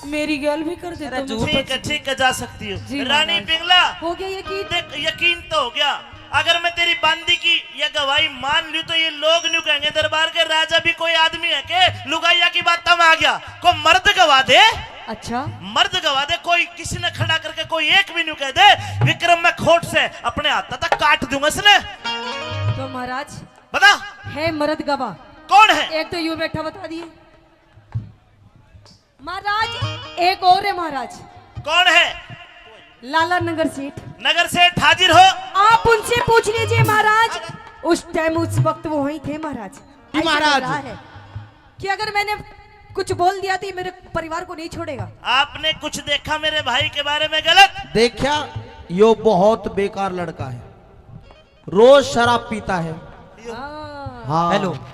मेरी गैल भी कर देता अरे हूँ। झूठ। ठीक है, ठीक है, जा सकती हो। जी रानी महाराज। पिंगला, हो गया यकीन? देख, यकीन तो हो गया। अगर मैं तेरी बांदी की या गवाही मान लूं तो ये लोग न्यू कहेंगे, दरबार के राजा भी कोई आदमी है के लुगाइया की बातों में आ गया? को मर्द गवाह दे। अच्छा। मर्द गवाह दे, कोई किसी ने खड़ा करके कोई एक भी न्यू कह दे, विक्रम मैं खोट से अपने हाथ तक काट दूंगा इसने। तो महाराज, बता। है मर्द गवाह। कौन है? एक तो यू बैठा, बता दिए महाराज। एक और है महाराज। कौन है? लाला नगर सेठ। नगर सेठ हाजिर हो। आप उनसे पूछ लीजिए महाराज, उस टाइम, उस वक्त वो वहीं थे महाराज। जी ऐसा महाराज। लग रहा है कि अगर मैंने कुछ बोल दिया तो ये मेरे परिवार को नहीं छोड़ेगा। आपने कुछ देखा मेरे भाई के बारे में गलत? देखा, यो बहुत बेकार लड़का है। रोज शराब पीता है। हाँ। हाँ। हेलो।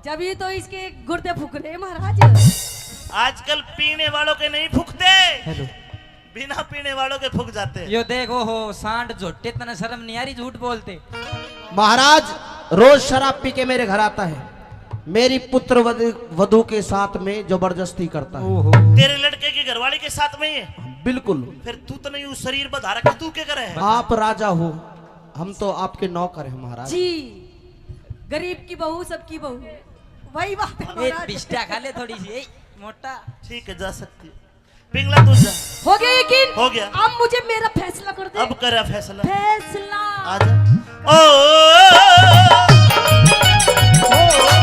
जब ये तो इसके गुर्दे फूक रहे महाराज। आजकल पीने वालों के नहीं फूकते। हेलो। बिना पीने वालों के फूक जाते हैं। यो देखो हो, सांड झोटे, तने शर्म नहीं आ रही झूठ बोलते? महाराज, रोज शराब पी के मेरे घर आता है, मेरी पुत्र वध-, वधू के साथ में जबरदस्ती करता है। ओहो। तेरे लड़के की घरवाली के साथ में ही है? बिल्कुल। फिर तू तने यू शरीर बधा रखा, तू क्या करे है? आप राजा हो, हम तो आपके नौकर हैं महाराज। जी, गरीब की बहू सबकी बहू, वही बात है महाराज। बिस्टा खा ले थोड़ी सी, ए, मोटा। ठीक है, जा सकती है। पिंगला तू जा। हो गया यकीन? हो गया। अब मुझे मेरा फैसला कर दे। अब करा फैसला। फैसला। आजा। ओ, ओ, ओ, ओ, ओ, ओ, ओ, ओ।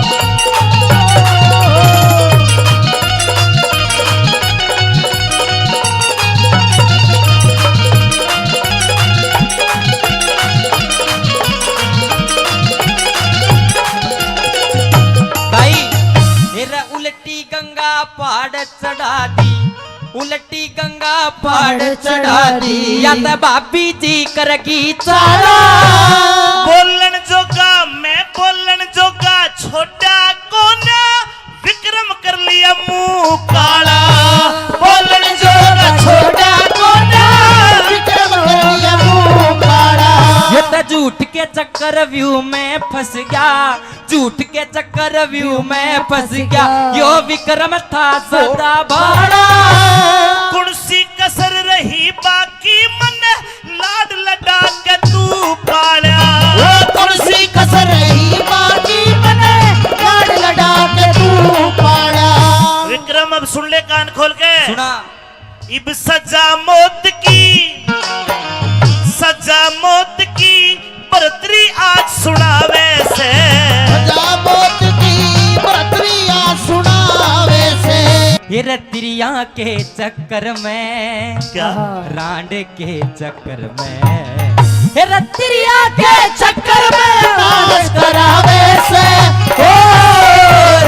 भाई, मेरा उलटी गंगा पहाड़ चढ़ा दी, उलटी गंगा पहाड़ चढ़ा दी, या तो भाभी जी करगी चाला। बोलन जोगा मैं, बोलन जोगा छोटा कोना, विक्रम कर लिया मुंह काला। बोलन जोगा छोटा कोना, विक्रम कर लिया मुंह काला। ये तो झूठ के चक्रव्यूह में फंस गया, झूठ के चक्रव्यूह में फंस गया, यो विक्रम था सदा भाड़ा। कौन सी कसर रही बाकी, मन लाड लडा के तू पाल्या। ओ इब सजा मौत की, सजा मौत की, बरतरी आज सुनावे से। सजा मौत की, बरतरी आज सुनावे से। ये रतिरिया के चक्कर में, क्या? रांड के चक्कर में, हे रतिरिया के चक्कर में नाश करावे से। ओ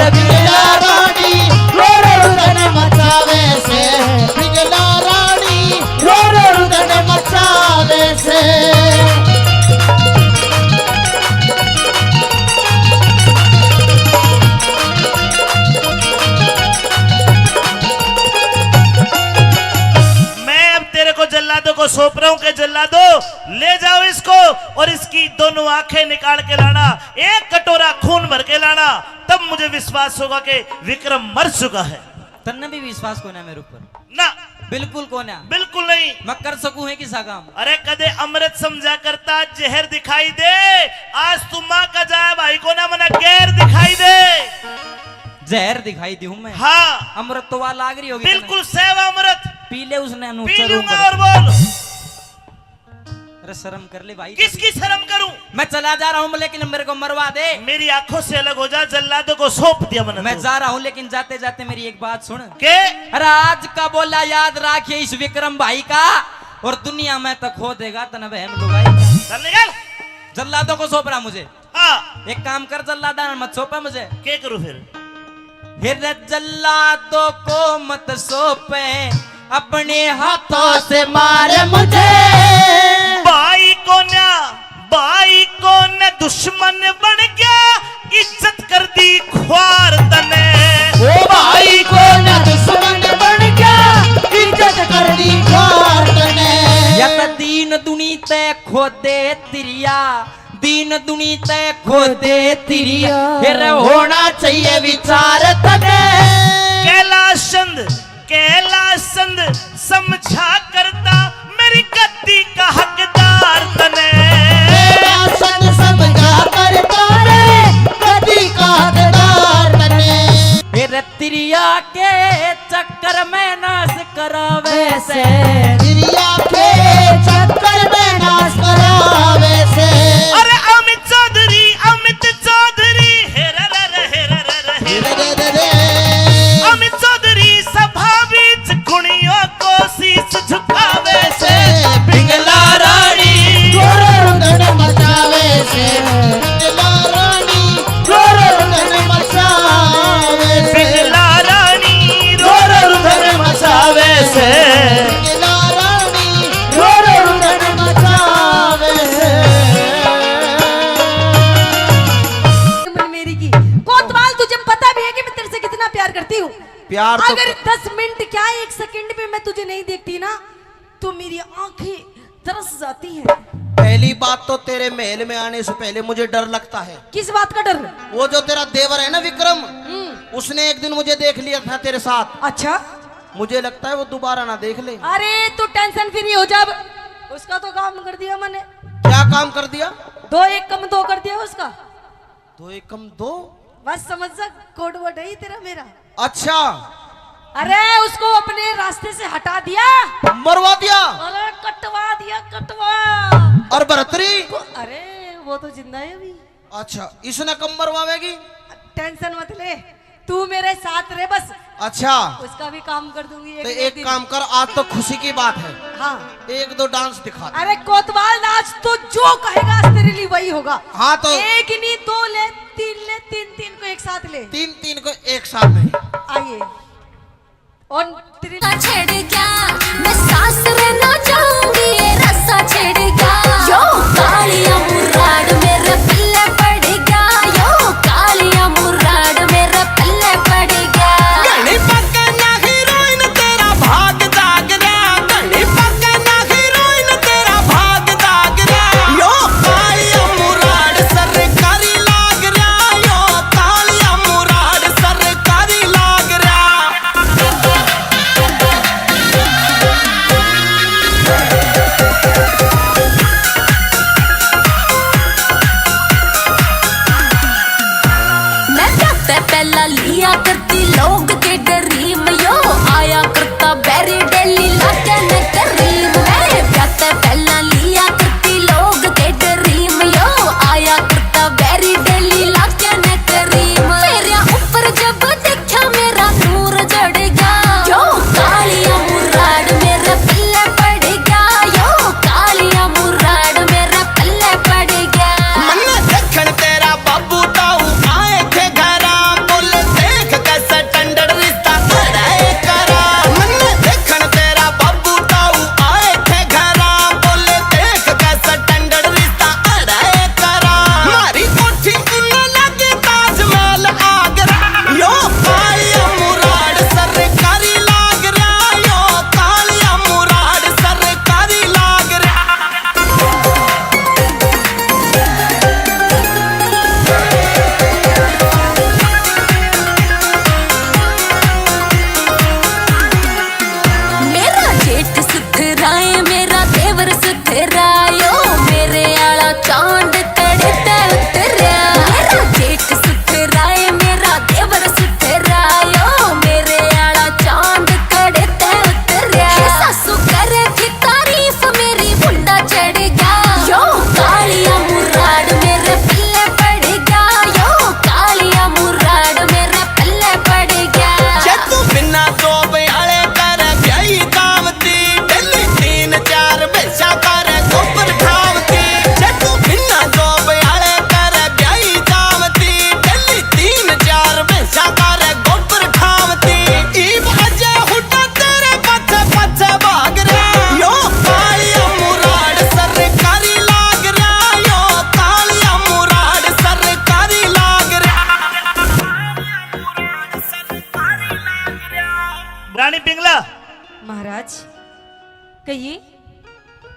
रबिया रानी, रो रो रुदन मचावे से। बिगला रानी, रो रो रुदन मचावे से। मैं अब तेरे को जल्लादों को सौंप रहा हूं कि जल्लादो, ले जाओ इसको और इसकी दोनों आंखें निकाल के लाना, एक कटोरा खून भर के लाना, तब मुझे विश्वास होगा कि विक्रम मर चुका है। तन्ने भी विश्वास कोन्या मेरे ऊपर? ना। बिल्कुल कोन्या। बिल्कुल नहीं। मैं कर सकूं है किसा काम? अरे, कदे अमृत समझा करता, जहर दिखाई दे। आज तू माँ का जाया भाई कोन्या, मना गैर दिखाई दे। जहर दिखाई दी हूँ मैं। हाँ। अमृत तो वहाँ लाग रही होगी बिल्कुल तन्ने। सैवा अमृत। पी ले उसने, अनु पी चरूंगा। लूंगा और बोल। अरे शर्म कर ले भाई। किसकी शर्म करूं? मैं चला जा रहा हूं, लेकिन मेरे को मरवा दे। मेरी आंखों से अलग हो जा, जल्लादों को सौंप दिया मैंने मैं तो। जा रहा हूं, लेकिन जाते जाते मेरी एक बात सुन। के? अरे आज का बोला याद रखिए इस विक्रम भाई का, और दुनिया में तो खो देगा तने बहन लुगाई। चल निकल। जल्लादों को सौंप रहा मुझे। हाँ। एक काम कर जल्लादा, मत सौंपे मुझे। के करूं फिर? फिर जल्लादों को मत सौंपे, अपने हाथों से मार मुझे। भाई कोन्या, भाई कोन्या दुश्मन बन गया, इज्जत कर दी ख्वार तने। ओ भाई कोन्या दुश्मन बन गया, इज्जत कर दी ख्वार तने। या तो दीन दुनी ते खोदे तिरिया, दीन दुनी ते खोदे तिरिया, फिर होना चाहिए विचार तने। कैलाश चंद, कैलाश चंद समझा करता मेरी गद्दी का हकदार तने। कैलाश चंद समझा करता रे गद्दी का हकदार तने। फिर तिरिया के चक्कर में नाश करावे से। तिरिया के चक्कर में नाश करावे से। अरे अमित चौधरी, अमित चौधरी, हे रे रे रे, हे रे रे रे, हे रे रे रे रे। अमित चौधरी सभा बीच गुणियों को शीश झुकावे से। बिंगला रानी, रो रो रुदन मचावे से। बिंगला रानी, रो रो रुदन मचावे से। बिंगला रानी, रो रो रुदन मचावे से। बिंगला रानी, रो रो रुदन मचावे से। मन मेरी की। कोतवाल, तुझे पता भी है कि मैं तेरे से कितना प्यार करती हूँ। प्यार तो अगर क- दस मिनट क्या, एक सेकंड भी मैं तुझे नहीं देखती ना, तो मेरी आंखें तरस जाती हैं। पहली बात तो तेरे महल में आने से पहले मुझे डर लगता है। किस बात का डर? वो जो तेरा देवर है ना विक्रम, हम्म। उसने एक दिन मुझे देख लिया था तेरे साथ। अच्छा। मुझे लगता है वो दोबारा ना देख ले। अरे तू टेंशन फ्री हो जा, अब उसका तो काम कर दिया मैंने। क्या काम कर दिया? दो एक कम दो कर दिया उसका। दो एकम दो। बस समझ जा, code word है ही तेरा मेरा। अच्छा। अरे उसको अपने रास्ते से हटा दिया। मरवा दिया। अरे कटवा दिया, कटवा। और भरतरी? को-, अरे वो तो जिंदा है अभी। अच्छा, इसने कब मरवावेगी? टेंशन मत ले, तू मेरे साथ रहे बस। अच्छा। उसका भी काम कर दूंगी एक तो ना एक एक दिन। काम कर, आज तो खुशी की बात है। हाँ। एक दो डांस दिखा दे। अरे कोतवाल, आज तो जो कहेगा आज तेरे लिए वही होगा। हाँ तो एक नहीं, दो ले, तीन ले, तीन तीन को एक साथ ले। तीन तीन को एक साथ ले। आइए। और तेरे रस्सा छिड़ गया, मैं सासरे ना जाऊंगी, ये रस्सा छिड़ गया। यो कालिया मुराद मेरे पल्ले पड़ गया, यो कालिया मुराद मेरे पल्ले पड़ गया। घणी पक्के ना हीरोइन तेरा भाग जाग रहा, घणी पक्के ना हीरोइन तेरा भाग जाग रहा। यो कालिया मुराद सरकारी लाग रहा, यो कालिया मुराद सरकारी लाग रहा।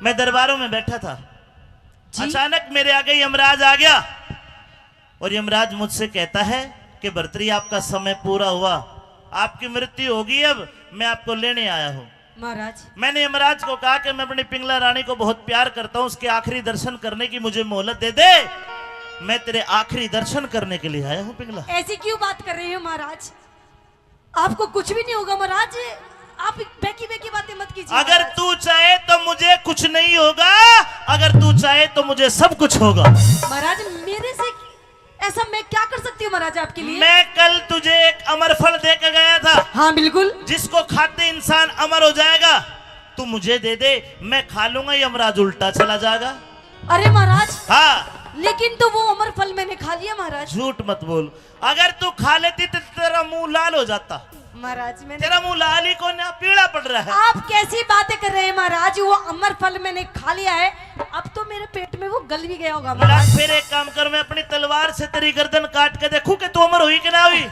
मैं दरबारों में बैठा था, जी। अचानक मेरे आगे यमराज आ गया और यमराज मुझसे कहता है कि भर्तरी, आपका समय पूरा हुआ, आपकी मृत्यु होगी, अब मैं आपको लेने आया हूँ। महाराज। मैंने यमराज को कहा कि मैं अपनी पिंगला रानी को बहुत प्यार करता हूँ, उसके आखिरी दर्शन करने की मुझे मोहलत दे दे, मैं तेरे आखिरी दर्शन करने के लिए आया हूँ पिंगला। ऐसी क्यों बात कर रहे हो महाराज? आपको कुछ भी नहीं होगा महाराज, आप बेकी बेकी बातें मत कीजिए अगर महाराज। तू चाहे तो मुझे कुछ नहीं होगा, अगर तू चाहे तो मुझे सब कुछ होगा। महाराज, मेरे से ऐसा मैं क्या कर सकती हूँ महाराज आपके लिए? मैं कल तुझे एक अमर फल दे के गया था। हाँ बिल्कुल। जिसको खाते इंसान अमर हो जाएगा, तू मुझे दे दे, मैं खा लूंगा, यमराज उल्टा चला जाएगा। अरे महाराज। हाँ। लेकिन तो वो अमर फल मैंने खा लिया महाराज। झूठ मत बोल, अगर तू खा लेती तो तेरा मुंह लाल हो जाता। महाराज, मैंने तेरा मुंह लाल ही कौन है, पीला पड़ रहा है। आप कैसी बातें कर रहे हैं महाराज? वो अमर फल मैंने खा लिया है, अब तो मेरे पेट में वो गल भी गया होगा महाराज। फिर एक काम कर, मैं अपनी तलवार से तेरी गर्दन काट के देखूं कि तू अमर हुई कि ना हुई।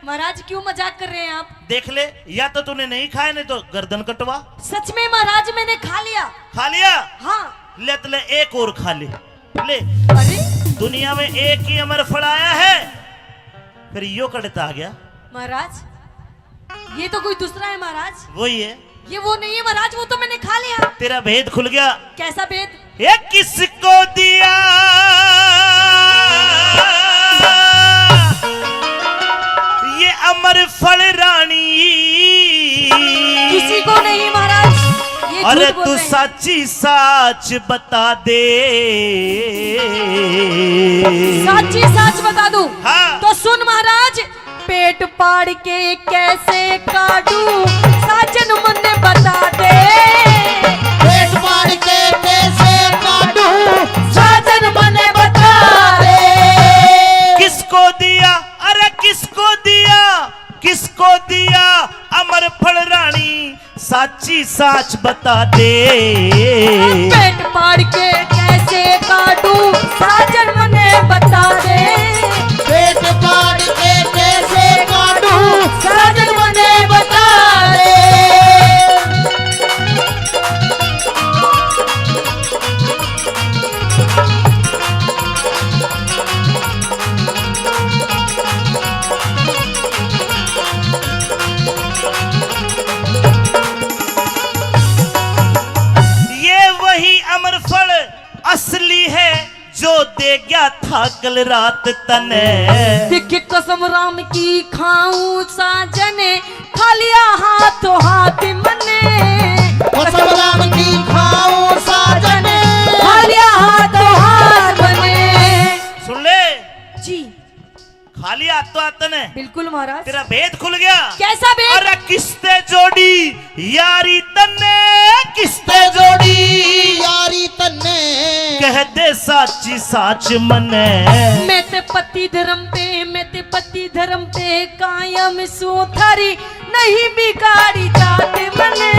महाराज, क्यों मजाक कर रहे हैं आप? देख ले, या तो तूने नहीं खाया, नहीं तो गर्दन कटवा। सच में महाराज, मैंने खा लिया। खा लिया? हाँ। ले, ले एक और खा ले। ले। अरे? दुनिया में एक ही अमर फल आया है, फिर यो कड़ता आ गया। महाराज, ये तो कोई दूसरा है महाराज। वही है। ये वो नहीं है महाराज, वो तो मैंने खा लिया। तेरा भेद खुल गया। कैसा भेद? ये किसको दिया ये अमर फल रानी? किसी को नहीं महाराज, ये अरे झूठ बोल तू रहे हैं। साची साच बता दे। साची साच बता दूं? हाँ। तो सुन महाराज, पेट पाड़ के कैसे काटूं, साजन मन्ने बता दे। पेट पाड़ के कैसे काटूं, साजन मन्ने बता दे। किसको दिया, अरे किसको दिया, किसको दिया अमर फल रानी, साची साच बता दे। पेट पाड़ के कैसे काटूं, साजन मन्ने बता दे। पेट पाड़ के कैसे काटूं, साजन मन्ने बता दे। ये वही अमर फल असली है जो दे गया था कल रात तने। दिख कसम राम की खाऊं साजन, खा लिया हाथों हाथ मने। कसम राम की खाऊं साजन, खा लिया हाथों हाथ मने। सुन ले जी। खा लिया हाथों हाथ तने। बिल्कुल महाराज। तेरा भेद खुल गया। कैसा भेद? अरे किसते जोड़ी यारी तन्ने, किसते जोड़ी यारी तन्ने। कह दे साची साच मने। मैं ते पति धर्म पे, मैं ते पति धर्म पे कायम सूं, थारी नहीं बिगाड़ी जात मने।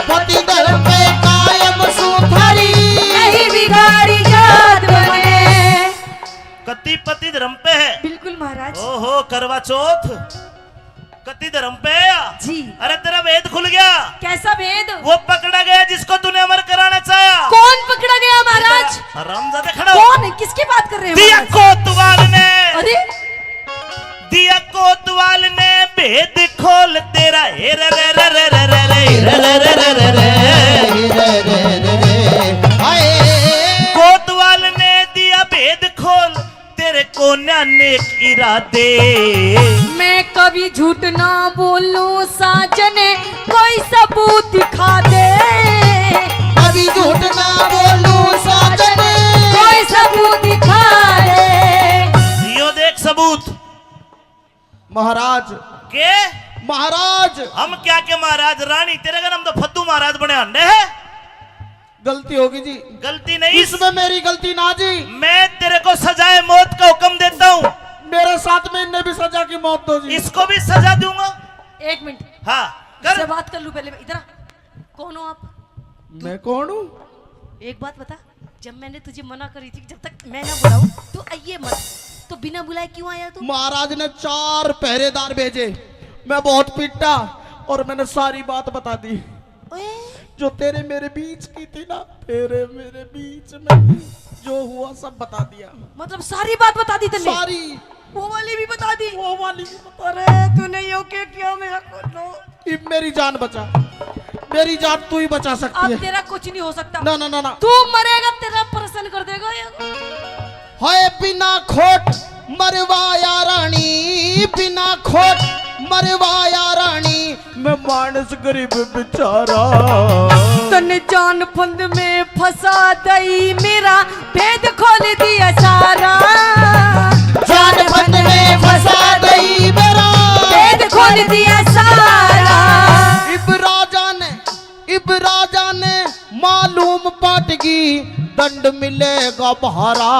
पति धर्म पे कायम सूं, थारी नहीं बिगाड़ी जात मने। कति पति धर्म पे है। बिल्कुल महाराज। ओहो, करवा चौथ। कति धर्म पे है या? जी। अरे तेरा भेद खुल गया। कैसा भेद? वो पकड़ा गया जिसको तूने अमर कराना चाहा। कौन पकड़ा गया महाराज? हरामजादे खड़ा हो। कौन है? किसकी बात कर रहे हैं दिया महाराज? कोतवाल ने। अरे? दिया कोतवाल ने भेद खोल तेरा। हे रे रे रे रे रे रे रे, हे रे रे रे रे रे रे, हे रे रे रे रे। हाय। कोतवाल ने दिया भेद खोल, तेरे कोन्या नेक इरादे। मैं कभी झूठ ना बोलूं साजन, कोई सबूत दिखा दे। कभी झूठ ना बोलूं साजन, कोई सबूत दिखा दे। यो देख सबूत। महाराज। के? महाराज। हम क्या के महाराज, रानी, तेरे का नाम तो फद्दू महाराज बने हंडे है। गलती होगी जी। गलती नहीं। इसमें मेरी गलती ना जी। मैं तेरे को सजाए मौत का हुक्म देता हूँ। मेरे साथ में इन्हें भी सजा की मौत दो जी। इसको भी सजा दूंगा। एक मिनट। हाँ, कर। इससे बात कर लूं पहले मैं। इधर आ। कौन हो आप? मैं कौन हूँ? एक बात बता, जब मैंने तुझे मना करी थी कि जब तक मैं ना बुलाऊं तू आइए मत, तो बिना बुलाए क्यों आया तू? महाराज ने चार पहरेदार भेजे, मैं बहुत पिटा और मैंने सारी बात बता दी। ओए, जो तेरे मेरे बीच की थी ना, तेरे मेरे बीच में जो हुआ, सब बता दिया। मतलब, सारी बात बता दी तन्ने? सारी। वो वाली भी बता दी? वो वाली भी बता। अरे, तूने यो क्या किया मेरा? इब मेरी जान बचा, मेरी जान तू ही बचा सकती अब है। तेरा कुछ नहीं हो सकता। ना, ना, ना, ना। तू मरेगा, तेरा ऑपरेशन कर देगा ये। हाय बिना खोट मरवाया रानी, बिना खोट मरवाया रानी, मैं मानस गरीब बेचारा। तन जान फंद में फंसा दई मेरा, भेद खोल दिया सारा। जान फंद में फंसा दई मेरा, भेद खोल दिया सारा। इब राजा ने, इब राजा ने मालूम पाटगी, दंड मिलेगा भारा।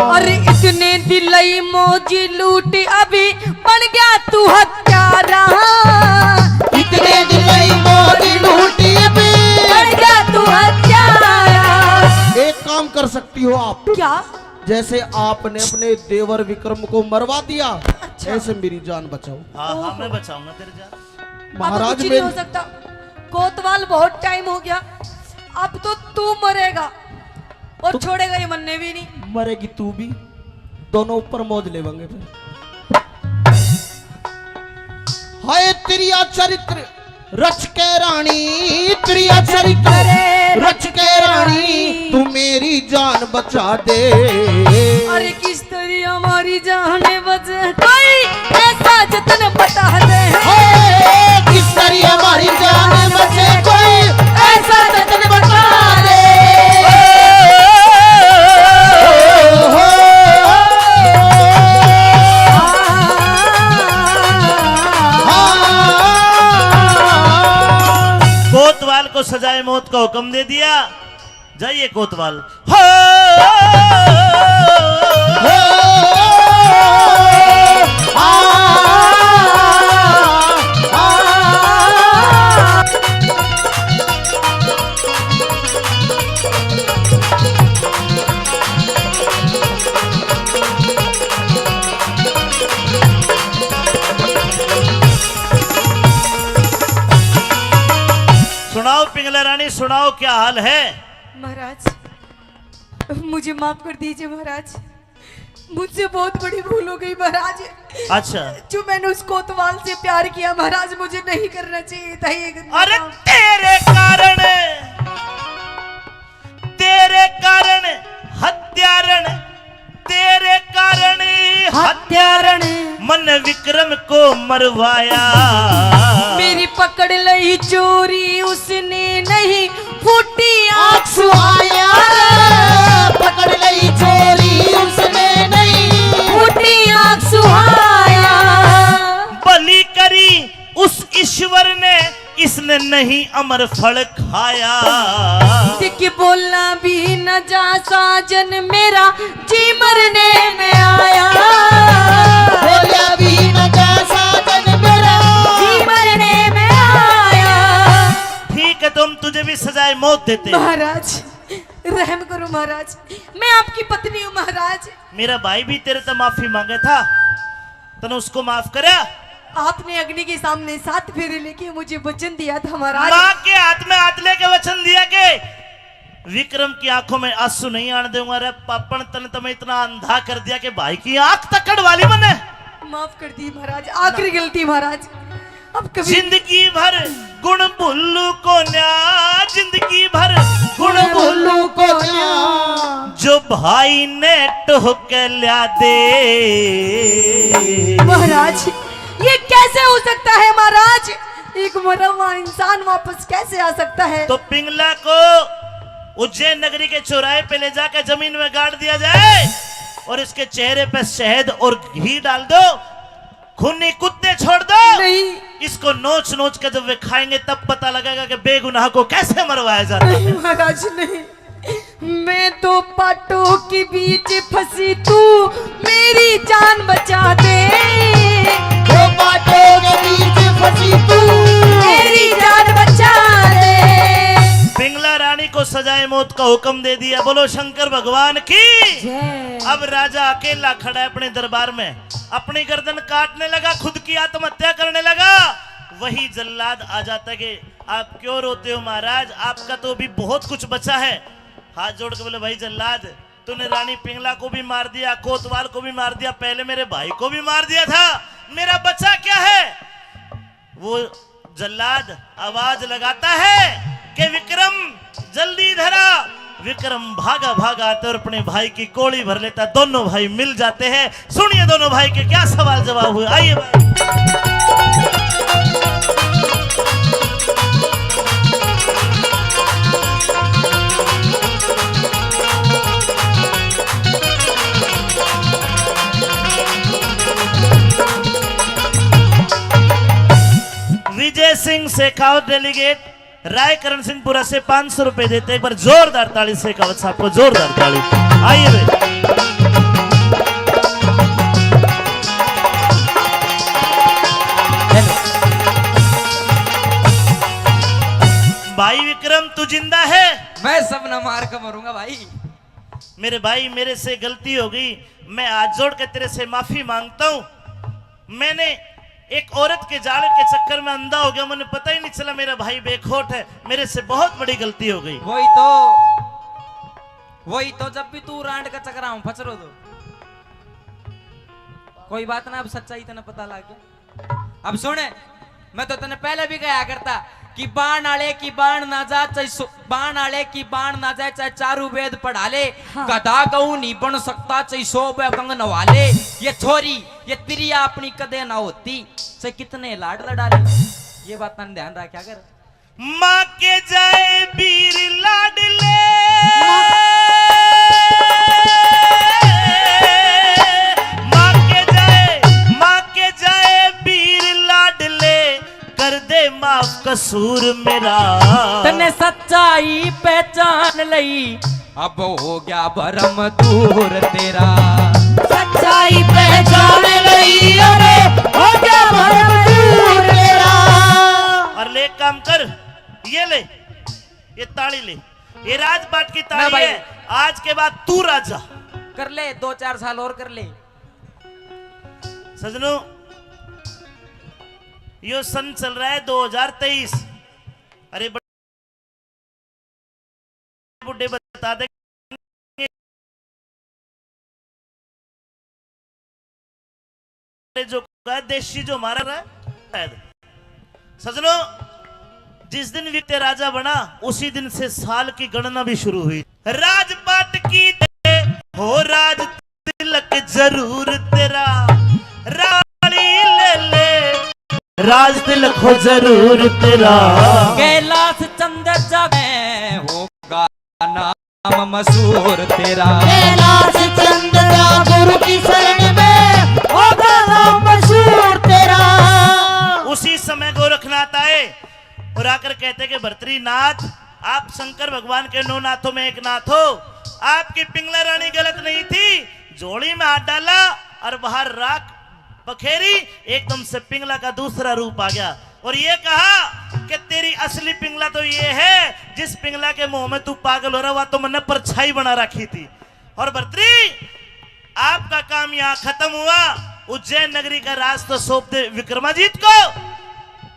और इतने दिलई मौजी लूटी, अभी बन गया तू हत्यारा। इतने दिलई मौजी लूटी, अभी बन गया तू हत्यारा। एक काम कर सकती हो आप। क्या? जैसे आपने अपने देवर विक्रम को मरवा दिया, अच्छा। ऐसे मेरी जान बचाओ। हाँ, हाँ, ओहो। मैं बचाऊंगा तेरी जान। अब महाराज कुछ नहीं मेरी हो सकता। कोतवाल, बहुत टाइम हो गया, अब तो तू मरेगा और तो छोड़ेगा ये मन्ने भी नहीं। मरेगी तू भी, दोनों ऊपर मौज लेवांगे फिर। हाय तेरिया चरित्र रच के रानी, तेरिया चरित्र रच के रानी, तू मेरी जान बचा दे। अरे किस तरी हमारी जान बचे कोई, ऐसा जतन बता दे। हे, किस तरी हमारी जान बचे कोई, ऐसा जतन बता दे। कोतवाल को सजाए मौत का हुक्म दे दिया। जाइए कोतवाल। हो, हो, आ, आ, आ। सुनाओ पिंगला रानी, सुनाओ, क्या हाल है? महाराज, मुझे माफ कर दीजिए महाराज, मुझसे बहुत बड़ी भूल हो गई महाराज। अच्छा। जो मैंने उस कोतवाल से प्यार किया महाराज, मुझे नहीं करना चाहिए था ये गंदा अरे काम। तेरे कारण, तेरे कारण हत्यारण, तेरे कारण हत्यारण। मन विक्रम को मरवाया। मेरी पकड़ लई चोरी उसने नहीं, फूटी आंख सुहाया। पकड़ लई चोरी उसने नहीं, फूटी आंख सुहाया। भली करी उस ईश्वर ने, इसने नहीं अमर फल खाया। दिख बोला भी न जा साजन मेरा, जी मरने में आया। बोला भी न जा साजन मेरा, जी मरने में आया। ठीक है, तो हम तुझे भी सजाए मौत देते हैं। महाराज, रहम करो महाराज, मैं आपकी पत्नी हूँ महाराज। मेरा भाई भी तेरे से माफी मांगे था, तने उसको माफ करया? आपने अग्नि के सामने सात फेरे लेके मुझे वचन दिया था महाराज। माँ के हाथ में हाथ लेके वचन दिया कि विक्रम की आंखों में आंसू नहीं आने दूंगा। रे पापण, तने तो मैं इतना अंधा कर दिया कि भाई की आंख तक कढ़वा ली मन्ने। माफ कर दी महाराज, आखिरी गलती महाराज। अब कभी जिंदगी भर गुण भूलू कोन्या, जिंदगी भर गुण भूलू कोन्या, जो भाई ने टोह के ल्या दे। महाराज, ये कैसे हो सकता है महाराज? एक मरा हुआ इंसान वापस कैसे आ सकता है? तो पिंगला को उज्जैन नगरी के चौराहे पे ले जाकर जमीन में गाड़ दिया जाए और इसके चेहरे पे शहद और घी डाल दो। खूनी कुत्ते छोड़ दो। नहीं। इसको नोच नोच के जब वे खाएंगे तब पता लगेगा कि बेगुनाह को कैसे मरवाया जाता है। नहीं महाराज, नहीं। मैं तो पाटों के बीच फंसी, तू मेरी जान बचा दे। वो पाटों के बीच फंसी तू मेरी जान बचा दे। पिंगला रानी को सजाए मौत का हुक्म दे दिया। बोलो शंकर भगवान की। जय। अब राजा अकेला खड़ा है अपने दरबार में, अपनी गर्दन काटने लगा, खुद की आत्महत्या करने लगा। वही जल्लाद आ जाता कि आप क्यों रोते हो महाराज, आपका तो भी बहुत कुछ बचा है। हाथ जोड़ के बोले, भाई जल्लाद, तूने रानी पिंगला को भी मार दिया, कोतवाल को भी मार दिया, पहले मेरे भाई को भी मार दिया था, मेरा बचा क्या है? वो जल्लाद आवाज लगाता है कि विक्रम, जल्दी इधर आ। विक्रम भागा भागा आता है और अपने भाई की कोली भर लेता है। दोनों भाई मिल जाते हैं। सुनिए दोनों भाई के क्या सवाल जवाब हुए। आइए भाई। विजय सिंह शेखावत, डेलीगेट राय करण सिंहपुरा से पाँच सौ रुपए देते। एक बार जोरदार ताली शेखावत साहब को, जोरदार ताली। आइए भाई। भाई विक्रम, तू जिंदा है? मैं सबना मार के मरूंगा भाई। मेरे भाई, मेरे से गलती हो गई, मैं हाथ जोड़ के तेरे से माफी मांगता हूँ। मैंने एक औरत के जाल के चक्कर में अंधा हो गया, मैंने पता ही नहीं चला मेरा भाई बेखौट है, मेरे से बहुत बड़ी गलती हो गई। वही तो, वही तो, जब भी तू रांड का चक्कर में फंस रहो तो कोई बात ना, अब सच्चाई तने पता लग गया। अब सुन, मैं तो तने पहले भी कहा करता कि बाण आले की बाण ना जा, चाहे सो-, बाण आले की बाण ना जाए, चाहे चारू वेद पढ़ा ले, हाँ। गधा गऊ नहीं बन सकता, चाहे सौ बे गंग नवा ले। ये छोरी, ये तिरिया अपनी कदे ना होती, चाहे कितने लाड लड़ा ले। ये बात तने ध्यान रखा कर। माँ के जाए वीर लाडले, माँ के जाए, माँ के जाए वीर लाडले, कर दे माफ कसूर मेरा। तन्ने सच्चाई पहचान लई, अब हो गया भरम दूर तेरा। सच्चाई पहचान लई, अरे हो गया भरम दूर तेरा। और ले, एक काम कर, ये ले, ये ताली ले, ये राजपाट की ना ताली भाई। है। आज के बाद तू राजा। कर ले, दो चार साल और कर ले। सजनों, यो सन चल रहा है दो हज़ार तेईस। अरे बूढ़े बता देंगे, जो का देसी जो हमारा रहा है। सजनों, जिस दिन वित्त राजा बना, उसी दिन से साल की गणना भी शुरू हुई। राजपाट की हो राज तिलक जरूर तेरा, रानी ले ले। राज तिलक हो जरूर तेरा। कैलाश चंद जावे होगा नाम मशहूर तेरा। कैलाश चंद जा गुरु की शरण में होगा नाम मशहूर तेरा। उसी समय गोरखनाथ आए और आकर कहते कि भर्तरीनाथ, आप शंकर भगवान के नौ नाथों में एक नाथ हो, आपकी पिंगला रानी गलत नहीं थी। झोली में हाथ डाला और बाहर राख पखेरी, एकदम से पिंगला का दूसरा रूप आ गया और ये कहा कि तेरी असली पिंगला तो ये है, जिस पिंगला के मुंह में तू पागल हो रहा, वह तो मैंने परछाई बना रखी थी। और भर्तरी, आपका काम यहाँ खत्म हुआ। उज्जैन नगरी का राज तो सौंप दे विक्रमाजीत को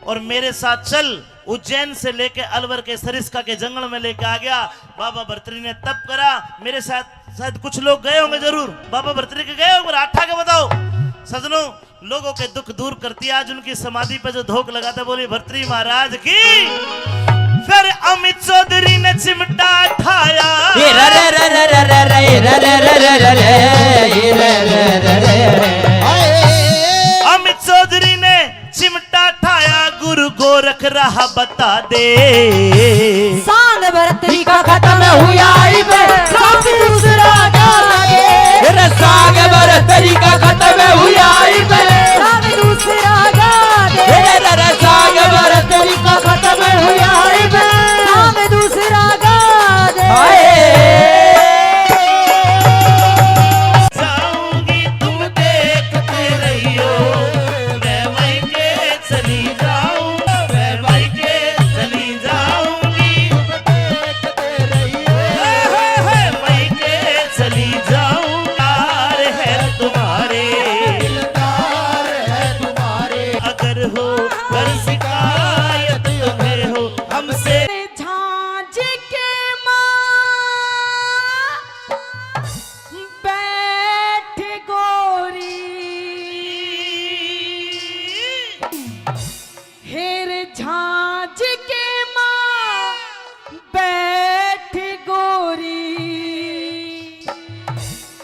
और मेरे साथ चल। उज्जैन से लेके अलवर के सरिस्का के जंगल में लेके आ गया। बाबा भर्तरी ने तप करा। मेरे साथ शायद कुछ लोग गए होंगे जरूर। बाबा भर्तरी के गए होंगे, हाथ उठा के बताओ। सजनों, लोगों के दुख दूर करती है। आज उनकी समाधि पे जो धोक लगाता, बोली भर्तरी महाराज की। फिर अमित चौधरी ने चिमटा ठाया। ये रे रे रे रे रे रे रे रे रे रे रे रे रे रे रे रे रे रे। अमित चौधरी ने चिमटा ठाया, गुरु गोरख राह बता दे। सांग भरतरी का खत्म हुआ इब, सांग दूसरा गा दे। रे सांग भरतरी का खत्म हुआ इब, सांग दूसरा गा दे। रे रे रे सांग भरतरी का खत्म हुआ इब, सांग दूसरा गा दे। हाय। जाऊंगी तुम देखते रहियो, मैं मायके चली जाऊं, मैं मायके चली जाऊंगी। हे, हे, हे, मायके चली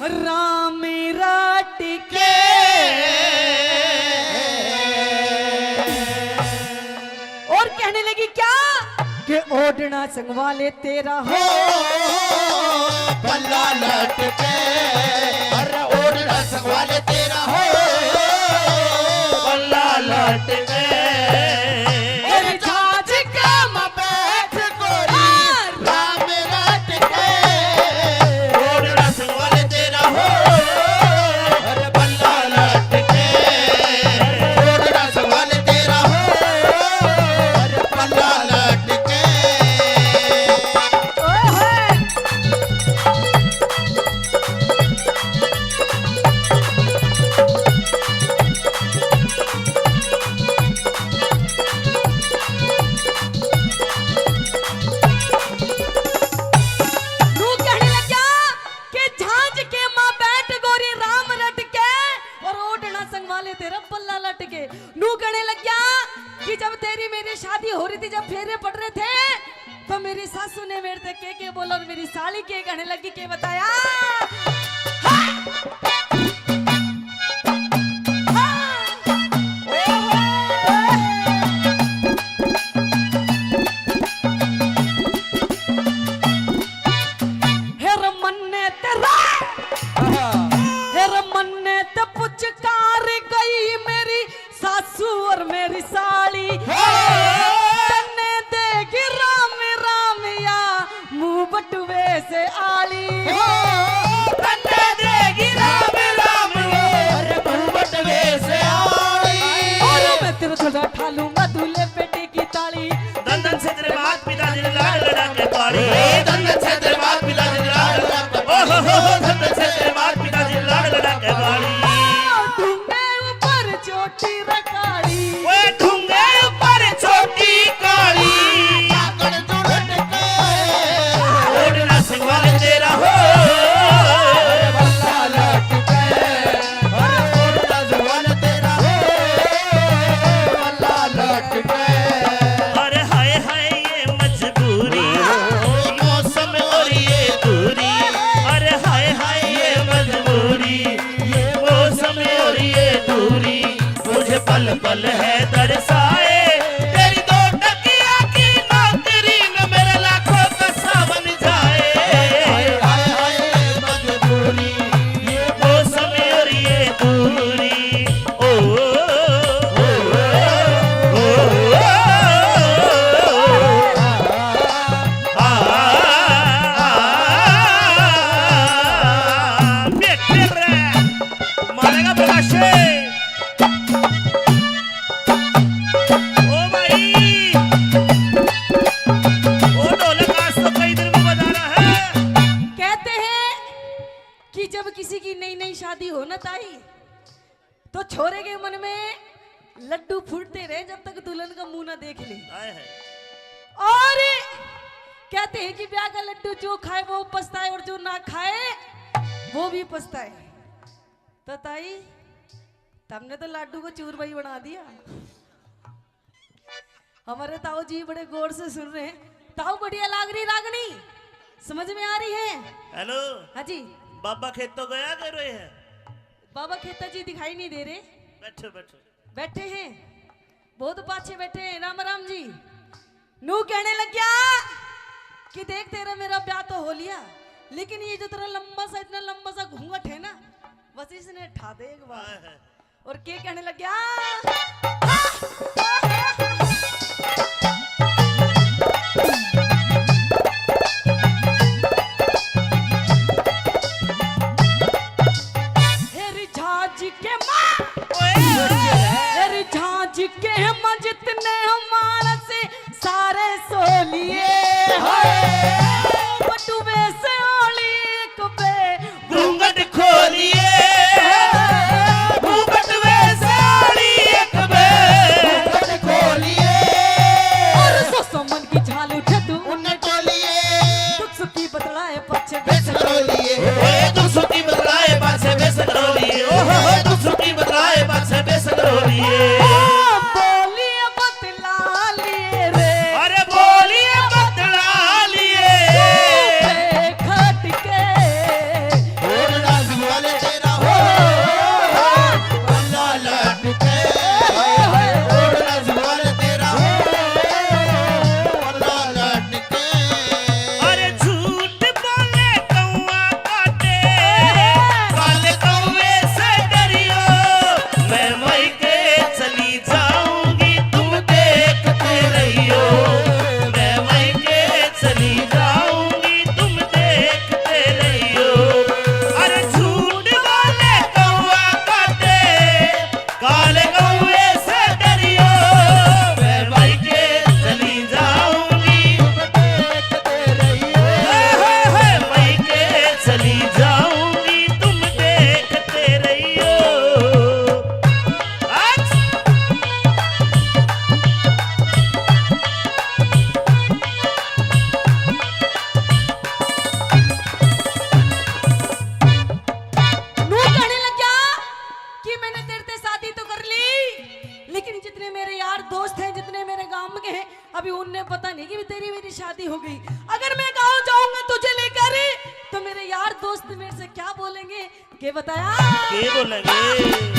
राम रट के। और कहने लगी क्या? के ओढ़ना संगवाले तेरा हो, हो, बल्ला लटके। अरे ओढ़ना संगवाले तेरा हो, बल्ला लटके। अरे झांझ के मां बैठ गोरी, हाँ। राम रट के। ओढ़ना संगवाले तेरा हो, अरे बल्ला लटके। ओढ़ना संगवाले तेरा हो, अरे बल्ला लटके। ओए होए। नू कहने लग्या कि झांझ के मां बैठ गोरी राम रट के, और ओढ़ना संगवाले तेरा बल्ला लटके। नू कहने लग्या कि जब तेरी मेरी शादी हो रही थी, जब फेरे पड़ रहे थे, तो मेरी सासू ने मेरे से के के बोला और मेरी साली के कहने लगी, के बताया। हाँ। हाँ। ओहो। हेर मन्ने तेरा, आहा। हेर मन्ने ते पुचकार गई मेरी सासू और मेरी साली। हाँ। तन्ने देगी राम राम या मुंह बटुए से आली। हाँ। तन्ने देगी राम राम या, अरे मुंह बटुए से आली। और मैं तेरा झोला ठा लूंगा दूल्हे बेटे की ताली। धन धन से तेरे मात पिता जी ने लाड लड़ा के पाली। धन धन से तेरे मात पिता जी ने लाड लड़ा के पाली। ओ हो हो हो, धन धन से तेरे मात पिता जी ने लाड लड़ा के पाली। ढूंढे ऊपर चोटी रखाली। ओए ढूंढे ऊपर चोटी काली। चाकड़ जो लटके। ओढ़ना संगवाले तेरा हो। अरे बल्ला लटके। अरे ओढ़ना संगवाले तेरा हो। बल्ला लटके। अरे हाय हाय ये मजबूरी, मौसम और ये दूरी। अरे हाय हाय ये मजबूरी, ये मौसम और ये दूरी, मुझे पल पल है तरसाए। तेरी दो टकिया की नौकरी में मेरा लाखों का सावन जाए। हाय हाय हाय मजबूरी, ये मौसम और ये दूरी। ओ, ओ, ओ, ओ, ओ, आ, आ, आ, आ, बेटे रे, मारेगा प्रकाशे। ओ भाई, ओ ढोलक आज तो कई दिन में बजा रहा है। कहते हैं कि जब किसी की नई नई शादी हो ना ताई, तो छोरे के मन में लड्डू फूटते रहे जब तक दुल्हन का मुंह ना देख ले। हाय हाय। और कहते हैं कि ब्याह का लड्डू जो खाए वो पछताए और जो ना खाए वो भी पछताए। तो ताई, तमने तो लाडू को चूरमा ही बना दिया। हमारे ताऊ जी बड़े गौर से सुन रहे हैं। ताऊ, बढ़िया लाग रही रागनी, समझ में आ रही है? हेलो। हाँ जी। बाबा खेतों गया कर रहे हैं? बाबा खेता जी दिखाई नहीं दे रहे। बैठो, बैठो। बैठे हैं, बहुत पाछे बैठे हैं। राम राम जी। नू कहने लग गया कि देख, तेरा मेरा ब्याह तो हो लिया, लेकिन ये जो तेरा लंबा सा, इतना लंबा सा घूंघट है ना, बस इसने उठा दे एक बार। हाँ, हाँ। और के कहने लग गया? हेरी झांझ के मां, ओए, ओए। हेरी झांझ के मां जितने मानस सारे सो लिए। हाय। बटुए से ओली एक बे घूंघट खोलिए, घूंघट वे साड़ी एक बे। घूंघट खोलिए। भी उनने पता नहीं कि भी तेरी मेरी शादी हो गई। अगर मैं गाँव जाऊंगा तुझे लेकर, तो मेरे यार दोस्त मेरे से क्या बोलेंगे, के बताया? के बोलेंगे?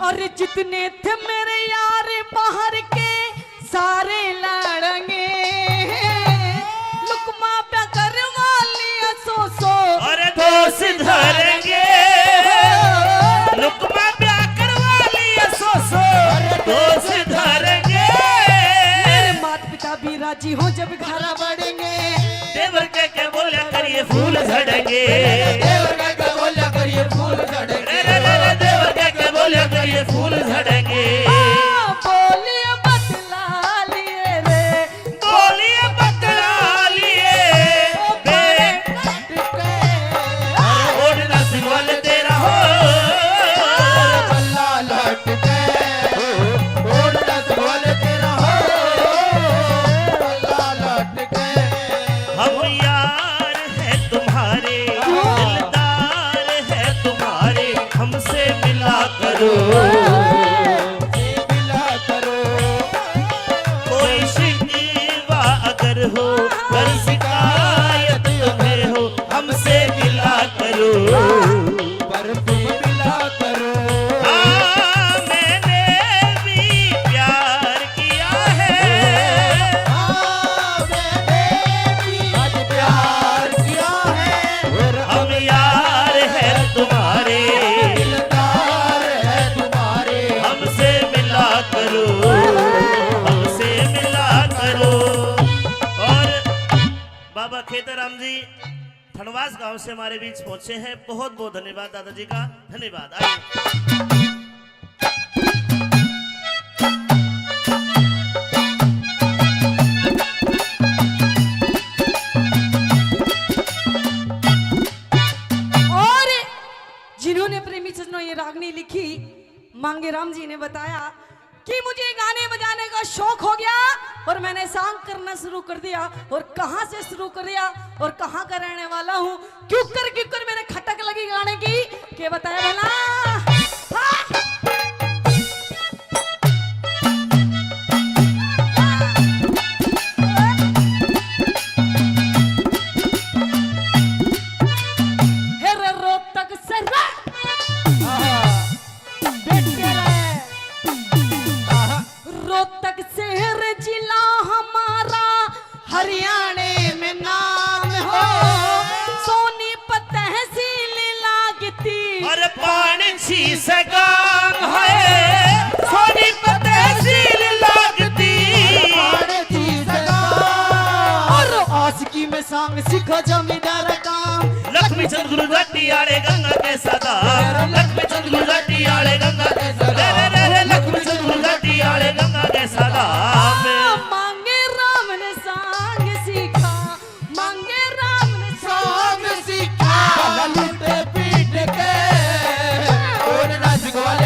और जितने थे मेरे यार बाहर के, सारे लड़ेंगे। लुकमा प्या करवा लिया सौ सौ, अरे दोष धरेंगे। लुकमा प्या करवा लिया सौ सौ, अरे दोष धरेंगे। मेरे माता पिता भी राजी हो जब घर बढ़ेंगे। देवर के के बोला करिए फूल झड़ेंगे। देवर के के बोला करिए फूल झड़ेंगे। रे रे रे रे, देवर के के बोला करिए फूल झड़ेंगे। हाँ, बोलिए बतला लिए रे। बोलिए बतला लिए। ओ बे- बारे कट के। ओढ़ना सिंगल तेरा हो। बल्ला लटके। ओढ़ना सिंगल तेरा हो। बल्ला लटके। हम यार हैं तुम्हारे, दिलदार हैं तुम्हारे, हमसे मिला करो। कोई शिकवा अगर हो, अगर शिकायत तुम्हें हो, हमसे मिला करो। पर तुम मिला करो। हाँ, मैंने भी प्यार किया है। हाँ, मैंने भी आज प्यार किया है। हम यार हैं तुम्हारे। दिलदार हैं तुम्हारे। हमसे मिला करो, हमसे मिला करो। और बाबा खेतराम जी थनवास गांव से हमारे बीच पहुंचे हैं। बहुत बहुत धन्यवाद दादाजी का, धन्यवाद। आइए। और जिन्होंने प्रेमी सज्जनों ये रागनी लिखी, मांगे राम जी ने बताया कि मुझे गाने बजाने का शौक हो गया और मैंने सॉन्ग करना शुरू कर दिया। और कहाँ से शुरू कर दिया और कहाँ का रहने वाला हूँ, क्यों कर क्यों कर मेरे खटक लगी गाने की, के बताया भला? हाँ। हे रे रोहतक से रे। रोहतक शहर जिला हमारा, हरियाणे में नाम हो। सोनीपत तहसील लागती। अरे पाँच छह सौ गांव है, सोनीपत तहसील लागती। और आशिकी में सांग सीखा जमींदार काम। लक्ष्मी चंद गुरु घाटी आले गंगा के सदा, लक्ष्मी चंद गुरु घाटी आले गंगा के सदा, रे, रे, रे, रे, लक्ष्मी चंद गुरु घाटी आले गंगा के सदा। मांगे राम ने सांग सीखा, मांगे राम ने सांग सीखा। लूटे पीट के, और नाच ग्वाल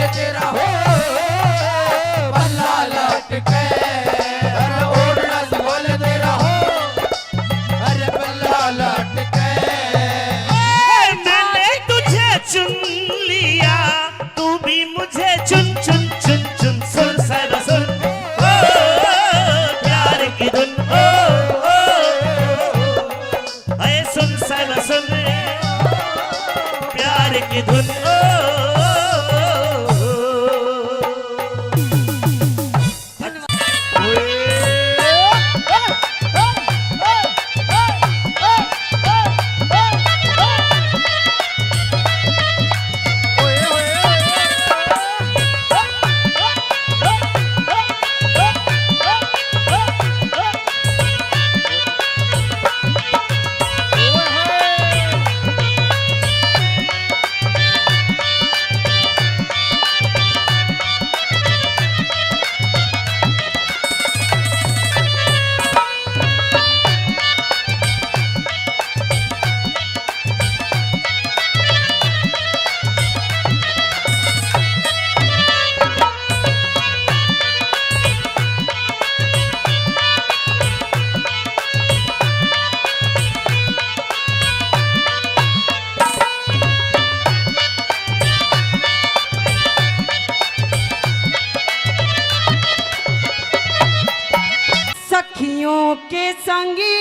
संगी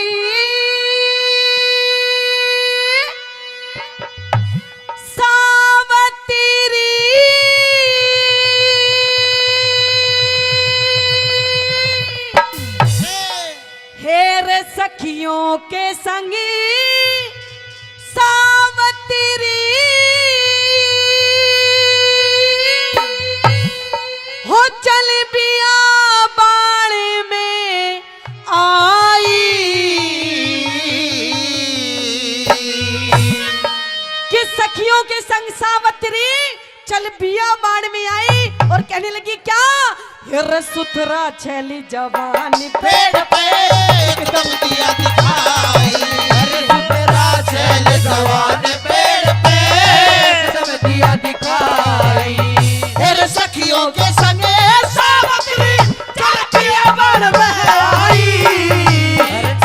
सावतरी। हे रे सखियों के संगी सावतरी, हो चल बियाबान में आई। कि सखियों के संग सावतरी चल बियाबान में आई और कहने लगी, क्या? हे रे सुथरा छैली जवान पेड़ पे एकदम दिया दिखाई। अरे सुथरा छैल जवान पेड़ पे एकदम दिया दिखाई। हे रे सखियों के संगे सावतरी चढ़ बियाबान में आई।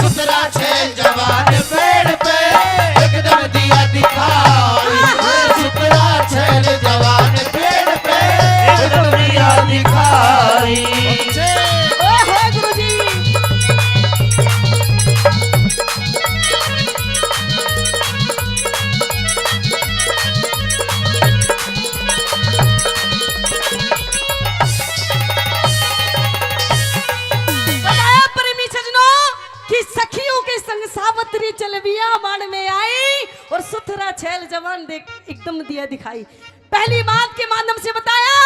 सुथरा छैल जवान पेड़ पे एकदम दिया दिखाई। सुथरा छैल जवान पेड़ पे एकदम दिया दिखाई। ओहो गुरुजी। बताया प्रेमी सजनों कि सखियों के संग सावतरी चल बियाबान में आई और सुथरा छैल जवान देख एकदम दिया दिखाई। पहली बात के माध्यम से बताया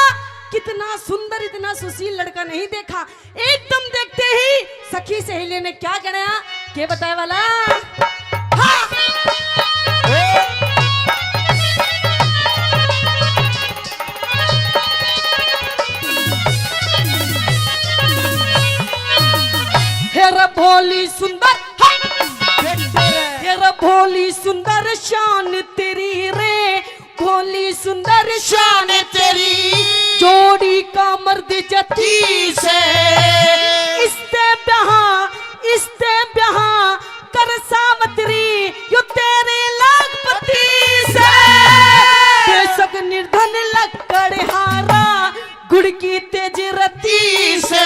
कितना सुंदर, इतना सुशील लड़का नहीं देखा। एकदम देखते ही सखी सहेलियों ने क्या कहना, के बताए वाला? हाँ। हे रे भोली सुंदर, हाँ। हे रे भोली सुंदर शान तेरी रे, भोली सुंदर शान तेरी, जोड़ी का मर्द जती से। इसते ब्याह, इसते ब्याह कर सावतरी, यो तेरे लाखपति से। बेशक निर्धन लकड़हारा, गुड़ की तेज रत्ती से।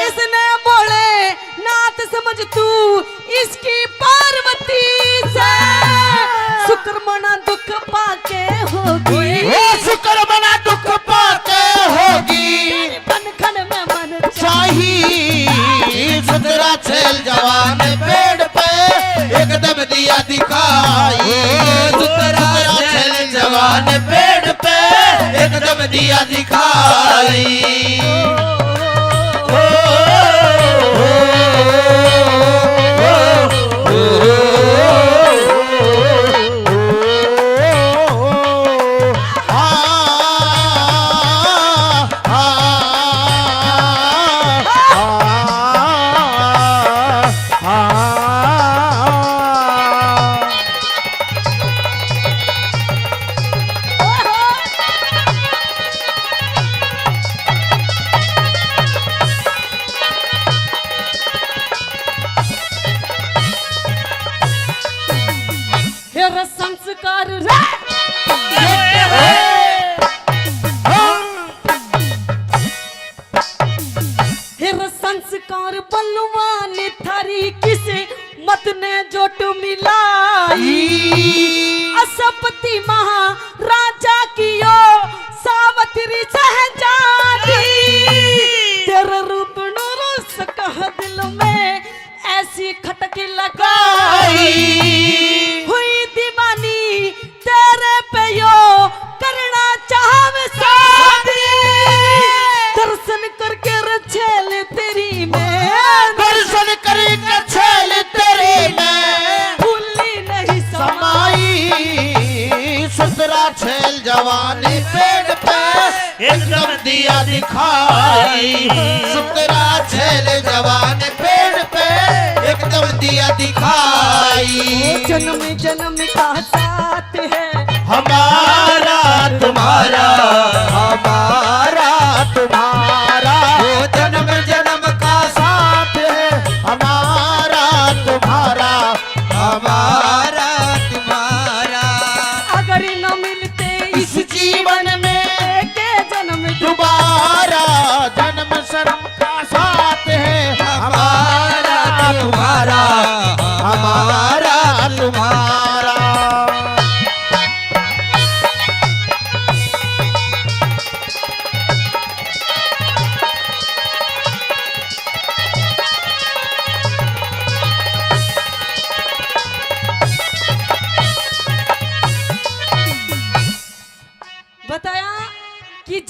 इसने बोले नाथ समझ तू इसकी पार्वती से। शुक्र मना दुख पाके होगी। ओ शुक्र मना दुख पाके होगी। तेरे बंधन में मन चाही। सुथरा छैल जवान पेड़ पे एकदम दिया दिखाई। सुथरा छैल जवान पेड़ पे एकदम दिया दिखाई। हे रे संस्कार रे। हे रे संस्कार बलवान थारी किस्मत ने जोट मिलाई। असपति महाराजा की ओ सावतरी शहजादी। तेरे रूप नु रस कह दिल में ऐसी खटक लगाई। हुई दीवानी तेरे पे यो करना चाहवे शादी। दर्शन करके रे छैल तेरी मैं, दर्शन करके छैल तेरी मैं, भूली नहीं समाई। सुथरा छैल जवान पेड़ पे एकदम दिया दिखाई। सुथरा छैल जवान पेड़ पे एकदम दिया दिखाई। जन्म जन्म का साथ है हमारा तुम्हारा, हमारा तुम्हारा। वो जन्म जन्म का साथ है हमारा तुम्हारा, हमारा तुम्हारा। अगर न मिलते इस जीवन में के जन्म दोबारा, जन्म जन्म का साथ है हमारा, हमारा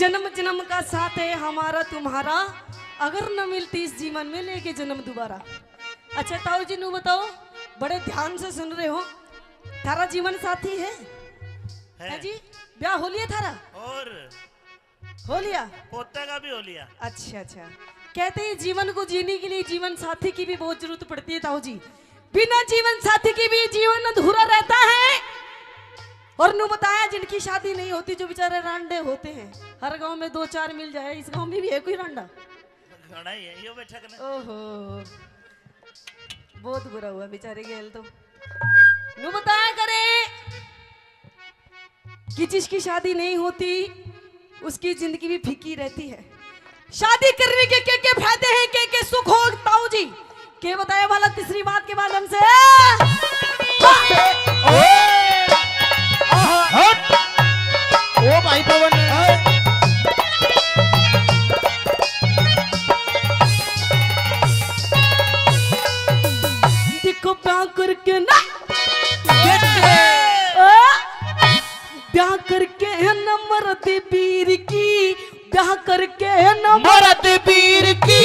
जन्म जन्म का साथ है हमारा तुम्हारा, अगर न मिलती इस जीवन में लेके जन्म दोबारा। अच्छा ताऊ जी, नू बताओ, बड़े ध्यान से सुन रहे हो, थारा जीवन साथी है? है। है जी? ब्याह हो लिया थारा? और हो लिया? पोते का भी हो लिया। अच्छा, अच्छा। कहते हैं जीवन को जीने के लिए जीवन साथी की भी बहुत जरूरत पड़ती है ताऊ जी। बिना जीवन साथी की भी जीवन अधूरा रहता है। और नू बताया, जिनकी शादी नहीं होती, जो बेचारे रांडे होते हैं, हर गांव में दो चार मिल जाए, इस गांव में भी है कोई रांडा? घणा ही है, यो बैठक ने। ओहो, बहुत बुरा हुआ बेचारे गेल तो। नू बताया करे कि जिसकी शादी नहीं होती, उसकी जिंदगी भी फीकी रहती है। शादी करने के के के फायदे हैं, के के सुख हो ताऊ जी? के बताया वाला तीसरी बात के माध्यम से? हट। ओ भाई पवन। देखो ब्याह करके ना, ओ, ब्याह करके है न मरद पीर की, ब्याह करके है न मरद पीर की।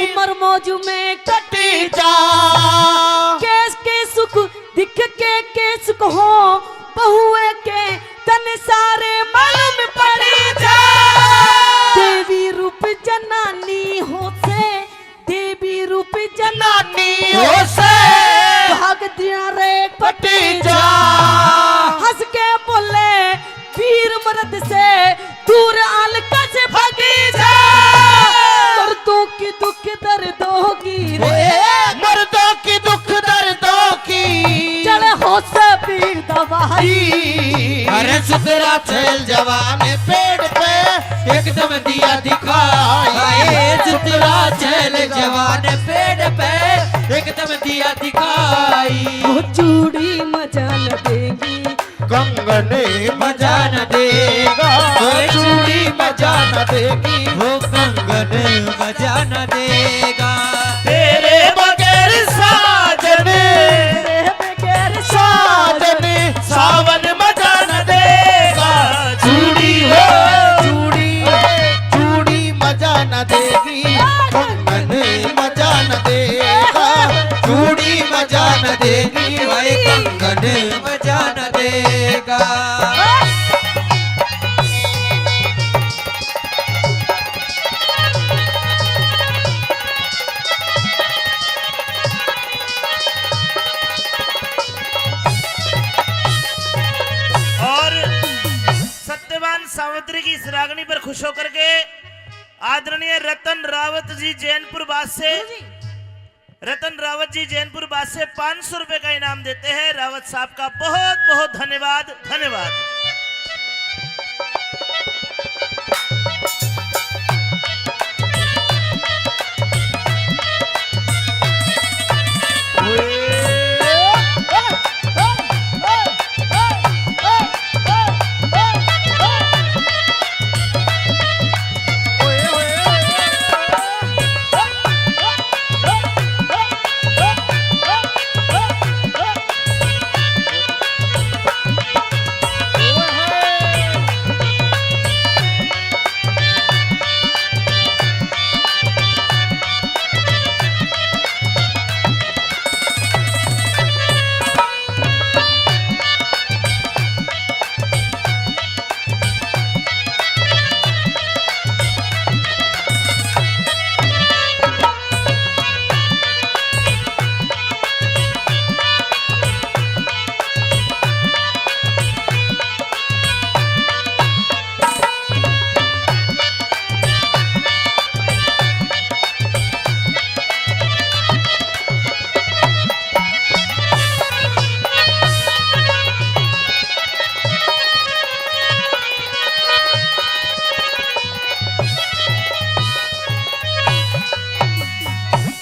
उम्र मौज में कटी जा। केस के सुख दिख के केस को हो, बहुए के तन सारे मालूम पड़ी जा। देवी रूप जनानी हो से, देवी रूप जनानी हो से, भाग दिया रे पटी जा। हंस के बोले वीर मर्द से, दूर आलकस भागी जा। मर्दों की दुख दर्दों की रे, मर्दों की दुख दर्दों की, चढ़े हो से पीर दवाई। अरे सुतरा चल जवान पेड़ पे एकदम दिया दिखाई। हाय, सुतरा चल जवान पेड़ पे एकदम दिया दिखाई। वो चूड़ी मजा न देगी, कंगन मजा न देगा। वो चूड़ी मजा न देगी, वो कंगन मजा न देगा। तेरे बगैर साजन, तेरे बगैर साजन, सावन मजा न देगा। चूड़ी हो, चूड़ी, चूड़ी मजा न देगी, कंगन मजा न देगा। चूड़ी मजा न देगी, भाई कंगन मजा न देगा। और सत्यवान सावित्री की इस रागनी पर खुश होकर के आदरणीय रतन रावत जी जैनपुर बास से, रतन रावत जी जैनपुर बास से पाँच सौ रुपए का इनाम देते हैं। रावत साहब का बहुत बहुत धन्यवाद, धन्यवाद।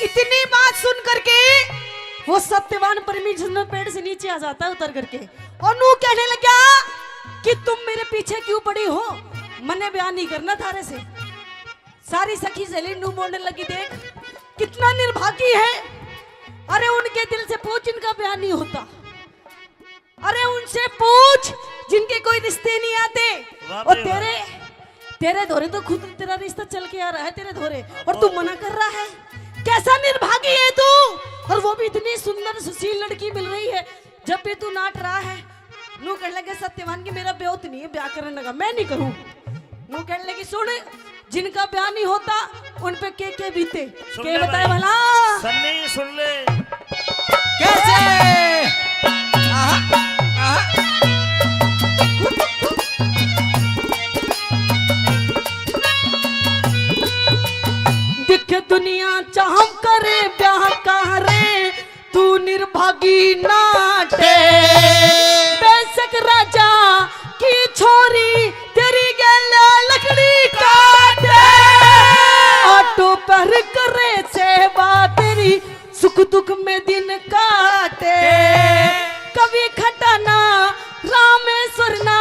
इतनी बात सुन करके वो सत्यवान परमेश्वर में पेड़ से नीचे आ जाता है उतर करके, और नू कहने लगा कि तुम मेरे पीछे क्यों पड़ी हो, मन्ने ब्याह नहीं करना थारे से। सारी सखी सहेली नू बोलने लगी, देख कितना निर्भागी है। अरे उनके दिल से पूछ जिनका ब्याह नहीं होता। अरे उनसे पूछ जिनके कोई रिश्ते नहीं आते। वाह और भाई वाह। तेरे, तेरे धोरे तो खुद तेरा रिश्ता चल के आ रहा है, तेरे धोरे, और तू मना कर रहा है। कैसा निर्भागी है तू, और वो भी इतनी सुंदर सुशील लड़की मिल रही है, जब भी तू नाट रहा है। नू कहने लगे सत्यवान कि मेरा ब्याह तो नहीं है, ब्याह करने लगा, मैं नहीं करूँ। नू कहने लगी, सुन, जिनका ब्याह नहीं होता उन पे के के बीते। सुन के ले बताए भाई, भला। सन्नी सुन ले। कैसे? आहा, आहा। दिखे दुनिया चाहम करे ब्याह का रे, तू निर्भागी नाटे। बेशक राजा की छोरी तेरी गेल्या लकड़ी काटे। आटो पर करे सेवा तेरी, सुख दुख में दिन काटे। कभी खटाना रामेश्वर ना,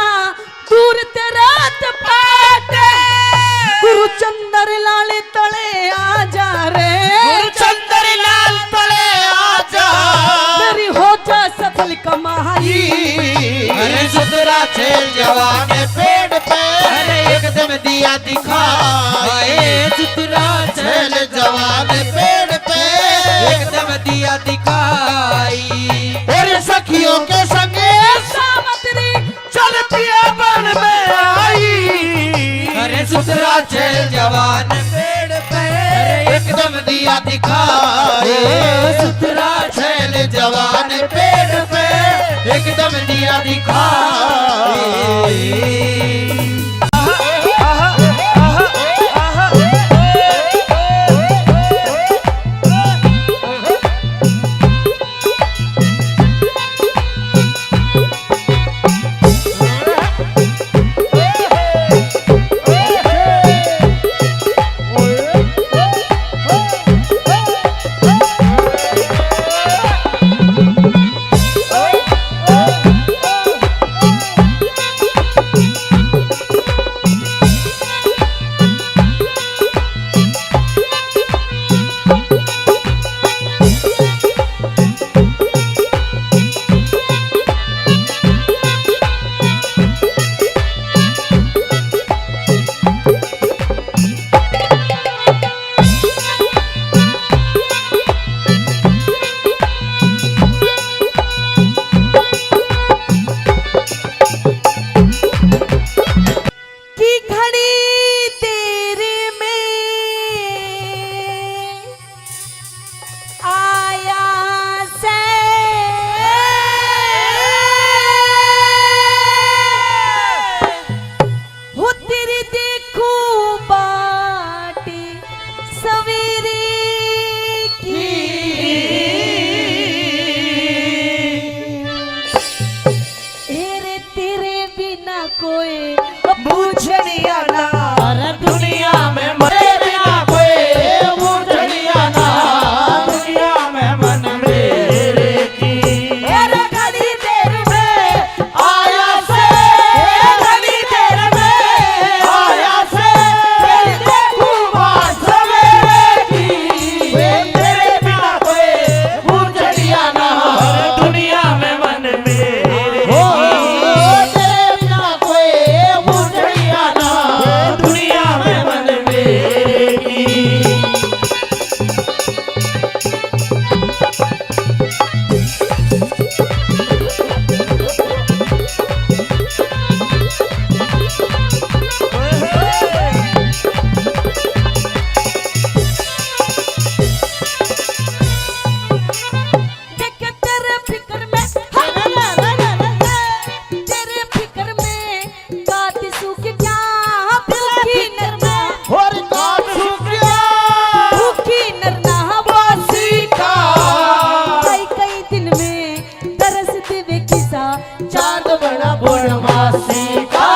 दूर तेरा पाट। गुरु चंद्र लाल तले आ जा रे। गुरु चंद्र लाल तले आ जा। मेरी हो जा सफल कमाई। अरे सुथरा छेल जवान पेड़ पे। अरे एकदम दिया दिखाए। सुथरा छेल जवान पेड़ पे। एकदम दिया दिखाई। और सखियों के संगे सावित्री चल पिया बन में आई। अरे सुथरा छेल जवान पेड़ पे। अरे एकदम दिया दिखाए। सुथरा छेल जवान पेड़ पे। एकदम दिया दिखाए। की घड़ी देर में आया से। हो तेरी देखूं बाट सवेरे की। ए रे तेरे बिना कोई बूझणिया ना। अरे दुनिया में मरे बिना कोई बूझणिया ना। दुनिया में मन मेरे की। अरे घड़ी देर में आया से, घड़ी देर में आया से, तेरी देखूं बात सवेरे की। तेरे बिना कोई बूझणिया ना। दुनिया में मन मेरे हो, की। तेरे बिना कोई बूझणिया ना। दुनिया में मन मेरे की। देख तेरे फिक्र में, तेरे फिक्र में काट सूख गया भूखी नरना। और काट सूख गया भूखी नरना वासी का। कई कई दिन में तरस देवे किसा चांद बना पूर्णमासी का।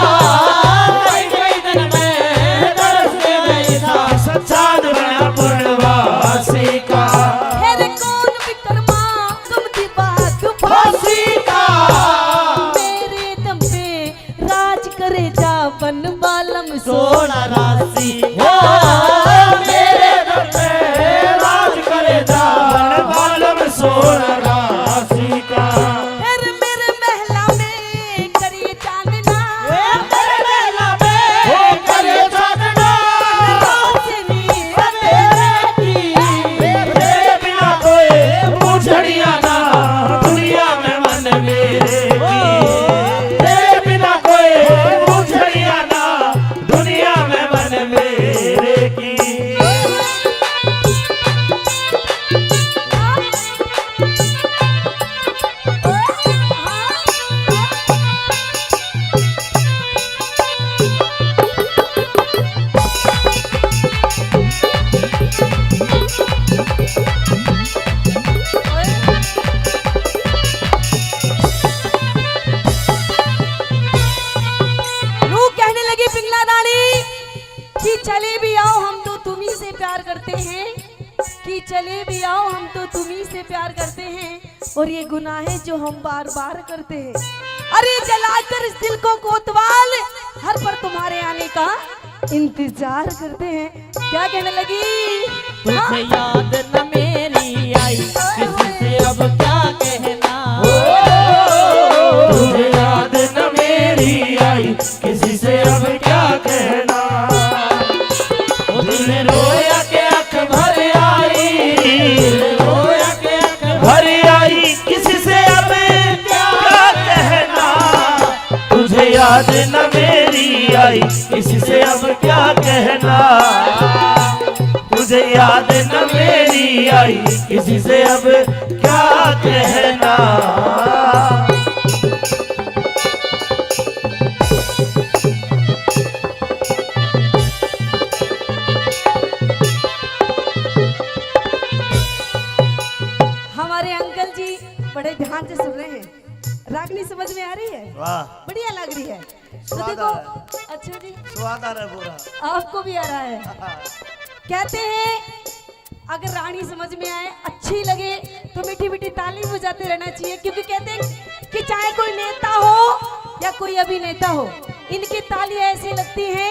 कई कई दिन में तरस देवे किसा चांद बना पूर्णमासी का। हेरे कौन विक्रमा तुम दी बात फांसी का। मेरे दम पे राज करे जा बन बालम सोना राशि। ओ, मेरे दम पे राज करे जा बन बालम सोना राशि का। फिर मेरे महला में करिए चांदना। ए, मेरे महला में ओ, करिए चले भी आओ, हम तो तुम्ही से प्यार करते हैं, कि चले भी आओ, हम तो तुम्ही से प्यार करते हैं, और ये गुनाह है जो हम बार बार करते हैं। अरे जलाकर इस दिल को कोतवाल, हर पल तुम्हारे आने का इंतजार करते हैं। क्या कहने लगी? तुझे हाँ? याद न मेरी आई, किसी से अब क्या कहना? तुझे याद न मेरी आई, किसी से अब क्या कहना? ओ दिल रोया के आंख भर आई, दिल रोया के आंख भर आई, किसी से अब क्या कहना? तुझे याद न मेरी आई, किसी से अब क्या कहना? तुझे याद न मेरी आई, किसी से अब क्या कहना? हमारे अंकल जी बड़े ध्यान से सुन रहे हैं। रागनी समझ में आ रही है? वाह। बढ़िया लग रही है। तो स्वाद देखो, आ रहा है। अच्छा जी। स्वाद आ रहा है पूरा। आपको भी आ रहा है। कहते हैं, अगर रागनी समझ में आए, अच्छी लगे, तो मीठी मीठी ताली बजाते रहना चाहिए, क्योंकि कहते हैं कि चाहे कोई नेता हो या कोई अभिनेता हो, इनकी ताली ऐसे लगती है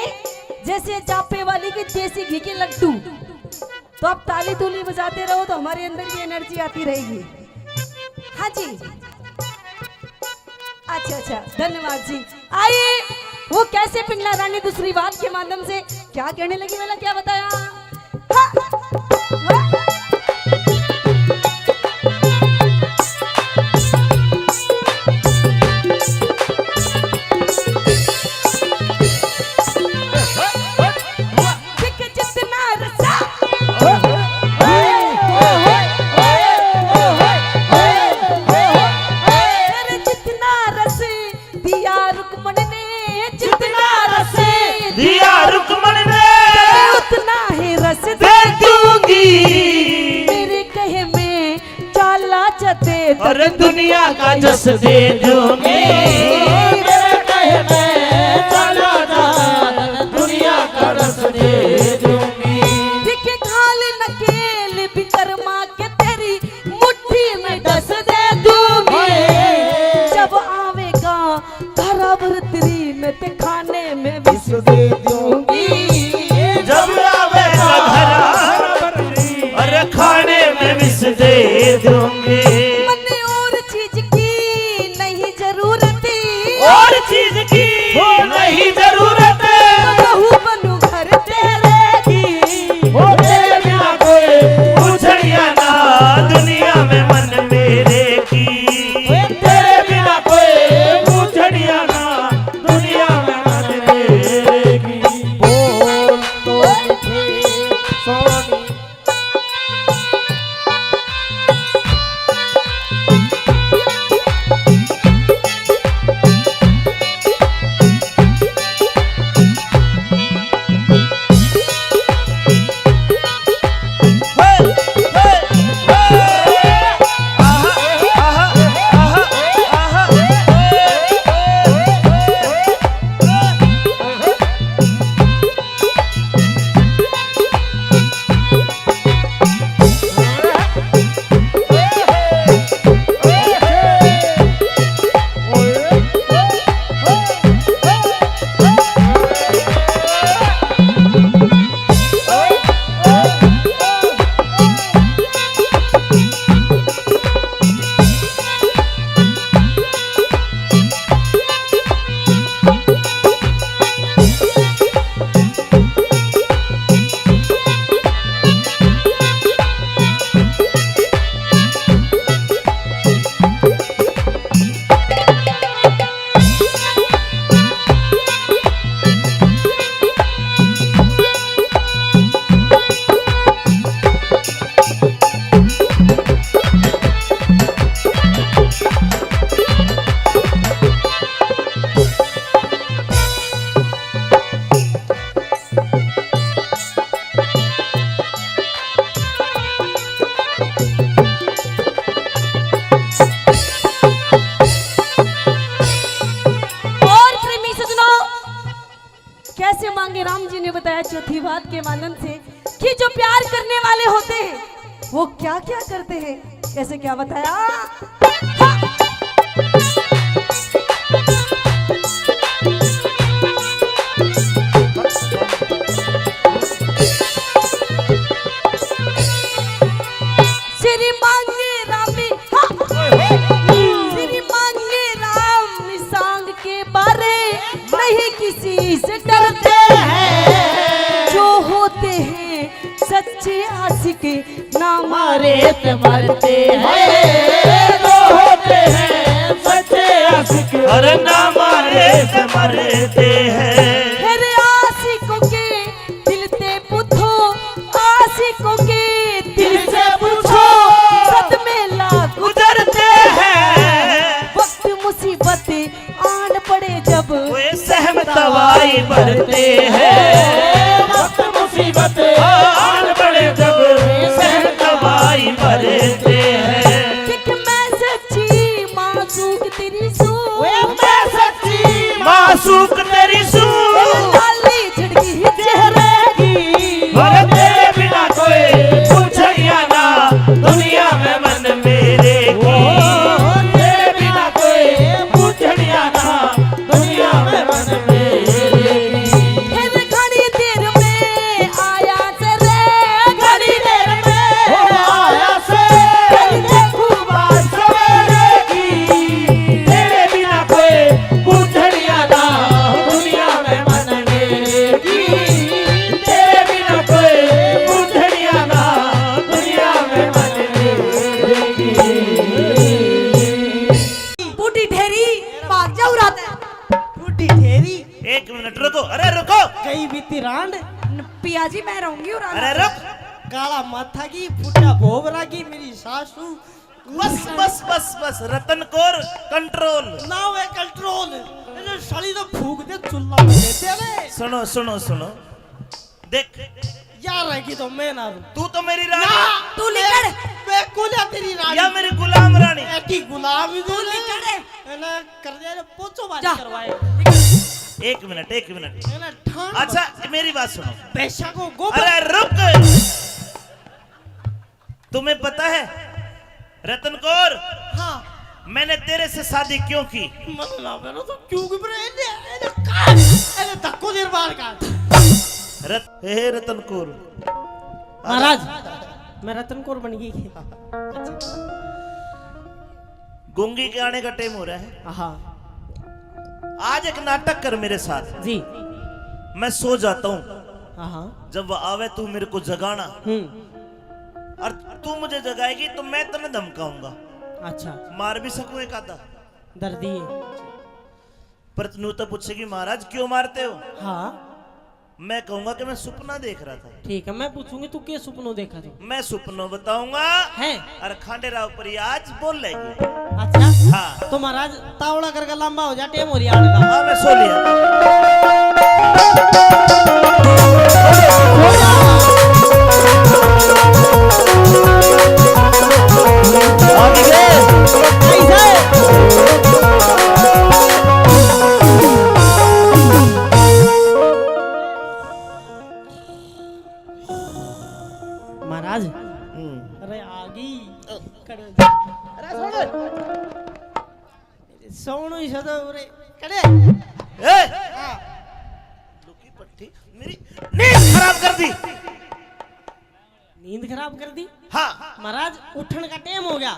जैसे जापे वाली के देसी घी के लड्डू। तो आप ताली तूली बजाते रहो, तो हमारे अंदर की एनर्जी आती रहेगी। हाँ जी, अच्छा अच्छा, धन्यवाद जी। आइए, वो कैसे पिंगला रानी दूसरी बात के माध्यम से क्या कहने लगी, वाला क्या बताया? हाँ। देख जितना रस, अरे जितना रस दिया रुक्मण ने, जितना रस दिया रुक्मण ने, उतना ही रस दे दूंगी। मेरे कहे में चाला च दे, अरे दुनिया का जस दे दूंगी। मेरे कहे में चाला च दुनिया का रस दे दूंगी। देखे घाल नकेल विकर्मा के, तेरी मुट्ठी में डस दे दूंगी। जब आवेगा घर भरतरी में, ते खाने में विष दे दूंगी। जब आवेगा घर, अरे खाने में विष दे दूंगी। मन्ने और चीज की नहीं जरूरत। चौथी बात के मानन से कि जो प्यार करने वाले होते हैं, वो क्या क्या करते हैं, कैसे क्या बताया। श्री मांगे रामी, हाँ। श्री मांगे राम सांग के बारे नहीं किसी से डरते हैं। जो होते हैं सच्चे आशिक, ना मारे तो मरते हैं। जो होते हैं सच्चे आशिक, अरे ना मारे तो मरते हैं। फिर आशिकों के दिल ते पूछो, आशिकों के दिल से पूछो, सदमे ला गुजरते हैं। वक्त मुसीबत आन पड़े जब, वे सहम तवाई भरते हैं। वक्त मुसीबत आन पड़े जब, सहम तवाई भरते हैं। देख मैं सच्ची मासूक तेरी सू, ओए मैं सच्ची मासूक तेरी सू, लाली छिड़की चेहरे की। और तेरे बिना कोई पूछड़िया ना दुनिया में मन मेरे की। ओ, तेरे बिना कोई पूछड़िया ना दुनिया में मन मेरे की। फिर घणी देर में आया से रे, घणी देर में आया से। फिर देखूं बात सवेरे की, तेरे बिना कोई पूछड़िया ना दुनिया में मन मेरे की। तेरे बिना कोई पूछड़िया ना दुनिया में मन मेरे की। बूढ़ी ढेरी भाग जाऊ रात। बूढ़ी ढेरी। एक मिनट रुको, अरे रुको। गई बीती रांड। न, पिया जी, मैं रहूंगी और अरे रुक। काला माथा की फुटा भोबरा की मेरी सासू। बस, बस, बस, बस, रतन कौर, कंट्रोल। ना वे कंट्रोल। ये जो साली तो फूक दे चुल्ला में दे दे रे। सुनो, सुनो, सुनो। देख। यार रहेगी तो मैं ना रहूं। तू तो मेरी रानी। ना, तू निकल। मैं, मैं कोल्या तेरी रानी। या मेरी गुलाम रानी। ऐसी गुलाम ही तू तो निकल। है ना, कर दे रे, पोचो बाज जा। करवाए। एक मिनट, एक मिनट। है ना, ठान अच्छा, मत। मेरी बात सुनो। पैसा को गोबर। अरे रुक। तुम्हें पता है रतन कौर, हाँ। मैंने तेरे से शादी क्यों की? मत ना करो तो क्यों की, पर एने, एने काट, एने धक्को देर बाहर काट। रत-, हे रतन कौर। महाराज, मैं रतन कौर बन गई। गूंगी के आने का टाइम हो रहा है। हाँ। आज एक नाटक कर मेरे साथ। जी। मैं सो जाता हूँ। हाँ, हाँ। जब वो आवे, तू मेरे को जगाना। हम्म। और तू मुझे जगाएगी तो मैं तन्ने धमकाऊंगा। अच्छा। मार भी सकूं एक आधा। दर्दी है। पर तू तो पूछेगी, "महाराज, क्यों मारते हो?" हाँ। मैं कहूंगा कि मैं सुपना देख रहा था। ठीक है, मैं पूछूंगी, "तू के सुपनो देखा था?" मैं सुपनो बताऊंगा। हैं? और खांडे राव पर आज बोल लेगी। अच्छा। हाँ। तो महाराज, तावड़ा करके लंबा हो जा, टेम हो रही आने का। हाँ, मैं सो लिया। महाराज। हम्म। अरे आगी। अरे सुन। सोनू ही सदा उरे। कड़े। ए! हाँ। लुकी पट्टी मेरी नींद खराब कर दी। नींद खराब कर दी? हाँ। महाराज, उठण का टाइम हो गया,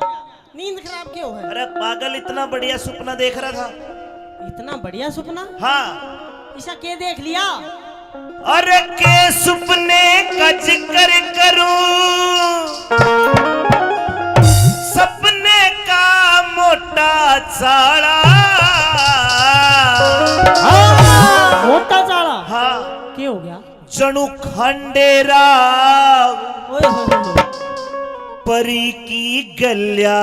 नींद खराब क्यों है? अरे पागल, इतना बढ़िया सुपना देख रहा था। इतना बढ़िया सुपना? हाँ। इसा के देख लिया? अरे के सुपने का जिक्र करूं, सपने का मोटा चाला। हाँ, मोटा चाला। हाँ। के हो गया? जणु खांडेराव ओए होए होए। परी की गल्या।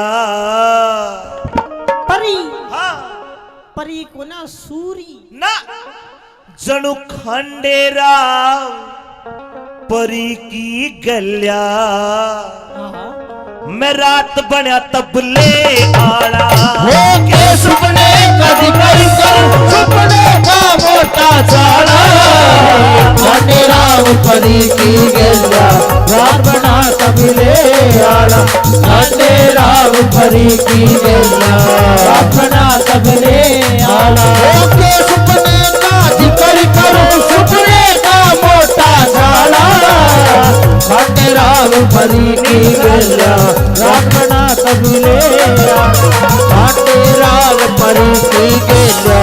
परी? हाँ। परी को ना, सूरी। ना, जणु खांडेराव परी की गल्या। हाँ, हाँ। मैं रात बण्या तबले आला। हो के सुपने कदी करी करूं सुपने का मोटा जाला, खंडे राव परी की गेल्या, रात बना तबले आला। खंडे राव परी की गेल्या, रात बना तबले आला। ओके सुपने का जिक्र करूं, सुपने का मोटा जाला, खंडे राव परी की गेल्या, रात बना तबले आला। खंडे राव परी की गेल्या,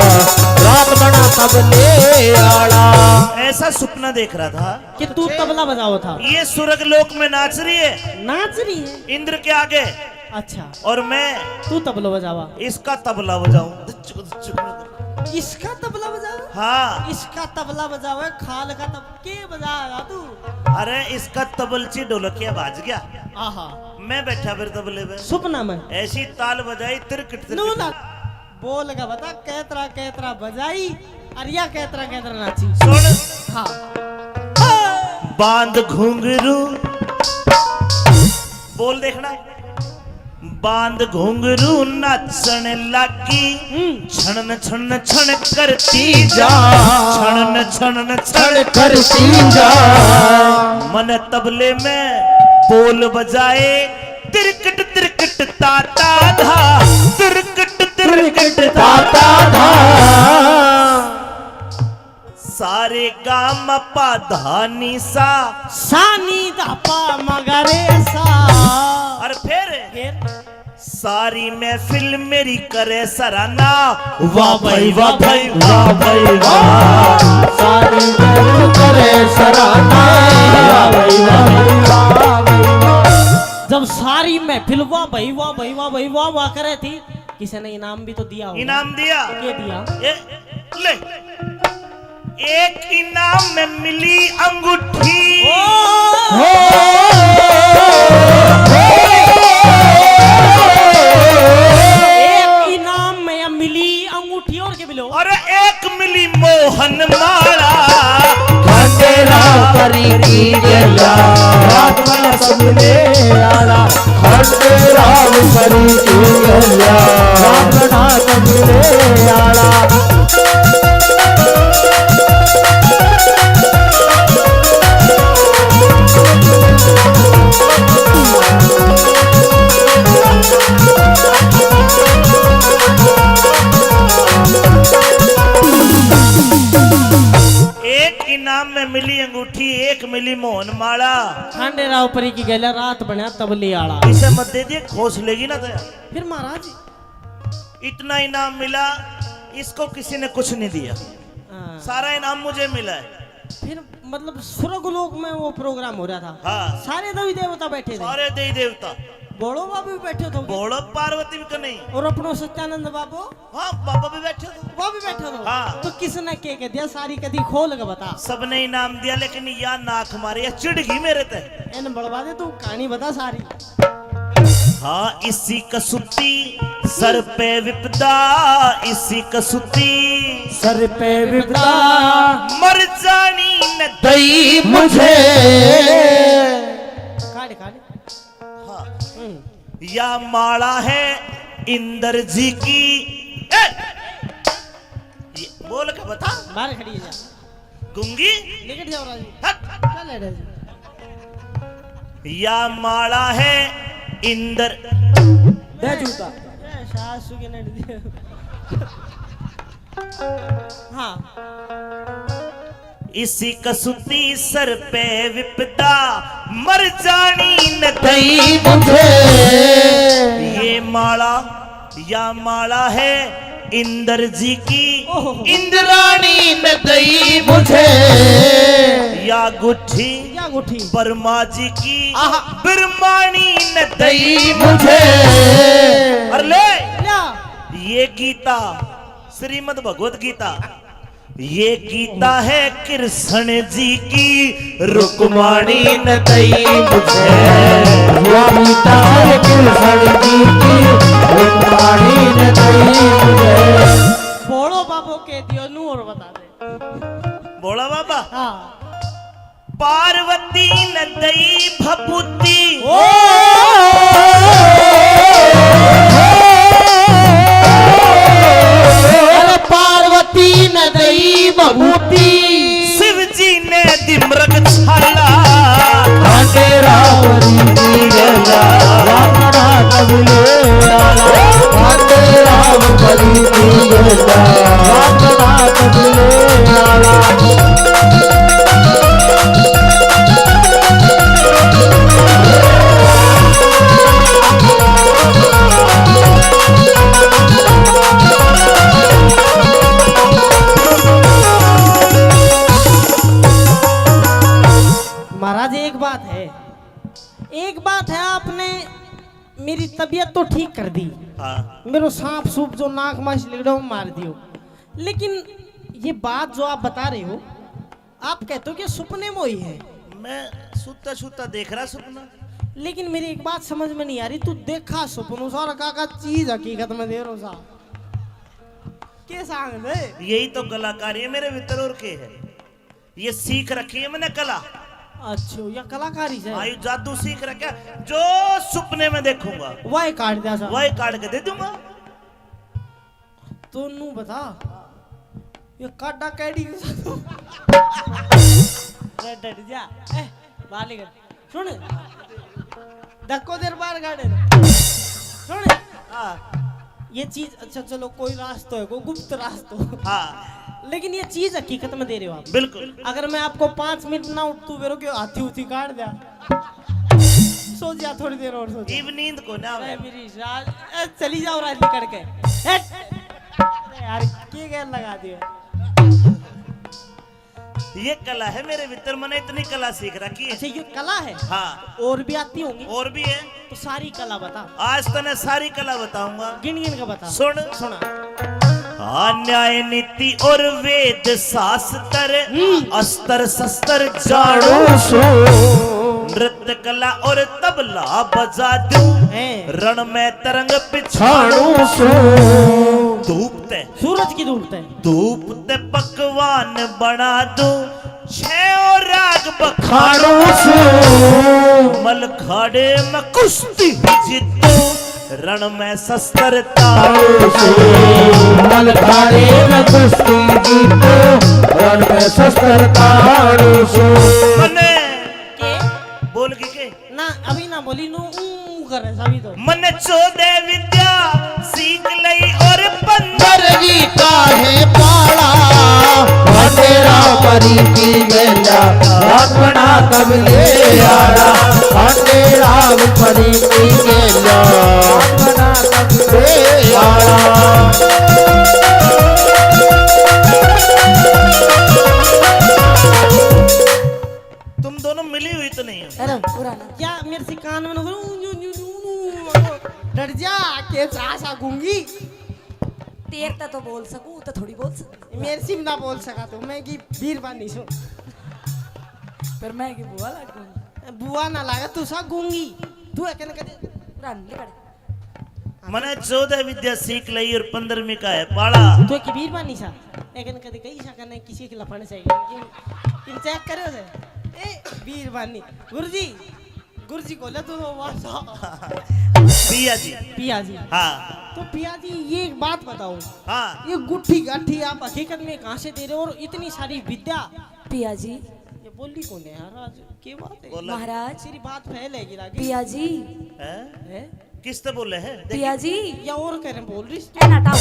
रात बना तबले आला। ऐसा सपना देख रहा था कि तू तबला बजाओ था। ये स्वर्ग लोक में नाच रही है। नाच रही है। इंद्र के आगे। अच्छा। और मैं तू तबला बजावा। इसका तबला बजाऊं। इसका तबला बजावा? हाँ। इसका तबला बजावे, खाल का तब के बजाएगा तू? अरे, इसका तबलची ढोलकिया बाज गया। आहा। मैं बैठा फिर तबले पे। सुपना में। ऐसी ताल बजाई, तिरकट, तिरकट। नू ना। बोल के बता, कैतरा कैतरा बजाई और या कैतरा कैतरा नाची। सुन। हाँ। बांध घुंघरू। बोल देखना है। बांध घुंघरू नाचण लागी। हम्म। छन छन छन करती जा। छन छन छन करती जा। मन तबले में बोल बजाए। तिरकट तिरकट ताता धा, तिरकट तिरकट ताता धा। सारे गाम पा धानी सा, सानी धा पा मगरे सा। और फिर फिर? सारी महफिल मेरी करे सराहना। वाह भाई, वाह भाई, वाह भाई, वाह। सारी महफिल करे सराहना। वाह भाई, वाह भाई, वाह भाई, वाह। जब सारी महफिल वाह भाई, वाह भाई, वाह भाई, वाह, वाह करे थी, किसी ने इनाम भी तो दिया होगा। इनाम दिया। के दिया? ए, ले। एक इनाम में मिली अंगूठी। ओ! एक इनाम में या मिली अंगूठी और के मिलो? और एक मिली मोहन माला। खंडेराव परी की गेल्या, रात बना सबले आला। खंडेराव परी की गेल्या, रात बना सबले आला। एक इनाम में मिली अंगूठी, एक मिली मोहन माला। खंडेराव परी की गेल्या, रात बना तबले आला। इसे मत दे दिए, खोस लेगी ना तो। फिर महाराज, इतना इनाम मिला, इसको किसी ने कुछ नहीं दिया। हाँ। सारा इनाम मुझे मिला है। फिर मतलब स्वर्ग लोक में वो प्रोग्राम हो रहा था। हाँ। सारे देवी देवता बैठे थे। सारे देवी देवता। भोलो बाबू भी बैठे थे। भोलो पार्वती भी तो नहीं। और अपनो सत्यानंद बाबू। हाँ, बाबा भी बैठे थे। वो भी बैठे थे। हाँ। तो किसने के कह दिया, सारी कदी खोल के बता। सबने इनाम दिया, लेकिन या नाक मारे, या चिढ़ गई मेरे ते। इन बड़वा दे, तू कहानी बता सारी। हाँ, इसी कसूती सर पे विपदा, इसी कसूती सर पे विपदा, मर जानी न दई मुझे। काट, काट। हाँ। हम्म। या माला है इंद्र जी की। ए! ये बोल के बता। बाहर खड़ी है जा। गूंगी? निकल जाओ राजू। हट। क्या ले रहे जी? या माला है इंद्र। दे जूता। ए, सासू के नट दिए। हाँ। इसी कसूती सर पे विपदा, मर जानी न दई मुझे। ये माला, या माला है इंद्र जी की, ओहो। इंद्राणी न दई मुझे। या गुट्ठी, या गुट्ठी। ब्रह्मा जी की, आहा। ब्रह्माणी न दई मुझे। अरे ले, या। ये गीता श्रीमद् भगवत गीता, ये गीता है कृष्ण जी की, रुक्माणी न दई मुझे। ये गीता है कृष्ण जी की, रुक्माणी न दई मुझे। भोलो बाबो के दियो नू और बता दे। भोला बाबा। हाँ। पार्वती न दई भभूति। ओ! भभूति। शिव जी ने दिमरक छाला। भांडे राम री गेला, राम ना कबले आला। भांडे राम री गेला, राम ना कबले आला। महाराज, एक बात है, एक बात है, आपने मेरी तबीयत तो ठीक कर दी। हाँ। मेरो सांप सूप जो नाक मास लिगड़ा, वो मार दियो, लेकिन ये बात जो आप बता रहे हो, आप कहते हो कि सपने में हुई है। मैं सुता सुता देख रहा सपना। लेकिन मेरी एक बात समझ में नहीं आ रही, तू देखा सपनों सा और काका चीज हकीकत में दे रो सा। के सांग दे? यही तो कलाकारी है मेरे भीतर, और के है? ये सीख रखी है मैंने कला। अच्छा, या कलाकारी से? हाँ, ये जादू सीख रखा है। जो सपने में देखूंगा, वही काट दिया सा। वही काट के दे दूंगा। तो नू बता, ये काटा कैडी के साथ? अरे डट जा। ए, बाहर निकल। सुन, धक्को देर बाहर काटे। सुन, हाँ। ये चीज, अच्छा चलो, कोई रास्तो है, कोई गुप्त रास्तो। हाँ। लेकिन ये चीज हकीकत में दे रहे हो आप। बिल्कुल। अगर मैं आपको पाँच मिनट ना उठ, तू मेरे को हाथी उथी काट दिया। सो जा थोड़ी देर और सो जा। इब नींद को ना आवे। अरे मेरी साल, ए, चली जाओ रात निकल के। हट। अरे यार, के गैर लगा दिया? ये कला है मेरे भीतर, मैंने इतनी कला सीख रखी है। अच्छा, ये कला है? हाँ। और भी आती होंगी? और भी है। तो सारी कला बता। आज तने सारी कला बताऊंगा। गिन गिन के बता। सुन। सुना। हाँ, न्याय नीति और वेद शास्त्र, हम्म। अस्त्र शस्त्र जानू सू। नृत्य कला और तबला बजा दूं, हैं। रण में तरंग बिछाणू सू। धूप ते सूरज की धूप ते। धूप ते पकवान बना दूं, छह और राग बखाणू सू। मलखाड़े में कुश्ती जीतूं, रण में शस्त्र ताणू सू। मलखाड़े में कुश्ती जीतूं, रण में शस्त्र ताणू सू। मने के? बोल के के? ना, अभी ना बोली, नू ऊं करे सभी तो। मने चौदह विद्या सीख लई और पंद्रह। पंद्रहवीं का है पाला, भंडेरा परी की गेला, अपना कबले आला। भंडेरा परी की गेला, अपना कबले आला। तुम दोनों मिली हुई तो नहीं हो? अरे, पूरा ना। क्या मेरे से कान में ना बोलो, ऊं, ऊं, ऊं, ऊं, ऊं, डट जा, के सा, सा गूंगी। तेरे ते तो बोल सकूं, तो थोड़ी बोल सकूं। मेरे से भी ना बोल सका तो, मैं की बीरबानी सू। फिर मैं की बुआ लागूंगी? बुआ ना लागे, तू सा गूंगी। तू है कन कदे। रन, निकल। मने चौदह विद्या सीख लई और पंद्रहवीं का है पाला। तू की बीरबानी सा, लेकिन कदे कही सा कने किसी के लफाने से कि, कि चेक करे से। ए, बीरबानी। गुरुजी, गुरुजी को ले तू वासा। पिया जी। पिया जी। हाँ। तो पिया जी, ये एक बात बताओ। हाँ। ये गुट्ठी गाठी आप हकीकत में कहाँ से दे रहे हो और इतनी सारी विद्या? पिया जी। ये बोली कौन है यार आज? क्या बात है? बोला। महाराज। तेरी बात फैल है गिरा के। पिया जी। हैं? हैं? किस ते बोले है? देखी? पिया जी। या और कह रहे बोल रही है। ए, नाटा।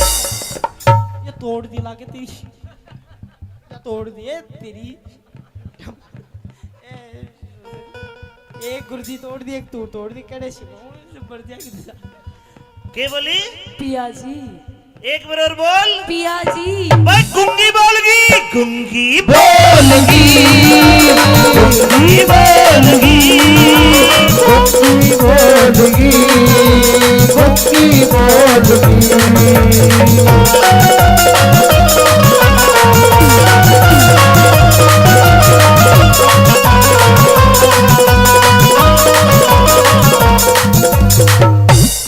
ये तोड़ दी लागे तेरी। या तोड़ दिए तेरी। ए, एक गुरुजी तोड़ दी, एक तू तोड़ दी, कड़े से बढ़ जाएगी दिशा। के बोली? पिया जी। एक बार और बोल। पिया जी। भाई, गुंगी बोलगी, गुंगी बोलगी, गुंगी बोलगी, गुंगी बोलगी, गुंगी बोलगी।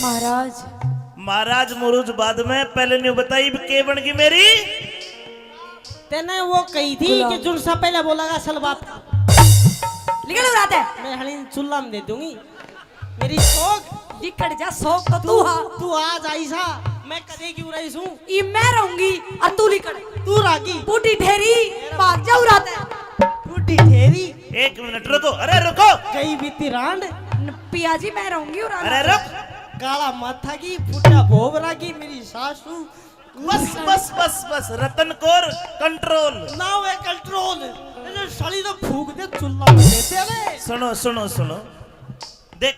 महाराज। महाराज मुरुज बाद में, पहले न्यू बताई, इब के बन गई मेरी? तेने वो कही थी गुलाब। कि जुड़सा पहले बोलागा, असल बात। निकल रहा था। मैं हली चूल्हा में दे दूंगी। मेरी शौक। निकल जा, शौक तो तू तू, हा। तू आज आई सा। मैं कदे क्यों रही सूं? ई मैं रहूंगी और तू लिकड़। तू रागी। बूढ़ी ठेरी, भाग जाऊ रात है। बूढ़ी ठेरी। एक मिनट रुको, अरे रुको। गई बीती रांड। न, पिया जी, मैं रहूंगी और अरे रुक। काला माथा की फुटा भोग रागी मेरी सासू। बस, बस, बस, बस, रतन कौर, कंट्रोल। ना वे कंट्रोल। ये साली तो फूक दे, चुल्ला में दे दे रे। सुनो, सुनो, सुनो। देख।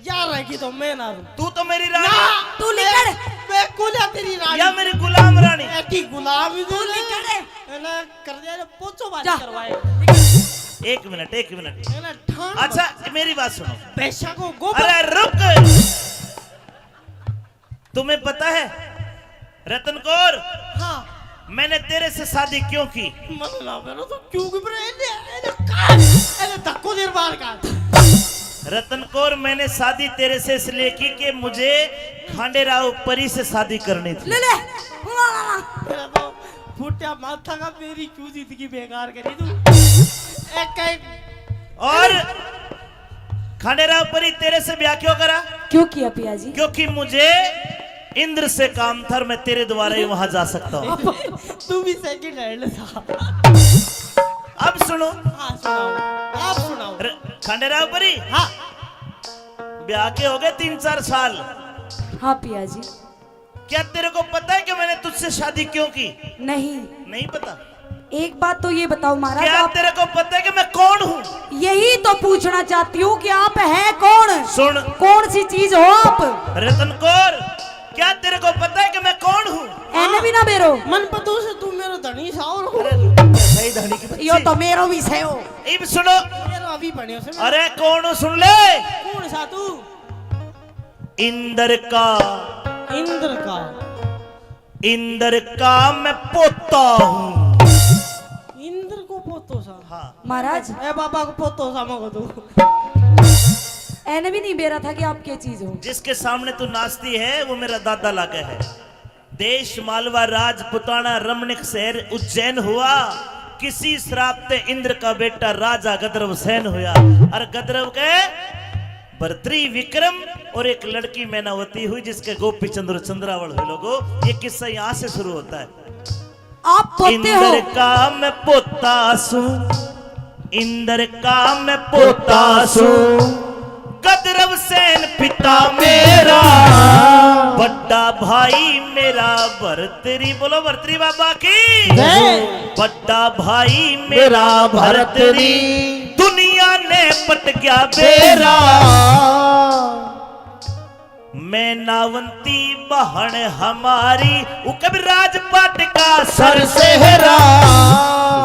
यार रहेगी तो मैं ना रहूं। तू तो मेरी रानी। ना, तू लिकड़। मैं, मैं कोल्या तेरी रानी। या मेरी गुलाम रानी। ऐसी गुलाम ही तू तो लिकड़। है ना, कर दिया रे, पोचो बाज जा। करवाए। एक मिनट, एक मिनट। है ना, ठान अच्छा, मत। मेरी बात सुनो। भैंसा को गोबर। अरे रुक। तुम्हें पता है रतन कौर, हाँ। मैंने तेरे से शादी क्यों की? मत ना करो तो क्यों की, पर एने, एने काट, एने धक्को देर बाहर काट। रतन कौर, मैंने शादी तेरे से इसलिए की कि मुझे खांडेराव परी से शादी करनी थी। ले ले, बुला ला ला। तेरा तो फुटिया माथा का, मेरी क्यों जिंदगी बेकार करी तू? एक, एक और खांडेराव परी, तेरे से ब्याह क्यों करा? क्यों किया पिया जी? क्योंकि मुझे इंद्र से काम था और मैं तेरे द्वारा ही वहां जा सकता हूँ। तू भी सेकंड हैंड था। अब सुनो। हाँ, सुनाओ। आप सुनाओ। र-, खांडेराव परी। हाँ। ब्याह के हो गए तीन चार साल। हाँ पिया जी। क्या तेरे को पता है कि मैंने तुझसे शादी क्यों की? नहीं। नहीं पता? एक बात तो ये बताओ महाराज, क्या आप तेरे को पता है कि मैं कौन हूँ? यही तो पूछना चाहती हूँ कि आप हैं कौन? सुन। कौन सी चीज हो आप? रतन कौर, क्या तेरे को पता है कि मैं कौन हूँ? एने भी ना बेरो। मन पतो से तू मेरो धनी सा और हो। अरे, सही धनी की बच्ची। यो तो मेरो भी से हो। इब सुनो। मेरो अभी बन्यो से। अरे कौन हूँ सुन ले। कौन सा तू? इंद्र का। इंद्र का। इंद्र का मैं पोता हूँ। इंद्र को पोतो सा? हाँ। महाराज। ए बाबा को पोतो सा मगो तू। एने भी नहीं बेरा था कि आप क्या चीज हो। जिसके सामने तू नाचती है वो मेरा दादा लागे है। देश मालवा, राजपुताना, रमणीक शहर उज्जैन हुआ। किसी श्राप ते इंद्र का बेटा राजा गंधर्व सेन हुआ। और गंधर्व के भर्तरी विक्रम और एक लड़की मैनावती हुई, जिसके गोपी चंद्र चंद्रावल हुए। लोगो, ये किस्सा यहाँ से शुरू होता है। आप पोते हो। इंद्र का मैं पोता सूं, इंद्र का मैं पोता सूं, गंधर्व सेन पिता मेरा, बड़ा भाई मेरा भर्तरी। बोलो भर्तरी बाबा की जय। बड़ा भाई मेरा भर्तरी, दुनिया ने पट गया बेरा। मैनावंती बहन हमारी, उकब राजपाट का सरसेहरा।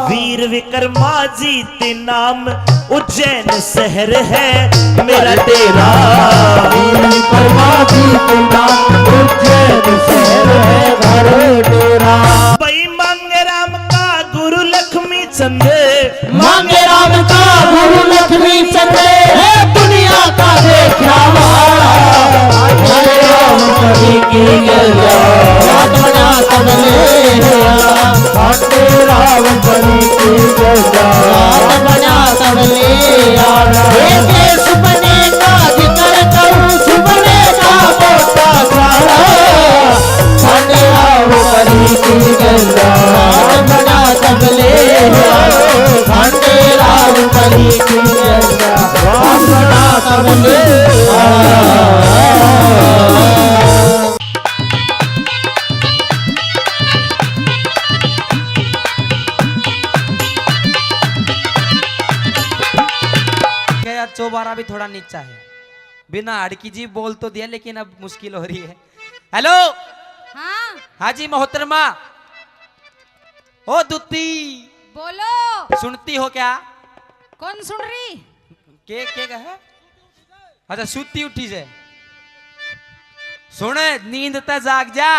वीर विक्रमा जीत नाम उज्जैन शहर है मेरा डेरा। वीर विक्रमा जीत नाम उज्जैन शहर है घर डेरा। भाई मांगे राम का गुरु लक्ष्मी चंद। मांगे राम का गुरु लक्ष्मी चंद है दुनिया का देखा वाला। हरे राम करी की गंगा, रात बना तबले आला। हरे राम करी की गंगा, रात बना तबले आला। हे देश बने का जिक्र करूं, सुपने का पोता काला। हरे राम करी की गंगा, रात बना तबले आला। खंडे राम कली की जंगा, वासना सबने। गया चौबारा भी थोड़ा नीचा है, बिना हाड़ की जीभ बोल तो दिया, लेकिन अब मुश्किल हो रही है। हेलो। हाँ। हाँ जी मोहतरमा। ओ दुत्ती। बोलो। सुनती हो क्या? कौन सुन रही? के, के कहे? अच्छा, सुत्ती उठी से। सुन, नींद ते जाग जा।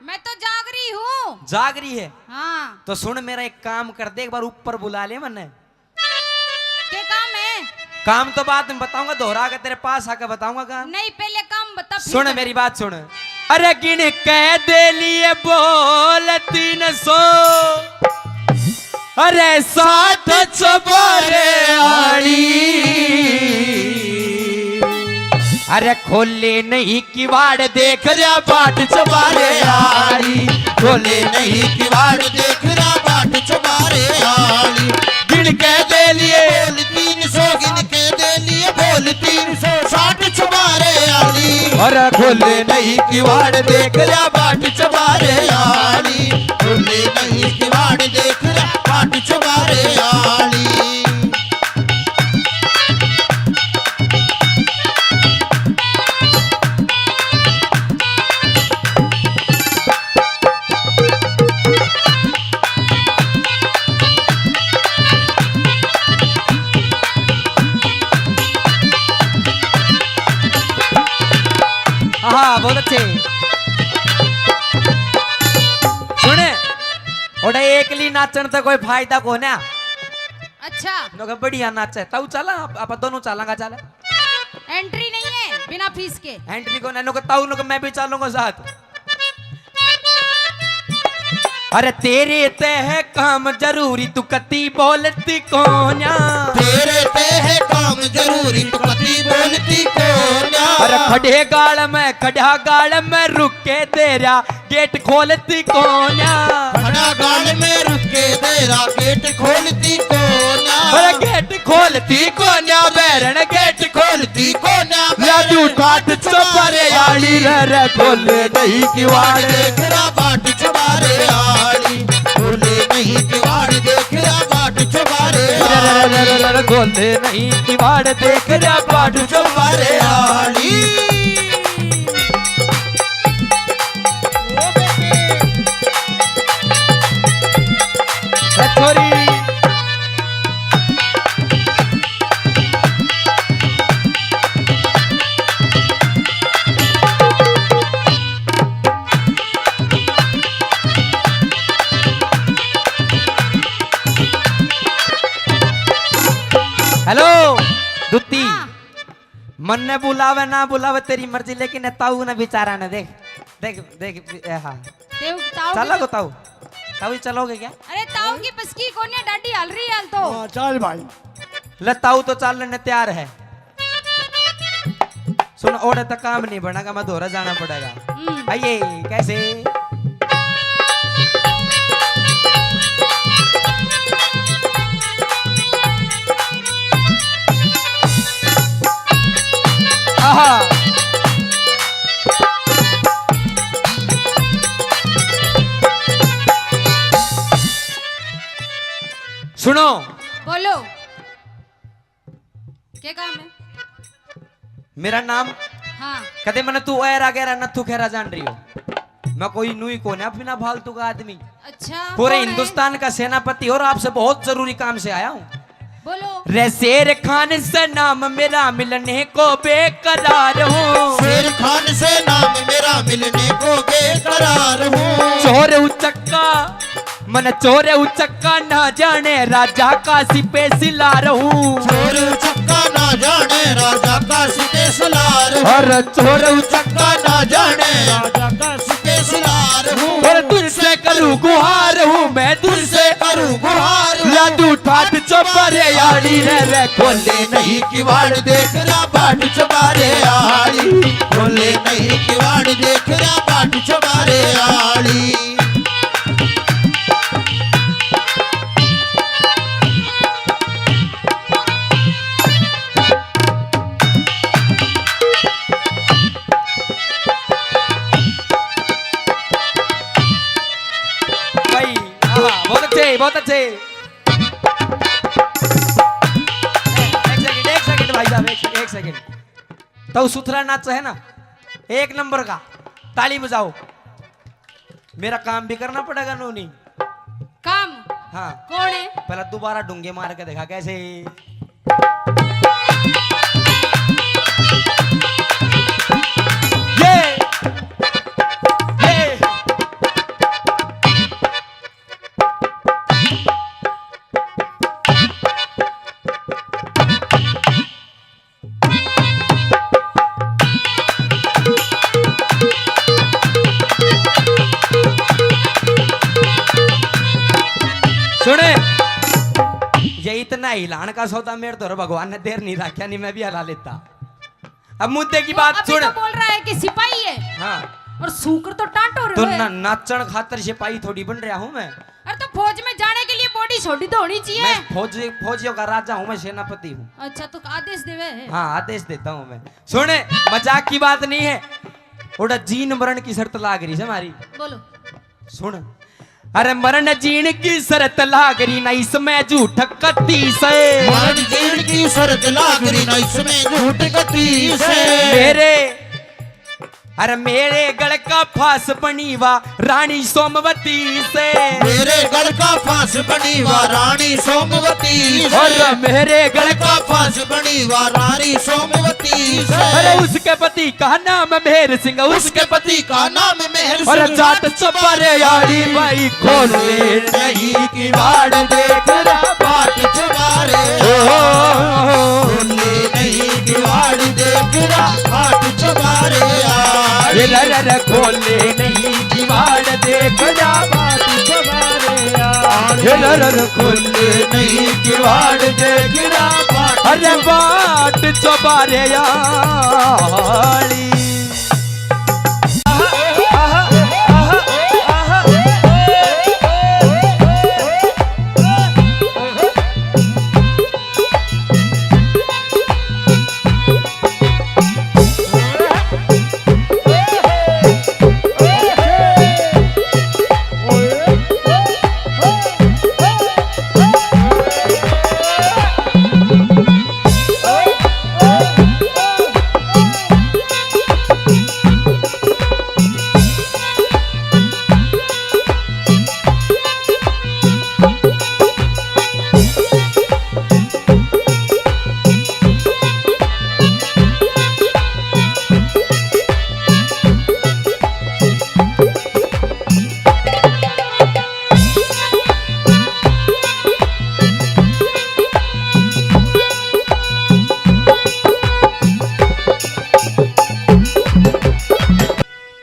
मैं तो जाग रही हूँ। जाग रही है? हाँ। तो सुन, मेरा एक काम कर दे, एक बार ऊपर बुला ले मन्ने। के काम है? काम तो बाद में बताऊंगा, दोहरा के तेरे पास आके बताऊंगा काम। नहीं, पहले काम बता, फिर सुन बता। मेरी बात सुन। अरे गिन के दे लिए बोल तीन सौ, अरे साठ चबारे आली। अरे खोले नहीं किवाड़, देख रहा बाट चबारे आली, खोले नहीं किवाड़, देख रहा बाट चबारे आली। गिन के दे लिए बोल तीन सौ, गिन के दे लिए बोल तीन सौ साठ चबारे आली। अरे खोले नहीं किवाड़, देख रहा बाट चबारे आली, खोले नहीं किवाड़, देख रहा बाट चबारे आली। हाँ, बहुत अच्छे। सुने, ओड़े एकली नाचण ते कोई फायदा कोन्या। अच्छा। नो के बढ़िया नाचे, ताऊ चला, आप, आप दोनों चलांगा, चल। एंट्री नहीं है बिना फीस के। एंट्री को नैनो के ताऊ नो के मैं भी चलूंगा साथ। अरे तेरे ते है काम जरूरी, तू कती बोलती कोन्या। तेरे ते है काम जरूरी, तू कती बोलती कोन्या। अरे खड़े गाल में, खड़ा गाल में रुक के तेरा गेट खोलती कोन्या। खड़ा गाल में रुक के तेरा गेट खोलती कोन्या। अरे गेट खोलती कोन्या, बैरन गेट खोलती कोन्या। राजू ठाट चौबारे आली रे, रे खोले नहीं किवाड़। देख रहा बाट चौबारे आली, खोले नहीं किवाड़, देख रहा बाट चौबारे रे, रे, रे, रे, रे, रे, खोले नहीं किवाड़, देख रहा बाट चौबारे आली। ओ बेटे। ए छोरी। हेलो, दुत्ती। हाँ। मन्ने बुलावे ना बुलावे तेरी मर्जी, लेकिन ए ताऊ ने बेचारा ने देख, देख, देख, ए, हाँ। तेऊ ताऊ चला की तो ताऊ, ताऊ ही चलोगे क्या? अरे ताऊ की बस की कोन्या, डाडी हल रही हाल तो। हाँ, चल भाई। ले ताऊ तो चालने ने तैयार है। सुन, ओड़े तक काम नहीं बनेगा, मैं धोरा जाना पड़ेगा। हम्म। आइए, कैसे? आहा। सुनो। बोलो। के काम है? मेरा नाम? हाँ। कदे मने तू ऐरा गैरा नथु खैरा जान रही हो? मैं कोई नू ही कोन्या बिना फालतू का आदमी। अच्छा, पूरे कौन है? हिंदुस्तान का सेनापति और आपसे बहुत जरूरी काम से आया हूँ। बोलो। रे शेर खान से नाम मेरा मिलने को बेकरार हूँ। शेर खान से नाम मेरा मिलने को बेकरार हूँ। चोर उचक्का मन चोर उचक्का ना जाने राजा का सिपे सिला रहूं। चोर उचक्का ना जाने राजा का सिपे सिला रहूं। और चोर उचक्का ना जाने राजा का सिपे सिला रहूं। और तुझसे करूं गुहार हूँ मैं, तुझसे करूं गुहार हूँ। लादू ठाट चौबारे आली रे, रे खोले नहीं किवाड़ देख रहा बाट चौबारे आली। खोले नहीं किवाड़ देख रहा बाट चौबारे आली। भाई, आहा, बहुत अच्छे, बहुत अच्छे। एक सेकंड, एक सेकंड भाई साहब, एक, एक सेकंड। तो सुथरा नाच है ना, एक नंबर का, ताली बजाओ। मेरा काम भी करना पड़ेगा नूनी। काम? हाँ। कौन है? पहला दोबारा डूंगे मार के देखा कैसे। ये, ये। सुने, ये इतना हिलान का सौदा मेरे तो भगवान ने देर नहीं रखा, नहीं मैं भी हला लेता। अब मुद्दे की वो बात अभी सुन। तो बोल रहा है कि सिपाही है। हाँ। और सूकर तो टांटो तो रहे। ना, नाचण खातर सिपाही थोड़ी बन रहा हूँ मैं। अरे तो फौज में जाने के लिए बॉडी छोटी तो होनी चाहिए। मैं फौजी, फौजियों का राजा हूँ, मैं सेनापति हूँ। अच्छा, तो आदेश देवे है? हाँ, आदेश देता हूँ मैं। सुने, मजाक की बात नहीं है। ओड़ा जीन मरण की शर्त लाग रही है हमारी। बोलो। सुन, अरे मरण जीण की शर्त लाग रही ना इसमें झूठ कती से। मरण जीण की शर्त लाग रही ना इसमें झूठ कती से। मेरे, अरे मेरे गल का फांस बनी वा रानी सोमवती से। मेरे गल का फांस बनी वा रानी सोमवती से। और मेरे गल गल का फांस बनी वा रानी सोमवती से। अरे उसके पति का नाम मेहर सिंह, उसके उसके पति का नाम मेहर और सिंह। जाट चौबारे आली भाई खोले नहीं किवाड़ देख रहा बाट चौबारे। ओ, खोले नहीं किवाड़ देख रहा बाट चौबारे आली। रे रे रे खोले नहीं किवाड़ देख रहा बाट चौबारे आली। रे रे रे खोले नहीं किवाड़ देख रहा बाट अरे बाट चौबारे आली।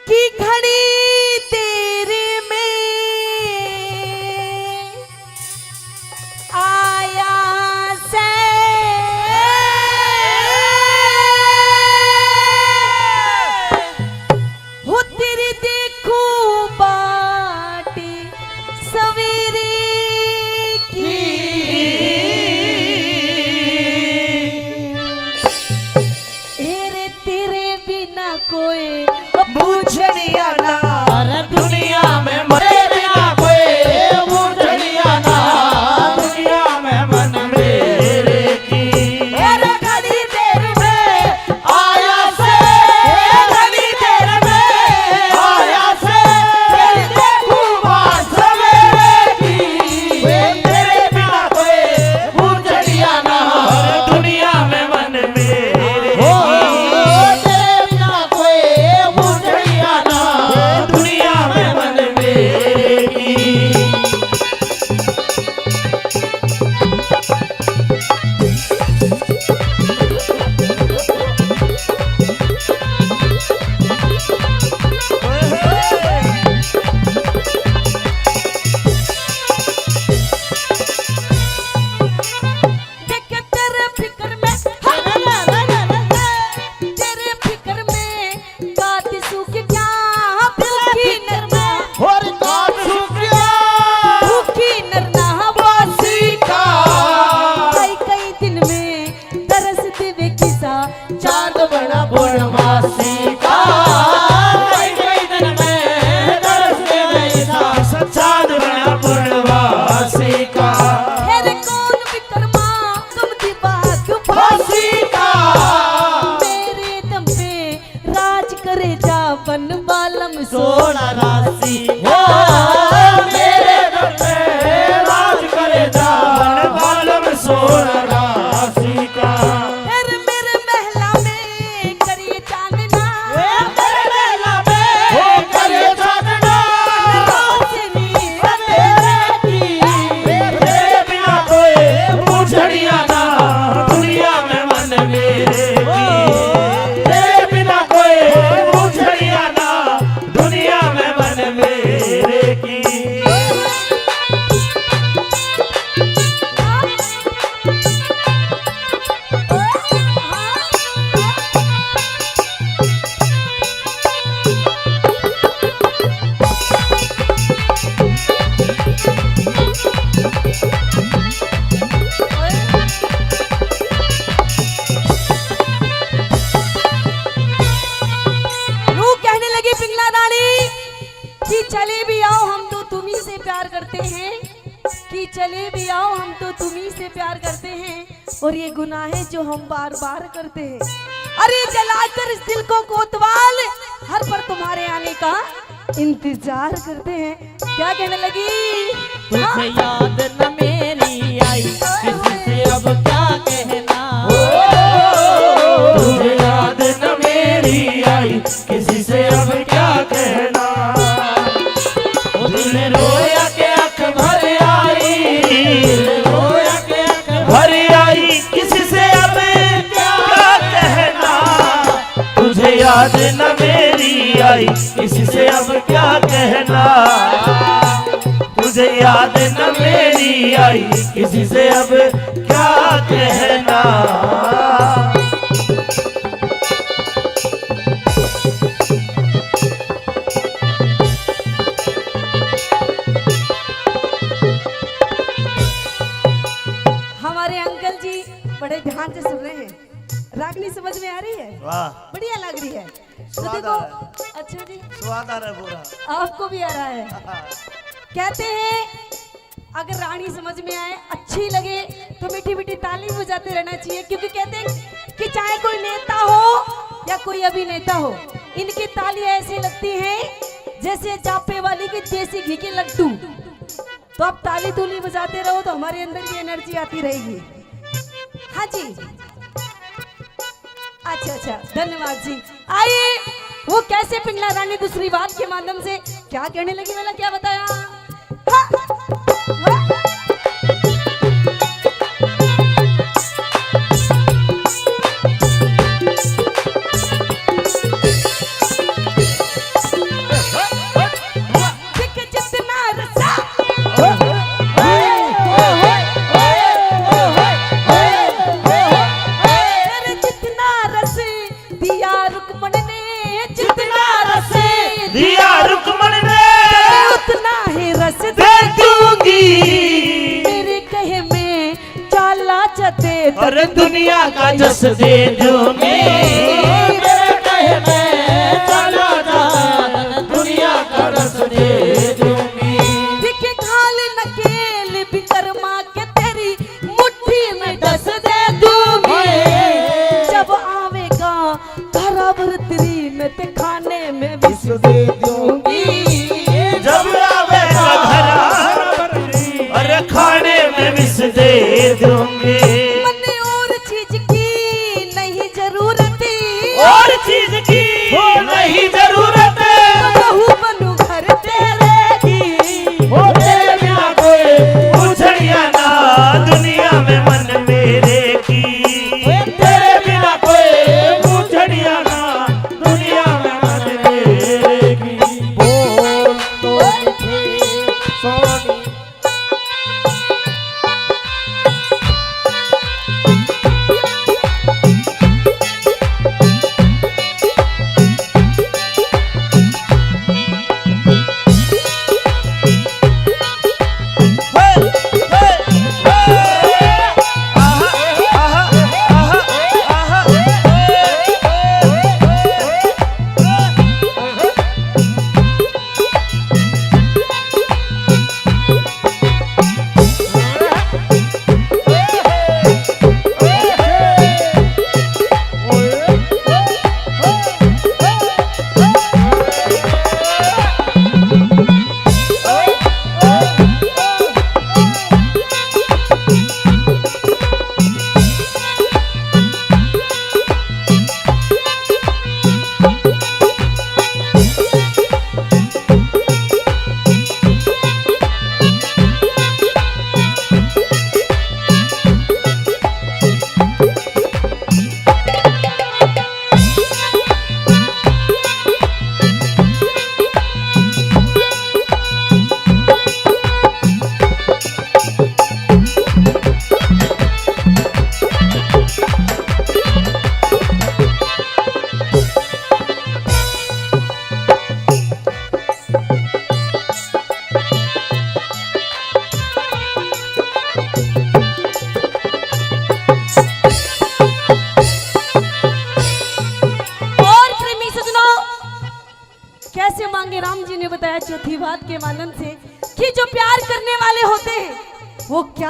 कि घणी देर में आया से। हो तेरी देखूं बाट सवेरे की। ए रे तेरे बिना कोई बूझणिया ना। अरे दुनिया में मरे बिना कोई बूझणिया ना। दुनिया में मन मेरे की। अरे घड़ी देर में आया से, घड़ी देर में आया से, तेरी देखूं बात सवेरे की। तेरे बिना कोई बूझणिया ना, दुनिया में मन मेरे हो, की। तेरे बिना कोई बूझणिया ना, दुनिया में मन मेरे की। देख तेरे फिक्र में, तेरे फिक्र में काट सूख गया भूखी नरना। और काट सूख गया भूखी नरना वासी का। कई कई दिन में तरस देवे किसा चांद बना पूर्णमासी का। कई कई दिन में तरस देवे किसा चांद बना पूर्णमासी का। फिर कौन विक्रमा कम दी बात फांसी का। मेरे दम पे राज करे जा बन बालम सोना राशि। ओ, मेरे दम पे राज करे जा बन बालम सोना राशि का। फिर मेरे महला में करिए चांदना। ओ, मेरे महला में ओ, करिए चांदना। रोशनी सवेरे की। तेरे बिना कोई बूझणिया ना दुनिया में मन मेरे की। तेरे बिना कोई बूझणिया ना दुनिया में मन मेरे चलिए भी आओ, हम तो तुम्ही से प्यार करते हैं और ये गुनाह है जो हम बार बार करते हैं। अरे जलाकर इस दिल को कोतवाल, हर पल तुम्हारे आने का इंतजार करते हैं। क्या कहने लगी? तुझे हाँ? याद न मेरी आई, किसी से अब क्या कहना। तुझे याद न मेरी आई, किसी से अब क्या कहना। ओ दिल रोया के आँख भर आई, दिल रोया के आँख भर आई, किसी से अब क्या कहना। तुझे याद न मेरी आई, किसी से अब क्या कहना। तुझे याद न मेरी आई, किसी से अब क्या कहना। हमारे अंकल जी बड़े ध्यान से सुन रहे हैं। रागनी समझ में आ रही है? वाह। बढ़िया लग रही है। तो स्वाद देखो, आ रहा है। अच्छा जी। स्वाद आ रहा है पूरा। आपको भी आ रहा है। कहते हैं, अगर रागनी समझ में आए, अच्छी लगे, तो मीठी मीठी ताली बजाते रहना चाहिए, क्योंकि कहते हैं कि चाहे कोई नेता हो या कोई अभिनेता हो, इनकी ताली ऐसी लगती है जैसे जापे वाली की देसी घी के लड्डू। तो आप ताली तूली बजाते रहो तो हमारे अंदर भी एनर्जी आती रहेगी। हाँ जी, अच्छा अच्छा, धन्यवाद जी। आइए, वो कैसे पिंगला रानी दूसरी बात के माध्यम से क्या कहने लगी, वाला क्या बताया? हाँ, हाँ। देख जितना रसा, अरे जितना रस दिया रुक्मण ने, जितना रस दिया रुक्मण ने, उतना ही रस दे दूंगी। मेरे कहे में चाला च दे, अरे दुनिया का जस दे दूंगी। मेरे कहे में चाला च दुनिया का रस दे दूंगी। दिखे खाल नकेल विकरमा के, तेरी मुट्ठी में डस दे दूंगी। जब आवेगा घर बरतरी में, ते खाने में विष दे दूंगी। जब आवेगा घर बरतरी, अरे खाने में विष दे दूंगी। मन्ने और चीज की नहीं जरूरत, और चीज की नहीं जरूरत। बहू बनू घर तेरे की, ओ तेरे बिना कोई पूछनिया ना दुनिया में मन मेरे की। तेरे बिना कोई पूछनिया ना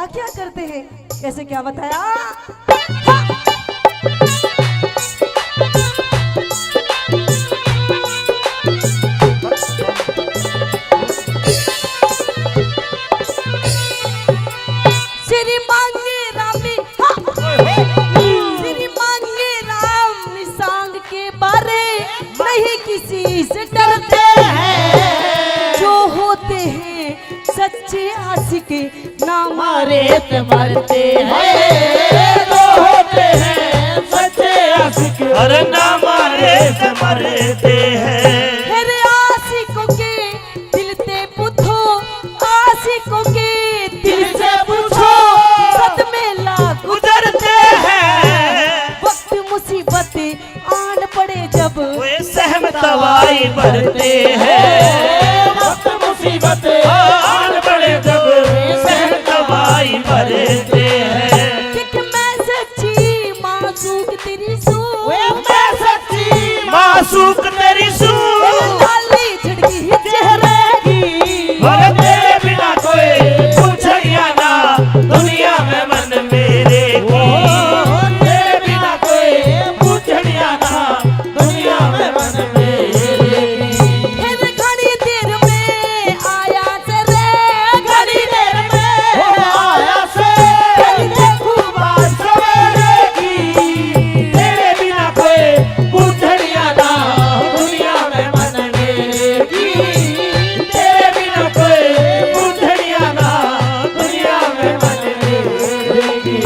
क्या करते हैं, कैसे क्या बताया? श्री मांगे रामी, हाँ। श्री मांगे राम सांग के बारे नहीं किसी से डरते हैं। जो होते हैं सच्चे आशिक ना मारे से मरते हैं। जो होते हैं सच्चे आशिक, अरे ना मारे से मरते हैं। मेरे आशिकों के दिल ते पूछो, आशिकों के दिल से पूछो, सदमे लाख गुजरते हैं। वक्त मुसीबत आन पड़े जब, वे सहम तवाई भरते हैं। वक्त मुसीबत आन पड़े जब, सहम तवाई भरते हैं। एक मैं सच्ची मासूक तेरी सू, वे मैं सच्ची मासूक तेरी सू, लाली झड़की चेहरे की। और तेरे बिना कोई पूछड़िया ना दुनिया में मन मेरे की। ओ, तेरे बिना कोई पूछड़िया ना दुनिया में मन मेरे की। फिर घड़ी देर में आया से रे, घड़ी देर में आया से। फिर देखूं बात सवेरे की। तेरे बिना कोई पूछड़िया ना दुनिया में मन मेरे की। तेरे बिना कोई पूछड़िया ना दुनिया में मन मेरे की।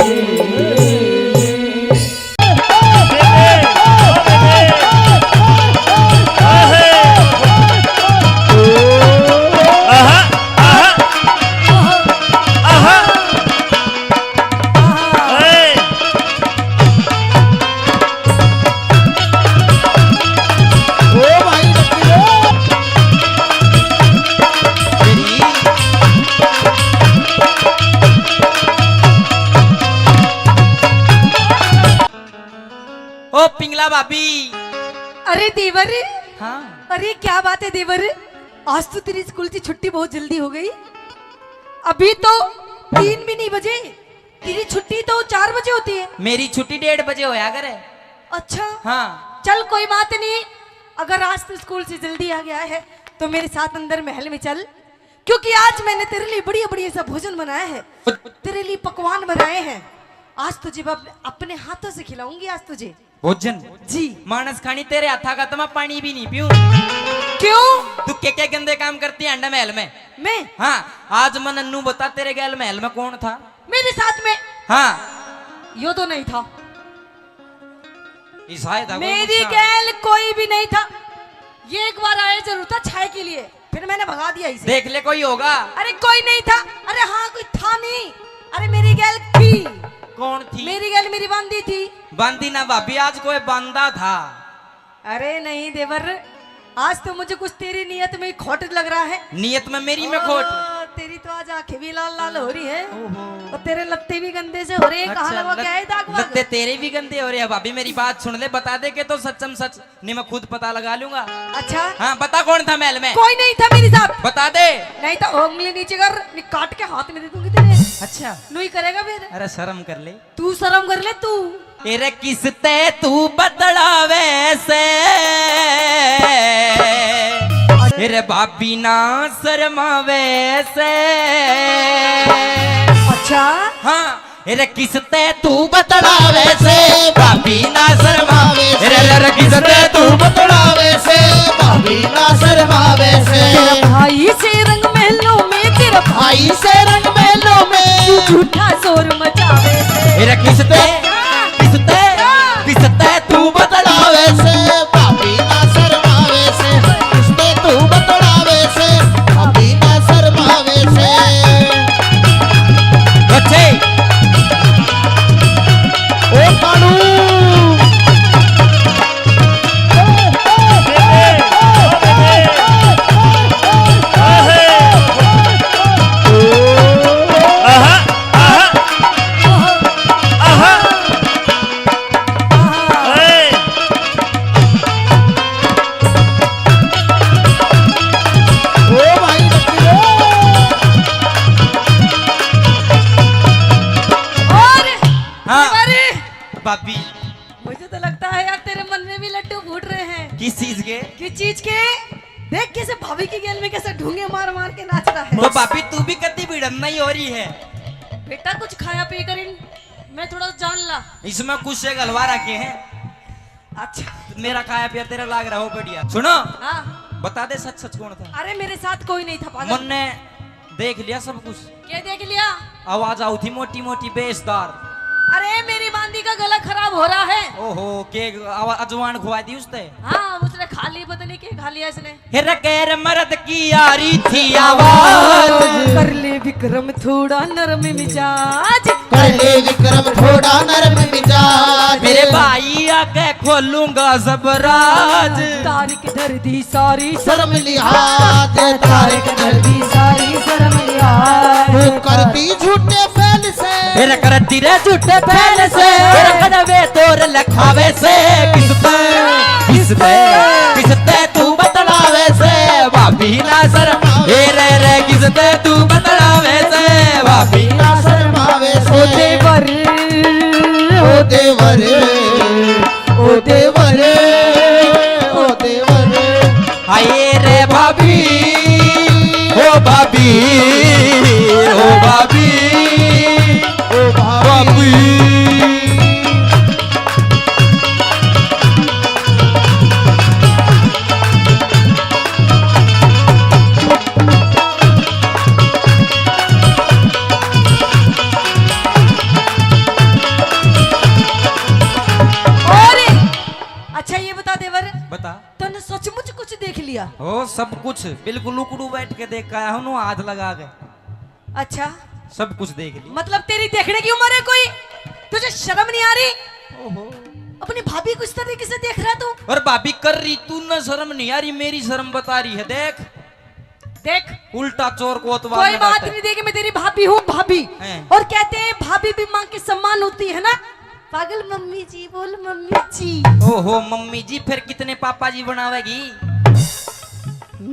ओ पिंगला भाभी। अरे देवर। हाँ। अरे क्या बात है देवर, आज तो तेरी स्कूल की छुट्टी बहुत जल्दी हो गई। अभी तो तीन भी नहीं बजे, तेरी छुट्टी तो चार बजे होती है। मेरी छुट्टी डेढ़ बजे होया करे। अच्छा। हाँ। चल कोई बात नहीं, अगर आज तू स्कूल से जल्दी आ गया है तो मेरे साथ अंदर महल में चल, क्योंकि आज मैंने तेरे लिए बढ़िया बढ़िया सा भोजन बनाया है, तेरे लिए पकवान बनाए हैं। आज तुझे मैं अपने, अपने हाथों से खिलाऊंगी आज तुझे। भोजन? जी। मानस खानी, तेरे हाथा का तो मैं पानी भी नहीं पीऊं। क्यों? तू के के गंदे काम करती है अंडा महल में? मैं? हाँ, आज मन नू बता, तेरे गैल महल में कौन था? मेरे साथ में? हाँ। यो तो नहीं था। ईसाई था कोई मेरी गुस्सा। गैल कोई भी नहीं था। ये एक बार आए जरूर था छाय के लिए, फिर मैंने भगा दिया इसे। देख ले, कोई होगा। अरे कोई नहीं था। अरे हाँ, कोई था नहीं। अरे मेरी गैल थी। कौन थी? मेरी गैल मेरी बांदी थी। बांदी ना भाभी, आज कोई बांदा था। अरे नहीं देवर, आज तो मुझे कुछ तेरी नीयत में ही खोट लग रहा है। नीयत में मेरी में खोट? ओ, तेरी तो आज आंखें भी लाल लाल हो रही है। ओहो। और तेरे लत्ते भी गंदे से हो रहे हैं। कहाँ अच्छा, लगवा के आए दाग वाग? लत्ते तेरे भी गंदे हो रहे हैं भाभी, मेरी बात सुन ले, बता दे के तो सच्चम सच, नहीं मैं खुद पता लगा लूंगा। अच्छा। हाँ, बता कौन था महल में? कोई नहीं था मेरे साथ। बता दे। नहीं तो उंगली नीचे कर, नहीं काट के हाथ में दे दूंगी तेरे। अच्छा। नू ही करेगा फिर। अरे शर्म कर ले। तू शर्म कर ले तू। तेरे किसते तू बतलावे से, तेरे भाभी ना शर्मावे से। अच्छा। हाँ। तेरे किसते तू बतलावे से, भाभी ना शर्मावे से। तेरे, तेरे किसते तू बतलावे से, भाभी ना शर्मावे से। तेरा भाई से रंग महलों में, तेरा भाई से रंग महलों में। तू झूठा शोर मचावे से। तेरे किसते, किसते, किसते तू बतलावे से, भाभी ना शर्मावे से। किसते तू बतलावे से, भाभी ना शर्मावे से। बच्चे। ओ कानू। आहा, आहा, आहा। मुझे तो लगता है यार, तेरे मन में भी लड्डू फूट रहे हैं। किस चीज के? किस चीज के? देख कैसे भाभी की गेल में कैसे ढूंगे मार मार के नाच रहा है। तो भाभी, तू भी कति भिड़न नहीं हो रही है? बेटा, कुछ खाया पी कर इन, मैं थोड़ा जान ला। इसमें कुछ से हलवा रखे हैं। अच्छा। मेरा खाया पिया तेरा लाग रहा हो बढ़िया। सुनो। हाँ। बता दे, सच सच कौन था? अरे, मेरे साथ कोई नहीं था, पागल। मन्ने देख लिया सब कुछ। क्या देख लिया? आवाज आऊ थी मोटी मोटी बेसदार। अरे, मेरी बांदी का गला खराब हो रहा है। ओहो, के आवा-, अजवान खुआ दी उसने? हाँ, उसने खा ली, पता नहीं क्या खा लिया इसने। हेर गैर मर्द की आ रही थी आवाज। कर ले विक्रम थोड़ा नरम मिजाज। कर ले विक्रम थोड़ा नरम मिजाज। मेरे भाई आके खोलूंगा जबराज। तारिक धर दी सारी शर्म लिहाज। तारिक धर दी सारी शर्म लिहाज। वो करती झूठे फैल से। फिर करती रे झूठे फैल से। फिर कदवे तोर लखावे से। किस पे, किस पे, किस पे तू बतलावे से? भाभी ना शर्म। ए रे रे, किस पे तू बतलावे से? भाभी ना शर्मावे से। ओ देवर, ओ देवर, ओ देवर, ओ देवर। हाय रे भाभी, ओ भाभी, ओ भाभी, ओ भाभी। और अच्छा, ये बता देवर, बता। तन्ने सचमुच कुछ देख लिया? ओ, सब कुछ, बिल्कुल उकड़ू बैठ के देख के आया हूँ, हाथ लगा के। अच्छा। सब कुछ देख लिया। मतलब, तेरी देखने की उम्र है कोई? तुझे शर्म नहीं आ रही? ओहो। अपनी भाभी को इस तरीके से देख रहा तू? और भाभी कर रही, तू ना शर्म नहीं आ रही, मेरी शर्म बता रही है। देख, देख। उल्टा चोर कोतवाल कोई बात नहीं, देख, मैं तेरी भाभी हूँ, भाभी। हैं। और कहते हैं, भाभी भी माँ के समान होती है ना। पागल, मम्मी जी बोल, मम्मी जी। ओहो, मम्मी जी, फिर कितने पापा जी बनावेगी?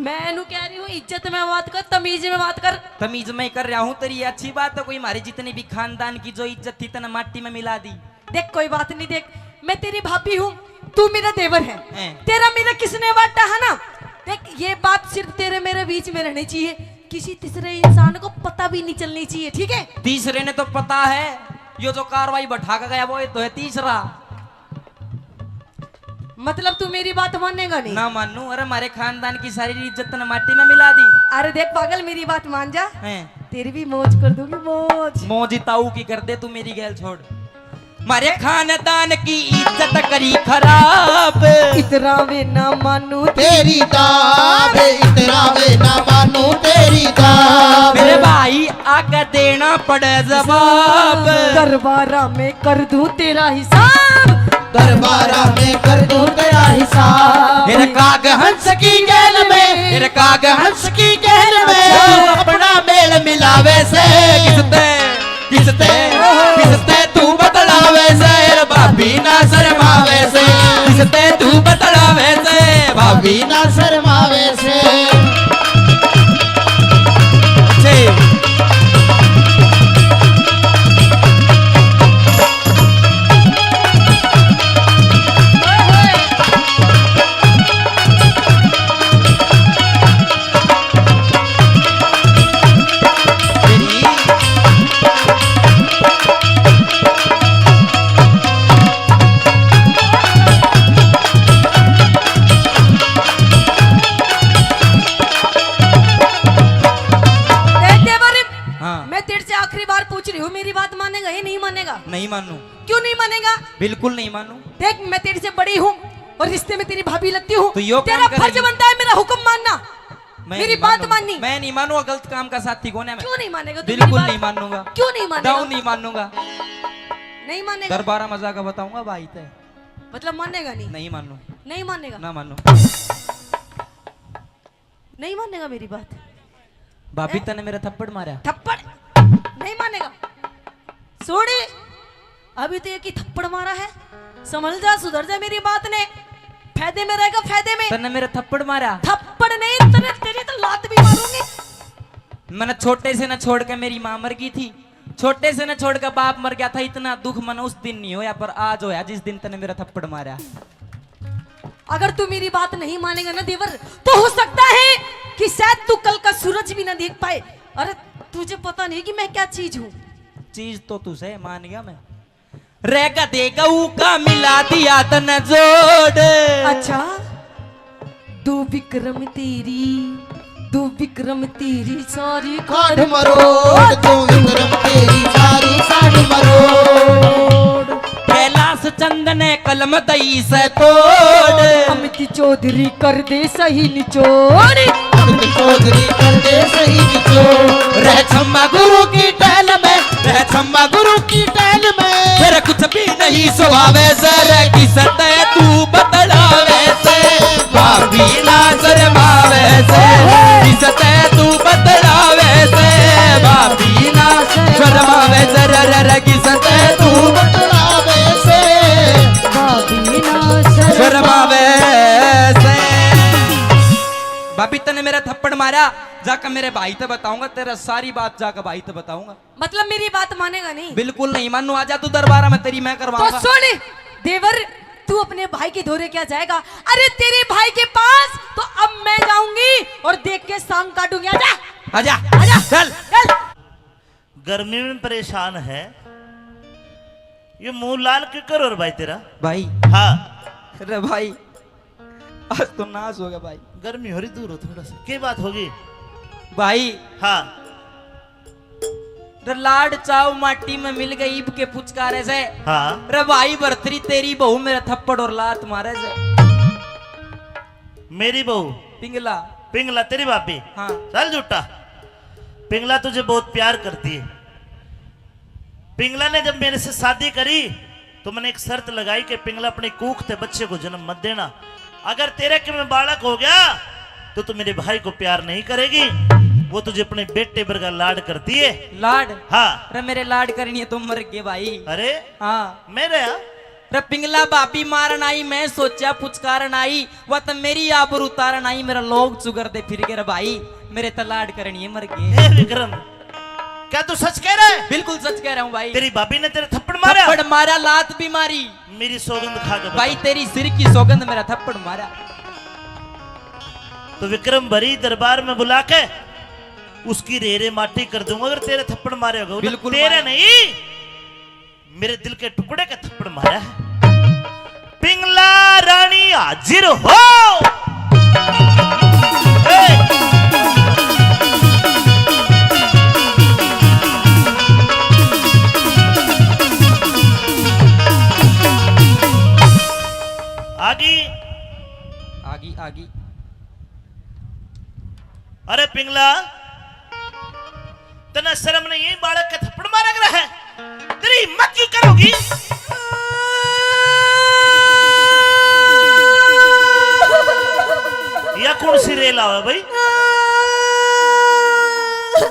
मैं नू कह रही हूँ, इज्जत में बात कर, तमीज में बात कर। तमीज में कर रहा हूँ, तेरी ये अच्छी बात है, कोई हमारी जितनी भी खानदान की जो इज्जत थी, तने माटी में मिला दी। देख, कोई बात नहीं, देख, मैं तेरी भाभी हूँ, तू मेरा देवर है। हैं। तेरा मेरा किसने वाटा है ना? देख, ये बात सिर्फ तेरे मेरे बीच में रहनी चाहिए, किसी तीसरे इंसान को पता भी नहीं चलनी चाहिए, ठीक है? तीसरे ने तो पता है, यो जो कार्रवाई बैठा के गया, वो ये तो है तीसरा। मतलब, तू मेरी बात मानेगा नहीं? ना मानू। अरे, हमारे खानदान की सारी इज्जत ने माटी में मिला दी। अरे देख पागल, मेरी बात मान जा। हैं। तेरी भी मौज कर दूंगी, मौज। मौज ताऊ की कर दे तू, मेरी गैल छोड़। मारे खानदान की इज्जत करी खराब। इतरा वे ना मानू तेरी दाब, इतरा वे ना मानू तेरी दाब। मेरे भाई आके देना पड़े जवाब। दरबारा में कर दूं तेरा हिसाब। दरबारा में कर दूं तेरा हिसाब। मेरे काग हंस की गैल में, मेरे काग हंस की गैल में। अपना मेल मिलावे से किसते, किसते, किसते तू बतलावे से। भाभी ना शर्मावे से, किसते तू बतलावे से। भाभी ना शर्मावे से। देख देवर, हाँ। मैं तेरे से आखिरी बार पूछ रही हूँ, मेरी बात मानेगा या नहीं मानेगा? नहीं मानू। क्यों नहीं मानेगा? बिल्कुल नहीं मानू। देख, मैं तेरे से बड़ी हूँ और रिश्ते में तेरी भाभी लगती हूँ। तो यो तेरा काम फर्ज करेगी? बनता है मेरा हुक्म मानना, मैं मेरी नहीं बात मानूंगा। माननी। मैं नहीं मानूंगा, गलत काम का साथी कौन है मैं? क्यों नहीं मानेगा तू मेरी बिल्कुल बात? नहीं मानूंगा। क्यों नहीं मानेगा? दाऊ नहीं मानूंगा। नहीं मानेगा? दरबारा मजा का बताऊंगा भाई ते। मतलब मानेगा नहीं? नहीं मानू। नहीं मानेगा? ना मानू। नहीं मानेगा मेरी बात? भाभी, हैं? तने मेरा थप्पड़ मारा? थप्पड़ नहीं मानेगा। सोड़ी, अभी तो एक ही थप्पड़ मारा है, संभल जा, सुधर जा मेरी बात ने, फायदे में रहेगा, फायदे में। तने मेरा थप्पड़ मारा? थप्पड़ नहीं, तने, तेरी तो लात भी मारूंगी। मैंने छोटे से ना छोड़ के मेरी माँ मर गई थी, छोटे से ना छोड़ के बाप मर गया था, इतना दुख मन उस दिन नहीं होया, पर आज होया जिस दिन तने मेरा थप्पड़ मारा। अगर तू मेरी बात नहीं मानेगा ना देवर, तो हो सकता है कि शायद तू कल का सूरज भी ना देख पाए। अरे, तुझे पता नहीं कि मैं क्या चीज हूँ। चीज तो तू सै, मान गया मैं। रे गधे गऊ का मिला दिया तने जोड़। अच्छा, दो विक्रम तेरी, दो विक्रम तेरी सारी काठ मरोड़, दो विक्रम तेरी सारी काठ मरोड़। कैलाश चंद ने कलम दई से तोड़। अमित चौधरी कर दे सही निचोड़। अमित चौधरी कर दे सही निचोड़। रह छम्मा गुरु की टहल में, रह छम्मा गुरु की टहल में। तेरा कुछ भी नहीं सुहावे से, रे किसते तू बतलावे से। भाभी ना शर्मावे से, किसते तू बतलावे से। भाभी ना शर्मावे से, रे, रे, रे, किसते तू बतलावे से। भाभी ना शर्मावे से। भाभी, तने मेरा थप्पड़ मारा, जाकर मेरे भाई ते बताऊंगा, तेरा सारी बात जाकर भाई ते बताऊंगा। मतलब मेरी बात मानेगा नहीं? बिल्कुल नहीं मानू। आजा तू दरबार में, तेरी मैं तो करवाऊंगा। सुन देवर, तू अपने भाई के धोरे क्या जाएगा? अरे तेरे भाई के पास तो अब मैं जाऊंगी और देख के सांग काटूंगी। आजा। आजा। आजा। चल। चल। गर्मी में परेशान है, ये मुंह लाल क्यों करो रे भाई तेरा? भाई। हाँ। अरे भाई, आज तो नाश हो गया भाई। गर्मी हो रही, दूर हो थोड़ा सा। के बात होगी? भाई। हाँ। रे लाड चाव माटी में मिल गई ईब के पुचकारे से। हाँ। रे भाई भरतरी, तेरी बहू मेरा थप्पड़ और लात मारे से। मेरी बहू? पिंगला। पिंगला तेरी भाभी? हाँ। चल झूठा। पिंगला तुझे बहुत प्यार करती है। पिंगला ने जब मेरे से शादी करी तो मैंने एक शर्त लगाई कि पिंगला, अपनी कूख ते बच्चे को जन्म मत देना। अगर तेरे के में बालक हो गया तो तू मेरे भाई को प्यार नहीं करेगी। वो तुझे अपने बेटे बरगा लाड करती है। लाड? हाँ। अरे मेरे लाड करनी है तो मर गए भाई। अरे हाँ। मेरे यहाँ? अरे पिंगला भाभी मारन आई, मैं सोचा पुचकारन आई, वह तो मेरी आबरू उतारन आई, मेरा लोग चुगर दे फिर गए रे भाई, मेरे तो लाड करनी है मर गए। हे विक्रम, क्या तू सच कह रहा है? बिल्कुल सच कह रहा हूँ भाई। तेरी भाभी ने तेरे थप्पड़ मारा? थप्पड़ मारा, लात भी मारी। मेरी सौगंध खा के बता। भाई तेरी सिर की सौगंध, मेरा थप्पड़ मारा। तो विक्रम भरी दरबार में बुला के उसकी रेरे माटी कर दूंगा अगर तेरे थप्पड़ मारे होगा। बिल्कुल तेरे मारा। नहीं, मेरे दिल के टुकड़े का थप्पड़ मारा है। पिंगला रानी हाजिर हो। ए! आगी। आगी, आगी। अरे पिंगला, तन्ने शर्म नहीं है, बालक के थप्पड़ मारा कर है? तेरी हिम्मत क्यों करोगी? या कौन सी रेल आवे भाई?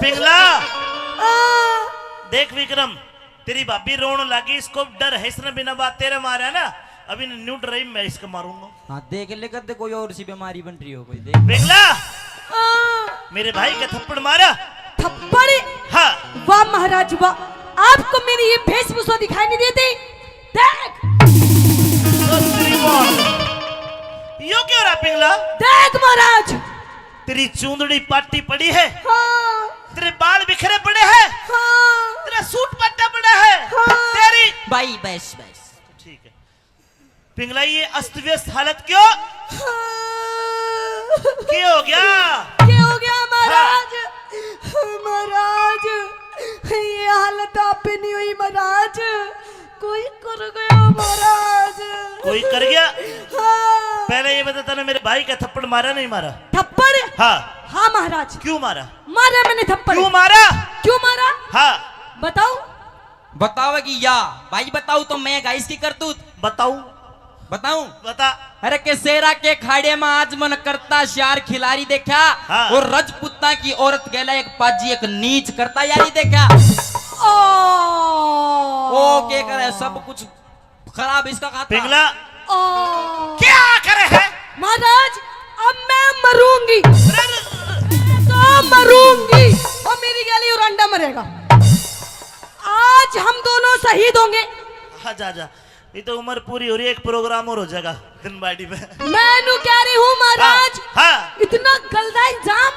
पिंगला, देख विक्रम, तेरी भाभी रोन लागी, इसको डर है, इसने बिना बात तेरे मारा ना, अभी न्यू डराई मैं इसको मारूंगा। हाँ, देख ले, कदे कोई और सी बीमारी बन रही हो कोई, देख। पिंगला, मेरे भाई का थप्पड़ मारा। थप्पड़? हाँ। वाह महाराज वाह, आपको मेरी ये वेशभूषा दिखाई नहीं देती? देख। यो क्यों रहा पिंगला? देख महाराज। तेरी चूंदड़ी पाटी पड़ी है। हाँ। तेरे बाल बिखरे पड़े हैं। हाँ। तेरा सूट पाटा पड़ा है। हाँ। तेरी भाई बस, बस। ठीक है। पिंगला, ये अस्त व्यस्त हालत क्यों? हाँ। के हो गया? के हो गया महाराज? हाँ। महाराज, ये हालत आप पे नहीं हुई महाराज, कोई कर गया महाराज। कोई कर गया? हाँ। पहले ये बता, तने मेरे भाई का थप्पड़ मारा नहीं मारा? थप्पड़? हाँ। हाँ महाराज। क्यों मारा? मारा मैंने थप्पड़। क्यों मारा? क्यों मारा? हाँ। बताओ। बतावेगी या? भाई बताऊं तो मैं गाइस की करतूत बताऊं? बताऊं? बता। अरे के शेरा के खाड़े में आज मन करता श्यार खिलारी देखा। हाँ। और रजपूता की औरत गेला एक पाजी एक नीच करता यारी देखा। ओ। ओ के करे, सब कुछ खराब इसका खाता। पिंगला। ओ। क्या करे है? महाराज, अब मैं मरूंगी। अरे, अरे, अरे। मैं तो मरूंगी। और मेरी गैली और अंडा मरेगा। आज हम दोनों शहीद होंगे। आजा, आजा। ये तो उम्र पूरी हो रही है, एक प्रोग्राम और हो जाएगा दिनबाड़ी में। मैं नू कह रही हूँ महाराज, हाँ, हाँ। इतना गंदा इल्जाम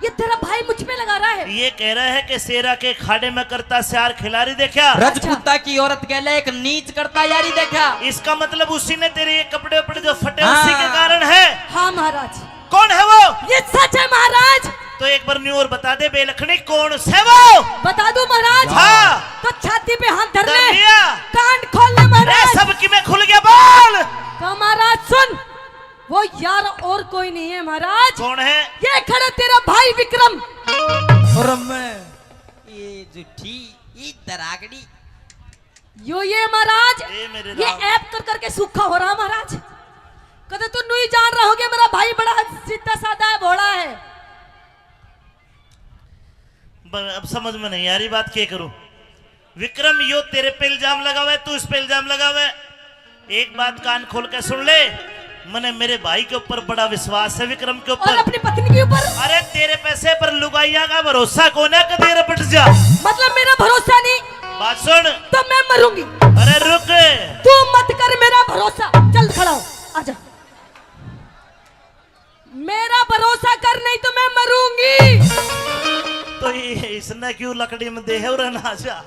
ये तेरा भाई मुझ पे लगा रहा है। ये कह रहा है कि शेरा के खाड़े में करता सियार खिलाड़ी देखा। अच्छा। रजपूता की औरत के लिए एक नीच करता यारी देखा। इसका मतलब उसी ने तेरे ये कपड़े उपड़े जो फटे, हाँ। उसी के कारण है। हाँ महाराज। कौन है वो? ये सच है महाराज। तो एक बार न्यू और बता दे बेलखनी, कौन से वो? बता दूं महाराज? हाँ। तो छाती पे हाथ धर धर ले। लिया। कान खोल ले महाराज। ए, सब की मैं खुल गया, बोल। तो महाराज सुन, वो यार और कोई नहीं है महाराज। कौन है? ये खड़ा तेरा भाई विक्रम। और मैं ये जुठी, ये दरागड़ी। यो ये महाराज, ए मेरे ये राम। ऐप कर करके सूखा हो रहा महाराज। कदे तू नहीं जान रहा होगे, मेरा भाई बड़ा सीधा साधा है, भोला है। ब-, अब समझ में नहीं आ रही बात, क्या करूं? विक्रम यो तेरे पे इल्जाम लगावे, तू इस पे इल्जाम लगावे। एक बात कान खोल के सुन ले, मने मेरे भाई के ऊपर बड़ा विश्वास है, विक्रम के ऊपर। और अपनी पत्नी के ऊपर? अरे तेरे पैसे पर लुगाइयां का भरोसा कोना, कदे रपट जा। मतलब मेरा भरोसा नहीं? बात सुन। तो मैं मरूंगी। अरे रुक। तू मत कर मेरा भरोसा। चल खड़ा हो, आजा। मेरा भरोसा कर, नहीं तो मैं मरूंगी। तो ये इसने क्यों लकड़ी में दे है और ना जा।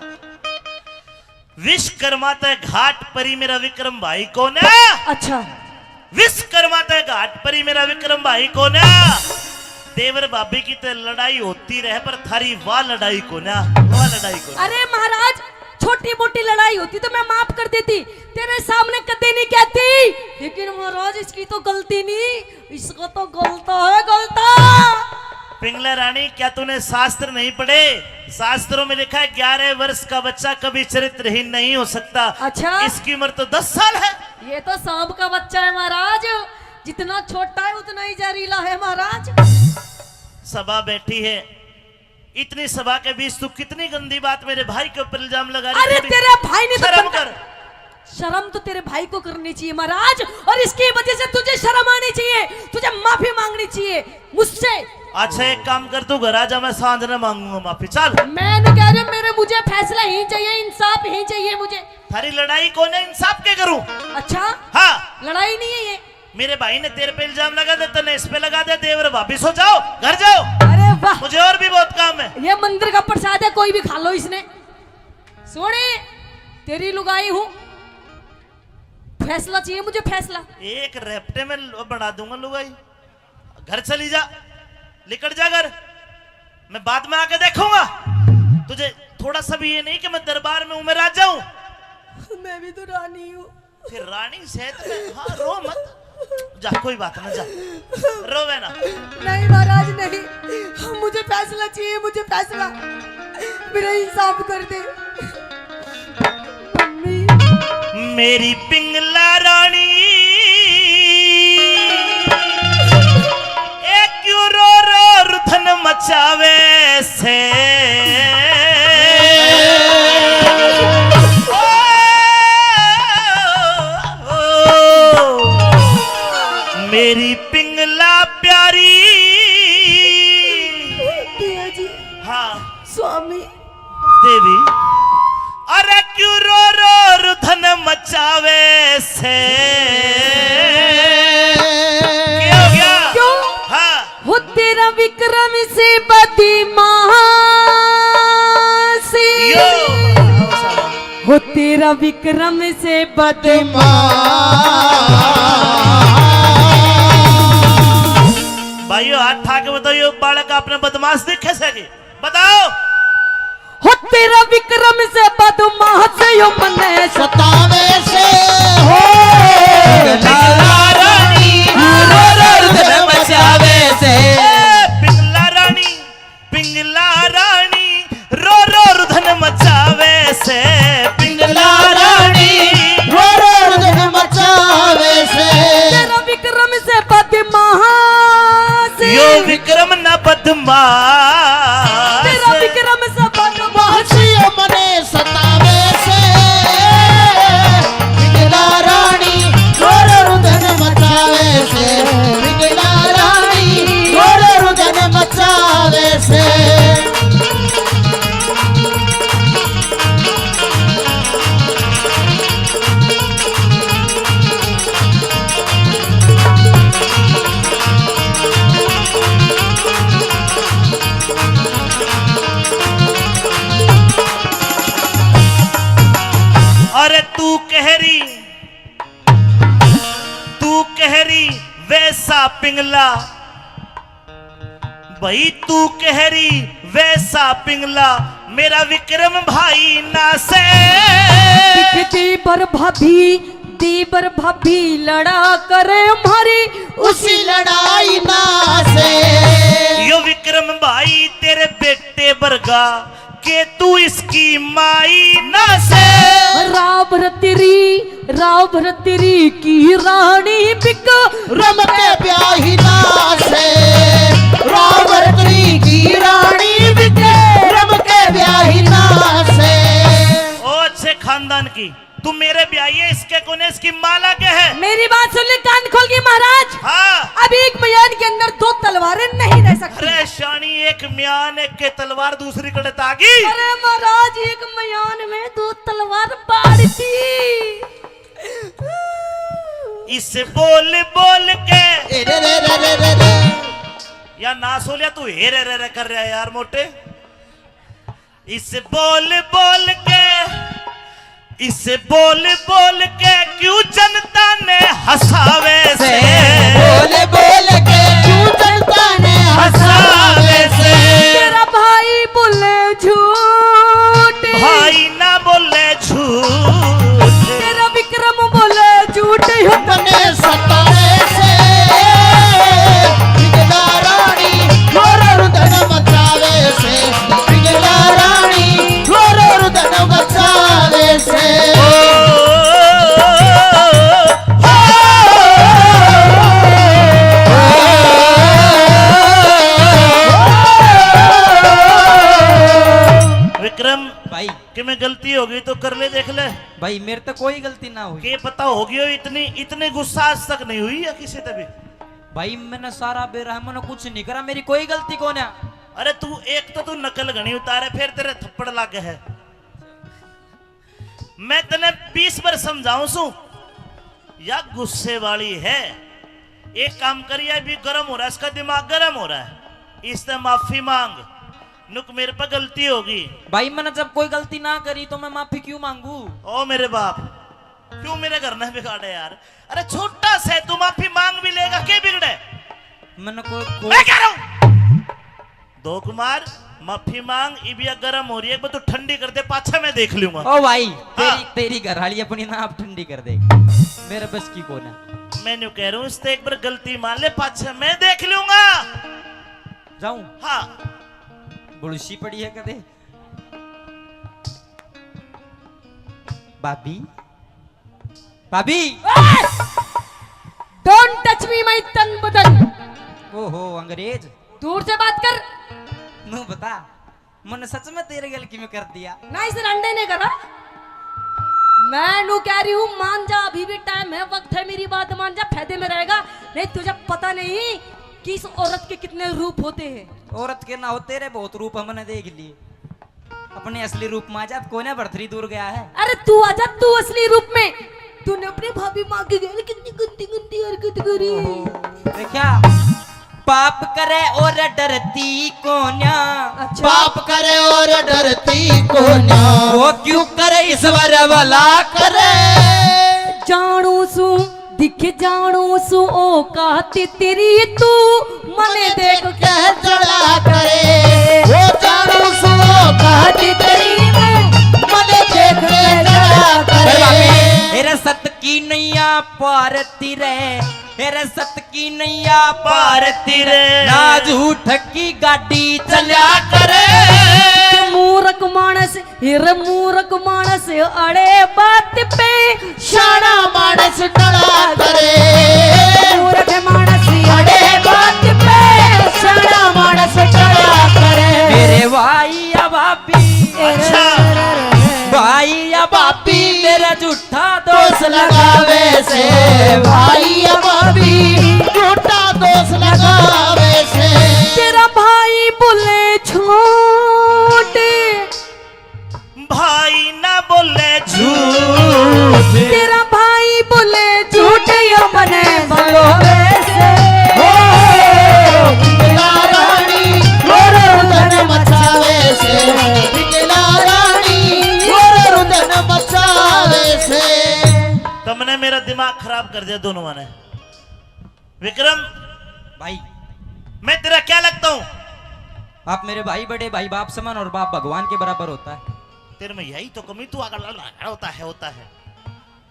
विश्वकर्मा ते घाट परी मेरा विक्रम भाई कोना। अच्छा। विश्वकर्मा ते घाट परी मेरा विक्रम भाई कोना। देवर भाभी की ते लड़ाई होती रहे, पर थारी वाह लड़ाई कोना, वाह लड़ाई कोना। अरे महाराज, छोटी मोटी लड़ाई होती तो मैं माफ कर देती, तेरे सामने कदे नहीं कहती, लेकिन महाराज इसकी तो गलती नहीं, इसका तो गलता है, गलता। पिंगला रानी, क्या तूने शास्त्र नहीं पढ़े? शास्त्रों में लिखा है, ग्यारह वर्ष का बच्चा कभी चरित्रहीन नहीं हो सकता। अच्छा। इसकी उम्र तो दस साल है। ये तो सांप का बच्चा है महाराज, जितना छोटा है उतना ही जहरीला है महाराज। सभा बैठी है, इतनी सभा के बीच तू कितनी गंदी बात मेरे भाई के ऊपर इल्जाम लगा रही है। अरे थोड़ी तेरा भाई नहीं तो शर्म कर। शर्म तो तेरे भाई को करनी चाहिए महाराज, और इसकी वजह से तुझे शर्म आनी चाहिए, तुझे माफी मांगनी चाहिए मुझसे। अच्छा एक काम कर, तू घर आ जा, मैं सांझ ने मांगूंगा माफी। चल। मैं नहीं कह रही हूँ, मेरे, मुझे फैसला ही चाहिए, इंसाफ ही चाहिए मुझे। थारी लड़ाई कोना, इंसाफ के करूं? अच्छा। हाँ। लड़ाई नहीं है ये। मेरे भाई ने तेरे पे इल्जाम लगा दे, तने इस पे लगा दे, देवर भाभी सो जाओ, घर जाओ। अरे वाह। मुझे और भी बहुत काम है। ये मंदिर का प्रसाद है, कोई भी खा लो इसने। सोने, तेरी लुगाई हूँ, फैसला चाहिए मुझे, फैसला। एक रेपटे में ल-, बना दूंगा लुगाई। घर चली जा, निकल जा घर, मैं बाद में आके देखूंगा तुझे। थोड़ा सा भी ये नहीं कि मैं दरबार में हूँ, मैं राजा हूँ। मैं भी तो रानी हूँ। फिर रानी सहित में, हाँ, रो मत। जा, कोई बात ना, जा। रोवे ना। नहीं महाराज, नहीं। मुझे फैसला चाहिए, मुझे फैसला। मेरा इंसाफ कर दे। मम्मी। मेरी पिंगला रानी, ए क्यों रो रो रुधन मचावे से। ओ, ओ, मेरी पिंगला प्यारी। पिया जी। हाँ। स्वामी। देवी। अरे क्यों रो रो रुधन मचावे से। क्या हो गया? क्यों? हाँ। हो तेरा विक्रम से बदमाशी। यो। हो तेरा विक्रम से बदमाशी। भाइयों, हाथ उठा के बताओ, यो बालक आपने बदमाश देखे से कि? बताओ। हो तेरा विक्रम से बदमाश यो मने सतावे से। हो पिंगला रानी, रो रो रुधन मचावे से। ए, पिंगला रानी, पिंगला रानी, रो रो रुधन मचावे से। पिंगला रानी, रो रो रुधन मचावे से। तेरा विक्रम से बदमाश। यो विक्रम ना बदमाश। तेरा विक्रम से बदमाश। यो मने सतावे से। पिंगला रानी, रो वैसा पिंगला, भाई तू कह रही वैसा पिंगला, मेरा विक्रम भाई ना से। दिखती बर भाभी, दी बर भाभी लड़ा करे हमारी उसी लड़ाई ना से। यो विक्रम भाई तेरे बेटे बरगा, के तू इसकी माई ना से। राव भरतरी, राव भरतरी की रानी विक्रम के ब्याही ना से। राव भरतरी की रानी विक्रम के ब्याही ना से। ओ अच्छे खानदान की, तू मेरे ब्याही है, इसके कोने, इसकी माला के है। मेरी बात सुन ले कान खोल के महाराज। हाँ। अब एक म्यान के अंदर दो तलवारें नहीं रह सकती। अरे शानी, एक म्यान एक के तलवार दूसरी कड़े तागी। अरे महाराज, एक म्यान में दो तलवार बाढ़ती। इस बोल बोल के ए रे रे रे रे रे रे। या ना सोलिया, तू हे रे रे रे कर रहा है यार मोटे। इस बोल बोल के, इस बोल बोल के क्यों जनता ने हंसावे से। बोल बोल के क्यों जनता ने हंसावे से। तेरा भाई बोले झूठ, भाई ना बोले झूठ। तेरा विक्रम बोले झूठ। मने सतावे से पिघला रानी, घोर रुदन मचावे से। पिघला रानी, घोर रुदन मचावे से। विक्रम, भाई, कि मैं गलती हो गई तो कर ले, देख ले। भाई, मेरे तो कोई गलती ना हुई। के पता होगी हो, इतनी, इतनी गुस्सा आज तक नहीं हुई है किसी तभी। भाई, मैंने सारा बेरा है, मैंने कुछ नहीं करा, मेरी कोई गलती कौन है। अरे तू एक तो तू नकल घणी उतारे, फिर तेरे थप्पड़ लागे है। मैं तने बीस बार समझाऊं सू, या गुस्से वाली है। एक काम करिए, अभी गर्म हो रहा है, इसका दिमाग गर्म हो रहा है, इससे माफी मांग। नुक, मेरे पे गलती होगी। भाई, मैंने जब कोई गलती ना करी तो मैं माफी क्यों मांगू? ओ मेरे बाप, क्यों मेरे घर ने बिगाड़े यार? अरे छोटा से तू माफी मांग भी लेगा, के बिगड़े? मैंने कोई, कोई... मैं कह रहा हूँ दो कुमार, माफी मांग। इबिया गर्म हो रही है, एक बार तू ठंडी कर दे, पाछा मैं देख लूंगा। ओ भाई, तेरी, हाँ। तेरी घर वाली अपनी ना आप ठंडी कर दे, मेरे बस की कौन है। मैं न्यू कह रहा हूँ, इससे एक बार गलती मान ले, पाछा मैं देख लूंगा। जाऊं? हाँ। बुलसी पड़ी है कदे। भाभी, भाभी। Don't touch me my तन बदन। ओहो, अंग्रेज। दूर से बात कर। नू बता, मैंने सच में तेरे गल की में कर दिया? ना, इस रंडे ने करा। मैं नू कह रही हूँ, मान जा, अभी भी टाइम है, वक्त है, मेरी बात मान जा, फायदे में रहेगा। नहीं, तुझे पता नहीं कि इस औरत के कितने रूप होते हैं। औरत के ना हो, तेरे बहुत रूप है, मैंने देख लिए। अपने असली रूप में आ जा, कोई ना भरथरी दूर गया है। अरे तू आजा, तू असली रूप में। तूने अपनी भाभी माँ के गैल कितनी गंदी गंदी हरकत करी। देखा, पाप करे और डरती कोन्या। अच्छा। पाप करे और डरती कोन्या। वो क्यों करे ईश्वर भला करे। जानू सू, दिख जानू सू औकात तेरी, तू मने देख के जला करे। वो जानू सू औकात तेरी, मने देख के जला करे। मेरे सत की नैया पार तिरे, मेरे सत की नैया पार तिरे, ना झूठ की गाड़ी चला करे। मूर्ख मानस, हिर मूर्ख मानस अड़े बात पे, शाना मानस टला करे। मूर्ख मानस अड़े बात पे, शाना मानस टला करे। मेरे भाई या भाभी, अच्छा। भाई या भाभी, मेरा झूठा दोष लगावे से। भाई या भाभी, झूठा दोष लगावे से। तेरा भाई बोले झूठ, भाई ना बोले झूठ। तेरा भाई बोले झूठ, यो मने बलोवे से। ओ, पिघला रानी, घोर रुदन मचावे से। पिघला रानी, घोर रुदन मचावे से। तुमने मेरा दिमाग खराब कर दिया दोनों ने। विक्रम, भाई। मैं तेरा क्या लगता हूँ? आप मेरे भाई, बड़े भाई बाप समान और बाप भगवान के बराबर होता है। तेरे में यही तो कमी, तू आगे लड़ रहा है, होता है, होता है।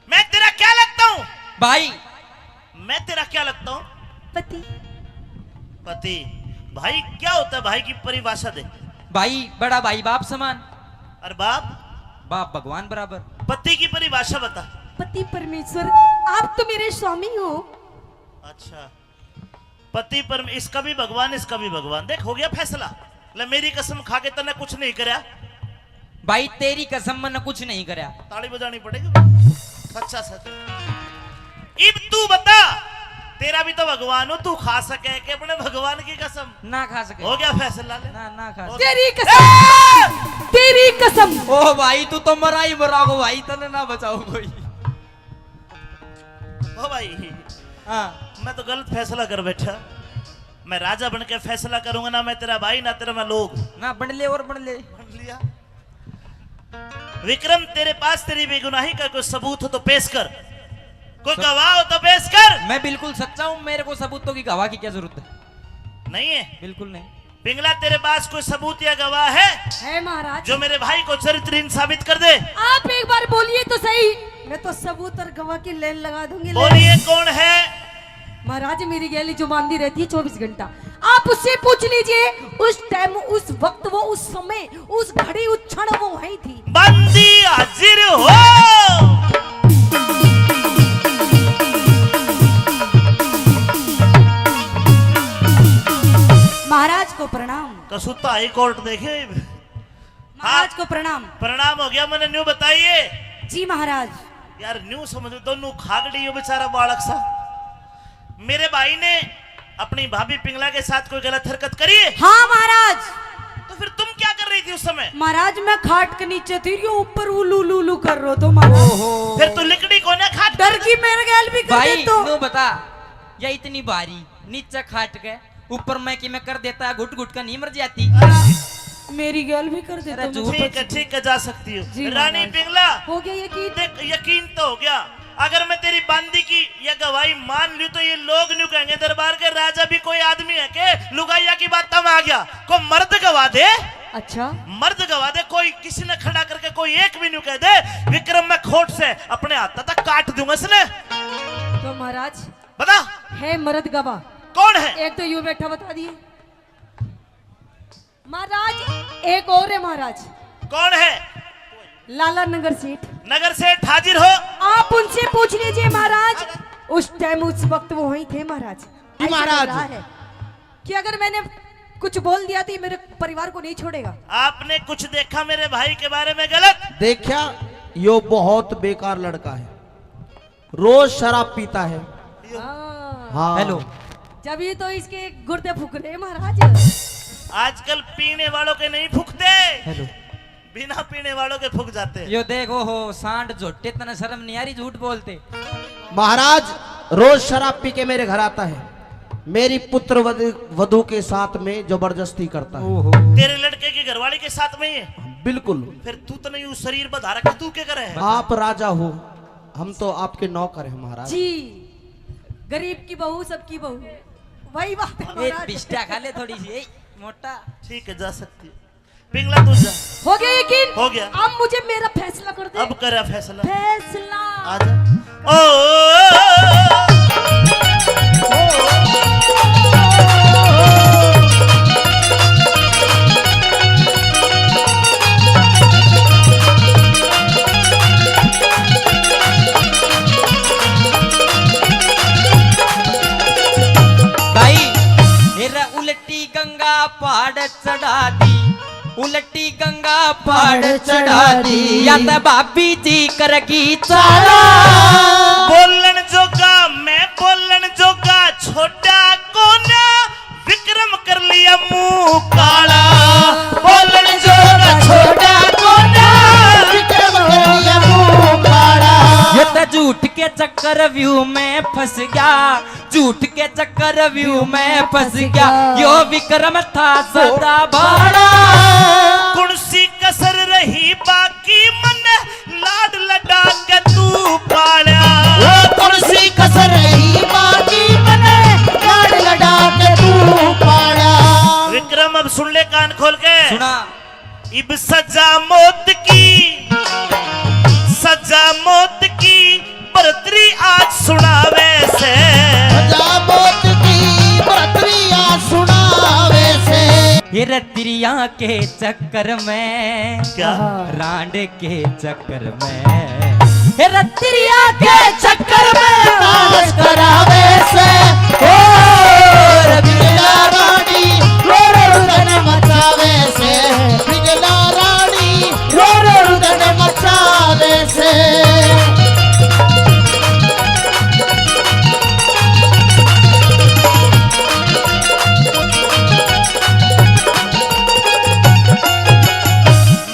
मैं तेरा क्या लगता हूँ? भाई। मैं तेरा क्या लगता हूँ? पति। पति। भाई क्या होता है? भाई की परिभाषा दे। भाई, बड़ा भाई बाप समान। और बाप? बाप भगवान बराबर। पति की परिभाषा बता। पति परमेश्वर, आप तो मेरे स्वामी हो। अच्छा, पति परम-, इसका भी भगवान, इसका भी भगवान। देख, हो गया फैसला। ले, मेरी कसम खा के तन्ने कुछ नहीं करया। भाई, तेरी कसम, मैंने कुछ नहीं करया। ताली बजानी पड़ेगी। अच्छा सच। इब तू बता, तेरा भी तो भगवान हो, तू खा सके कि अपने भगवान की कसम? ना खा सके। हो गया फैसला, ले। ना, ना खा हो सके। तेरी कसम, ए! तेरी कसम। ओ भाई, तू तो मरा ही मरा को भाई, तने ना बचाओ कोई। ओ भाई, हाँ। मैं तो गलत फैसला कर बैठा। मैं राजा बन के फैसला करूंगा, ना मैं तेरा भाई, ना तेरा मैं लोग। ना बन ले और बन ले। बन लिया। विक्रम, तेरे पास तेरी बेगुनाही का कोई सबूत हो तो पेश कर, कोई सब- गवाह हो तो पेश कर। मैं बिल्कुल सच्चा हूँ, मेरे को सबूतों की, गवाह की क्या जरूरत है? नहीं है? बिल्कुल नहीं। पिंगला, तेरे पास कोई सबूत या गवाह है? है महाराज। जो मेरे भाई को चरित्रहीन साबित कर दे। आप एक बार बोलिए तो सही, मैं तो सबूत और गवाह की लाइन लगा दूंगी। बोलिए, कौन है? महाराज, मेरी गैली जो बांदी रहती है चौबीस घंटा, आप उससे पूछ लीजिए। उस टाइम, उस वक्त, वो उस समय, उस घड़ी, उस क्षण वो वहीं थी। बांदी हाजिर हो। महाराज को प्रणाम। तो सुता हाई कोर्ट देखे। महाराज को प्रणाम। प्रणाम हो गया, मैंने न्यू बताइए। जी महाराज। यार, न्यू समझ, दोनों खागड़ी हो बेचारा बालक सा। मेरे भाई ने अपनी भाभी पिंगला के साथ कोई गलत हरकत करी है? हाँ महाराज। तो फिर तुम क्या कर रही थी उस समय? महाराज, मैं खाट के नीचे थी, यो ऊपर उलू लू लू कर रो तो महाराज। ओहो। फिर तू लिकड़ी कोने खाट डर के? की मेरे गैल भी कर भाई, दे तो। न्यू बता, या इतनी भारी नीचे खाट के ऊपर मैं कि मैं कर देता, घुट घुट का नहीं मर जाती। मेरी गैल भी कर देता अरे हूँ। झूठ। ठीक है, ठीक है, जा सकती हो। जी, रानी महाराज। पिंगला, हो गया यकीन? देख, यकीन तो हो गया। अगर मैं तेरी बांदी की यह गवाही मान लूं तो ये लोग न्यू कहेंगे, दरबार के राजा भी कोई आदमी है के लुगाइया की बात में आ गया? को मर्द गवाह दे। अच्छा। मर्द गवाह दे, कोई किसी ने खड़ा करके कोई एक भी न्यू कह दे, विक्रम, मैं खोट से अपने हाथ तक काट दूंगा इसने। तो महाराज, बता। है मर्द गवाह। कौन है? एक तो यूं बैठा, बता दिए। महाराज, एक और है महाराज। कौन है? लाला नगर सेठ। नगर सेठ हाजिर हो। आप उनसे पूछ लीजिए महाराज, उस टाइम, उस वक्त वो वहीं थे महाराज। जी ऐसा महाराज। लग रहा है कि अगर मैंने कुछ बोल दिया तो ये मेरे परिवार को नहीं छोड़ेगा। आपने कुछ देखा मेरे भाई के बारे में गलत? देखा, यो बहुत बेकार लड़का है। रोज शराब पीता है। हाँ। हाँ। हेलो। जब ये तो इसके गुर्दे फूक रहे हैं महाराज। आजकल पीने वालों के नहीं फूकते। हेलो। बिना पीने वालों के फूक जाते हैं। यो देखो हो, सांड झोटे, तने शर्म नहीं आ रही झूठ बोलते? महाराज रोज शराब पी के मेरे घर आता है, मेरी पुत्र वध-, वधू के साथ में जबरदस्ती करता है। ओहो। तेरे लड़के की घरवाली के साथ में ही है? बिल्कुल। फिर तू तने यूं शरीर बधा रखे, तू क्या करे है? आप राजा हो, हम तो आपके नौकर हैं महाराज। जी, गरीब की बहू सबकी बहू, वही बात है ए, महाराज। बिस्टा खा ले थोड़ी सी, ए, मोटा। ठीक है, जा सकती है। पिंगला तू जा। हो गया यकीन? हो गया। अब मुझे मेरा फैसला कर दे। अब करा फैसला। फैसला। आजा। ओ, ओ, ओ, ओ, भाई, मेरा उल्टी गंगा पहाड़ चढ़ा दी, उल्टी गंगा पहाड़ चढ़ा दी, या तो भाभी जी करगी चाला। बोलन जोगा मैं, बोलन जोगा छोटा कोना, विक्रम कर लिया मुंह काला। बोलन जोगा छोटा कोना, विक्रम कर लिया मुंह काला। ये तो झूठ के चक्कर व्यू में फंस गया, झूठ के चक्कर व्यू में फंस गया, यो विक्रम था सदा भाड़ा। कौन सी कसर रही बाकी, मन्ने लाड लडा के तू पाल्या। ओ कौन सी कसर रही बाकी, मन्ने इब सजा मौत की, सजा मौत की, बरतरी आज सुनावे से। सजा मौत की, बरतरी आज सुनावे से। ये रतिरिया के चक्कर में, क्या? रांड के चक्कर में, हे रतिरिया के चक्कर में नाश करावे से। ओ रबिया रानी, रो रो रुदन मचावे से। बिगला रानी, रो रो रुदन मचावे से।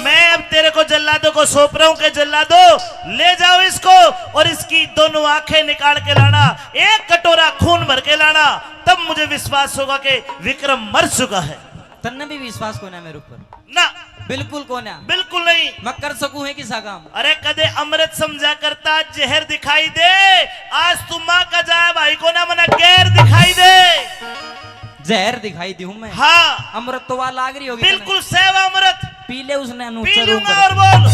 मैं अब तेरे को जल्लादों को सौंप रहा हूं कि जल्लादों, ले जाओ इसको और इसकी दोनों आंखें निकाल के लाना, एक कटोरा खून भर के लाना, तब मुझे विश्वास होगा कि विक्रम मर चुका है। तन्ने भी विश्वास कोन्या मेरे ऊपर? ना। बिल्कुल कोन्या। बिल्कुल नहीं। मैं कर सकूं है किसा काम? अरे, कदे अमृत समझा करता, जहर दिखाई दे। आज तू माँ का जाया भाई कोन्या, मना गैर दिखाई दे। जहर दिखाई दूं मैं? हाँ। अमृत तो वा लाग रही होगी बिल्कुल तन्ने। सैव अमृत। पी ले उसने, अनु पी चरूंगा। लूंगा और बोल।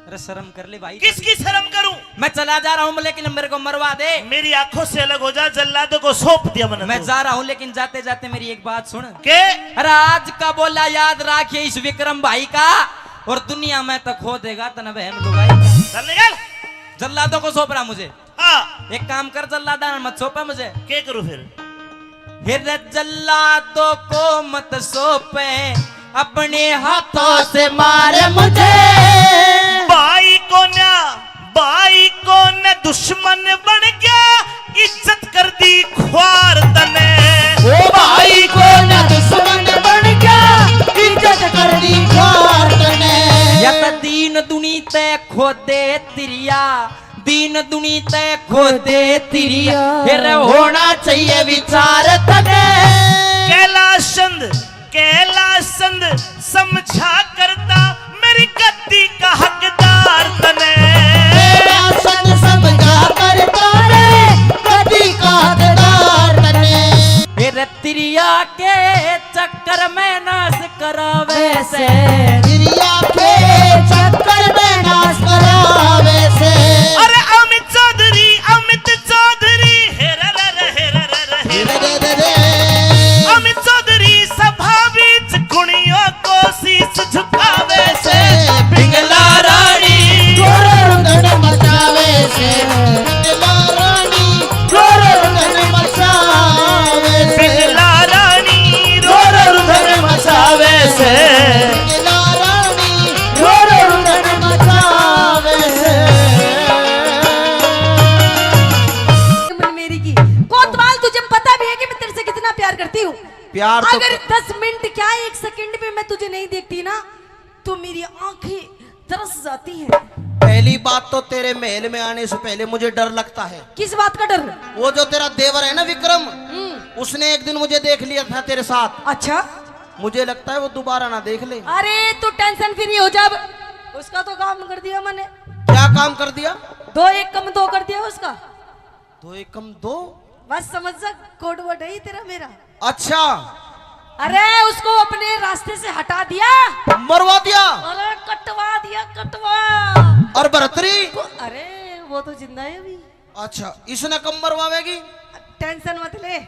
अरे शर्म कर ले भाई। किसकी शर्म करूं? मैं चला जा रहा हूं, लेकिन मेरे को मरवा दे। मेरी आंखों से अलग हो जा, जल्लादों को सौंप दिया मैंने मैं तो। जा रहा हूं, लेकिन जाते जाते मेरी एक बात सुन। के? अरे आज का बोला याद राखिए इस विक्रम भाई का, और दुनिया में तो खो देगा तने बहन लुगाई का। चल निकल। जल्लादों को सौंप रहा मुझे। हाँ। एक काम कर जल्लादा, मत सौंपे मुझे। के करूं फिर? फिर जल्लादों को मत सौंपे, अपने हाथों से मारे मुझे। भाई कोन्या, भाई कोन्या दुश्मन बन गया, इज्जत कर दी ख्वार तने। ओ भाई कोन्या दुश्मन बन गया, इज्जत कर दी ख्वार तने। या तो दीन दुनी ते खोदे तिरिया, दीन दुनी ते खोदे तिरिया, फिर होना चाहिए विचार तने। कैलाश चंद, कैलाश चंद समझा करता मेरी गद्दी का हकदार तने। कैलाश चंद समझा करता रे गद्दी का हकदार तने। फिर तिरिया के चक्कर में नाश करावे से। तिरिया के चक्कर में नाश करावे से। अरे अमित चौधरी, अमित चौधरी, हे रे रे रे, हे रे रे रे, हे रे रे रे। अमित चौधरी सभा बीच कुणियों को शीश झुकावे से। पिंगला रानी, रो रो रुदन मचावे से। पिंगला रानी, रो रो रुदन मचावे से। पिंगला रानी, रो रो रुदन मचावे से। पिंगला रानी, रो रो रुदन मचावे से। मन मेरी की। कोतवाल, तुझे पता भी है कि मैं तेरे से कितना प्यार करती हूँ। प्यार तो अगर क- दस मिनट क्या, एक सेकंड भी मैं तुझे नहीं देखती ना, तो मेरी आंखें तरस जाती हैं। पहली बात तो तेरे महल में आने से पहले मुझे डर लगता है। किस बात का डर? वो जो तेरा देवर है ना विक्रम, हम्म। उसने एक दिन मुझे देख लिया था तेरे साथ। अच्छा। मुझे लगता है वो दोबारा ना देख ले। अरे तू tension free हो जा, अब उसका तो काम कर दिया मैंने। क्या काम कर दिया? दो एक कम दो कर दिया उसका। दो एक कम दो? बस समझ जा, code word है ही तेरा मेरा। अच्छा। अरे उसको अपने रास्ते से हटा दिया। मरवा दिया। अरे कटवा दिया, कटवा। और बरतरी? को-, अरे वो तो जिंदा है अभी। अच्छा, इसने कब मरवावेगी? Tension मत ले,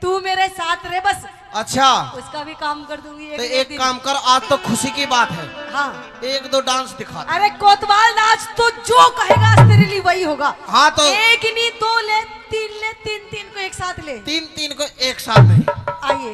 तू मेरे साथ रहे बस। अच्छा। उसका भी काम कर दूंगी एक तो ना एक एक दिन। काम कर, आज तो खुशी की बात है। हाँ। एक दो dance दिखा दे। अरे कोतवाल, आज तो जो कहेगा आज तेरे लिए वही होगा। हाँ तो एक नहीं, दो ले, तीन ले, तीन, तीन को एक साथ ले। तीन, तीन को एक साथ नहीं। आइए।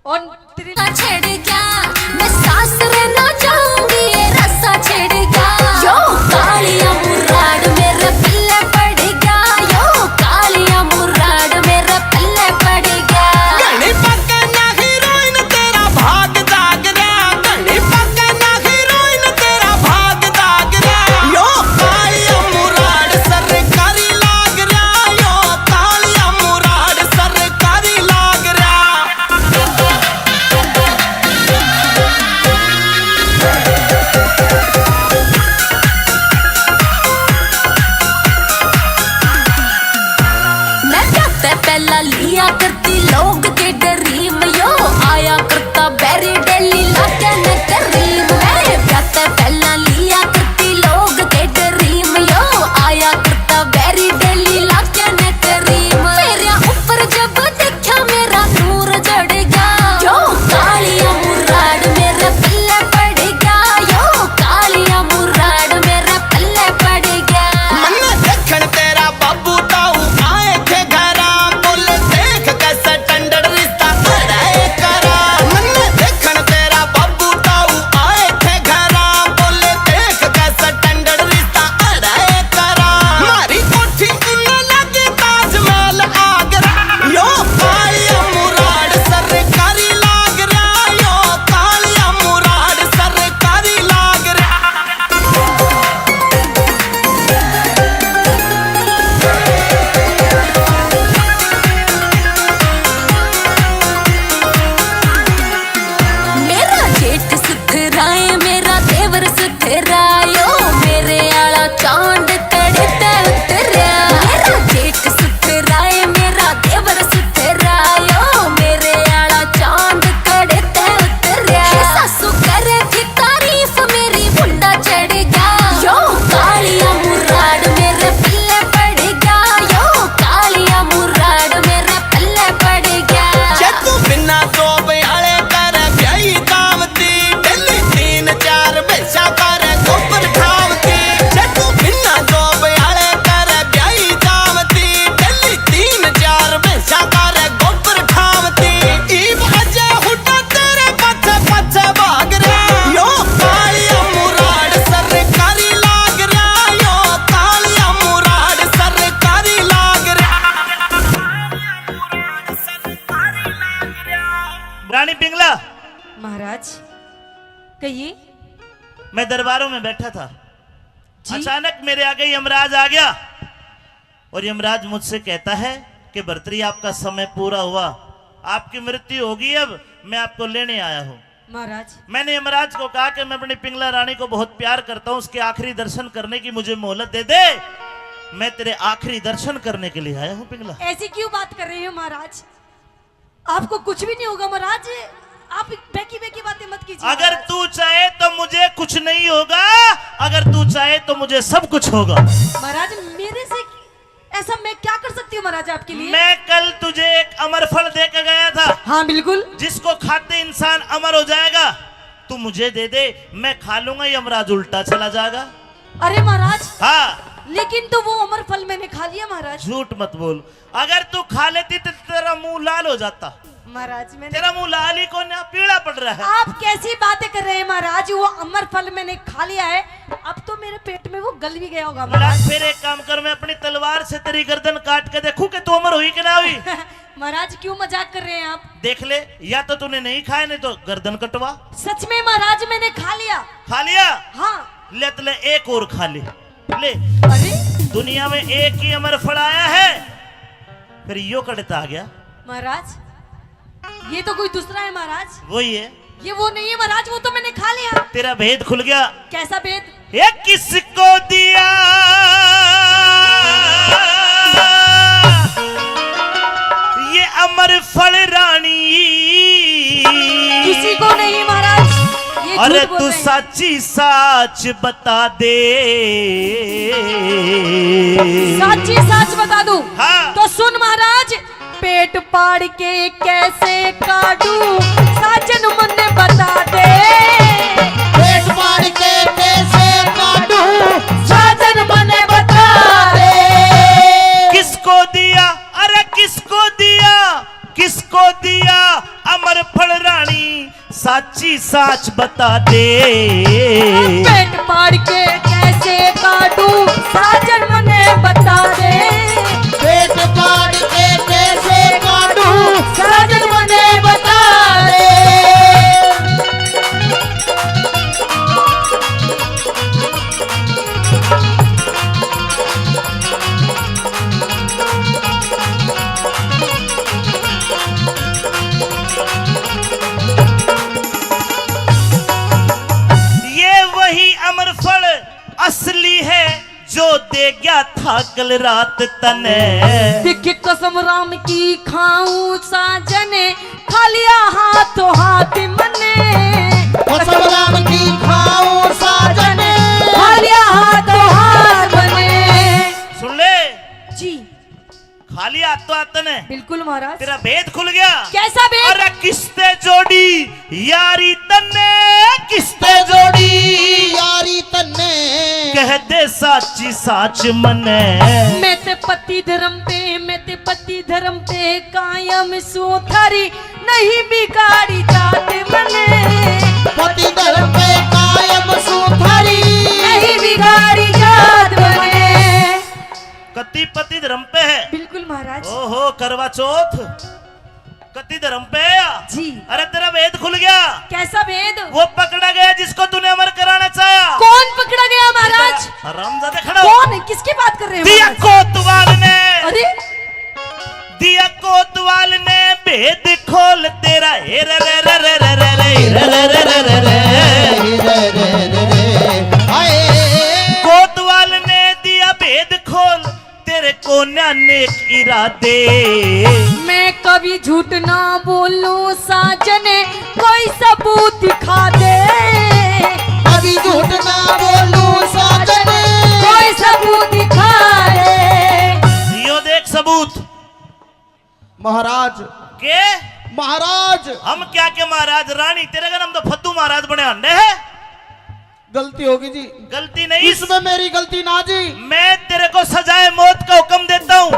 और तेरी रस्सा छिड़ गया, मैं सासरे ना जाऊंगी, ये रस्सा छिड़ गया। यो कालिया मुराद मेरे पल्ले पड़ गया, यो कालिया मुराद मेरे पल्ले पड़ गया। घणी पक्के ना हीरोइन, तेरा भाग जाग रहा। घणी पक्के ना हीरोइन, तेरा भाग जाग रहा। यो कालिया मुराद सरकारी लाग रहा, यो कालिया मुराद सरकारी लाग रहा। मैं तो पहला लिया करती लोग के ड्रीम, यो आया करता बैरी डेली। ये मैं दरबारों में बैठा था, जी। अचानक मेरे आगे यमराज आ गया और यमराज मुझसे कहता है कि भर्तरी, आपका समय पूरा हुआ, आपकी मृत्यु होगी, अब मैं आपको लेने आया हूँ। महाराज। मैंने यमराज को कहा कि मैं अपनी पिंगला रानी को बहुत प्यार करता हूँ, उसके आखिरी दर्शन करने की मुझे मोहलत दे दे, मैं तेरे आखिरी दर्शन करने के लिए आया हूँ पिंगला। ऐसी क्यों बात कर रहे हो महाराज? आपको कुछ भी नहीं होगा महाराज, आप बेकी बेकी बातें मत कीजिए अगर महाराज। तू चाहे तो मुझे कुछ नहीं होगा, अगर तू चाहे तो मुझे सब कुछ होगा। महाराज, मेरे से ऐसा मैं क्या कर सकती हूँ महाराज आपके लिए? मैं कल तुझे एक अमर फल दे के गया था। हाँ, बिल्कुल। जिसको खाते इंसान अमर हो जाएगा, तू मुझे दे दे, मैं खा लूंगा, यमराज उल्टा चला जाएगा। अरे महाराज। हाँ। लेकिन तो वो अमर फल मैंने खा लिया महाराज। झूठ मत बोल, अगर तू खा लेती तो तेरा मुंह लाल हो जाता। महाराज, मैंने तेरा मुंह लाल ही कौन है, पीला पड़ रहा है। आप कैसी बातें कर रहे हैं महाराज? वो अमर फल मैंने खा लिया है, अब तो मेरे पेट में वो गल भी गया होगा महाराज। फिर एक काम कर, मैं अपनी तलवार से तेरी गर्दन काट के देखूं कि तू अमर हुई कि ना हुई। महाराज, क्यों मजाक कर रहे हैं आप? देख ले, या तो तूने नहीं खाया, नहीं तो गर्दन कटवा। सच में महाराज, मैंने खा लिया। खा लिया? हाँ। ले, तो ले, एक और खा ले। ले। अरे, दुनिया में एक ही अमर फल आया है, फिर यो कड़ता आ गया। महाराज, ये तो कोई दूसरा है महाराज। वही है। ये वो नहीं है महाराज, वो तो मैंने खा लिया। तेरा भेद खुल गया। कैसा भेद? ये किसको दिया ये अमर फल रानी? किसी को नहीं महाराज, ये अरे झूठ बोल तू रहे हैं। साची साच बता दे। साची साच बता दूं? हाँ। तो सुन महाराज, पेट पाड़ के कैसे काटूं, साजन मन्ने बता दे। पेट पाड़ के कैसे काटूं, साजन मन्ने बता दे। किसको दिया, अरे किसको दिया, किसको दिया अमर फल रानी, साची साच बता दे। पेट पाड़ के कैसे काटूं, साजन मने बता दे। पेट पाड़ के कैसे काटूं, साजन मने बता दे। ये वही अमर फल असली है जो दे गया था कल रात तने। देख कसम राम की खाऊं साजन, खा लिया हाथों हाथ मने। कसम राम की खाऊं साजन, खा लिया हाथों हाथ मने। सुन ले जी। खा लिया हाथों हाथ तने। बिल्कुल महाराज। तेरा भेद खुल गया। कैसा भेद? अरे किसते जोड़ी यारी तन्ने, किसते जोड़ी यारी तन्ने। कह दे साची साच मने। मैं ते पति धर्म पे, मैं ते पति धर्म पे कायम सूं, थारी नहीं बिगाड़ी जात मने। पति धर्म पे कायम सूं, थारी नहीं बिगाड़ी जात मने। कति पति धर्म पे है। बिल्कुल महाराज। ओहो, करवा चौथ। कति धर्म पे है या? जी। अरे तेरा भेद खुल गया। कैसा भेद? वो पकड़ा गया जिसको तूने अमर कराना चाहा। कौन पकड़ा गया महाराज? हरामजादे खड़ा हो। कौन है? किसकी बात कर रहे हो दिया महाराज? कोतवाल ने। अरे? दिया कोतवाल ने भेद खोल तेरा। हे रे रे रे रे रे रे रे, हे रे रे रे रे रे, हे रे रे रे रे। हाय। कोतवाल ने दिया भेद खोल, तेरे कोन्या नेक इरादे। मैं कभी झूठ ना बोलूं साजन, कोई सबूत दिखा दे। कभी झूठ ना बोलूं साजन, कोई सबूत दिखा दे। यो देख सबूत। महाराज। के? महाराज। हम क्या के महाराज, रानी, तेरे घर हम तो फद्दू महाराज बने हंडे हैं। गलती होगी जी। गलती नहीं। इसमें मेरी गलती ना जी। मैं तेरे को सजाए मौत का हुक्म देता हूँ।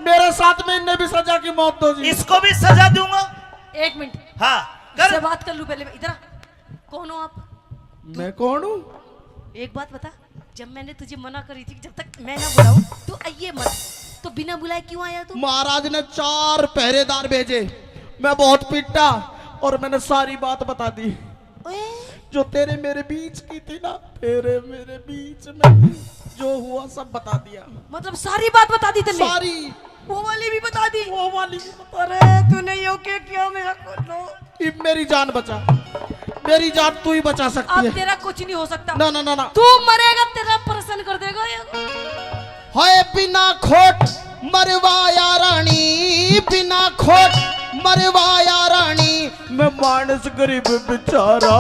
मेरे साथ में इन्हें भी सजा की मौत दो जी। इसको भी सजा दूंगा। एक मिनट। हाँ, कर। इससे बात कर लूं पहले मैं। इधर आ। कौन हो आप? मैं कौन हूँ? एक बात बता, जब मैंने तुझे मना करी थी कि जब तक मैं ना बुलाऊं तो आइए मत, तो बिना बुलाए क्यों आया तू? महाराज ने चार पहरेदार भेजे, मैं बहुत पिटा और मैंने सारी बात बता दी। ओए। जो तेरे मेरे बीच की थी ना, तेरे मेरे बीच में जो हुआ, सब बता दिया। मतलब, सारी बात बता दी तन्ने? सारी। वो वाली भी बता दी? वो वाली भी बता। अरे, तूने यो क्या किया मेरा को तो? इब मेरी जान बचा, मेरी जान तू ही बचा सकती अब है। तेरा कुछ नहीं हो सकता। ना, ना, ना, ना। तू मरेगा, तेरा ऑपरेशन कर देगा ये। हाय बिना खोट मरवाया रानी, बिना खोट मरवाया रानी, मैं मानस गरीब बेचारा।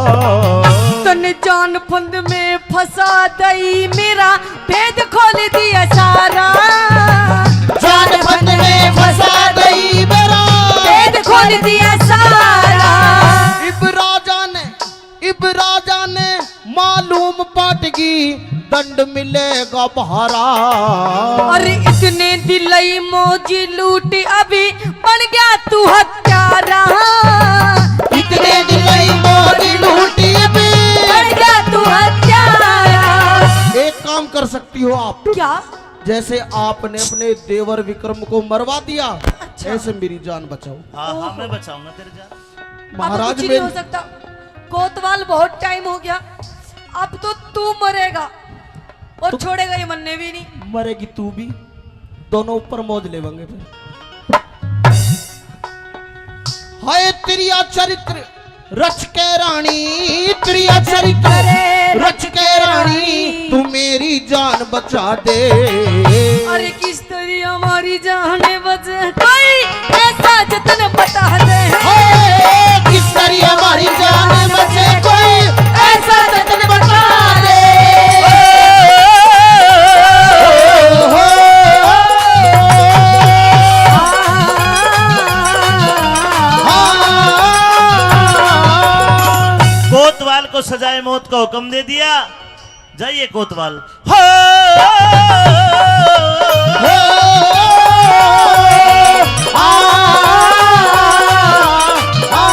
तन जान फंद में फंसा दई मेरा, भेद खोल दिया सारा। जान फंद में फंसा दई मेरा, भेद खोल दिया सारा। इब राजा ने, इब राजा ने मालूम पाटगी, दंड मिलेगा भारा। अरे इतने दिलई मौज लूट, अभी बन गया तू हत्यारा। इतने दिलई मौज लूट, अभी बन गया तू हत्यारा। एक काम कर सकती हो आप। क्या? जैसे आपने अपने देवर विक्रम को मरवा दिया, अच्छा। ऐसे मेरी जान बचाओ। हाँ, हाँ, ओहो। मैं बचाऊंगा तेरी जान। अब महाराज कुछ नहीं मेरी हो सकता। कोतवाल, बहुत टाइम हो गया, अब तो तू मरेगा और तो छोड़ेगा ये मन्ने भी नहीं। मरेगी तू भी, दोनों ऊपर मौज लेवांगे फिर। हाय तेरिया चरित्र रच के रानी, तेरिया चरित्र रच के रानी, तू मेरी जान बचा दे। अरे किस तरी हमारी जान बचे कोई, ऐसा जतन बता दे। हे, किस तरी हमारी जान बचे कोई, ऐसा जतन बता दे। कोतवाल को सजाए मौत का हुक्म दे दिया। जाइए कोतवाल। हो, हो, आ, आ, आ।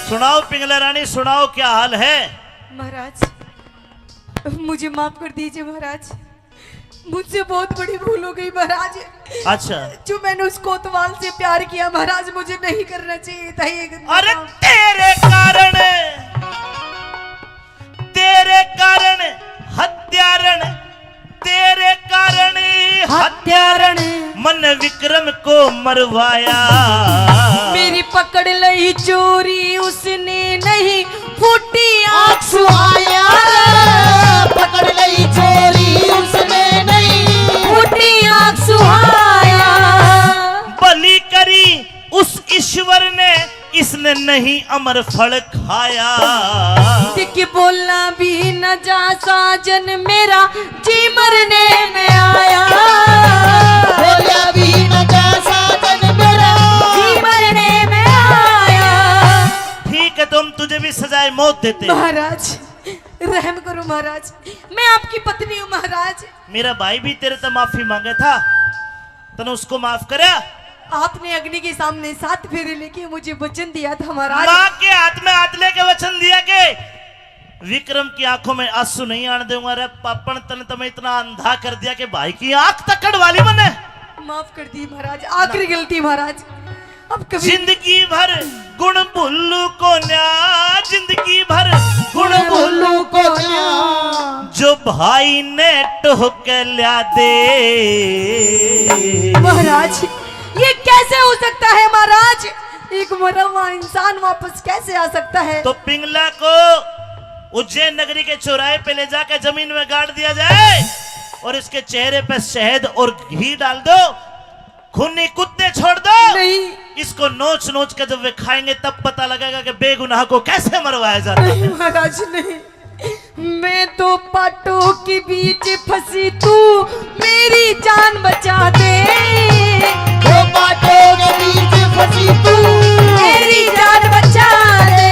सुनाओ पिंगला रानी, सुनाओ, क्या हाल है? महाराज, मुझे माफ कर दीजिए महाराज, मुझसे बहुत बड़ी भूल हो गई महाराज। अच्छा। जो मैंने उस कोतवाल से प्यार किया महाराज, मुझे नहीं करना चाहिए था ये गंदा अरे काम। तेरे कारण, तेरे कारण हत्यारण, तेरे कारण हत्यारण। मन विक्रम को मरवाया। मेरी पकड़ लई चोरी उसने नहीं, फूटी आंख सुहाया। पकड़ लई चोरी उसने नहीं, फूटी आंख सुहाया। भली करी उस ईश्वर ने, इसने नहीं अमर फल खाया। दिख बोला भी न जा साजन मेरा, जी मरने में आया। बोला भी न जा साजन मेरा, जी मरने में आया। ठीक है, तो हम तुझे भी सजाए मौत देते हैं। महाराज, रहम करो महाराज, मैं आपकी पत्नी हूँ महाराज। मेरा भाई भी तेरे से माफी मांगे था, तने उसको माफ करया? आपने अग्नि के सामने सात फेरे लेके मुझे वचन दिया था महाराज। माँ के हाथ में हाथ लेके वचन दिया कि विक्रम की आंखों में आंसू नहीं आने दूंगा। रे पापण, तने तो मैं इतना अंधा कर दिया कि भाई की आंख तक कढ़वा ली मैंने। माफ कर दी महाराज, आखिरी गलती महाराज, अब कभी जिंदगी भर गुण भूलू कोन्या, जिंदगी भर गुण भूलू कोन्या, जो भाई ने टोह के ल्या दे। महाराज, ये कैसे हो सकता है महाराज? एक मरा हुआ इंसान वापस कैसे आ सकता है? तो पिंगला को उज्जैन नगरी के चौराहे पे ले जाकर जमीन में गाड़ दिया जाए और इसके चेहरे पे शहद और घी डाल दो। खूनी कुत्ते छोड़ दो। नहीं। इसको नोच नोच के जब वे खाएंगे तब पता लगेगा कि बेगुनाह को कैसे मरवाया जाता है। नहीं महाराज, नहीं। मैं तो पाटों के बीच फंसी, तू मेरी जान बचा दे। वो पाटों के बीच फंसी तू मेरी जान बचा दे।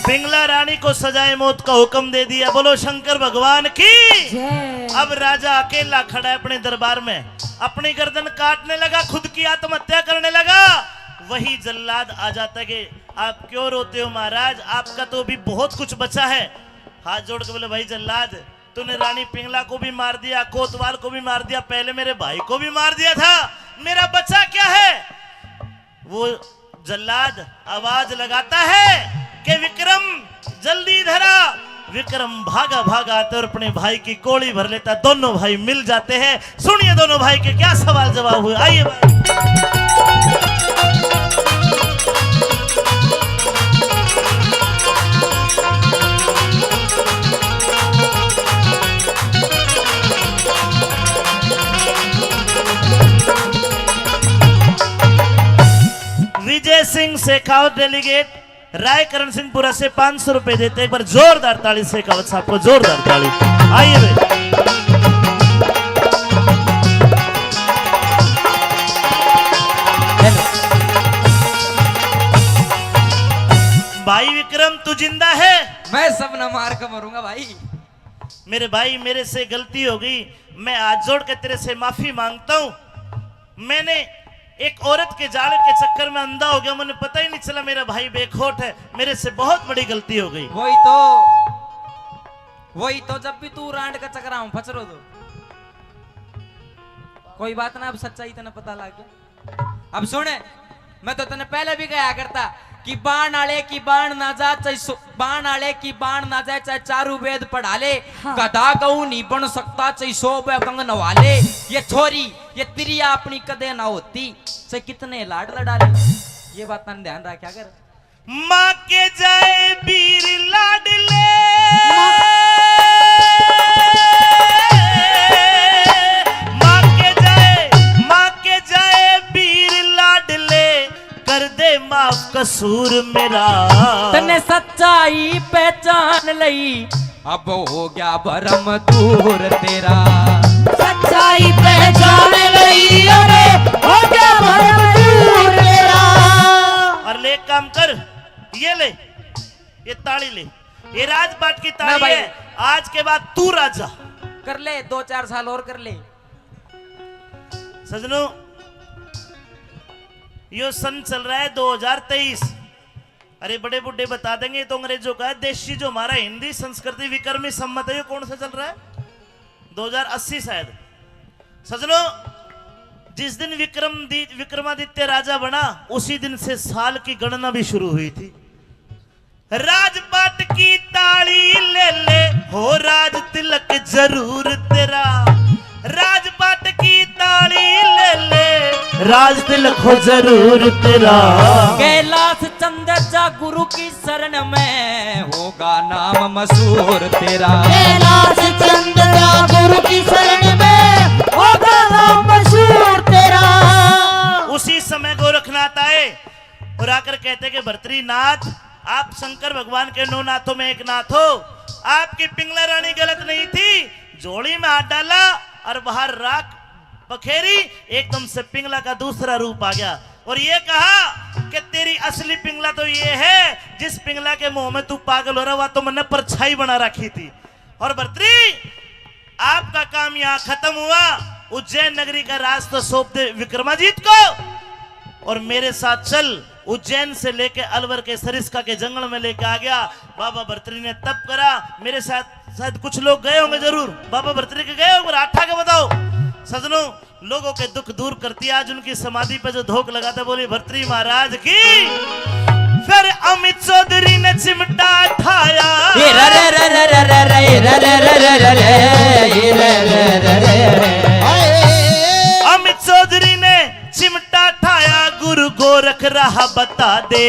पिंगला रानी को सजाए मौत का हुक्म दे दिया। बोलो शंकर भगवान की। जय। अब राजा अकेला खड़ा है अपने दरबार में, अपनी गर्दन काटने लगा, खुद की आत्महत्या करने लगा। वही जल्लाद आ जाता है कि आप क्यों रोते हो महाराज? आपका तो अभी बहुत कुछ बचा है। हाथ जोड़ के बोले, भाई जल्लाद, तूने रानी पिंगला को भी मार दिया, कोतवाल को भी मार दिया, पहले मेरे भाई को भी मार दिया था, मेरा बचा क्या है? वो जल्लाद आवाज लगाता है कि विक्रम, जल्दी इधर आ। विक्रम भागा भागा आता है और अपने भाई की कोली भर लेता है। दोनों भाई मिल जाते हैं। सुनिए दोनों भाई के क्या सवाल जवाब हुए। आइए भाई। विजय सिंह शेखावत, डेलीगेट रायकरण सिंहपुरा से पाँच सौ रुपए देते। एक बार जोरदार ताली शेखावत साहब को, जोरदार ताली। आइए भाई। भाई विक्रम, तू जिंदा है? मैं सबने मार के मरूंगा भाई। मेरे भाई, मेरे से गलती हो गई, मैं हाथ जोड़ के तेरे से माफी मांगता हूँ। मैंने एक औरत के जाल के चक्कर में अंधा हो गया, मैंने पता ही नहीं चला मेरा भाई बेखौट है, मेरे से बहुत बड़ी गलती हो गई। वही तो, वही तो, जब भी तू रांड का चक्कर में फंस रहो तो कोई बात ना, अब सच्चाई तने पता लग गया। अब सुन, मैं तो तने पहले भी कहा करता कि बाण आले की बाण ना जा, चाहे सो-, बाण आले की बाण ना जाए, चाहे चारू वेद पढ़ा ले, हाँ। गधा गऊ नहीं बन सकता, चाहे सौ बे गंग नवा ले। ये छोरी, ये तिरिया अपनी कदे ना होती, चाहे कितने लाड लड़ा ले। ये बात तने ध्यान रखा कर। माँ के जाए वीर लाडले, माँ के जाए, माँ के जाए वीर लाडले, कर दे माफ कसूर मेरा। तन्ने सच्चाई पहचान लई, अब हो गया भरम दूर तेरा। सच्चाई पहचान लई, अरे हो गया भरम दूर तेरा। और ले, एक काम कर, ये ले, ये ताली ले, ये राजपाट की ना ताली भाई। है। आज के बाद तू राजा। कर ले, दो चार साल और कर ले। सजनों, यो सन चल रहा है दो हज़ार तेईस। अरे, बड़े बूढ़े बता देंगे, ये तो अंग्रेजों का है। देशी जो हमारा हिंदी संस्कृति विक्रमी संवत है, ये कौन सा चल रहा है? दो हज़ार अस्सी शायद। सजनों, जिस दिन विक्रम दी-, विक्रमादित्य राजा बना, उसी दिन से साल की गणना भी शुरू हुई थी। राजपाट की ताली ले ले, हो राज तिलक जरूर तेरा। राजपाट की ताली ले ले, राज तिलक हो जरूर तेरा। कैलाश चंद जा गुरु की शरण में, होगा नाम मशहूर तेरा। कैलाश चंद जा गुरु की शरण में, होगा नाम मशहूर तेरा। उसी समय गोरखनाथ आए और आकर कहते कि भर्तरीनाथ, आप शंकर भगवान के नौ नाथों में एक नाथ हो, आपकी पिंगला रानी गलत नहीं थी, झोली में हाथ डाला और बाहर राख पखेरी, एकदम से पिंगला का दूसरा रूप आ गया और ये कहा कि तेरी असली पिंगला तो ये है, जिस पिंगला के मुंह में तू पागल हो रहा, वह तो मैंने परछाई बना रखी थी। और भर्तरी, आपका काम यहाँ खत्म हुआ। उज्जैन नगरी का राज तो सौंप दे विक्रमाजीत को, और मेरे साथ चल। उज्जैन से लेके अलवर के सरिस्का के जंगल में लेके आ गया। बाबा भर्तरी ने तप करा। मेरे साथ शायद कुछ लोग गए होंगे जरूर, बाबा भर्तरी के गए होंगे, हाथ उठा के बताओ। सजनों, लोगों के दुख दूर करती है। आज उनकी समाधि पे जो धोक लगाता, बोली भर्तरी महाराज की। फिर अमित चौधरी ने चिमटा ठाया। ये रे रे रे रे रे रे रे रे रे रे रे रे रे रे रे रे रे। अमित चौधरी ने चिमटा ठाया, गुरु गोरख राह बता दे।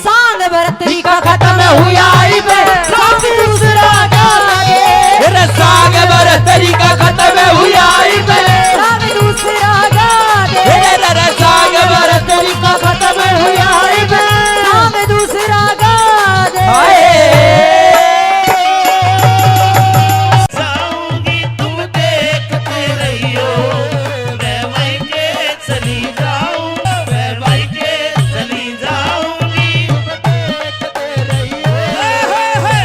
सांग भरतरी का खत्म हुआ इब, सांग दूसरा गा दे। अरे सांग भरतरी का खत्म हुआ इब, सांग दूसरा गा दे। अरे रे रे सांग भरतरी का खत्म हुआ इब, सांग दूसरा गा दे। हाय। जाऊंगी तुम देखते रहियो, मैं मायके चली जाऊं, मैं मायके चली जाऊंगी। हे, हे, हे,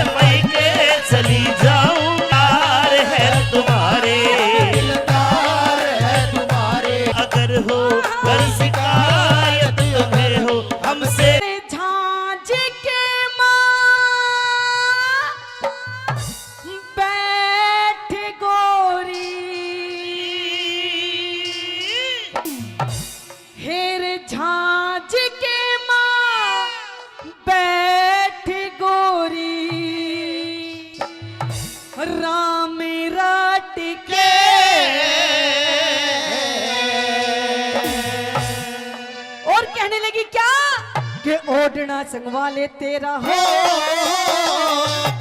ओढ़ना संगवा ले तेरा हो,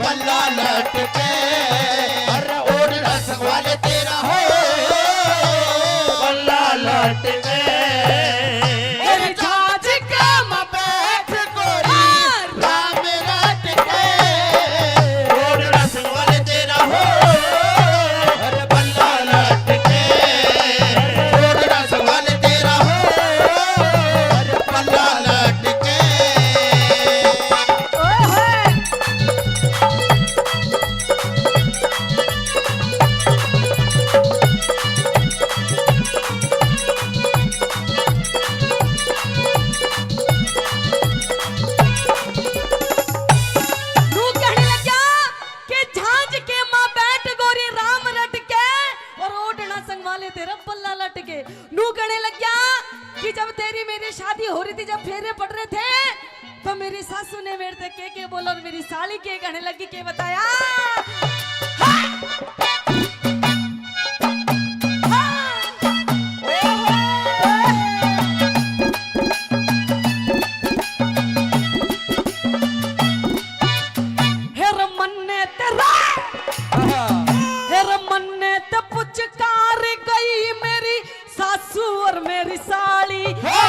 पल्ला लटके। अरे ओढ़ना संगवा ले तेरा हो, पल्ला लटके। अरे झांझ के में बैठ गोरी, राम रटके। ओढ़ना संगवा ले तेरा हो, अरे पल्ला लटके। ओढ़ना संगवा ले तेरा हो, अरे पल्ला लटके। ओए होए। नू कहने लग्या कि झांझ के माँ बैठ गोरी राम रटके और ओढ़ना संगवा ले तेरा पल्ला लटके। नू कहने लग्या कि जब तेरी मेरी शादी हो रही थी, जब फेरे पड़ रहे थे, तो मेरी सासू ने मेरे से के के बोला और मेरी साली के कहने लगी, के बताया। हाँ। हाँ। ओहो। हेर मन्ने तेरा, हेर मन्ने ते पुचकार गई मेरी सासू और मेरी साली। हाँ।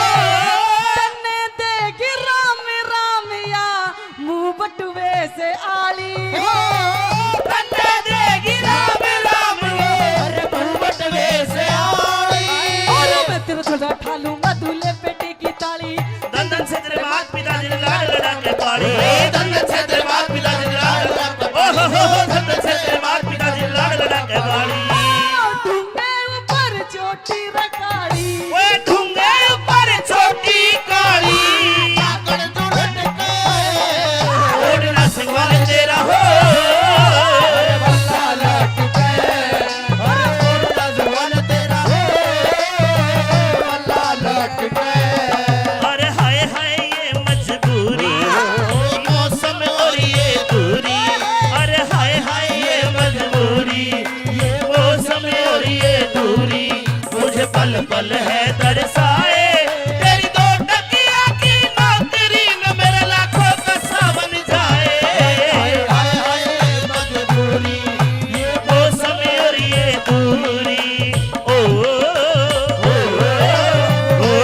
तन्ने देगी राम राम या मुंह बटुए से आली। हाँ। तन्ने देगी राम राम या मुंह बटुए से आली। और मैं तेरे थोड़ा ठालूंगा दूल्हे बेटे की ताली। धन धन से तेरे मात पिता जी ने लाड लड़ा के पाली। ओ धन धन से तेरे मात पिता जी ने लाड लड़ा के पाली। ओ हो हो हो, धन धन से तेरे मात पिता जी ने लाड लड़ा के पाली। ढूंगे ऊपर चोटी रकाली। ओए ढूंगे ऊपर चोटी काली। काकड़ जो लटके। ओढ़ना संगवा ले तेरा हो। अरे बल्ला लटके। अरे ओढ़ना संगवा ले तेरा हो। बल्ला लटके। अरे हाय हाय ये मजबूरी, मौसम और ये दूरी। अरे हाय हाय ये मजबूरी, ये मौसम और ये दूरी, मुझे पल पल है तरसाए। तेरी दो टकिया की नौकरी में मेरा लाखों का सावन जाए। हाय हाय मजबूरी, ये मौसम और ये दूरी। ओ, ओ, ओ, ओ,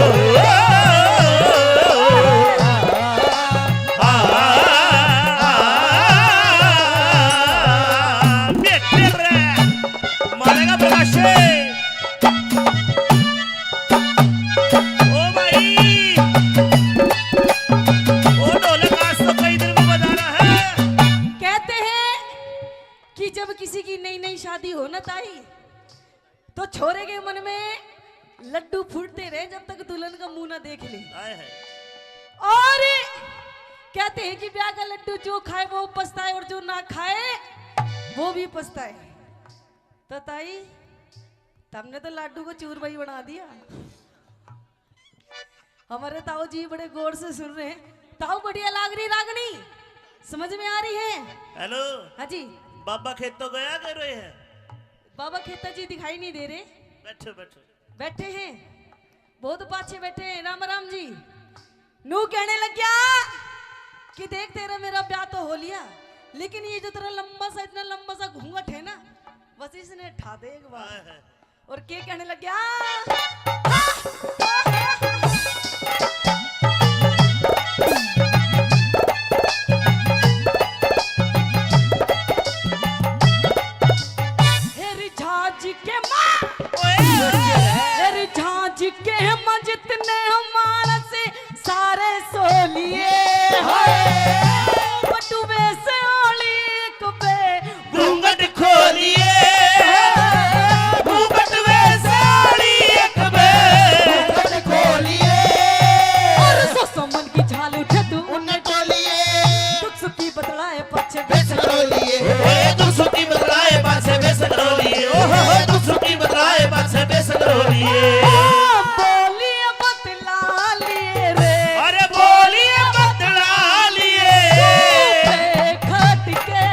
आ, आ, आ, आ, बेटे रे, मारेगा प्रकाशे। ओ भाई, ओ ढोलक आज तो कई दिन में बजाना है। कहते हैं कि जब किसी की नई नई शादी हो ना ताई, तो छोरे के मन में लड्डू फूटते रहे जब तक दुल्हन का मुंह ना देख ले। हाय हाय। और कहते हैं कि ब्याह का लड्डू जो खाए वो पछताए और जो ना खाए वो भी पछताए। तो ताई, तुमने तो लड्डू को चूरमा ही बना दिया। हमारे ताऊ जी बड़े गौर से सुन रहे हैं। ताऊ, बढ़िया लाग रही रागनी, समझ में आ रही है? हेलो। हाँ जी। बाबा खेतों गया कर रहे हैं? बाबा खेता जी दिखाई नहीं दे रहे। बैठो, बैठो। बैठे हैं, बहुत पाछे बैठे हैं। राम राम जी। नू कहने लग गया कि देख, तेरा मेरा ब्याह तो हो लिया, लेकिन ये जो तेरा लंबा सा, इतना लंबा सा घूंघट है ना, बस इसने ठा दे एक बार। हाँ, हाँ। और के कहने लग गया? हेरी झांझ के माँ, ओए, ओए। हेरी झांझ के माँ, जितने मानस सारे सो लिए। हाय। बटुए से ओली एक बे घूंघट खोलिए। घूंघट वे साड़ी एक बे घूंघट खोलिए। और सो समन की झाल उठे तू उन्हें टोलिए। दुख सुखी बतलाए पाछे बेस करोलिए। ओए दुख सुखी बतलाए पाछे बेस करोलिए। ओहो दुख सुखी बतलाए पाछे बेस करोलिए। बोलिए बतला लिए रे। अरे बोलिए बतला लिए। खट के।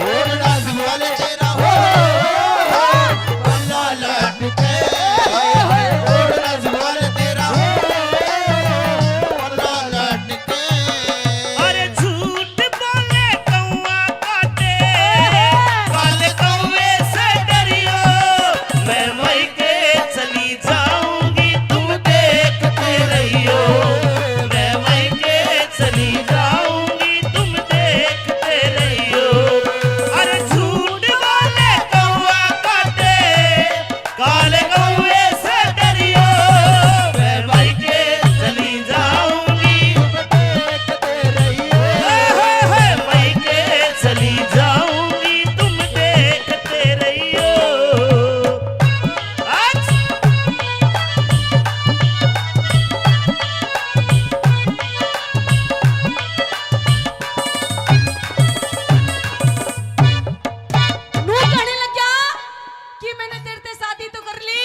ओढ़ना संभाल तेरा हो, पल्ला लटके। ओढ़ना संभाल तेरा हो, पल्ला लटके। काल गौए से डरियो, मैं मायके चली जाऊंगी। तुम देखते रहियो। हाय, हाय, हाय, मायके चली जाऊंगी, तुम देखते रहियो। आज नू कहने लग गया कि मैंने तेरे ते शादी तो कर ली,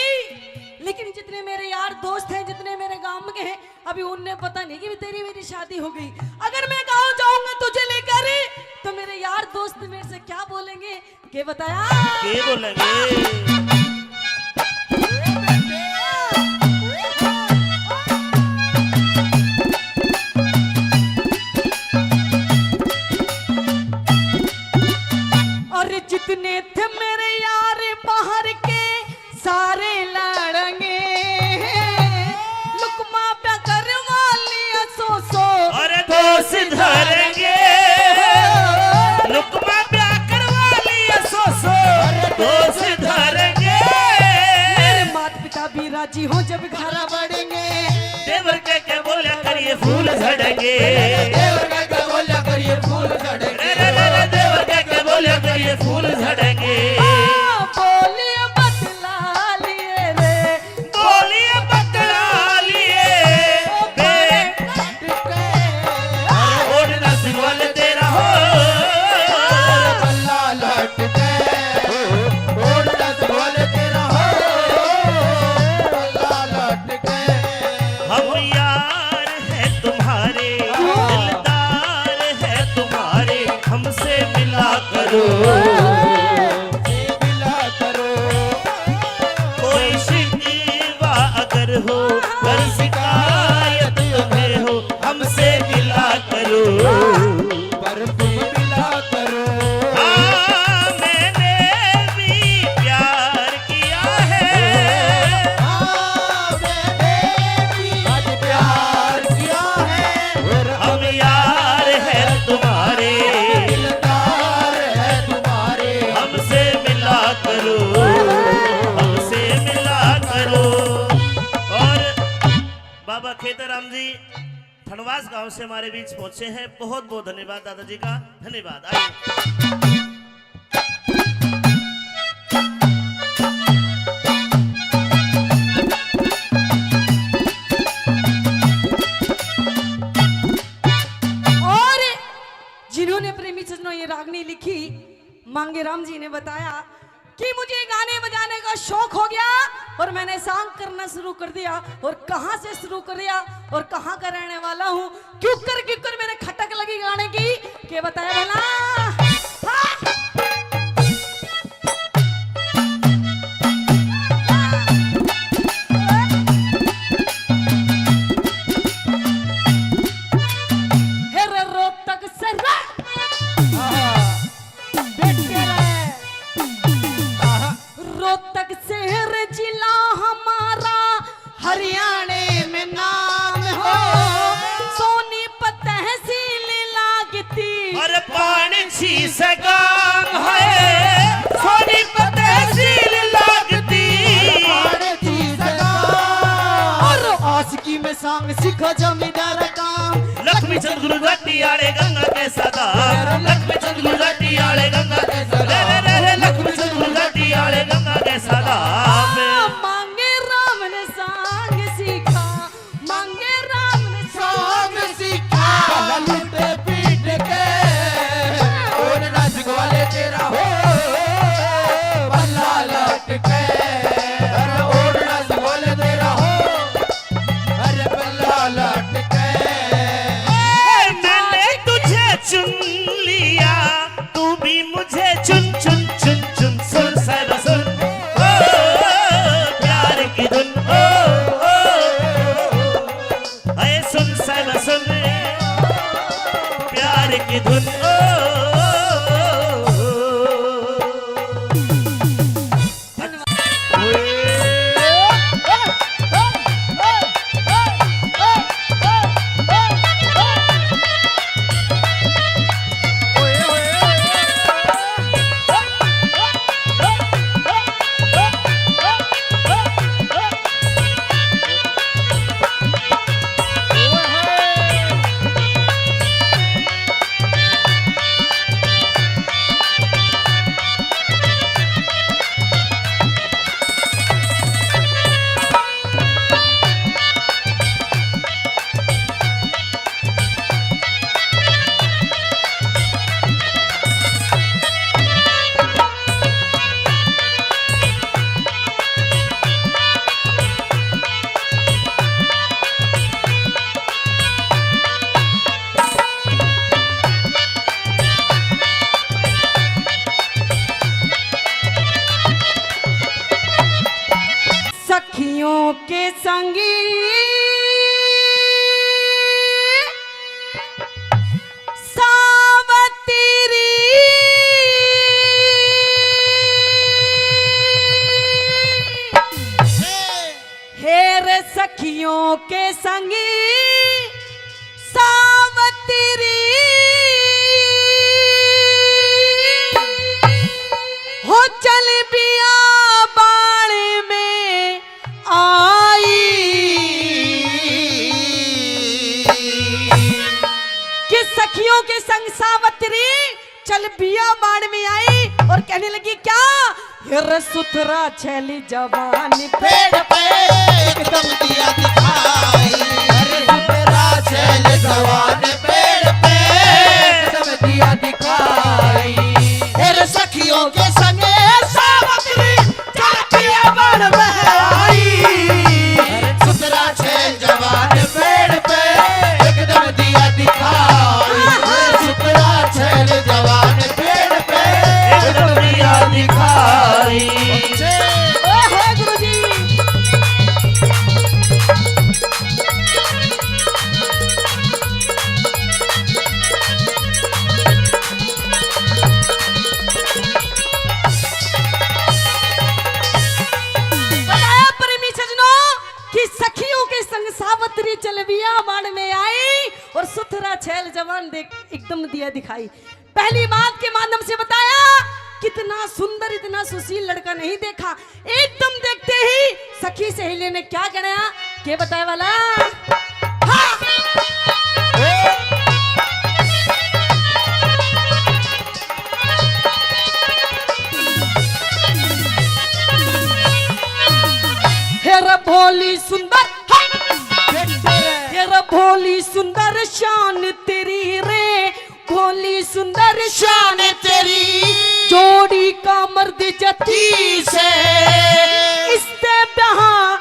लेकिन जितने मेरे यार दोस्त हैं, जितने मेरे गांव के हैं, अभी उनने पता नहीं कि भी तेरी मेरी शादी हो गई। अगर मैं गांव जाऊंगा तुझे लेकर, तो मेरे यार दोस्त मेरे से क्या बोलेंगे, के बताया? के बोलेंगे? और जितने थे मेरे यार बाहर के, सारे लड़ेंगे। लुकमा प्या कर वाली सो सो, अरे दोष धरेंगे। लुकमा प्या कर वाली सो सो, अरे दोष धरेंगे। मेरे माता पिता भी राजी हो जब घर बढ़ेंगे। देवर के के बोलिया करिए फूल झड़ेंगे। देवर के के बोलिया करिए फूल झड़ेंगे। रे, रे, रे, रे, देवर के के बोलिया करिए फूल झड़ेंगे। आ, बोलिए बतला लिए रे। बोलिए बतला लिए। ओ बे- अरे ओढ़ना सिंगल तेरा हो। बल्ला लटके। ओढ़ना सिंगल तेरा हो। बल्ला लटके। हम यार हैं तुम्हारे, दिलदार हैं तुम्हारे, हमसे मिला करो। मिला करो। कोई शिकवा अगर हो, अगर शिकायत तुम्हें हो, हमसे मिला करो। पर तुम मिला करो। हाँ, मैंने भी प्यार किया है। हाँ, मैंने भी आज प्यार किया है। और हम यार हैं तुम्हारे, दिलदार हैं तुम्हारे। हमसे मिला करो, हमसे मिला करो। और बाबा खेतराम जी, थनवास गांव से हमारे बीच पहुंचे हैं। बहुत बहुत धन्यवाद दादाजी का, धन्यवाद। आइए। और जिन्होंने प्रेमी सजनों ये रागनी लिखी, मांगे राम जी ने बताया कि मुझे गाने बजाने का शौक हो गया और मैंने song करना शुरू कर दिया। और कहाँ से शुरू कर दिया और कहाँ का रहने वाला हूँ, क्यों कर, क्यों कर मेरे खटक लगी गाने की, के बताया भला? हाँ। हे रे रोहतक से रे। बैठ के रहे। रोहतक शहर जिला हमारा, हरियाणे में नाम हो। सोनीपत तहसील लागती। अरे पानी छी से गाम है, सोनीपत तहसील लागती। पानी छी से गाम। और आशिकी में सांग सीखा जमींदार काम। लक्ष्मी चंद गुरु घाटी आले गंगा के सदा। लक्ष्मी चंद गुरु घाटी आले गंगा के सदा। रे, रे, रे, रे, लक्ष्मी चंद गुरु घाटी आले गंगा के सदा। मांगे राम ने सांग सीखा, मांगे राम ने सांग सीखा। लुटे पीट के, और नाच ग्वाले तेरा हो, बल्ला लटके। अरे ओढ़ना सिंगल तेरा हो, अरे बल्ला लटके। ए, मैंने तुझे चुन लिया। सखियों के संगी सावतरी, हे रे सखियों के संगी सावतरी, हो चल बियाबान में आई। कि सखियों के संग सावतरी चल बियाबान में आई और कहने लगी क्या? "हे रे सुथरा छैली जवान पेड़ पे एकदम दिया दिखाई। अरे सुथरा छैल जवान पेड़ पे एकदम दिया दिखाई। हे रे सखियों के संगे सावतरी चल बियाबान में आई। सुथरा छैल जवान पेड़ पे एकदम दिया दिखाई। सुथरा छैल जवान पेड़ पे एकदम दिया दिखाई।" ओए होए गुरुजी। बताया प्रेमी सजनों कि सखियों के संग सावतरी चल बियाबान में आई और सुथरा छैल जवान देख एकदम दिया दिखाई। पहली बात के माध्यम से बताया, कितना सुंदर, इतना सुशील लड़का नहीं देखा। एकदम देखते ही सखी सहेली ने क्या कहना, के बताए वाला? हाँ। हे रे भोली सुंदर, हाँ। हे रे भोली सुंदर शान तेरी रे, भोली सुंदर शान तेरी, जोड़ी का मर्द जती से। इसते ब्याह,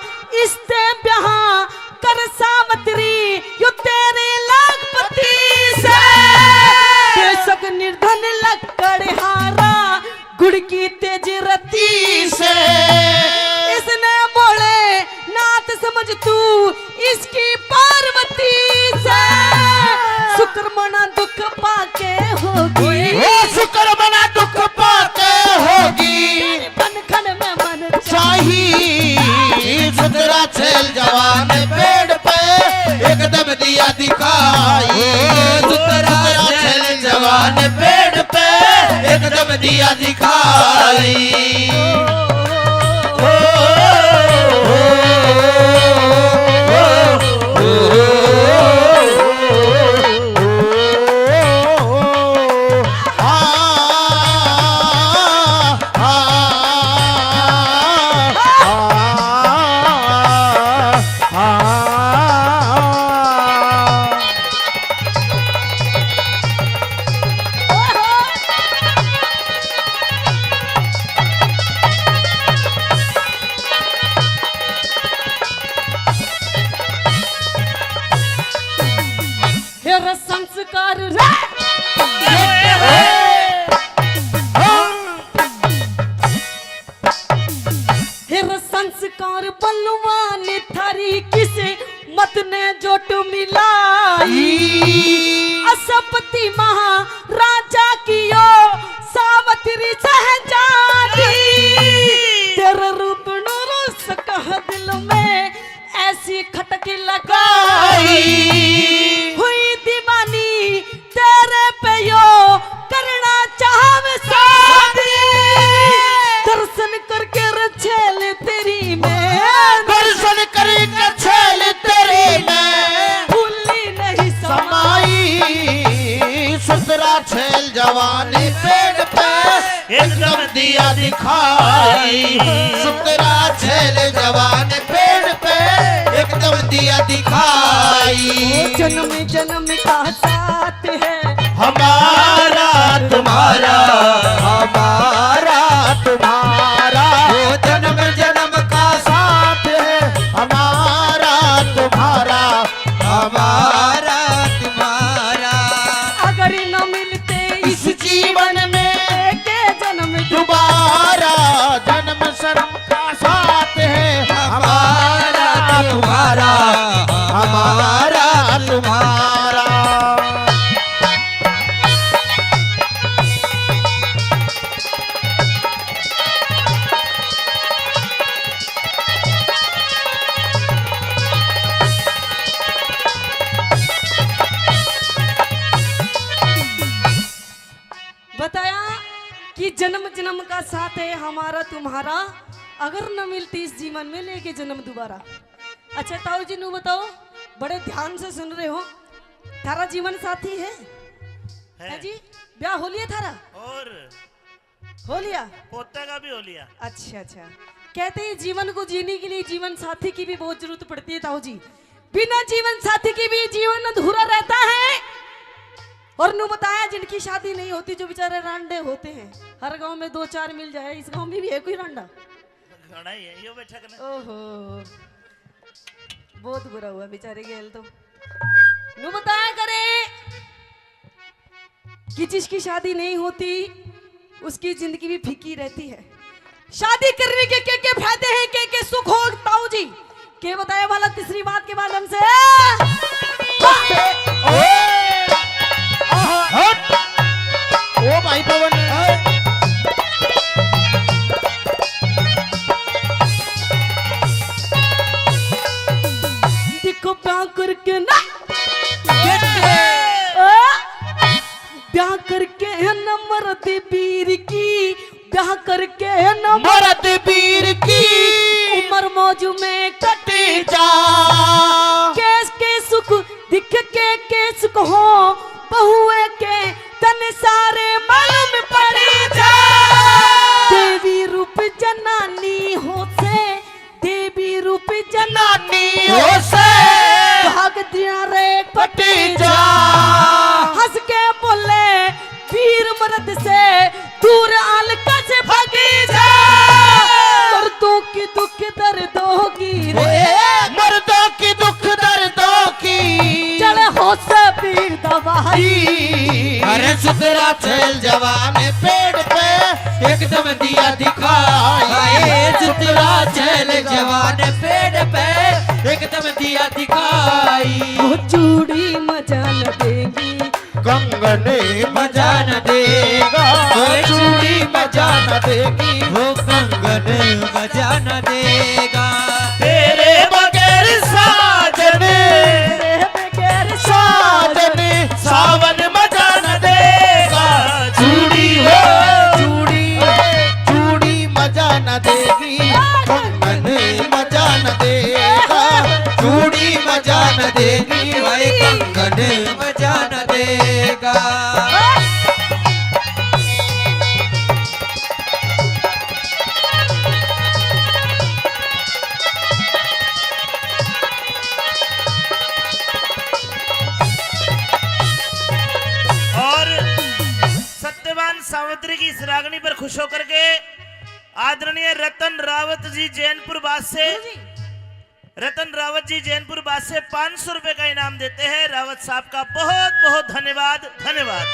इसते ब्याह कर सावतरी, यो तेरे लाखपति से। बेशक निर्धन लकड़हारा, गुड़ की तेज रत्ती से। इसने भोलेनाथ समझ तू, इसकी पार्वती से। शुक्र मना दुख पाके होगी। ओ शुक्र मना दुख पाके होगी। तेरे बंधन में मन चाही। सुथरा छैल जवान पेड़ पे एकदम दिया दिखाई। सुथरा छैल जवान पेड़ पे एकदम दिया दिखाई। हे रे संस्कार रे। हे रे संस्कार बलवान थारी किस्मत ने जोट मिलाई। असपति महाराजा की यो सावतरी शहजादी। तेरे रूप नु रोस कह दिल में ऐसी खटक लगाई। हुई दीवानी तेरे पे यो करना चाहवे शादी। दर्शन करके रे छैल तेरी मैं, दर्शन करके छैल तेरी मैं, भूली नहीं समाई। सुथरा छैल जवान पेड़ पे एकदम दिया दिखाई। सुथरा छैल जवान पेड़ पे एकदम दिया दिखाई। जन्म जन्म का साथ है हमारा तुम्हारा, हमारा तुम्हारा। वो जन्म जन्म का साथ है हमारा तुम्हारा, हमारा तुम्हारा। अगर न मिलते इस जीवन में के जन्म दोबारा, जन्म शर्म का साथ है हमारा। जन्म जन्म का साथ है हमारा तुम्हारा, अगर न मिलती इस जीवन में लेके जन्म दोबारा। अच्छा ताऊ जी, नू बताओ, बड़े ध्यान से सुन रहे हो, थारा जीवन साथी है? है। है जी? ब्याह हो लिया थारा? और हो लिया? पोते का भी हो लिया। अच्छा, अच्छा। कहते हैं जीवन को जीने के लिए जीवन साथी की भी बहुत जरूरत पड़ती है ताऊ जी, बिना जीवन साथी की भी जीवन अधूरा रहता है। और नू बताया, जिनकी शादी नहीं होती, जो बेचारे रांडे होते हैं, हर गांव में दो चार मिल जाए, इस गांव में भी है कोई रांडा? घणा ही है, यो बैठा करना। ओहो, बहुत बुरा हुआ बेचारे गेल तो। नू बताया करे कि जिसकी शादी नहीं होती, उसकी जिंदगी भी फीकी रहती है। शादी करने के के के फायदे हैं, के के सुख हो ताऊ जी, के बताया वाला तीसरी बात के माध्यम से। हट। ओ भाई पवन। देखो ब्याह करके ना, ओ, ब्याह करके है न मरद पीर की, ब्याह करके है न मरद पीर की, उम्र मौज में कट जा। केस के सुख दिख के केस को हो, बहुए के तन सारे मालूम पड़ जा। देवी रूप जनानी हो से, देवी रूप जनानी हो से, भाग दिया रे पट जा। हंस के बोले वीर मर्द से, दूर आलका से भागी जा। मर्दों की दुख दर्दों की रे, ओए, मर्दों की दुख दर्दों की, चढ़े होश पीर दवाई। अरे सुतरा छैल जवान पेड़ पे एकदम दिया दिखाई। अरे सुतरा छैल जवान पेड़ पे एकदम दिया दिखाई। वो चूड़ी मजा न देगी, कंगन मजा न देगा। वो चूड़ी मजा न देगी, वो कंगन मजा न देगा। तेरे बगैर साजन, तेरे बगैर साजन, सावन मजा न देगा। चूड़ी हो, चूड़ी, चूड़ी मजा न देगी, कंगन मजा न देगा। चूड़ी मजा न देगी, भाई कंगन मजा न देगा। और सत्यवान सावित्री की इस रागनी पर खुश होकर के आदरणीय रतन रावत जी जैनपुर बास से, रतन रावत जी जैनपुर बास से पाँच सौ रुपए का इनाम देते हैं। रावत साहब का बहुत बहुत धन्यवाद, धन्यवाद।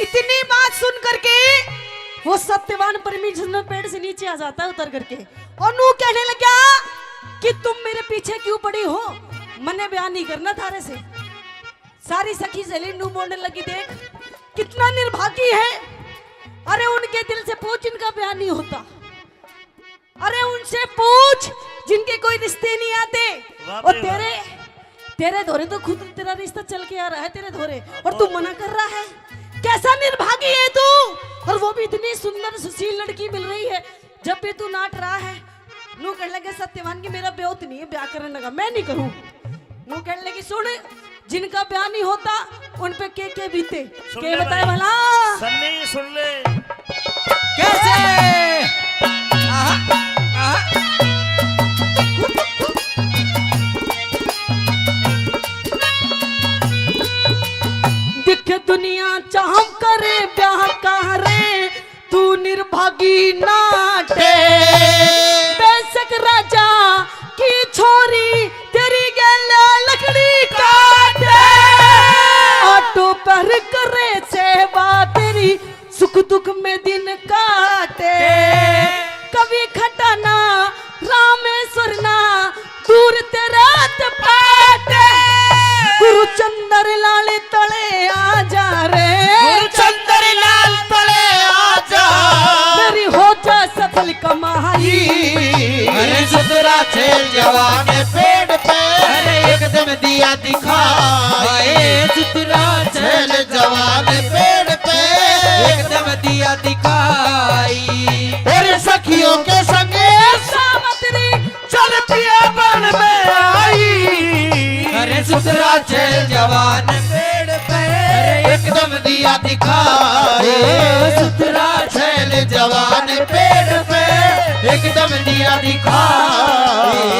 इतनी बात सुन करके वो सत्यवान परमेश्वर में पेड़ से नीचे आ जाता है उतर करके, और नू कहने लगा कि तुम मेरे पीछे क्यों पड़ी हो, मन्ने ब्याह नहीं करना थारे से। सारी सखी सहेली नू बोलने लगी, देख कितना निर्भागी है। अरे उनके दिल से पूछ, इनका ब्याह नहीं होता। अरे उनसे पूछ जिनके कोई रिश्ते नहीं आते। वाह और भाई वाह। तेरे, तेरे धोरे तो खुद तेरा रिश्ता चल के आ रहा है, तेरे धोरे, और तू मना कर रहा है। कैसा निर्भागी है तू, और वो भी इतनी सुंदर सुशील लड़की मिल रही है, जब भी तू नाट रहा है। नू कहने लगे सत्यवान कि मेरा ब्याह तो नहीं है, ब्याह करने लगा, मैं नहीं करूँ। नू कहने लगी, सुन, जिनका ब्याह नहीं होता उन पे के के बीते। सुन के ले बताए भाई। भला। सन्नी, सुन ले। कैसे? आहा, आहा। दिखे दुनिया चाहम करे ब्याह करे, तू निर्भागी नाटे। बेशक राजा की छोरी तेरी गैला लकड़ी काटे। आटो पर करे सेवा तेरी, सुख दुख में दिन काटे। कवि खटाना रामेश्वर ना, दूर तेरा तपाट। गुरु चंद्र लाल तले आ जा रे। गुरु चंद्र लाल तले आ जा। मेरी हो जा सफल कमाई। अरे सुथरा छैल जवान पेड़ पे, अरे एकदम दिया दिखाए। सुथरा छैल जवान पेड़ पे, एकदम दिया दिखाई। अरे सखियों के संगे सावतरी चल पिया बन में आई। अरे सुथरा छैल जवान पेड़ पे, अरे एकदम दिया दिखाए। सुथरा छैल जवान पेड़ पे, एकदम दिया दिखाए।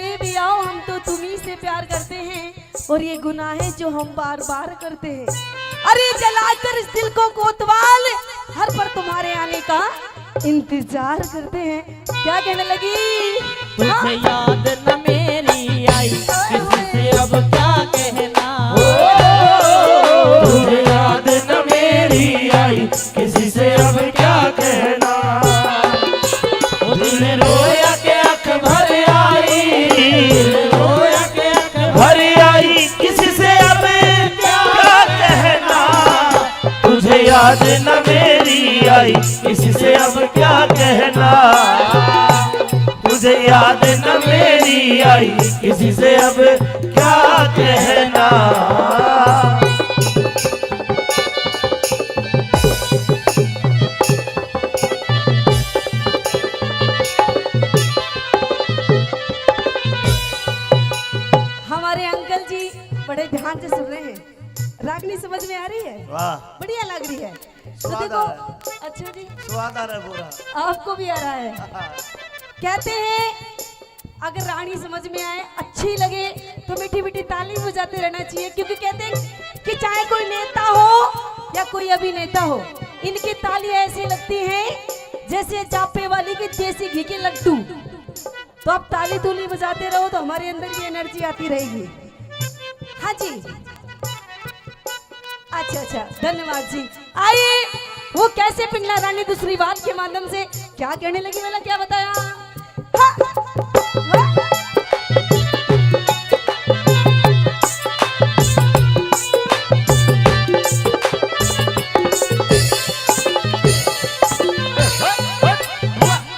ये भी आओ, हम तो तुम्ही से प्यार करते हैं और ये गुनाह है जो हम बार बार करते हैं। अरे जलाकर इस दिल को कोतवाल, हर पल तुम्हारे आने का इंतजार करते हैं। क्या कहने लगी? तुझे हाँ? याद न मेरी आई, किसी से अब क्या कहना। तुझे याद न मेरी आई, किसी से अब क्या कहना। ओ दिल रोया के आँख भर आई, दिल रोया के आँख भर आई, किसी से अब क्या कहना। तुझे याद न मेरी आई, किसी से अब क्या कहना। तुझे याद न मेरी आई, किसी से अब क्या कहना। हमारे अंकल जी बड़े ध्यान से सुन रहे हैं। रागनी समझ में आ रही है? वाह। बढ़िया लग रही है। तो स्वाद देखो, आ रहा है। अच्छा जी। स्वाद आ रहा है पूरा। आपको भी आ रहा है। कहते हैं, अगर रागनी समझ में आए, अच्छी लगे, तो मीठी मीठी ताली बजाते रहना चाहिए, क्योंकि कहते हैं कि चाहे कोई नेता हो या कोई अभिनेता हो, इनकी ताली ऐसी लगती है जैसे जापे वाली की देसी घी के लड्डू। तो आप ताली तूली बजाते रहो तो हमारे अंदर भी एनर्जी आती रहेगी। हाँ जी, अच्छा अच्छा, धन्यवाद जी। आइए, वो कैसे पिंगला रानी दूसरी बात के माध्यम से क्या कहने लगी, मैंने क्या बताया? हाँ।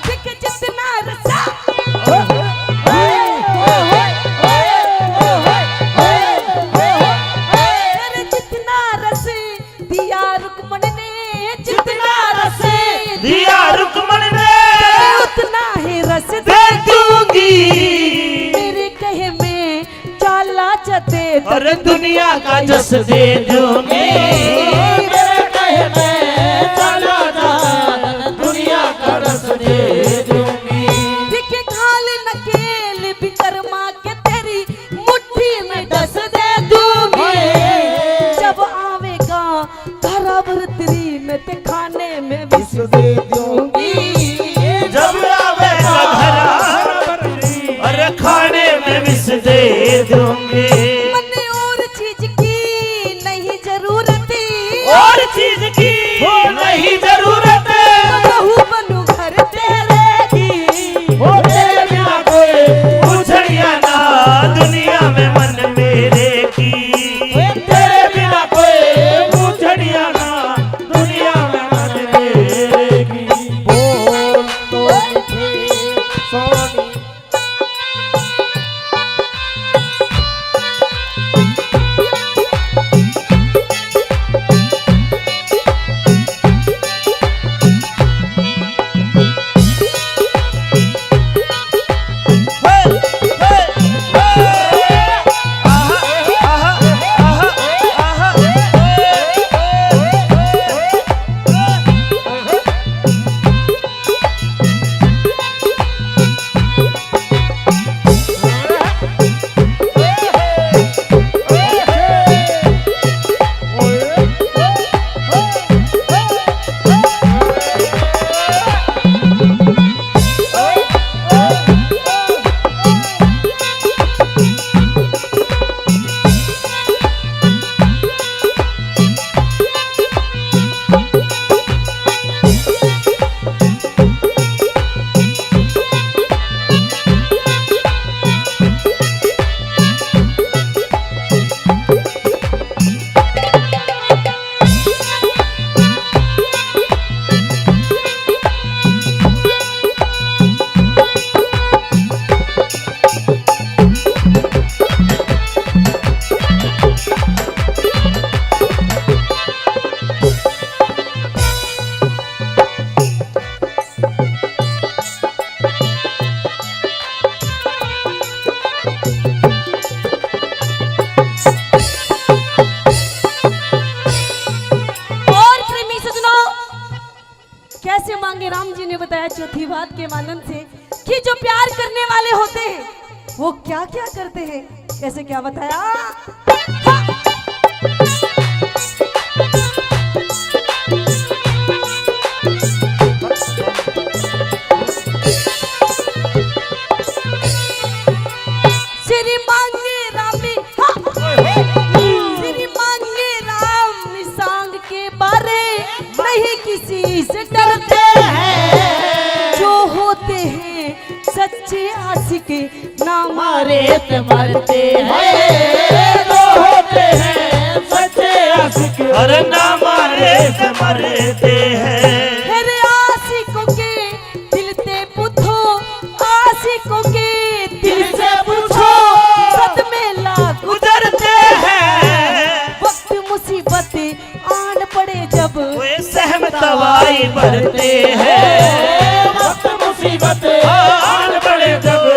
देख जितना रस, अरे जितना रस दिया रुक्मण ने, जितना रस दिया रुक्मण ने, उतना ही रस दे दूंगी। मेरे कहे में चाला च दे, अरे दुनिया का जस दे दूंगी। मेरे कहे में चाला च दुनिया का रस दे दूंगी। दिखे खाल नकेल विकर्मा के, तेरी मुट्ठी में डस दे दूंगी। जब आवेगा घर भरतरी में, ते खाने में विष दे दूंगी। जब आवेगा घर, अरे खाने में विष दे दूंगी। मन्ने और चीज की नहीं जरूरत, और चीज की नहीं जरूरत। बहू बनू घर तेरे की, ओ तेरे बिना कोई पूछड़िया ना दुनिया में मन मेरे की। तेरे बिना कोई पूछड़िया ना दुनिया में मन मेरे की। बोल तो मीठे सोनी। और प्रेमी सजनों, कैसे मांगे राम जी ने बताया चौथी बात के माध्यम से कि जो प्यार करने वाले होते हैं, वो क्या क्या करते हैं, कैसे क्या बताया? श्री मांगे रामी, हाँ। श्री मांगे राम सांग के बारे नहीं किसी से डरते हैं। जो होते हैं सच्चे आशिक ना मारे से मरते हैं। जो होते हैं सच्चे आशिक, अरे ना मारे से मरते हैं। फिर आशिकों के दिल ते पूछो, आशिकों के दिल से पूछो, सदमे लाख गुजरते हैं। वक्त मुसीबत आन पड़े जब, वे सहम तवाई भरते हैं। वक्त मुसीबत आन पड़े जब,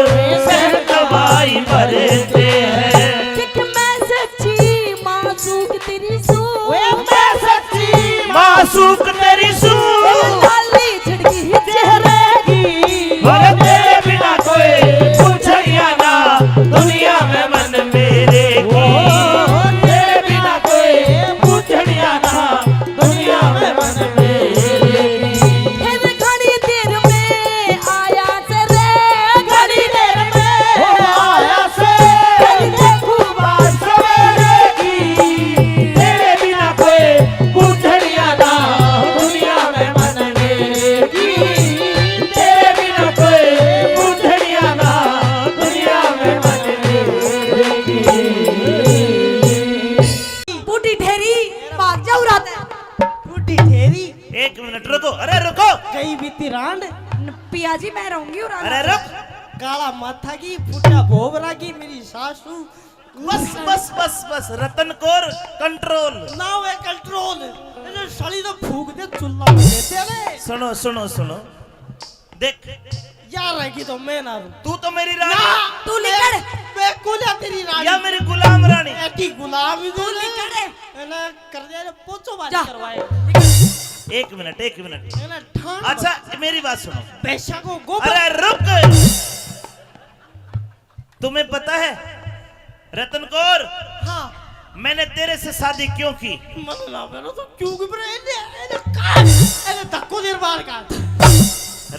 सहम तवाई भरते हैं। देख मैं सच्ची मासूक तेरी सू, वे मैं सच्ची मासूक तेरी सू। लाली झड़की चेहरे की, और तेरे बिना कोई पूछड़िया ना दुनिया में मन मेरे की। ओ, तेरे बिना कोई पूछड़िया ना दुनिया में मन मेरे की। फिर घड़ी देर में आया से रे, घड़ी देर में आया से। फिर देखूं बात सवेरे की, तेरे बिना कोई पूछड़िया ना दुनिया में मन मेरे की। तेरे बिना कोई पूछड़िया ना दुनिया में मन मेरे की। बूढ़ी ढेरी, भाग जाऊ रात। बूढ़ी ढेरी। एक मिनट रुको, अरे रुको। गई बीती रांड। न, पिया जी, मैं रहूंगी और अरे रुक। काला माथा की फुटा भोबरा की मेरी सासू। बस, बस, बस, बस, रतन कौर, कंट्रोल। ना वे कंट्रोल। ये साली तो फूक दे चुल्ला में देते रे। सुनो, सुनो, सुनो। देख। यार रहेगी तो मैं ना रहूं। तू तो मेरी रानी। ना, तू निकल। मैं, मैं कुल्या तेरी रानी। या मेरी गुलाम रानी। ऐसी गुलाम ही तू दे। निकल। है ना, कर दे, पोचो बाज जा। करवाए। एक मिनट, एक मिनट। है ना, ठान अच्छा, बस। मेरी बात सुनो। पैसा को गोबर। अरे रुक। तुम्हें पता है रतन कौर, हाँ। मैंने तेरे से शादी क्यों की? मत ना करो तो क्यों की, पर एने, एने काट, एने धक्को देर बाहर काट।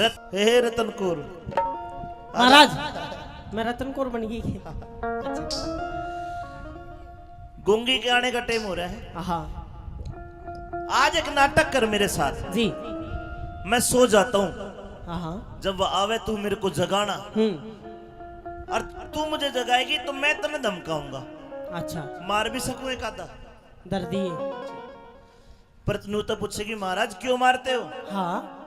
रत-, हे रतन कौर। महाराज, मैं रतन कौर बन गई। गूंगी के आने का टाइम हो रहा है। हाँ। आज एक नाटक कर मेरे साथ। जी। मैं सो जाता हूँ। हाँ, हाँ। जब वो आवे, तू मेरे को जगाना। हम्म। और तू मुझे जगाएगी तो मैं तन्ने धमकाऊंगा। अच्छा। मार भी सकूं एक आधा। दर्दी है। पर न्यू तो पूछेगी, "महाराज, क्यों मारते हो?" हाँ।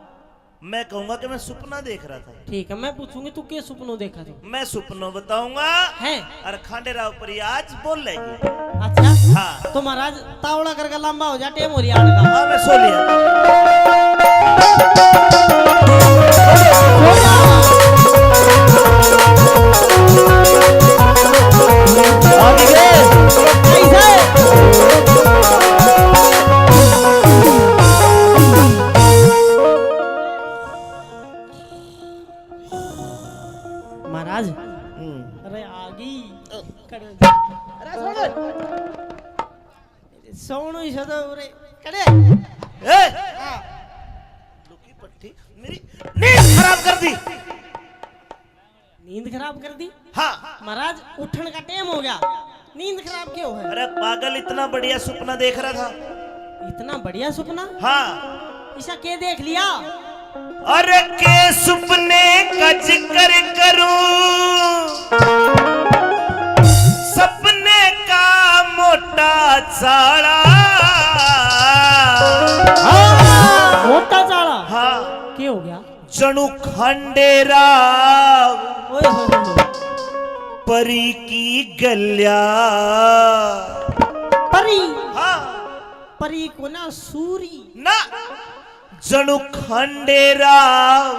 मैं कहूंगा कि मैं सुपना देख रहा था। ठीक है, मैं पूछूंगी, तू के सुपनो देखा था? मैं सुपनो बताऊंगा। हैं? और खांडे राव पर आज बोल लेगी। अच्छा। हाँ। तो महाराज, तावड़ा करके लंबा हो जा, टेम हो रही आने का। हाँ, मैं सो लिया। महाराज। हम्म। अरे आगी। अरे सुन। सोनू ही सदा उरे। कड़े। ए! हाँ। लुकी पट्टी मेरी नींद खराब कर दी। नींद खराब कर दी? हाँ। महाराज, उठण का टाइम हो गया, नींद खराब क्यों है? अरे पागल, इतना बढ़िया सुपना देख रहा था। इतना बढ़िया सुपना? हाँ। ऐसा के देख लिया? अरे के सुपने का जिक्र करूं, सपने का मोटा चाला। हाँ, मोटा चाला। हाँ। के हो गया? जणु खांडेराव ओए होए होए। परी की गल्या। परी? हाँ। परी को ना, सूरी। ना। जणु खांडेराव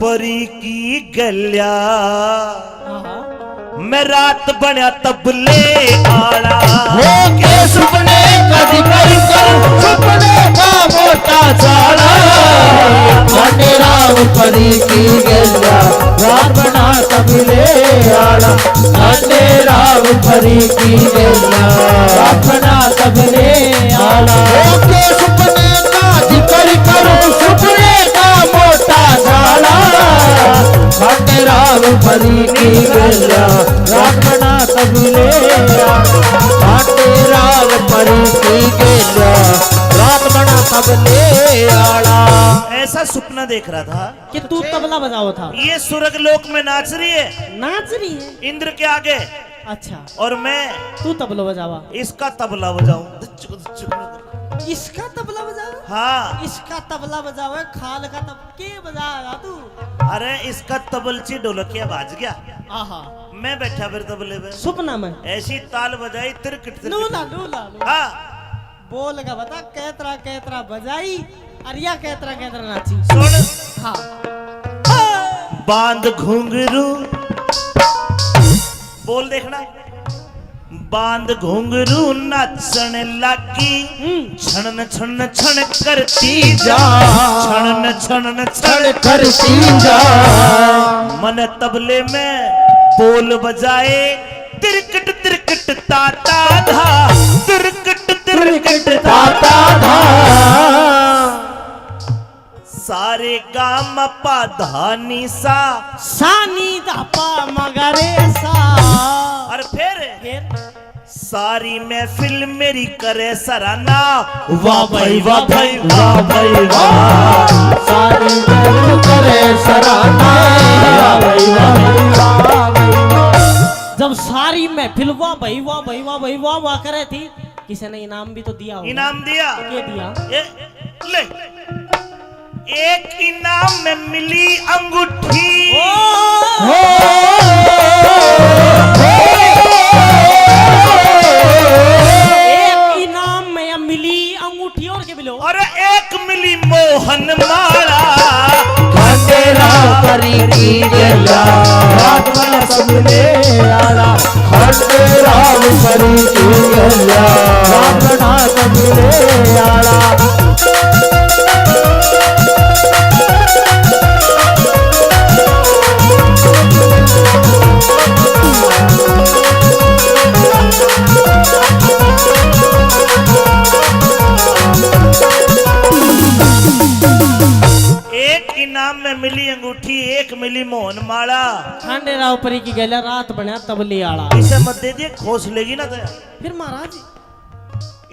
परी की गल्या। हाँ, हाँ। मैं रात बण्या तबले आला। हो के सुपने का जिक्र करूं, सुपने का मोटा चाला। खंडे राव परी की गैया, रात बण्या तबले आला। खंडे राव परी की गैया, रात बण्या तबले आला। हो के सुपने का जिक्र करूं, सुपने का मोटा चाला। खंडे राव परी की गैया, रात बण्या तबले आला। खंडे राव परी की गैया, रात बण्या तबले आला। ऐसा सुपना देख रहा था कि तू तबला बजाओ था। ये स्वर्ग लोक में नाच रही है, नाच रही है इंद्र के आगे। अच्छा। और मैं तू तबला बजावा। इसका तबला बजाऊं। इसका तबला बजावे? हाँ। इसका तबला बजावे, खाल का तब-, के बजाएगा तू? अरे, इसका तबलची ढोलकिया बाज गया। आहा। मैं बैठा फिर तबले पे। सुपना में। ऐसी ताल बजाई, तिरकट, तिरकट। लूला, लूला, लूला। हाँ। बोल का बता, कैतरा, कैतरा बजाई, अर या कैतरा, कैतरा नाची। सुन। हाँ। बांध घुंघरू। बोल देखना। बांध घुंघरू नाचण लागी, हम्म। छन छन छन करती जा, छन छन छन करती जा। मन तबले में बोल बजाए, तिरकट तिरकट ताता धा, तिरकट तिरकट ताता धा। सारे गा म पा धा नी सा। सा नी धा पा म गा रे सा। और फिर? फिर? सारी महफिल मेरी करे सराहना। वाह भाई, वाह भाई, वाह भाई, वाह। सारी महफिल करे सराहना। वाह भाई, वाह भाई, वाह भाई, वाह। जब सारी महफिल वाह भाई, वाह भाई, वाह भाई, वाह, वाह करे थी, किसी ने इनाम भी तो दिया होगा। इनाम दिया। के दिया? ए, ले। एक इनाम में मिली अंगूठी। ओ! हो! एक इनाम में या मिली अंगूठी और के मिलो? और एक मिली मोहन माला। खंडेराव परी की गैया, रात बना सबने आला। खंडेराव परी की गैया, रात बना सबने आला। एक इनाम में मिली अंगूठी, एक मिली मोहन माला। खंडेराव परी की गैया, रात बना तबले आला। इसे मत दे दिए, खोस लेगी ना तो। फिर महाराज,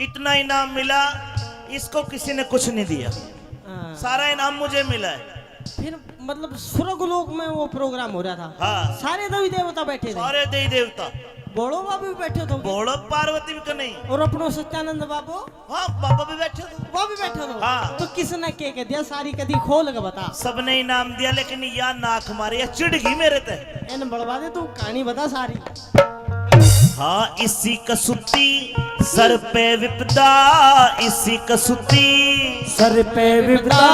इतना इनाम मिला, इसको किसी ने कुछ नहीं दिया। हाँ। सारा इनाम मुझे मिला है। फिर मतलब स्वर्ग लोक में वो प्रोग्राम हो रहा था। हाँ। सारे देवी देवता बैठे थे। सारे देवी देवता। भोलो बाबू भी बैठे थे। भोलो पार्वती भी तो नहीं। और अपनो सत्यानंद बाबू? हाँ, बाबा भी बैठे थे। वो भी बैठे थे। हाँ। तो किसने के कह दिया, सारी कदी खोल के बता। सबने इनाम दिया, लेकिन या नाक मारे, या चिढ़ गई मेरे ते। इन बड़वा दे, तू कहानी बता सारी। हाँ, इसी कसूती सर पे विपदा, इसी कसूती सर पे विपदा।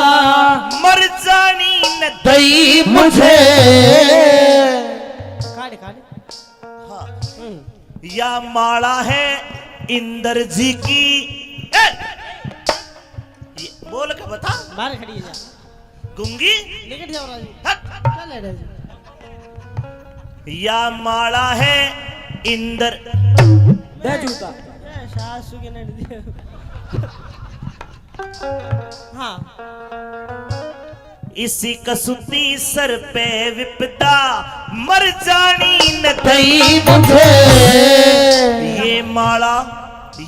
मर जानी न दई मुझे। काट, काट। हाँ। हम्म। या माला है इंद्र जी की। ए! ये बोल के बता। बाहर खड़ी है जा। गूंगी? निकट जाओ राजू। हट। चल ले राजू। या माला है इंद्र। दे जूता। ए, सासू के नट दिए। हाँ। इसी कसूती सर पे विपदा, मर जानी न दई मुझे। ये माला,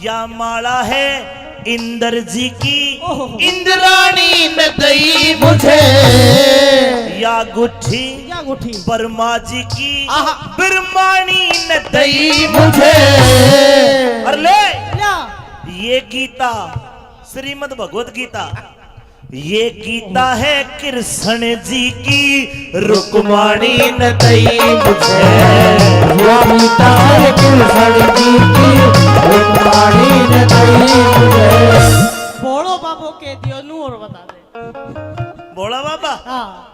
या माला है इंद्र जी की, ओहो। इंद्राणी न दई मुझे। या गुट्ठी, या गुट्ठी। ब्रह्मा जी की, आहा। ब्रह्माणी न दई मुझे। अरे ले, या। ये गीता, श्रीमद् भगवत गीता। ये गीता है कृष्ण जी की, रुक्माणी न दई मुझे। ये गीता है कृष्ण जी की, रुक्माणी न दई मुझे। भोलो बाबो के दियो नू और बता दे। भोला बाबा। हाँ।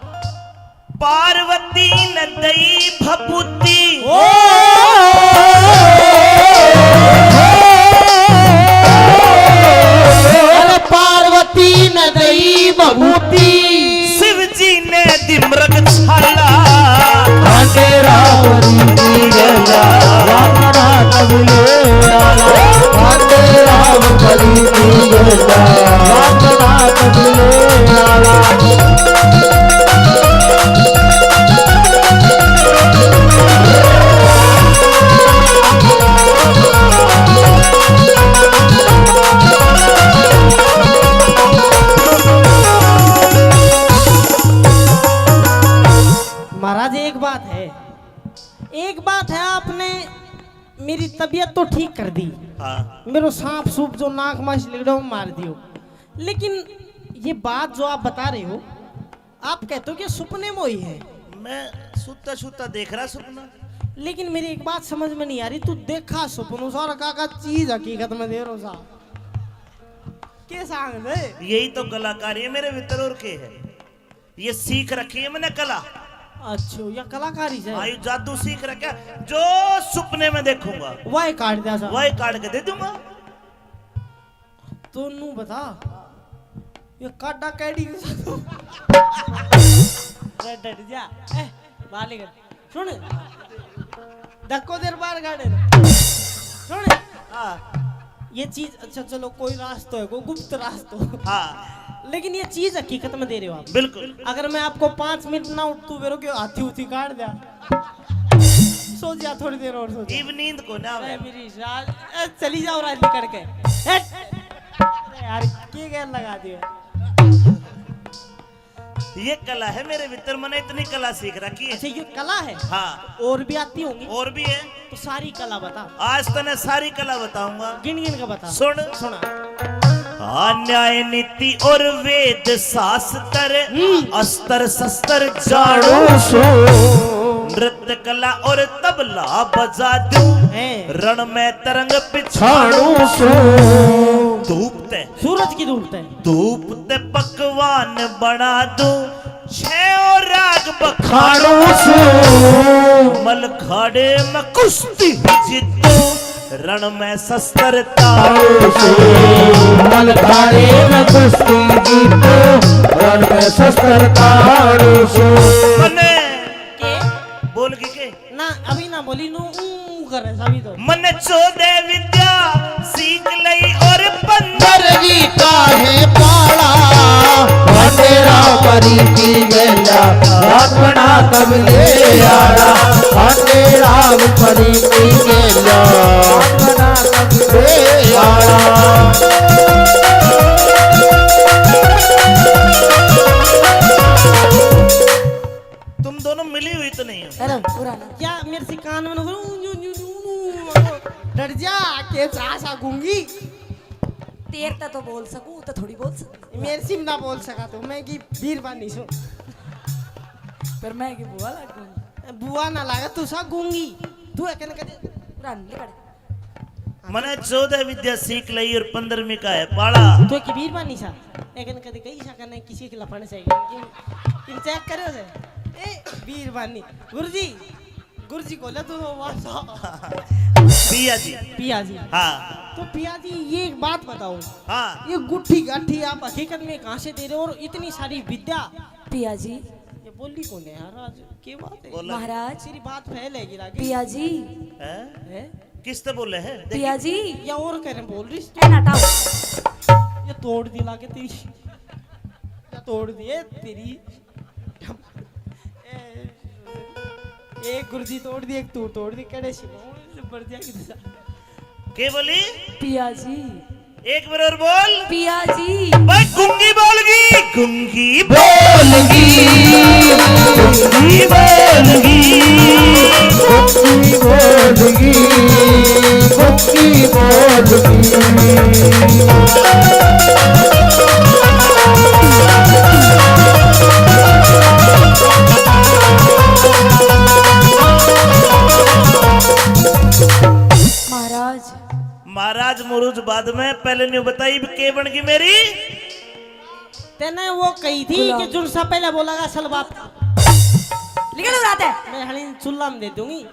पार्वती न दई भभूति। ओ! एक बात है, आपने मेरी तबीयत तो ठीक कर दी। हाँ। मेरो सांप सूप जो नाक मास लिगड़ा, वो मार दियो। लेकिन ये बात जो आप बता रहे हो, आप कहते हो कि सपने में हुई है। मैं सुता सुता देख रहा सपना। लेकिन मेरी एक बात समझ में नहीं आ रही, तू देखा सपनों सा और का, का चीज हकीकत में दे रो सा। के सांग दे? यही तो कलाकारी है मेरे भीतर, और के है? ये सीख रखी है मैंने कला। अच्छा, या कलाकारी से? हाँ, ये जादू सीख रखा है। जो सपने में देखूंगा, वही काट दिया सा। वही काट के दे दूंगा। तो नू बता, ये काटा कैडी के साथ? अरे डट जा। ए, बाहर निकल। सुन, धक्को देर बाहर काटे। सुन, हाँ। ये चीज, अच्छा चलो, कोई रास्तो है, कोई गुप्त रास्तो। हाँ। लेकिन ये चीज हकीकत में दे रहे हो आप। बिल्कुल। अगर मैं आपको पाँच मिनट ना उठ, तू मेरो के हाथी उथी काट दिया, सो जा थोड़ी देर और सो जा। इब नींद को ना आवे। अरे मेरी सास, ए, चली जाओ रात निकल के। हट। अरे यार, के गैर लगा दियो? ये कला है मेरे भीतर, मैंने इतनी कला सीख रखी है। अच्छा, ये कला है? हाँ। और भी आती होंगी? और भी है। तो सारी कला बता। आज तने सारी कला बताऊंगा। गिन गिन के बता। सुन। सुना। हाँ, न्याय नीति और वेद शास्त्र, हम्म। अस्त्र शस्त्र जानू सू। नृत्य कला और तबला बजा दूं। हैं। रण में तरंग पिछाणू सू। धूप ते। सूरज की धूप ते। धूप ते पकवान बना दूं। छह और राग बखाणू सू। मलखाड़े में कुश्ती जीतू। रण में शस्त्र ताणू सू। मलखाड़े में कुश्ती जीतू। रण में शस्त्र ताणू सू। मने के? बोल के के? ना, अभी ना बोली, नू ऊ करे सभी तो। मने चौदह विद्या सीख लई और पंद्रह। पंद्रहवीं का है पाला, अंधेरा परी की गेला, अपना कब ले आया, अंधेरा परी की गेला, अपना कब ले आया। तुम दोनों मिली हुई तो नहीं हो? अरे, पूरा ना। क्या मेरे से कान में ना बोलो, न्यू, न्यू, न्यू, न्यू, डर जा, के सा, सा गूंगी। तेर ते तो बोल सकूं, तो थोड़ी बोल सकूं। मेरे से ना बोल सका तो, मैं की बीरबानी सू। पर मैं की बुआ लागूंगी। बुआ ना लागे, तू सा गूंगी। तू है कने कदे। पूरा निकल। मने चौदह विद्या सीख लई और पंद्रहवीं का है पाला। तो की बीरबानी सा, लेकिन कदे कई सा कने किसी के लफड़ से, इन, इन चेक करो से। ए, बीरबानी। गुरुजी, गुरुजी को ले तू वासा। पिया जी। पिया जी। हाँ। तो पिया जी, ये एक बात बताओ। हाँ। ये गुट्ठी गाठी आप हकीकत में कहाँ से दे रहे हो और इतनी सारी विद्या? पिया जी। ये बोली कौन है यार आज? के बात है? बोला। महाराज। तेरी बात फैल है गिरा के। पिया जी। हैं? हैं? किस ते बोले है? देखी? पिया जी। या और कह रहे बोल रही है। ए, ना टाओ। ये तोड़ दी लाके तेरी। या तोड़ दिए तेरी। ए, एक गुरुजी तोड़ दी, एक तू तोड़ दी, कड़े से बढ़ जाएगी। के बोली? पिया जी। एक बार और बोल। पिया जी। भाई गूंगी बोलगी, गूंगी बोलगी, गूंगी बोलगी, गूंगी बोलगी, गूंगी बोलगी। महाराज। महाराज मुरुज बाद में, पहले न्यू बताई, इब के बन गई मेरी? तैने वो कही थी गुलाम। कि जुन सा पहले बोलेगा, सल बाप। निकल रहा था। मैं हली चूल्हा में दे दूंगी।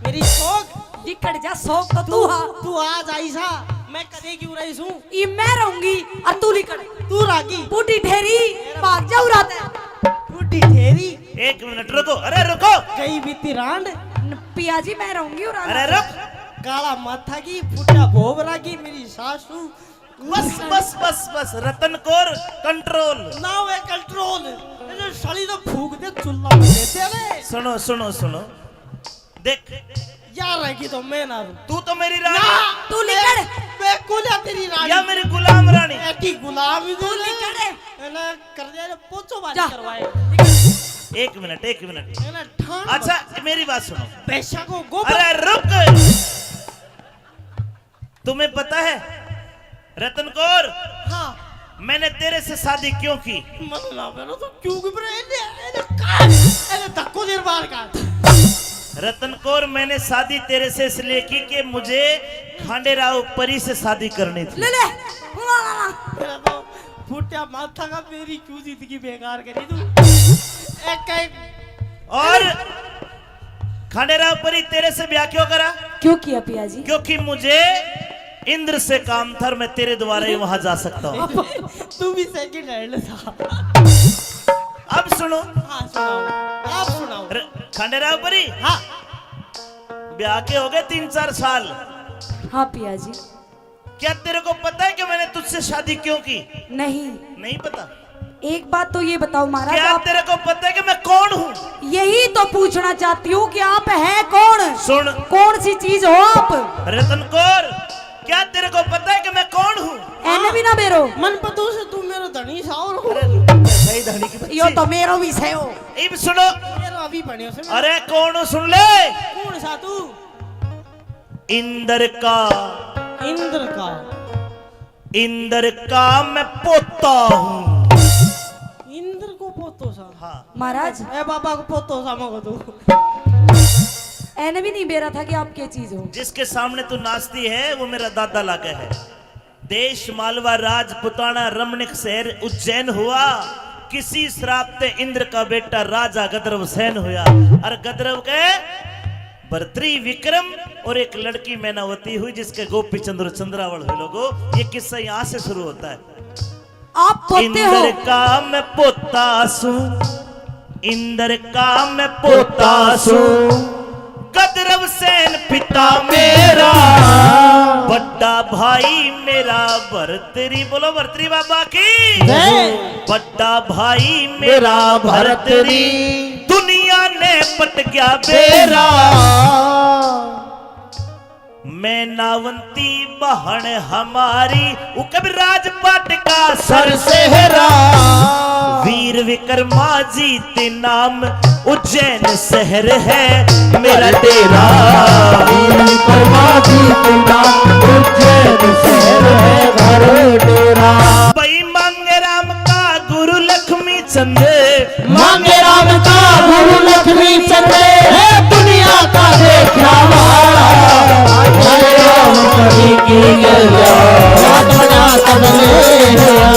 मेरी शौक। निकल जा, शौक तो तू तू, हा। तू आज आई सा, मैं कदे की उराई सूं। ई मैं रहूंगी और तू निकल। तू रागी। बूढ़ी ठेरी, भाग जा उरा ते। बूढ़ी ठेरी। एक मिनट रुको, अरे रुको। गई बीती रांड। न, पिया जी, मैं रहूंगी उरा अरे ते। रुक। काला माथा की फुटा भोग रागी मेरी सासू। बस, बस, बस, बस, रतन कौर, कंट्रोल। ना वे कंट्रोल। ये जो साली तो फूक दे, चुल्ला में दे दे रे। सुनो, सुनो, सुनो। देख। यार रहेगी तो मैं ना रहूं। तू तो मेरी रानी। ना, तू निकल। मैं, मैं कौन है तेरी रानी? या मेरी गुलाम रानी। ऐसी गुलाम ही तू दे। निकल। है ना, कर दे रे, पोचो बाज जा। करवाए। निकल। एक मिनट, एक मिनट। अच्छा, मेरी बात सुनो। भैंसा को गोबर। अरे रुक। तुम्हें पता है रतन कौर? हाँ। मैंने तेरे से शादी क्यों की? मत ना मेरा तो क्यों की, पर एने, एने काट, एने धक्को देर बाहर काट। रतन कौर, मैंने शादी तेरे से इसलिए की कि मुझे खांडेराव परी से शादी करनी थी। ले ले। मेरा तो फुटिया माथा का, मेरी क्यों जिंदगी बेकार करी तू। एक, एक। और खांडेराव परी, तेरे से ब्याह क्यों करा? क्यों किया पिया जी? क्योंकि मुझे इंद्र से काम था और मैं तेरे द्वारा ही वहां जा सकता हूँ। तू भी सेकंड हैंड था। अब सुनो। हाँ, सुनाओ। आप सुनाओ। र-, खांडेराव परी। हाँ। ब्याह के हो गए तीन चार साल। हाँ पिया जी। क्या तेरे को पता है कि मैंने तुझसे शादी क्यों की? नहीं। नहीं पता? एक बात तो ये बताओ महाराज, क्या आप तेरे को पता है कि मैं कौन हूँ? यही तो पूछना चाहती हूँ कि आप हैं कौन? सुन। कौन सी चीज हो आप? रतन कौर, क्या तेरे को पता है कि मैं कौन हूँ? एने भी ना बेरो। मन पतो से तू मेरो धनी सा और हो। अरे, सही धनी की बच्ची। यो तो मेरो भी सही हो। इब सुनो। मेरो अभी बन्यो से। अरे, कौन हो, सुन ले। कौन सा तू? इंद्र का। इंद्र का। इंद्र का मैं पोता हूँ। इंद्र को पोतो सा? हाँ। महाराज। ए बाबा को पोतो सा मगो तू। एने भी नहीं बेरा था कि आप क्या चीज हो। जिसके सामने तू नाचती है, वो मेरा दादा लागे है। देश मालवा, राजपुताना, रमणीक शहर उज्जैन हुआ। किसी श्राप ते इंद्र का बेटा राजा गंधर्व सेन हुआ। और गंधर्व के भरतरी विक्रम और एक लड़की मैनावती हुई, जिसके गोपी चंद्र चंद्रावल हुए। लोगो, ये किस्सा यहाँ से शुरू होता है। आप पोते हो। इंद्र का मैं पोता सूं, इंद्र का मैं पोता सूं, गंधर्व सेन पिता मेरा, बड़ा भाई मेरा भरतरी। बोलो भरतरी बाबा की जय। बड़ा भाई मेरा भरतरी, दुनिया ने पट गया बेरा। मैनावंती बहन हमारी, उकब राजपाट का सर सेहरा। वीर विक्रमा जीत नाम, उज्जैन शहर है मेरा डेरा। वीर विक्रमा जीत नाम, उज्जैन शहर है घर डेरा। भाई मांगे राम का गुरु लक्ष्मी चंद। मांगे राम का गुरु लक्ष्मी चंद है दुनिया का देखा वाला। हरे राम करी की गजा, रात बना तबले गया।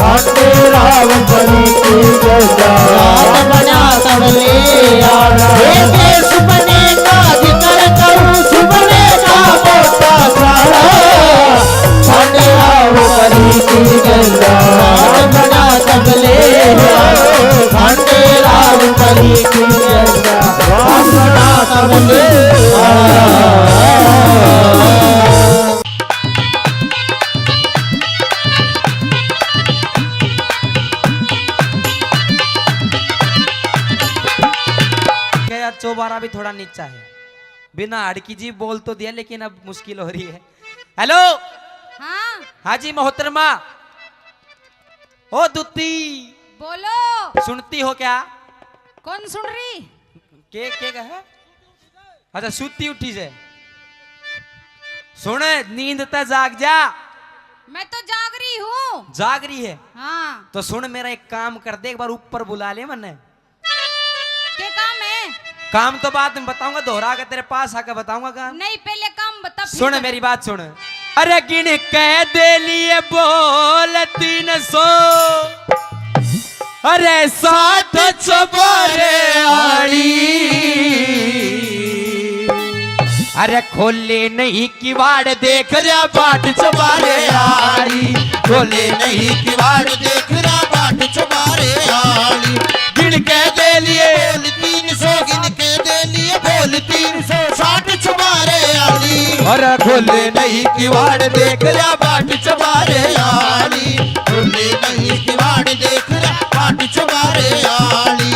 हरे राम करी की गजा, रात बना तबले गया। हे देश बने का जिक्र करूं, सुपने का पोता सारा। हरे राम करी की गजा, रात बना तबले गया। हरे राम करी की गजा, रात बना तबले गया। गया चौबारा भी थोड़ा नीचा है। बिना हाड़ की जीभ बोल तो दिया, लेकिन अब मुश्किल हो रही है। हेलो। हाँ। हाँ जी मोहतरमा। ओ दुत्ती। बोलो। सुनती हो क्या? कौन सुन रही? के, के कहे? अच्छा, सुत्ती उठी से। सुन, नींद ते जाग जा। मैं तो जाग रही हूँ। जाग रही है? हाँ। तो सुन, मेरा एक काम कर दे, एक बार ऊपर बुला ले मन्ने। के काम है? काम तो बाद में बताऊंगा, दोहरा के तेरे पास आके बताऊंगा काम। नहीं, पहले काम बता, फिर सुन बता। मेरी बात सुन। अरे गिण के दे लिए बोल तीन सौ, अरे साठ चबारे आली। अरे खोले नहीं किवाड़ देख रहा बाट चबारे आली, खोले नहीं किवाड़ देख रहा बाट चबारे आली। गिण के दे लिए बोल तीन सौ, गिण के दे लिए बोल तीन सौ साठ चबारे आली। अरे खोले नहीं किवाड़ देख रहा बाट चबारे आली, खोले नहीं किवाड़ देख रहा बाट चबारे आली।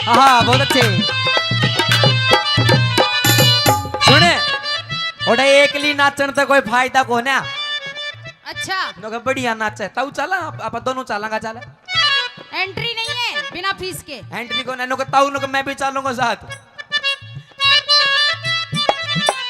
हाँ, बहुत अच्छे। सुने, ओड़े एकली नाचण ते कोई फायदा कोन्या। अच्छा। नो के बढ़िया नाचे, ताऊ चला, आप, आप दोनों चलांगा, चला। एंट्री नहीं है बिना फीस के। एंट्री को नो के ताऊ, नो के मैं भी चलूंगा साथ।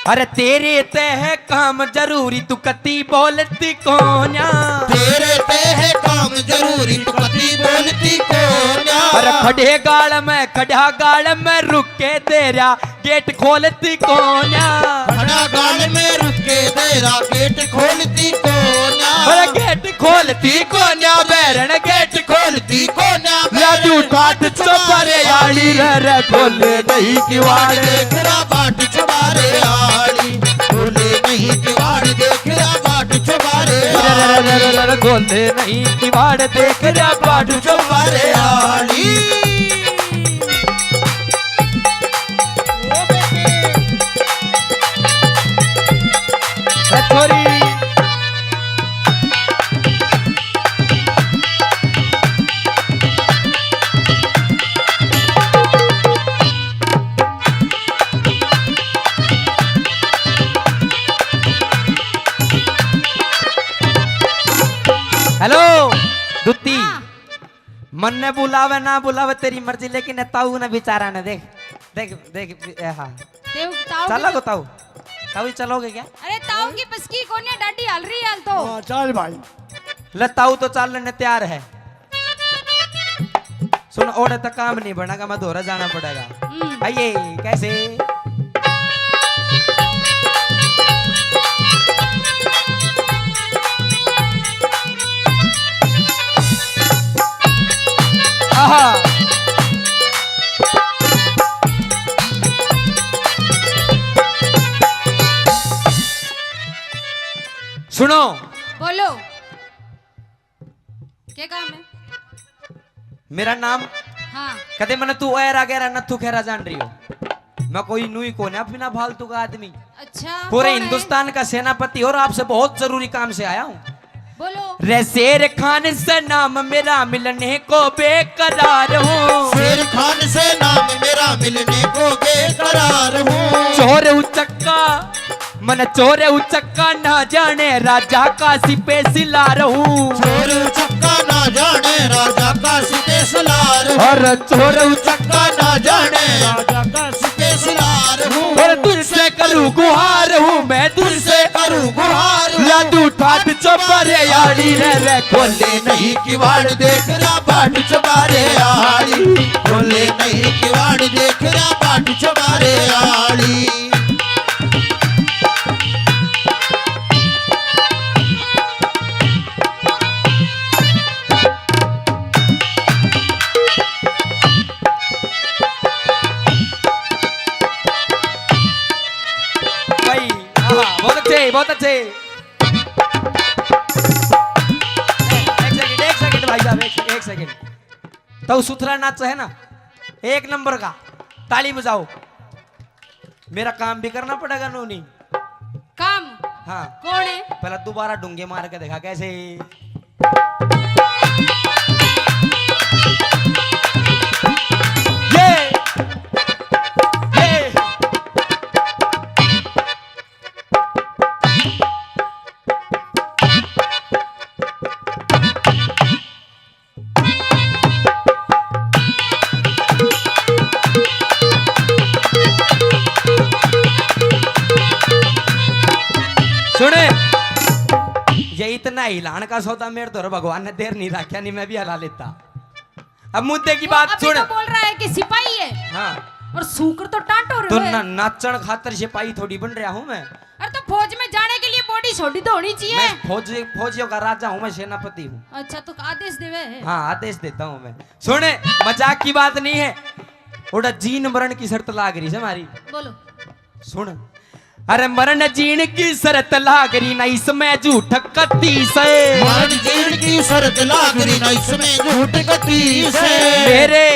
अरे तेरे ते है काम जरूरी, तू कती बोलती कोन्या। तेरे ते है काम जरूरी, तू कती बोलती कोन्या। अरे खड़े गाल में, खड़ा गाल में रुक के तेरा गेट खोलती कोन्या। खड़ा गाल में रुक के तेरा गेट खोलती कोन्या। अरे गेट खोलती कोन्या, बैरन गेट खोलती कोन्या। या तू ठाट चुबारे आली रे, रे खोले नहीं किवाड़। देख रहा बाट चुबारे आली, खोले नहीं किवाड़, देख रहा बाट चुबारे रे, रे, रे, रे, रे, रे, खोले नहीं किवाड़, देख रहा बाट चुबारे आली। ओ बेटे। ए छोरी। हेलो, दुत्ती। हाँ। मन्ने बुलावे ना बुलावे तेरी मर्जी, लेकिन ताऊ ने बेचारा ने देख, देख, देख, ए, हाँ। तेऊ ताऊ चलो की को ताऊ, ताऊ ही चलोगे क्या? अरे ताऊ की बस की कोन्या, डाडी हल रही हाल तो। हाँ, चल भाई। ले ताऊ तो चालने तैयार है। सुन, ओड़े तक काम नहीं बनेगा, मैं धोरा जाना पड़ेगा। हम्म। आइए, कैसे? आहा। सुनो। बोलो। क्या काम है? मेरा नाम। हाँ। कदे मने तू ऐरा गैरा नथु खैरा जान रही हो? मैं कोई नुई कोन्या बिना फालतू का आदमी। अच्छा, पूरे कौन है? हिंदुस्तान का सेनापति और आपसे बहुत जरूरी काम से आया हूँ। बोलो। रे शेर खान से नाम मेरा, मिलने को बेकरार हूँ। शेर खान से नाम मेरा, मिलने को बेकरार हूँ। चोर उचक्का, मन चोर उचक्का, ना जाने राजा का सिपे सिला रहूं। चोर उचक्का, ना जाने राजा का सिपे सिला रहूं। और चोर उचक्का, ना जाने राजा का सिपे सिला रहूं। और तुझसे करूं गुहार हूँ मैं, तुझसे करूं गुहार हूँ। या तू ठाट चुबारे आली रे, रे खोले नहीं किवाड़, देख रहा बाट चुबारे आली। खोले नहीं किवाड़, देख रहा बाट चुबारे आली। भाई, आहा, बहुत अच्छे, बहुत अच्छे। एक सेकंड, एक सेकंड भाई साहब, एक, एक सेकंड। तो सुथरा नाच है ना, एक नंबर का, ताली बजाओ। मेरा काम भी करना पड़ेगा नूनी। काम? हाँ। कौन है? पहला दोबारा डूंगे मार के देखा कैसे। ये, ये। सुने, ये इतना हिलान का सौदा मेरे तो भगवान ने देर नहीं रखा, नहीं मैं भी हला लेता। अब मुद्दे की वो बात अभी सुन। तो बोल रहा है कि सिपाही है। हाँ। और सूकर तो टांटो रहे तो है। ना, नाचण खातर सिपाही थोड़ी बन रहा हूँ मैं। अरे तो फौज में जाने के लिए बॉडी छोटी तो होनी चाहिए। मैं फौजी, फौजियों का राजा हूँ, मैं सेनापति हूँ। अच्छा, तो आदेश देवे है? हाँ, आदेश देता हूँ मैं। सुने, मजाक की बात नहीं है। उड़ा जीन मरण की शर्त लाग रही है हमारी। बोलो। सुन, अरे मरण जीण की शर्त लाग रही ना इसमें झूठ कती से। मरण जीण की शर्त लाग रही ना इसमें झूठ कती से। मेरे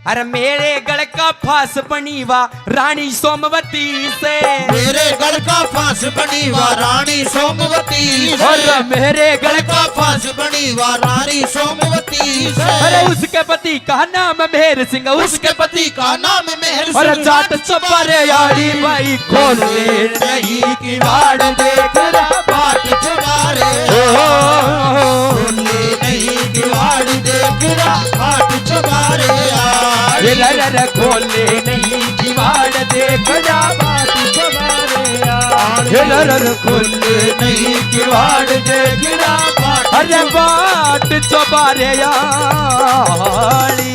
अरे मेरे गल का फांस बनी वा रानी सोमवती से। मेरे गल का फांस बनी वा रानी सोमवती से। अरे मेरे गल का फांस बनी वा रानी सोमवती से। अरे उसके पति का नाम मेहर सिंह, उसके पति का नाम मेहर सिंह। अरे जाट चौबारे आली भाई खोले नहीं किवाड़ देख रहा बाट चौबारे। ओ, खोले नहीं किवाड़ देख रहा बाट चौबारे आली। रे रे रे खोले नहीं किवाड़ देख रहा बाट चौबारे आली। रे रे रे खोले नहीं किवाड़ देख रहा बाट। अरे बाट चौबारे आली।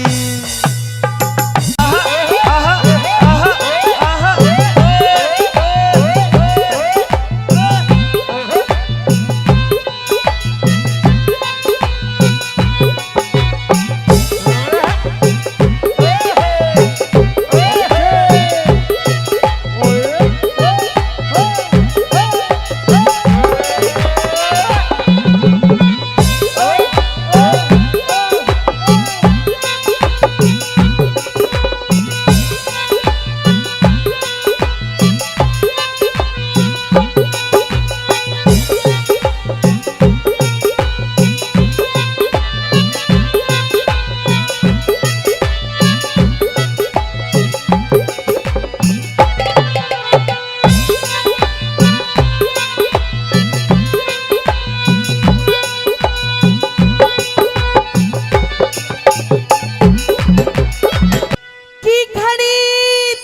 कि घणी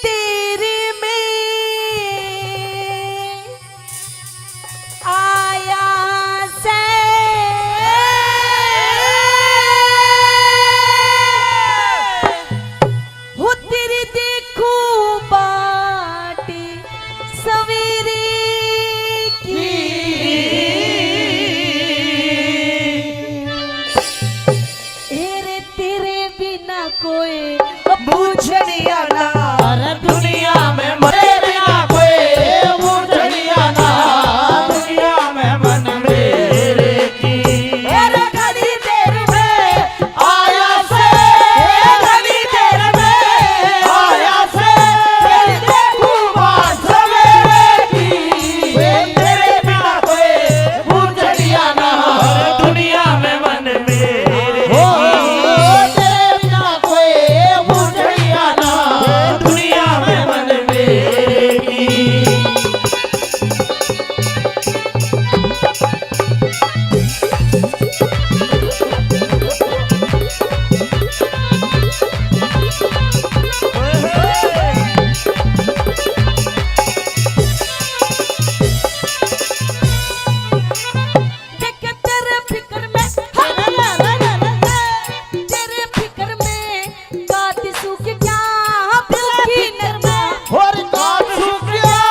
देर में आया से। हो तेरी देखूं बाट सवेरे की। ए रे तेरे बिना कोई बूझणिया ना। अरे दुनिया में मरे बिना कोई बूझणिया ना। दुनिया में मन मेरे की। अरे घड़ी देर में आया से, घड़ी देर में आया से, तेरी देखूं बात सवेरे की। तेरे बिना कोई बूझणिया ना। दुनिया में मन मेरे हो, की। तेरे बिना कोई बूझणिया ना। दुनिया में मन मेरे की। देख तेरे फिक्र में, तेरे फिक्र में काट सूख गया भूखी नरमा। और काट सूख गया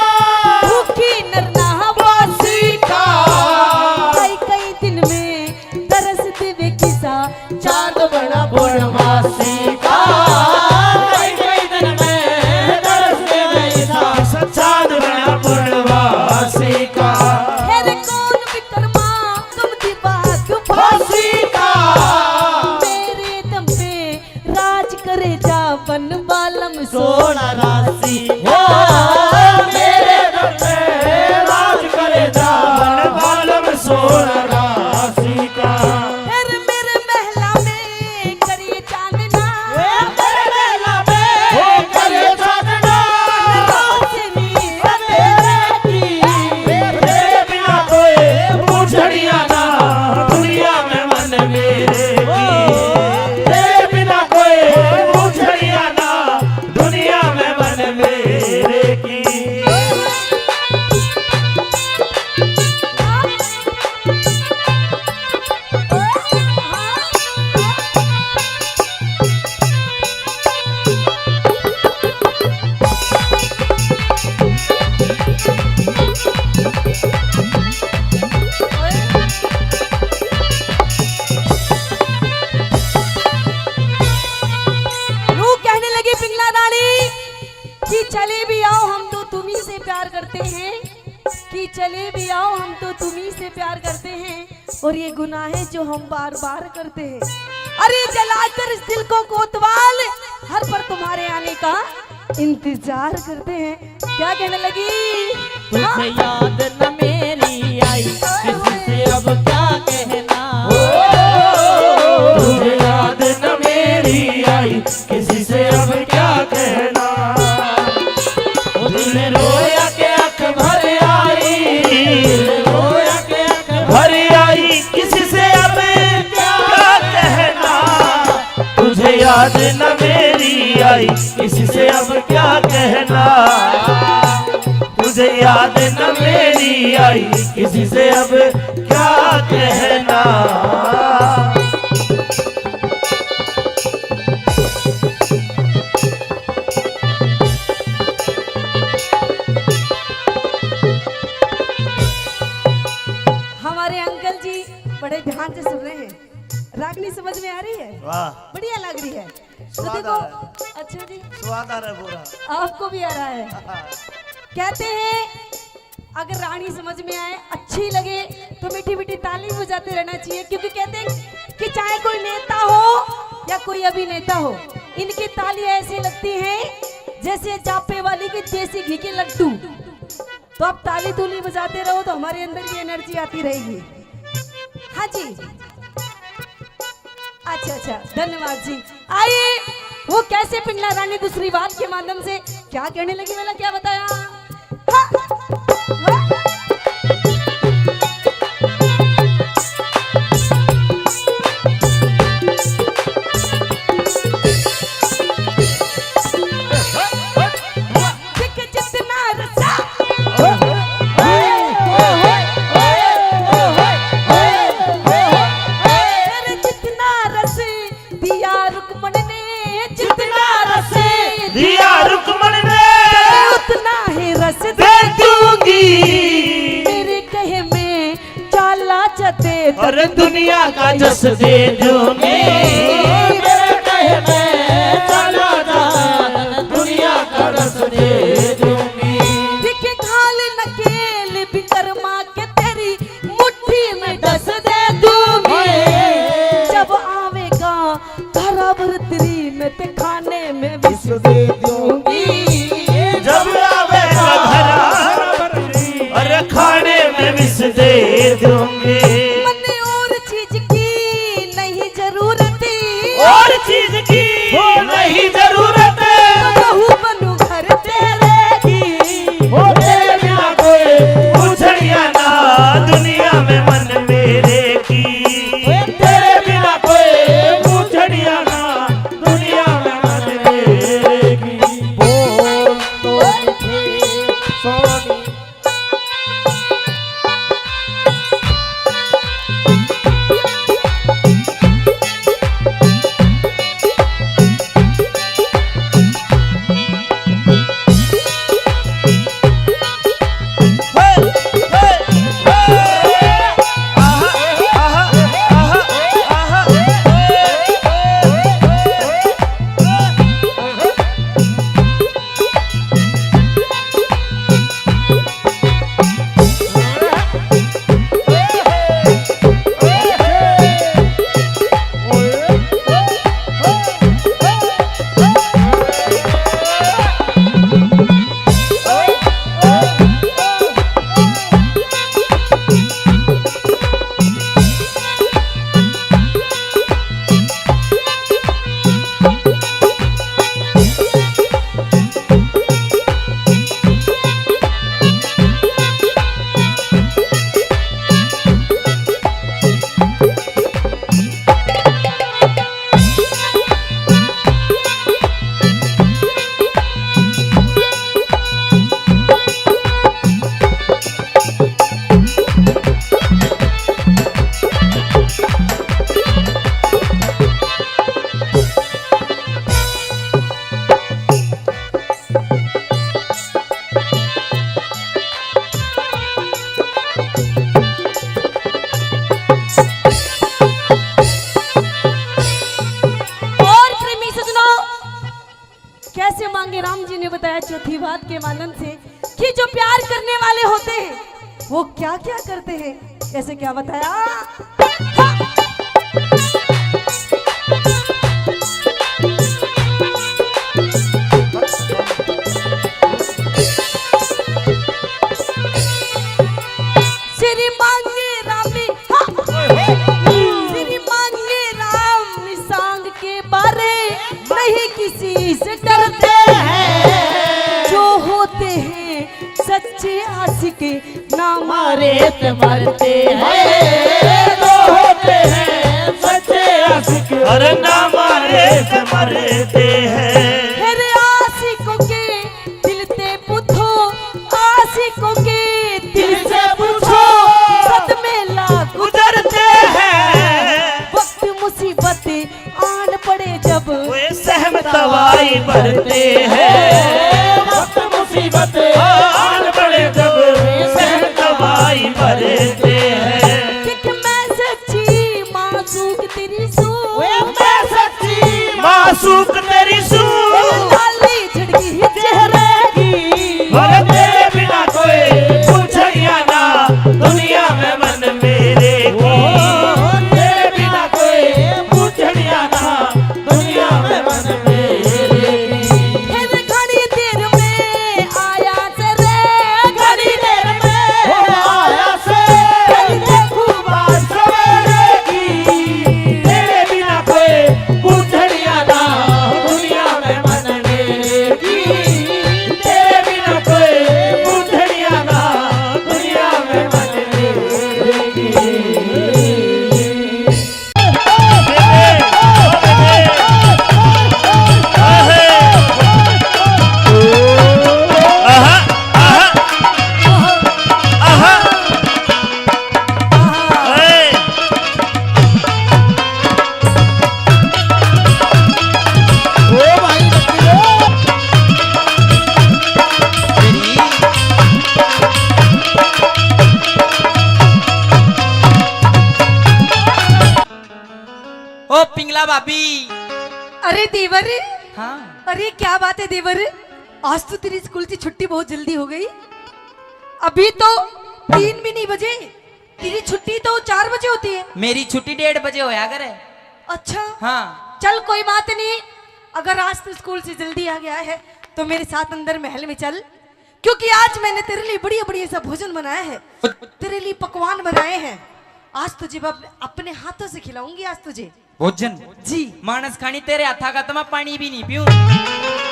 भूखी नरमा वासी का। कई कई दिन में तरस देवे किसा चांद बना पूर्णमासी का। कई कई दिन में तरस देवे किसा चांद बना पूर्णमासी का। तेरे कौन विक्रमा कम दी बात फांसी का। मेरे दम पे राज करे जा बन बालम सोना राशि। ओ, मेरे दम पे राज करे जा बन बालम सोना राशि का। फिर मेरे महला में करिए चांदना। ए, मेरे महला में ओ, करिए चांदना। रोशनी सवेरे की। तेरे बिना कोई बूझणिया ना दुनिया में मन मेरे की। तेरे बिना कोई बूझणिया ना दुनिया में मन मेरे की। यूं कहने लगी पिंगला रानी कि चले भी आओ, हम तो तुम्ही से प्यार करते हैं, कि चले भी आओ, हम तो तुम्ही से प्यार करते हैं, और ये गुनाह है जो हम बार बार करते हैं। अरे जलाकर इस दिल को कोतवाल, हर का इंतजार करते हैं। क्या कहने लगी? तुझे हाँ। याद न मेरी आई, किसी से अब क्या कहना। ओ, तुझे याद न मेरी आई, किसी से अब क्या कहना। ओ, दिल रोया के आँख भर आई, दिल रोया के आँख भर आई, किसी से अब क्या कहना। तुझे याद न मेरी आई, किसी से अब क्या कहना। तुझे याद न मेरी आई, किसी से अब क्या कहना। हमारे अंकल जी बड़े ध्यान से सुन रहे हैं। रागनी समझ में आ रही है? वाह। बढ़िया लग रही है। तो स्वाद देखो, आ रहा है। अच्छा जी। स्वाद आ रहा है पूरा। आपको भी आ रहा है। कहते हैं, अगर रागनी समझ में आए, अच्छी लगे, तो मीठी मीठी ताली बजाते रहना चाहिए, क्योंकि कहते हैं कि चाहे कोई नेता हो या कोई अभिनेता हो, इनकी ताली ऐसी लगती है जैसे जापे वाली की देसी घी के लड्डू। तो आप ताली तूली बजाते रहो तो हमारे अंदर भी एनर्जी आती रहेगी। हाँ जी, अच्छा अच्छा, धन्यवाद जी। आई, वो कैसे पिंडला रानी दूसरी बात के माध्यम से क्या कहने लगी, मैंने क्या बताया? हाँ, हाँ। देख जितना रसा, अरे जितना रस दिया रुक्मण ने, जितना रस दिया रुक्मण ने, उतना ही रस दे दूंगी। मेरे कहे में चाला जदे, अरे दुनिया का जस दे दूंगी। मेरे कहे में चाला जदे, दुनिया का रस दे दूंगी। दिखे खाल नकेल विकरमा के, तेरी मुट्ठी में डस दे दूंगी। जब आवेगा घर भरतरी में, ते खाने में विष दे दूंगी। जब आवेगा घर भरतरी, अरे खाने में विष दे दूंगी। मन्ने और चीज की नहीं जरूरत, और चीज की नहीं जरूरत। बहू बनू घर तेरे की, ओ तेरे बिना कोई पूछड़िया ना दुनिया में मन मेरे की। ओ तेरे बिना कोई पूछड़िया ना दुनिया में मन मेरे की। बोल तो मीठे सोनी। और प्रेमी सजनों, कैसे मांगे राम जी ने बताया चौथी बात के माध्यम से कि जो प्यार करने वाले होते हैं वो क्या क्या करते हैं, कैसे क्या बताया? हाँ। बारे नहीं किसी से डरते हैं। जो होते हैं सच्चे आशिक, ना मारे तो मरते हैं। जो होते हैं सच्चे आशिक, अरे ना मारे तो मरते हैं। मेरे आशिकों के दिल ते पूछो, आशिकों के दिल से पूछो, सदमे लाख गुजरते हैं। वक्त मुसीबत आन पड़े जब, वे सहम तवाई भरते हैं। वक्त मुसीबत आन पड़े जब, सहम तवाई भरते हैं। कि मैं सच्ची मासूक तेरी सू, वे मैं सच्ची मासूक तेरी सू, लाली झड़की चेहरे की। और तेरे बिना कोई पूछड़िया ना दुनिया में मन मेरे की। तेरे बिना कोई पूछड़िया ना दुनिया में मन मेरे की। फिर घड़ी देर में आया से रे, घड़ी देर में आया से। फिर देखूं बात सवेरे की। तेरे बिना कोई पूछड़िया ना दुनिया में मन मेरे की। तेरे बिना कोई पूछड़िया ना दुनिया में मन मेरे की। ओ पिंगला भाभी। अरे देवर। हाँ। अरे क्या बात है देवर, आज तो तेरी स्कूल की छुट्टी बहुत जल्दी हो गई। अभी तो तीन भी नहीं बजे, तेरी छुट्टी तो चार बजे होती है। मेरी छुट्टी डेढ़ बजे होया करे। अच्छा। हाँ। चल कोई बात नहीं, अगर आज तू स्कूल से जल्दी आ गया है तो मेरे साथ अंदर महल में चल, क्योंकि आज मैंने तेरे लिए बढ़िया बढ़िया सा भोजन बनाया है, तेरे लिए पकवान बनाए हैं। आज तुझे मैं अपने, अपने हाथों से खिलाऊंगी आज तुझे। भोजन? जी। मानस खानी, तेरे हाथा का तो मैं पानी भी नहीं पीऊं।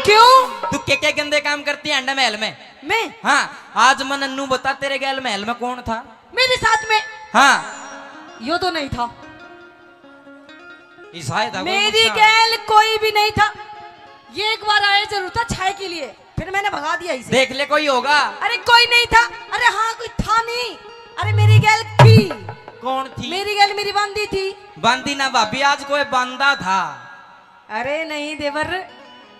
क्यों? तू के के गंदे काम करती है अंडा महल में? मैं? हाँ। आज मन नू बता, तेरे गैल महल में कौन था? मेरे साथ में? हाँ। यो तो नहीं था। ईसाई था कोई मेरी मुस्कान। गैल कोई भी नहीं था। ये एक बार आए जरूर था चाय के लिए, फिर मैंने भगा दिया इसे। देख ले, कोई होगा। अरे कोई नहीं था। अरे हाँ, कोई था नहीं। अरे मेरी गैल थी। कौन थी? मेरी गैल मेरी बांदी थी। बांदी ना भाभी, आज कोई बांदा था। अरे नहीं देवर,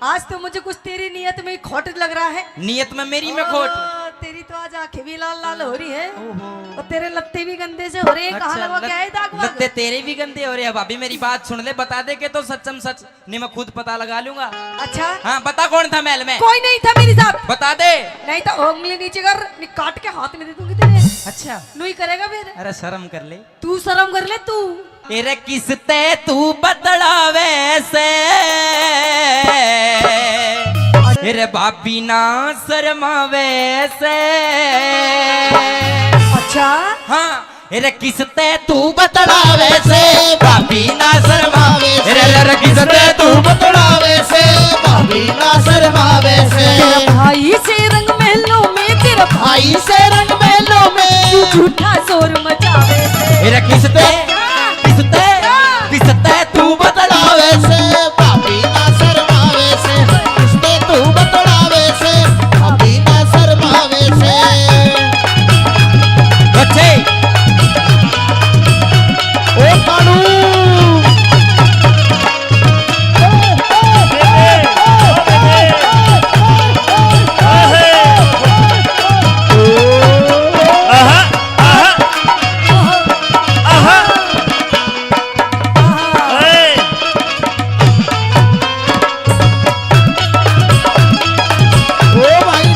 आज तो मुझे कुछ तेरी नीयत में ही खोट लग रहा है। नीयत में मेरी में खोट? ओ, तेरी तो आज आंखें भी लाल लाल हो रही है। ओहो। और तेरे लत्ते भी गंदे से हो रहे हैं। कहाँ अच्छा, लगवा के आए दाग वाग? लत्ते तेरे भी गंदे हो रहे हैं भाभी, मेरी बात सुन ले, बता दे के तो सच्चम सच, नहीं मैं खुद पता लगा लूंगा। अच्छा। हाँ, बता कौन था महल में? कोई नहीं था मेरे साथ। बता दे। नहीं तो उंगली नीचे कर, नहीं काट के हाथ में दे दूंगी तेरे। अच्छा। नू ही करेगा फिर। अरे शर्म कर ले। तू शर्म कर ले तू। तेरे किसते तू बतलावे से, तेरे भाभी ना शर्मावे से। अच्छा। हाँ। अरे किसते तू बतलावे से, भाभी ना शर्मावे से। अरे, अरे, अरे, किसते तू बतलावे से, भाभी ना शर्मावे से। तेरा भाई से रंग महलों में, तेरा भाई से रंग महलों में। तू झूठा शोर मचावे से। अरे किसते, किसते, किसते तू बतलावे से, भाभी ना शर्मावे से। किसते तू बतलावे से, भाभी ना शर्मावे से। अच्छे। ओ कानू। आहा, आहा, आहा। ए। ओ भाई,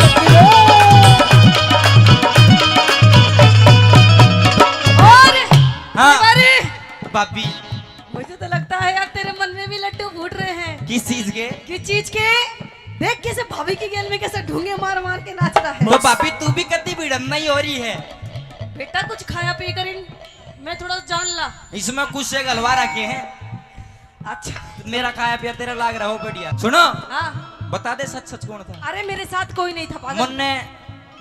और हाँ। अरे भाभी, मुझे तो लगता है यार, तेरे मन में भी लड्डू फूट रहे हैं। किस चीज के? किस चीज के? देख कैसे भाभी की गैल में कैसे ढूंगे मार मार के नाच रहा है। तो भाभी, तू भी कद्दी भिड़न नहीं हो रही है। बेटा, कुछ खाया पी कर इन, मैं थोड़ा जान ला। इसमें कुछ से गलवा रखे हैं। अच्छा। मेरा खाया पिया तेरा लाग रहा हो बढ़िया। सुनो, हाँ। बता दे सच सच कौन था? अरे मेरे साथ कोई नहीं था पागल। मन्ने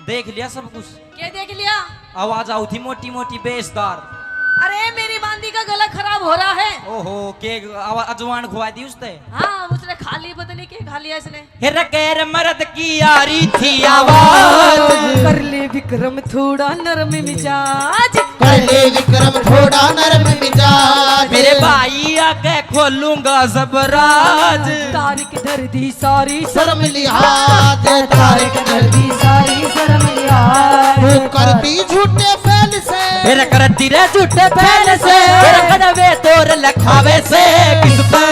देख लिया सब कुछ। क्या देख लिया? आवाज आऊ थी मोटी मोटी बेसदार। अरे मेरी बांदी का गला खराब हो रहा है। ओहो, के आवा-, अजवान खुआ दी उसने? हाँ, उसने खा ली, पता नहीं के खा लिया इसने। हे रे गैर मर्द की आ रही थी आवाज। कर ले विक्रम थोड़ा नरम मिजाज। कर ले विक्रम थोड़ा नरम मिजाज। मेरे भाई आके खोलूंगा सब राज। तारिक दर्दी सारी शर्म लिहाज। तारिक दर्दी सारी शर्म लिहाज। तू करती झूठे फैल से। फिर करती रे झूठे फैल से। फिर कदवे तोर लखावे से। किस पे,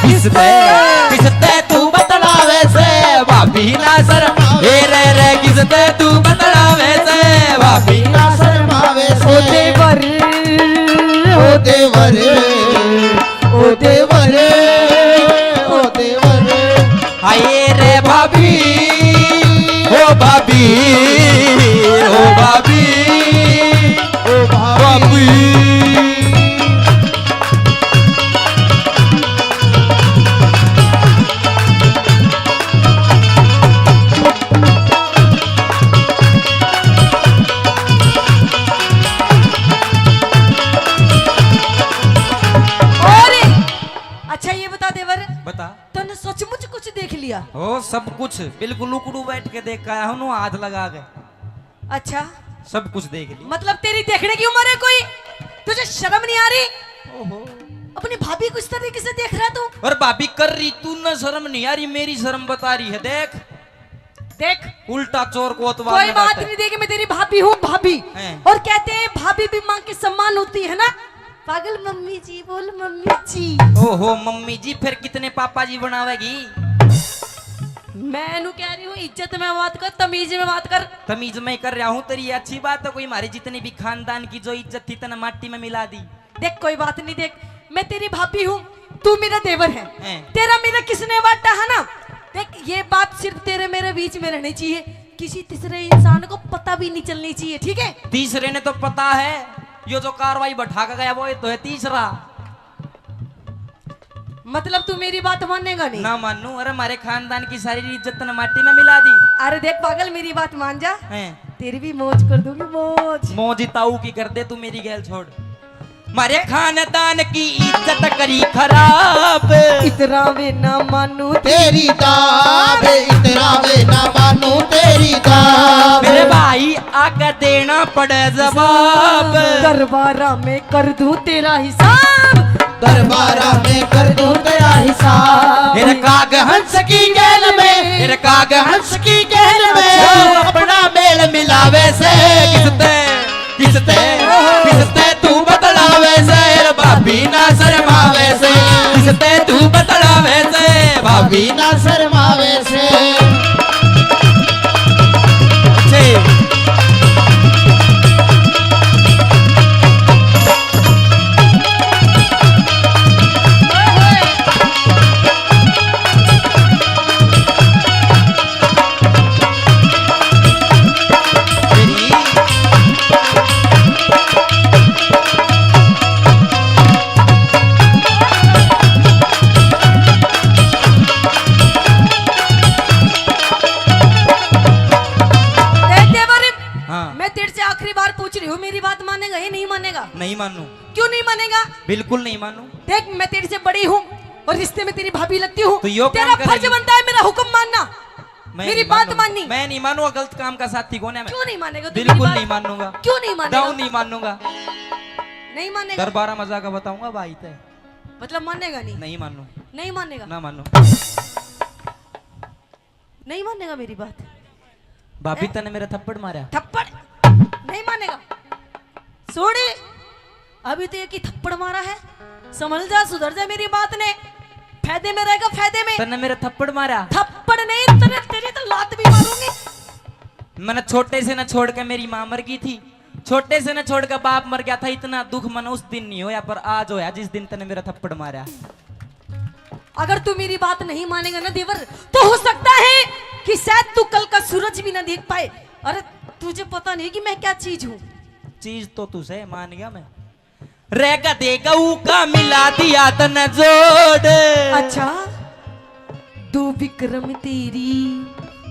किस पे, किस पे तू बतलावे से। भाभी ना शर्म, ए रे रे, किस पे तू बतलावे से। भाभी ना शर्मावे से। ओ देवर, ओ देवर, ओ देवर, ओ देवर। हाय रे भाभी, ओ भाभी, ओ भाभी, ओ भाभी। और अच्छा, ये बता देवर, बता। तन्ने सचमुच कुछ देख लिया? ओ, सब कुछ, बिल्कुल उकड़ू बैठ के देख के आया हूँ, हाथ लगा के। अच्छा। सब कुछ देख लिया। मतलब तेरी देखने की उम्र है कोई? तुझे शर्म नहीं आ रही? ओहो। अपनी भाभी को इस तरीके से देख रहा तू? और भाभी कर रही, तू ना शर्म नहीं आ रही, मेरी शर्म बता रही है, देख। देख। उल्टा चोर कोतवाल कोई बात नहीं, देख, मैं तेरी भाभी हूँ, भाभी। हैं। और कहते हैं भाभी भी माँ के समान होती है ना। पागल मम्मी जी, बोल मम्मी जी। ओहो मम्मी जी, फिर कितने पापा जी बनावेगी? मैं नू कह रही हूँ, इज्जत में बात कर, तमीज में बात कर। तमीज में कर रहा हूँ, तेरी ये अच्छी बात है, कोई हमारी जितनी भी खानदान की जो इज्जत थी, तने माटी में मिला दी। देख, कोई बात नहीं, देख, मैं तेरी भाभी हूँ, तू मेरा देवर है। हैं। तेरा मेरा किसने वाटा है ना? देख, ये बात सिर्फ तेरे मेरे बीच में रहनी चाहिए, किसी तीसरे इंसान को पता भी नहीं चलनी चाहिए, ठीक है? तीसरे ने तो पता है, यो जो कार्रवाई बैठा के गया, वो ये तो है तीसरा। मतलब तू मेरी बात मानेगा नहीं? ना मानू। अरे, हमारे खानदान की सारी इज्जत तने माटी में मिला दी। अरे देख पागल, मेरी बात मान जा। हैं। तेरी भी मौज कर दूंगी, मौज। मौज ही ताऊ की कर दे तू, मेरी गैल छोड़। मारे खानदान की इज्जत करी खराब। इतरा वे ना मानू तेरी दाब, इतरा वे ना मानू तेरी दाब। मेरे भाई आके देना पड़े जवाब। दरबारा में कर दूं तेरा हिसाब। दरबारा में कर दूं तेरा हिसाब। मेरे काग हंस की गैल में, मेरे काग हंस की गैल में। अच्छा। अपना मेल मिलावे से किसते, किसते, किसते तू बतलावे से, भाभी ना शर्मावे से। किसते तू बतलावे से, भाभी ना शर्मावे से। देख देवर, हाँ। मैं तेरे से आखिरी बार पूछ रही हूँ, मेरी बात मानेगा या नहीं मानेगा? नहीं मानू। क्यों नहीं मानेगा? बिल्कुल नहीं मानू। देख, मैं तेरे से बड़ी हूँ और रिश्ते में तेरी भाभी लगती हूँ। तो यो काम तेरा फर्ज करेगी। बनता है मेरा हुक्म मानना, मैं मेरी नहीं बात मानूंगा। माननी। मैं नहीं मानूंगा, गलत काम का साथी कौन है मैं? क्यों नहीं मानेगा तू मेरी बिल्कुल बात? नहीं मानूंगा। क्यों नहीं मानेगा? दाऊ नहीं मानूंगा। नहीं मानेगा? दरबारा मजा का बताऊंगा भाई ते। मतलब मानेगा नहीं? नहीं मानू। नहीं मानेगा? ना मानू। नहीं मानेगा मेरी बात? भाभी, हैं? तने मेरा थप्पड़ मारा। थप्पड़ नहीं मानेगा। सोड़ी, अभी तो एक ही थप्पड़ मारा है, संभल जा, सुधर जा मेरी बात ने। फायदे में रहेगा, फायदे में। तने मेरा थप्पड़ मारा। थप्पड़ नहीं, तने, तेरी तो लात भी मारूंगी। मैंने छोटे से ना छोड़ के मेरी माँ मर गई थी। छोटे से ना छोड़ के बाप मर गया था, इतना दुख मन उस दिन नहीं होया, पर आज होया जिस दिन तने मेरा थप्पड़ मारा। अगर तू मेरी बात नहीं मानेगा ना देवर, तो हो सकता है कि शायद तू कल का सूरज भी ना देख पाए। अरे, तुझे पता नहीं कि मैं क्या चीज हूँ। चीज तो तू सै, मान गया मैं। रे गधे गऊ का मिला दिया तने जोड़। अच्छा। दो विक्रम तेरी,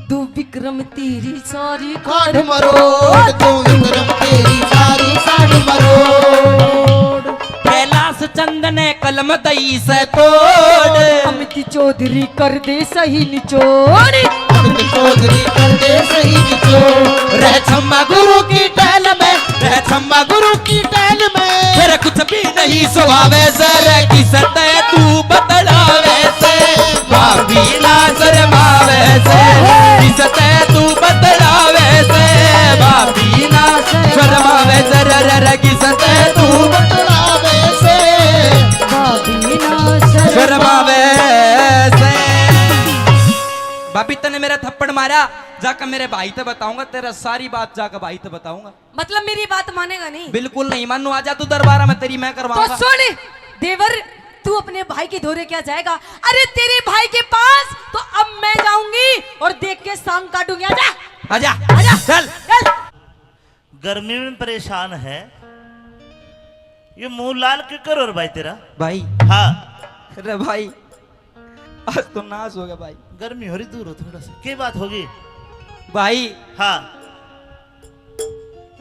दो विक्रम तेरी सारी काट मरोड़, दो विक्रम तेरी सारी काट मरोड़। कैलाश चंद ने कलम दई से तोड़। अमित चौधरी कर दे सही निचोड़। अमित चौधरी कर दे सही निचोड़। रह छम्मा गुरु की टहल में, रह छम्मा गुरु की टहल में। फिर कुछ भी नहीं सुहावे से, रे किसते तू बतलावे से। भाभी ना शर्मावे से, किसते तू बतलावे से। भाभी ना शर्मावे से, रे, रे, रे, किसते तू बतलावे से। भाभी ना शर्मावे से। भाभी, तने मेरा थप्पड़ मारा, जाकर मेरे भाई ते बताऊंगा, तेरा सारी बात जाकर भाई ते बताऊंगा। मतलब मेरी बात मानेगा नहीं? बिल्कुल नहीं मानू। आजा तू दरबार में, तेरी मैं तो करवाऊंगा। सुन देवर, तू अपने भाई के धोरे क्या जाएगा? अरे तेरे भाई के पास तो अब मैं जाऊंगी और देख के सांग काटूंगी। आजा। आजा। आजा। चल। चल। गर्मी में परेशान है, ये मुंह लाल क्यों करो रे भाई तेरा? भाई। हाँ। अरे भाई, आज तो नाश हो गया भाई। गर्मी हो रही, दूर हो थोड़ा सा। के बात होगी? भाई। हाँ।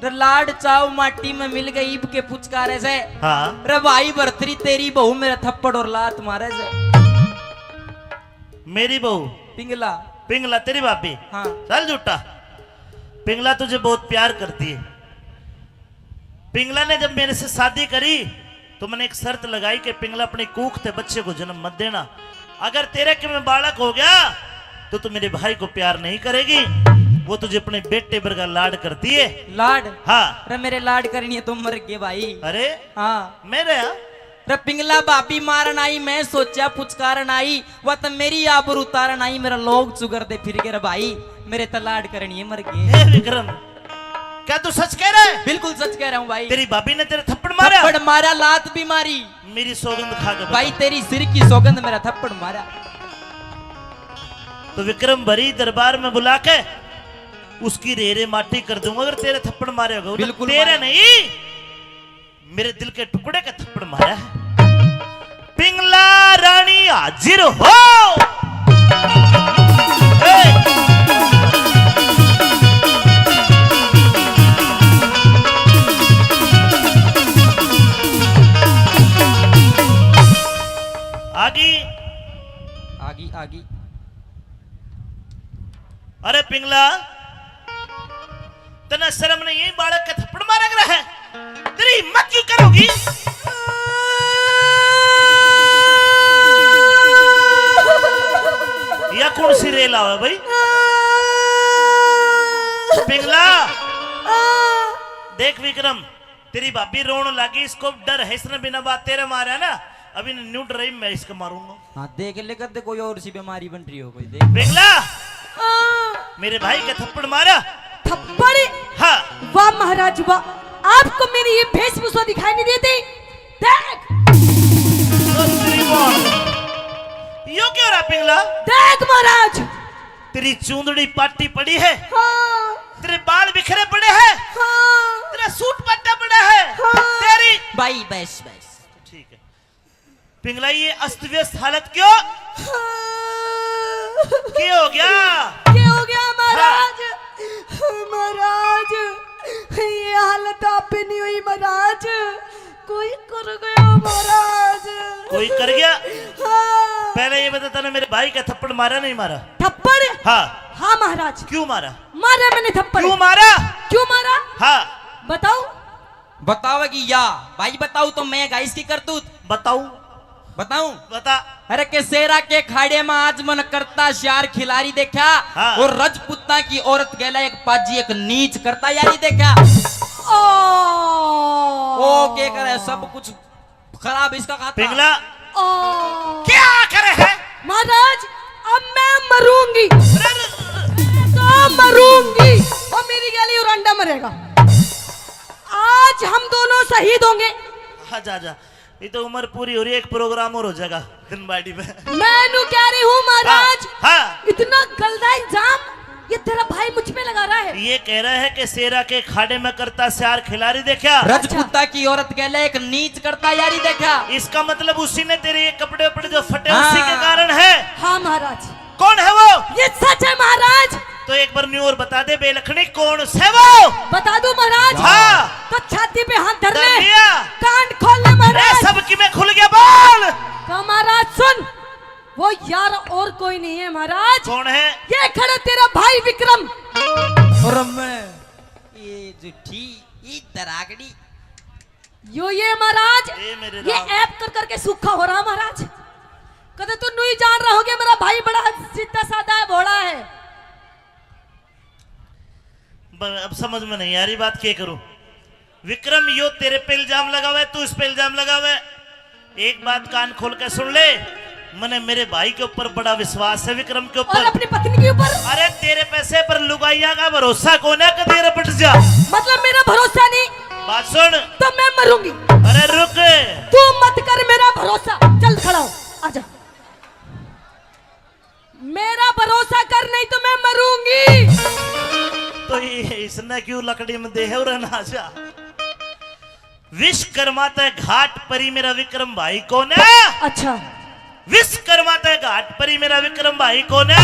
रे लाड चाव माटी में मिल गई ईब के पुचकारे से। हाँ। रे भाई भरतरी, तेरी बहू मेरा थप्पड़ और लात मारे से। मेरी बहू? पिंगला। पिंगला तेरी भाभी? हाँ। चल झूठा। पिंगला तुझे बहुत प्यार करती है। पिंगला ने जब मेरे से शादी करी तो मैंने एक शर्त लगाई कि पिंगला, अपनी कूख ते बच्चे को जन्म मत देना। अगर तेरे के में बालक हो गया तो तू मेरे भाई को प्यार नहीं करेगी। वो तुझे अपने बेटे बरगा लाड करती है। लाड? हाँ। अरे मेरे लाड करनी है तो मर गए भाई। अरे हाँ। मेरे यहाँ? रे पिंगला भाभी मारन आई, मैं सोचा पुचकारन आई, वह तो मेरी आबरू उतारन आई, मेरा लोग चुगर दे फिर गए रे भाई, मेरे तो लाड करनी है मर गए। हे विक्रम, क्या तू सच कह रहा है? बिल्कुल सच कह रहा हूँ भाई। तेरी भाभी ने तेरे थप्पड़ मारा? थप्पड़ मारा, लात भी मारी। मेरी सौगंध खा के बता। भाई तेरी सिर की सौगंध, मेरा थप्पड़ मारा। तो विक्रम भरी दरबार में बुला के उसकी रेरे माटी कर दूंगा अगर तेरे थप्पड़ मारे होगा। बिल्कुल तेरे मारा। नहीं, मेरे दिल के टुकड़े का थप्पड़ मारा है। पिंगला रानी हाजिर हो। ए! आगी। आगी, आगी। अरे पिंगला, तन्ने शर्म नहीं है, बालक के थप्पड़ मारा कर है? तेरी हिम्मत क्यों करोगी? या कौन सी रेल आवे भाई? पिंगला, देख विक्रम, तेरी भाभी रोन लागी, इसको डर है, इसने बिना बात तेरे मारा ना, अभी न्यू डराई मैं इसको मारूंगा। हाँ, देख ले, कदे कोई और सी बीमारी बन रही हो कोई, देख। पिंगला, हाँ। मेरे भाई का थप्पड़ मारा। थप्पड़? हाँ। वाह महाराज वाह, आपको मेरी ये वेशभूषा दिखाई नहीं देती? देख। यो क्यों रहा पिंगला? देख महाराज। तेरी चूंदड़ी पाटी पड़ी है। हाँ। तेरे बाल बिखरे पड़े हैं। हाँ। तेरा सूट पाटा पड़ा है। हाँ। तेरी भाई बस, बस। ठीक है। पिंगला, ये अस्त व्यस्त हालत क्यों? हाँ। के हो गया? के हो गया महाराज? हाँ। महाराज, ये हालत आप पे नहीं हुई महाराज, कोई कर गया महाराज। कोई कर गया? हाँ। पहले ये बता, तने मेरे भाई का थप्पड़ मारा नहीं मारा? थप्पड़? हाँ। हाँ महाराज। क्यों मारा? मारा मैंने थप्पड़। क्यों मारा? क्यों मारा? हाँ। बताओ। बतावेगी या? भाई बताऊं तो मैं गाइस की करतूत बताऊं? बताऊं? बता। अरे के शेरा के खाड़े में आज मन करता श्यार खिलारी देखा। हाँ। और रजपूता की औरत गेला एक पाजी एक नीच करता यारी देखा। ओ। ओ के करे सब कुछ खराब इसका खाता। पिंगला। ओ। क्या करे है? महाराज, अब मैं मरूंगी। अरे, अरे, अरे। मैं तो मरूंगी। और मेरी गली और अंडा मरेगा। आज हम दोनों शहीद होंगे। आजा, आजा। ये तो उम्र पूरी हो रही है, एक प्रोग्राम और हो जाएगा दिन बाड़ी में। मैं नू कह रही हूँ महाराज, हाँ, हाँ। इतना गंदा इल्जाम ये तेरा भाई मुझ पे लगा रहा है। ये कह रहा है कि शेरा के खाड़े में करता स्यार खिलाड़ी देखा। रजपूता की औरत गैले एक नीच करता यारी देखा। इसका मतलब उसी ने तेरे ये कपड़े उपड़े जो फटे, हाँ। उसी के कारण है। हाँ महाराज। कौन है वो? ये सच है महाराज। तो एक बार न्यू और बता दे बेलखनी, कौन से वो? बता दूं महाराज? हाँ। तो छाती पे हाथ धर धर ले। लिया। कान खोल ले महाराज। अरे सबकी मैं खुल गया, बोल। तो महाराज सुन, वो यार और कोई नहीं है महाराज। कौन है? ये खड़ा तेरा भाई विक्रम। और मैं ये जुठी, ये दरागड़ी। यो ये महाराज, ए मेरे ये राम। ऐप कर करके सूखा हो रहा महाराज। कदे तो नहीं जान रहा होगे, मेरा भाई बड़ा सीधा साधा है, भोला है। ब-, अब समझ में नहीं आ रही बात, क्या करूं? विक्रम, यो तेरे पे इल्जाम लगावे, तू इस पे इल्जाम लगावे। एक बात कान खोल के सुन ले, मने मेरे भाई के ऊपर बड़ा विश्वास है, विक्रम के ऊपर। और अपनी पत्नी के ऊपर? अरे, तेरे पैसे पर लुगाइयां का भरोसा कोना, कदे रपट जा। मतलब मेरा भरोसा नहीं? बात सुन। तो मैं मरूंगी। अरे रुक। तू मत कर मेरा भरोसा, चल खड़ा हो, आजा। मेरा भरोसा कर, नहीं तो मैं मरूंगी। तो ये इसने क्यों लकड़ी में दे है और ना जा? विश्वकर्मा ते घाट परी मेरा विक्रम भाई कोना। अच्छा। विश्वकर्मा ते घाट परी मेरा विक्रम भाई कोना।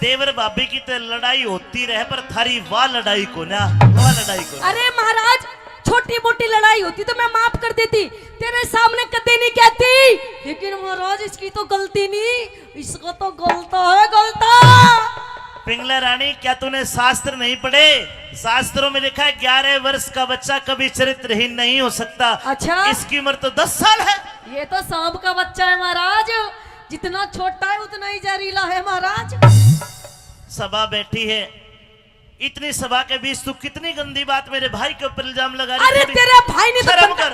देवर भाभी की ते लड़ाई होती रहे, पर थारी वाह लड़ाई कोना, वाह लड़ाई कोना। अरे महाराज, छोटी मोटी लड़ाई होती तो मैं माफ कर देती, तेरे सामने कदे नहीं कहती, लेकिन महाराज इसकी तो गलती नहीं, इसका तो गलता है, गलता। पिंगला रानी, क्या तूने शास्त्र नहीं पढ़े? शास्त्रों में लिखा है, ग्यारह वर्ष का बच्चा कभी चरित्रहीन नहीं हो सकता। अच्छा। इसकी उम्र तो दस साल है। ये तो सांप का बच्चा है महाराज, जितना छोटा है उतना ही जहरीला है महाराज। सभा बैठी है, इतनी सभा के बीच तू कितनी गंदी बात मेरे भाई के ऊपर इल्जाम लगा रही है। अरे थोड़ी तेरा भाई नहीं तो शर्म कर।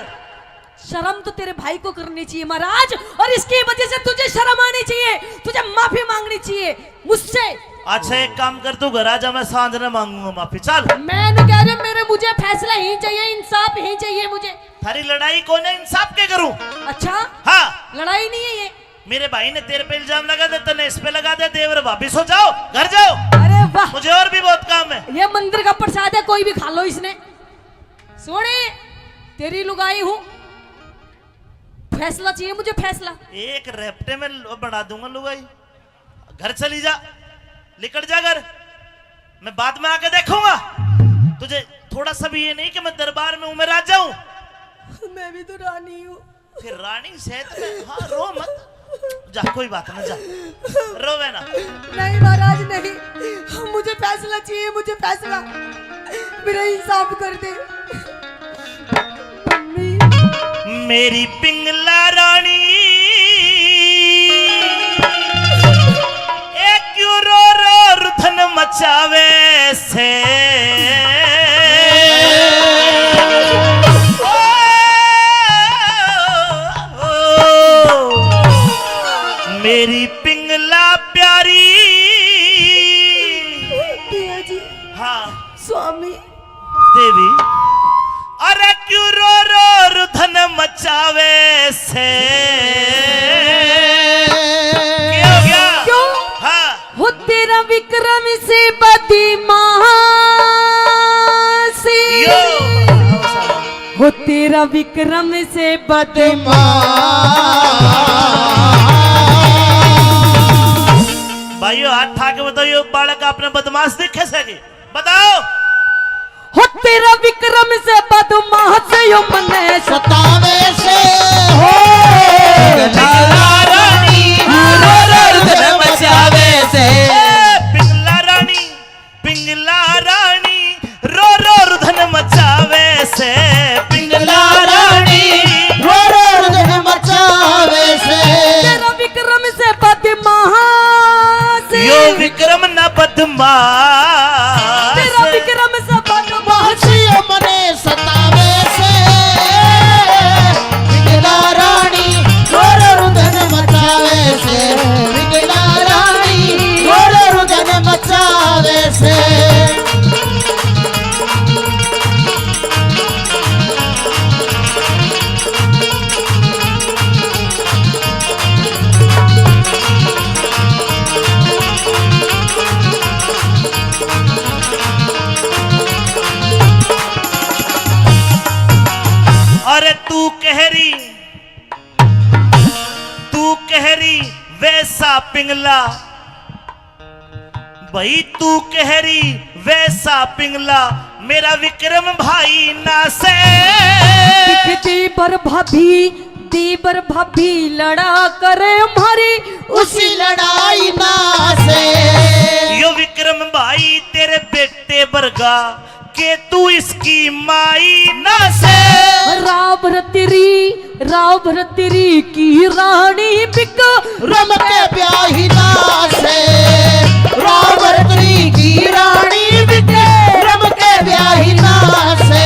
शर्म तो तेरे भाई को करनी चाहिए महाराज, और इसकी वजह से तुझे शर्म आनी चाहिए, तुझे माफी मांगनी चाहिए मुझसे। अच्छा, एक काम कर, तू घर आ जा, मैं सांझ ने मांगूंगा माफी। चल। मैं नहीं कह रही हूँ, मेरे, मुझे फैसला ही चाहिए, इंसाफ ही चाहिए मुझे। थारी लड़ाई कोना, इंसाफ के करूं? अच्छा। हाँ। लड़ाई नहीं है ये। मेरे भाई ने तेरे पे इल्जाम लगा दे, तने इस पे लगा दे, देवर भाभी सो जाओ, घर जाओ। अरे वाह। मुझे और भी बहुत काम है। ये मंदिर का प्रसाद है, कोई भी खा लो इसने। सोने, तेरी लुगाई हूँ, फैसला चाहिए मुझे, फैसला। एक रेपटे में ल-, बना दूंगा लुगाई। घर चली जा, निकल जा घर, मैं बाद में आके देखूंगा तुझे। थोड़ा सा भी ये नहीं कि मैं दरबार में हूं, मैं राजा हूं। मैं भी तो रानी हूँ। फिर रानी सहित में, हाँ, रो मत। जा, कोई बात ना, जा, रोवे ना। नहीं महाराज, नहीं, मुझे फैसला चाहिए, मुझे फैसला। मेरा इंसाफ कर दे मम्मी। मेरी पिंगला रानी, ए क्यों रो रो रुधन मचावे से। ओ, ओ, मेरी पिंगला प्यारी। पिया जी। हाँ। स्वामी। देवी, अरे क्यों रो रो रुधन मचावे से? क्या हो गया? क्यों? हाँ। हो तेरा विक्रम से बदमाशी। यो। हो तेरा विक्रम से बदमाशी। भाइयों, हाथ उठा के बताओ, यो बालक आपने बदमाश देखे सके? बताओ। हो तेरा विक्रम से बदमाश यो मने सतावे से। हो पिंगला रानी, रो रो रुधन मचावे से। ए, पिंगला रानी, पिंगला रानी, रो रो रुधन मचावे से। पिंगला रानी, रो रो रुधन मचावे से। तेरा विक्रम से बदमाश। यो विक्रम ना बदमाश। तेरा विक्रम से बदमाश। यो मने सतावे से। पिंगला रानी, रो रो रुधन मचावे से। पिंगला रानी, रो रो रुधन मचावे से। पिंगला, भाई तू कह रही वैसा पिंगला, मेरा विक्रम भाई ना से। दिखती बर भाभी, दी बर भाभी लड़ा करे मारी उसी लड़ाई ना से। यो विक्रम भाई तेरे बेटे बरगा के तू इसकी माई ना से। राव भरतरी, राव भरतरी की रानी बिक रम के ब्याही ना से। राव भरतरी की रानी बिक रम के ब्याही ना से।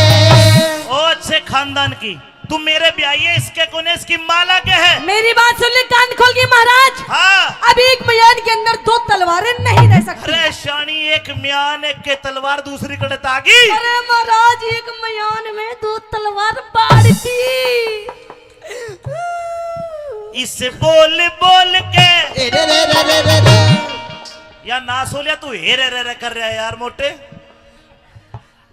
ओ अच्छे खानदान की, तू मेरे ब्याही है, इसके कोने, इसकी माला के है। मेरी बात सुन ले कान खोल के महाराज। हाँ। अब एक म्यान के अंदर दो तलवारें नहीं रह सकती। अरे शानी, एक म्यान एक के तलवार दूसरी कड़े तागी। अरे महाराज, एक म्यान में दो तलवार बाढ़ती। इस बोल बोल के ए रे रे रे रे रे रे। या ना सोलिया, तू हे रे रे रे कर रहा है यार मोटे।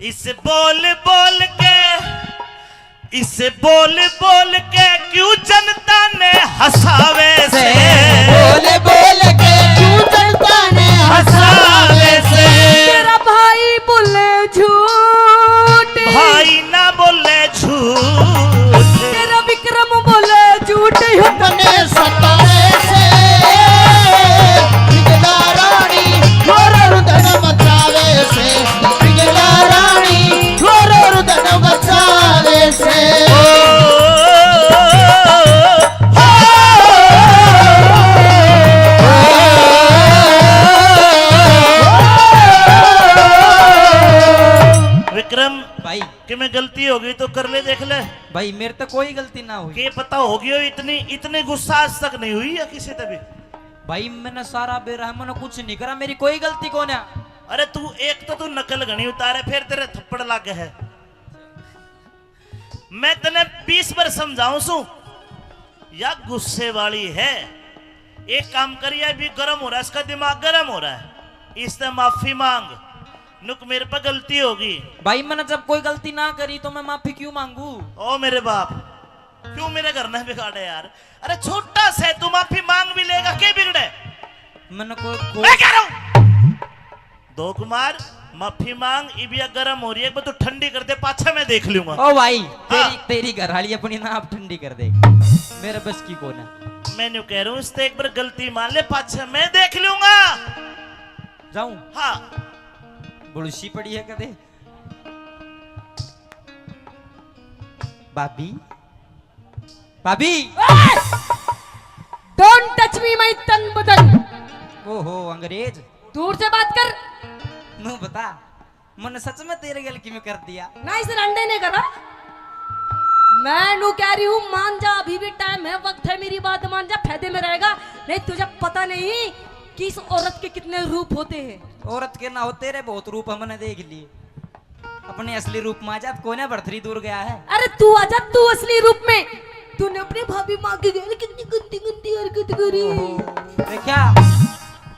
इस बोल बोल के, इस बोल बोल के क्यों जनता ने हंसावे से। बोल बोल के क्यों जनता ने हंसावे से। तेरा भाई बोले झूठ, भाई ना बोले झूठ। तेरा विक्रम बोले झूठ। मने सतावे से, पिघला रानी, घोर रुदन मचावे से। पिघला रानी, घोर रुदन मचावे से। विक्रम भाई। कि मैं गलती हो गई तो कर ले, देख ले। भाई, मेरे तो कोई गलती ना हुई। के पता होगी हो, इतनी, इतनी गुस्सा आज तक नहीं हुई है किसी ते भी। भाई, मैंने सारा बेरा है, मैंने कुछ नहीं करा, मेरी कोई गलती कौन है? अरे तू एक तो तू नकल घणी उतारे, फिर तेरे थप्पड़ लागे है। मैं तने बीस बार समझाऊं सू, या गुस्से वाली है। एक काम करिए, अभी गर्म हो रहा है, इसका दिमाग गर्म हो रहा है, इससे माफी मांग। नुक, मेरे पे गलती होगी। भाई, मैंने जब कोई गलती ना करी तो मैं माफी क्यों मांगू? ओ मेरे बाप, क्यों मेरे घर ने बिगाड़े यार? अरे छोटा से तू माफी मांग भी लेगा, के बिगड़े? मैंने कोई, कोई मैं कह रहा हूँ, दो कुमार, माफी मांग, इबिया गर्म हो रही है, एक बार तू ठंडी कर दे, पाछा मैं देख लूंगा। ओ भाई, हाँ। तेरी, तेरी घर वाली अपनी ना आप ठंडी कर दे, मेरे बस की कौन है। मैं न्यू कह रहा हूँ, इससे एक बार गलती मान ले, पाछा मैं देख लूंगा। जाऊं? हाँ। बुलसी पड़ी है कदे। भाभी, भाभी। Don't touch me, my तन बदन। ओहो, अंग्रेज। दूर से बात कर। नू बता, मन्ने सच में तेरे गल की में कर दिया? ना, इस रंडे ने करा। मैं नू कह रही हूँ, मान जा, अभी भी टाइम है, वक्त है, मेरी बात मान जा, फायदे में रहेगा। नहीं, तुझे पता नहीं कि इस औरत के कितने रूप होते हैं। औरत के ना हो, तेरे बहुत रूप हमने देख लिए। अपने असली रूप में आ जा, कोई ना बढ़तरी दूर गया है। अरे तू आ जा, तू असली रूप में। तूने अपनी भाभी माँ के गैल कितनी गंदी गंदी हरकत करी। ओहो, देखा?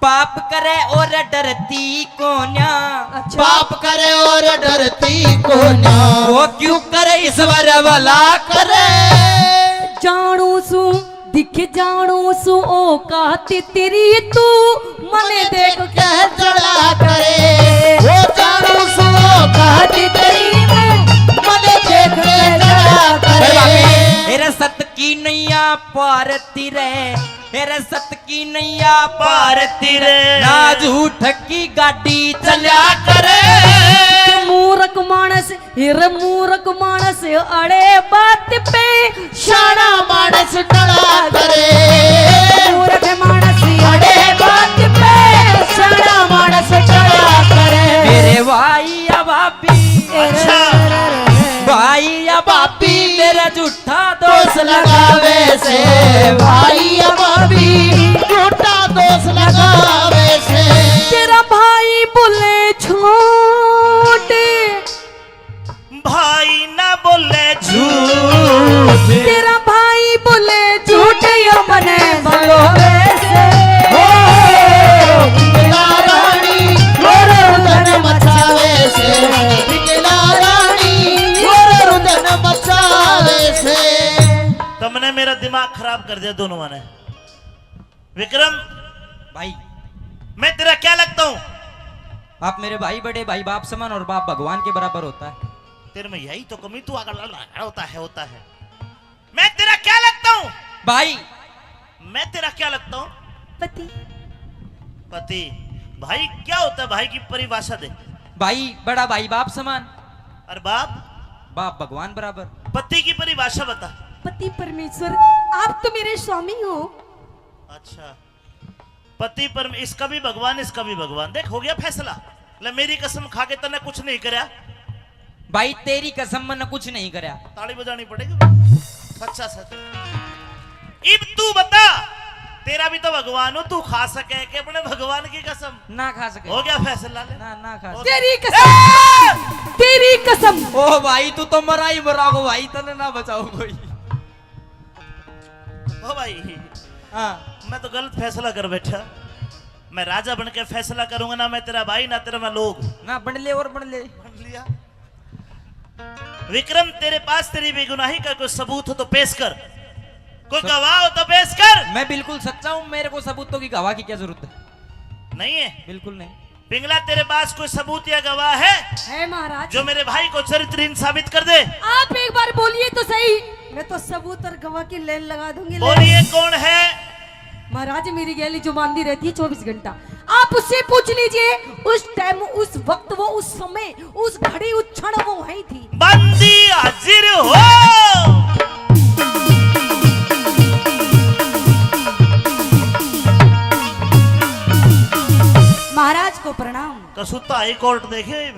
पाप करे और डरती कोन्या। अच्छा। पाप करे और डरती कोन्या। वो क्यों करे ईश्वर भला करे। जानू सू दिख जानू सू औकात तेरी, तू मने देख के जला करे। वो जानू सू औकात तेरी, तू मने देख के जला करे। अरे सत की नैया पार तिरे, अरे सत की नैया पार तिरे, ना झूठ की गाड़ी चला करे। मूर्ख मानस, हिर मूर्ख मानस अड़े बात पे, शाना मानस टला करे। मूर्ख मानस अड़े बात पे, शाना मानस टला करे। मेरे भाई या भाभी, अच्छा। भाई या भाभी, मेरा झूठा दोष लगावे से। भाई या भाभी, झूठा दोष लगावे से। तेरा भाई बोले झूठ, भाई ना बोले झूठ। तेरा भाई बोले झूठ, यो मने बोलो वैसे। ओ, पिघला रानी, घोर रुदन मचावे से। पिघला रानी, घोर रुदन मचावे से। तुमने मेरा दिमाग खराब कर दिया दोनों ने। विक्रम, भाई, मैं तेरा क्या लगता हूँ? आप मेरे भाई, बड़े भाई बाप समान और बाप भगवान के बराबर होता है। तेरे में यही तो कमी, तू आगे लड़ रहा है, होता है, होता है। मैं तेरा क्या लगता हूँ? भाई। मैं तेरा क्या लगता हूँ? पति। पति। भाई क्या होता है? भाई की परिभाषा दे। भाई, बड़ा भाई बाप समान। और बाप? बाप भगवान बराबर। पति की परिभाषा बता। पति परमेश्वर, आप तो मेरे स्वामी हो। अच्छा, पति पर, इसका भी भगवान, इसका भी भगवान। देख, हो गया फैसला। ले, मेरी कसम खा के तन्ने कुछ नहीं करया। भाई, तेरी कसम, मैंने कुछ नहीं करया। ताली बजानी पड़ेगी। सच्चा सच। इब तू बता, तेरा भी तो भगवान हो, तू खा सके कि अपने भगवान की कसम? ना खा सके। हो गया फैसला, ले। ना, ना खा हो सके। तेरी कसम, तेरी कसम। ओ भाई, तू तो मरा ही मरा को भाई, तने ना बचाओ कोई। ओ भाई, हाँ। मैं तो गलत फैसला कर बैठा। मैं राजा बन के फैसला करूंगा, ना मैं तेरा भाई, ना तेरा मैं लोग। ना बन ले और बन ले। बन लिया। विक्रम, तेरे पास तेरी बेगुनाही का कोई सबूत हो तो पेश कर, कोई सब- गवाह हो तो पेश कर। मैं बिल्कुल सच्चा हूँ, मेरे को सबूतों की, गवाह की क्या जरूरत है? नहीं है? बिल्कुल नहीं। पिंगला, तेरे पास कोई सबूत या गवाह है? है महाराज। जो मेरे भाई को चरित्रहीन साबित कर दे? आप एक बार बोलिए तो सही। मैं तो सबूत और गवाह की लाइन लगा दूंगी, लाइन। बोलिए, कौन है? महाराज, मेरी गैली जो बांधी रहती है चौबीस घंटा, आप उससे पूछ लीजिए। उस टाइम, उस वक्त, वो उस समय, उस घड़ी, उस क्षण वो वहीं थी। बंदी हाजिर हो। महाराज को प्रणाम। तो सुता हाई कोर्ट देखे।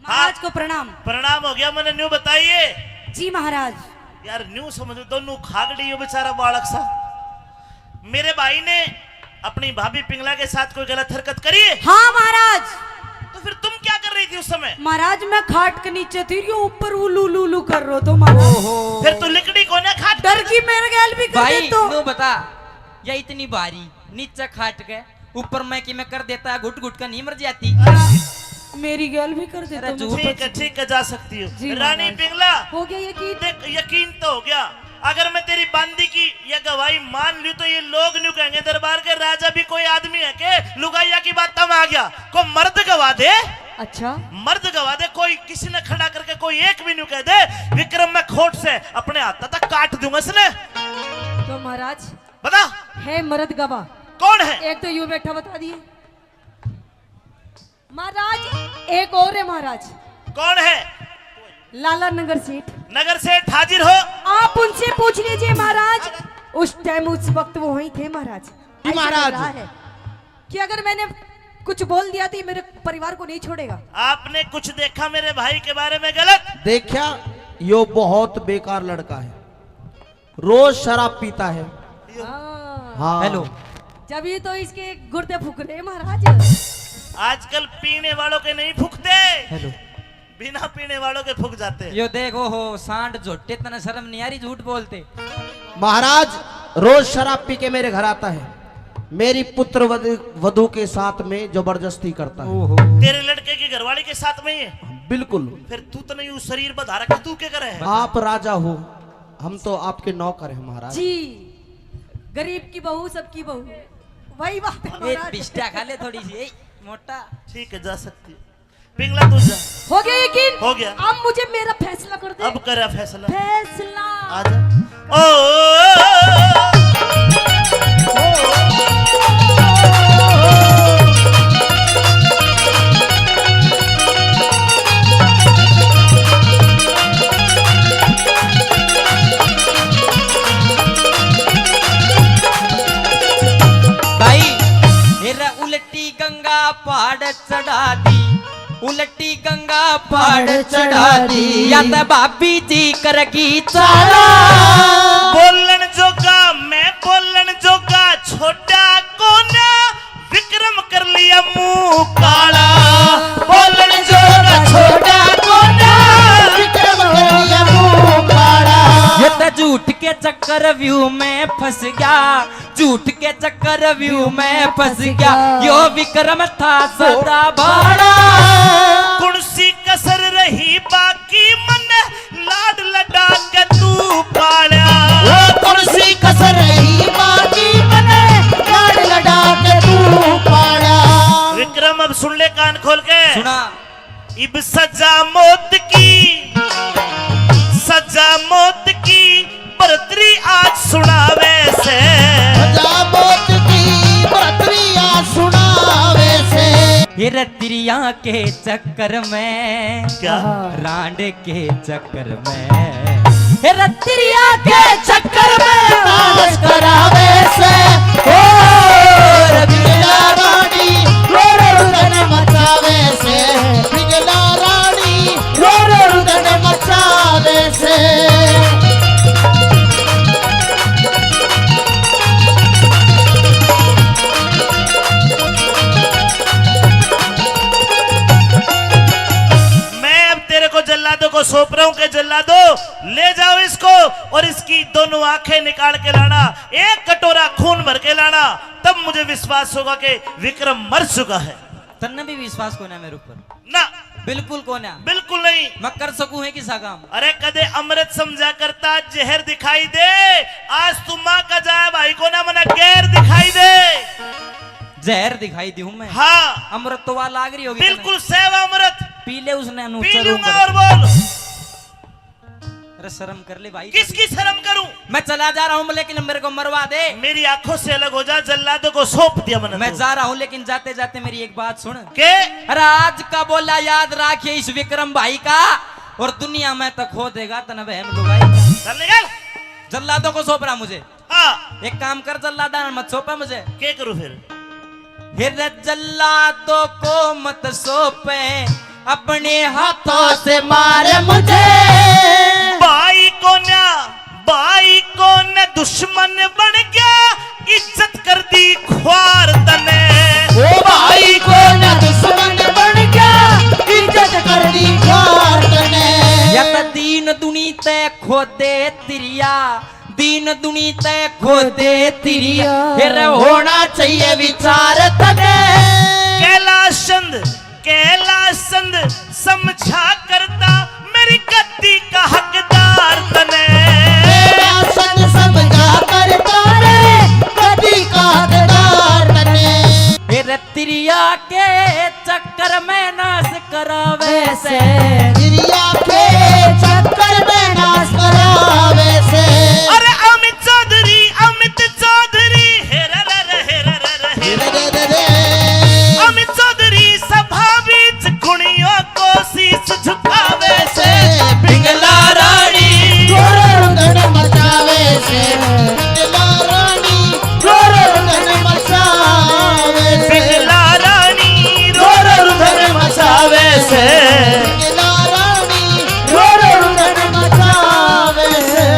महाराज को प्रणाम। प्रणाम हो गया, मैंने न्यू बताइए। जी महाराज। यार, न्यू समझ, दोनों खागड़ी हो बेचारा बालक सा। मेरे भाई ने अपनी भाभी पिंगला के साथ कोई गलत हरकत करी? हाँ महाराज। तो फिर तुम क्या कर रही थी उस समय? महाराज, मैं खाट के नीचे थी, यो ऊपर उलू लू लू कर रो तो महाराज। ओहो। फिर तू लिकड़ी कोन्या खाट? डर की मेरे गैल भी कर भाई, दे तो। न्यू बता, या इतनी भारी नीचे खाट के ऊपर मैं कि मैं कर देता, घुट घुट का नहीं मर जाती। मेरी गैल भी कर देता अरे हूँ। झूठ। ठीक है, ठीक है, जा सकती हो। जी, रानी महाराज। पिंगला, हो गया यकीन? देख, यकीन तो हो गया। अगर मैं तेरी बांदी की यह गवाही मान लूं तो ये लोग न्यू कहेंगे, दरबार के राजा भी कोई आदमी है के लुगाइया की बात में आ गया? को मर्द गवाह दे। अच्छा। मर्द गवाह दे, कोई किसी ने खड़ा करके कोई एक भी न्यू कह दे, विक्रम मैं खोट से अपने हाथ तक काट दूंगा इसने। तो महाराज, बता। है मर्द गवाह। कौन है? एक तो यू बैठा, बता दिए। महाराज, एक और है महाराज। कौन है? लाला नगर सेठ। नगर सेठ हाजिर हो। आप उनसे पूछ लीजिए महाराज, उस टाइम, उस वक्त वो वहीं थे महाराज। जी ऐसा महाराज। लग रहा है कि अगर मैंने कुछ बोल दिया तो ये मेरे परिवार को नहीं छोड़ेगा। आपने कुछ देखा मेरे भाई के बारे में गलत? देखा, यो बहुत बेकार लड़का है। रोज शराब पीता है। हाँ। हाँ। हेलो। जब ये तो इसके गुर्दे फूक रहे हैं महाराज। आजकल पीने वालों के नहीं फूकते। हेलो। बिना पीने वालों के फूक जाते हैं। यो देखो हो, सांड झोटे, तने शर्म नहीं आ रही झूठ बोलते? महाराज रोज शराब पी के मेरे घर आता है, मेरी पुत्र वध-, वधू के साथ में जबरदस्ती करता है। ओहो। तेरे लड़के की घरवाली के साथ में ही है? बिल्कुल। फिर तू तने यू शरीर बधा रखे, तू क्या करे है? आप राजा हो, हम तो आपके नौकर हैं महाराज। जी, गरीब की बहू सबकी बहू, वही बात है ए, महाराज। बिस्टा खा ले थोड़ी सी, ए, मोटा। ठीक है, जा सकती है। पिंगला तू जा। हो गया यकीन? हो गया। अब मुझे मेरा फैसला कर दे। अब करा फैसला। फैसला। आजा। ओ, ओ, ओ, ओ, ओ। भाई, मेरा उलटी गंगा पहाड़ चढ़ा दी, उलटी गंगा पहाड़ चढ़ा दी, या तो भाभी जी करगी चाला। बोलन जोगा मैं, बोलन जोगा छोटा कोना, विक्रम कर लिया मुंह काला। बोलन जोगा छोटा कोना, विक्रम कर लिया मुंह काला। ये तो झूठ के चक्कर व्यू में फंस गया, झूठ के चक्कर व्यू में फंस गया, यो विक्रम था सदा भाड़ा। कौन सी कसर रही बाकी, मन्ने लाड लडा के तू पाल्या। ओ कौन सी कसर रही बाकी, मन्ने लाड लडा के सुना। इब सजा मौत की, सजा मौत की, बरतरी आज सुनावे से। सजा मौत की, बरतरी आज सुनावे से। हे रतिरिया के चक्कर में, क्या? रांड के चक्कर में, हे रतिरिया के चक्कर में नाश करावे से। ओ रतिरिया रानी, रो रो रुदन मचावे से। पिघला रानी, रो रो रुदन मचावे से। मैं अब तेरे को जल्लादों को सौंप रहा हूं कि जल्लादो, ले जाओ इसको और इसकी दोनों आंखें निकाल के लाना, एक कटोरा खून भर के लाना, तब मुझे विश्वास होगा कि विक्रम मर चुका है। तन्ने भी विश्वास कोना मेरे ऊपर? ना। बिल्कुल कोना। बिल्कुल नहीं। मैं कर सकूं है किसा काम? अरे, कदे अमृत समझा करता, जहर दिखाई दे। आज तू माँ का जाया भाई कोना, मना गैर दिखाई दे। जहर दिखाई दूं मैं? हाँ। अमृत तो वा लाग रही होगी बिल्कुल तन्ने। सेवा अमृत। पी ले उसने, अनु पी चलूं लूंगा कर। और बोल। अरे शर्म कर ले भाई। किसकी शर्म करूं? मैं चला जा रहा हूं, लेकिन मेरे को मरवा दे। मेरी आंखों से अलग हो जा, जल्लादों को सौंप दिया मैंने मैं तो। जा रहा हूं, लेकिन जाते जाते मेरी एक बात सुन। के? अरे आज का बोला याद रखिए इस विक्रम भाई का, और दुनिया में तो खो देगा तने बहन लुगाई। चल निकल। जल्लादों को सौंप रहा मुझे। हाँ। एक काम कर, जल्लादा मत सौंपे मुझे। के करूँ फिर? फिर जल्लादों को मत सौंपे, अपने हाथों से मार मुझे। भाई को ना, भाई को न दुश्मन बन गया, इज्जत कर दी ख्वार तने। ओ भाई को न दुश्मन बन गया, इज्जत कर दी ख्वार तने। या तो दीन दुनी तै खोदे तिरिया, दीन दुनी तै खोदे तिरिया, फिर होना चाहिए विचार तने। कैलाश चंद, कैलाश चंद समझा करता मेरी गद्दी का हकदार तने। कैलाश चंद समझा करता रे गद्दी का हकदार तने। फिर तिरिया के चक्कर में नाश करावे से। तिरिया के चक्कर में नाश करावे से। अरे अमित चौधरी, अमित चौधरी, हे रे रे रे, हे रे रे रे, हे रे रे रे। अमित चौधरी सभा बीच कुणियों को शीश झुकावे से। पिंगला रानी रो रो रुदन मचावे से। पिंगला रानी रो रो रुदन मचावे से। पिंगला रानी रो रो रुदन मचावे से। पिंगला रानी रो रो रुदन मचावे से।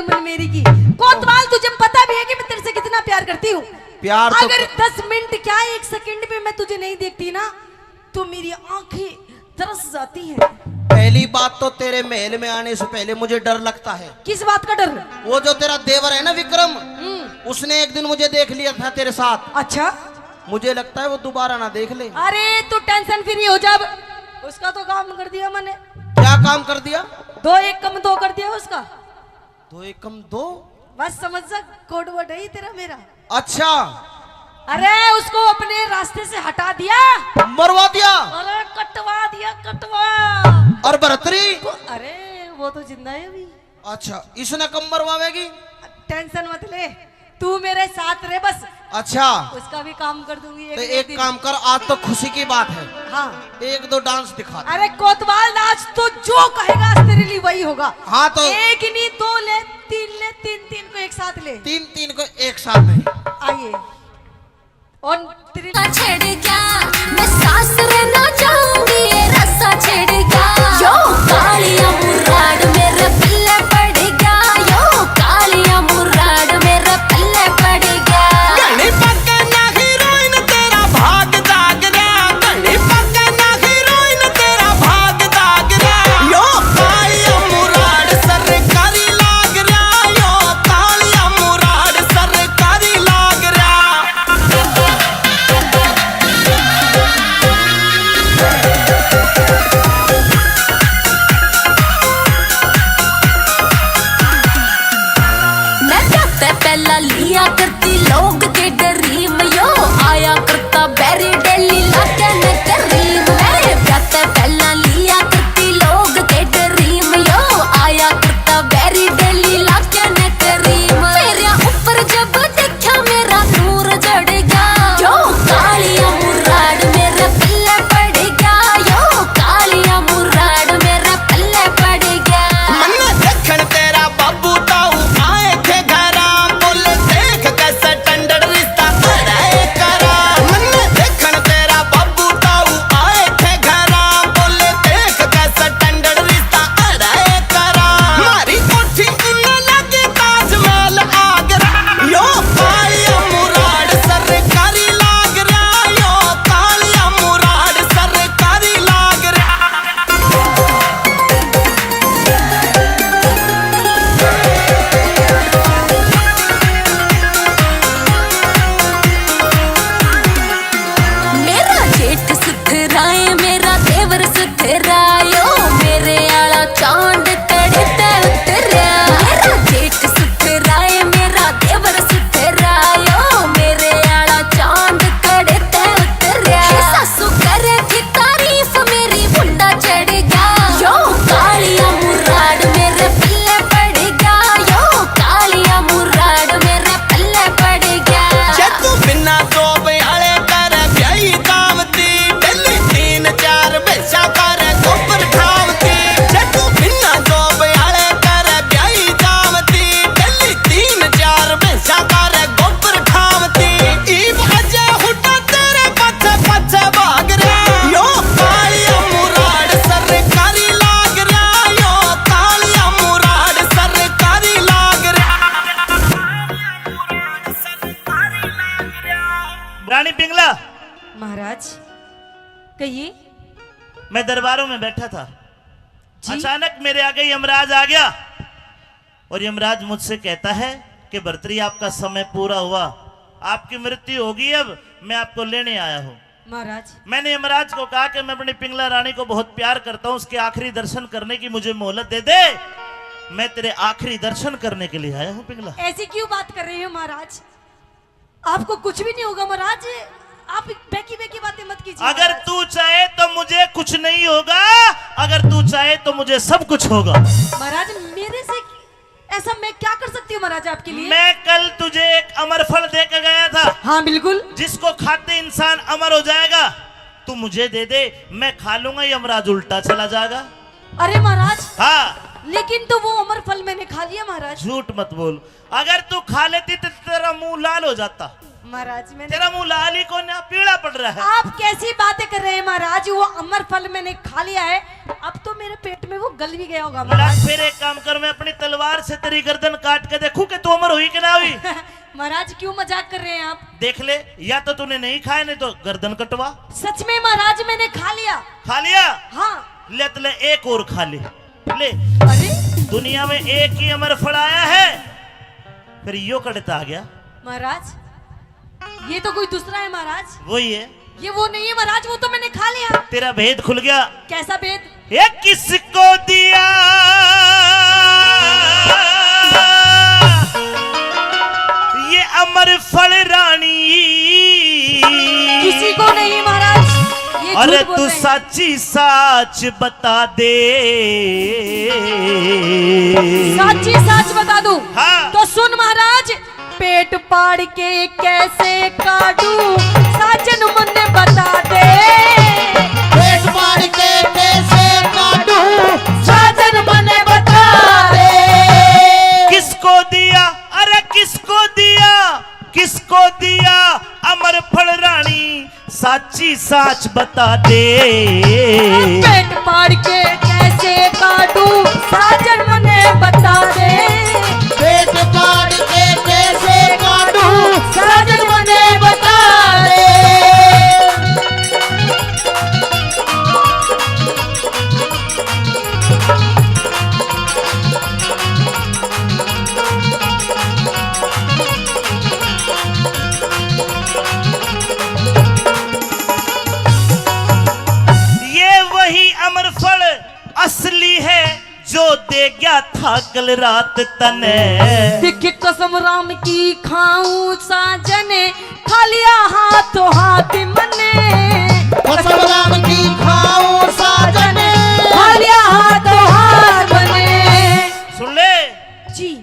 मन मेरी की। कोतवाल, तुझे पता भी है कि मैं तेरे से कितना प्यार करती हूँ। प्यार तो अगर क- दस मिनट क्या, एक सेकंड भी मैं तुझे नहीं देखती ना, तो मेरी आंखें तरस जाती हैं। पहली बात तो तेरे महल में आने से पहले मुझे डर लगता है। किस बात का डर? वो जो तेरा देवर है ना विक्रम, हम्म। उसने एक दिन मुझे देख लिया था तेरे साथ। अच्छा। मुझे लगता है वो दोबारा ना देख ले। अरे तू tension free हो जा, अब उसका तो काम कर दिया मैंने। क्या काम कर दिया? दो एक कम दो कर दिया उसका। दो एक कम दो? बस समझ जा, code word है ही तेरा मेरा। अच्छा। अरे उसको अपने रास्ते से हटा दिया। मरवा दिया। अरे कटवा दिया, कटवा। और भरतरी? को-, अरे वो तो जिंदा है अभी। अच्छा, इसने कब मरवावेगी? Tension मत ले, तू मेरे साथ रहे बस। अच्छा। उसका भी काम कर दूंगी एक तो ना एक दिन। काम कर, आज तो खुशी की बात है। हाँ। एक दो dance दिखा दे। अरे कोतवाल, आज तो जो कहेगा आज तेरे लिए वही होगा। हाँ तो एक नहीं, दो ले, तीन ले, तीन तीन को एक साथ ले। तीन तीन को एक साथ नहीं। आइए। और तेरी रस्सा छिड़ गया, मैं सासरे ना जाऊंगी, ये रस्सा छिड़ गया। यो कालिया मुराद मेरे पल्ले पड़ गया, यो कालिया मुराद मेरे पल्ले पड़ गया। घणी पक्के ना हीरोइन तेरा भाग जाग रहा, घणी पक्के ना हीरोइन तेरा भाग जाग रहा। यो कालिया मुराद सरकारी लाग रहा, यो कालिया मुराद सरकारी लाग रहा। नहीं पिंगला। महाराज, कहिए। मैं दरबारों में बैठा था, जी। अचानक मेरे आगे यमराज आ गया और यमराज मुझसे कहता है कि भर्तरी, आपका समय पूरा हुआ, आपकी मृत्यु होगी, अब मैं आपको लेने आया हूँ। महाराज। मैंने यमराज को कहा कि मैं अपनी पिंगला रानी को बहुत प्यार करता हूँ, उसके आखिरी दर्शन करने की मुझे मोहलत दे दे, मैं तेरे आखिरी दर्शन करने के लिए आया हूँ पिंगला। ऐसी क्यों बात कर रहे हो महाराज? आपको कुछ भी नहीं होगा महाराज, आप बेकी बेकी बातें मत कीजिए अगर महाराज। तू चाहे तो मुझे कुछ नहीं होगा, अगर तू चाहे तो मुझे सब कुछ होगा। महाराज, मेरे से ऐसा मैं क्या कर सकती हूँ महाराज आपके लिए? मैं कल तुझे एक अमर फल दे के गया था। हाँ बिल्कुल। जिसको खाते इंसान अमर हो जाएगा, तू मुझे दे दे, मैं खा लूंगा, यमराज उल्टा चला जाएगा। अरे महाराज। हाँ। लेकिन तो वो अमर फल मैंने खा लिया महाराज। झूठ मत बोल, अगर तू खा लेती तो तेरा मुंह लाल हो जाता। महाराज, मैंने तेरा मुंह लाल ही कोन्या, पीला पड़ रहा है। आप कैसी बातें कर रहे हैं महाराज? वो अमर फल मैंने खा लिया है, अब तो मेरे पेट में वो गल भी गया होगा महाराज। फिर एक काम कर, मैं अपनी तलवार से तेरी गर्दन काट के देखूं कि तू अमर हुई कि ना हुई। महाराज, क्यों मजाक कर रहे हैं आप? देख ले, या तो तूने नहीं खाया, नहीं तो गर्दन कटवा। सच में महाराज, मैंने खा लिया। खा लिया? हाँ। ले, ले एक और खा ले। ले। अरे, दुनिया में एक ही अमर फल आया है, फिर यो कड़ता आ गया। महाराज, ये तो कोई दूसरा है महाराज। वही है। ये वो नहीं है महाराज, वो तो मैंने खा लिया। तेरा भेद खुल गया। कैसा भेद? ये किसको दिया ये अमर फल रानी? किसी को नहीं महाराज, ये अरे झूठ बोल तू रहे हैं। साची साच बता दे। साची साच बता दूं? हाँ। तो सुन महाराज, पेट पाड़ के कैसे काटूं, साजन मन्ने बता दे। पेट पाड़ के कैसे काटूं, साजन मन्ने बता दे। किसको दिया, अरे किसको दिया, किसको दिया अमर फल रानी, साची साच बता दे। पेट पाड़ के कैसे काटूं, साजन मन्ने बता दे। पेट पाड़ के कैसे काटूं, साजन मन्ने बता दे। ये वही अमर फल असली है जो दे गया था कल रात तने। देख कसम राम की खाऊं साजन, खा लिया हाथों हाथ मन्ने। कसम राम की खाऊं साजन, खा लिया हाथों हाथ मन्ने। सुन ले जी।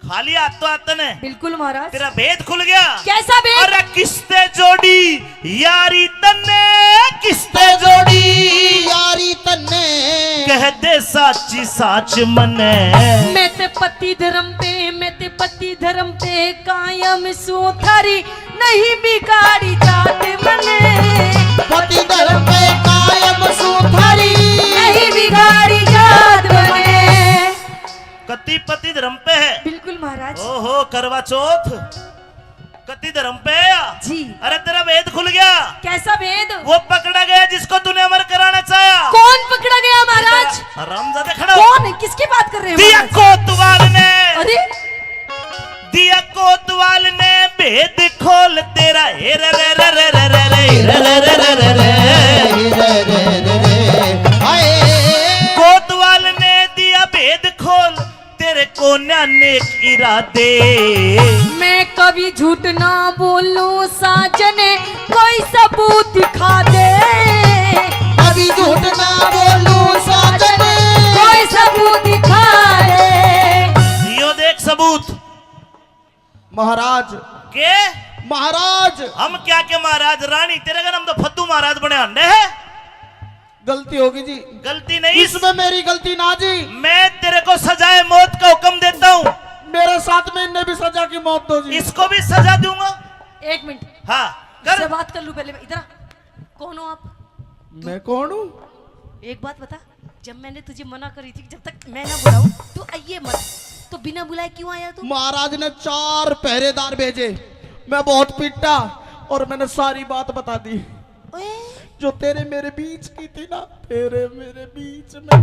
खा लिया हाथों हाथ तने। बिल्कुल महाराज। तेरा भेद खुल गया। कैसा भेद? अरे किसते जोड़ी यारी तन्ने, किसते जोड़ी यारी तन्ने। कह दे साची साच मन्ने। मैं ते पति धर्म पे, मैं ते पति धर्म पे कायम सूं, थारी नहीं बिगाड़ी जात मन्ने। पति धर्म पे कायम सूं, थारी नहीं बिगाड़ी जात मन्ने। कति पति धर्म पे है। बिल्कुल महाराज। ओहो, करवा चौथ। कति धर्म पे है या? जी। अरे तेरा भेद खुल गया। कैसा भेद? वो पकड़ा गया जिसको तूने अमर कराना चाहा। कौन पकड़ा गया महाराज? हरामजादे खड़ा हो। कौन है? किसकी बात कर रहे हैं दिया महाराज? कोतवाल ने। अरे। दिया कोतवाल ने भेद खोल तेरा। हे रे रे रे रे रे रे, हे रे रे रे रे रे, हे रे रे रे रे। हाय। कोतवाल ने दिया भेद खोल तेरे कोन्या नेक इरादे। मैं कभी झूठ ना बोलूं साजन, कोई सबूत दिखा दे। कभी झूठ ना बोलूं साजन, कोई सबूत दिखा दे। यो देख सबूत। महाराज। के? महाराज। हम क्या के महाराज, रानी, तेरे का नाम तो फद्दू महाराज बने हंडे है। गलती होगी जी। गलती नहीं। इसमें मेरी गलती ना जी। मैं तेरे को सजाए मौत का हुक्म देता हूँ। मेरे साथ में इन्हें भी सजा की मौत दो जी। इसको भी सजा दूंगा। एक मिनट। हाँ, कर। इससे बात कर लूं पहले मैं। इधर आ। कौन हो आप? मैं कौन हूँ? एक बात बता, जब मैंने तुझे मना करी थी कि जब तक मैं ना बुलाऊं तू आइए मत, तो बिना बुलाए क्यों आया तू? महाराज ने चार पहरेदार भेजे, मैं बहुत पिटा, और मैंने सारी बात बता दी। ओए। जो तेरे मेरे बीच की थी ना, तेरे मेरे बीच में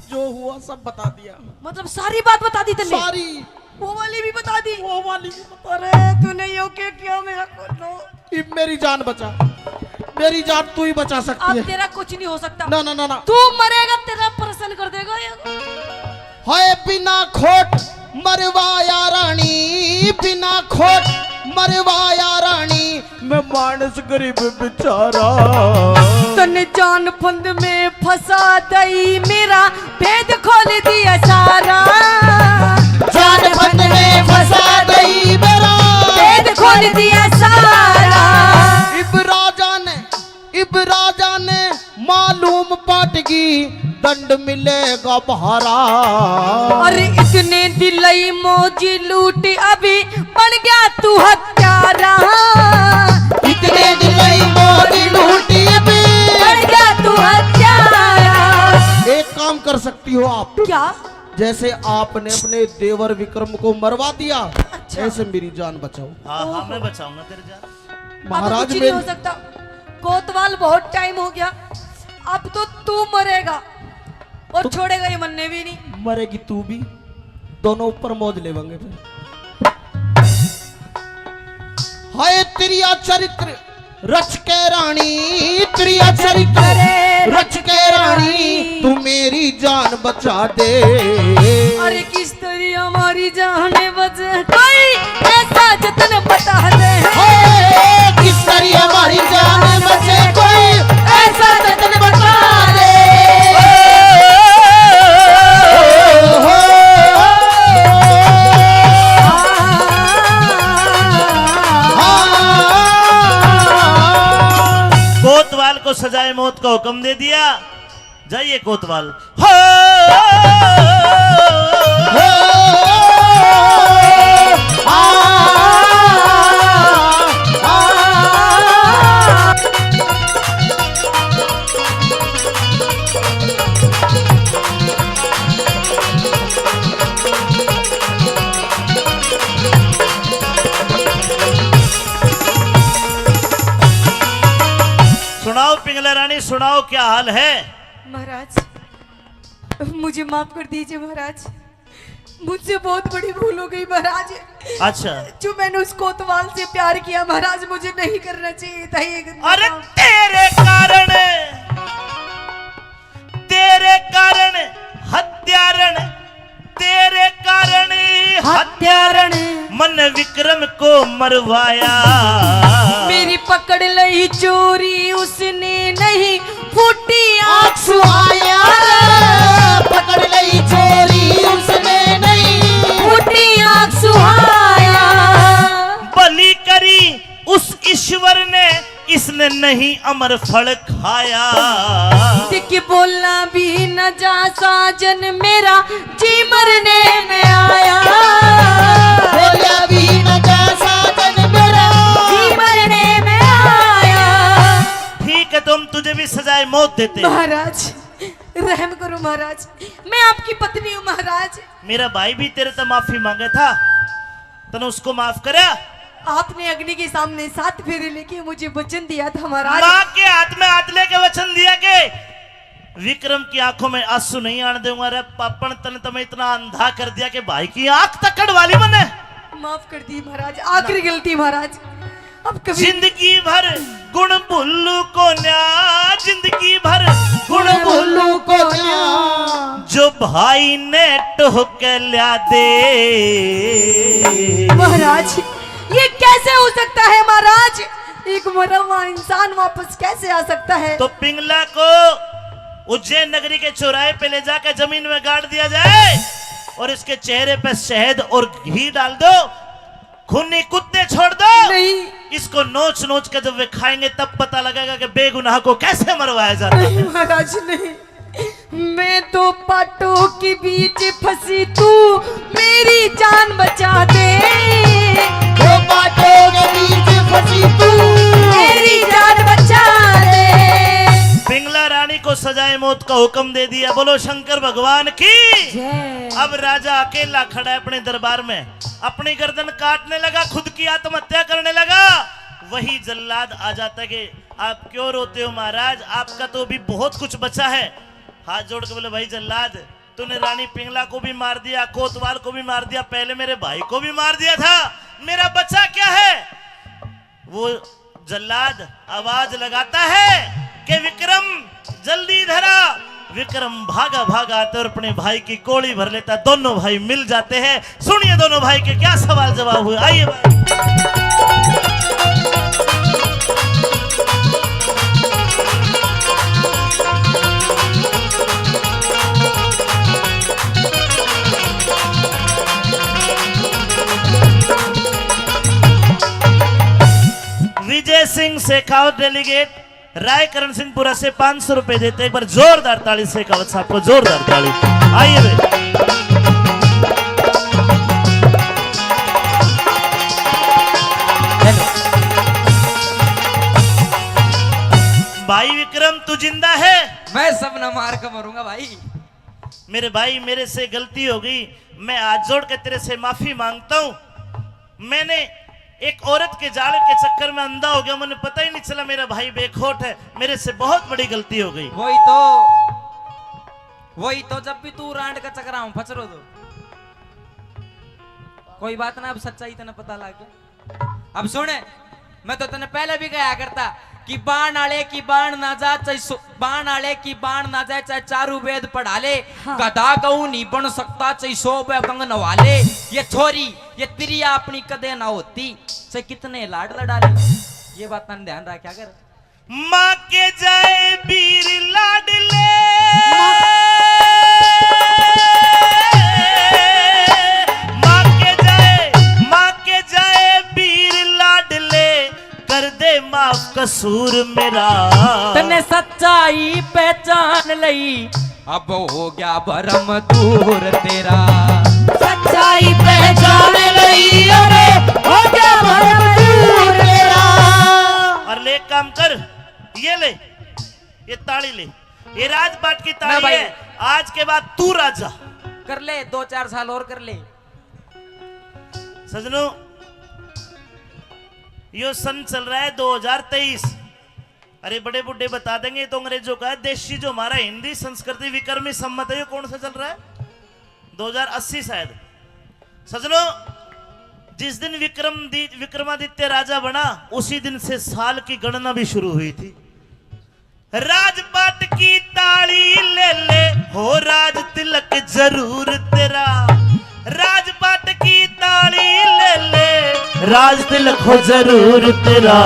जो हुआ, सब बता दिया। मतलब, सारी बात बता दी तन्ने? सारी। वो वाली भी बता दी? वो वाली भी बता। अरे, तूने यो क्या किया मेरा कोलो? इब मेरी जान बचा, मेरी जान तू ही बचा सकती अब है। तेरा कुछ नहीं हो सकता। ना, ना, ना, ना। तू मरेगा, तेरा ऑपरेशन कर देगा ये। हाय बिना खोट मरवाया रानी, बिना खोट मरवाया रानी, मैं मानस गरीब बेचारा। तन जान फंद में फंसा दई, मेरा भेद खोल दिया सारा। जान फंद में फंसा दई, मेरा भेद खोल दिया सारा। इब राजा ने, इब राजा ने मालूम पाटगी, दंड मिलेगा भारा। अरे इतने दिलई मौजी लूटी, अभी बन गया तू हत्यारा। इतने दिलई मौजी लूटी, अभी बन गया तू हत्यारा। एक काम कर सकती हो आप। क्या? जैसे आपने अपने देवर विक्रम को मरवा दिया, अच्छा। ऐसे मेरी जान बचाओ। हाँ, हाँ, ओहो। मैं बचाऊंगा तेरी जान। अब महाराज कुछ नहीं मेरी हो सकता। कोतवाल, बहुत टाइम हो गया, अब तो तू मरेगा और तो छोड़ेगा ये मन्ने भी नहीं। मरेगी तू भी, दोनों ऊपर मौज लेवांगे फिर। हाय त्रिया चरित्र रच के रानी, त्रिया चरित्र रच के रानी, तू मेरी जान बचा दे। अरे किस तरी हमारी जान बचे कोई ऐसा जतन बता दे। हे, किस तरी हमारी जान बचे कोई ऐसा जतन बता दे। कोतवाल को सजाए मौत का हुक्म दे दिया। जाइए कोतवाल। हो, हो, आ, आ, आ। सुनाओ पिंगला रानी, सुनाओ, क्या हाल है? महाराज, मुझे माफ कर दीजिए महाराज, मुझसे बहुत बड़ी भूल हो गई महाराज। अच्छा। जो मैंने उस कोतवाल से प्यार किया महाराज, मुझे नहीं करना चाहिए था ये गंदा अरे काम। तेरे कारण, तेरे कारण हत्यारण, तेरे कारण हत्यारण। मन विक्रम को मरवाया। मेरी पकड़ लई चोरी उसने, नहीं फूटी आंख सुहाया। पकड़ लई चोरी उसने, नहीं फूटी आंख सुहाया। बलि करी उस ईश्वर ने, इसने नहीं अमर फल खाया। दिख बोला भी न जा साजन, मेरा जी मरने में आया। बोला भी न जा साजन, मेरा जी मरने में आया। ठीक है, तो हम तुझे भी सजाए मौत देते हैं। महाराज, रहम करो महाराज, मैं आपकी पत्नी हूँ महाराज। मेरा भाई भी तेरे से माफी मांगे था, तने उसको माफ करया? आपने अग्नि के सामने सात फेरे लेके मुझे वचन दिया था महाराज। माँ के हाथ में हाथ लेके वचन दिया कि विक्रम की आंखों में आंसू नहीं आने दूंगा। रे पापण, तने तो मैं इतना अंधा कर दिया कि भाई की आंख तक कढ़वा ली मन्ने। माफ कर दी महाराज, आखिरी गलती महाराज। अब कभी जिंदगी भर गुण भूलू को न्या, जिंदगी भर गुण भूलू को न्या। जो भाई ने टोह के ल्या दे। महाराज, ये कैसे हो सकता है महाराज? एक मरा हुआ इंसान वापस कैसे आ सकता है? तो पिंगला को उज्जैन नगरी के चौराहे पे ले जाकर जमीन में गाड़ दिया जाए और इसके चेहरे पे शहद और घी डाल दो। खूनी कुत्ते छोड़ दो। नहीं। इसको नोच नोच के जब वे खाएंगे तब पता लगेगा कि बेगुनाह को कैसे मरवाया जाता है। नहीं महाराज, नहीं। मैं दो पाटों के बीच फंसी, तू मेरी जान बचा दे। दो पाटों के बीच फंसी तू मेरी जान बचा दे। पिंगला रानी को सजाए मौत का हुक्म दे दिया। बोलो शंकर भगवान की। जय। अब राजा अकेला खड़ा है अपने दरबार में, अपनी गर्दन काटने लगा, खुद की आत्महत्या करने लगा। वही जल्लाद आ जाता है कि आप क्यों रोते हो महाराज, आपका तो भी बहुत कुछ बचा है। हाथ जोड़ के बोले, भाई जल्लाद, तूने रानी पिंगला को भी मार दिया, कोतवाल को भी मार दिया, पहले मेरे भाई को भी मार दिया था, मेरा बचा क्या है? वो जल्लाद आवाज लगाता है कि विक्रम, जल्दी इधर आ। विक्रम भागा भागा आता है और अपने भाई की कोली भर लेता है। दोनों भाई मिल जाते हैं। सुनिए दोनों भाई के क्या सवाल जवाब हुए। आइए भाई। विजय सिंह शेखावत, डेलीगेट रायकरण सिंहपुरा से पाँच सौ रुपए देते। एक बार जोरदार ताली शेखावत साहब को, जोरदार ताली। आइए भाई। भाई विक्रम, तू जिंदा है? मैं सबना मार के मरूंगा भाई। मेरे भाई, मेरे से गलती हो गई, मैं हाथ जोड़ के तेरे से माफी मांगता हूँ। मैंने एक औरत के जाल के चक्कर में अंधा हो गया, मैंने पता ही नहीं चला मेरा भाई बेखौट है, मेरे से बहुत बड़ी गलती हो गई। वही तो, वही तो, जब भी तू रांड का चक्कर में फंस रहो तो कोई बात ना, अब सच्चाई तने पता लग गया। अब सुन, मैं तो तने पहले भी कहा करता कि बाण आले की बाण ना जा, चाहे सो-, बाण आले की बाण ना जाए, चाहे चारू वेद पढ़ा ले, हाँ। गधा गऊ नहीं बन सकता, चाहे सौ बे गंग नवा ले। ये छोरी, ये तिरिया अपनी कदे ना होती, चाहे कितने लाड लड़ा ले। ये बात तने ध्यान रखा कर। माँ के जाए वीर लाडले, माँ के जाए, माँ के जाए वीर लाडले, कर दे माफ कसूर मेरा। तन्ने सच्चाई पहचान लई, अब हो गया भरम दूर तेरा। सच्चाई पहचान लई, अरे हो गया भरम दूर तेरा। और ले एक काम कर, ये ले, ये ताली ले, ये राजपाट की ना ताली भाई। है। आज के बाद तू राजा। कर ले, दो चार साल और कर ले। सजनों, यो सन चल रहा है दो हज़ार तेईस। अरे, बड़े बूढ़े बता देंगे, ये तो अंग्रेजों का है। देशी जो हमारा हिंदी संस्कृति विक्रमी संवत है, ये कौन सा चल रहा है? दो हज़ार अस्सी शायद। सजनों, जिस दिन विक्रम दी-, विक्रमादित्य राजा बना, उसी दिन से साल की गणना भी शुरू हुई थी। राजपाट की ताली ले ले, हो राज तिलक जरूर तेरा। राजपाट की ताली ले ले, राज तिलक हो जरूर तेरा।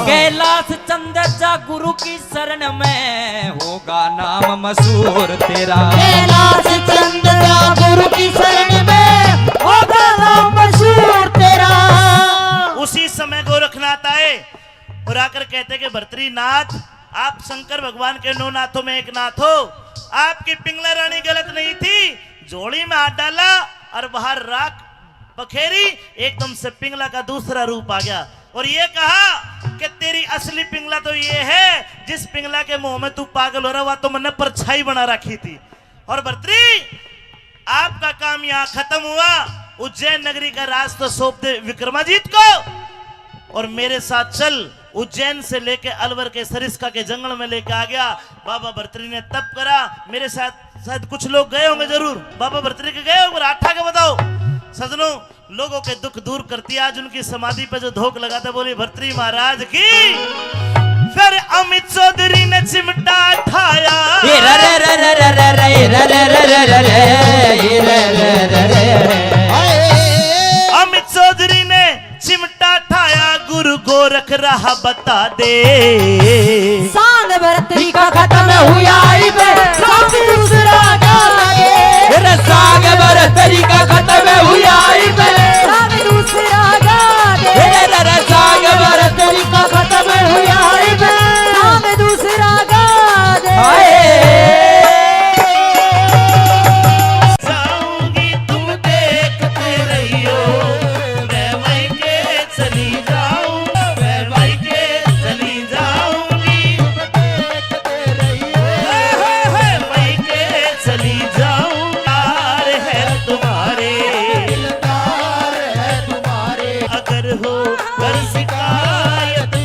कैलाश चंद जा गुरु की शरण में, होगा नाम मशहूर तेरा। कैलाश चंद जा गुरु की शरण में, होगा नाम मशहूर तेरा। उसी समय गोरखनाथ आए और आकर कहते कि भर्तरीनाथ, आप शंकर भगवान के नौ नाथों में एक नाथ हो, आपकी पिंगला रानी गलत नहीं थी, झोली में हाथ डाला और बाहर राख बखेरी, एकदम से पिंगला का दूसरा रूप आ गया और ये कहा कि तेरी असली पिंगला तो ये है, जिस पिंगला के मुंह में तू पागल हो रहा, वह तो मैंने परछाई बना रखी थी। और भर्तरी, आपका काम यहाँ खत्म हुआ। उज्जैन नगरी का राज तो सौंप दे विक्रमाजीत को और मेरे साथ चल। उज्जैन से लेके अलवर के सरिस्का के जंगल में लेके आ गया। बाबा भर्तरी ने तप करा। मेरे साथ शायद कुछ लोग गए होंगे जरूर, बाबा भर्तरी के गए होंगे, हाथ उठा के बताओ। सजनों, लोगों के दुख दूर करती है। आज उनकी समाधि पे जो धोक लगाता, बोली भर्तरी महाराज की। फिर अमित चौधरी ने चिमटा ठाया। ए रे रे रे रे रे रे रे रे रे रे रे रे रे रे रे रे रे। अमित चौधरी ने चिमटा ठाया, गुरु गोरख राह बता दे। सांग भरतरी का खत्म हुआ इब, सांग दूसरा गा दे। अरे सांग भरतरी का खत्म हुआ इब, सांग दूसरा गा दे। अरे रे रे, सांग भरतरी का खत्म हुआ इब, सांग दूसरा गा दे। हाय। जाऊंगी तुम देखते रहियो, मैं मायके चली जाऊं, मैं मायके चली जाऊंगी। मायके चली जाऊं, प्यार है तुम्हारे, दिलदार है तुम्हारे। अगर हो कर शिकायत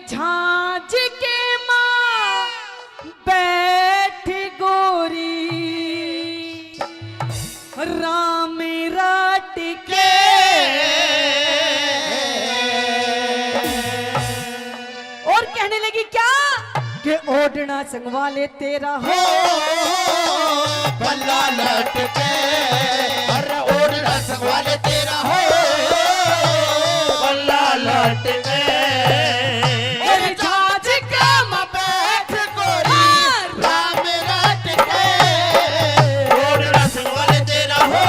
झांझ के माँ बैठ गोरी राम रट के। और कहने लगी क्या? के ओढ़ना संगवा ले तेरा हो बल्ला लटके। अरे ओढ़ना संगवा ले तेरा हो बल्ला लटके। अरे झांझ का मैं बैठ गोरी राम रट के। ओढ़ना संगवा ले तेरा हो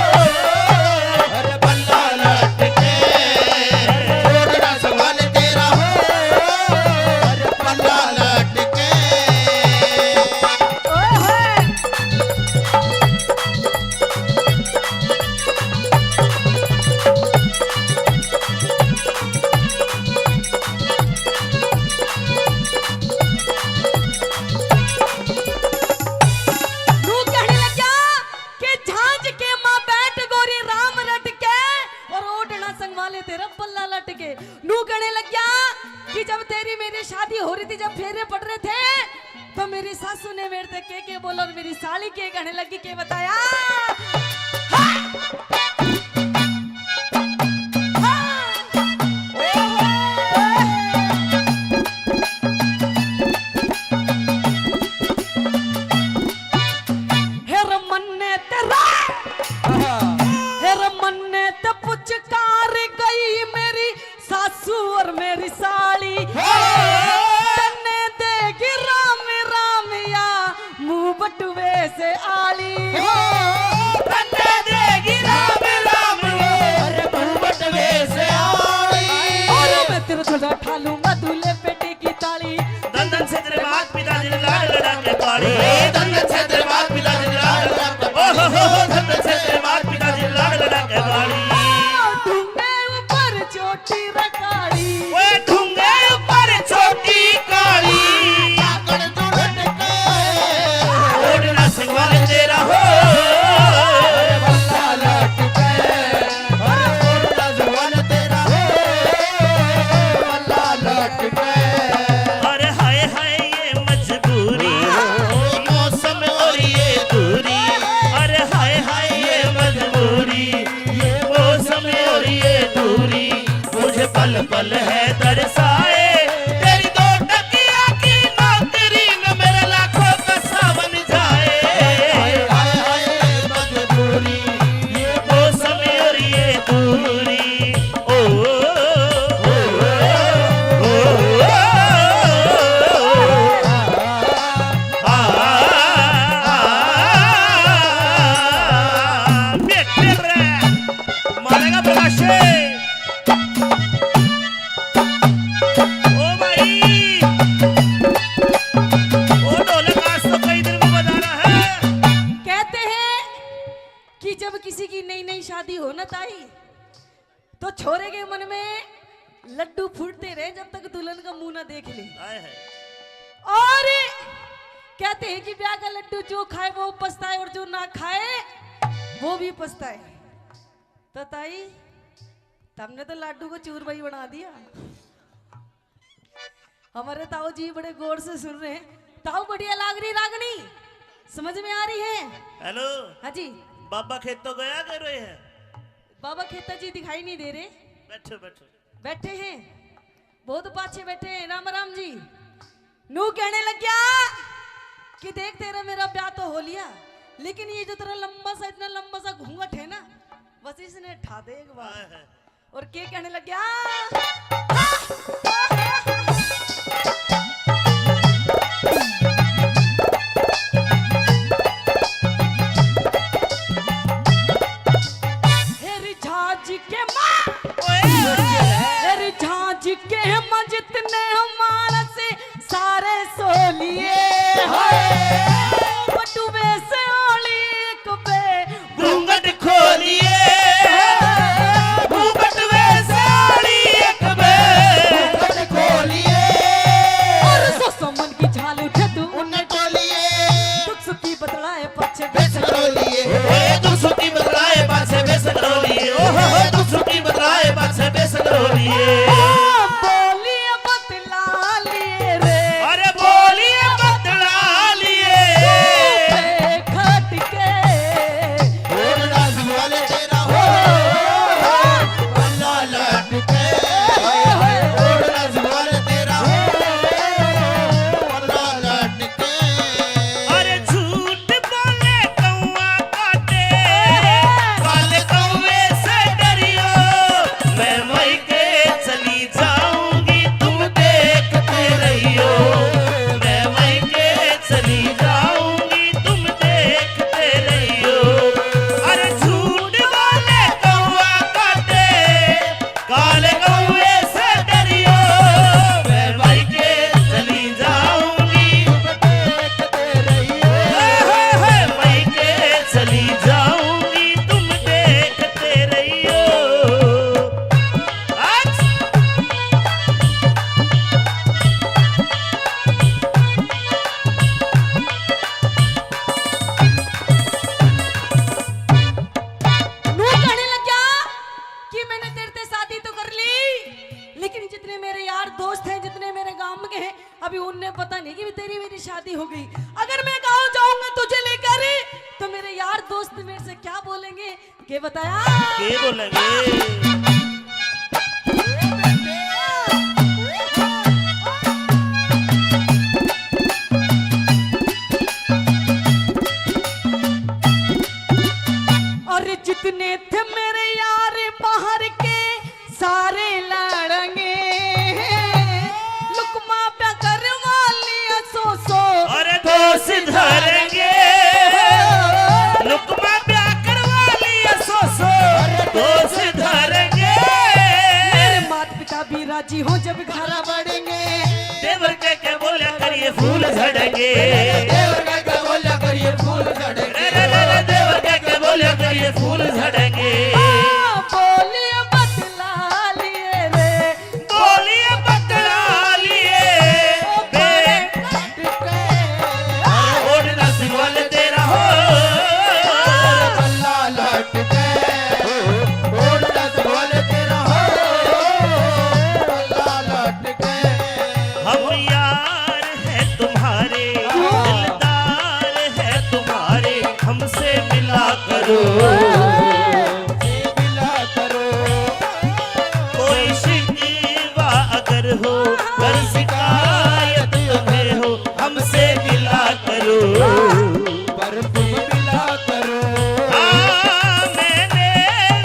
अरे बल्ला लटके। ओढ़ना संगवा ले तेरा हो अरे बल्ला लटके। ओए होए। नू कहने लग्या कि झांझ के माँ बैठ गोरी राम रट के और ओढ़ना संगवा ले तेरा बल्ला लटके। नू कहने लग्या कि जब तेरी मेरी शादी हो रही थी, जब फेरे पड़ रहे थे, तो मेरी सासू ने मेरे से के के बोला और मेरी साली के कहने लगी, के बताया। हाँ। हाँ। हेर मन्ने तेरा, हेर मन्ने ते पुचकार गई मेरी सासू और मेरी साली। हाँ। तन्ने देगी राम राम या मुंह बटुए से आली। हाँ। तन्ने देगी राम राम या अरे मुंह बटुए से आली। और मैं तेरे थोड़ा ठा लूंगा दूल्हे बेटे की ताली। धन धन से तेरे मात पिता जी ने लाड़ लड़ा के पाली। ओ धन धन से तेरे मात पिता जी ने लाड़ लड़ा के पाली। ओ हो हो हो, धन धन से तेरे मात पिता जी ने लाड़ लड़ा के पाली। ढूंगे ऊपर चोटी रकाली। ओए ढूंगे ऊपर चोटी काली। काकड़ जुड़ट के। ओढ़ना संगवा ले तेरा हो। अरे बल्ला लटके। अरे ओढ़ना संगवा ले तेरा हो। बल्ला लटके। अरे हाय हाय ये मजबूरी, मौसम और ये दूरी। अरे हाय हाय ये मजबूरी, ये मौसम और ये दूरी। मुझे पल पल है तरसाए, तेरी दो टकिया की नौकरी में मेरा लाखों का सावन जाए। हाय, हाय, हाय, मजबूरी, ये मौसम और ये दूरी। ओ, ओ, ओ, आ, आ, आ, आ, बेटे रे, मारेगा प्रकाशे। ओ भाई, ओ ढोलक आज तो कई दिन में बजाना है। कहते हैं कि जब किसी की नई नई शादी हो ना ताई, तो छोरे के मन में लड्डू फूटते रहे जब तक दुल्हन का मुंह ना देख ले। हाय हाय। और कहते हैं कि ब्याह का लड्डू जो खाए वो पछताए और जो ना खाए वो भी पछताए। तो ताई, तमने तो लाडू को चूरमा ही बना दिया। हमारे ताऊ जी बड़े गौर से सुन रहे हैं। ताऊ, बढ़िया लाग रही रागनी, समझ में आ रही है? हेलो। हाँ जी। बाबा खेतों गया कर रहे हैं? बाबा खेता जी दिखाई नहीं दे रहे। बैठो, बैठो। बैठे हैं, बहुत पाछे बैठे हैं। राम राम जी। नू कहने लग गया कि देख, तेरा मेरा ब्याह तो हो लिया, लेकिन ये जो तेरा लंबा सा, इतना लंबा सा घूंघट है ना, बस इसने उठा दे एक बार। हाय, हाय। और के कहने लग गया? हेरी झांझ के माँ, ओए, ओए। हेरी झांझ के माँ, जितने मानस सारे सो लिए। हाय। बटुए से ओली एक बे घूंघट खोलिए, घूंघट वे साड़ी एक बे। घूंघट हैं, अभी उनने पता नहीं कि भी तेरी मेरी शादी हो गई। अगर मैं गाँव जाऊंगा तुझे लेकर, तो मेरे यार दोस्त मेरे से क्या बोलेंगे, के बताया? के बोलेंगे? और जितने थे मेरे यार बाहर के, सारे लड़ेंगे। लुकमा प्यार करवा लिया सो सो, अरे दोष धरेंगे। लुकमा प्यार करवा लिया सो सो, अरे दोष धरेंगे। मेरे माता पिता भी राजी हो जब घर बढ़ेंगे। देवर के के बोला करिए फूल झड़ेंगे। देवर के के बोला करिए फूल झड़ेंगे। रे, रे, रे, रे, देवर के के बोला करिए फूल झड़ेंगे। हाँ, बोलिए बतला लिए रे। बोलिए बतला लिए। ओ मेरे काट के। ओढ़ना सिंगल तेरा हो। बल्ला लटके। ओढ़ना सिंगल तेरा हो। बल्ला लटके। हम यार हैं तुम्हारे, दिलदार हैं तुम्हारे, हमसे मिला करो। कोई शिकवा अगर हो, अगर शिकायत तुम्हें हो, हमसे मिला करो। पर तुम मिला करो। हाँ, मैंने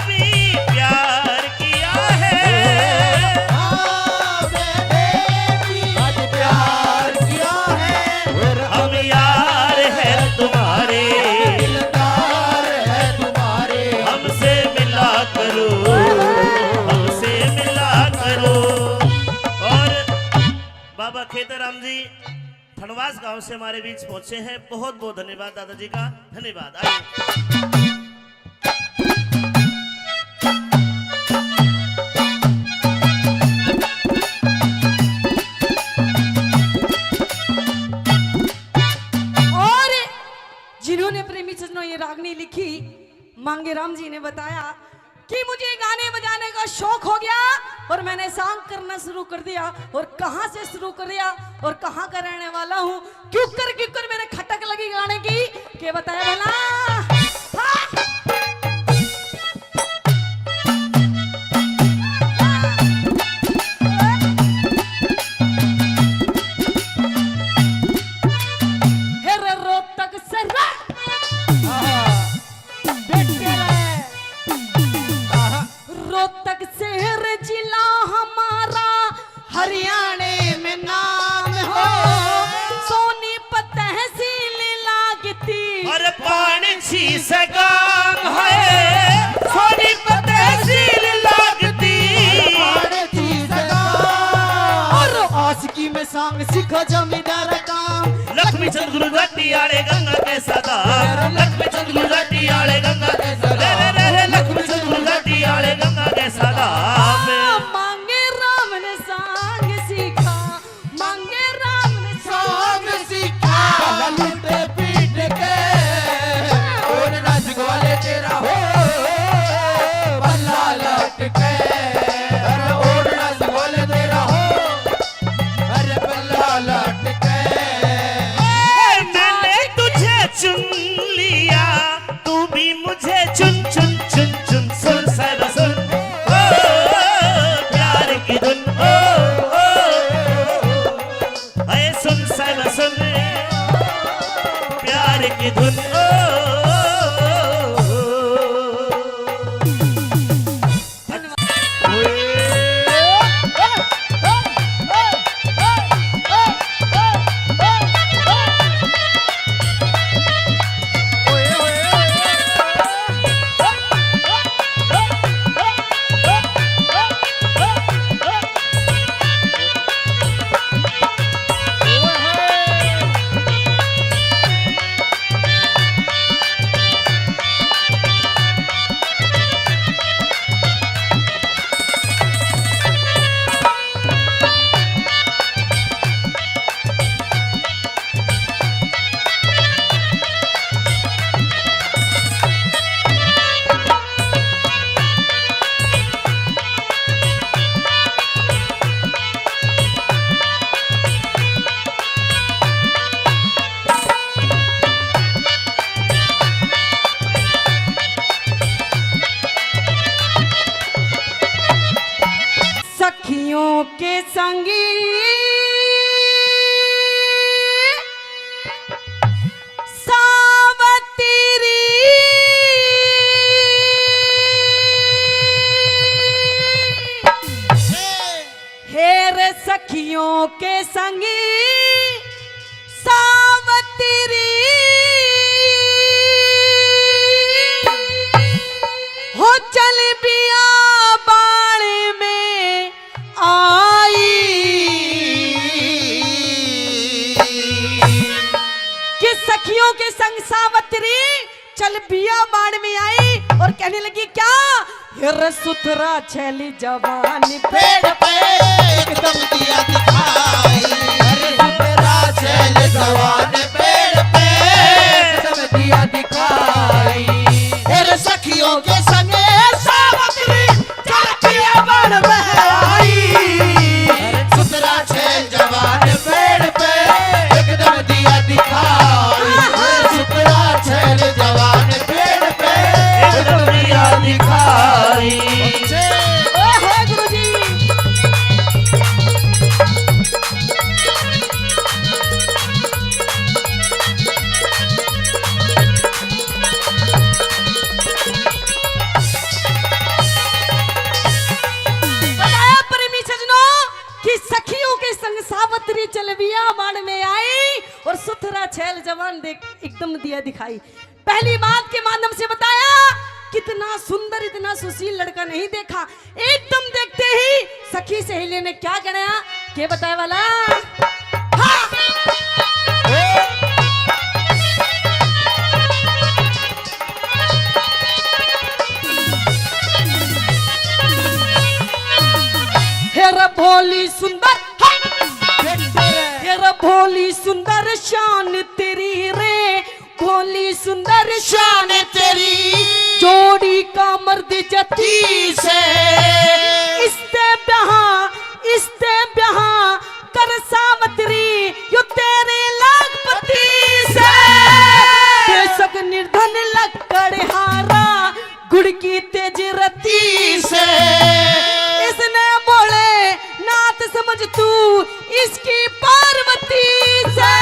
भी प्यार किया है। हाँ, मैंने भी आज प्यार किया है। और हम यार हैं तुम्हारे, दिलदार हैं तुम्हारे। हमसे मिला करो, हमसे मिला करो। और बाबा खेतराम जी, थनवास गांव से हमारे बीच पहुंचे हैं। बहुत बहुत धन्यवाद दादाजी का, धन्यवाद। आइए। और जिन्होंने प्रेमी सज्जनों ये रागनी लिखी, मांगे राम जी ने बताया कि मुझे गाने बजाने का शौक हो गया और मैंने song करना शुरू कर दिया। और कहाँ से शुरू कर दिया और कहाँ का रहने वाला हूँ, क्यों कर, क्यों कर मेरे खटक लगी गाने की, के बताया भला? हाँ। हे रे रोहतक से रे। आहा। बैठ के रे। आहा। रोहतक शहर जिला हमारा, हरियाणे में नाम हो। सोनीपत तहसील लागती। अरे पान छी से गाम है, सोनीपत तहसील लागती। अरे पान छी से गाम। और आशिकी में song सीखा जमींदार काम। लक्ष्मी चंद गुरु घाटी आले गंगा के सरदार, लक्ष्मी चंद गुरु घाटी आले गंगा के सरदार, रे, रे, रे, रे, लक्ष्मी चंद गुरु घाटी आले गंगा के सरदार। मांगे राम ने song सीखा, मांगे राम ने song सीखा। लूटे पीट के, और नाच ग्वाले तेरा हो, बल्ला लटके, अरे और नाच ग्वाले तेरा हो। अरे बल्ला लटके। ए, मैंने तुझे चुन लिया, तू भी मुझे चुन, चुन, चुन, चुन। सुन साहिबा सुन, ओ, प्यार की धुन, ओ, ओ, ओ। अरे सुन साहिबा सुन, प्यार की धुन, ओ। संगी सावतरी। हे रे सखियों के संगी सावतरी, हो चल बिया बाण में आई। कि सखियों के संग सावतरी चल बिया बाण में आई और कहने लगी क्या? "हे रे सुथरा छैली जवान पेड़ पे एकदम दिया दिखाई।" "हे रे सुथरा छैली जवान पेड़ पे एकदम दिया दिखाई।" हे रे सखियों के संगे सावतरी चल बिया बाण में आई। सुथरा छैल जवान पेड़ पे एकदम दिया दिखाई। सुथरा छैल जवान पेड़ पे एकदम दिया दिखाई। ओए होए गुरुजी। बताया प्रेमी सजनों कि सखियों के संग सावतरी चल बिया बाण में आई और सुथरा छैल जवान देख एकदम दिया दिखाई। पहली बात के माध्यम से बताया कितना सुंदर, इतना सुशील लड़का नहीं देखा। एकदम देखते ही सखी सहेली ने क्या गणया, के बताए वाला? हाँ। हे रे भोली सुंदर, हाँ। हे रे भोली सुंदर शान तेरी रे, भोली सुंदर शान तेरी, जोड़ी का मर्द जती से। इसते ब्याह, इसते ब्याह कर सावतरी, यो तेरे लाखपति से। बेशक निर्धन लकड़हारा, गुड़ की तेज रत्ती से। इसने बोले नाथ समझ तू इसकी पार्वती से।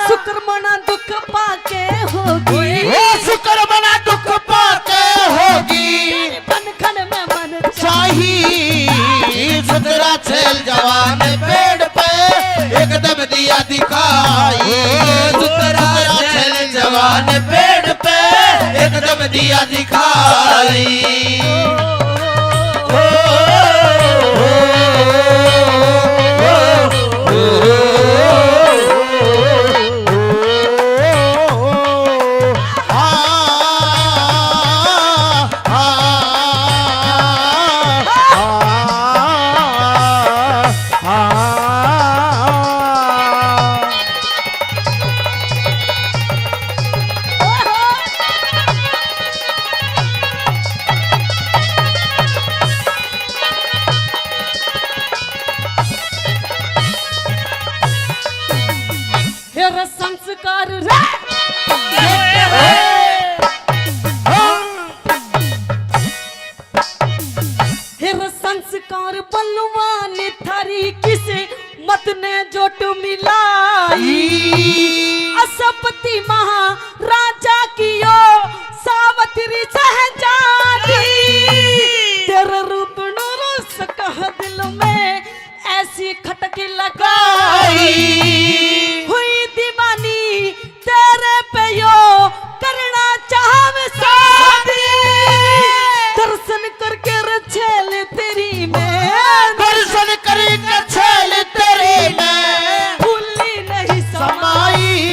शुक्र मना दुख पाके होगी। ओ शुक्र मना दुख पाके होगी। तेरे बंधन में मन चाही। सुथरा छैल जवान पेड़ पे एकदम दिया दिखाई। सुथरा छैल जवान पेड़ पे एकदम दिया दिखाई। हे रे संस्कार रे। हे रे संस्कार बलवान थारी किस्मत ने जोट मिलाई। असपति महाराजा की यो सावतरी शहजादी। तेरे रूप नो रस कह दिल में ऐसी खटक लगाई। हुई दीवानी तेरे पे यो करना चाहवे शादी। दर्शन करके रे छैल तेरी मैं, दर्शन करके छैल तेरी मैं, भूली नहीं समाई।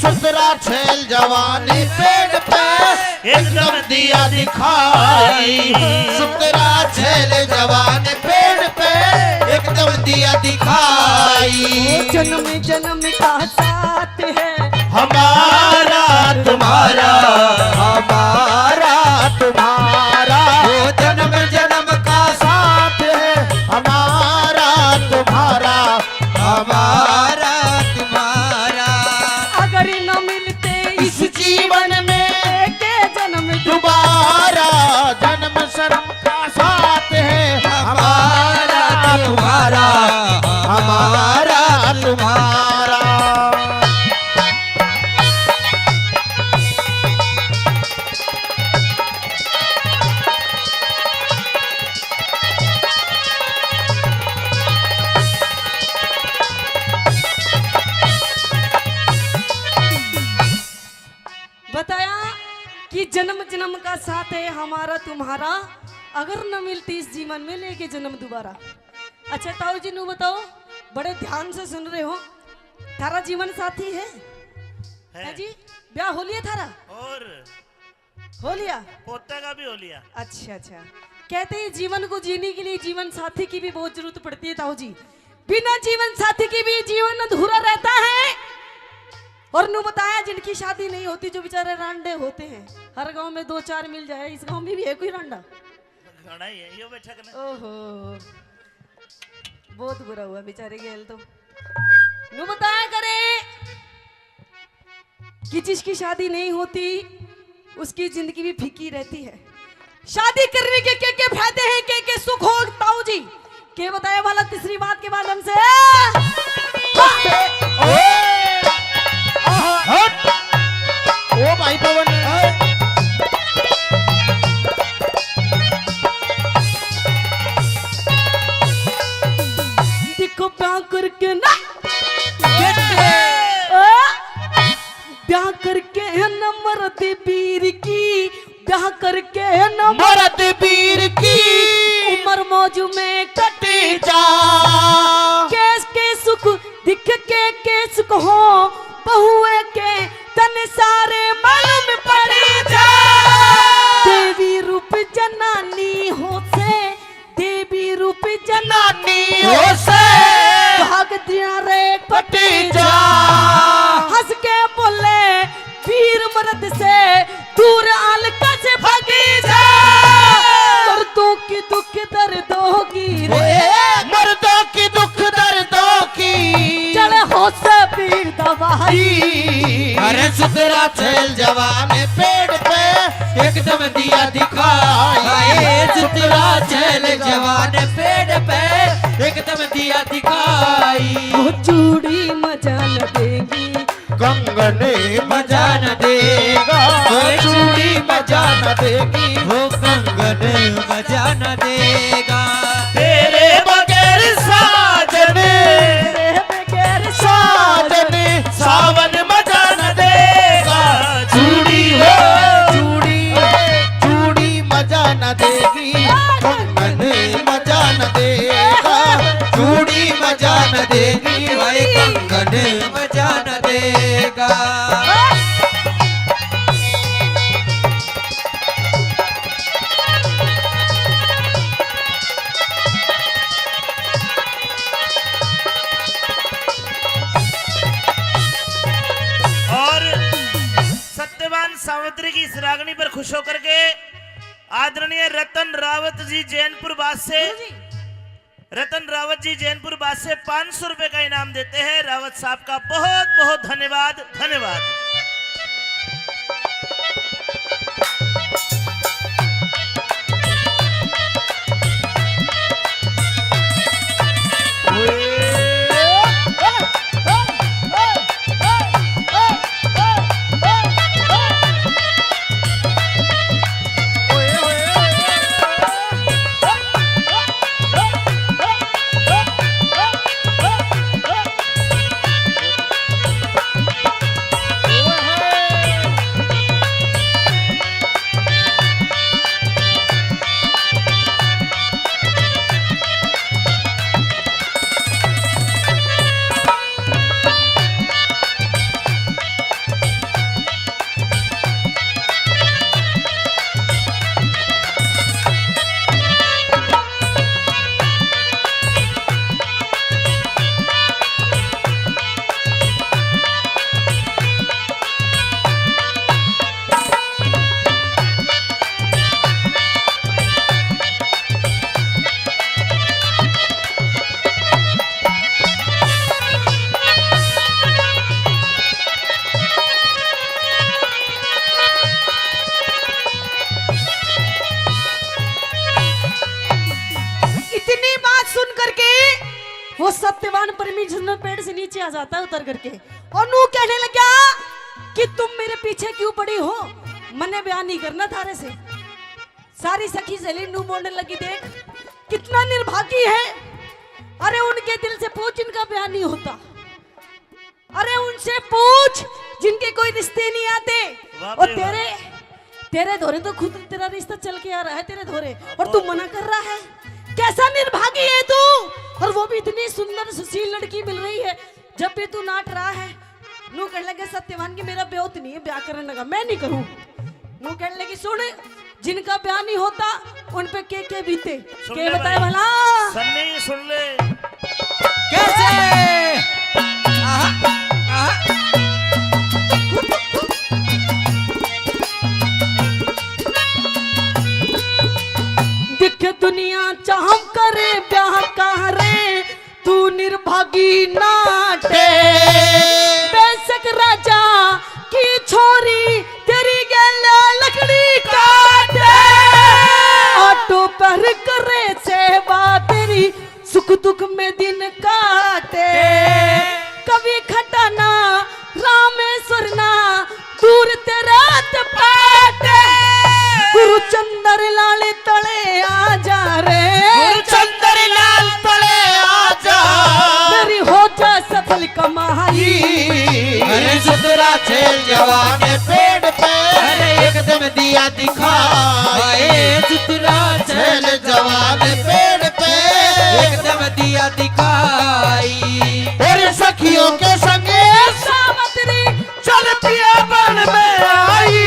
सुथरा छैल जवान पेड़ पे एकदम दिया दिखाई। सुथरा छैल जवान पेड़ पे एकदम दिया दिखाई। जन्म जन्म का साथ है हमारा तुम्हारा, हमारा तुम्हारा। वो जन्म जन्म का साथ है हमारा तुम्हारा, हमारा तुम्हारा। अगर न मिलते इस जीवन में के जन्म दोबारा, जन्म जन्म का साथ है हमारा जन्म जन्म का साथ है हमारा तुम्हारा, अगर न मिलती इस जीवन में लेके जन्म दोबारा। अच्छा ताऊ जी, नू बताओ, बड़े ध्यान से सुन रहे हो, थारा जीवन साथी है? है। है जी? ब्याह हो लिया थारा? और हो लिया? पोते का भी हो लिया। अच्छा, अच्छा। कहते हैं जीवन को जीने के लिए जीवन साथी की भी बहुत जरूरत पड़ती है ताऊ जी। बिना जीवन साथी की भी जीवन अधूरा रहता है। और नू बताया, जिनकी शादी नहीं होती, जो बेचारे रांडे होते हैं, हर गांव में दो चार मिल जाए, इस गांव में भी है कोई रांडा? घणा ही है, यो बैठा करना। ओहो, बहुत बुरा हुआ बेचारे गेल तो। नू बताया करे कि जिसकी शादी नहीं होती, उसकी जिंदगी भी फीकी रहती है। शादी करने के के के फायदे हैं, के के सुख हो ताऊ जी? के बताया वाला तीसरी बात के माध्यम से? हट। ओ भाई पवन। देखो ब्याह करके ना, ओ, ब्याह करके है न मरद पीर की, ब्याह करके है न मरद पीर की, उम्र मौज में कट जा। केस के सुख दिख के केस को हो, बहुए के तन सारे मालूम पड़ जा। देवी रूप जनानी हो से, देवी रूप जनानी हो से, भाग दिया रे पटी जा। हंस के बोले वीर मर्द से, दूर आलका से भागी जा। मर्दों की दुख दर्दों की रे, ओए, मर्दों की दुख दर्दों की, चढ़े हो से पीर दवाई। अरे सुतरा छैल जवान पेड़ पे एकदम दिया दिखाई। अरे सुतरा छैल जवान पेड़ पे एकदम दिया दिखाई। वो चूड़ी मजा न देगी, कंगन मजा न देगा। वो चूड़ी मजा न देगी, वो कंगन मजा न देगा। तेरे बगैर साजन, तेरे बगैर साजन, सावन मजा न देगा। चूड़ी हो, चूड़ी, चूड़ी मजा न देगी, कंगन मजा न देगा। चूड़ी मजा न देगी, भाई कंगन मजा न देगा। और सत्यवान सावित्री की इस रागनी पर खुश होकर के आदरणीय रतन रावत जी जैनपुर बास से, रतन रावत जी जैनपुर बास से पाँच सौ रुपए का इनाम देते हैं। रावत साहब का बहुत बहुत धन्यवाद, धन्यवाद। इतनी बात सुन करके वो सत्यवान परमेश्वर पेड़ से नीचे आ जाता है उतर करके, और नू कहने लगा कि तुम मेरे पीछे क्यों पड़ी हो, मने ब्याह नहीं करना थारे से। सारी सखी सहेली नू बोलने लगी, देख कितना निर्भागी है। अरे उनके दिल से पूछ, इनका ब्याह नहीं होता। अरे उनसे पूछ जिनके कोई रिश्ते नहीं आते। वाह और भाई वाह। तेरे, तेरे धोरे तो खुद तेरा रिश्ता चल के आ रहा है, तेरे धोरे, और तू मना कर रहा है। कैसा निर्भागी है तू, और वो भी इतनी सुंदर सुशील लड़की मिल रही है, जब भी तू नाट रहा है। नू कहने लगे सत्यवान की मेरा ब्याह तो नहीं है, ब्याह करने लगा, मैं नहीं करूँ। नू कहने लगी सुन, जिनका ब्याह नहीं होता उन पे के के बीते, सुनने के बताए भाई, भला। सन्नी सुन ले। कैसे? आहा, आहा। दिख दुनिया चाहम करे ब्याह का रे, तू निर्भागी नाटे। बेशक राजा की छोरी तेरी गैल लकड़ी काटे। आटो पर करे सेवा तेरी, सुख दुख में दिन काटे। कवि खटाना रामेश्वर ना दूर तेरा तपाट। गुरु चंद्र लाल तले आ जा रे। गुरु चंद्र लाल तले आ जा। मेरी हो जा सफल कमाई। अरे सुतरा छैल जवान पेड़ पे। अरे एकदम दिया दिखाए। सुतरा छैल जवान पेड़ पे। एकदम दिया दिखाई। अरे सखियों के संगे सावतरी चल पिया बन में आई।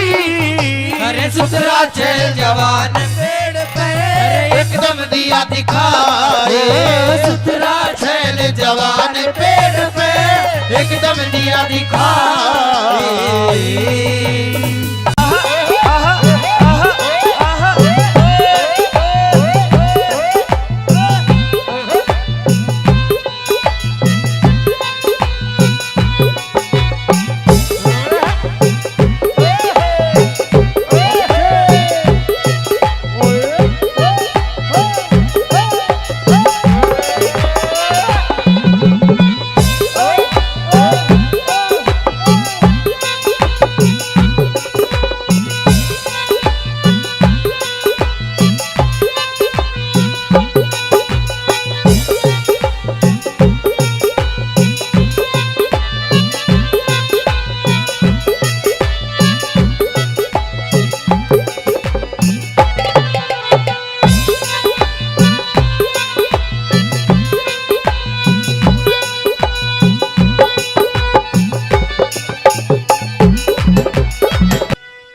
अरे सुतरा छैल जवान पेड़ पे। अरे एकदम दिया दिखाए। सुतरा छैल जवान पेड़ पे। एकदम दिया दिखाए।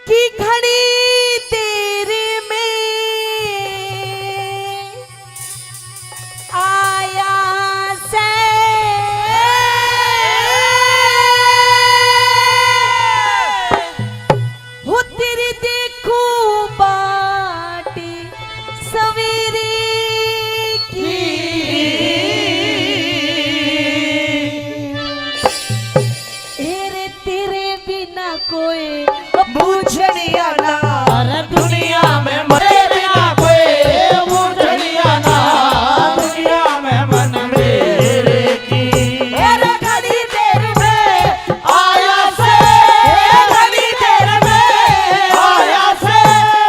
कि घणी देर में आया से। हो तेरी देखूं बाट सवेरे की। ए रे तेरे बिना कोई बूझणिया ना। अरे दुनिया में मरे बिना कोई बूझणिया ना। दुनिया में मन मेरे की। अरे घड़ी देर में आया से, घड़ी देर में आया से,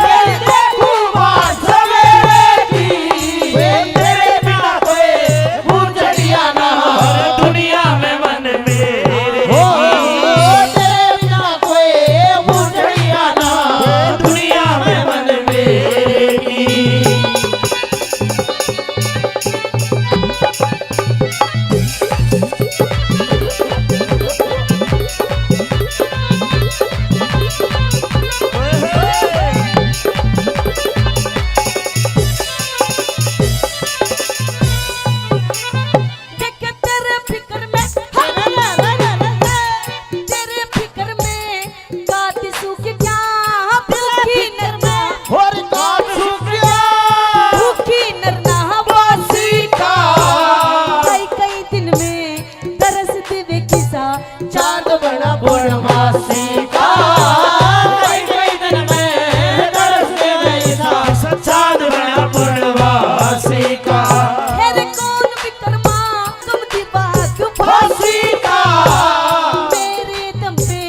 तेरी देखूं बात सवेरे की। तेरे बिना कोई बूझणिया ना। दुनिया में मन मेरे हो, की। तेरे बिना कोई बूझणिया ना। दुनिया में मन मेरे की। देख तेरे फिकर में, तेरे फिकर में काट सूख गया भूखी नरना। और काट सूख गया भूखी नरना वासी का। कई कई दिन में तरस देवे किसा चांद बना पूर्णमासी का। कई कई दिन में तरस देवे किसा चांद बना पूर्णमासी का। तेरे कौन विक्रमा कम दी बात फांसी का। मेरे दम पे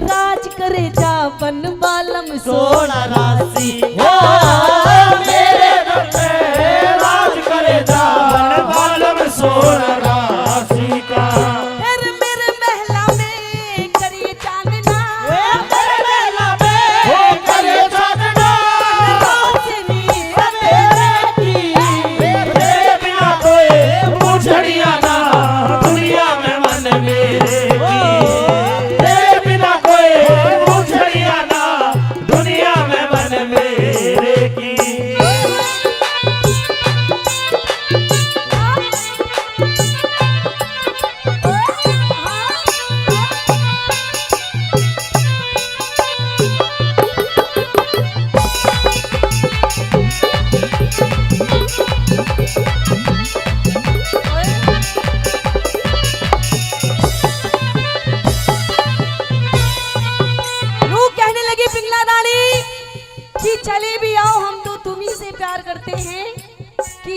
राज करे जा बन बालम सोना राशि। ओ, मेरे दम पे राज करे जा बन बालम सोना राशि का। फिर मेरे महला में करिए जा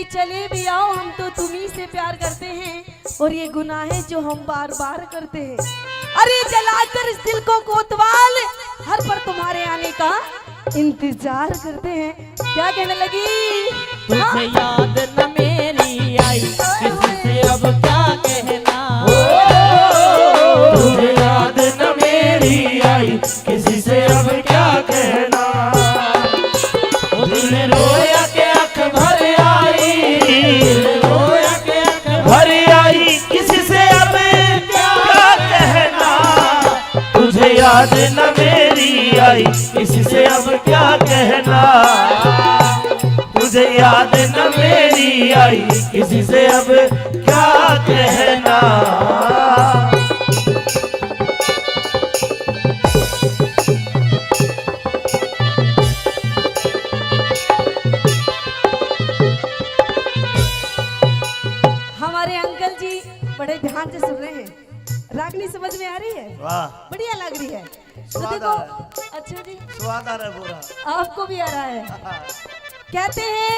चले भी आओ, हम तो तुम्ही से प्यार करते हैं, और ये गुनाह है जो हम बार बार करते हैं। अरे जलाकर इस दिल को कोतवाल, हर पल तुम्हारे आने का इंतजार करते हैं। क्या कहने लगी? तुझे हाँ? याद न मेरी आई, किसी से अब क्या कहना। तुझे याद न मेरी आई, किसी से अब क्या कहना। ओ दिल रोया के आँख भर आई, दिल रोया के आँख भर आई, किसी से अब क्या कहना। तुझे याद न मेरी आई, किसी से अब क्या कहना। तुझे याद न मेरी आई, किसी से अब क्या कहना। हमारे अंकल जी बड़े ध्यान से सुन रहे हैं। रागनी समझ में आ रही है? वाह। बढ़िया लग रही है। तो स्वाद देखो, आ रहा है। अच्छा जी। स्वाद आ रहा है पूरा। आपको भी आ रहा है। कहते हैं,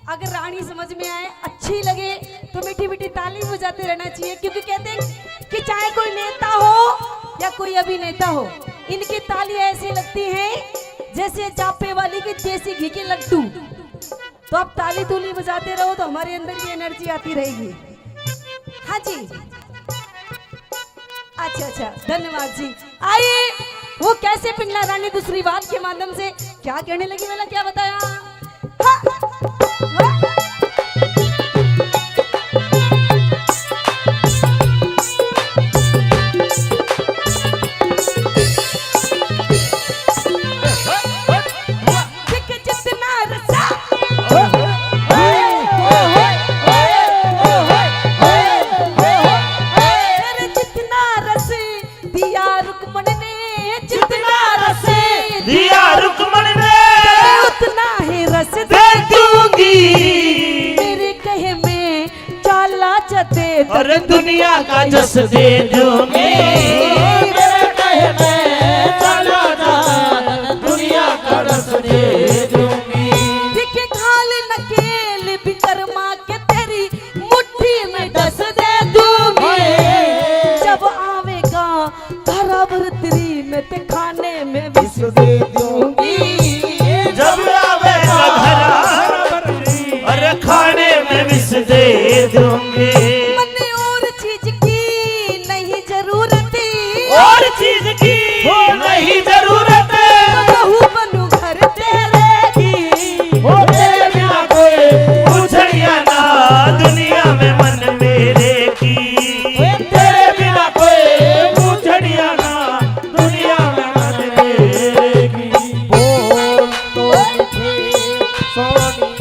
अगर रागनी समझ में आए, अच्छी लगे, तो मीठी मीठी ताली बजाते रहना चाहिए, क्योंकि कहते हैं कि चाहे कोई नेता हो या कोई अभिनेता हो, इनकी ताली ऐसी लगती है जैसे जापे वाली की देसी घी के लड्डू। तो आप ताली तूली बजाते रहो तो हमारे अंदर भी एनर्जी आती रहेगी। हाँ जी, अच्छा अच्छा, धन्यवाद जी। आई, वो कैसे पिंडला रानी दूसरी बात के माध्यम से क्या कहने लगी, मैंने क्या बताया? हाँ, हाँ। देख जितना रसा, अरे जितना रस दिया रुक्मण ने, जितना रस दिया रुक्मण ने, उतना ही रस दे दूंगी। मेरे कहे में चाला च दे, अरे दुनिया का जस दे दूंगी। मेरे कहे में चाला च दुनिया का रस दे दूंगी। दिखे खाल नकेल विकरमा के, तेरी मुट्ठी में डस दे दूंगी। जब आवेगा घर बरतरी में, ते खाने में विष दे दूंगी। जब आवेगा घर, अरे खाने में विष दे दूंगी। मन्ने और चीज की नहीं जरूरत, और चीज की नहीं जरूरत। बहू बनू घर तेरे की, ओ तेरे बिना कोई पूछड़िया ना दुनिया में मन मेरे की। तेरे बिना कोई पूछड़िया ना दुनिया में मन मेरे की। बोल तो मीठे सोनी।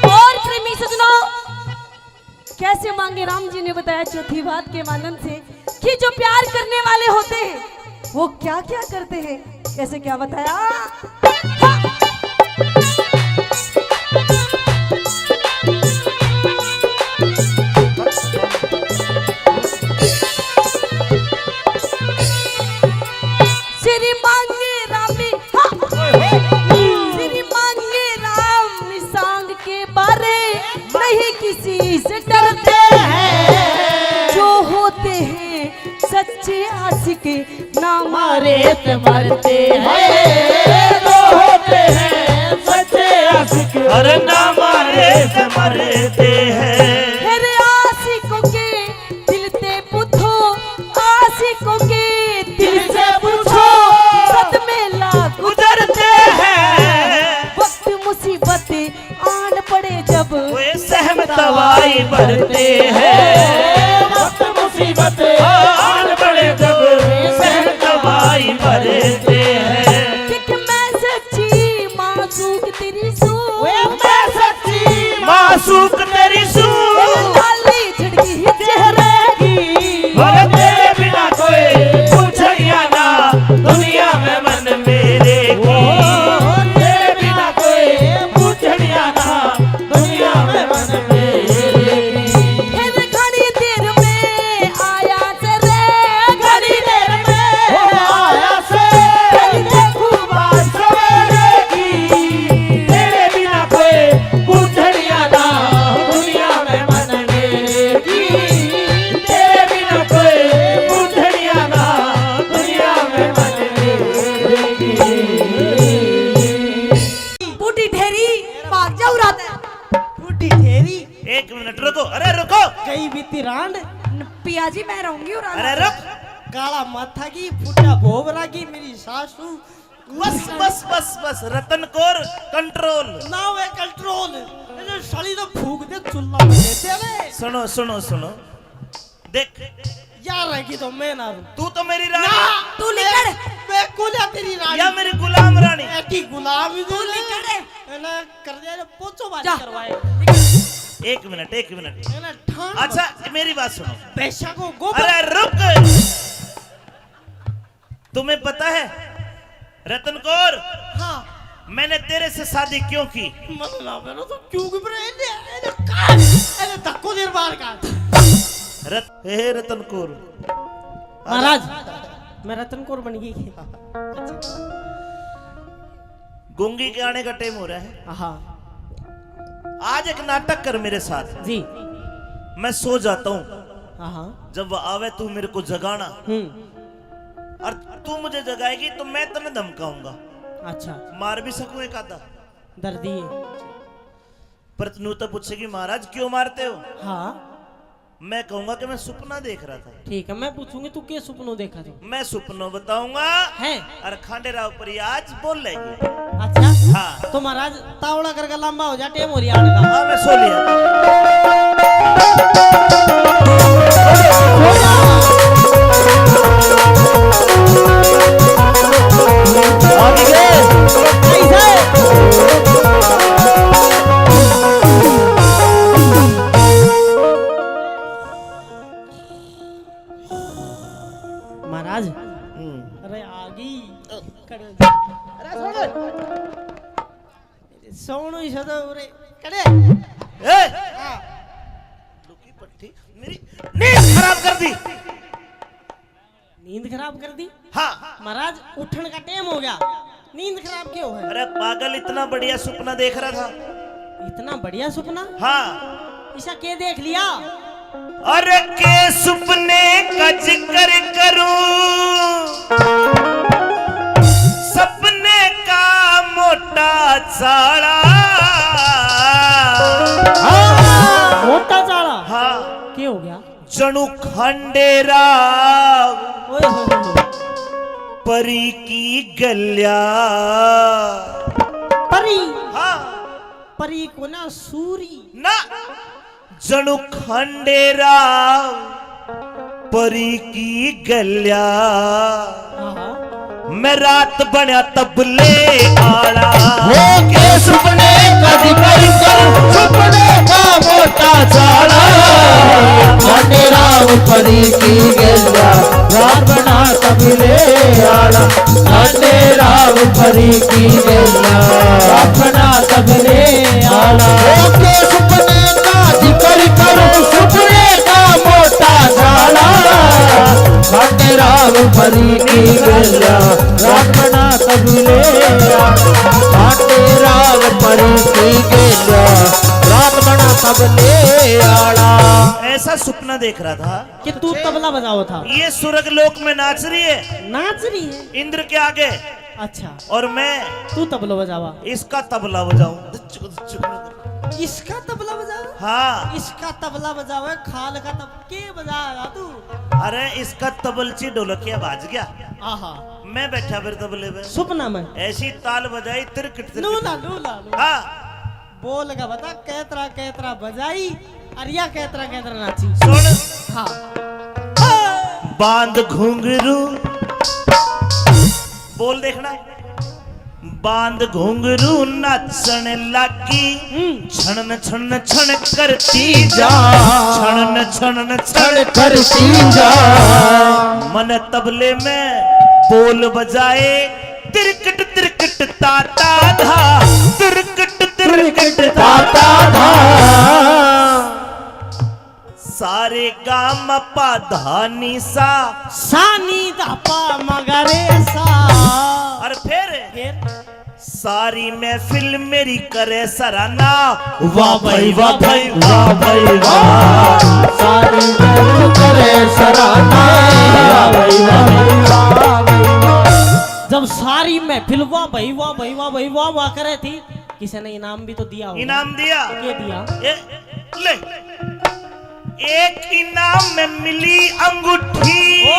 और प्रेमी सजनों, कैसे मांगे राम जी ने बताया चौथी बात के माध्यम से कि जो प्यार करने वाले होते हैं वो क्या क्या करते हैं, कैसे क्या बताया? श्री मांगे रामी, हाँ। श्री मांगे राम सांग के बारे नहीं किसी से डरते हैं। जो होते हैं सच्चे आशिक ना मारे से मरते हैं। जो होते हैं सच्चे आशिक, अरे ना मारे से मरते हैं। मेरे आशिकों के दिल ते पूछो, आशिकों के दिल से पूछो, सदमे लाख गुजरते हैं। वक्त मुसीबत आन पड़े जब, वे सहम तवाई भरते हैं। वक्त मुसीबत आन पड़े जब, सहम तवाई भरते हैं। देख मैं सच्ची मासूक तेरी सू, वे मैं सच्ची मासूक तेरी सू। लाली झड़की चेहरे की, और तेरे बिना कोई पूछड़िया ना दुनिया में मन मेरे की। ओ, तेरे बिना कोई पूछड़िया ना दुनिया में मन मेरे की। फिर घड़ी देर में आया से रे, घड़ी देर में आया से। फिर देखूं बात सवेरे की, तेरे बिना कोई पूछड़िया ना दुनिया में मन मेरे की। तेरे बिना कोई पूछड़िया ना दुनिया में मन मेरे की। बूढ़ी ढेरी, भाग जाऊ रात। बूढ़ी ढेरी। एक मिनट रुको, अरे रुको। गई बीती रांड। न, पिया जी, मैं रहूंगी और अरे रुक। काला माथा की फुटा भोबरा की मेरी सासू। बस, बस, बस, बस, रतन कौर, कंट्रोल। ना वे कंट्रोल। ये जो साली तो फूक दे चुल्ला में दे दे रे। सुनो, सुनो, सुनो। देख। यार रहेगी तो मैं ना रहूं। तू तो मेरी रानी। ना, तू निकल। मैं, मैं कोल्या तेरी रानी। या मेरी गुलाम रानी। ऐसी गुलाम ही तू दे दे। निकल रे। है ना, कर दे रे, पोचो बाजी जा। करवाए। एक मिनट, एक मिनट। है ना, ठान अच्छा, मत। मेरी बात सुनो। पैसा को गोबर। अरे रुक। तुम्हें पता है रतन कौर? हाँ। मैंने तेरे से शादी क्यों की? मत ना मेरा तो क्यों की, पर एने, एने काट, एने धक्को दे बाहर काट। रत-, हे रतन कौर। महाराज, मैं रतन कौर बन गई। गूंगी के आने का टाइम हो रहा है। हाँ। आज एक नाटक कर मेरे साथ। जी। मैं सो जाता हूँ। हाँ, हाँ। जब वो आवे, तू मेरे को जगाना। हम्म। और तू मुझे जगाएगी तो मैं तन्ने धमकाऊंगा। अच्छा। मार भी सकूं एक आधा। दर्दी है। पर नू तो पूछेगी, "महाराज, क्यों मारते हो?" हाँ। मैं कहूंगा कि मैं सुपना देख रहा था। ठीक है, मैं पूछूंगी, तू के सुपनो देखा था? मैं सुपनो बताऊंगा। हैं? और खांडे राव परी आज बोलेगी। अच्छा। हाँ। तो महाराज, तावड़ा करके लंबा हो जा, टेम हो लिया आने का। हाँ, मैं सो लिया। महाराज। हम्म। अरे आगी। अरे सुन। सोनू ही सदा उरे। कड़े। ए! हाँ। लुकी पट्टी मेरी नींद खराब कर दी। नींद खराब कर दी? हाँ। महाराज, उठण का टाइम हो गया, नींद खराब क्यों है? अरे पागल, इतना बढ़िया सुपना देख रहा था। इतना बढ़िया सुपना? हाँ। इसा के देख लिया? अरे के सुपने का जिक्र करूं, सपने का मोटा चाला। हाँ, मोटा चाला। हाँ। के हो गया? जणु खांडेराव ओए होए होए। परी की गल्या। परी? हाँ। परी को ना, सूरी। ना। जणु खांडेराव परी की गल्या। हाँ, हाँ। मैं रात बण्या तबले आला। हो के सुपने कद कर कर सुपने का मोटा चाला। खांडेराव परी की गल्या, रात बण्या तबले परी की गेल्या, राखना तबले आला। ओ के सुपने का जिक्र करूं, सुपने का मोटा जाला। खांडे राव परी की गेल्या, राखना तबले आला। खांडे राव परी की गेल्या, राखना तबले आला। ऐसा सुपना देख रहा था कि तू तबला बजाओ था। ये स्वर्ग लोक में नाच रही है। नाच रही है। इंद्र के आगे। अच्छा। और मैं तू तबला बजावा। इसका तबला बजाऊं। इसका तबला बजावा? हाँ। इसका तबला बजावे, खाल का तब-, के बजाएगा तू? अरे, इसका तबलची ढोलकिया बाज गया। आहा। मैं बैठा फिर तबले पे। सुपना में। ऐसी ताल बजाई, तिरकट, तिरकट। लूला, लूला, लूला। हाँ। बोल के बता, कैतरा, कैतरा बजाई, अर या कैतरा, कैतरा नाची। सुन। हाँ। बांध घुंघरू। बोल देखना। बांध घुंघरू नाचण लागी। हम्म। छन छन छन करती जा। छन छन छन करती जा। मन तबले में बोल बजाए। तिरकट तिरकट ताता धा। तिरकट तिरकट ताता धा। सारे गाम पा धानी सा। सानी धापा मगरे सा। और फिर? फिर? सारी महफिल मेरी करे सराहना। वाह भाई, वाह भाई, वाह भाई, वाह। सारी महफिल करे सराहना। वाह भाई, वाह भाई, वाह भाई, वाह। जब सारी महफिल वाह भाई, वाह भाई, वाह भाई, वाह, वाह करे थी, किसी ने इनाम भी तो दिया होगा। इनाम दिया। क्या दिया? ए, ले। एक इनाम में मिली अंगूठी। ओ!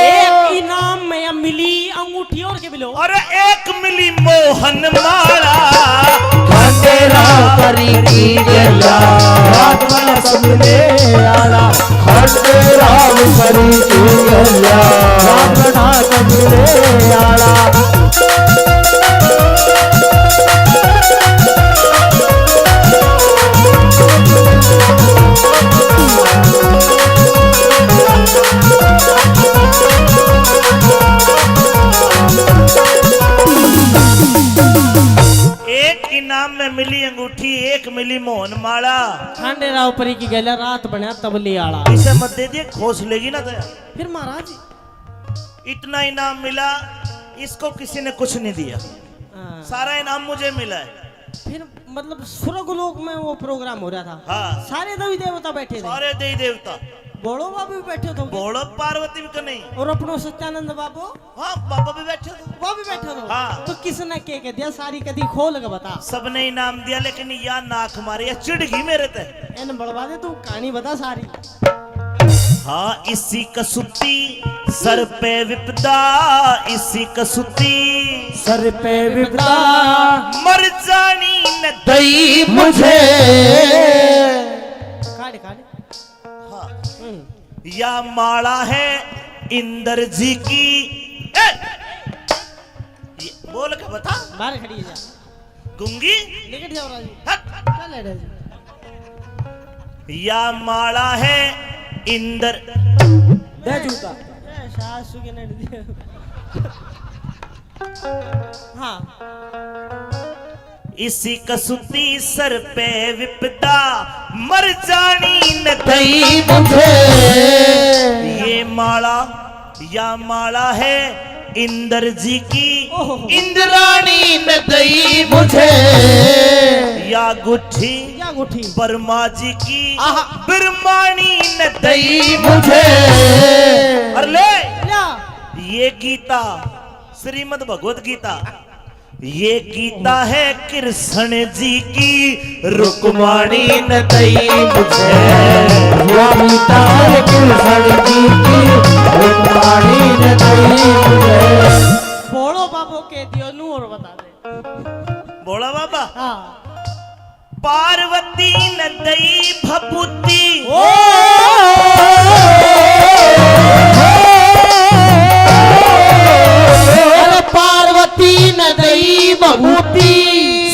एक इनाम में मिली अंगूठी और के मिलो? और एक मिली मोहन माला। खंडेरा परी की गला, रात में सबने आला। खंडेरा परी की गला, रात में सबने आला। एक इनाम में मिली अंगूठी, एक मिली मोहन माला। खांडे राव परी की गैला रात बना तबली आला। इसे मत दे दिए, खोस लेगी ना तो यार। फिर महाराज, इतना इनाम मिला, इसको किसी ने कुछ नहीं दिया। हाँ। सारा इनाम मुझे मिला है। फिर मतलब स्वर्ग लोक में वो प्रोग्राम हो रहा था। हाँ। सारे देवी देवता बैठे थे। सारे देवी देवता। भोलो बाबू भी बैठे थे। भोलो पार्वती भी तो नहीं। और अपनो सच्चानंद बाबू। हाँ, बाबा भी बैठे थे। वो भी बैठे थे। हाँ। तो किसने के, के दिया, सारी कदी खोल के बता। सबने इनाम दिया, लेकिन या नाक मारे, या चिढ़ गई मेरे ते। इन बड़वा दे, तू कहानी बता सारी। हाँ, इसी कसूती सर पे विपदा, इसी कसूती सर पे विपदा, मर जानी न दई मुझे। काट, काट। हाँ। हम्म। या माला है इंदर जी की। ए! ये बोल के बता। बाहर खड़ी है जा। गूंगी? निकट जाओ राजू। हट। चल ले राजू। या माला है इंदर। दे जूता। ए, सासू के नड़ दिया। हाँ। इसी कसूती सर पे विपदा, मर जानी न दई मुझे। ये माला, या माला है इंदर जी की, ओहो। इंद्राणी न दई मुझे। या गुट्ठी, या गुट्ठी। ब्रह्मा जी की, आहा। ब्रह्माणी न दई मुझे। अरे ले, या। ये गीता श्रीमद् भगवत गीता, ये गीता है कृष्ण जी की, रुक्माणी न दई मुझे। ये गीता है कृष्ण जी की, रुक्माणी न दई मुझे। भोलो बाबो के दियो नू और बता दे। भोला बाबा? हाँ। पार्वती न दई भभूति। ओ! अरे पार्वती न दई भभूति।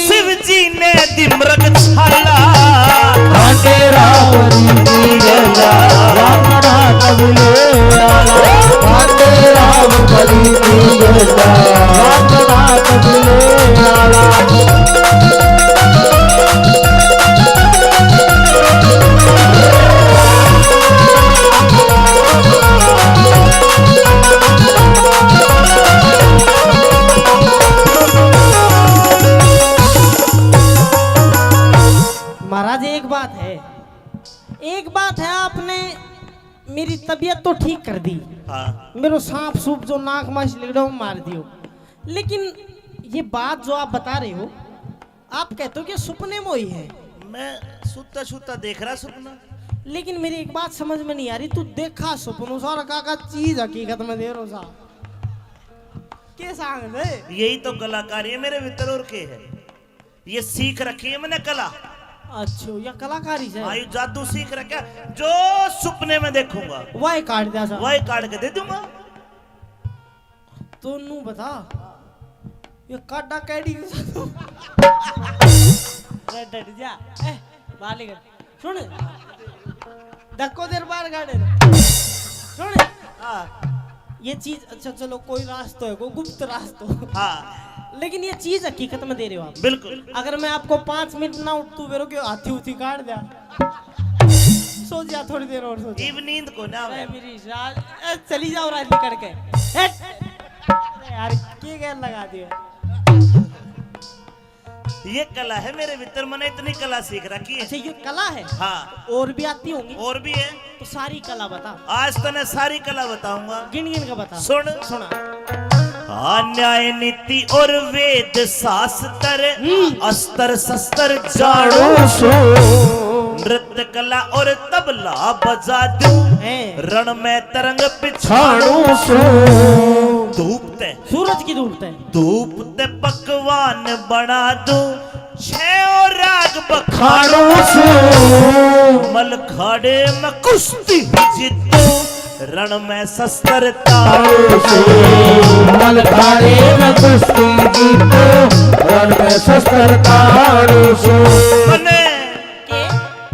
शिव जी ने दी मृग छाला। भांडे रावरी की गला, रावणा का हाँ। मेरो सांप सूप जो नाक में से निकला, वो मार दियो। लेकिन ये बात जो आप बता रहे हो, आप कहते हो कि सपने में हुई है। मैं सुता सुता देख रहा सपना। लेकिन मेरी एक बात समझ में नहीं आ रही, तू देखा सपनों सा और का, का चीज हकीकत में दे रो सा। के सांग दे? यही तो कलाकारी है मेरे भीतर, और के है? ये सीख रखी है मैंने कला। अच्छा, या कलाकारी से? हाँ, ये जादू सीख रखा है। जो सपने में देखूंगा, वही काट दिया सा। वही काट के दे दूंगा। तो नू बता, ये काटा कैडी के साथ? अरे डट जा। ए, बाहर निकल। सुन, धक्को देर बाहर काटे। सुन। हाँ। ये चीज, अच्छा चलो, कोई रास्तो है, कोई गुप्त रास्तो। हाँ। लेकिन ये चीज हकीकत में दे रहे हो आप। बिल्कुल। अगर मैं आपको पाँच मिनट ना उठ, तू मेरो के हाथी उथी काट दिया। सो जा थोड़ी देर और सो जा। इब नींद को ना आवे। ए, मेरी राज, ए, चली जाओ राज निकल के। हट। अरे यार, के गैर लगा दिया? ये कला है मेरे भीतर, मैंने इतनी कला सीख रखी है। अच्छा, ये कला है? हाँ। और भी आती होंगी? और भी है। तो सारी कला बता। आज तने सारी कला बताऊंगा। गिन गिन के बता। सुन। सुना। हाँ, न्याय नीति और वेद शास्त्र, हम्म। अस्त्र शस्त्र जानू सू। नृत्य कला और तबला बजा दूं, हैं। रण में तरंग पिछाणू सू। धूप ते सूरज की धूप ते। धूप ते पकवान बना दूं, छह और राग बखाणू सू। मलखाड़े में कुश्ती जीतूं, रण में शस्त्र ताणू सू। मलखाड़े में कुश्ती जीतूं, रण में शस्त्र ताणू सू। मने के?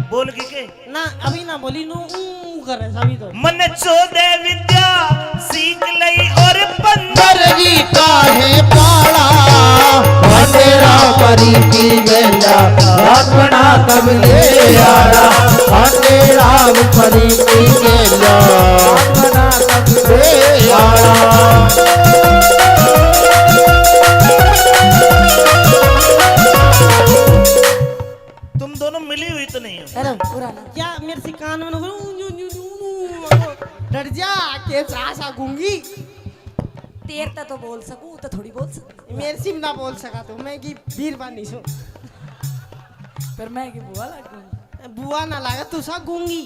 बोल के के? ना, अभी ना बोली, नू ऊं करे सभी तो। मने चौदह विद्या सीख लई और पंद्रह। पंद्रहवीं का है पाला, भंडेरा परी की गेला, अपना तब ले आला। भंडेरा परी की गेला, अपना तब ले आला। तुम दोनों मिली हुई तो नहीं हो? अरे, पूरा ना। क्या मेरे से कान में ना बोलो, ऊं, ऊं, ऊं, ऊं, ऊं, डर जा, के त्रासा गूंगी। तेर ते तो बोल सकूं, तो थोड़ी बोल सकूं। मेरे से भी ना बोल सका तो, मैं की बीरबानी सू। फिर मैं की बुआ लागूं? बुआ ना लागे, तू सा गूंगी।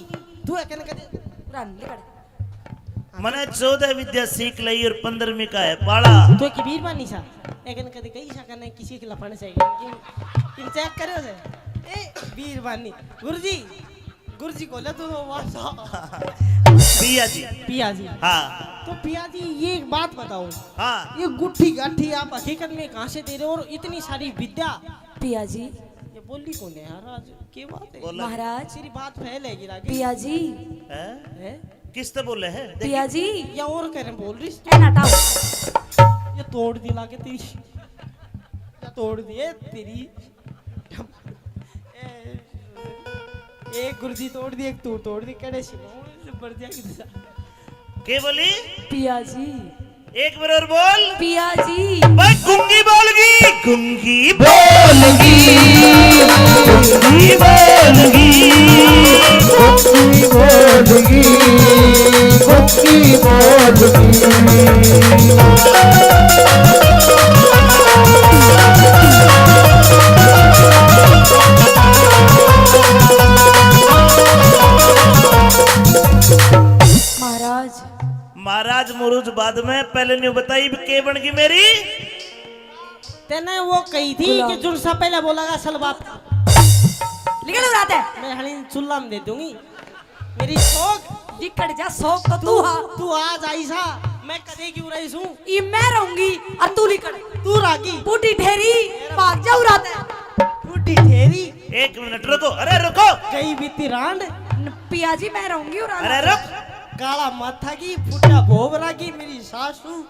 तू है कने कदे पूरा निकल। मने चौदह विद्या सीख लई और पंद्रहवीं का है पाला। तो की बीरबानी सा, लेकिन कदे कहीं सा कने किसी के लफड़ से, किन, किन चेक करे से? ए, बीरबानी। गुरुजी, गुरुजी को ले तू तो वासा। पिया जी। पिया जी। हाँ। तो पिया जी, ये एक बात बताओ। हाँ। ये गुट्ठी गाठी आप हकीकत में कहाँ से दे रहे हो और इतनी सारी विद्या? पिया जी। ये बोली कौन है यार आज? क्या बात है? बोला। महाराज। तेरी बात फैलेगी लागे। पिया जी। हैं? हैं? किस ते बोले है? देखिए। पिया जी। या और कह रहे बोल रही। ए, ना टाओ। ये तोड़ दी लागे तेरी। या तोड़ दिए तेरी। ए, एक गुरुजी तोड़ दी, एक तू तोड़ दी, कड़े से बढ़ जाएगी। के बोली? पिया जी। एक बार और बोल। पिया जी। भाई, गुंगी बोलगी, गुंगी बोलगी, गुंगी बोलगी, गुंगी बोलगी, गुंगी बोलगी। महाराज। महाराज मुरुज बाद में, पहले न्यू बताई, इब के बन गई मेरी? तेने वो कही थी गुलाम। कि जुनसा पहले बोलेगा असल बात। निकल रहा है। मैं हली चुल्ला में दे दूंगी। मेरी शौक। लिकड़ जा, शौक तो तू तू, हा। तू आज आई सा, मैं कदे क्यों रही सूं? ई मैं रहूंगी, और तू लिकड़। तू रागी। बूढ़ी ठेरी, भाग जा उरा ते। बूढ़ी ठेरी। एक मिनट रुको, अरे रुको। गई बीती रांड। न, पिया जी, मैं रहूंगी उरा अरे ते। रुक। काला माथा की, फुटा भोग रागी, मेरी सासू।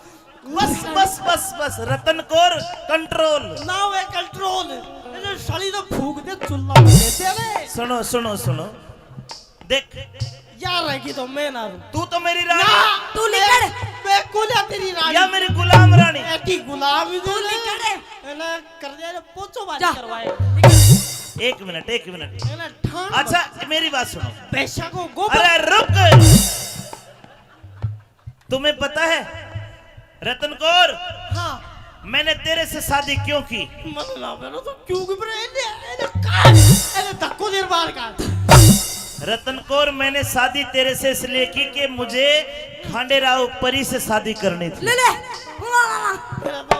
बस, बस, बस, बस, रतन Kaur, control। Now I control। ये जो साली तो फूक दे, चुल्ला में दे दे रे। सुनो, सुनो, सुनो। देख। यार रहेगी तो मैं ना रहूं। तू तो मेरी रानी। ना, तू निकल। मैं, मैं कुलिया तेरी रानी। या मेरी गुलाम रानी। ऐसी गुलाम ही तू दे। निकल रे। है ना, कर दे रे, पोछो बाज जा। करवाए। एक मिनट, एक मिनट। है ना, ठाण अच्छा, बस। मेरी बात सुनो। भैंसा को गोबर। अरे रुक। तुम्हें पता है रतन कौर, हाँ। मैंने तेरे से शादी क्यों की? मत ना मेरा तो क्यों की, पर एने, एने काट, एने धक्को देर बाहर काट। रतन कौर, मैंने शादी तेरे से इसलिए की कि मुझे खांडेराव परी से शादी करनी थी। ले ले। वाह, वाह, वाह। मेरा तो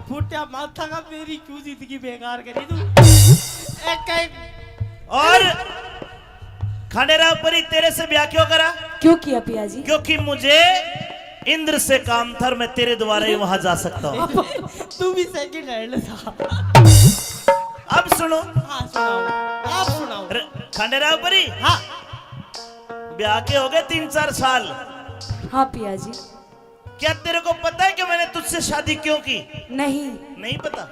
फूटिया माथा का, मेरी क्यों जिंदगी बेकार करी तू? एक, एक। और खांडेराव परी, तेरे से ब्याह क्यों करा? क्यों किया पिया जी? क्योंकि मुझे इंद्र से काम था और मैं तेरे द्वारा ही वहां जा सकता हूँ। तू भी सेकंड हैंड था। अब सुनो। हाँ, सुनाओ। आप सुनाओ। र-, खांडेराव परी। हाँ। ब्याह के हो गए तीन चार साल। हाँ पिया जी। क्या तेरे को पता है कि मैंने तुझसे शादी क्यों की? नहीं। नहीं पता?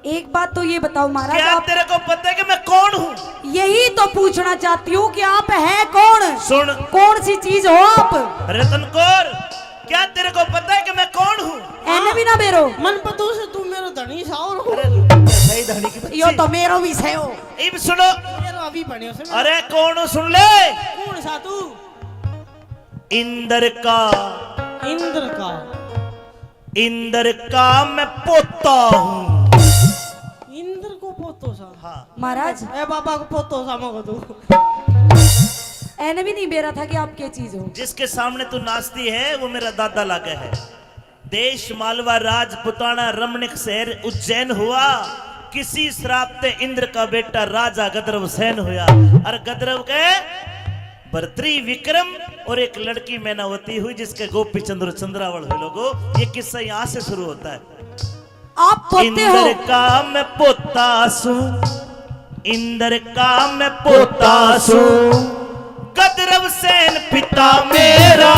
एक बात तो ये बताओ महाराज, क्या आप तेरे को पता है कि मैं कौन हूँ? यही तो पूछना चाहती हूँ कि आप हैं कौन? सुन। कौन सी चीज हो आप? रतन कौर, क्या तेरे को पता है कि मैं कौन हूँ? एने भी ना बेरो। मन पतो से तू मेरो धनी सावर हो। अरे, सही धनी की बच्ची। यो तो मेरो भी सही हो। इब सुनो। मेरो अभी बने हो से। अरे, कौन हो, सुन ले। कौन सा तू? इंद्र का। इंद्र का। इंद्र का मैं पोता हूँ। इंद्र को पोतो सा? हाँ। महाराज। ए बाबा को पोतो सा मगो तू। एने भी नहीं बेरा था कि आप क्या चीज हो। जिसके सामने तू नाचती है, वो मेरा दादा लागे है। देश मालवा, राजपुताना, रमणीक शहर उज्जैन हुआ। किसी श्राप ते इंद्र का बेटा राजा गदरव सेन हुआ। और गदरव के भरतरी विक्रम और एक लड़की मैनावती हुई, जिसके गोपी चंद्र चंद्रावल हुए। लोगो, ये किस्सा यहाँ से शुरू होता है। आप पोते हो। इंद्र का मैं पोता सूं, इंद्र का मैं पोता सूं, गदरव सेन पिता मेरा,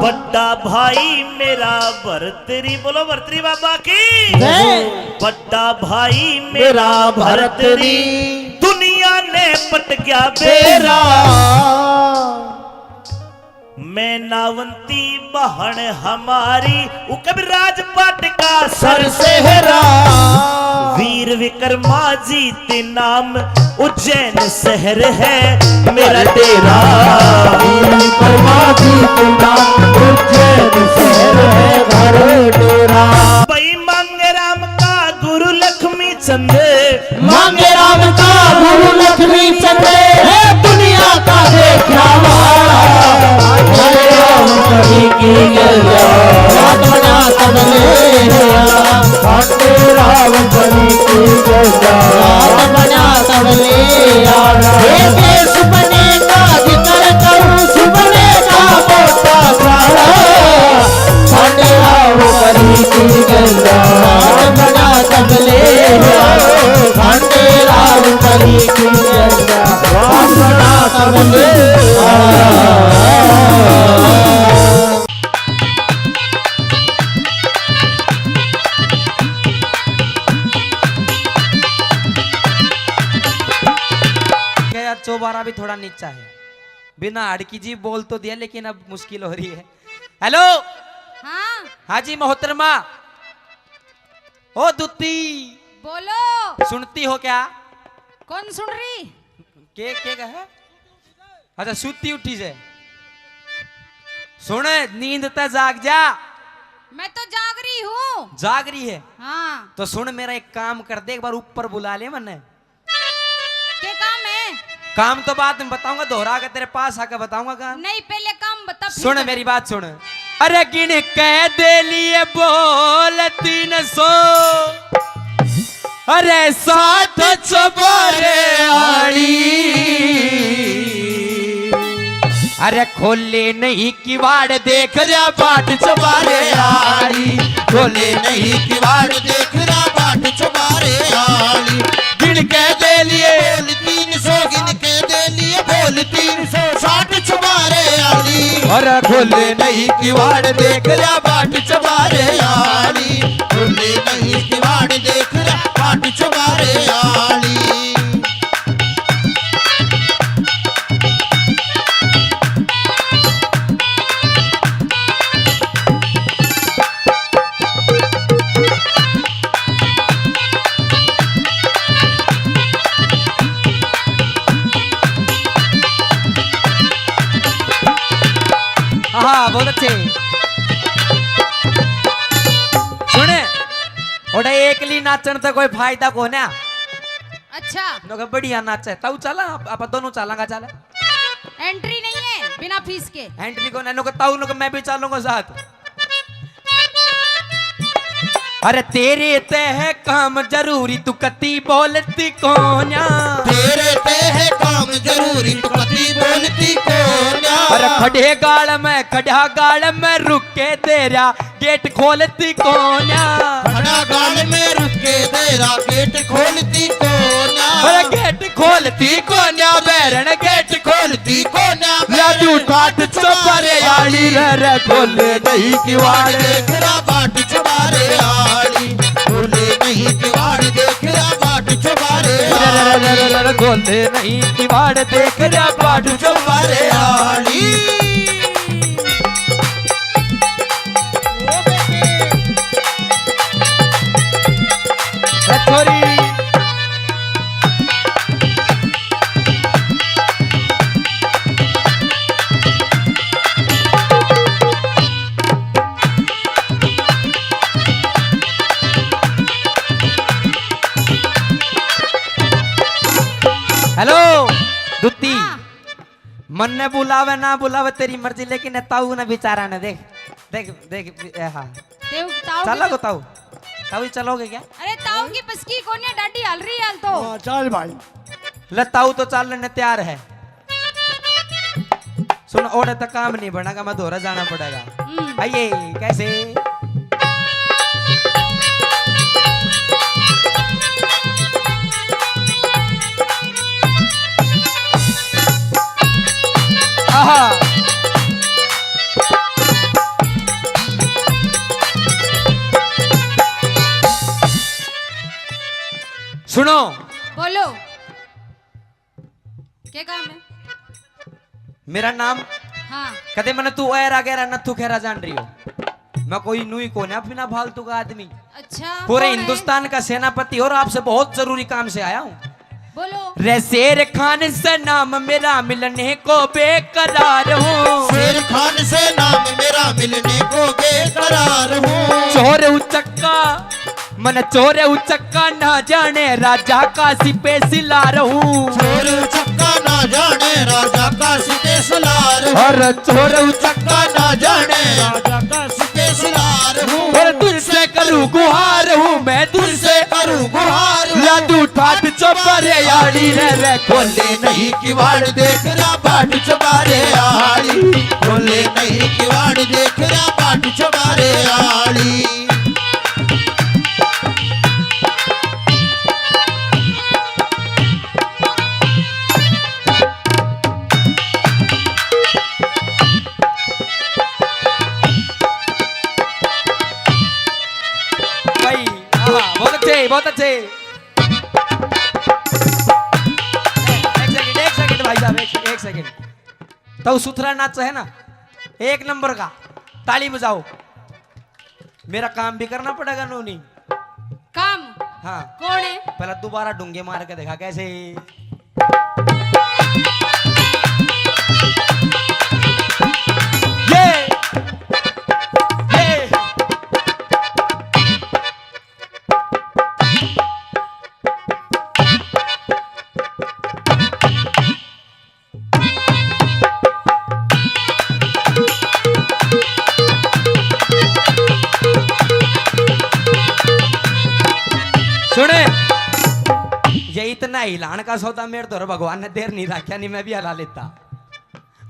बड़ा भाई मेरा भरतरी। बोलो भरतरी बाबा की जय। बड़ा भाई मेरा भरतरी, दुनिया ने पट गया बेरा। मैनावंती बहन हमारी, उकब राजपाट का सर सेहरा। वीर विक्रमा जीत नाम उज्जैन शहर है मेरा डेरा। वीर विक्रमा जीत नाम उज्जैन शहर है घर डेरा। भाई मांगे राम का गुरु लक्ष्मी चंद। मांगे राम का गुरु लक्ष्मी चंद है दुनिया का देखा वाला। हरे राम कभी की गंगा, रात बना तब ले आया। हरे राम कभी की गंगा, रात बना तब ले आया। हे देश बने का जिक्र करूं, सुपने का पोता सारा। खंडेराव परी की गंगा, बना तबले। खंडेराव परी की गंगा, बना तबले। क्या यार, चौबारा भी थोड़ा नीचा है। बिना हाड़ की जीभ बोल तो दिया, लेकिन अब मुश्किल हो रही है। हेलो। हाँ। हाँ जी मोहतरमा। ओ दुत्ती। बोलो। सुनती हो क्या? कौन सुन रही? के, के कहे? अच्छा, सुत्ती उठी से। सुन, नींद ते जाग जा। मैं तो जाग रही हूँ। जाग रही है? हाँ। तो सुन, मेरा एक काम कर दे, एक बार ऊपर बुला ले मन्ने। के काम है? काम तो बाद में बताऊंगा, दोहरा के तेरे पास आके बताऊंगा काम। नहीं, पहले काम बता, फिर सुन बता। मेरी बात सुन। अरे गिन के दे लिए बोल तीन सौ, अरे साठ चबारे आली। अरे खोले नहीं किवाड़ देख रहा बाट चबारे आली, खोले नहीं किवाड़ देख रहा बाट चबारे आली। गिन के दे लिए बोल तीन सौ, गिन के दे लिए बोल तीन सौ, साठ चबारे आली। अरे खोले नहीं किवाड़ देख रहा बाट चबारे आली, खोले नहीं किवाड़ देख रहा बाट चबारे आली। हाँ, बहुत अच्छे। सुने, ओड़े एकली नाचण से कोई फायदा कोन्या। अच्छा। लोग बढ़िया नाचे, ताऊ चला, आप, आप दोनों चलांगा, चला। एंट्री नहीं है बिना फीस के। एंट्री को नैनो को ताऊ नो को मैं भी चलूंगा साथ। अरे तेरे ते है काम जरूरी, तू कती बोलती कोन्या। तेरे ते है काम जरूरी, तू कती बोलती कोन्या। अरे खड़े गाल में खड़ा गाल में रुक के तेरा गेट खोलती कोन्या। खड़ा गाल में रुक के तेरा गेट खोलती कोन्या। अरे गेट खोलती कोन्या बैरण, गेट खोलती कोन्या। या तू ठाट चुबारे आली रे रे, खोले नहीं किवाड़। देख रहा बाट चुबारे आली, खोले नहीं किवाड़। देख रहा बाट चुबारे रे रे रे रे रे, खोले नहीं किवाड़। देख रहा बाट चुबारे आली। ए छोरी। हेलो, दुत्ती। हाँ। मन्ने बुलावे ना बुलावे तेरी मर्जी, लेकिन ए ताऊ ने बेचारा ने देख, देख, देख, ए, हाँ। तेऊ ताऊ चलो की को ताऊ, ताऊ ही चलोगे क्या? अरे ताऊ की बस की कोन्या, डाडी हल रही हाल तो। हाँ, चल भाई। ले ताऊ तो चालने ने तैयार है। सुन, ओड़े तक काम नहीं बनेगा, मैं धोरे जाना पड़ेगा। हम्म। आइए, कैसे? आहा। सुनो। बोलो। क्या काम है? मेरा नाम। हाँ। कदे मने तू ऐरा गैरा नथु खेरा जान रही हो। मैं कोई नुई कोन्या बिना फालतू का आदमी। अच्छा, पूरे कौन है? हिंदुस्तान का सेनापति और आपसे बहुत जरूरी काम से आया हूँ। बोलो। रे शेर खान से नाम मेरा, मिलने को बेकरार हूँ। शेर खान से नाम मेरा, मिलने को बेकरार हूँ। चोर उचक्का, मन चोर उचक्का ना जाने राजा का सिपे सिला रहूं। चोर उचक्का ना जाने राजा का सिपे सिला रहूं। और चोर उचक्का ना जाने राजा का सिपे सिला रहूं। और तुझसे करूं गुहार हूं मैं, तुझसे करूं गुहार हूं। या तू ठाट चुबारे आली रे रे, खोले नहीं किवाड़ देख रहा बाट चुबारे आली। खोले नहीं किवाड़ देख रहा बाट चुबारे आली। भाई, आहा, बहुत अच्छे, बहुत अच्छे। एक सेकंड, एक सेकंड भाई साहब, एक, एक सेकंड। तो सुथरा नाच है ना, एक नंबर का, ताली बजाओ। मेरा काम भी करना पड़ेगा नूनी। काम? हाँ। कौन है? पहला दोबारा डूंगे मार के देखा कैसे। ये, ये। सुने, ये इतना हिलान का सौदा मेरे तो भगवान ने देर नहीं रखा, नहीं मैं भी हला लेता।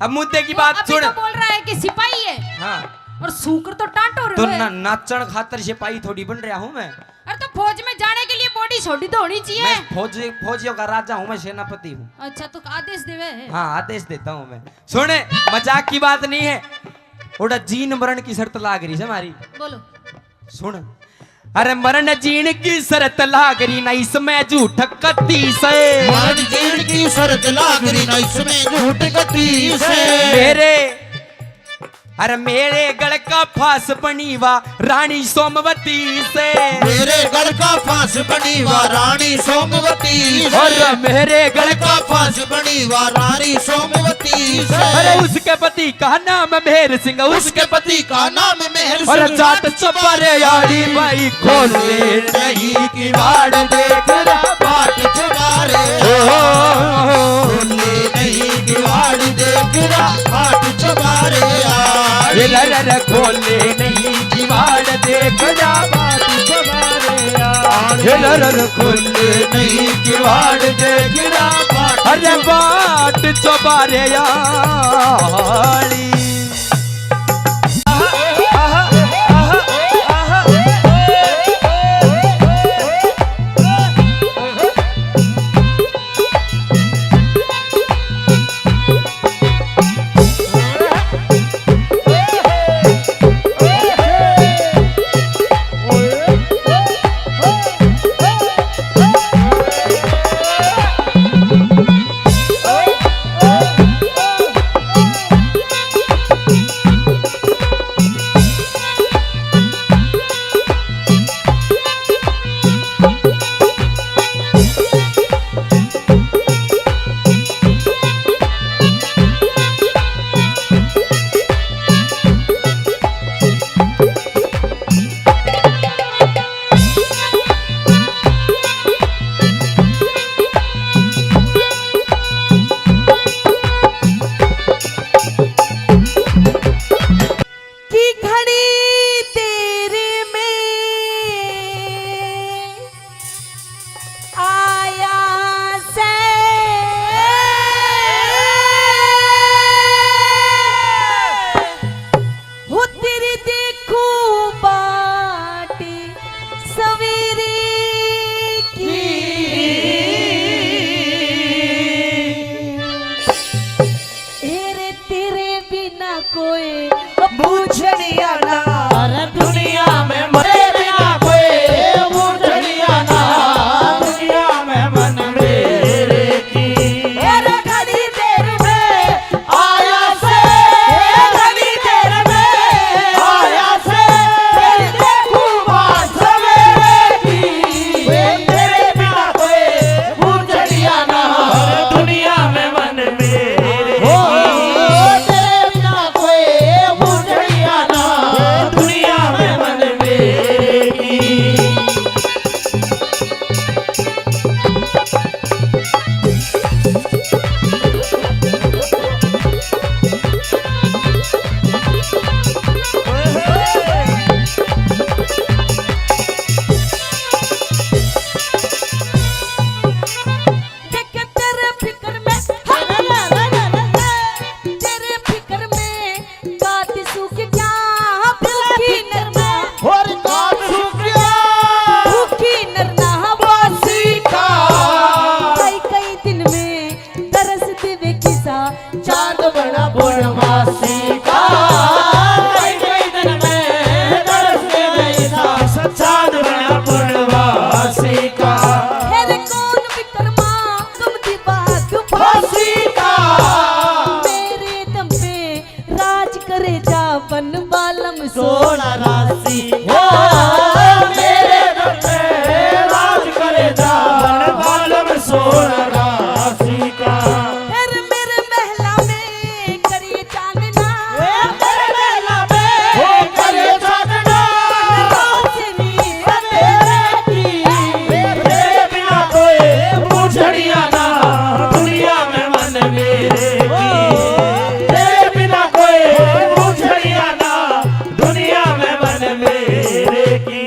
अब मुद्दे की वो बात अभी सुन। तो बोल रहा है कि सिपाही है। हाँ। और सूकर तो टांटो तो रहे। ना, नाचण खातर सिपाही थोड़ी बन रहा हूँ मैं। अरे तो फौज में जाने के लिए बॉडी छोड़ी तो होनी चाहिए। मैं फौजी, फौजियों का राजा हूँ, मैं सेनापति हूँ। अच्छा, तो आदेश देवे है? हाँ, आदेश देता हूँ मैं। सुने, मजाक की बात नहीं है। उड़ा जीन मरण की शर्त लाग रही है हमारी। बोलो। सुन, अरे मरण जीण की शर्त लाग रही ना इसमें झूठ कती से। मरण जीण की शर्त लाग रही ना इसमें झूठ कती से। मेरे अरे मेरे गल का फांस बनी वा रानी सोमवती से। मेरे गल का फांस बनी वा रानी सोमवती से। अरे मेरे गल गल का फांस बनी वा रानी सोमवती से। अरे उसके पति का नाम मेहर सिंह, उसके उसके पति का नाम मेहर सिंह। अरे जाट चौबारे आली भाई खोले नहीं किवाड़ देख रहा बाट चौबारे। ओ, खोले नहीं किवाड़ देख रहा बाट चौबारे आली। अरे, अरे, अरे, खोले नहीं किवाड़ देख रहा बाट चौबारे आली। अरे, अरे, अरे, खोले नहीं किवाड़ देख रहा बाट अरे बाट चौबारे आली। की घणी देर में आया से। हो तेरी देखूं बाट सवेरे की। ए रे तेरे बिना कोई बूझणिया ना। अरे दुनिया में मरे बिना कोई बूझणिया ना। दुनिया में मन मेरे की। अरे घड़ी देर में आया से, घड़ी देर में आया से, तेरी देखूं बात सवेरे की। तेरे बिना कोई बूझणिया ना। दुनिया में मन मेरे ओ, की। तेरे बिना कोई बूझणिया ना। दुनिया में मन मेरे की। देख तेरे फिक्र में, तेरे फिक्र में, काट सूख गया भूखी नरमा। और काट सूख गया भूखी नरमा बासी का। कई कई दिन में तरस देवे किसा चांद बड़ा पूर्णमासी का। कई कई दिन में तरस देवे किसा चांद बड़ा पूर्णमासी का। हेरे कौन विक्रमा कम दी बात फांसी का। मेरे दम पे राज करे जा बन बालम सोना राशि। ओ, मेरे दम पे राज करे जा बन बालम सोना राशि का। फिर मेरे महला में करिए चांदना। ए, मेरे महला में ओ, करिए चांदना। रोशनी सवेरे की। तेरे बिना कोई बूझणिया ना दुनिया में मन मेरे की। तेरे बिना कोई बूझणिया ना दुनिया में मन मेरे की।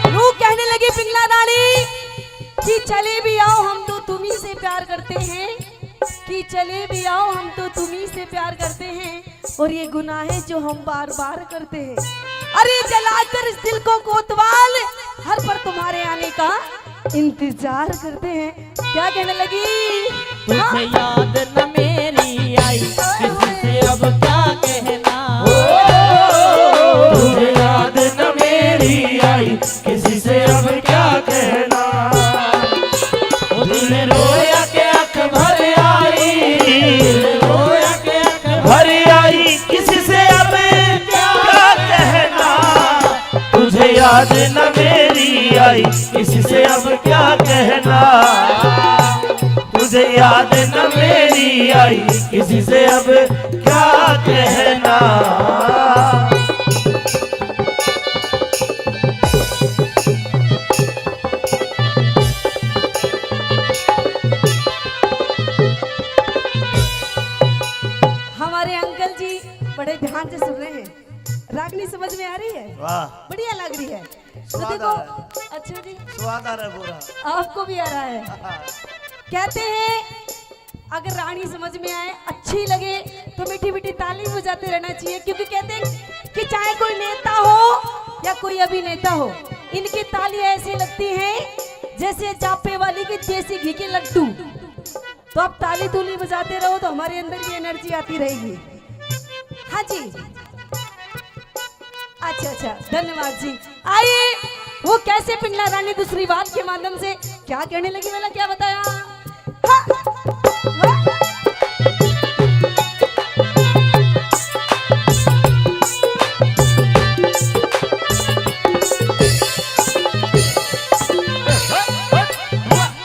नू कहने लगी पिंगला रानी कि चले भी आओ, हम तो तुम्ही से प्यार करते हैं, कि चले भी आओ, हम तो तुम्ही से प्यार करते हैं, और ये गुनाह है जो हम बार बार करते हैं। अरे जलाकर इस दिल को कोतवाल, हर पल तुम्हारे आने का इंतजार करते हैं। क्या कहने लगी? तुझे हाँ? याद न मेरी आई, किसी से अब क्या कहना। तुझे याद न मेरी आई, किसी से अब क्या कहना। ओ दिल रोया के आँख भर आई, दिल रोया के आँख भर आई, किसी से अब क्या कहना। तुझे याद न मेरी आई, किसी से अब क्या कहना। तुझे याद न मेरी आई, किसी से अब क्या कहना। हमारे अंकल जी बड़े ध्यान से सुन रहे हैं। रागनी समझ में आ रही है? वाह। बढ़िया लग रही है। तो स्वाद देखो, आ रहा है। अच्छा जी। स्वाद आ रहा है पूरा। आपको भी आ रहा है। कहते हैं, अगर रागनी समझ में आए, अच्छी लगे, तो मीठी मीठी ताली बजाते रहना चाहिए, क्योंकि कहते हैं कि चाहे कोई नेता हो या कोई अभिनेता हो, इनकी ताली ऐसी लगती है जैसे जापे वाली की देसी घी के लड्डू। तो आप ताली तूली बजाते रहो तो हमारे अंदर भी एनर्जी आती रहेगी। हाँ जी, अच्छा अच्छा, धन्यवाद जी। आइए, वो कैसे पिंडला रानी दूसरी बात के माध्यम से क्या कहने लगी, मैंने क्या बताया? हाँ, हाँ।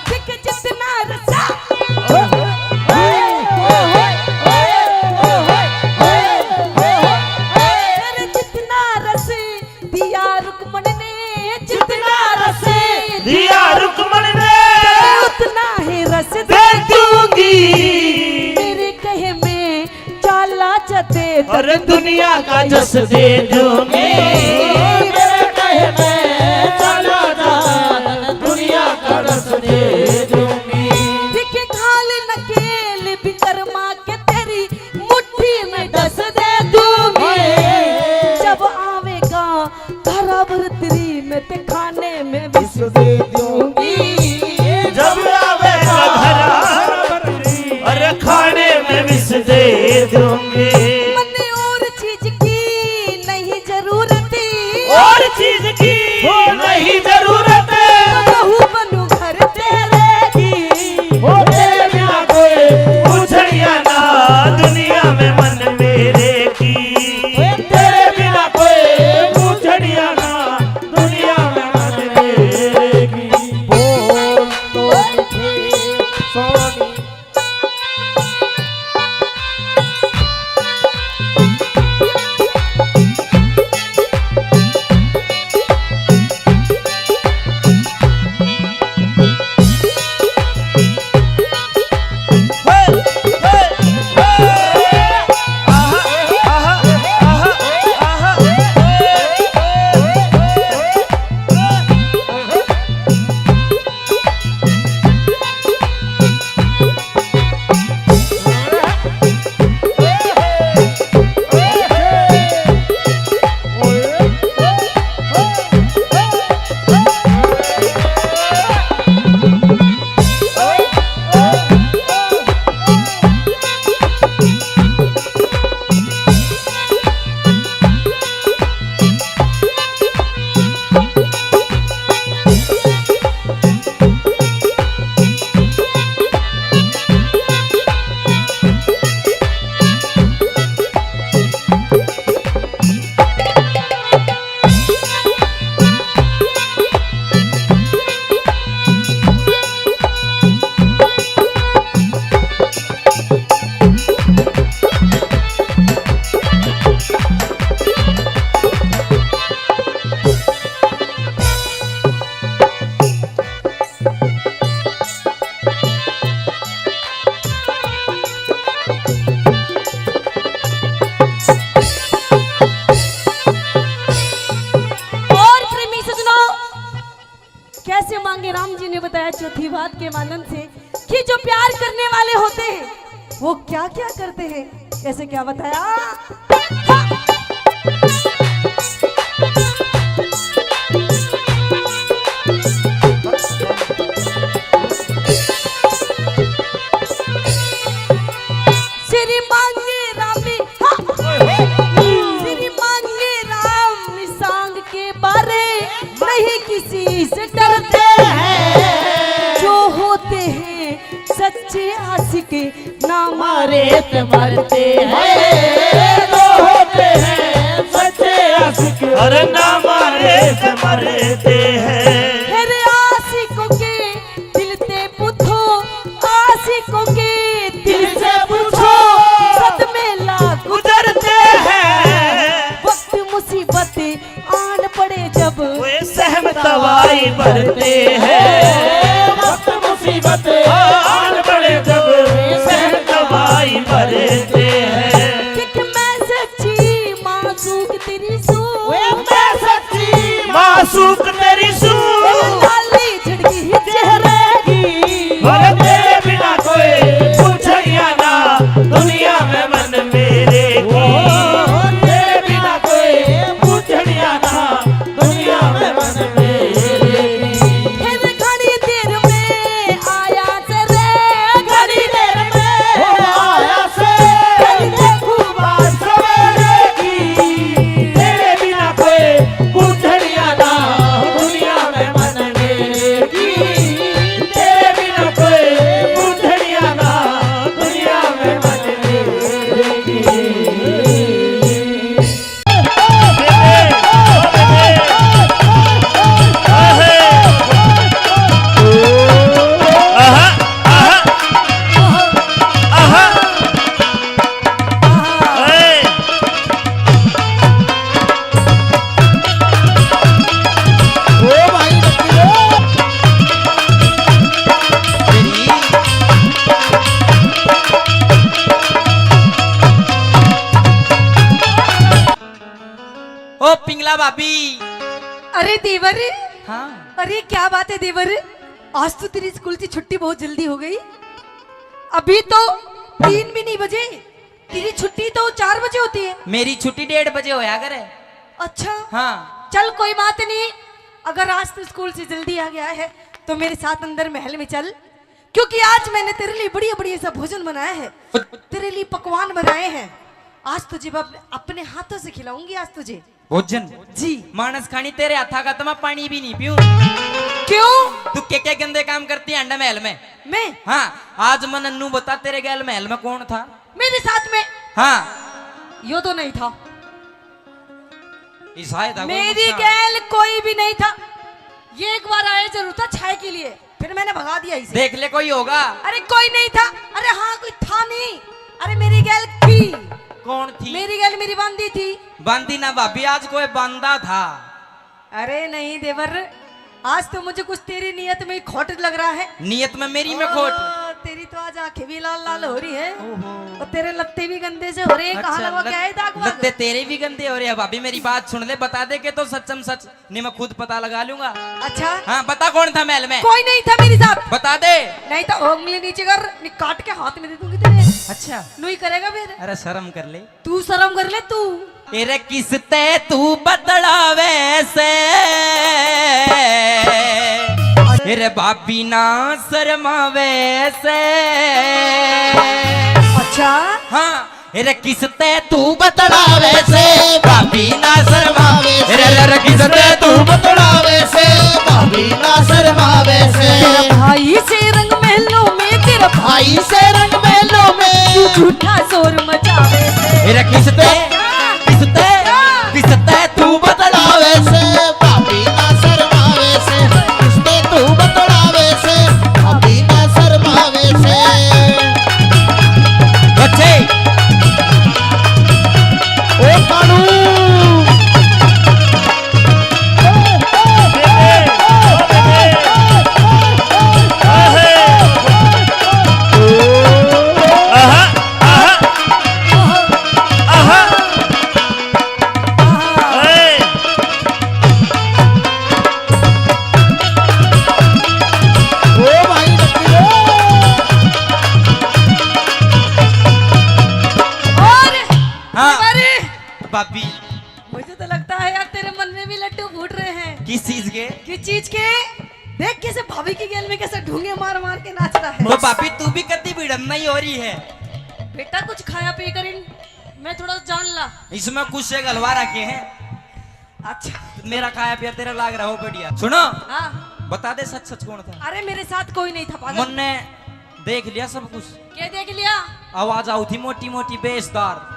देख जितना रसा। अरे जितना रस दिया रुक्मण ने, जितना रस दिया रुक्मण ने, उतना ही रस दे दूंगी। मेरे कहे में चाला च दे, अरे दुनिया का जस दे दूंगी। मेरे कहे में चाला च दुनिया का रस दे दूंगी। दिखे खाल नकेल विकरमा के, तेरी मुट्ठी में डस दे दूंगी। जब आवेगा घर भरतरी में, ते खाने में विष दे दूंगी। जब आवेगा घर, अरे खाने में विष दे दूंगी। मन्ने और चीज की नहीं जरूरत, और चीज की नहीं जरूरत। बहू बनू घर तेरे की, ओ तेरे बिना कोई पूछड़िया ना दुनिया में मन मेरे की। तेरे बिना कोई पूछड़िया ना दुनिया में मन मेरे की। बोल तो मीठे सोनी। और प्रेमी सजनों, कैसे मांगे राम जी ने बताया चौथी बात के माध्यम से कि जो प्यार करने वाले होते हैं, वो क्या क्या करते हैं, कैसे क्या बताया? श्री मांगे रामी, हाँ। श्री मांगे राम सांग के बारे नहीं किसी से डरते हैं। जो होते हैं सच्चे आशिक ना मारे तो मरते हैं। जो होते हैं सच्चे आशिक, अरे ना मारे तो मरते हैं। फिर आशिकों के दिल ते पूछो, आशिकों के दिल से पूछो, सदमे ला गुजरते हैं। वक्त मुसीबत आन पड़े जब, वे सहम तवाई भरते हैं। वक्त मुसीबत आन पड़े जब, सहम तवाई भरते हैं। देख मैं सच्ची मासूक तेरी सूरत, वे मैं सच्ची मासूक तेरी सूरत। लाली झड़की चेहरे की, और तेरे बिना कोई पूछनिया ना दुनिया में मन मेरे की। ओ, तेरे बिना कोई पूछनिया ना दुनिया में मन मेरे की। फिर घड़ी देर में आया से रे, घड़ी देर में आया से। फिर देखूं बात सवेरे की, तेरे बिना कोई पूछनिया ना दुनिया में मन मेरे की। तेरे बिना कोई पूछनिया ना दुनिया में मन मेरे की। ओ पिंगला भाभी। अरे देवर। हाँ। अरे क्या बात है देवर, आज तो तेरी स्कूल की छुट्टी बहुत जल्दी हो गई। अभी तो तीन भी नहीं बजे, तेरी छुट्टी तो चार बजे होती है। मेरी छुट्टी डेढ़ बजे होया करे। अच्छा। हाँ। चल कोई बात नहीं, अगर आज तू स्कूल से जल्दी आ गया है तो मेरे साथ अंदर महल में चल, क्योंकि आज मैंने तेरे लिए बढ़िया बढ़िया सा भोजन बनाया है, तेरे लिए पकवान बनाए हैं। आज तुझे मैं अपने, अपने हाथों से खिलाऊंगी आज तुझे। भोजन? जी। मानस खानी, तेरे हाथा का तो मैं पानी भी नहीं पीऊं। क्यों? तू के के गंदे काम करती है अंडा महल में? मैं? हाँ, आज मन नू बता, तेरे गैल महल में कौन था? मेरे साथ में? हाँ। यो तो नहीं था। ईसाई था कोई मेरी मुस्कान। गैल कोई भी नहीं था। ये एक बार आए जरूर था चाय के लिए, फिर मैंने भगा दिया इसे। देख ले, कोई होगा। अरे कोई नहीं था। अरे हाँ, कोई था नहीं। अरे मेरी गैल थी। कौन थी? मेरी गैल मेरी बांदी थी। बांदी ना भाभी, आज कोई बांदा था। अरे नहीं देवर, आज तो मुझे कुछ तेरी नीयत में ही खोट लग रहा है। नीयत में मेरी में खोट? ओ, तेरी तो आज आंखें भी लाल लाल हो रही है। ओहो। और तेरे लत्ते भी गंदे से हो रहे हैं। कहाँ अच्छा, लगवा के लत-, आए दाग वाग? लत्ते तेरे भी गंदे हो रहे हैं भाभी, मेरी बात सुन ले, बता दे के तो सच्चम सच, नहीं मैं खुद पता लगा लूंगा। अच्छा? हाँ, बता कौन था महल में? कोई नहीं था मेरे साथ। बता दे। नहीं तो उंगली नीचे कर, नहीं काट के हाथ में दे दूंगी तेरे। अच्छा। नू ही करेगा फिर। अरे शर्म कर ले। तू शर्म कर ले तू। ए रे किसते तू बतलावे से, ए रे भाभी ना शर्मावे से। अच्छा। हाँ। ए रे किसते तू बतलावे से, भाभी ना शर्मावे से। ए रे, रे, रे, किसते तू बतलावे से, भाभी ना शर्मावे से। तेरा भाई से रंग महलों में, तेरा भाई से रंग महलों में। तू झूठा शोर मचावे से। ए रे किसते, किसते, किसते तू बतलावे से, भाभी ना शर्मावे से। किसते तू बतलावे से, भाभी ना शर्मावे से। अच्छे। ओ कालू। आहा, आहा, आहा। अभी की गेल में कैसे ढूंगे मार मार के नाच रहा है। तो भाभी, तू भी कति भिड़न नहीं हो रही है। बेटा, कुछ खाया पी कर इन, मैं थोड़ा जान ला। इसमें कुछ से गलवा रखे हैं। अच्छा। मेरा खाया पिया तेरा लाग रहा हो बढ़िया। सुनो। हाँ। बता दे, सच सच कौन था? अरे, मेरे साथ कोई नहीं था, पागल। मन्ने देख लिया सब कुछ। क्या देख लिया? आवाज आऊ थी मोटी मोटी बेसदार।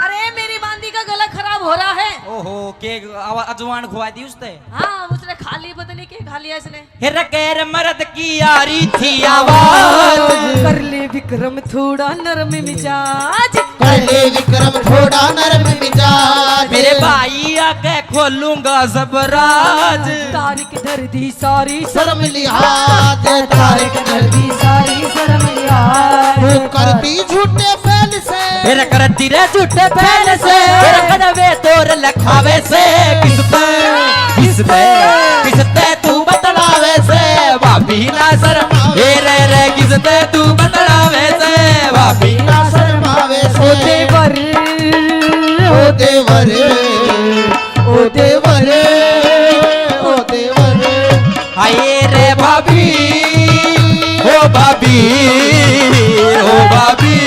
अरे, मेरी बांदी का गला खराब हो रहा है। ओहो, के आवा-, अजवान खुआ दी उसने? हाँ, उसने खा ली, पता नहीं क्या खा लिया इसने। हे रे गैर मर्द की आ रही थी आवाज। कर ले विक्रम थोड़ा नरम मिजाज। कर ले विक्रम थोड़ा नरम मिजाज। मेरे भाई आके खोलूंगा सब राज। तारिक दर्दी सारी शर्म लिहाज। तारिक दर्दी सारी शर्म लिहाज। तू करती झूठे फैल से। फिर करती रे झूठे फैल से। फिर कदवे तोर लखावे से। किस पे, किस पे, किस पे तू बतलावे से। भाभी ना शर्म। ए रे रे, किस पे तू बतलावे से। भाभी ना शर्मावे से। ओ देवर, ओ देवर, ओ देवर, ओ देवर। हाय रे भाभी, ओ भाभी, ओ भाभी,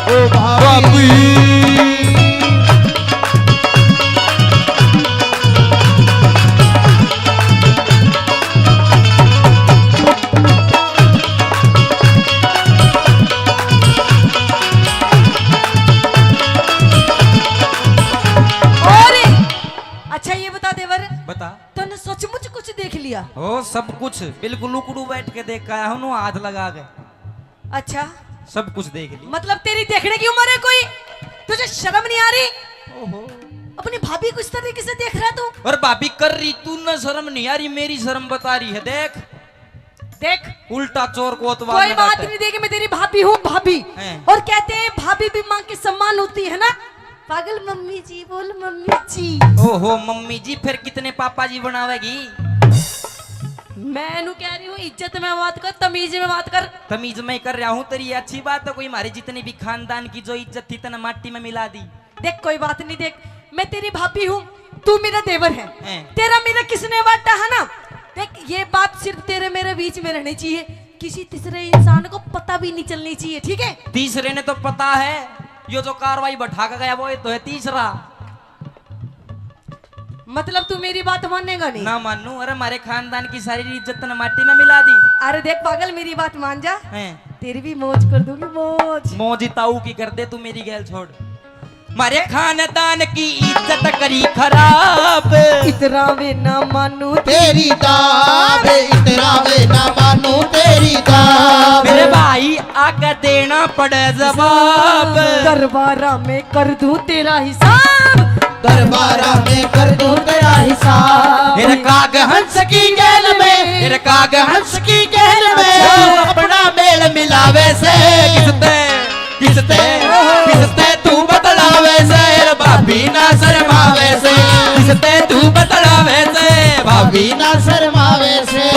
ओ भाभी। और अच्छा, ये बता देवर, बता। तन्ने सचमुच कुछ देख लिया? ओ, सब कुछ, बिल्कुल उकड़ू बैठ के देख के आया हूँ, हाथ लगा के। अच्छा। सब कुछ देख लिया। मतलब, तेरी देखने की उम्र है कोई? तुझे शर्म नहीं आ रही? ओहो। अपनी भाभी को इस तरीके से देख रहा तू? और भाभी कर रही, तू ना शर्म नहीं आ रही, मेरी शर्म बता रही है, देख। देख। उल्टा चोर कोतवाल कोई बात नहीं, देख, मैं तेरी भाभी हूँ, भाभी। हैं। और कहते हैं, भाभी भी माँ के समान होती है ना। पागल, मम्मी जी बोल, मम्मी जी। ओहो, मम्मी जी, फिर कितने पापा जी बनावेगी? मैं नू कह रही हूँ, इज्जत में बात कर, तमीज में बात कर। तमीज में ही कर रहा हूँ तेरी, अच्छी बात है, कोई हमारे जितनी भी खानदान की जो इज्जत थी, तने माटी में मिला दी। देख, कोई बात नहीं, देख, मैं तेरी भाभी हूँ, तू मेरा देवर है। हैं। तेरा मेरा किसने वाटा है ना? देख, ये बात सिर्फ तेरे मेरे बीच में रहनी चाहिए, किसी तीसरे इंसान को पता भी नहीं चलनी चाहिए, ठीक है? तीसरे ने तो पता है, यो जो कार्रवाई बैठा के गया, वो ये तो है तीसरा। मतलब, तू मेरी बात मानेगा नहीं? ना मानू। अरे, हमारे खानदान की सारी इज्जत तने माटी में मिला दी। अरे देख पागल, मेरी बात मान जा। हैं। तेरी भी मौज कर दूंगी, मौज। मौज ही ताऊ की कर दे, तू मेरी गैल छोड़। मारे खानदान की इज्जत करी खराब। इतरा वे ना मानू तेरी दाब, इतरा वे ना मानू तेरी दाब। मेरे भाई आके देना पड़े जवाब। दरबारा में कर दूं तेरा हिसाब। दरबारा में कर दूं तेरा हिसाब। मेरे काग हंस की गैल में, मेरे काग हंस की गैल में। अच्छा। अपना मेल मिलावे से किसते, किसते, किसते तू बतलावे से, भाभी ना शर्मावे से। किसते तू बतलावे से, भाभी ना शर्मावे से।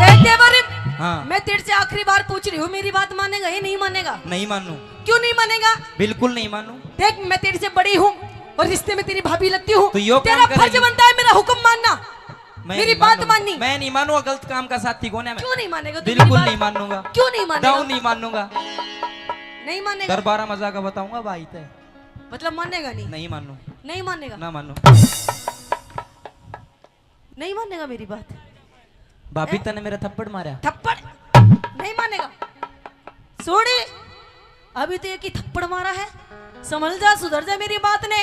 देख देवर, हाँ। मैं तेरे से आखिरी बार पूछ रही हूँ, मेरी बात मानेगा या नहीं मानेगा? नहीं मानू। क्यों नहीं मानेगा? बिल्कुल नहीं मानू। देख, मैं तेरे से बड़ी हूँ और रिश्ते में तेरी भाभी लगती हूँ। तो यो तेरा काम फर्ज करेगी। बनता है मेरा हुक्म मानना, मैं मेरी नहीं बात मानूंगा। माननी। मैं नहीं मानूंगा, गलत काम का साथी कौन है मैं? क्यों नहीं मानेगा तू मेरी बिल्कुल बात? नहीं मानूंगा। क्यों नहीं मानेगा? दाऊ नहीं मानूंगा। नहीं मानेगा? दरबारा में जाकर बताऊंगा भाई ते। मतलब मानेगा नहीं? नहीं मानू। नहीं मानेगा? ना मानू। नहीं मानेगा मेरी बात? भाभी, हैं? तने मेरा थप्पड़ मारा। थप्पड़? नहीं मानेगा। सोड़ी, अभी तो एक ही थप्पड़ मारा है, संभल जा, सुधर जा मेरी बात ने,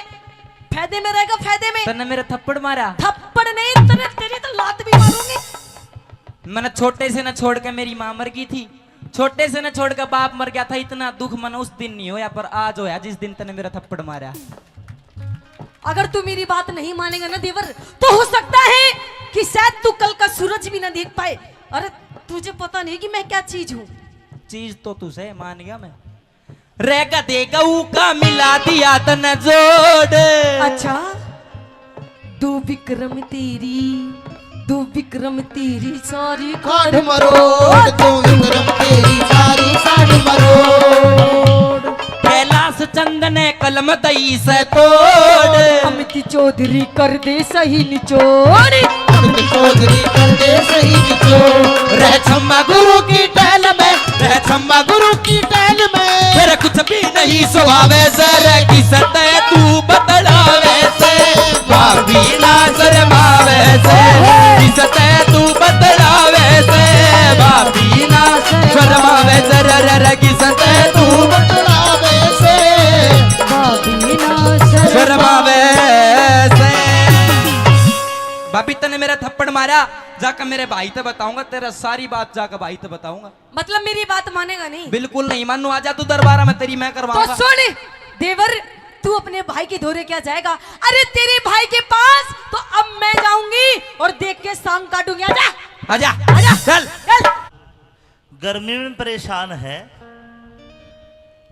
फायदे में रहेगा, फायदे में। तने मेरा थप्पड़ मारा। थप्पड़ नहीं, तने, तेरी तो लात भी मारूंगी। मैंने छोटे से ना छोड़ के मेरी माँ मर गई थी, छोटे से ना छोड़ के बाप मर गया था, इतना दुख मन उस दिन नहीं होया, पर आज होया जिस दिन तने मेरा थप्पड़ मारा। अगर तू मेरी बात नहीं मानेगा ना देवर, तो हो सकता है कि शायद तू कल का सूरज भी ना देख पाए। अरे, तुझे पता नहीं कि मैं क्या चीज हूँ। चीज तो तू सै, मान गया मैं। रे गधे गऊ का मिला दिया तने जोड़। अच्छा, दो विक्रम तेरी, दो विक्रम तेरी सारी काठ मरोड़, दो विक्रम तेरी सारी काठ मरोड़। कैलाश चंद ने कलम दई से तोड़। अमित चौधरी कर दे सही निचोड़। अमित चौधरी कर दे सही निचोड़। रह छम्मा गुरु की टहल में, रह छम्मा गुरु की टहल में। तेरा कुछ भी नहीं सुहावे से, रे किसते तू बतलावे से। भाभी ना शर्मावे से, किसते तू बतलावे से। भाभी ना शर्मावे से, रे, रे, रे, किसते तू बतलावे से। भाभी ना शर्मावे से। भाभी, तने मेरा थप्पड़ मारा, जाकर मेरे भाई ते बताऊंगा, तेरा सारी बात जाकर भाई ते बताऊंगा। मतलब, मेरी बात मानेगा नहीं? बिल्कुल नहीं मानू। आजा तू दरबार में, तेरी मैं तो करवाऊंगा। सुन देवर, तू अपने भाई के धोरे क्या जाएगा? अरे, तेरे भाई के पास तो अब मैं जाऊंगी और देख के सांग काटूंगी। आजा। आजा। आजा। चल। चल। गर्मी में परेशान है,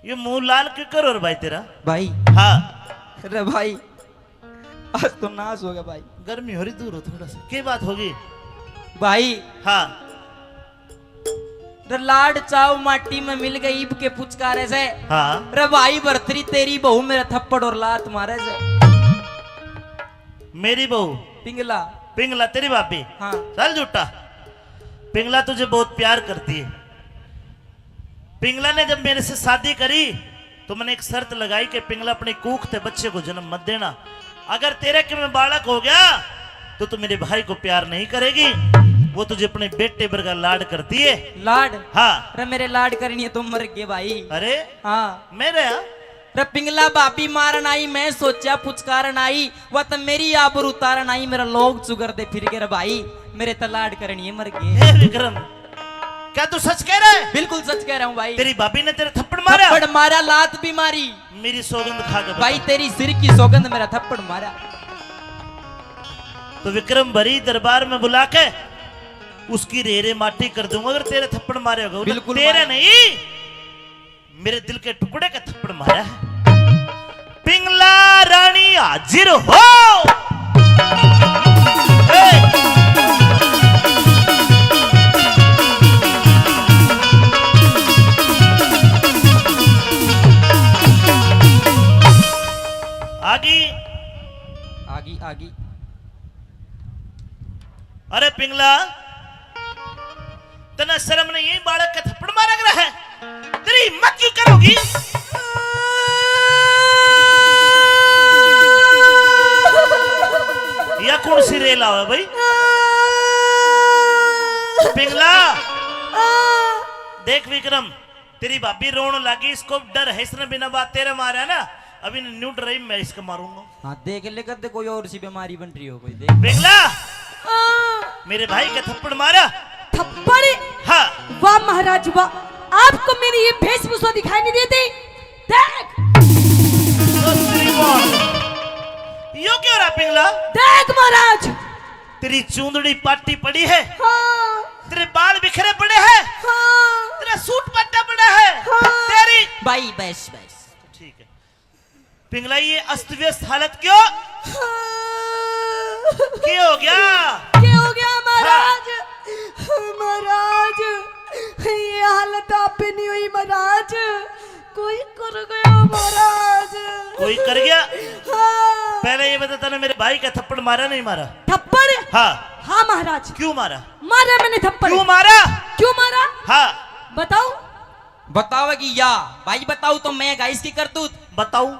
ये मुंह लाल क्यों करो रे भाई तेरा? भाई। हाँ। अरे भाई, आज तो नाश हो गया भाई। गर्मी हो रही, दूर हो थोड़ा सा। के बात होगी? भाई। हाँ। रे लाड चाव माटी में मिल गई ईब के पुचकारे से। हाँ। रे भाई भरतरी, तेरी बहू मेरा थप्पड़ और लात मारे से। मेरी बहू? पिंगला। पिंगला तेरी भाभी? हाँ। चल झूठा। पिंगला तुझे बहुत प्यार करती है। पिंगला ने जब मेरे से शादी करी तो मैंने एक शर्त लगाई कि पिंगला, अपनी कूख ते बच्चे को जन्म मत देना। अगर तेरे के में बालक हो गया तो तू मेरे भाई को प्यार नहीं करेगी। वो तुझे अपने बेटे बरगा लाड करती है। लाड? हाँ। अरे मेरे लाड करनी है तो मर गए भाई। अरे हाँ। मेरे यहाँ? रे पिंगला, भाभी मारन आई, मैं सोचा पुचकारन आई, वह तो मेरी आबरू उतारन आई, मेरा लोग चुगर दे फिर गए रे भाई, मेरे तो लाड करनी है मर गए। हे विक्रम, क्या तू सच कह रहा है? बिल्कुल सच कह रहा हूँ भाई। तेरी भाभी ने तेरे थप्पड़ मारा? थप्पड़ मारा, लात भी मारी। मेरी सौगंध खा के बता। भाई, तेरी सिर की सौगंध, मेरा थप्पड़ मारा। तो विक्रम, भरी दरबार में बुला के उसकी रेरे माटी कर दूंगा अगर तेरे थप्पड़ मारे होगा। बिल्कुल तेरे मारा। नहीं, मेरे दिल के टुकड़े का थप्पड़ मारा है। पिंगला रानी हाजिर हो। ए! आगी। आगी, आगी। अरे पिंगला, तन्ने शर्म नहीं है, बालक के थप्पड़ मारे रहे। तेरी हिम्मत क्यों करोगी? या कौन सी रेल आवे भाई? पिंगला, देख विक्रम, तेरी भाभी रोन लागी, इसको डर है, इसने बिना बात तेरे मारा ना, अभी न्यू डराई मैं इसको मारूंगा। हाँ, देख ले, कदे कोई और सी बीमारी बन रही हो कोई, देख। पिंगला, मेरे भाई का थप्पड़ मारा। थप्पड़? हाँ। वाह महाराज वाह, आपको मेरी ये वेशभूषा दिखाई नहीं देती? देख। ओ श्रीमान, यो क्यों रहा पिंगला? देख महाराज। तेरी चूंदड़ी पाटी पड़ी है। हाँ। तेरे बाल बिखरे पड़े हैं। हाँ। तेरा सूट पाटा पड़ा है। हाँ। तेरी भाई, बस, बस। ठीक है। पिंगला, ये अस्त व्यस्त हालत क्यों? हाँ। क्या हो गया? क्या हो गया महाराज? हाँ। महाराज, ये हालत आप पे नहीं हुई महाराज, कोई कर गया महाराज। कोई कर गया? हाँ। पहले ये बता, तने मेरे भाई का थप्पड़ मारा नहीं मारा? थप्पड़? हाँ। हाँ महाराज। क्यों मारा? मारा मैंने थप्पड़। क्यों मारा? क्यों मारा? हाँ। बताओ। बतावेगी या? भाई बताऊं तो मैं गाइस की करतूत बताऊं?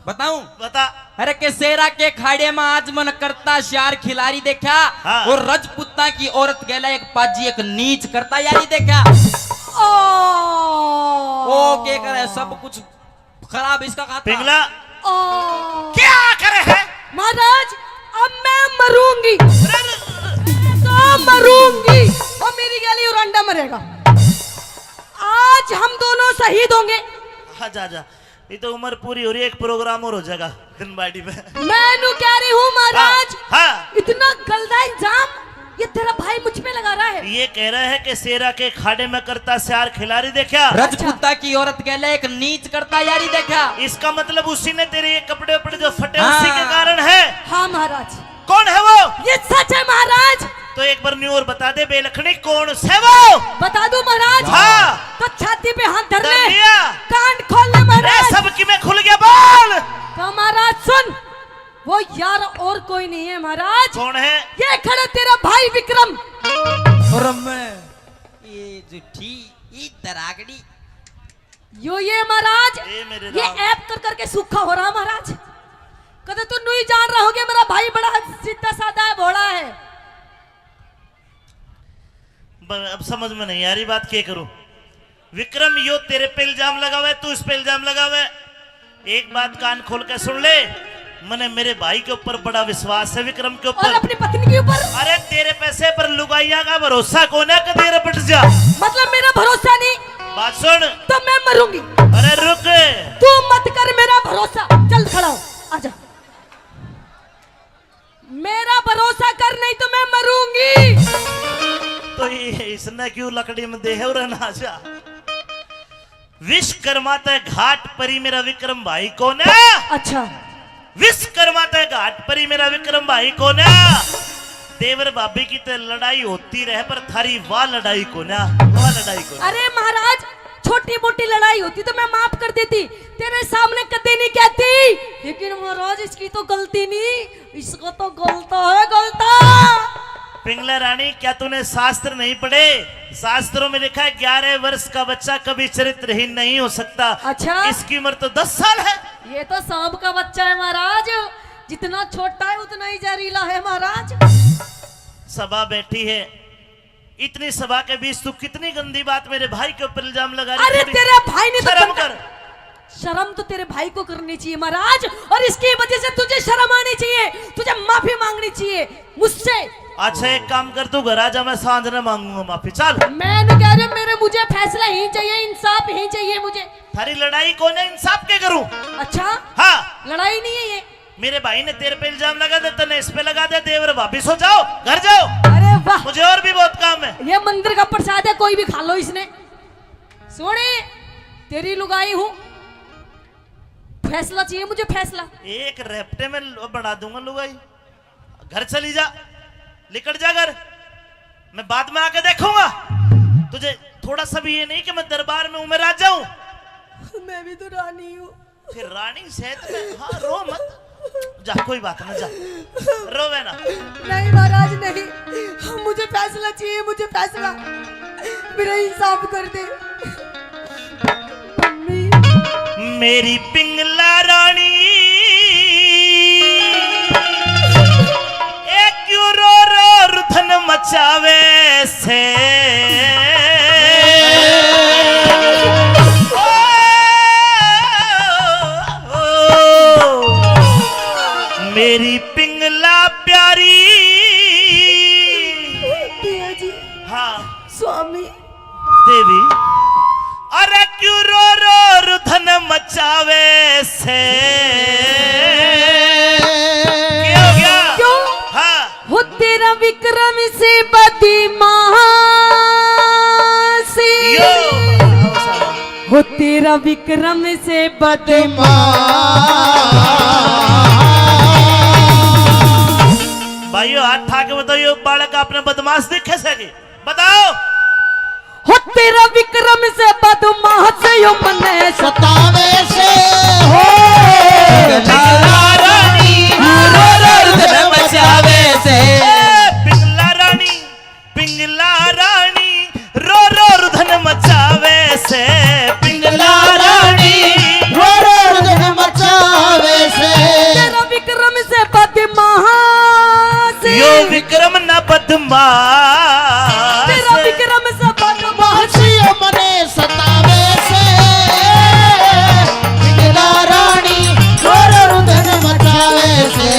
बताऊं? बता। अरे के शेरा के खाड़े में आज मन करता श्यार खिलारी देखा। हाँ। और रजपूता की औरत गेला एक पाजी एक नीच करता यारी देखा। ओ। ओ के करे, सब कुछ खराब इसका खाता। पिंगला। ओ। क्या करे है? महाराज, अब मैं मरूंगी। अरे, अरे, अरे। मैं तो मरूंगी। और मेरी गैली और अंडा मरेगा। आज हम दोनों शहीद होंगे। आजा, आजा। ये तो उम्र पूरी हो रही है, एक प्रोग्राम और हो जाएगा दिन बाड़ी में। मैं नू कह रही हूँ महाराज, हाँ, हाँ। इतना गंदा इल्जाम ये तेरा भाई मुझ पे लगा रहा है। ये कह रहा है कि शेरा के खाड़े में करता स्यार खिलाड़ी देखा। अच्छा। रजपूता की औरत के लिए एक नीच करता यारी देखा। इसका मतलब उसी ने तेरे ये कपड़े उपड़े जो फटे, हाँ। उसी के कारण है। हाँ महाराज। कौन है वो? ये सच है महाराज। तो एक बार न्यू और बता दे बेलखनी, कौन से वो? बता दूं महाराज? हाँ। तो छाती पे हाथ धर ले, धर लिया। कान खोल ले महाराज। अरे सबकी मैं खुल गया, बोल। तो महाराज सुन, वो यार और कोई नहीं है महाराज। कौन है? ये खड़े तेरा भाई विक्रम। और मैं ये जूठी, ये दरागड़ी। यो ये महाराज, ए मेरे ये राम। ऐप कर करके सूखा हो रहा महाराज। कदे तू नहीं जान रहा होगे, मेरा भाई बड़ा सीधा साधा है, भोला है। ब-, अब समझ में नहीं आ रही बात, क्या करूं? विक्रम, यो तेरे पे इल्जाम लगावे, तू इस पे इल्जाम लगावे। एक बात कान खोल के सुन ले, मने मेरे भाई के ऊपर बड़ा विश्वास है, विक्रम के ऊपर। और अपनी पत्नी के ऊपर? अरे तेरे पैसे पर लुगाइयां का भरोसा कोन्या, कदे रपट जा। मतलब मेरा भरोसा नहीं? बात सुन। तो मैं मरूंगी। अरे रुक। तू मत कर मेरा भरोसा, चल खड़ा हो, आजा। मेरा भरोसा कर, नहीं तो मैं मरूंगी। तो ये इसने क्यों लकड़ी में दे है, उरे ना जा। विश्वकर्मा ते घाट परी मेरा विक्रम भाई कोन्या। अच्छा। विश्वकर्मा ते घाट परी मेरा विक्रम भाई कोन्या। देवर भाभी की ते लड़ाई होती रहे, पर थारी वाह लड़ाई कोन्या, वाह लड़ाई कोन्या। अरे महाराज, छोटी मोटी लड़ाई होती तो मैं माफ कर देती, तेरे सामने कदे नहीं कहती, लेकिन महाराज इसकी तो गलती नहीं, इसका तो गलता है, गलता। पिंगला रानी, क्या तूने शास्त्र नहीं पढ़े? शास्त्रों में लिखा है, ग्यारह वर्ष का बच्चा कभी चरित्रहीन नहीं हो सकता। अच्छा। इसकी उम्र तो दस साल है। ये तो सांप का बच्चा है महाराज, जितना छोटा है उतना ही जहरीला है महाराज। सभा बैठी है, इतनी सभा के बीच तू कितनी गंदी बात मेरे भाई के ऊपर इल्जाम लगा रही है। अरे तेरा भाई नहीं तो शर्म कर। शर्म तो तेरे भाई को करनी चाहिए महाराज, और इसकी वजह से तुझे शर्म आनी चाहिए, तुझे माफी मांगनी चाहिए मुझसे। अच्छा एक काम कर, तू घर आ जा, मैं सांझ ने मांगूंगा माफी। चल। मैं नहीं कह रही हूँ, मेरे, मुझे फैसला ही चाहिए, इंसाफ ही चाहिए मुझे। थारी लड़ाई कोन्या, इंसाफ के करूं? अच्छा। हाँ। लड़ाई नहीं है ये। मेरे भाई ने तेरे पे इल्जाम लगा दे, तने इस पे लगा दे, देवर भाभी सो जाओ, घर जाओ। अरे वाह। मुझे और भी बहुत काम है। ये मंदिर का प्रसाद है, कोई भी खा लो इसने। सोने, तेरी लुगाई हूँ, फैसला चाहिए मुझे, फैसला। एक रेपटे में ल-, बना दूंगा लुगाई। घर चली जा, निकल जा घर, मैं बाद में आके देखूंगा तुझे। थोड़ा सा भी ये नहीं कि मैं दरबार में हूँ, मैं राजा हूँ। मैं भी तो रानी हूँ। फिर रानी सहित में, हाँ, रो मत। जा, कोई बात ना, जा, रोवे ना। नहीं महाराज, नहीं, मुझे फैसला चाहिए, मुझे फैसला। मेरा इंसाफ कर दे। मम्मी। मेरी पिंगला रानी, ए क्यों रो रो रुधन मचावे से। ओ, ओ, मेरी पिंगला प्यारी। पिया जी। हाँ। स्वामी। देवी, अरे क्यों रो रो रुधन मचावे से? क्या हो गया? क्यों? हाँ। हो तेरा विक्रम से बदमाशी। यो। हो तेरा विक्रम से बदमाशी। भाइयों, हाथ उठा के बताओ, यो बालक आपने बदमाश देखे सके? बताओ। हो तेरा विक्रम से बदमाश यो मने सतावे से। हो पिंगला रानी, रो रो रुधन मचावे से। ए, पिंगला रानी, पिंगला रानी, रो रो रुधन मचावे से। पिंगला रानी, रो रो रुधन मचावे से। तेरा विक्रम से बदमाश। यो विक्रम ना बदमाश। तेरा विक्रम से बदमाश। यो मने सतावे से। पिंगला रानी, रो रो रुधन मचावे से।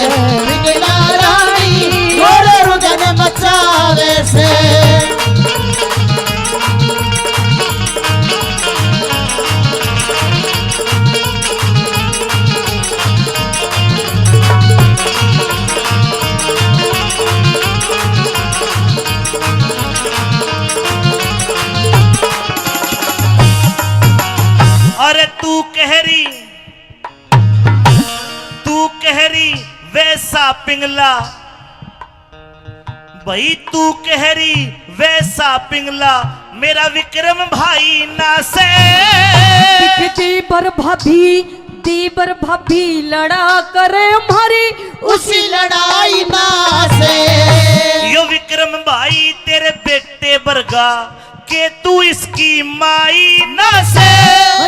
पिंगला रानी, रो रो रुधन मचावे से। तू कह रही, तू कह रही वैसा पिंगला, भाई तू कह रही वैसा पिंगला, मेरा विक्रम भाई ना से। दिख दीबर भाभी, दीबर भाभी लड़ा करे म्हारी उसी लड़ाई ना से। यो विक्रम भाई तेरे बेटे बरगा, के तू इसकी माई ना से।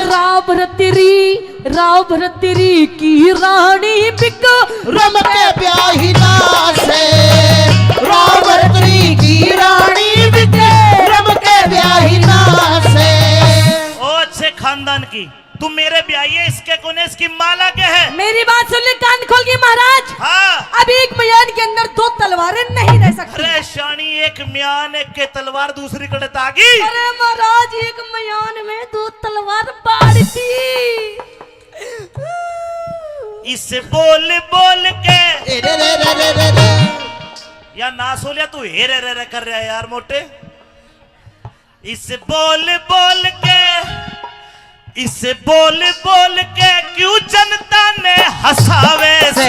राव भरतरी, राव भरतरी की रानी बिक रम के ब्याही ना से। राव भरतरी की रानी बिक रम के ब्याही ना से। ओ अच्छे खानदान की, तू मेरे ब्याही है, इसके कोने, इसकी माला के है। मेरी बात सुन ले कान खोल के महाराज। हाँ। अब एक म्यान के अंदर दो तलवारें नहीं रह सकती। अरे शानी, एक म्यान एक के तलवार दूसरी कड़े तागी। अरे महाराज, एक म्यान में दो तलवार बाढ़ थी। इसे बोल बोल के ए रे रे रे रे रे रे। या ना सोलिया, तू हे रे रे रे कर रहा है यार मोटे। इसे बोल बोल के, इसे बोल बोल के क्यों जनता ने हंसावे से।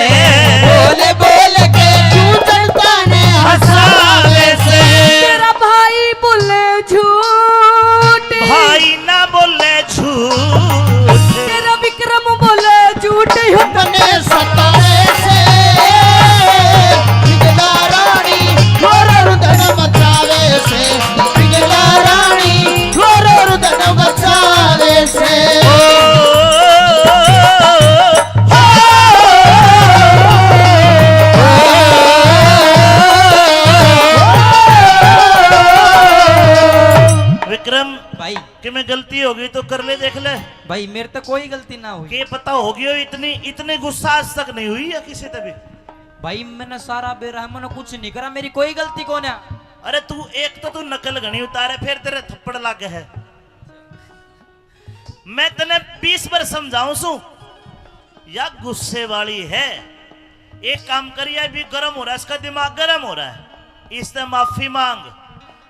बोल बोल के क्यों जनता ने हंसावे से। तेरा भाई बोले झूठ। भाई ना बोले झूठ। तेरा विक्रम बोले झूठ। अपने सतावे से। बिगला रानी और रुदन मचावे से। बिगला रानी और रुदन मचावे से। विक्रम भाई, कि मैं गलती हो गई तो कर ले, देख ले। भाई, मेरे तो कोई गलती ना हुई। के पता होगी हो, इतनी, इतनी गुस्सा आज तक नहीं हुई है किसी ते भी। भाई, मैंने सारा बेरा है, मैंने कुछ नहीं करा, मेरी कोई गलती कौन है। अरे तू एक तो तू नकल घणी उतारे, फिर तेरे थप्पड़ लागे है। मैं तने बीस बार समझाऊं सू, या गुस्से वाली है। एक काम करिए, अभी गर्म हो रहा है, इसका दिमाग गर्म हो रहा है, इससे माफी मांग।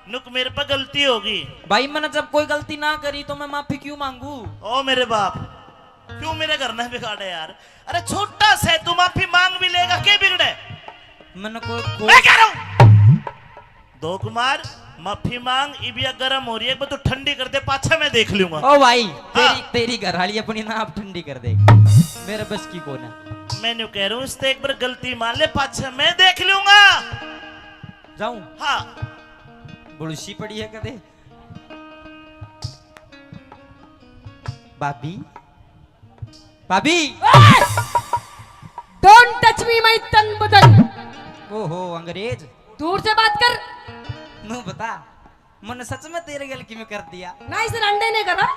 नुक मेरे पे गलती होगी। भाई, मैंने जब कोई गलती ना करी तो मैं माफी क्यों मांगू? ओ मेरे बाप, क्यों मेरे घर ने बिगाड़े यार? अरे छोटा से तू माफी मांग भी लेगा, के बिगड़े? मैंने कोई, मैं कोई कह रहा हूँ दो कुमार, माफी मांग, इबिया गर्म हो रही है, एक बार तू ठंडी कर दे, पाछा मैं देख लूंगा। ओ भाई, हाँ। तेरी, तेरी घर वाली अपनी ना आप ठंडी कर दे, मेरे बस की कौन है। मैं न्यू कह रहा हूँ, इससे एक बार गलती मान ले, पाछा मैं देख लूंगा। जाऊं? हाँ। बुलसी पड़ी है कदे। भाभी, भाभी। Don't touch me, my तन बदन। ओहो, अंग्रेज। दूर से बात कर। नू बता, मैंने सच में तेरे गल की में कर दिया? ना, इस रंडे ने करा।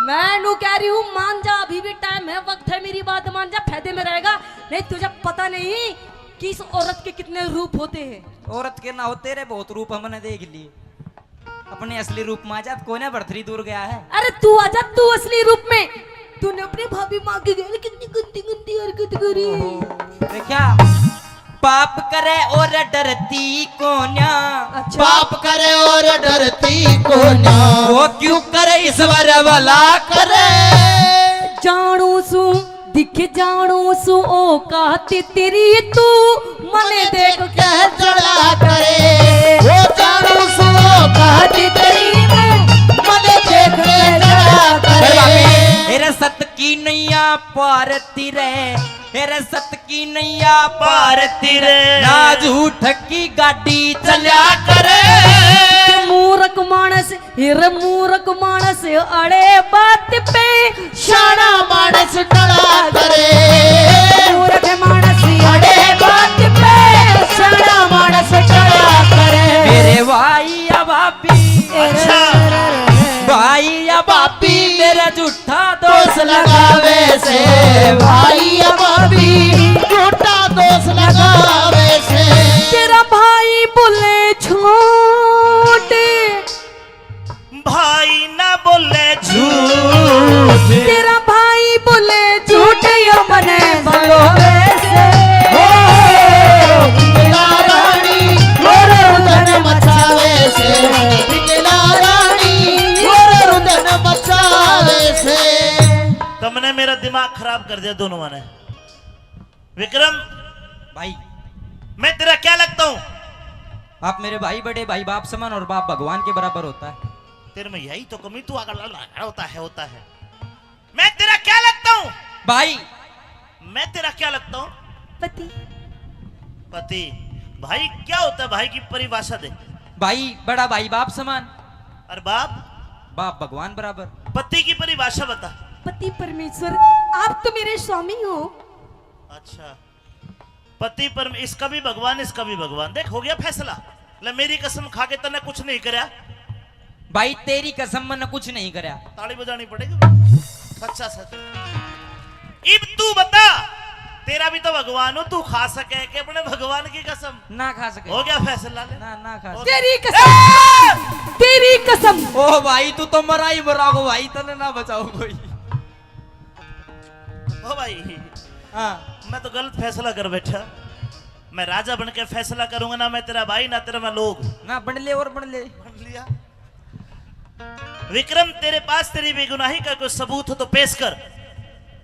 मैं नू कह रही हूँ, मान जा, अभी भी टाइम है, वक्त है, मेरी बात मान जा, फायदे में रहेगा। नहीं, तुझे पता नहीं कि इस औरत के कितने रूप होते हैं। औरत के ना हो, तेरे बहुत रूप हमने देख लिए। अपने असली रूप में आ जा, कोई ना बढ़थरी दूर गया है। अरे तू आजा, तू असली रूप में। तूने अपनी भाभी माँ के गैल कितनी गंदी गंदी हरकत करी। ओहो, देखा, पाप करे और डरती कोन्या। अच्छा। पाप करे और डरती कोन्या। वो क्यों करे ईश्वर भला करे। जानू सू, दिख जानू सू औकात तेरी, तू मने देख के जड़ा करे। वो जानू सू औकात तेरी, मने देख के जड़ा अरे करे। भाभी, तेरे सत की नैया पार तिरे, तेरे सत की नैया पार तिरे, ना झूठ की गाड़ी चल्या करे। मूर्ख मानस, हिर मूर्ख मानस अड़े बात पे, शाना मानस टला करे। मूर्ख मानस अड़े बात पे, शाना मानस टला करे। मेरे भाई या भाभी, अच्छा। भाई या भाभी, मेरा झूठा दोष दोष लगावे से भाई या भाभी, झूठा दोष लगावे से। तेरा भाई बोले झूठ, भाई ना बोले झूठ। तेरा भाई बोले झूठ, यो मने भलोवे से। बिगला रानी, और रुदन मचावे से। बिगला रानी, और रुदन मचावे से। कर दिया दोनों ने। विक्रम, भाई। मैं तेरा क्या लगता हूँ? आप मेरे भाई, बड़े भाई बाप समान और बाप भगवान के बराबर होता है। तेरे में यही तो कमी, तू आगे लड़, लड़, होता है, होता है। मैं तेरा क्या लगता हूँ? भाई। मैं तेरा क्या लगता हूँ? पति। पति। भाई क्या होता है? भाई की परिभाषा दे। भाई, बड़ा भाई बाप समान। और बाप? बाप भगवान बराबर। पति की परिभाषा बता। पति परमेश्वर, आप तो मेरे स्वामी हो। अच्छा, पति पर, इसका भी भगवान, इसका भी भगवान। देख, हो गया फैसला। ले, मेरी कसम खा के तन्ने कुछ नहीं करया। भाई, तेरी कसम, मैंने कुछ नहीं करया। ताली बजानी पड़ेगी। सच्चा सच। इब तू बता, तेरा भी तो भगवान हो, तू खा सके कि अपने भगवान की कसम? ना खा सके। हो गया फैसला, ले। ना, ना खा हो सके। तेरी कसम, ए! तेरी कसम। ओ भाई, तू तो मरा ही मरा को भाई, तने ना बचाओ कोई। ओ भाई, हाँ। मैं तो गलत फैसला कर बैठा। मैं राजा बन के फैसला करूंगा, ना मैं तेरा भाई, ना तेरा मैं लोग। ना बन ले और बन ले। बन लिया। विक्रम, तेरे पास तेरी बेगुनाही का कोई सबूत हो तो पेश कर,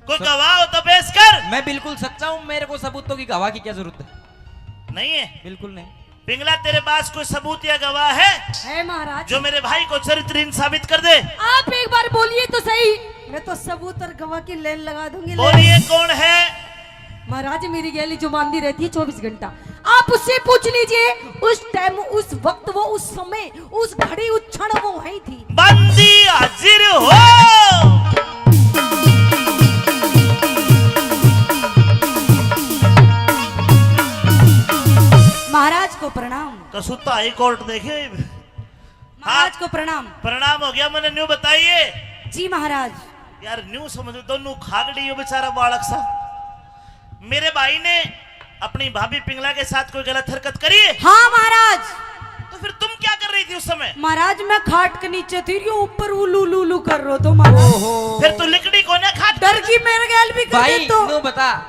कोई सब- गवाह हो तो पेश कर। मैं बिल्कुल सच्चा हूँ, मेरे को सबूतों की गवाह की क्या जरूरत है? नहीं है? बिल्कुल नहीं। पिंगला, तेरे पास कोई सबूत या गवाह है? है महाराज। जो मेरे भाई को चरित्रहीन साबित कर दे। आप एक बार बोलिए तो सही। मैं तो सबूत और गवाह की लाइन लगा दूंगी, ले। बोलिए, कौन है? महाराज, मेरी गैली जो मांदी रहती है चौबीस घंटा, आप उससे पूछ लीजिए। उस टाइम, उस वक्त, वो उस समय, उस घड़ी, उस क्षण वो वहीं थी। बंदी हाजिर हो। महाराज को प्रणाम। कसूता हाई कोर्ट देखे। महाराज को प्रणाम। प्रणाम हो गया, मैंने न्यू बताइए। जी महाराज। यार, न्यू समझ, दोनों खागड़ी हो बेचारा बालक सा। मेरे भाई ने अपनी भाभी पिंगला के साथ कोई गलत हरकत करी? हाँ महाराज। तो फिर तुम क्या कर रही थी उस समय? महाराज, मैं खाट के नीचे थी, यो ऊपर उलू लू लू कर रो तो महाराज। ओहो। फिर तू लिकड़ी कोने खाट? डर की मेरे गैल भी कर भाई, दे तो। न्यू बता,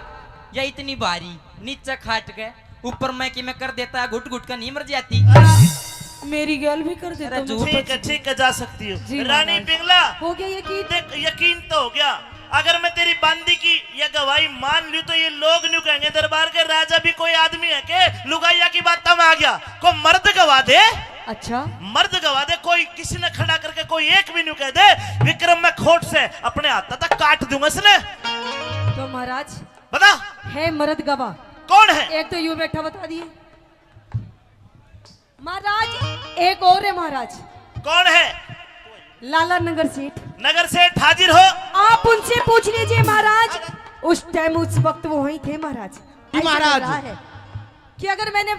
या इतनी भारी नीचे खाट के ऊपर मैं कि मैं कर देता, घुट घुट का नहीं मर जाती। मेरी गैल भी कर देता अरे हूँ। झूठ। ठीक है, ठीक है, जा सकती हो। जी रानी महाराज। पिंगला। हो गया यकीन? देख, यकीन तो हो गया। अगर मैं तेरी बांदी की या गवाही मान लूं तो ये लोग न्यू कहेंगे, दरबार के राजा भी कोई आदमी है के लुगाइया की बात में आ गया? को मर्द गवा दे। अच्छा। मर्द गवा दे, कोई किसी ने खड़ा करके कोई एक भी न्यू कह दे, विक्रम मैं खोट से अपने हाथ तक काट दूंगा इसने। तो महाराज, बता। है मर्द गवाह। कौन है? एक तो यू बैठा, बता दिए। महाराज, एक और है महाराज। कौन है? लाला नगर सेठ। नगर सेठ हाजिर हो। आप उनसे पूछ लीजिए महाराज, उस टाइम, उस वक्त वो वहीं थे महाराज। जी महाराज। ऐसा लग रहा है कि अगर मैंने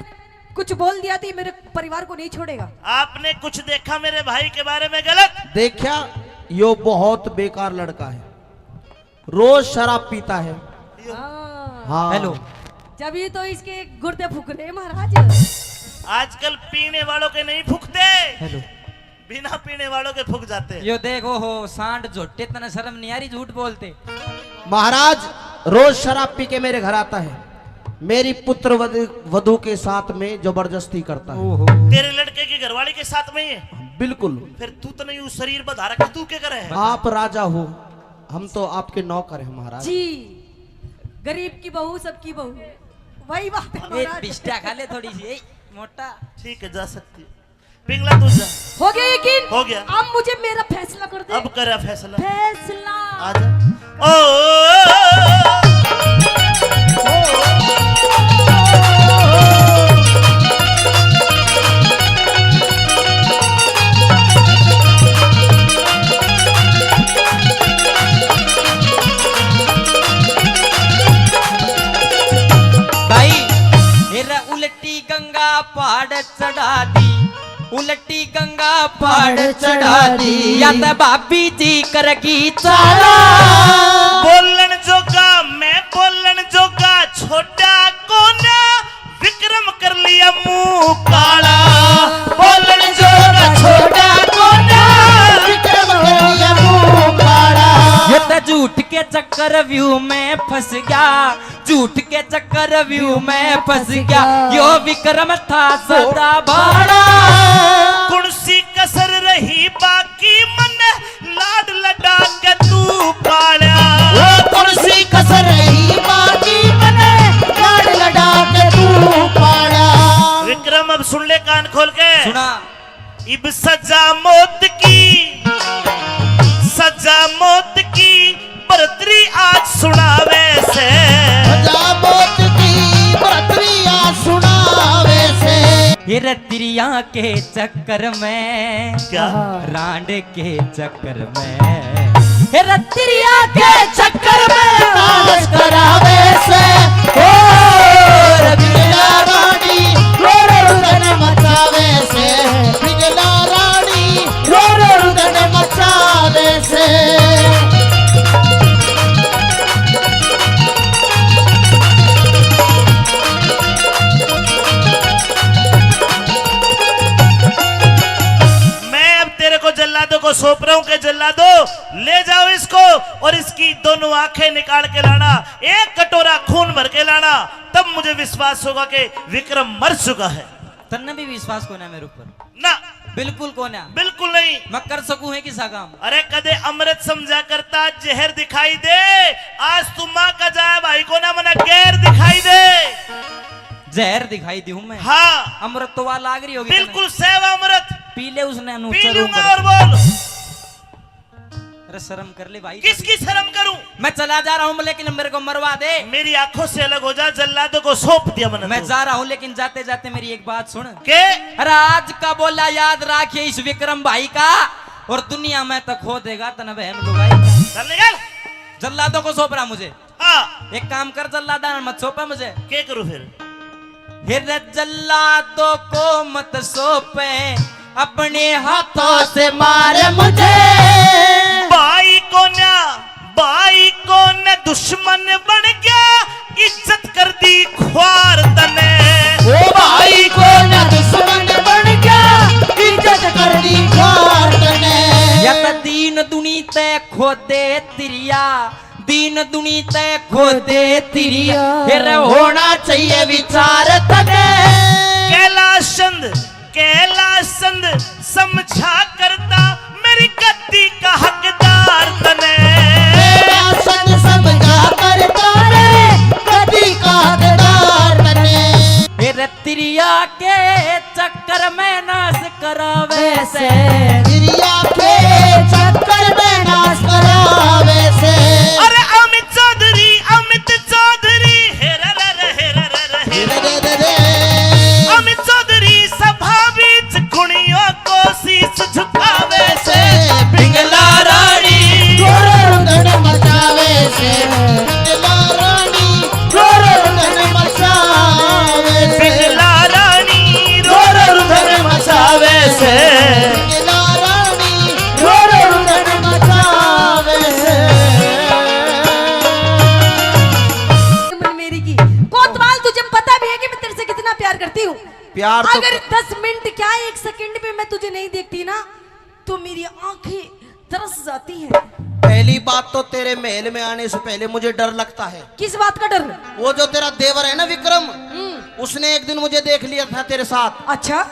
कुछ बोल दिया तो ये मेरे परिवार को नहीं छोड़ेगा। आपने कुछ देखा मेरे भाई के बारे में गलत? देखा, यो बहुत बेकार लड़का है। रोज शराब पीता है। हाँ। हाँ। हेलो। जब ये तो इसके गुर्दे फूक रहे हैं, महाराज। आजकल पीने वालों के नहीं फूकते। हेलो। बिना पीने वालों के फूक जाते हैं। यो देखो हो, सांड झोटे, तने शर्म नहीं आ रही झूठ बोलते? महाराज, रोज शराब पी के मेरे घर आता है, मेरी पुत्र वध-, वधू के साथ में जबरदस्ती करता है। ओहो। तेरे लड़के की घरवाली के साथ में ही है? बिल्कुल। फिर तू तने यू शरीर बधा रखे, तू क्या करे है? आप राजा हो, हम तो आपके नौकर हैं महाराज। जी, गरीब की बहू सबकी बहू, वही बात है ए, महाराज। बिस्टा खा ले थोड़ी सी, ए, मोटा। ठीक है, जा सकती है। पिंगला तू जा। हो गया यकीन? हो गया। अब मुझे मेरा फैसला कर दे। अब करा फैसला। फैसला। आजा। ओ, ओ, ओ, ओ, ओ। भाई, मेरा उलटी गंगा पहाड़ चढ़ा दी, उलटी गंगा पहाड़ चढ़ा दी, या तो भाभी जी करगी चाला। बोलन जोगा मैं बोलन जोगा छोटा कोना, विक्रम कर लिया मुंह काला। बोलन जोगा छोटा कोना, विक्रम कर लिया मुंह काला। ये तो झूठ के चक्रव्यूह में फंस गया, झूठ के चक्रव्यूह में फंस गया, यो विक्रम था सदा भाड़ा। कौन सी कसर रही बाकी, मन लाड लडा के तू पाला। ओ कौन सी खोल के। सुना। इब सजा मौत की, सजा मौत की, बरतरी आज सुनावे से। सजा मौत की, बरतरी आज सुनावे से। ये रतिरिया के चक्कर में, क्या? रांड के चक्कर में, हे रतिरिया के चक्कर में नाश करावे से। ओ रतिरिया रानी रो रो रुदन मचावे से, बिगला रानी रो रो रुदन मचावे से। मैं अब तेरे को जल्लादों को सौंप रहा हूं कि जल्लादो, ले जाओ इसको और इसकी दोनों आंखें निकाल के लाना, एक कटोरा खून भर के लाना, तब मुझे विश्वास होगा कि विक्रम मर चुका है। तन्ने भी विश्वास कोना मेरे ऊपर? ना। बिल्कुल कोना। बिल्कुल नहीं। मैं कर सकूं है किसा काम? अरे, कदे अमृत समझा करता जहर दिखाई दे। आज तू माँ का जाया भाई कोना, मना गैर दिखाई दे। जहर दिखाई दूं मैं? हाँ। अमृत तो वा लाग रही होगी बिल्कुल तन्ने। सेवा अमृत। पी ले उसने, अनु पी चलूं लूंगा कर। और बोल। अरे शर्म कर ले भाई। किसकी शर्म करूं? मैं चला जा रहा हूं, लेकिन मेरे को मरवा दे। मेरी आंखों से अलग हो जा, जल्लादों को सौंप दिया मैंने मैं तो। जा रहा हूं, लेकिन जाते जाते मेरी एक बात सुन। के? अरे आज का बोला याद रखिए इस विक्रम भाई का, और दुनिया में तो खो देगा तने बहन लुगाई। चल निकल। जल्लादों को सौंप रहा मुझे। हाँ। एक काम कर जल्लादा, मत सौंपे मुझे। के करूं फिर? हे रे जल्लादों को मत सौंपे, अपने हाथों से मार मुझे। भाई को ना, भाई को न दुश्मन बन गया, इज्जत कर दी ख्वार तने। ओ भाई को न दुश्मन बन गया, इज्जत कर दी ख्वार तने। या तो दीन दुनी ते खोदे तिरिया, दीन दुनी ते खोदे तिरिया, फिर होना चाहिए विचार तने। कैलाश चंद, कैलाश चंद समझा करता मेरी गद्दी का हकदार तने। कैलाश चंद समझा करता मेरी गद्दी का हकदार तने। फिर तिरिया के चक्कर में नाश करावे से। तिरिया के चक्कर में नाश करावे से। अरे अमित चौधरी, अमित चौधरी, हे रे रे रे, हे रे रे रे, हे रे रे रे। अमित चौधरी सभा बीच कुणियों को शीश झुकावे से। पिंगला रानी रो रो रुदन मचावे से। पिंगला रानी रो रो रुदन मचावे से। पिंगला रानी रो रो रुदन मचावे से। पिंगला रानी रो रो रुदन मचावे से। मेरी की कोतवाल, तुझे पता भी है कि मैं तेरे से कितना प्यार करती हूँ। प्यार तो अगर क- दस मिनट क्या, एक सेकंड भी मैं तुझे नहीं देखती ना, तो मेरी आंखें तरस जाती हैं। पहली बात तो तेरे महल में आने से पहले मुझे डर लगता है। किस बात का डर? वो जो तेरा देवर है ना विक्रम, हम्म। उसने एक दिन मुझे देख लिया था तेरे साथ। अच्छा।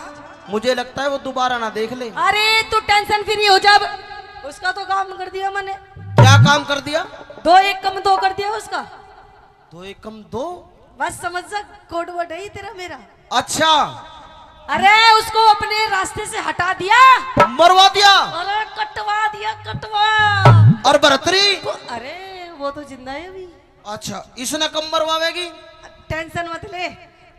मुझे लगता है वो दोबारा ना देख ले। अरे तू tension free हो जा, अब उसका तो काम कर दिया मैंने। क्या काम कर दिया? दो एक कम दो कर दिया उसका। दो एकम दो। बस समझ जा, code word है ही तेरा मेरा। अच्छा। अरे उसको अपने रास्ते से हटा दिया। मरवा दिया। अरे कटवा दिया, कटवा। और भरतरी? अरे वो तो जिंदा है अभी। अच्छा, इसने कब मरवावेगी? Tension मत ले,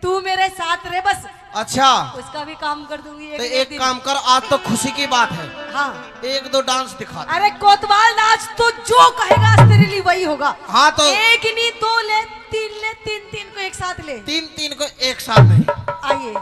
तू मेरे साथ रहे बस। अच्छा। उसका भी काम कर दूंगी एक तो ना एक एक दिन। काम कर, आज तो खुशी की बात है। हाँ। एक दो dance दिखा दे। अरे कोतवाल, आज तो जो कहेगा आज तेरे लिए वही होगा। हाँ तो एक नहीं, दो ले, तीन ले, तीन तीन को एक साथ ले। तीन तीन को एक साथ नहीं। आइए।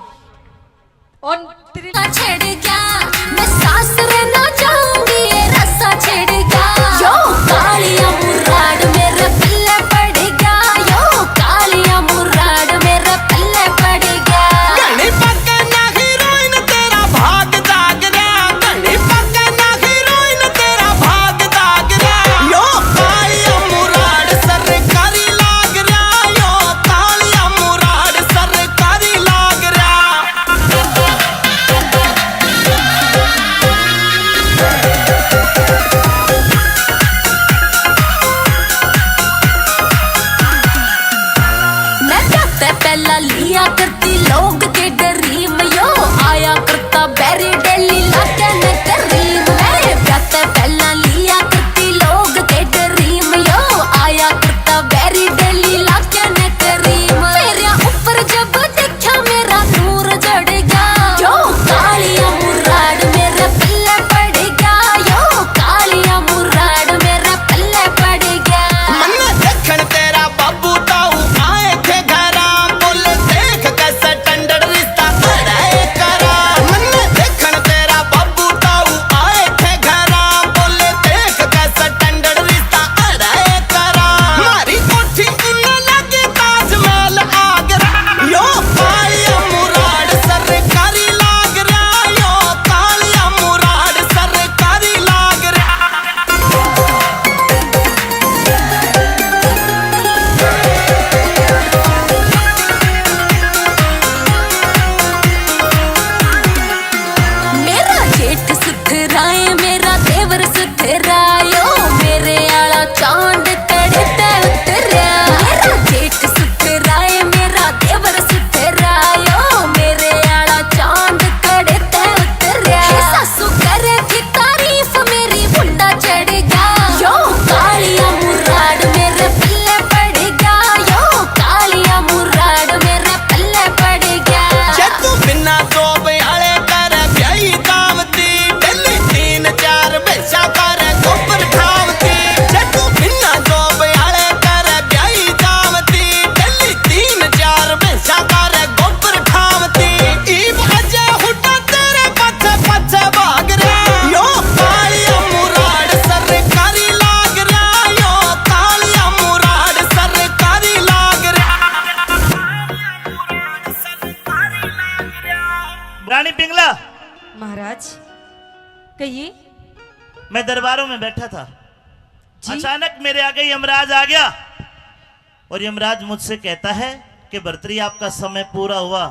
और तेरे रस्सा छिड़ गया, मैं सासरे ना जाऊंगी, ये रस्सा छिड़ गया। यो कालिया मुराद मेरे पल्ले पड़ गया, यो कालिया मुराद मेरे पल्ले पड़ गया। घणी पके ना हीरोइन तेरा भाग जाग रहा, घणी पके ना हीरोइन तेरा भाग जाग रहा। यो कालिया मुराद सरकारी लाग रहा, यो कालिया मुराद सरकारी लाग रहा। महाराज, कहिए। मैं दरबारों में बैठा था, जी। अचानक मेरे आगे यमराज आ गया और यमराज मुझसे कहता है कि भर्तरी, आपका समय पूरा हुआ,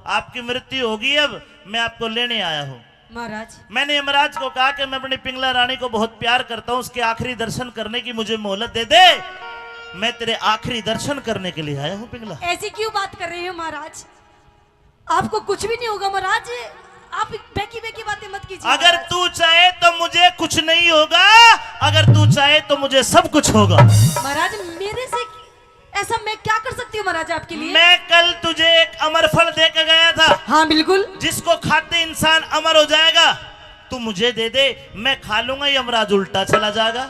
आपकी मृत्यु होगी, अब मैं आपको लेने आया हूँ। महाराज। मैंने यमराज को कहा कि मैं अपनी पिंगला रानी को बहुत प्यार करता हूँ, उसके आखिरी दर्शन करने की मुझे मोहलत दे दे, मैं तेरे आखिरी दर्शन करने के लिए आया हूँ पिंगला। ऐसी क्यों बात कर रहे हो महाराज? आपको कुछ भी नहीं होगा महाराज, आप बेकी बेकी बातें मत कीजिए अगर महाराज। तू चाहे तो मुझे कुछ नहीं होगा, अगर तू चाहे तो मुझे सब कुछ होगा। महाराज, मेरे से ऐसा मैं क्या कर सकती हूँ महाराज आपके लिए? मैं कल तुझे एक अमर फल दे के गया था। हाँ बिल्कुल। जिसको खाते इंसान अमर हो जाएगा, तू मुझे दे दे, मैं खा लूंगा, यमराज उल्टा चला जाएगा।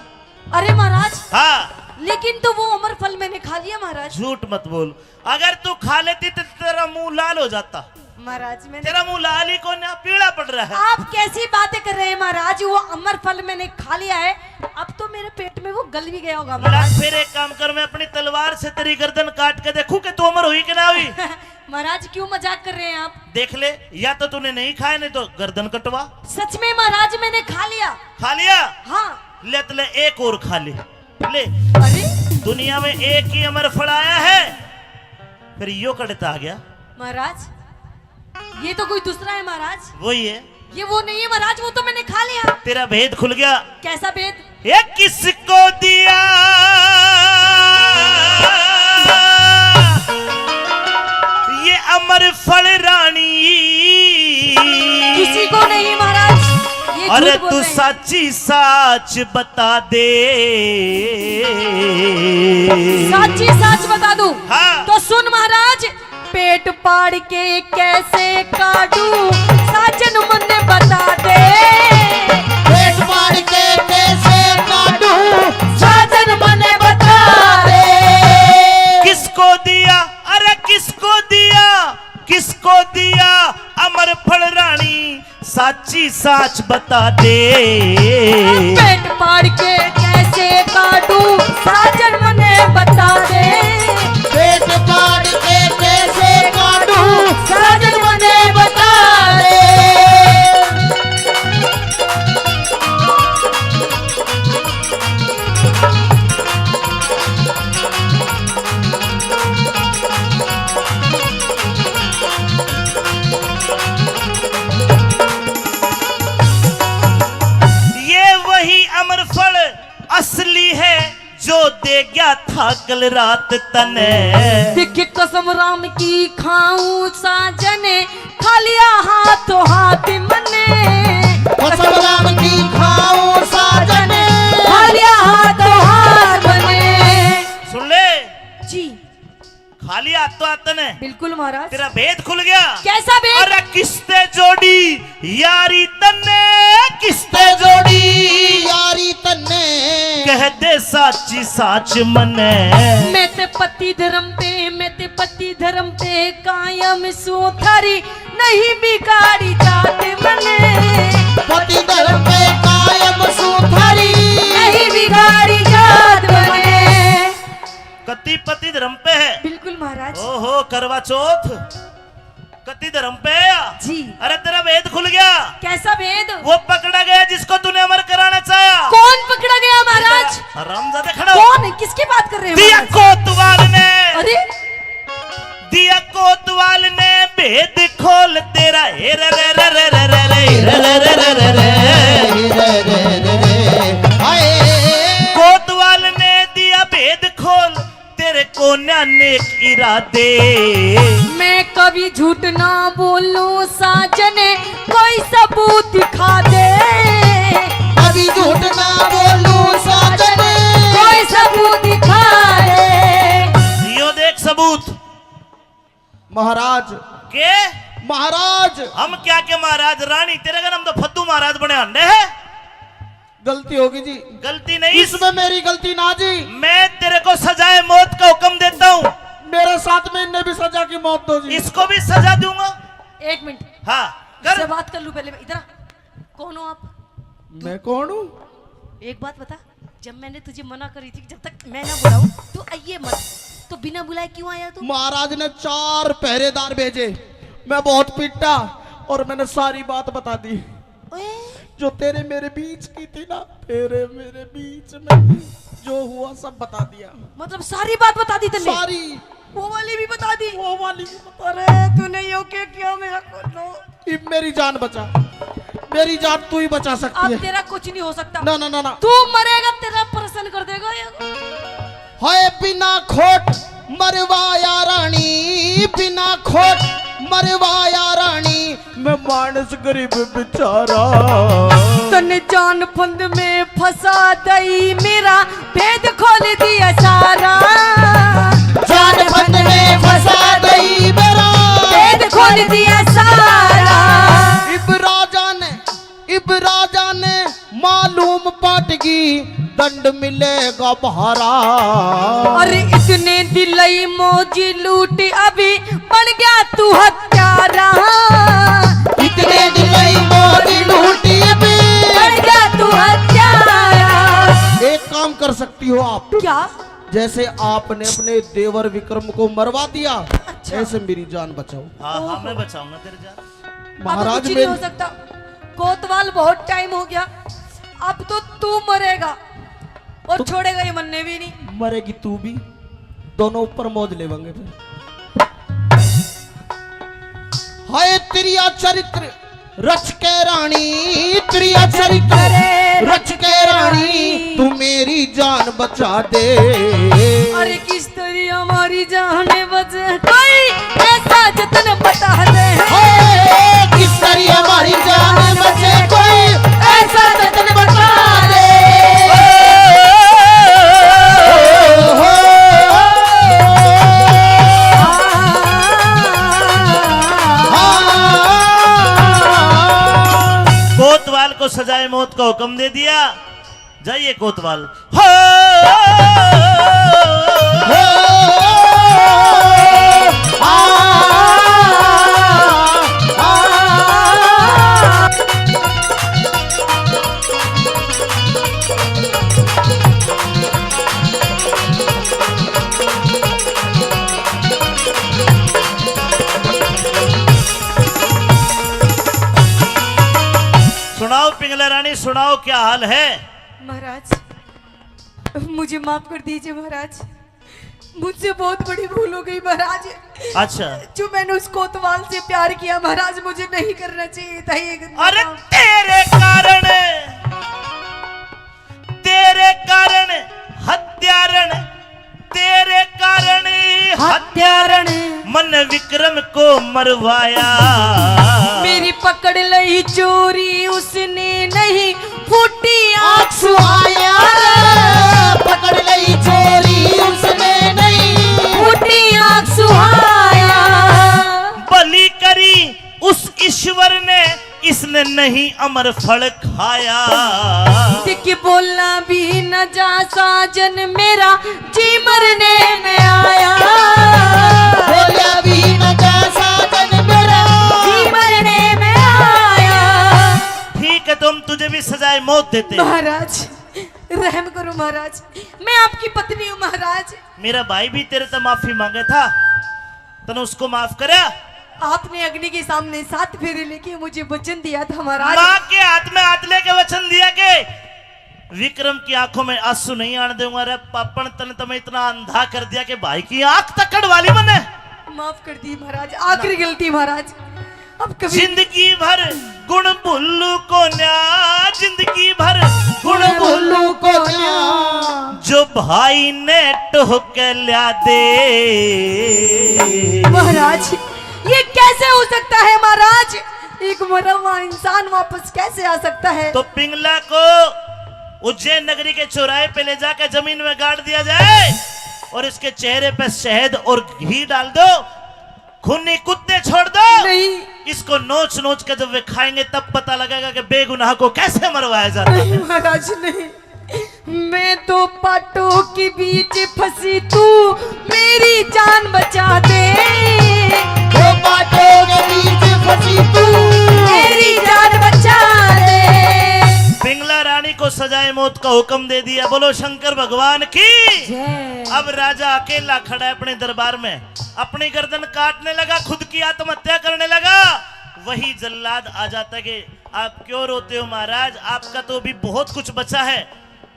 अरे महाराज। हाँ। लेकिन तो वो अमर फल मैंने खा लिया महाराज। झूठ मत बोल, अगर तू खा लेती तो तेरा मुंह लाल हो जाता। महाराज, मैंने तेरा मुंह लाल ही कौन है, पीला पड़ रहा है। आप कैसी बातें कर रहे हैं महाराज? वो अमर फल मैंने खा लिया है, अब तो मेरे पेट में वो गल भी गया होगा महाराज। फिर एक काम कर, मैं अपनी तलवार से तेरी गर्दन काट के देखूं कि तू अमर हुई कि ना हुई। महाराज, क्यों मजाक कर रहे हैं आप? देख ले, या तो तूने नहीं खाया, नहीं तो गर्दन कटवा। सच में महाराज, मैंने खा लिया। खा लिया? हाँ। ले, ले एक और खा ले। ले। अरे, दुनिया में एक ही अमर फल आया है, फिर यो कड़ता आ गया। महाराज, ये तो कोई दूसरा है महाराज। वही है। ये वो नहीं है महाराज, वो तो मैंने खा लिया। तेरा भेद खुल गया। कैसा भेद? ये किसको दिया ये अमर फल रानी? किसी को नहीं महाराज, ये अरे झूठ बोल तू रहे हैं। साची साच बता दे। साची साच बता दूं? हाँ। तो सुन महाराज, पेट पाड़ के कैसे काटूं, साजन मन्ने बता दे। पेट पाड़ के कैसे काटूं, साजन मन्ने बता दे। किसको दिया, अरे किसको दिया, किसको दिया अमर फल रानी, साची साच बता दे। पेट पाड़ के कैसे काटूं, साजन मन्ने बता दे। पेट पाड़ के कैसे काटूं, साजन मन्ने बता दे। ये वही अमर फल असली है जो दे गया था कल रात तने। देख कसम राम की खाऊं साजन, खा लिया हाथों हाथ मन्ने। कसम राम की खाऊं साजन, खा लिया हाथों हाथ मन्ने। सुन ले जी। खा लिया हाथों हाथ तने। बिल्कुल महाराज। तेरा भेद खुल गया। कैसा भेद? अरे किसते जोड़ी यारी तन्ने, किसते जोड़ी यारी तन्ने, कह दे साची साच मन्ने। मैं ते पति धर्म पे, मैं ते पति धर्म पे कायम सूं, थारी नहीं बिगाड़ी जात मन्ने। पति धर्म पे कायम सूं, थारी नहीं बिगाड़ी जात मन्ने। कति पति धर्म पे है। बिल्कुल महाराज। ओहो, करवा चौथ। कति धर्म पे है या? जी। अरे तेरा भेद खुल गया। कैसा भेद? वो पकड़ा गया जिसको तूने अमर कराना चाहा। कौन पकड़ा गया महाराज? हरामजादे खड़ा हो। कौन है? किसकी बात कर रहे हैं दिया महाराज? कोतवाल ने। अरे। दिया कोतवाल ने भेद खोल तेरा। हे रे रे रे रे रे रे रे रे रे रे रे रे। हाय। कोतवाल ने दिया भेद खोल तेरे कोन्या नेक इरादे। मैं कभी झूठ ना बोलूं साजन, कोई सबूत दिखा दे। कभी झूठ ना बोलूं साजन, कोई सबूत दिखा दे। यो देख सबूत। महाराज। के? महाराज। हम क्या के महाराज, रानी, तेरे घर हम तो फद्दू महाराज बने हंडे हैं। गलती होगी जी। गलती नहीं। इसमें मेरी गलती ना जी। मैं तेरे को सजाए मौत का हुक्म देता हूँ। मेरे साथ में इन्हें भी सजा की मौत दो जी। इसको भी सजा दूंगा। एक मिनट। हाँ, कर। इससे बात कर लूं पहले मैं। इधर आ। कौन हो आप? मैं कौन हूँ? एक बात बता, जब मैंने तुझे मना करी थी कि जब तक मैं ना बुलाऊं तू आइए मत, तो बिना बुलाए क्यों आया तू? महाराज ने चार पहरेदार भेजे, मैं बहुत पिटा, और मैंने सारी बात बता दी। ओए। जो तेरे मेरे बीच की थी ना, तेरे मेरे बीच में जो हुआ, सब बता दिया। मतलब, सारी बात बता दी तन्ने? सारी। वो वाली भी बता दी? वो वाली भी बता। अरे, तूने यो क्या किया मेरा को तो? इब मेरी जान बचा, मेरी जान तू ही बचा सकती अब है। तेरा कुछ नहीं हो सकता। ना, ना, ना, ना। तू मरेगा, तेरा ऑपरेशन कर देगा ये। हाय बिना खोट मरवाया रानी, बिना खोट मरवाया रानी, मैं मानस गरीब बेचारा। तन जान फंद में फंसा दई, मेरा भेद खोल दिया सारा। जान फंद में फंसा दई, मेरा भेद खोल दिया सारा। इब राजा ने, इब राजा ने मालूम पाटगी, दंड मिलेगा भारा। अरे इतने दिलई मौजी लूटी, अभी बन गया तू हत्यारा। इतने दिलई मौजी लूटी, अभी बन गया तू हत्यारा। एक काम कर सकती हो आप। क्या? जैसे आपने अपने देवर विक्रम को मरवा दिया, अच्छा। ऐसे मेरी जान बचाओ। हाँ, हाँ, ओहो। मैं बचाऊंगा तेरी जान। अब महाराज कुछ नहीं मेरी हो सकता। कोतवाल, बहुत टाइम हो गया, अब तो तू मरेगा और तो छोड़ेगा ये मन्ने भी नहीं। मरेगी तू भी, दोनों ऊपर मौज लेवांगे फिर। हाय त्रिया चरित्र रच के रानी, त्रिया चरित्र रच के रानी, तू मेरी जान बचा दे। अरे किस तरी हमारी जान बचे कोई ऐसा जतन बता दे। हाय, किस तरी हमारी जान बचे कोई ऐसा जतन बता दे। कोतवाल को सजाए मौत का हुक्म दे दिया। जाइए कोतवाल। हो, हो, आ, आ, आ। सुनाओ पिंगला रानी, सुनाओ, क्या हाल है? महाराज, मुझे माफ कर दीजिए महाराज, मुझसे बहुत बड़ी भूल हो गई महाराज। अच्छा। जो मैंने उस कोतवाल से प्यार किया महाराज, मुझे नहीं करना चाहिए था ये गंदा अरे काम। तेरे कारण, तेरे कारण हत्यारण, तेरे कारण हत्यारण। मन विक्रम को मरवाया। मेरी पकड़ लई चोरी उसने नहीं, फूटी आंख सुहाया। पकड़ लई चोरी उसने नहीं, फूटी आंख सुहाया। बलि करी उस ईश्वर ने, इसने नहीं अमर फल खाया। दिख बोला भी न जा साजन मेरा, जी मरने में आया। बोला भी न जा साजन मेरा, जी मरने में आया। ठीक है, तो हम तुझे भी सजाए मौत देते हैं। महाराज, रहम करो महाराज, मैं आपकी पत्नी हूँ महाराज। मेरा भाई भी तेरे से माफी मांगे था, तने उसको माफ करया? आपने अग्नि के सामने सात फेरे लेके मुझे वचन दिया था महाराज। माँ के हाथ में हाथ लेके वचन दिया कि विक्रम की आंखों में आंसू नहीं आने दूंगा। रे पापण, तने तो मैं इतना अंधा कर दिया कि भाई की आंख तक कढ़वा ली मन्ने। माफ कर दी महाराज, आखिरी गलती महाराज, अब कभी जिंदगी भर गुण भूलू कोन्या, जिंदगी भर गुण भूलू कोन्या, जो भाई ने टोह के ल्या दे। महाराज, ये कैसे हो सकता है महाराज? एक मरा हुआ इंसान वापस कैसे आ सकता है? तो पिंगला को उज्जैन नगरी के चौराहे पे ले जाकर जमीन में गाड़ दिया जाए और इसके चेहरे पे शहद और घी डाल दो। खूनी कुत्ते छोड़ दो। नहीं। इसको नोच नोच के जब वे खाएंगे तब पता लगेगा कि बेगुनाह को कैसे मरवाया जाता है। नहीं महाराज, नहीं। मैं दो पाटों के बीच फंसी, तू मेरी जान बचा दे। दो पाटों के बीच फंसी तू, मेरी जान बचा दे। पिंगला रानी को सजाए मौत का हुक्म दे दिया। बोलो शंकर भगवान की। जय। अब राजा अकेला खड़ा है अपने दरबार में, अपनी गर्दन काटने लगा, खुद की आत्महत्या करने लगा। वही जल्लाद आ जाता कि आप क्यों रोते हो महाराज, आपका तो भी बहुत कुछ बचा है।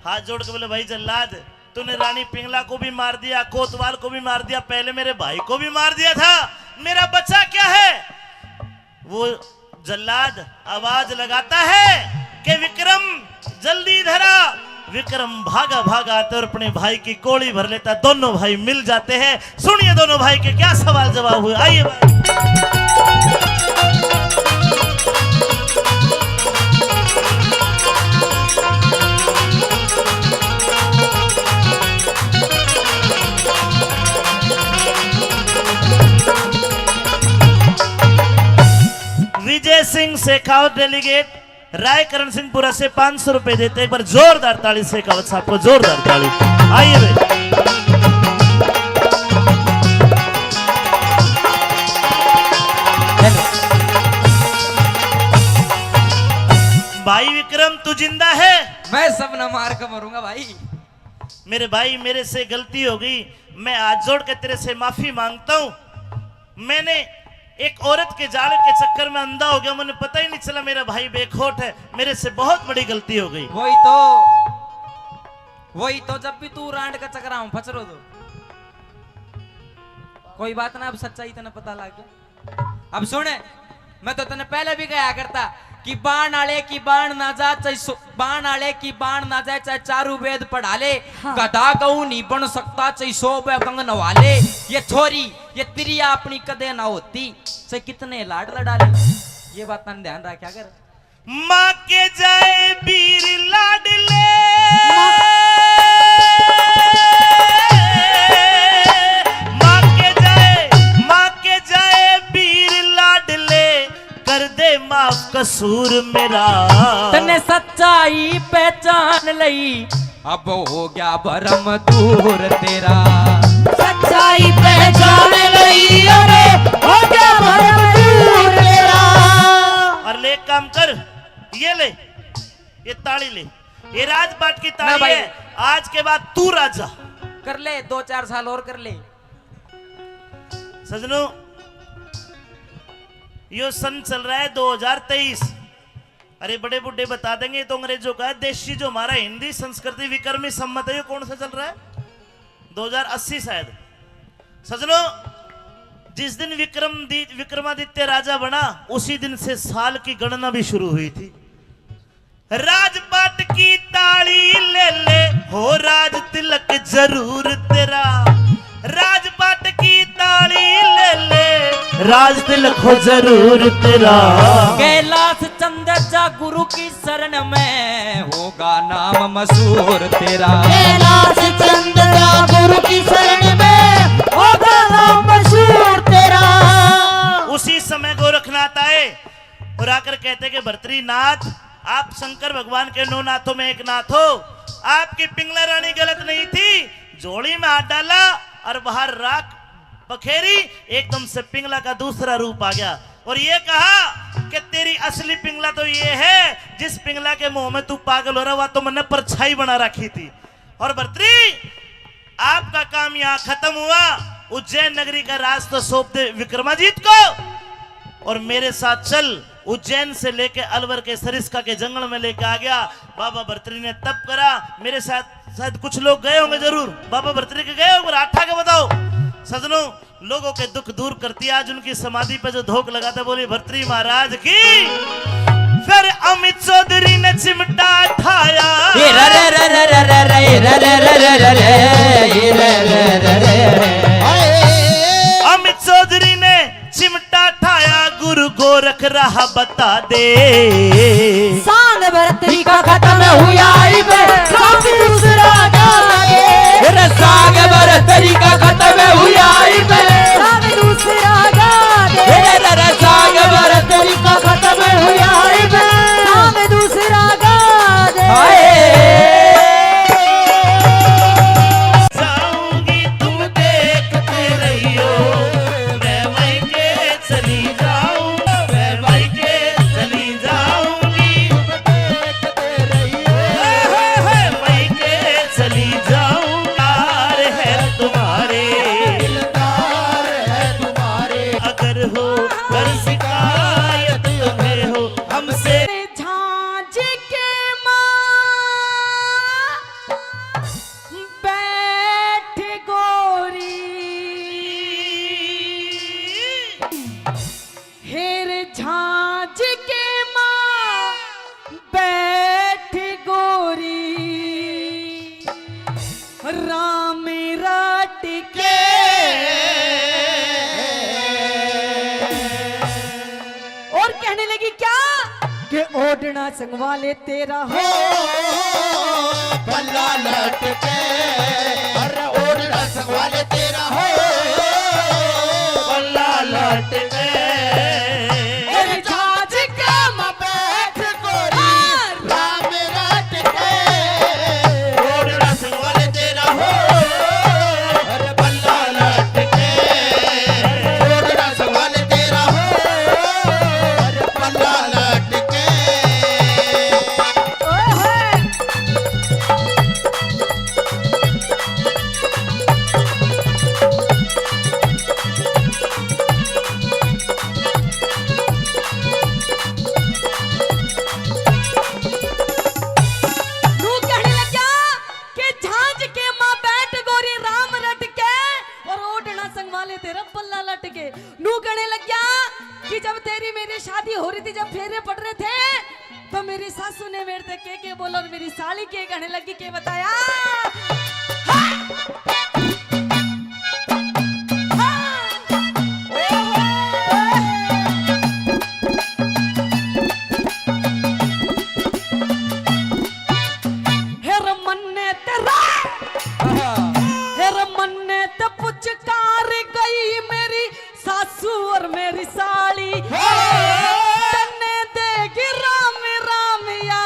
हाथ जोड़ के बोले, भाई जल्लाद, तूने रानी पिंगला को भी मार दिया, कोतवाल को भी मार दिया, पहले मेरे भाई को भी मार दिया था, मेरा बचा क्या है? वो जल्लाद आवाज लगाता है कि विक्रम, जल्दी इधर आ। विक्रम भागा भागा आता और अपने भाई की कोली भर लेता। दोनों भाई मिल जाते हैं। सुनिए दोनों भाई के क्या सवाल जवाब हुए। आइए भाई। विजय सिंह शेखावत, डेलीगेट रायकरण सिंहपुरा से पाँच सौ रुपए देते। एक बार जोरदार ताली शेखावत साहब को, जोरदार ताली। आइए भाई। भाई विक्रम, तू जिंदा है? मैं सबना मार के मरूंगा भाई। मेरे भाई, मेरे से गलती हो गई, मैं हाथ जोड़ के तेरे से माफी मांगता हूँ। मैंने एक औरत के जाल के चक्कर में अंधा हो गया, मैंने पता ही नहीं चला मेरा भाई बेखौट है, मेरे से बहुत बड़ी गलती हो गई। वही तो, वही तो, जब भी तू रांड का चक्कर में फंस रहो तो कोई बात ना, अब सच्चाई तने पता लग गया। अब सुन, मैं तो तने पहले भी कहा करता कि बाण आले की बाण ना जा, चाहे सो-, बाण आले की बाण ना जाए, चाहे चारू वेद पढ़ा ले, हाँ। गधा गऊ नहीं बन सकता, चाहे सौ बे गंग नवा ले। ये छोरी, ये तिरिया अपनी कदे ना होती, चाहे कितने लाड लड़ा ले। ये बात तने ध्यान रखा कर। माँ के जाए वीर लाडले, माँ के जाए, माँ के जाए वीर लाडले, कर दे माफ कसूर मेरा। तन्ने सच्चाई पहचान लई, अब हो गया भरम दूर तेरा। सच्चाई पहचान लई, अरे हो गया भरम दूर तेरा। और ले एक काम कर, ये ले, ये ताली ले, ये राजपाट की ना ताली भाई। है। आज के बाद तू राजा। कर ले, दो चार साल और कर ले। सजनों, यो सन चल रहा है दो हज़ार तेईस। अरे, बड़े बूढ़े बता देंगे, ये तो अंग्रेजों का है। देशी जो हमारा हिंदी संस्कृति विक्रमी संवत है, ये कौन सा चल रहा है? दो हज़ार अस्सी शायद। सजनों, जिस दिन विक्रम दी-, विक्रमादित्य राजा बना, उसी दिन से साल की गणना भी शुरू हुई थी। राजपाट की ताली ले ले, हो राज तिलक जरूर तेरा। राजपाट की ताली ले ले, राज तिलक हो जरूर तेरा। कैलाश चंद जा गुरु की शरण में, होगा नाम मशहूर तेरा। कैलाश चंद जा गुरु की शरण में, होगा नाम मशहूर तेरा। उसी समय गोरखनाथ आए और आकर कहते कि भर्तरीनाथ, आप शंकर भगवान के नौ नाथों में एक नाथ हो, आपकी पिंगला रानी गलत नहीं थी, झोली में हाथ डाला और बाहर राख पखेरी, एकदम से पिंगला का दूसरा रूप आ गया और ये कहा कि तेरी असली पिंगला तो ये है, जिस पिंगला के मोह में तू पागल हो रहा, वह तो मैंने परछाई बना रखी थी। और भर्तरी, आपका काम यहाँ खत्म हुआ। उज्जैन नगरी का राज तो सौंप दे विक्रमाजीत को और मेरे साथ चल। उज्जैन से लेके अलवर के सरिस्का के जंगल में लेके आ गया। बाबा भर्तरी ने तप करा। मेरे साथ शायद कुछ लोग गए होंगे जरूर। बाबा भर्तरी के गए होंगे, हाथ उठा के बताओ। सजनों, लोगों के दुख दूर करती है। आज उनकी समाधि पे जो धोक लगाता, बोली भर्तरी महाराज की। फिर अमित चौधरी ने चिमटा ठाया। ए रे रे रे रे रे रे रे रे रे रे रे रे रे रे रे रे रे। अमित चौधरी ने चिमटा ठाया, गुरु गोरख राह बता दे। सांग भरतरी का खत्म हुआ इब, सांग दूसरा गा दे। रे सांग भरतरी का खत्म हुआ इब, सांग दूसरा गा दे। रे रे रे सांग भरतरी का खत्म हुआ इब, सांग दूसरा गा दे। हाय। जाऊंगी तुम देखते रहियो, मैं मायके चली जाऊं, मैं मायके चली जाऊंगी। तुम देखते रहियो, के ओढ़ना संगवा ले तेरा हो, बल्ला लटके। अरे ओढ़ना संगवा ले तेरा हो, बल्ला लटके। अरे झांझ के मां बैठ गोरी, राम रटके। ओढ़ना संगवा ले तेरा हो, अरे बल्ला लटके। ओढ़ना संगवा ले तेरा हो, अरे बल्ला लटके। ओए होए। नू कहने लग्या कि झांझ के मां बैठ गोरी राम रटके और ओढ़ना संगवा ले तेरा बल्ला लटके। नू कहने लग्या कि जब तेरी मेरी शादी हो रही थी, जब फेरे पड़ रहे थे, तो मेरी सासू ने मेरे से के के बोला और मेरी साली के कहने लगी, के बताया। हाँ। हाँ। ओहो। हेर मन्ने तेरा, हेर मन्ने ते पुचकार गई मेरी सासू और मेरी साली। हाँ। तन्ने देगी राम राम या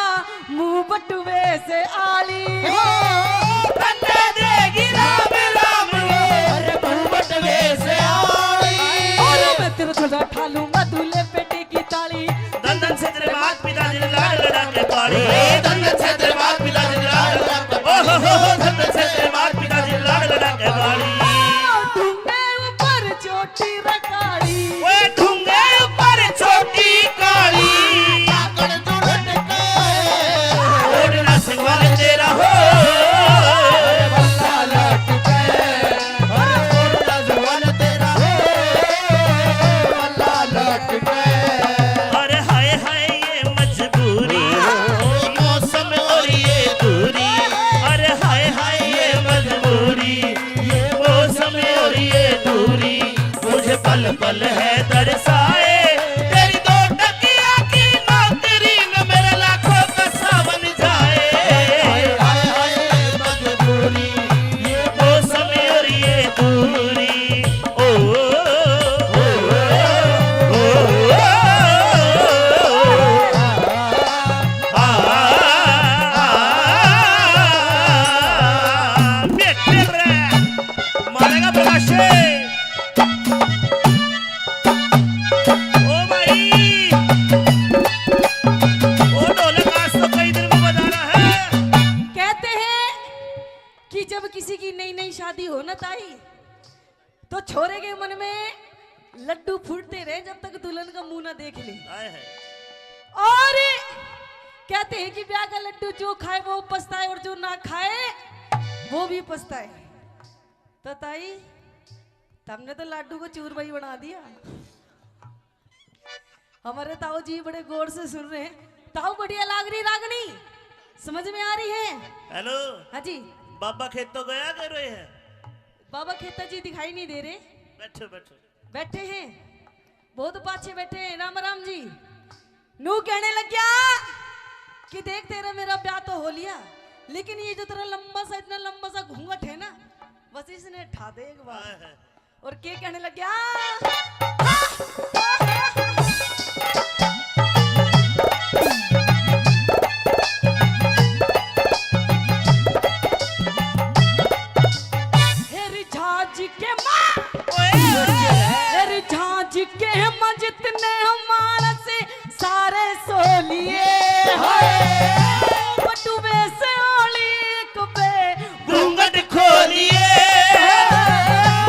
मुंह बटुए से आली। हाँ। तन्ने देगी राम राम या मुंह बटुए से आली। और मैं तेरे थोड़ा ठा लूंगा दूल्हे बेटे की ताली। धन धन से तेरे मात पिता जिन लाड लड़ा के पाली। ए, धन धन से तेरे मात पिता जिन लाड लड़ा के पाली। ओ हो हो हो, धन धन से तेरे मात पिता जिन लाड लड़ा के पाली। ढूंगे ऊपर चोटी रकाली। ओए ढूंगे ऊपर चोटी काली। काकड़ जुड़न के। ओढ़ना संगवा ले तेरा हो। अरे बल्ला लटके। अरे ओढ़ना संगवा ले तेरा हो। बल्ला लटके। अरे हाय हाय ये मजबूरी, मौसम और ये दूरी। अरे हाय हाय ये मजबूरी, ये मौसम और ये दूरी, मुझे पल पल है तरसाए। तेरी दो टकिया की नौकरी में मेरा लाखों का सावन जाए। हाय हाय हाय मजबूरी, ये मौसम और ये दूरी। ओ, ओ, ओ, ओ, आ, आ, आ, आ, बेटे रे, मारेगा प्रकाशे। ओ भाई, ओ ढोलक आज तो कई दिन में बजाना है। कहते हैं कि जब किसी की नई नई शादी हो ना ताई, तो छोरे के मन में लड्डू फूटते रहे जब तक दुल्हन का मुंह ना देख ले। हाय हाय। और कहते हैं कि ब्याह का लड्डू जो खाए वो पछताए और जो ना खाए वो भी पछताए। तो ताई, तमने तो लाडू को चूरमा ही बना दिया। हमारे ताऊ जी बड़े गौर से सुन रहे हैं। ताऊ, बढ़िया लाग रही रागनी, समझ में आ रही है? हेलो। हाँ जी। बाबा खेतों गया कर रहे हैं? बाबा खेता जी दिखाई नहीं दे रहे। बैठो, बैठो। बैठे हैं, बहुत पाछे बैठे हैं। राम राम जी। नू कहने लग गया कि देख, तेरा मेरा ब्याह तो हो लिया, लेकिन ये जो तेरा लंबा सा, इतना लंबा सा घूंघट है ना, बस इसने उठा दे एक बार। हाय, हाय। और के कहने लग गया? हेरी झांझ के मां, ओए, ओए। हेरी झांझ के मां जितने मानस सारे सो लिए। हाय। बटुए से ओली एक बे घूंघट खोलिए।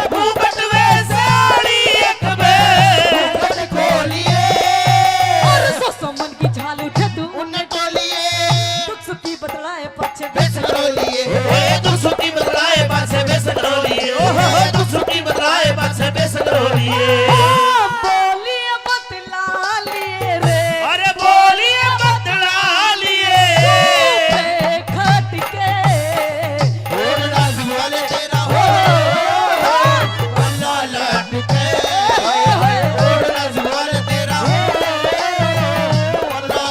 घूंघट वे साड़ी एक बे घूंघट खोलिए। और सो सो मन की झाल उठे तू उन्हें टोलिए। दुख सुख की बतलाए पाछे बेस करोलिए। ओए दुख सुख की बतलाए पाछे बेस करोलिए। ओहो दुख सुख की बतलाए पाछे बेस करोलिए। बोलिए बतला लिए रे। अरे बोलिए बतला लिए। खट के ओढ़ना जुआल तेरा हो, पल्ला लटके। ओढ़ना जुआल तेरा हो, पल्ला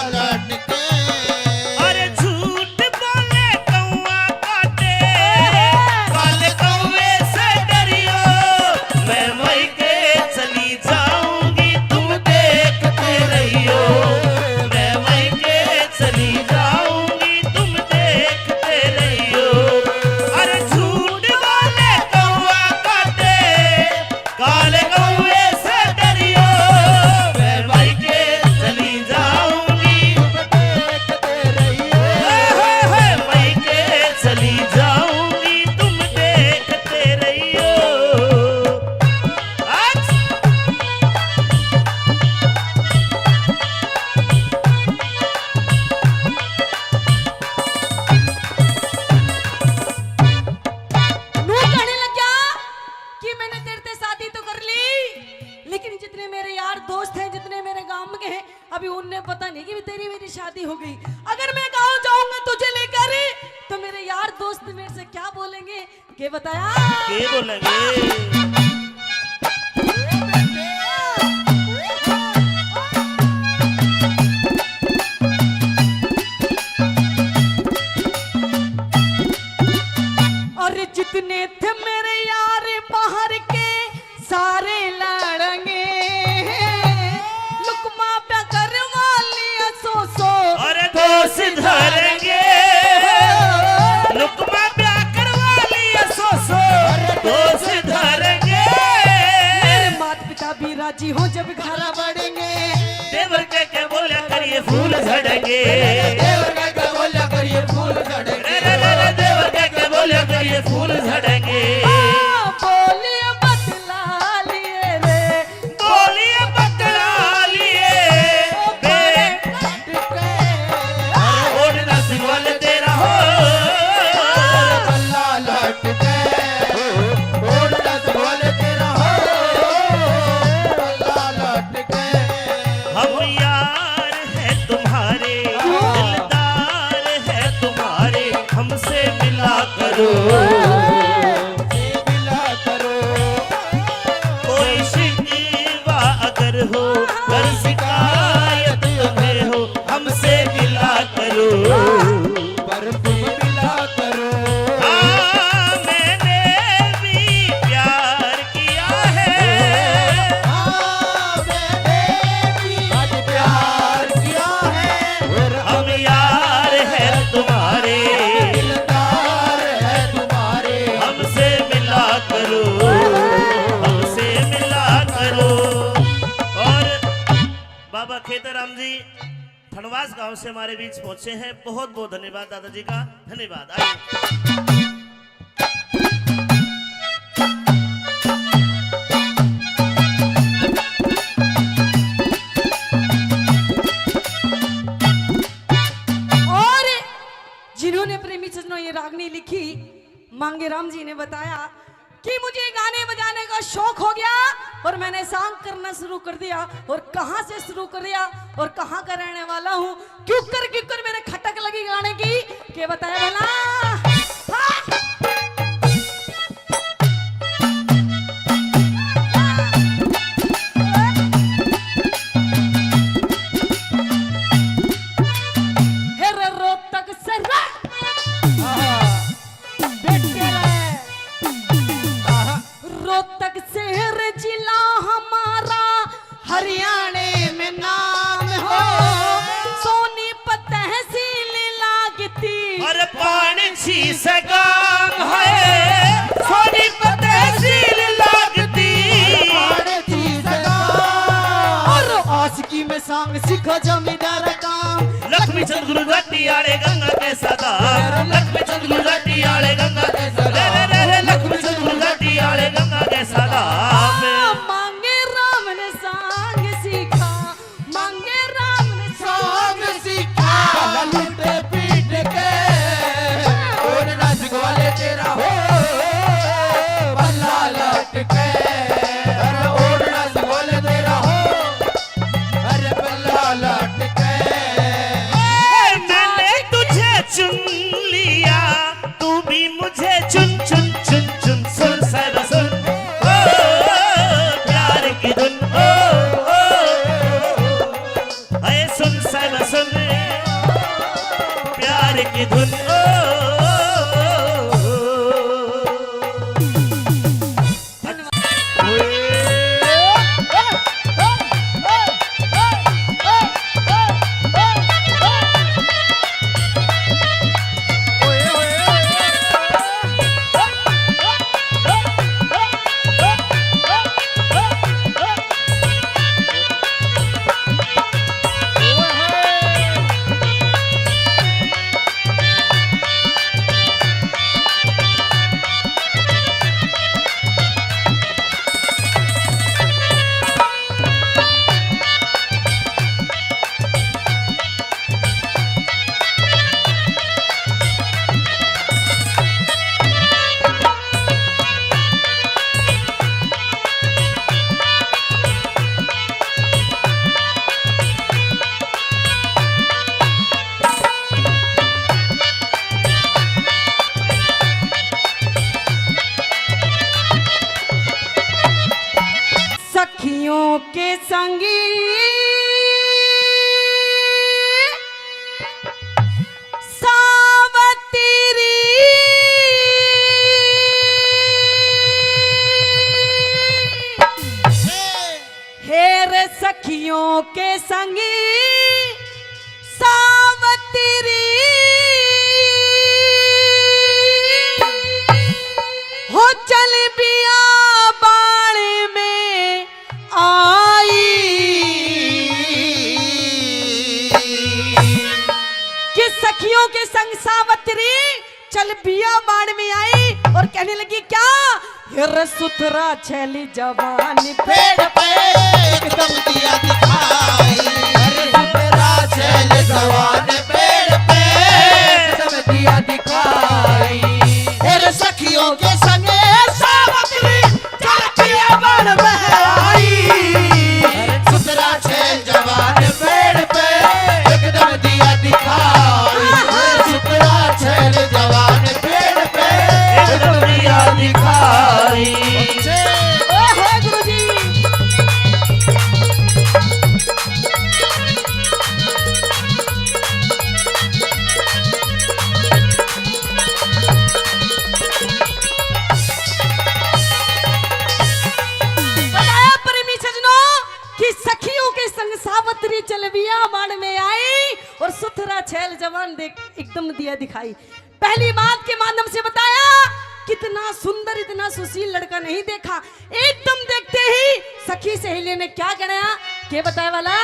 शादी हो गई। अगर मैं गाँव जाऊंगा तुझे लेकर, तो मेरे यार दोस्त मेरे से क्या बोलेंगे? के बताया? के बोलेंगे? और जितने थे मेरे यार बाहर के, सारे लड़ेंगे। लुकमा प्या करवा लिया सो सो, अरे दोष धरेंगे। लुकमा प्या करवा लिया सो सो, अरे दोष धरेंगे। मेरे माता पिता भी राजी हो जब घर बढ़ेंगे। देवर के के बोला करिए फूल झड़ेंगे। देवर के के बोला करिए फूल झड़ेंगे। रे रे रे रे, देवर के के बोला करिए फूल झड़ेंगे। हाँ, बोलिए बतला लिए रे। बोलिए बतला लिए। ओ मेरे ओढ़ना सिंगल तेरा हो। बल्ला लटके, ओढ़ना सिंगल तेरा हो। बल्ला लटके। हम यार हैं तुम्हारे, दिलदार हैं तुम्हारे, हमसे मिला करो। हमसे मिला करो। कोई शिकवा अगर हो, अगर शिकायत तुम्हें हो, हमसे मिला करो। पर तुम मिला करो। हाँ, मैंने भी प्यार किया है। हाँ, मैंने भी आज प्यार किया है। और हम यार हैं तुम्हारे। दिलदार हैं तुम्हारे। हमसे मिला करो, हमसे मिला करो। और बाबा खेतराम जी थनवास गांव से हमारे बीच पहुंचे हैं। बहुत बहुत धन्यवाद दादाजी का, धन्यवाद। आइए। और जिन्होंने प्रेमी सज्जनों ये रागनी लिखी, मांगे राम जी ने बताया कि मुझे गाने बजाने का शौक हो गया और मैंने song करना शुरू कर दिया। और कहाँ से शुरू कर दिया और कहाँ का रहने वाला हूँ, क्यों कर, क्यों कर मेरे खटक लगी गाने की, के बताया भला? हाँ। हे रे रोहतक से रे। बेटे रे। रोहतक शहर जिला हमारा, हरियाणे में नाम हो। सोनीपत तहसील लागती। अरे पाणछी से गाम है, सोनीपत तहसील लागती। पाणछी से गाम। और आशिकी में सांग सीखा जमींदार काम। लक्ष्मी चंद गुरु जाटी आले गंगा के सदा। लक्ष्मी चंद गुरु जाटी आले गंगा के सदा। रे, रे, रे, रे, लक्ष्मी चंद गुरु जाटी आले गंगा के सदा। मांगे राम ने सांग सीखा, मांगे राम ने सांग सीखा। लूटे पीट के, और नाच ग्वाले तेरा हो, बल्ला लटके। अरे और नाच ग्वाले तेरा हो, अरे बल्ला लटके। ए, मैंने तुझे चुन लिया, तू भी मुझे चुन, चुन, चुन, चुन। सुन साहिब सुन, ओ, प्यार की धुन, ओ, ओ, ओ, ओ। अरे सुन साहिब सुन, प्यार की धुन, ओ, ओ, ओ, ओ। संगी सावतरी। हेर सखियों के संगी सावतरी, हो चल बिया बाण में आई। कि सखियों के संग सावतरी चल बिया बाण में आई और कहने लगी क्या? हेर सुथरा छैली जवान पेड़ पे एकदम दिया दिखाई। अरे सुथरा छैल जवान पेड़ पे एकदम दिया दिखाई। हेर सखियों के संगे सावतरी चल बिया बाण में आई। सुथरा छैल जवान पेड़ पे एकदम दिया दिखाई। सुथरा छैल जवान पेड़ पे एकदम दिया दिखाई। ओहो गुरुजी। बताया प्रेमी सजनों कि सखियों के संग सावतरी चल बिया बाण में आई और सुथरा छैल जवान देख एकदम दिया दिखाई। पहली बात के माध्यम से बताया कितना सुंदर, इतना सुशील लड़का नहीं देखा। एकदम देखते ही सखी सहेलियों ने क्या गणया, के बताए वाला?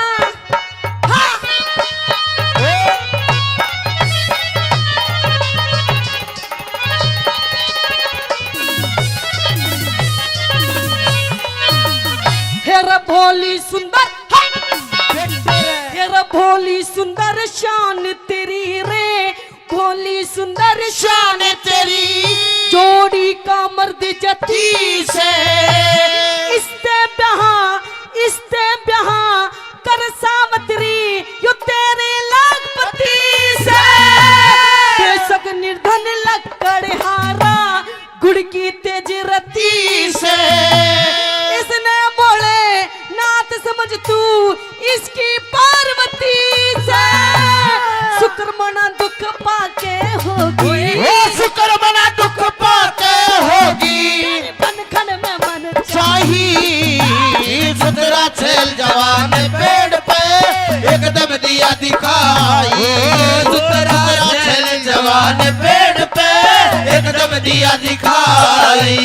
हाँ। हेर भोली सुंदर, हाँ। हेर भोली सुंदर शान तेरी रे, भोली सुंदर शान तेरी, जोड़ी का मर्द जती से। इसते ब्याह, इसते ब्याह कर सावतरी, यो तेरे लाखपति से। बेशक निर्धन लकड़हारा, गुड़ की तेज रत्ती से। इसने बोले नाथ समझ तू इसकी पार्वती से। शुक्र मना दुख पाके होगी। ओ शुक्र मना दुख पाके होगी। बंधन में मन चाही। सुथरा छैल जवान पेड़ पे एकदम दिया दिखाई। सुथरा छैल जवान पेड़ पे एकदम दिया दिखाई।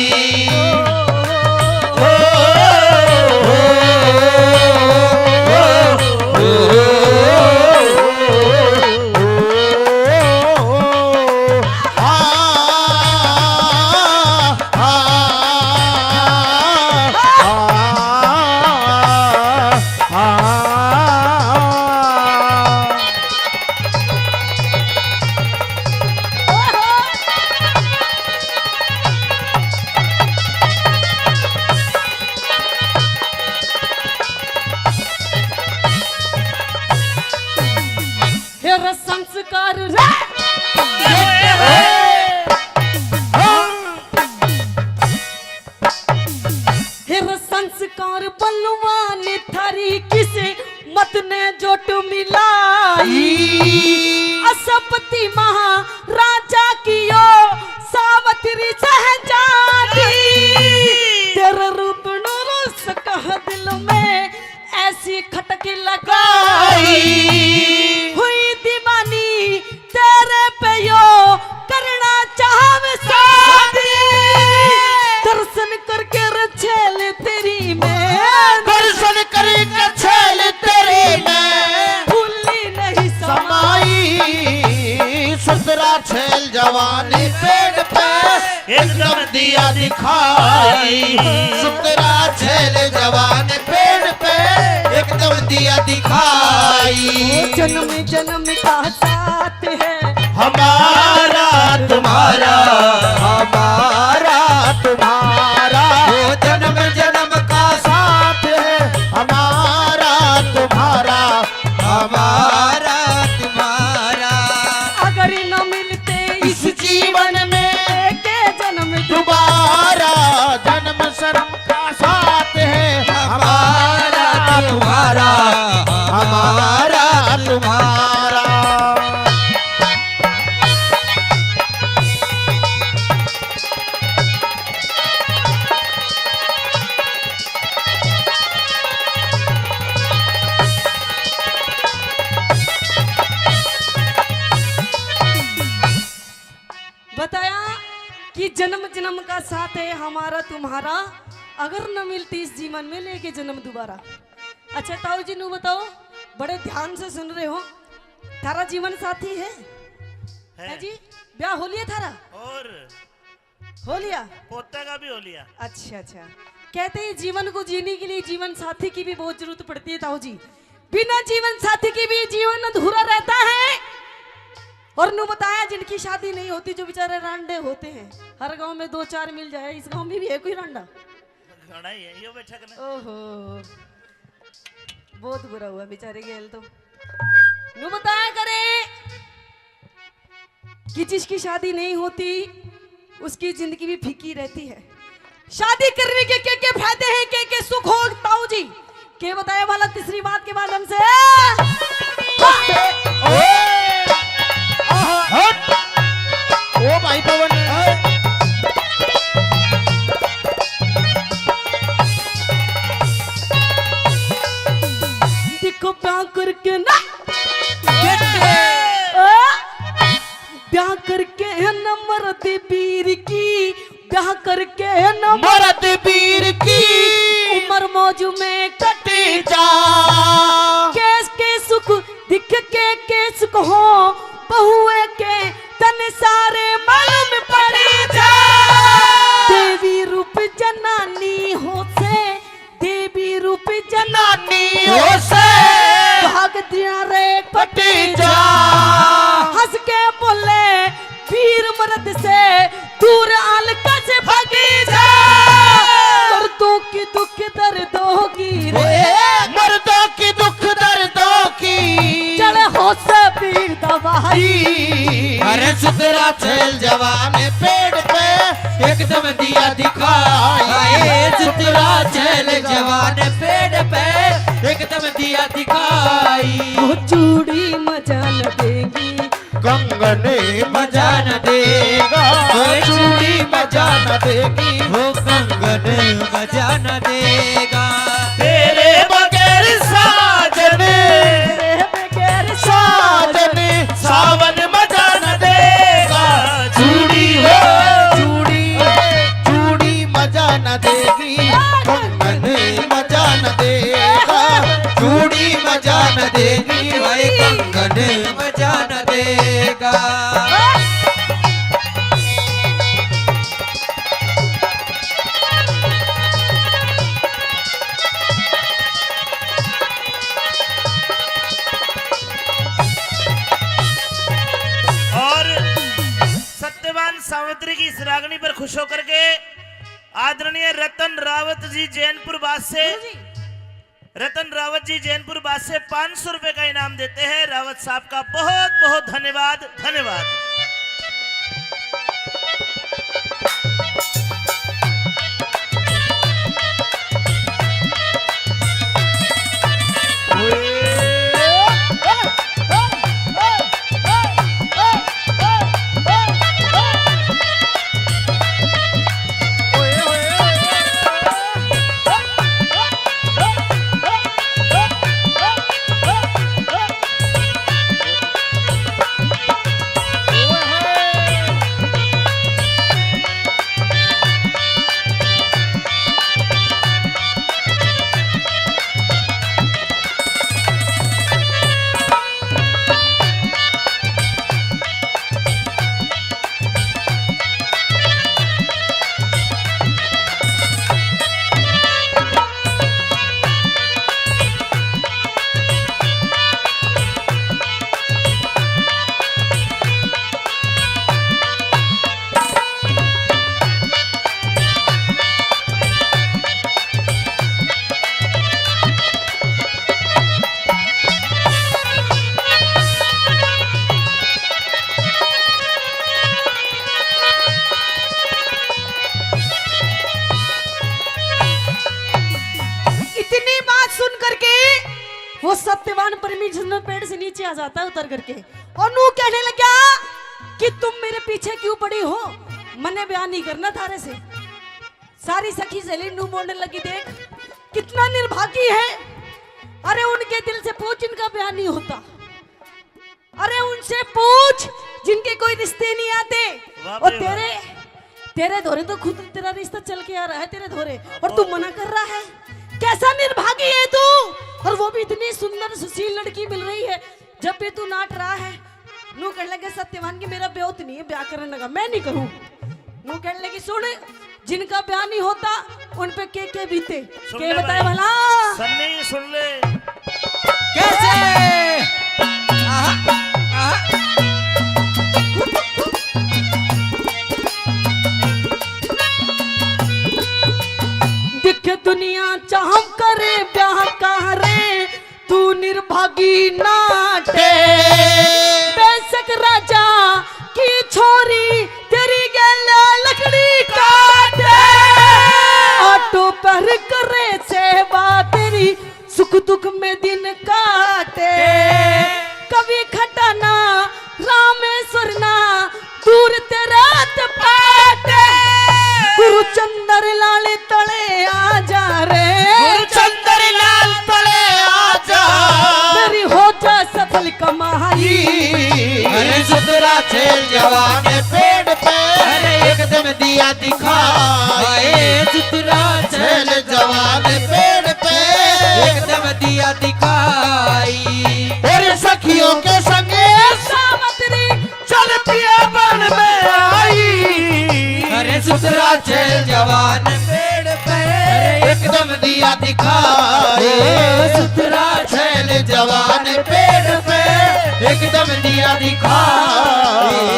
हेर संस्कार रे। हेर संस्कार बलवान थारी किस्मत ने जोट मिलाई। असपति महाराजा की ओ सावतरी शहजादी। तेरे रूप नु रस कह दिल में ऐसी खटक लगाई। हुई दीवानी तेरे पे यो करना चाहवे शादी। दर्शन करके रे छैल तेरी मैं। दर्शन करके छैल तेरी मैं। भूली नहीं समाई। सुथरा छैल जवान पेड़ पे एकदम दिया दिखाई। सुथरा छैल जवान पेड़ पे एकदम दिया दिखाई। जन्म जन्म का साथ है हमारा तुम्हारा, हमारा तुम्हारा। वो जन्म जन्म का साथ है हमारा तुम्हारा, हमारा तुम्हारा। अगर न मिलते इस जीवन में के जन्म दोबारा, जन्म जन्म का साथ है हमारा तुम्हारा। जन्म जन्म का साथ है हमारा तुम्हारा, अगर न मिलती इस जीवन में लेके जन्म दोबारा। अच्छा ताऊ जी, नू बताओ, बड़े ध्यान से सुन रहे हो, थारा जीवन साथी है? है। है जी? ब्याह हो लिया थारा? और हो लिया? पोते का भी हो लिया। अच्छा, अच्छा। कहते हैं जीवन को जीने के लिए जीवन साथी की भी बहुत जरूरत पड़ती है ताऊ जी। बिना जीवन साथी की भी जीवन अधूरा रहता है। और नू बताया, जिनकी शादी नहीं होती, जो बेचारे रांडे होते हैं, हर गांव में दो चार मिल जाए, इस गांव में भी है कोई रांडा? घणा ही है, यो बैठक ने। ओहो, बहुत बुरा हुआ बेचारे गेल तो। नू बताया करे कि जिसकी शादी नहीं होती, उसकी जिंदगी भी फीकी रहती है। शादी करने के के के फायदे हैं, के के सुख हो ताऊ जी? के बताया वाला तीसरी बात के माध्यम से? हट। ओ भाई पवन। देखो ब्याह करके ना, ओ, ब्याह करके है न मरद पीर की, ब्याह करके है न मरद पीर की। उम्र मौज में कटी जा। केस के सुख दिख के केस को हो, बहुए के तन सारे मालूम पड़ी जा। देवी रूप जनानी हो से, देवी रूप जनानी हो से, भाग दिया रे पटी जा। हंस के बोले वीर मर्द से, दूर आलकस भगी जा। मर्दों की दुख दर्दों की रे, मर्दों की दुख दर्दों की, चढ़े हो से पीर दवाई। अरे सुतरा छैल जवान पेड़ पे एकदम दिया दिखाई। अरे सुतरा छैल जवान पेड़ पे एकदम दिया दिखाई। वो चूड़ी मजा न देगी, कंगन मजा न देगा। वो चूड़ी मजा न देगी, वो कंगन मजा न देगा। तेरे बगैर साजन, तेरे बगैर साजन, सावन मजा न देगा। चूड़ी हो, चूड़ी, चूड़ी मजा न देगी, कंगन मजा न देगा। चूड़ी मजा न देगी, भाई कंगन मजा न देगा। और सत्यवान सावित्री की इस रागनी पर खुश होकर के आदरणीय रतन रावत जी जैनपुर बास से, रतन रावत जी जैनपुर बास से पाँच सौ रुपए का इनाम देते हैं। रावत साहब का बहुत बहुत धन्यवाद, धन्यवाद। इतनी बात सुन करके वो सत्यवान परमेश्वर पेड़ से नीचे आ जाता है उतर करके, और नू कहने लगा कि तुम मेरे पीछे क्यों पड़ी हो, मने ब्याह नहीं करना थारे से। सारी सखी सहेली नू बोलने लगी, देख कितना निर्भागी है। अरे उनके दिल से पूछ, इनका ब्याह नहीं होता। अरे उनसे पूछ जिनके कोई रिश्ते नहीं आते। वाह और बे वाह। तेरे, तेरे धोरे तो खुद तेरा रिश्ता चल के आ रहा है, तेरे धोरे, और तू मना कर रहा है। कैसा निर्भागी है तू, और वो भी इतनी सुंदर सुशील लड़की मिल रही है। जब भी तू नाट रहा है, नू कहने लगे सत्यवान की मेरा ब्याह तो नहीं है, ब्याह करने लगा, मैं नहीं करूँ। नू कहने लगी, सुन, जिनका ब्याह नहीं होता उन पे के के बीते। सुन के ले बताए भाई, भला। सन्नी सुन ले। कैसे? आहा, आहा। दिख दुनिया चाहम करे ब्याह का रे, तू निर्भागी नाटे। बेशक राजा की छोरी तेरी गैला लकड़ी काटे। आटो पर करे सेवा तेरी, सुख दुख में दिन काटे। कभी खटाना रामेश्वर ना, दूर तेरा पाट। गुरु चंद्र लाल तले आ जा रे। गुरु चंद्र लाल तले आ जा। मेरी हो जा सफल कमाई। अरे सुथरा छैल जवान पेड़ पे। अरे एक दम दिया दिखाई। सुथरा छैल जवान पेड़ पे। एक दम दिया दिखाई। अरे सखियों के संगे सावतरी चल पिया बन में आई। अरे सुथरा छैल जवान पेड़ पे। अरे एक दम दिया दिखाई। सुथरा छैल जवान पेड़ पे। एक दम दिया दिखाई।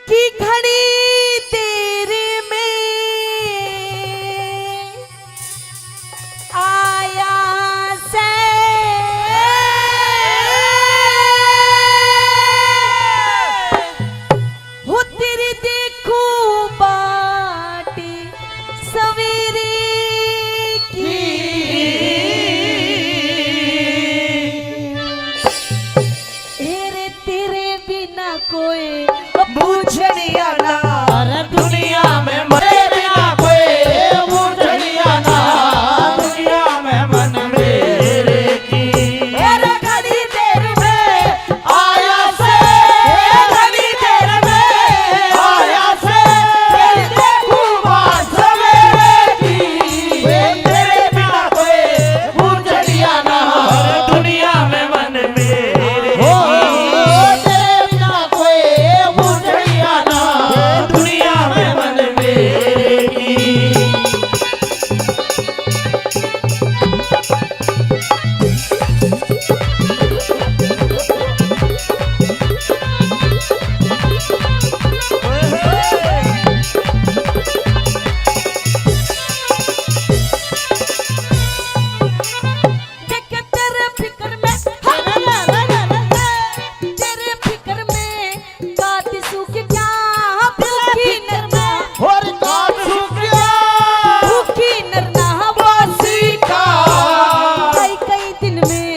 कि घणी देर में आया से। हो तेरी देखूं बाट सवेरे की। ए रे तेरे बिना कोई बूझणिया ना। अरे दुनिया में मरे बिना कोई बूझणिया ना। दुनिया में मन मेरे की। अरे घड़ी देर में आया से, घड़ी देर में आया से, तेरी देखूं बात सवेरे की। तेरे बिना कोई बूझणिया ना। दुनिया में मन मेरे हो, की। तेरे बिना कोई बूझणिया ना। दुनिया में मन मेरे की। देख तेरे फिकर में, तेरे फिकर में काट सूख गया, भूखी नरना। और काट सूख गया। भूखी नरना वासी का। कई कई दिन में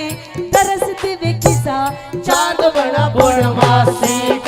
तरस देवे किसा। चांद बड़ा पूर्णमासी